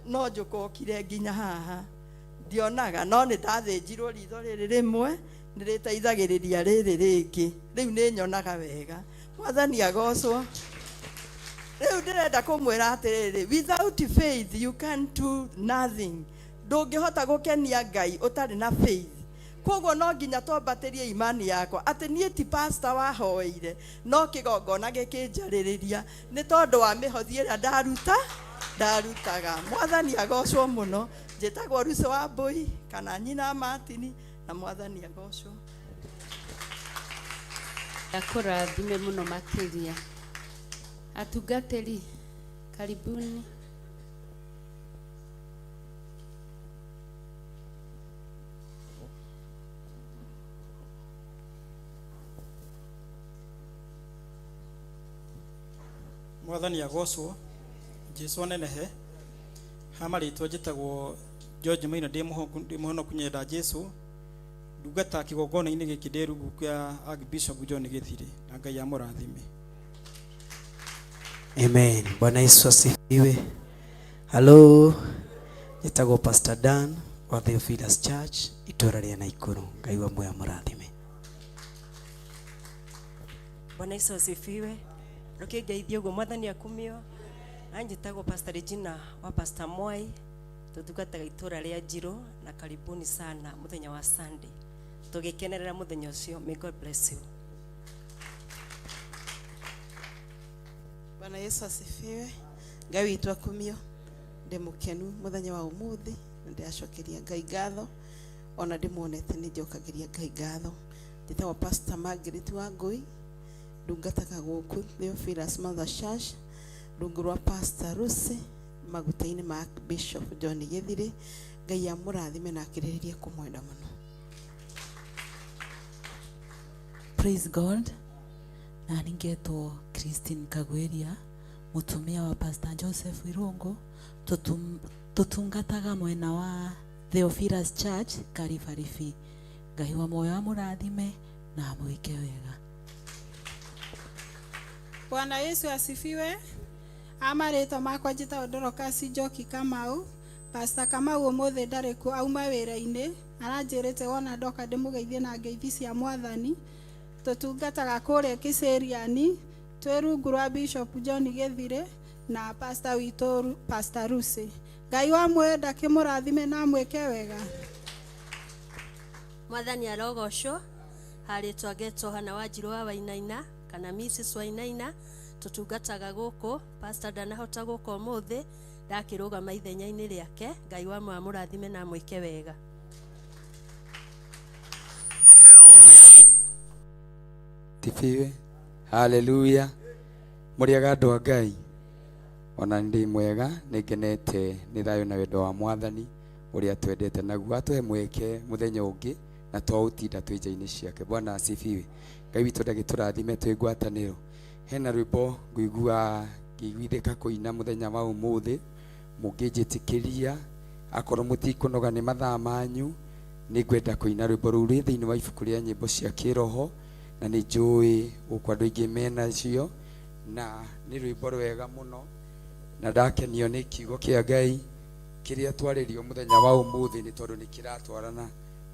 Speaker 16: no njũkokire nginya haha, ndionaga, no nĩ ndathĩnjirwo ritho rĩrĩ rĩmwe, nĩ rĩteithagĩrĩria rĩrĩ rĩngĩ, rĩu nĩ nyonaga wega. Mwathani agocwo. Rĩu ndĩrenda kũmwĩra atĩrĩrĩ, without faith you can do nothing. Ndũngĩhota gũkenia Ngai ũtarĩ na faith. Koguo no nginya twambatĩrie imani yakwa atĩ niĩ ti pastor wahoeire, no kĩgongona gĩkĩnjarĩrĩria nĩ tondũ wa mĩhothi ĩrĩa ndarutaga. Mwathani agocwo mũno. Njĩtagwo Lucy wa Mbui kana nyina Martin, na Mwathani agocwo.
Speaker 2: Akũrathime mũno makĩria. Atungatĩri, karibuni.
Speaker 6: Mwathani agocwo, Jesu anenehe. Ha marĩtwa njĩtagwo George Maina ndĩ mũhonoku nyenda Jesu ndungata kĩgongona-inĩ gĩkĩ ndĩ rungu kĩa Archbishop John Gĩthirĩ na Ngai amũrathime.
Speaker 10: Amen. Bwana Yesu asifiwe. Hello. Njĩtagwo Pastor Dan wa Theophilus Church itũra rĩa Naikuru. Ngai wa muoyo amũrathime.
Speaker 17: Bwana Yesu asifiwe. Rũkĩngeithia ũguo mwathani akumio. Anjĩtagwo Pastor Regina wa Pastor Mwai. Tũtungataga itũra rĩa Njirũ na karibuni sana mũthenya wa Sunday. Tũgĩkenerera mũthenya ũcio. May God bless you.
Speaker 7: Bwana Yesu asifiwe. Ngai witũ akumio. Ndĩ mũkenu mũthenya wa ũmũthĩ na ndĩracokeria Ngai ngatho ona ndĩmuonete nĩ njokagĩria Ngai ngatho. Njĩtagwo Pastor Margaret Wangui ndungataga gũkũ Theophilus Mother Church rungu rwa Pastor Lucy maguta-inĩ ma Bishop John Gĩthirĩ. Ngai amũrathime na akĩrĩrĩrie kũmwenda mũno.
Speaker 18: Praise God. Na ningetwo Christine Kagweria, mutumia wa Pastor Joseph Irungu, tutungataga mwena wa Theophilus Church Karibaribi. Ngai wa muoyo amũrathime na amwĩke wega.
Speaker 19: Bwana Yesu asifiwe. Amarĩtwa makwa njĩtagwo Dorcas Njoki Kamau. Pastor Kamau ũmũthĩ ndarĩ kuo auma wĩra-inĩ, aranjĩrĩte wona ndoka ndĩmũgeithie na ngeithi cia mwathani. Tũtungataga kũrĩa Kiseriani, twĩ rungu rwa Bishop John Gĩthirĩ na pastor witũ Pastor Lucy. Ngai wa muoyo ndakĩmũrathime na amwĩke wega.
Speaker 20: Mwathani arogocwo. Harĩtwa ngetwo Hana Wanjirũ wa Wainaina kana Mrs Wainaina. Tũtungataga gũkũ. Pastor ndanahota gũka ũmũthĩ, ndakĩrũgama ithenya-inĩ rĩake. Ngai wa muoyo amũrathime na amwĩke wega.
Speaker 21: Tifiwe. Haleluya. Mũrĩega andũ a Ngai. Ona ndĩ mwega, nĩ ngenete nĩ thayũ na wendo wa mwathani ũrĩa twendete naguo atũhe mweke mũthenya ũngĩ na twaũtinda twĩ nja-inĩ ciake. Bwana asifiwe. Ngai witũ ndagĩtũrathime twĩ ngwatanĩro. Hena rwĩmbo ngũigua ngĩiguithĩka kũina mũthenya wa ũmũthĩ, mũngĩnjĩtĩkĩria akorwo mũtikũnoga nĩ mathaa manyu, nĩ ngwenda kũina rwĩmbo rũu rwĩ thĩinĩ wa ibuku rĩa nyĩmbo cia kĩroho, na nĩ njũĩ gũkũ andũ aingĩ menacio, na nĩ rwĩmbo rwega mũno, na ndakenio nĩ kiugo kĩa Ngai kĩrĩa twarĩrio mũthenya wa ũmũthĩ nĩ tondũ nĩ kĩratwarana.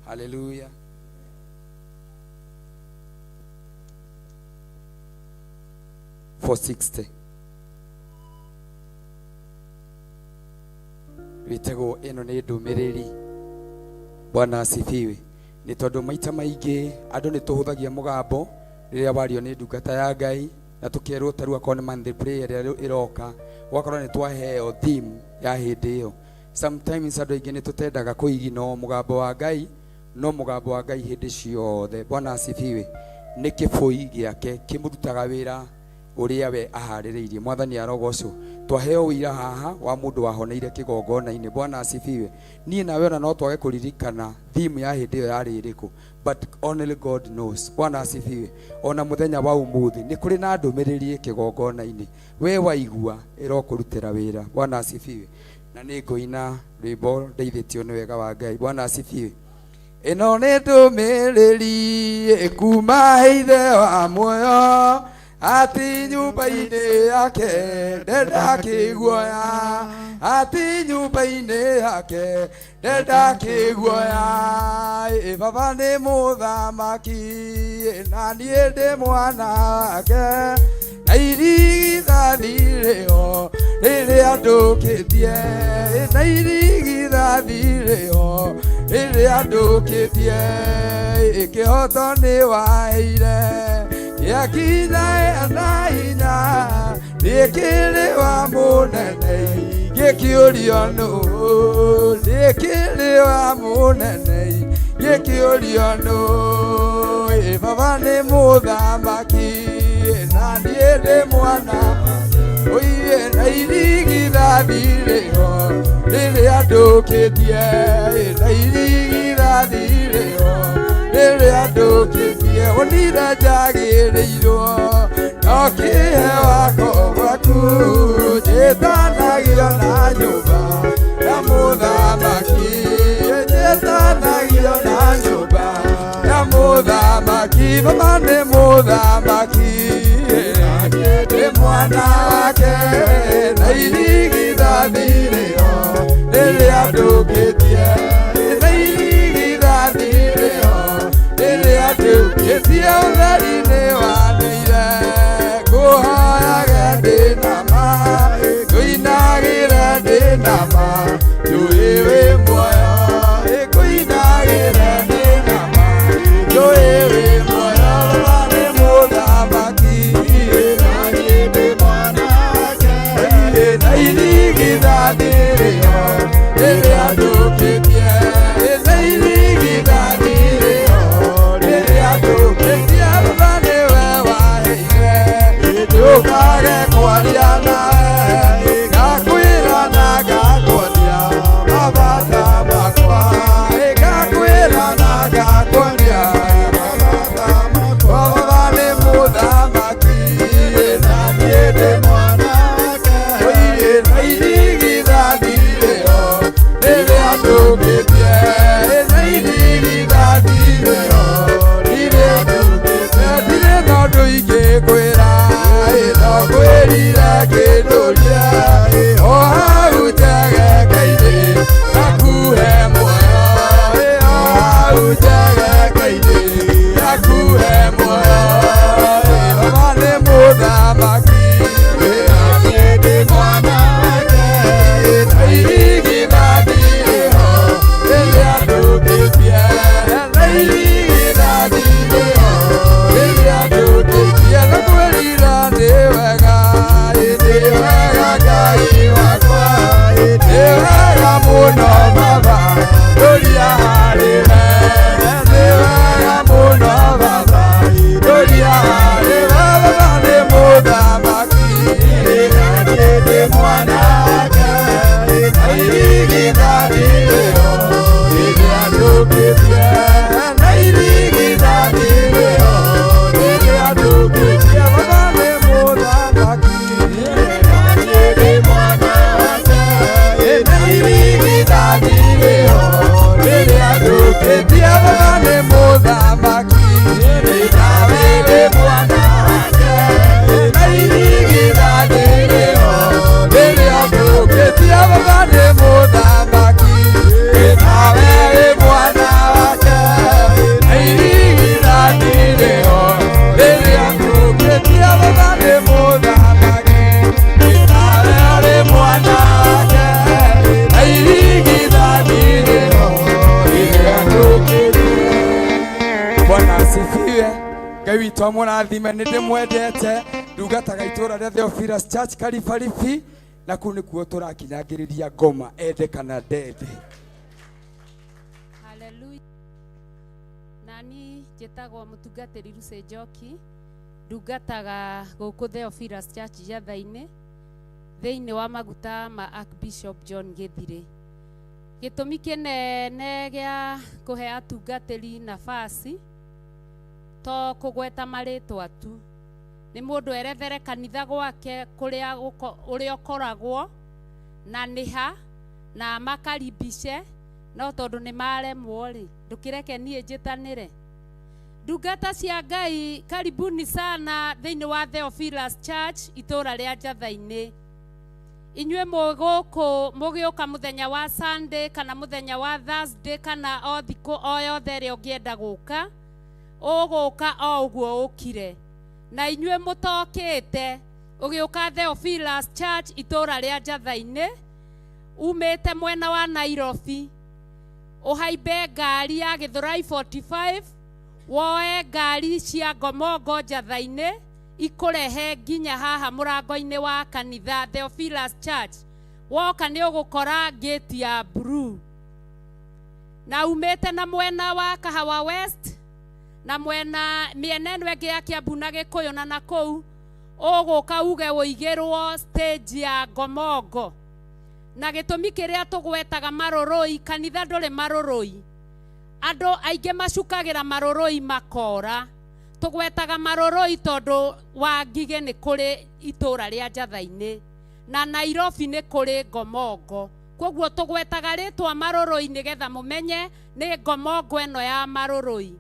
Speaker 21: Haleluya. 460 wĩtagwo ĩno nĩ ndũmĩrĩri. Bwana asifiwe. Nĩ tondũ maita maingĩ andũ nĩ tũhũthagia mũgambo rĩrĩa wario nĩ ndungata ya Ngai, na tũkerwo ta rĩu akorwo nĩ monthly prayer ĩrĩa ĩroka, ũgakorwo nĩ twaheo theme ya hĩndĩ ĩyo. Sometimes andũ aingĩ nĩ tũtendaga kũigino mũgambo wa Ngai, no mũgambo wa Ngai hĩndĩ ciothe, Bwana asifiwe, nĩ kĩbũi gĩake kĩmũrutaga wĩra ũrĩa we aharĩrĩirie. Mwathani arogocwo. Twaheo ũira haha wa mũndũ wahoneire kĩgongona-inĩ. Bwana asifiwe. Niĩ nawe ona no twage kũririkana theme ya hĩndĩ ĩyo yarĩ ĩrĩkũ, but only God knows. Bwana asifiwe. Ona mũthenya wa ũmũthĩ nĩ kũrĩ na ndũmĩrĩri kĩgongona-inĩ, we waigua ĩrokũrutĩra wĩra. Bwana asifiwe. Na nĩ ngũina rwĩmbo ndeithĩtio nĩ wega wa Ngai. Bwana asifiwe. Ĩno nĩ ndũmĩrĩri kuma ithe wa muoyo, atĩ nyũmba-inĩ yake ndenda kĩguoya, atĩ nyũmba-inĩ yake ndenda kĩguoya. Ĩ baba nĩ mũthamaki na niĩ ndĩ mwana wake, na irigithathi rĩo rĩrĩa ndũkĩtie, na irigithathi rĩo rĩrĩa ndũkĩtie, kĩhoto nĩ waheire gĩakinya na hinya, nĩkĩrĩ wa mũnene gĩkĩũrio nũ, nĩkĩrĩ wa mũnene gĩkĩũrio nũ. Ĩ baba nĩ mũthamaki na niĩ ndĩ mwana, oiye na irigithathi rĩo rĩrĩa ndũkĩtie, na irigithathi rĩo rĩrĩa ndũkĩtie, onire njagĩrĩirwo no kĩhe wako gwaku, njĩtanagio na nyũmba ya mũthamaki.
Speaker 5: Baba nĩ mũthamaki ndĩ mwana wake na irigithathi rĩo rĩrĩa ndũkĩtie na irigithathi rĩo rĩrĩa ndũkĩtie ũtheri nĩ wanĩire ngũhoyaga ndĩ na ma ngũinagĩra ndĩ na ma njũĩ wĩ muoyo ngũinagĩra ndĩ na ma njũĩ wĩ muoyo Baba nĩ mũthamaki na niĩ ndĩ mwana wake na irigithathi rĩo rĩrĩa ndũkĩtie na irigithathi rĩo rĩrĩa ndũkĩtie Baba nĩwe waheire ndũkage kwaria nawe ngakwĩra na ngakuonia mabata makwa ngakwĩra na ngakuonia mabata makwa Baba nĩ mũthamaki na niĩ ndĩ mwana wake na irigithathi rĩo rĩrĩa ndũkĩtie na irigithathi rĩo rĩrĩa ndũkĩtie ndirĩ na ũndũ ingĩkwĩra no ngwĩrire kĩndũria o hau njegeke-inĩ ngakuhe muoyo o hau njegeke-inĩ ngakuhe muoyo Baba nĩ mũthamaki na niĩ ndĩ mwana wake na irigithathi rĩo rĩrĩa ndũkĩtie na irigithathi rĩo rĩrĩa ndũkĩtie na kwĩrira nĩ wega nĩ wega Ngai wakwa nĩ wega mũno Baba ndũria harĩ we nĩ wega mũno Baba ndũria harĩ we Baba nĩ mũthamaki na niĩ ndĩ mwana wake na irigithathi rĩo rĩrĩa ndũkĩtie na irigithathi rĩo rĩrĩa ndũkĩtie Baba nĩ mũthamaki na niĩ ndĩ mwana wake na irigithathi rĩo rĩrĩa ndũkĩtie Baba nĩ mũthamaki nawe ndĩ mwana wake na irigithathi rĩo rĩrĩa ndũkĩtie Baba nĩ mũthamaki nawe wĩ mwana wake na irigithathi rĩo rĩrĩa ndũkĩtie Baba nĩ mũthamaki nawe ũrĩ mwana wake na irigithathi rĩo rĩrĩa ndũkĩtie. Bwana asifiwe. Ngai witũ amũrathime nĩ ndĩmwendete ndungataga itũra rĩa Theophilus Church Karibaribi na kũu nĩkuo tũrakinyangĩrĩria ngoma ende kana ndende.
Speaker 2: Hallelujah. Nani njĩtagwo mũtungatĩri Lucy Njoki ndungataga gũkũ Theophilus Church Njathai-inĩ thĩinĩ wa maguta ma Archbishop John Gĩthirĩ. Gĩtũmi kĩnene gĩa kũhe atungatĩri nafasi to kũgweta marĩtwa tu nĩ mũndũ erethere kanitha gwake kũrĩa ũrĩa ũkoragwo na nĩha na makaribice no tondũ nĩ maremwo rĩ ndũkĩreke niĩ njĩtanĩre. Ndungata cia Ngai karibuni sana thĩinĩ wa Theophilus Church itũũra rĩa Njathai-inĩ. Inyuĩ mũgũkũ mũgĩũka mũthenya wa Sunday kana mũthenya wa Thursday kana o thikũ o yothe ĩrĩa ũngĩenda gũka ũgũka o ũguo ũkire na inyuĩ mũtokĩte ũgĩũka Theophilus Church itũũra rĩa Njathai-inĩ umĩte mwena wa Nairobi ũhaimbe ngari ya Gĩthũrai 45 woe ngari cia Ngomongo Njathai-inĩ ikũrehe nginya haha mũrango-inĩ wa kanitha Theophilus Church woka nĩ ũgũkora gate ya blue na umĩte na mwena wa Kahawa West na mwena mĩena ĩno ĩngĩ ya Kiambu na Gĩkũyũ na nakũu ũgũka uge ũigĩrwo stage ya Ngomongo na gĩtũmi kĩrĩa tũgwetaga marũrũi kanitha ndũrĩ marũrũi andũ aingĩ macukagĩra marũrũi makora tũgwetaga marũrũi tondũ wa Ngigĩ nĩ kũrĩ itũũra rĩa Njathai-inĩ na Nairobi nĩ kũrĩ Ngomongo koguo tũgwetaga rĩtwa marũrũi nĩgetha mũmenye nĩ Ngomongo ĩno ya marũrũi.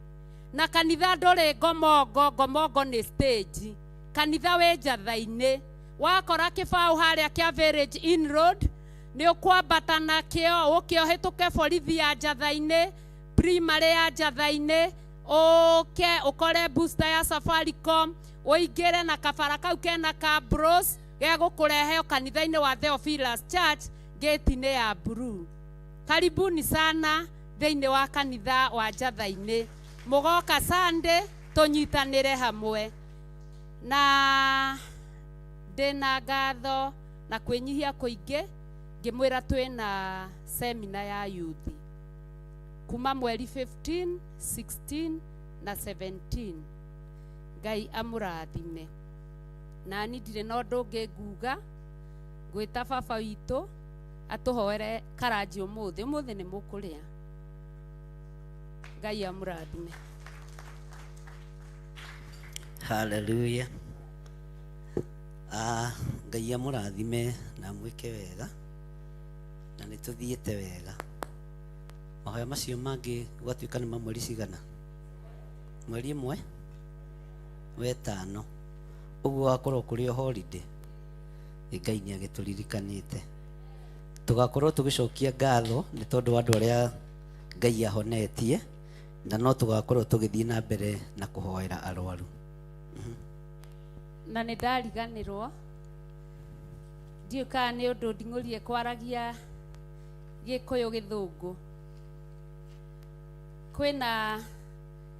Speaker 2: Na kanitha ndũrĩ ngomongo, ngomongo nĩ stage. Kanitha wĩ njatha-inĩ. Wakora kĩbaũ harĩa kĩa Village Inn Road, nĩ ũkwambata nakĩo, ũke ũhĩtũke borithi ya njatha-inĩ, primary ya njatha-inĩ, ũke ũkore booster ya Safaricom, ũingĩre na kabara kau kena ka Bros, gegũkũrehe kanitha-inĩ wa Theophilus Church, gate-inĩ ya blue. Karibuni sana thĩinĩ wa kanitha wa njatha-inĩ. Mũgoka Sunday tũnyitanĩre hamwe. Na ndĩna ngatho na kwĩnyihia kũingĩ ngĩmwĩra twĩna semina ya youth kuma mweri 15, 16 na 17. Ngai amũrathime. Nani ndirĩ na ũndũ ũngĩ nguga, ngwĩta baba witũ atũhoere karanji ũmũthĩ. Ũmũthĩ nĩ mũkũrĩa. Ngai amũrathime.
Speaker 9: Hallelujah. Ngai amũrathime na amwĩke wega, na nĩ tũthiĩte wega. Mahoya macio mangĩ gwatuĩka nĩ ma mweri cigana? Mweri ĩmwe wetano. Ũguo wakorwo kũrĩ o holiday, Ngai nĩ agĩtũririkanĩte. Tũgakorwo tũgĩcokia ngatho nĩ tondũ wa andũ arĩa Ngai ahonetie, na no tũgakorwo tũgĩthiĩ na mbere na kũhoera arwaru.
Speaker 2: Na nĩ ndariganĩrwo, ndiũĩ kana nĩ ũndũ nding'ũrie kwaragia Gĩkũyũ gĩthũngũ. Kwĩna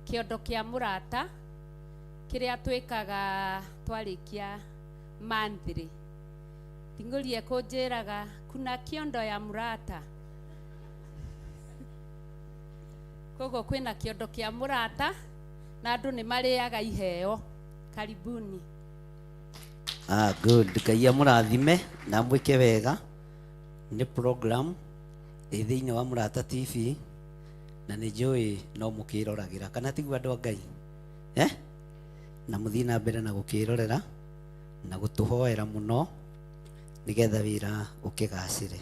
Speaker 2: kĩondo kĩa mũrata kĩrĩa twĩkaga twarĩkia monthly. Nding'ũrie kũnjĩraga kuna kĩondo ya mũrata. Koguo kwĩna kĩondo kĩa mũrata na andũ nĩ marĩaga iheo. Karibuni.
Speaker 9: Good. Ngai amũrathime na amwĩke wega. Nĩ program ĩ thĩinĩ wa Mũrata TV na nĩ njũĩ no mũkĩroragĩra, kana tiguo andũ a Ngai? Na mũthiĩ na mbere na gũkĩrorera na gũtũhoera mũno nĩgetha wĩra ũkĩgacĩre.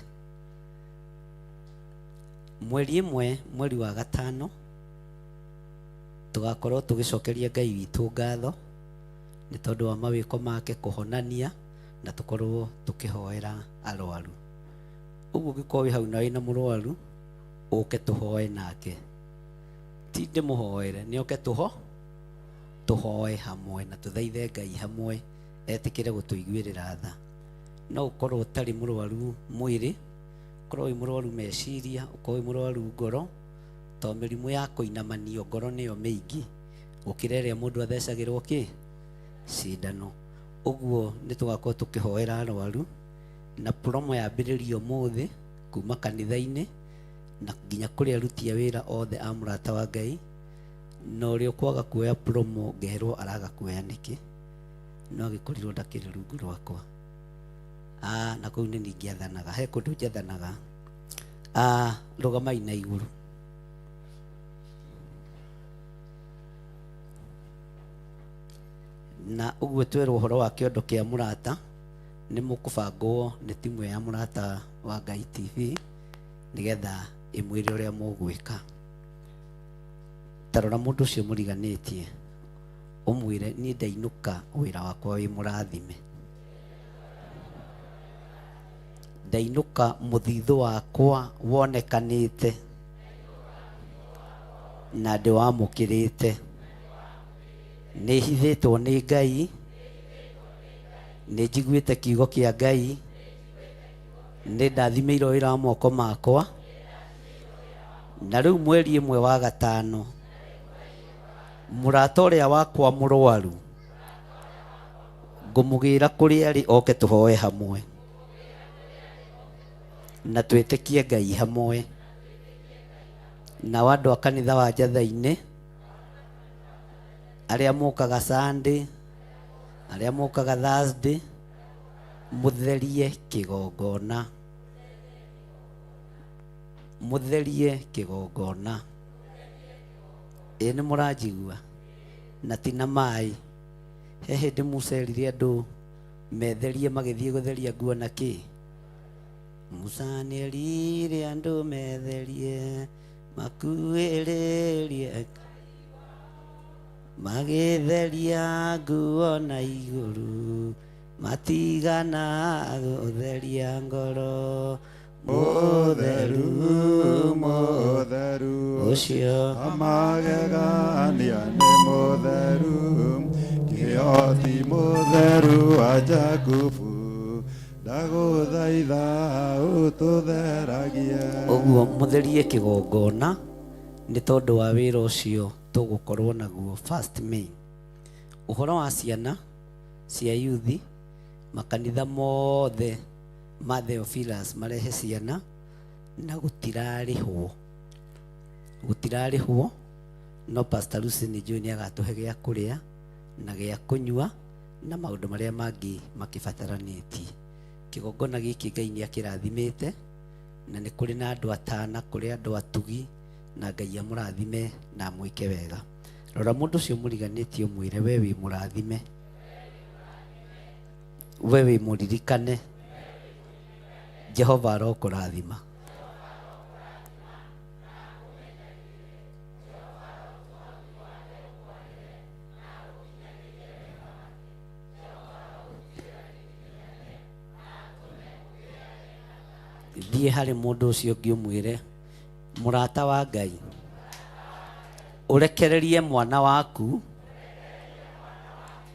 Speaker 9: Mweri ĩmwe, mweri wa gatano, tũgakorwo tũgĩcokeria Ngai witũ ngatho nĩ tondũ wa mawĩko make kũhonania, na tũkorwo tũkĩhoera arwaru. Ũguo ũngĩkorwo wĩ hau na wĩna mũrwaru, ũke tũhoe nake. Ti ndĩmũhoere, nĩ oke tũhoe hamwe na tũthaithe Ngai hamwe etĩkĩre gũtũiguĩrĩra tha. No ũkorwo ũtarĩ mũrwaru mwĩrĩ, ũkorwo wĩ mũrwaru meciria, ũkorwo wĩ mũrwaru ngoro, to mĩrimũ ya kũinamanio ngoro nĩyo mĩingĩ gũkĩra ĩrĩa mũndũ athecagĩrwo kĩ cindano. Ũguo nĩ tũgakorwo tũkĩhoera arwaru, na promo yambĩrĩrio ũmũthĩ kuma kanitha-inĩ na nginya kũrĩ aruti a wĩra othe a Mũrata wa Ngai, na ũrĩa ũkwaga kuoya promo ngerwo araga kuoya nĩkĩ, no agĩkorirwo ndakĩrĩ rungu rwakwa. Na kũu nĩ niĩ ngĩathanaga, he kũndũ njathanaga. Rũgamai na igũrũ. Na ũguo twerwo ũhoro wa kĩondo kĩa mũrata, nĩ mũkũbangwo nĩ timu ya Mũrata wa Ngai TV nĩgetha ĩmwĩre ũrĩa mũgwĩka. Ta rora mũndũ ũcio mũriganĩtie, ũmwĩre niĩ ndainũka wĩra wakwa wĩ mũrathime. Ndainũka mũthithũ wakwa wonekanĩte na ndĩwamũkĩrĩte. Nĩ hithĩtwo nĩ Ngai, nĩ njiguĩte kiugo kĩa Ngai, nĩ ndathimĩirwo wĩra wa moko makwa, na rĩu mweri ĩmwe wa gatano mũrata ũrĩa wakwa mũrwaru ngũmũgĩra kũrĩa arĩ oke tũhoe hamwe na twĩtĩkie Ngai hamwe. Nao andũ a kanitha wa Njatha-inĩ arĩa mokaga Sunday, arĩa mokaga Thursday, mũtherie kĩgongona, mũtherie kĩgongona. Ĩ nĩ mũranjigua? Na ti na maĩ. He hĩndĩ Musa erire andũ metherie magĩthiĩ gũtheria nguo na kĩ? Musa nĩerire andũ metherie makuĩrĩrie. Magĩtheria nguo na igũrũ, matigana gũtheria ngoro.
Speaker 5: Mũtheru, mũtheru,
Speaker 9: ũcio
Speaker 5: amagegania nĩ mũtheru, kĩhoti mũtheru wa Jakubu, ndagũthaitha ũtũtheragie.
Speaker 9: Ũguo mũtherie kĩgongona nĩ tondũ wa wĩra ũcio tũgũkorwo naguo first May. Ũhoro wa ciana cia yuthi, makanitha mothe ma Theophilus marehe ciana na gũtirarĩhwo, gũtirarĩhwo, no Pastor Lucy nĩ njũĩ nĩ agatũhe gĩa kũrĩa na gĩa kũnyua na maũndũ marĩa mangĩ makĩbataranĩtie. Kĩgongona gĩkĩ Ngai nĩ akĩrathimĩte na nĩ kũrĩ na andũ atana, kũrĩ andũ atugi, na Ngai amũrathime na amwĩke wega. Rora mũndũ ũcio mũriganĩtie ũmwĩre we wĩ mũrathime, we wĩ mũririkane, Jehova arokũrathima. Thiĩ harĩ mũndũ ũcio ũngĩ ũmwĩre, mũrata wa Ngai, ũrekererie mwana waku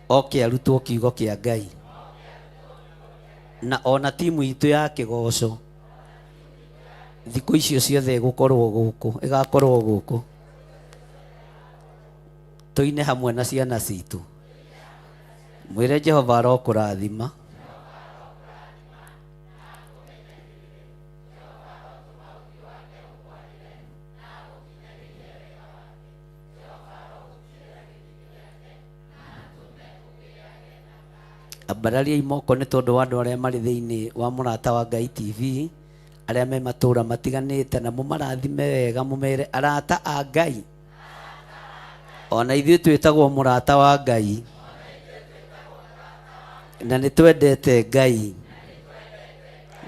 Speaker 9: oke arutwo kiugo kĩa Ngai, na ona timu itũ ya kĩgoco thikũ icio ciothe ĩgũkorwo gũkũ, ĩgakorwo gũkũ, tũine hamwe na ciana citũ. Mwĩre Jehova arokũrathima. Ambarariai moko nĩ tondũ wa andũ arĩa marĩ thĩinĩ wa Mũrata wa Ngai TV, arĩa me matũũra matiganĩte, na mũmarathime wega, mũmere arata a Ngai. Ona ithuĩ twĩtagwo mũrata wa Ngai, na nĩ twendete Ngai,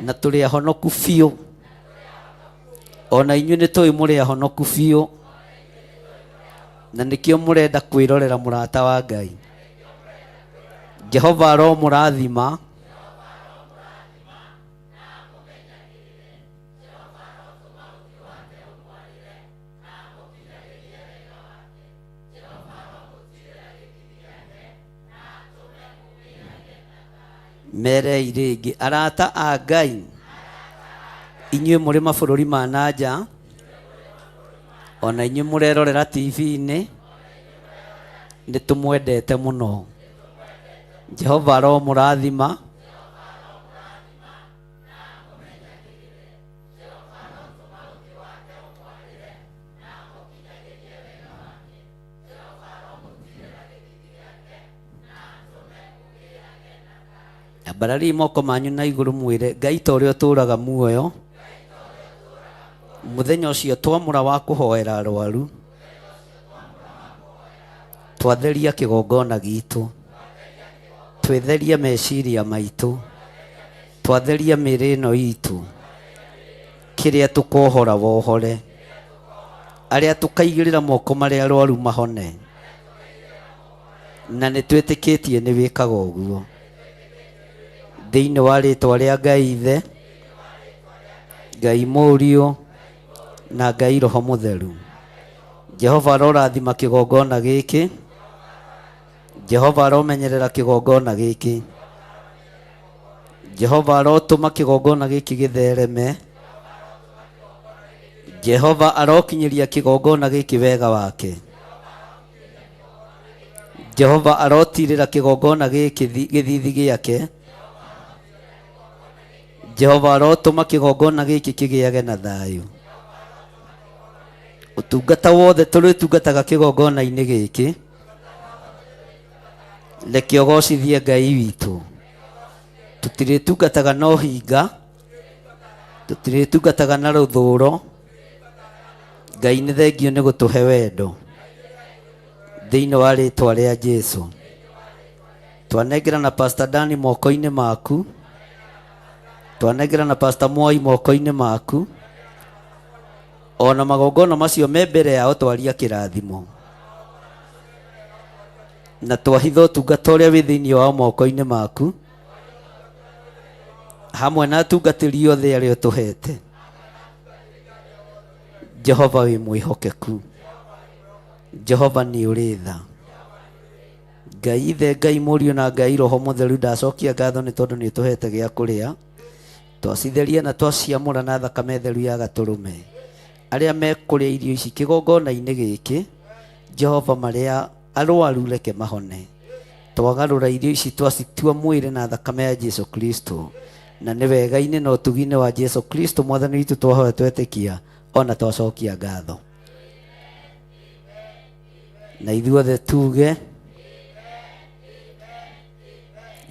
Speaker 9: na tũrĩ ahonoku biũ. Ona inyuĩ nĩ tũĩ mũrĩ ahonoku biũ, na nĩkĩo mũrenda kwĩrorera mũrata wa Ngai. Jehova aromũrathima. Merei rĩngĩ arata a Ngai, inyuĩ mũrĩ mabũrũri ma na nja, ona inyuĩ mũrerorera TV-inĩ, nĩ tũmwendete mũno. Jehova aromũrathima. Ambarariai moko manyu na igũrũ mwĩre Ngai ta ũrĩa ũtũũraga muoyo, mũthenya ũcio twamũra wa kũhoera arwaru, twatheria kĩgongona gitũ, twĩtherie meciria maitũ, twatheria mĩĩrĩ ĩno itũ, kĩrĩa tũkohora wohore, arĩa tũkaigĩrĩra moko marĩa arwaru mahone, na nĩ twĩtĩkĩtie nĩ wĩkaga ũguo. Thĩinĩ wa rĩtwa rĩa Ngai Ithe, Ngai Mũriũ, na Ngai Roho Mũtheru. Jehova arorathima kĩgongona gĩkĩ. Jehova aromenyerera kĩgongona gĩkĩ. Jehova arotũma kĩgongona gĩkĩ gĩthereme. Jehova arokinyĩria kĩgongona gĩkĩ wega wake. Jehova arotirĩra kĩgongona gĩkĩ gĩthithi gĩake. Jehova arotũma kĩgongona gĩkĩ kĩgĩage na thayũ. Ũtungata wothe tũrĩtungataga kĩgongona-inĩ gĩkĩ, reke ũgocithie Ngai witũ. Tũtirĩtungataga na ũhinga, tũtirĩtungataga na rũthũro. Ngai nĩ thengio nĩ gũtũhe wendo. Thĩinĩ wa rĩtwa rĩa Jesu. Twanengera na Pastor Dani moko-inĩ maku. Twanengera na Pastor Mwai moko-inĩ maku. Ona magongona macio me mbere yao twaria kĩrathimo. Na twahitha ũtungata ũrĩa wĩ thĩinĩ wao moko-inĩ maku, hamwe na atungatĩri othe arĩa ũtũhete. Jehova wĩ mwĩhokeku, Jehova nĩ ũrĩ tha. Ngai Ithe, Ngai Mũriũ na Ngai Roho Mũtheru, ndacokia ngatho nĩ tondũ nĩ ũtũhete gĩa kũrĩa. Twacitheria na twaciamũra na thakame theru ya Gatũrũme. Arĩa mekũrĩa irio ici kĩgongona-inĩ gĩkĩ, Jehova, marĩa arwaru reke mahone. Twagarũra irio ici twacitua mwĩrĩ na thakame ya Jesu Kristo, na nĩ wega-inĩ na ũtugi-inĩ wa Jesu Kristo Mwathani witũ twahoya twetĩkia ona twacokia ngatho. Na ithuothe tuge,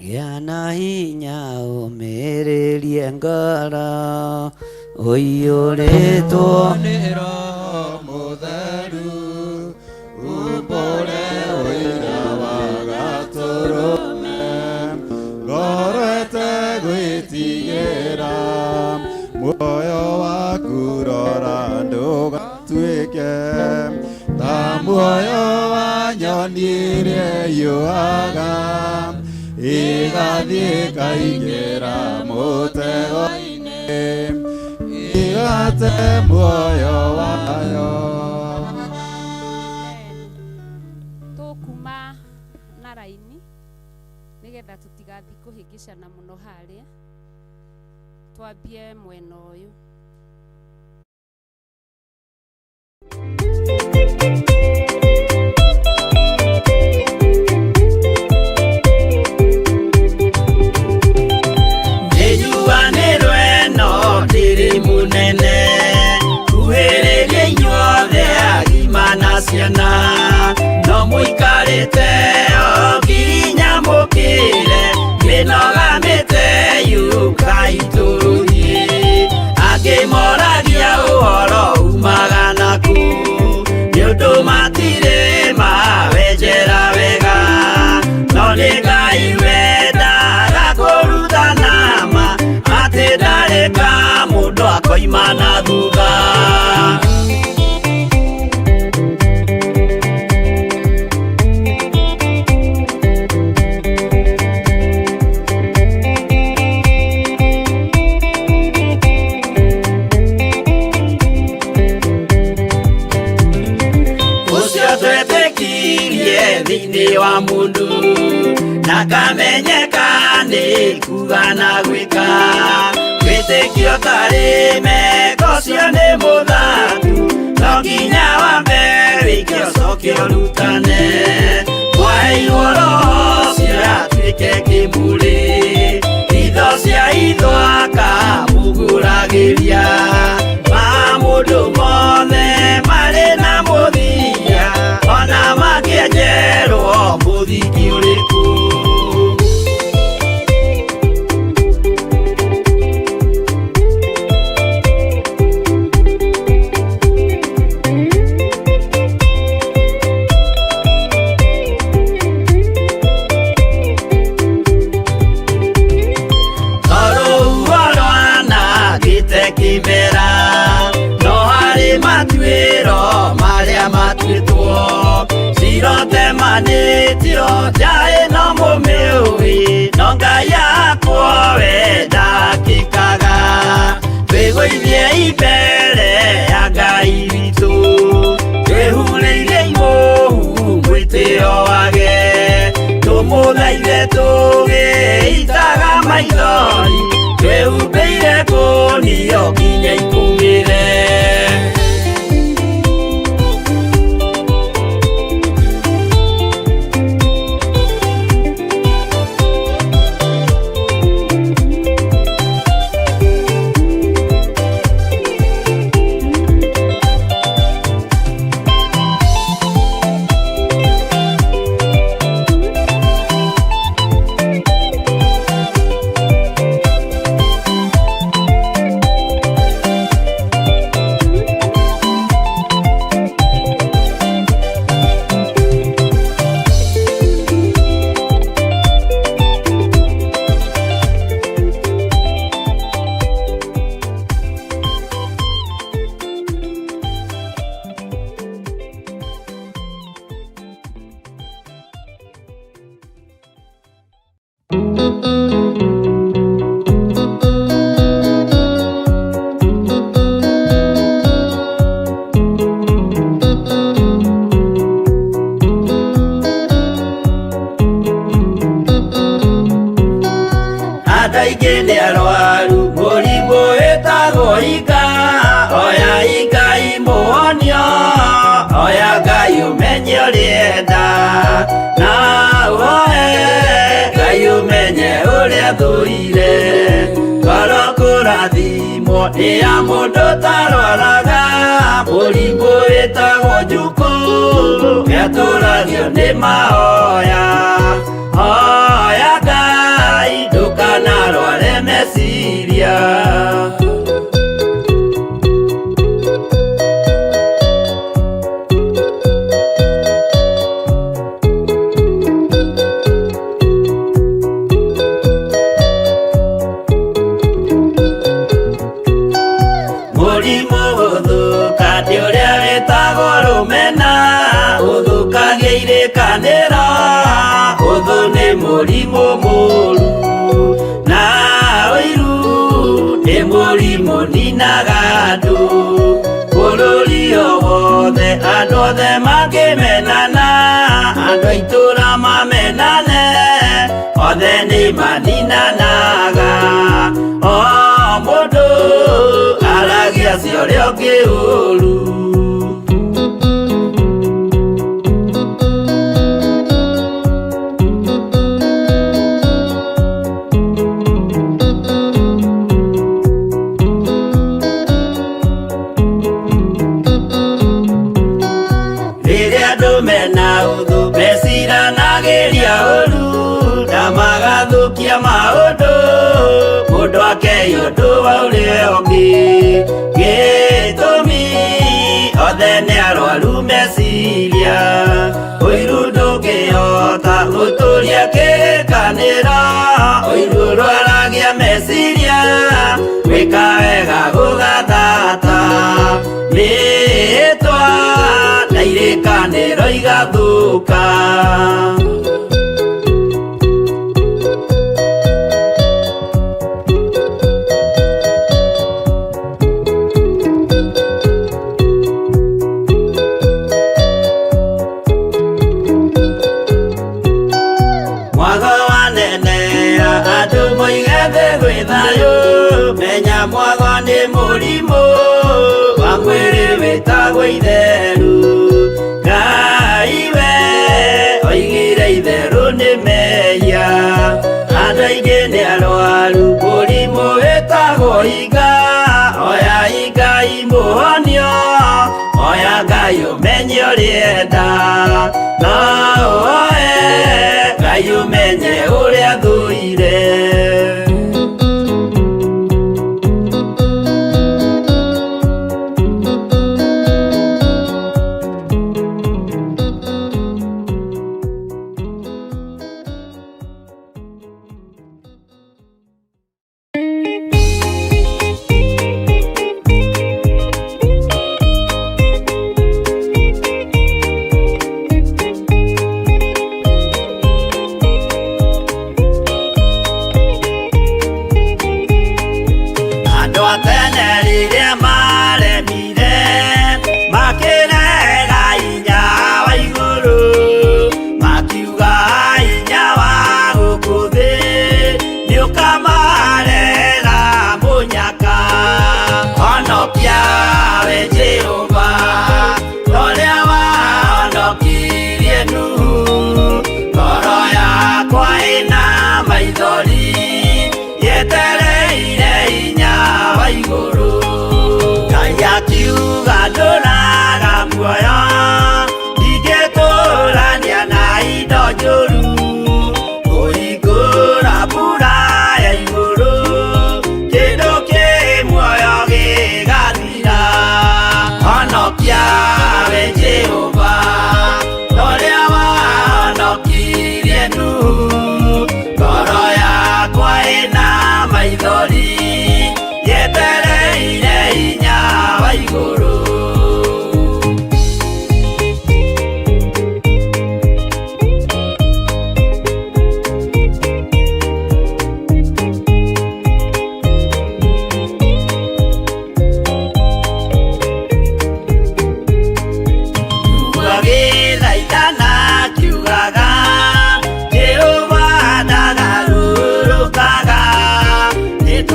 Speaker 9: gĩa na hinya ũmĩrĩrie ngoro ũiyũrĩtwo
Speaker 5: nĩ Roho Mũtheru, umbũre ũira wa Gatũrũme, ngoro ĩtegwĩtigĩra, muoyo waku rora ndũgatuĩke ta muoyo wa nyoni ĩrĩa ĩhiũhaga, ĩgathiĩ ĩkaingĩra mũtego-inĩ, ĩgate muoyo wayo.
Speaker 2: Tũkuma na raini nĩgetha tũtigathiĩ kũhĩngĩcana mũno harĩa. Twambie mwena ũyũ.
Speaker 1: Nĩnjuanĩrwo ĩno ndĩrĩ mũnene, kuhĩrĩria inyuothe agima na ciana, no mũikarĩte o nginya mũkĩre, mĩnoga mĩte yũkai tũthiĩ. Angĩ moragia ũhoro umaga nakũ, nĩ ũndũ matirĩ mawenjera wega, no nĩ Ngai wendaga kũrutana ma, atĩ ndarĩ ka mũndũ akoima na thutha. Ũcio twetĩkirie thĩinĩ wa mũndũ, na kamenyeka nĩ kuga na gwĩka, wĩtĩkio tarĩ meko ũcio nĩ mũthatu, no nginya wambe wĩke ũcoke ũrutane. Mwaheirwo Roho ũcio atuĩke kĩmũrĩ, itho cia itho akamũgũragĩria, ma mũndũ mothe marĩ na mũthia, ona mangĩenjerwo mũthingi ũrĩkũ. Tondũ rwanangĩte kĩmera, no harĩ matuĩro marĩa matuĩtwo, cirotemanĩtio nja ĩno mũmĩũĩ, no Ngai akwo we ndakĩkaga. Twĩgũithie mbere ya Ngai witũ, twĩhurĩirie imũhu mwĩtĩo wage, tũmũthaithe tũgĩitaga maithori, twĩhumbĩire kũnio nginya ikũmĩre. Aingĩ nĩ arwaru mũrimũ wĩtagwo inga, oya Ngai mũhonio, oya Ngai ũmenye ũrĩa enda, na ũhoe Ngai ũmenye ũrĩa thũire. Ngoro kũrathimwo nĩ ya mũndũ ũtarwaraga, mũrimũ wĩtagwo njukũ, gĩatũragio nĩ mahoya. Hoya Ngai ndũkanarware meciria. Mũrimũ gũthũka nĩ ũrĩa wĩtagwo rũmena, ũthũkagia irĩkanĩro, ũthũ nĩ mũrimũ mũru, na ũiru nĩ mũrimũ ninaga andũ. Bũrũri o wothe andũ othe mangĩmenana, andũ a itũũra mamenane, othe nĩ maninanaga. O mũndũ aragia cia ũrĩa ũngĩ ũru. Rĩrĩa andũ mena ũthũ meciranagĩria ũru, na magathũkia maũndũ, mũndũ akei ũndũ wa ũrĩa ũngĩ. Gĩtũmi othe nĩ arwaru meciria, ũiru ndũngĩhota gũtũria kĩrĩkanĩro, ũiru ũrwaragia meciria, gwĩka wega gũgathata. Mĩĩtwa na irĩkanĩro igathũka. Mwago wanenea andũ moige thĩ gwĩ thayũ, menya mwago nĩ mũrimũ wa mwĩrĩ wĩtagwo itheru. Ngai we oigire itherũ nĩ mehia, andũ aingĩ nĩ arwaru mũrimũ wĩtagwo inga, oya Ngai mũhonio, oya Ngai ũmenye ũrĩa enda, na ũhoe Ngai ũmenye ũrĩa thũire.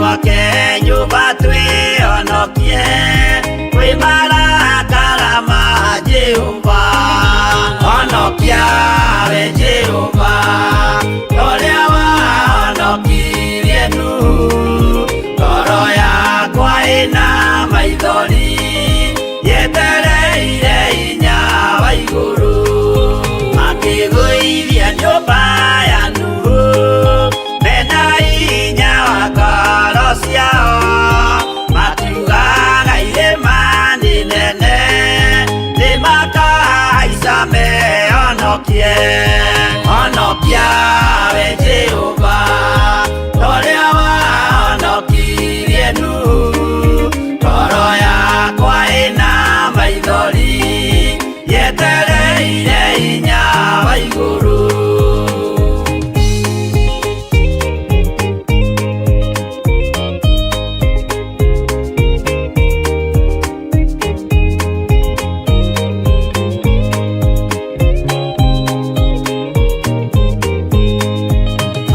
Speaker 1: Twake nyũmba twĩhonokie kwĩ marakara ma Jehova. Honokia we Jehova, ũrĩa wahonokirie Nuhu. Ngoro yakwa ĩna maithori, yetereire hinya wa igũrũ. Makĩgũithia nyũmba ya Nuhu, mena hinya wa ngoro ciao. Makiugaga irĩma nĩ nene, nĩmakahaica mehonokie. Honokia we Jehova, ũrĩa wahonokirie Nuhu. Ngoro yakwa ĩna maithori, yetereire hinya wa igũrũ.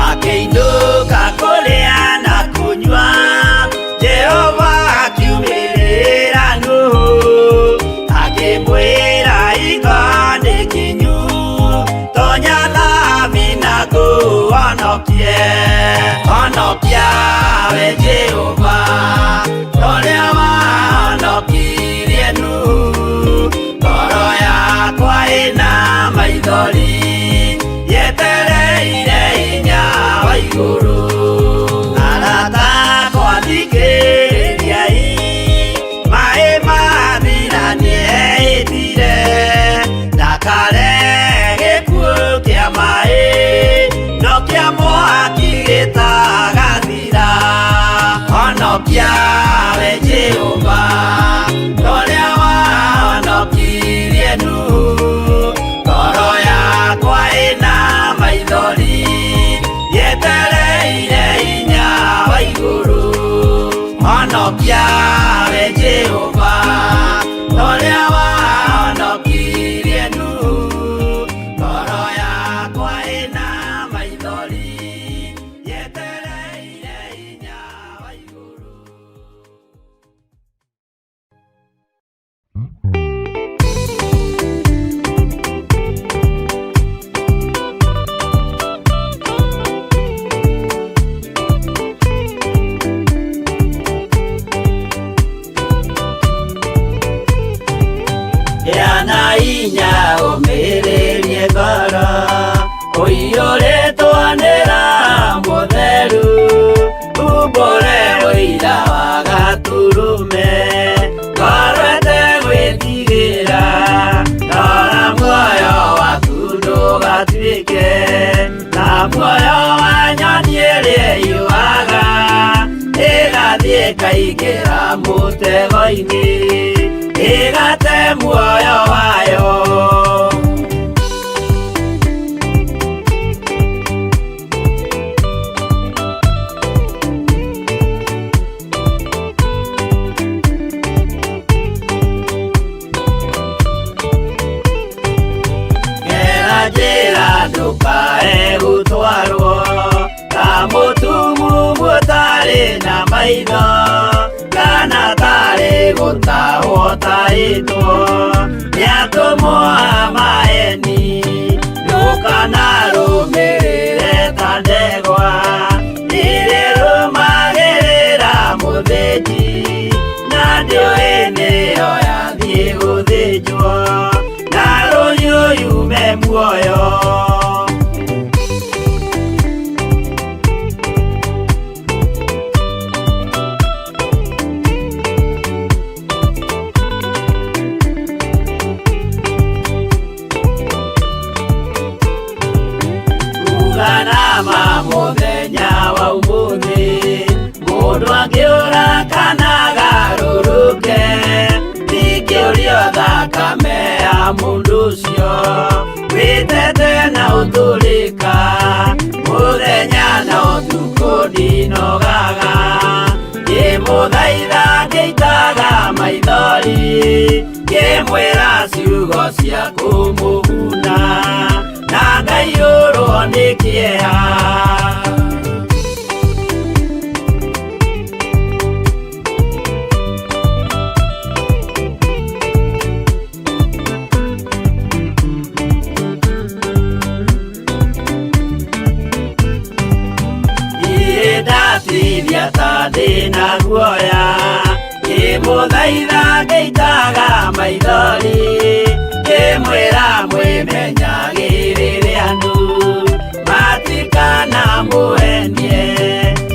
Speaker 1: Akĩinũka kũrĩa na kũnyua, Jehova akiumĩrĩra Nuhu, akĩmwĩra hingo nĩ kinyu, tonya thabina ngũhonokie. Honokia we Jehova, ũrĩa wahonokirie Nuhu. Ngoro yakwa ĩna maithori, yetereire hinya wa igũrũ. Arata akwa thikĩrĩriai, maĩ mathira nĩehĩtire, ndakarehe gĩkuũ kĩa maĩ, no kĩa mwaki gĩtagathira. Honokia we Jehova, ũrĩa wahonokirie Nuhu. Ngoro yakwa ĩna maithori, yetereire hinya wa igũrũ. Honokia we Jehova, ũrĩa wahonokirie Nuhu. Ngoro yakwa ĩna maithori, yetereire hinya wa igũrũ. Gĩa na hinya ũmĩrĩrie ngoro, ũiyũrĩtwo nĩ Roho Mũtheru, umbũre ũira wa Gatũrũme, ngoro ĩtegwĩtigĩra, rora muoyo waku ndũgatuĩke ta muoyo wa nyoni ĩrĩa ĩyũaga, ĩgathiĩ ĩkaingĩra mũtego-inĩ, ĩgate muoyo wayo. Gera njĩra ndũkae gũtwarwo ta mũtumumu ũtarĩ na maitho, kana tarĩ gũtahwo tahĩtwo nĩ atũmwo a maeni. Ndũkanarũmĩrĩre ta ndegwa irĩrũmagĩrĩra mũthĩnji, na ndĩũĩ nĩyo yathiĩ gũthĩnjwo, na rũhiũ yume muoyo. Uganama mũthenya wa ũmũthĩ, mũndũ angĩũra kana agarũrũke, ndingĩũrio thakame ya mũndũ ũcio, wĩtete na ũtũrĩka, mũthenya na ũtukũ ndinogaga, ngĩmũthaitha ngĩitaga maithori, ngĩmwĩra ciugo cia kũmũguna, na ngaiyũrwo nĩ kĩeha. Ndĩna guoya ngĩmũthaitha ngĩitaga maithori ngĩmwĩra mwĩmenyagĩrĩre andũ matikana mũhenie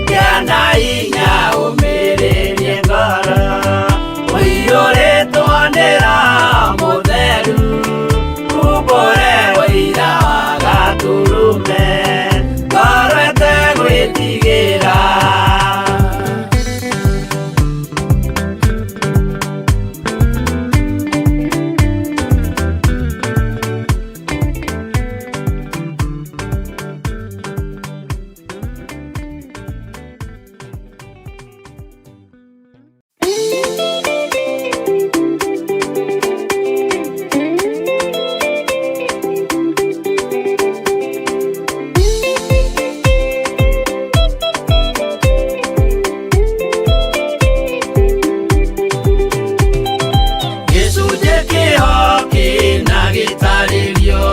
Speaker 1: kĩana hinya ũmĩrĩrie ngoro ũiyũrĩtwo nĩ Roho Mũtheru umbũre ũira wa Gatũrũme ngoro ĩtegwĩtigĩra. Gĩcunjĩ kĩho kĩna gĩtarĩrio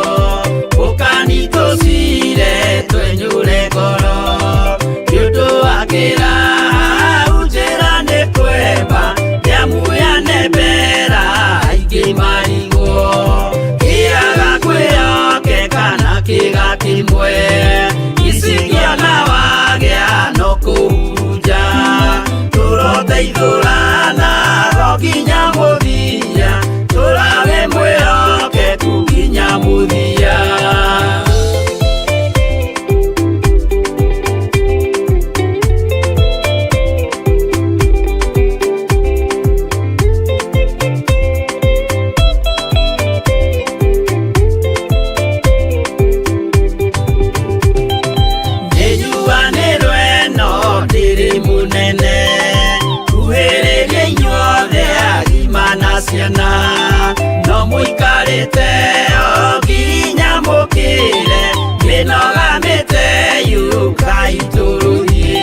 Speaker 1: ũkani tũcire twenyũre ngoro nĩ ũndũ wa kĩraha njĩra nĩ kwemba kĩamuyane mbera aingĩ marigwo kĩaga kwĩhokeka na kĩga kĩmwe icingĩona wagĩa no kũhunja tũroteithũrana ro nginya mũthia tũrage mwĩhokeku nginya mũthia. Nĩnjuanĩrwo ĩno ndĩrĩ mũnene kuhĩrĩria inyuothe agima na ciana no mũikarĩte o nginya mũkĩre mĩnoga mĩte yũkai tũrũthiĩ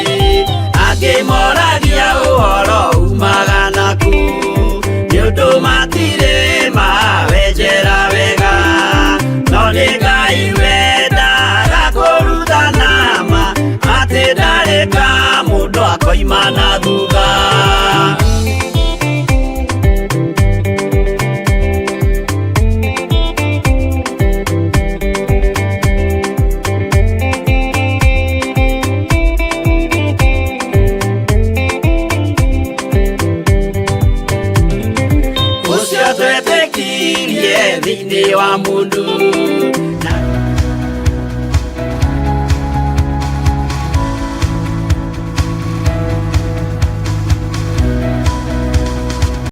Speaker 1: angĩ moragia ũhoro umaga naku nĩ ũndũ matirĩ mawenjera wega no nĩ Ngai wendaga kũrutana ma atĩ ndarĩ ka mũndũ akoima na thutha. Ũcio twetĩkirie thĩinĩ wa mũndũ na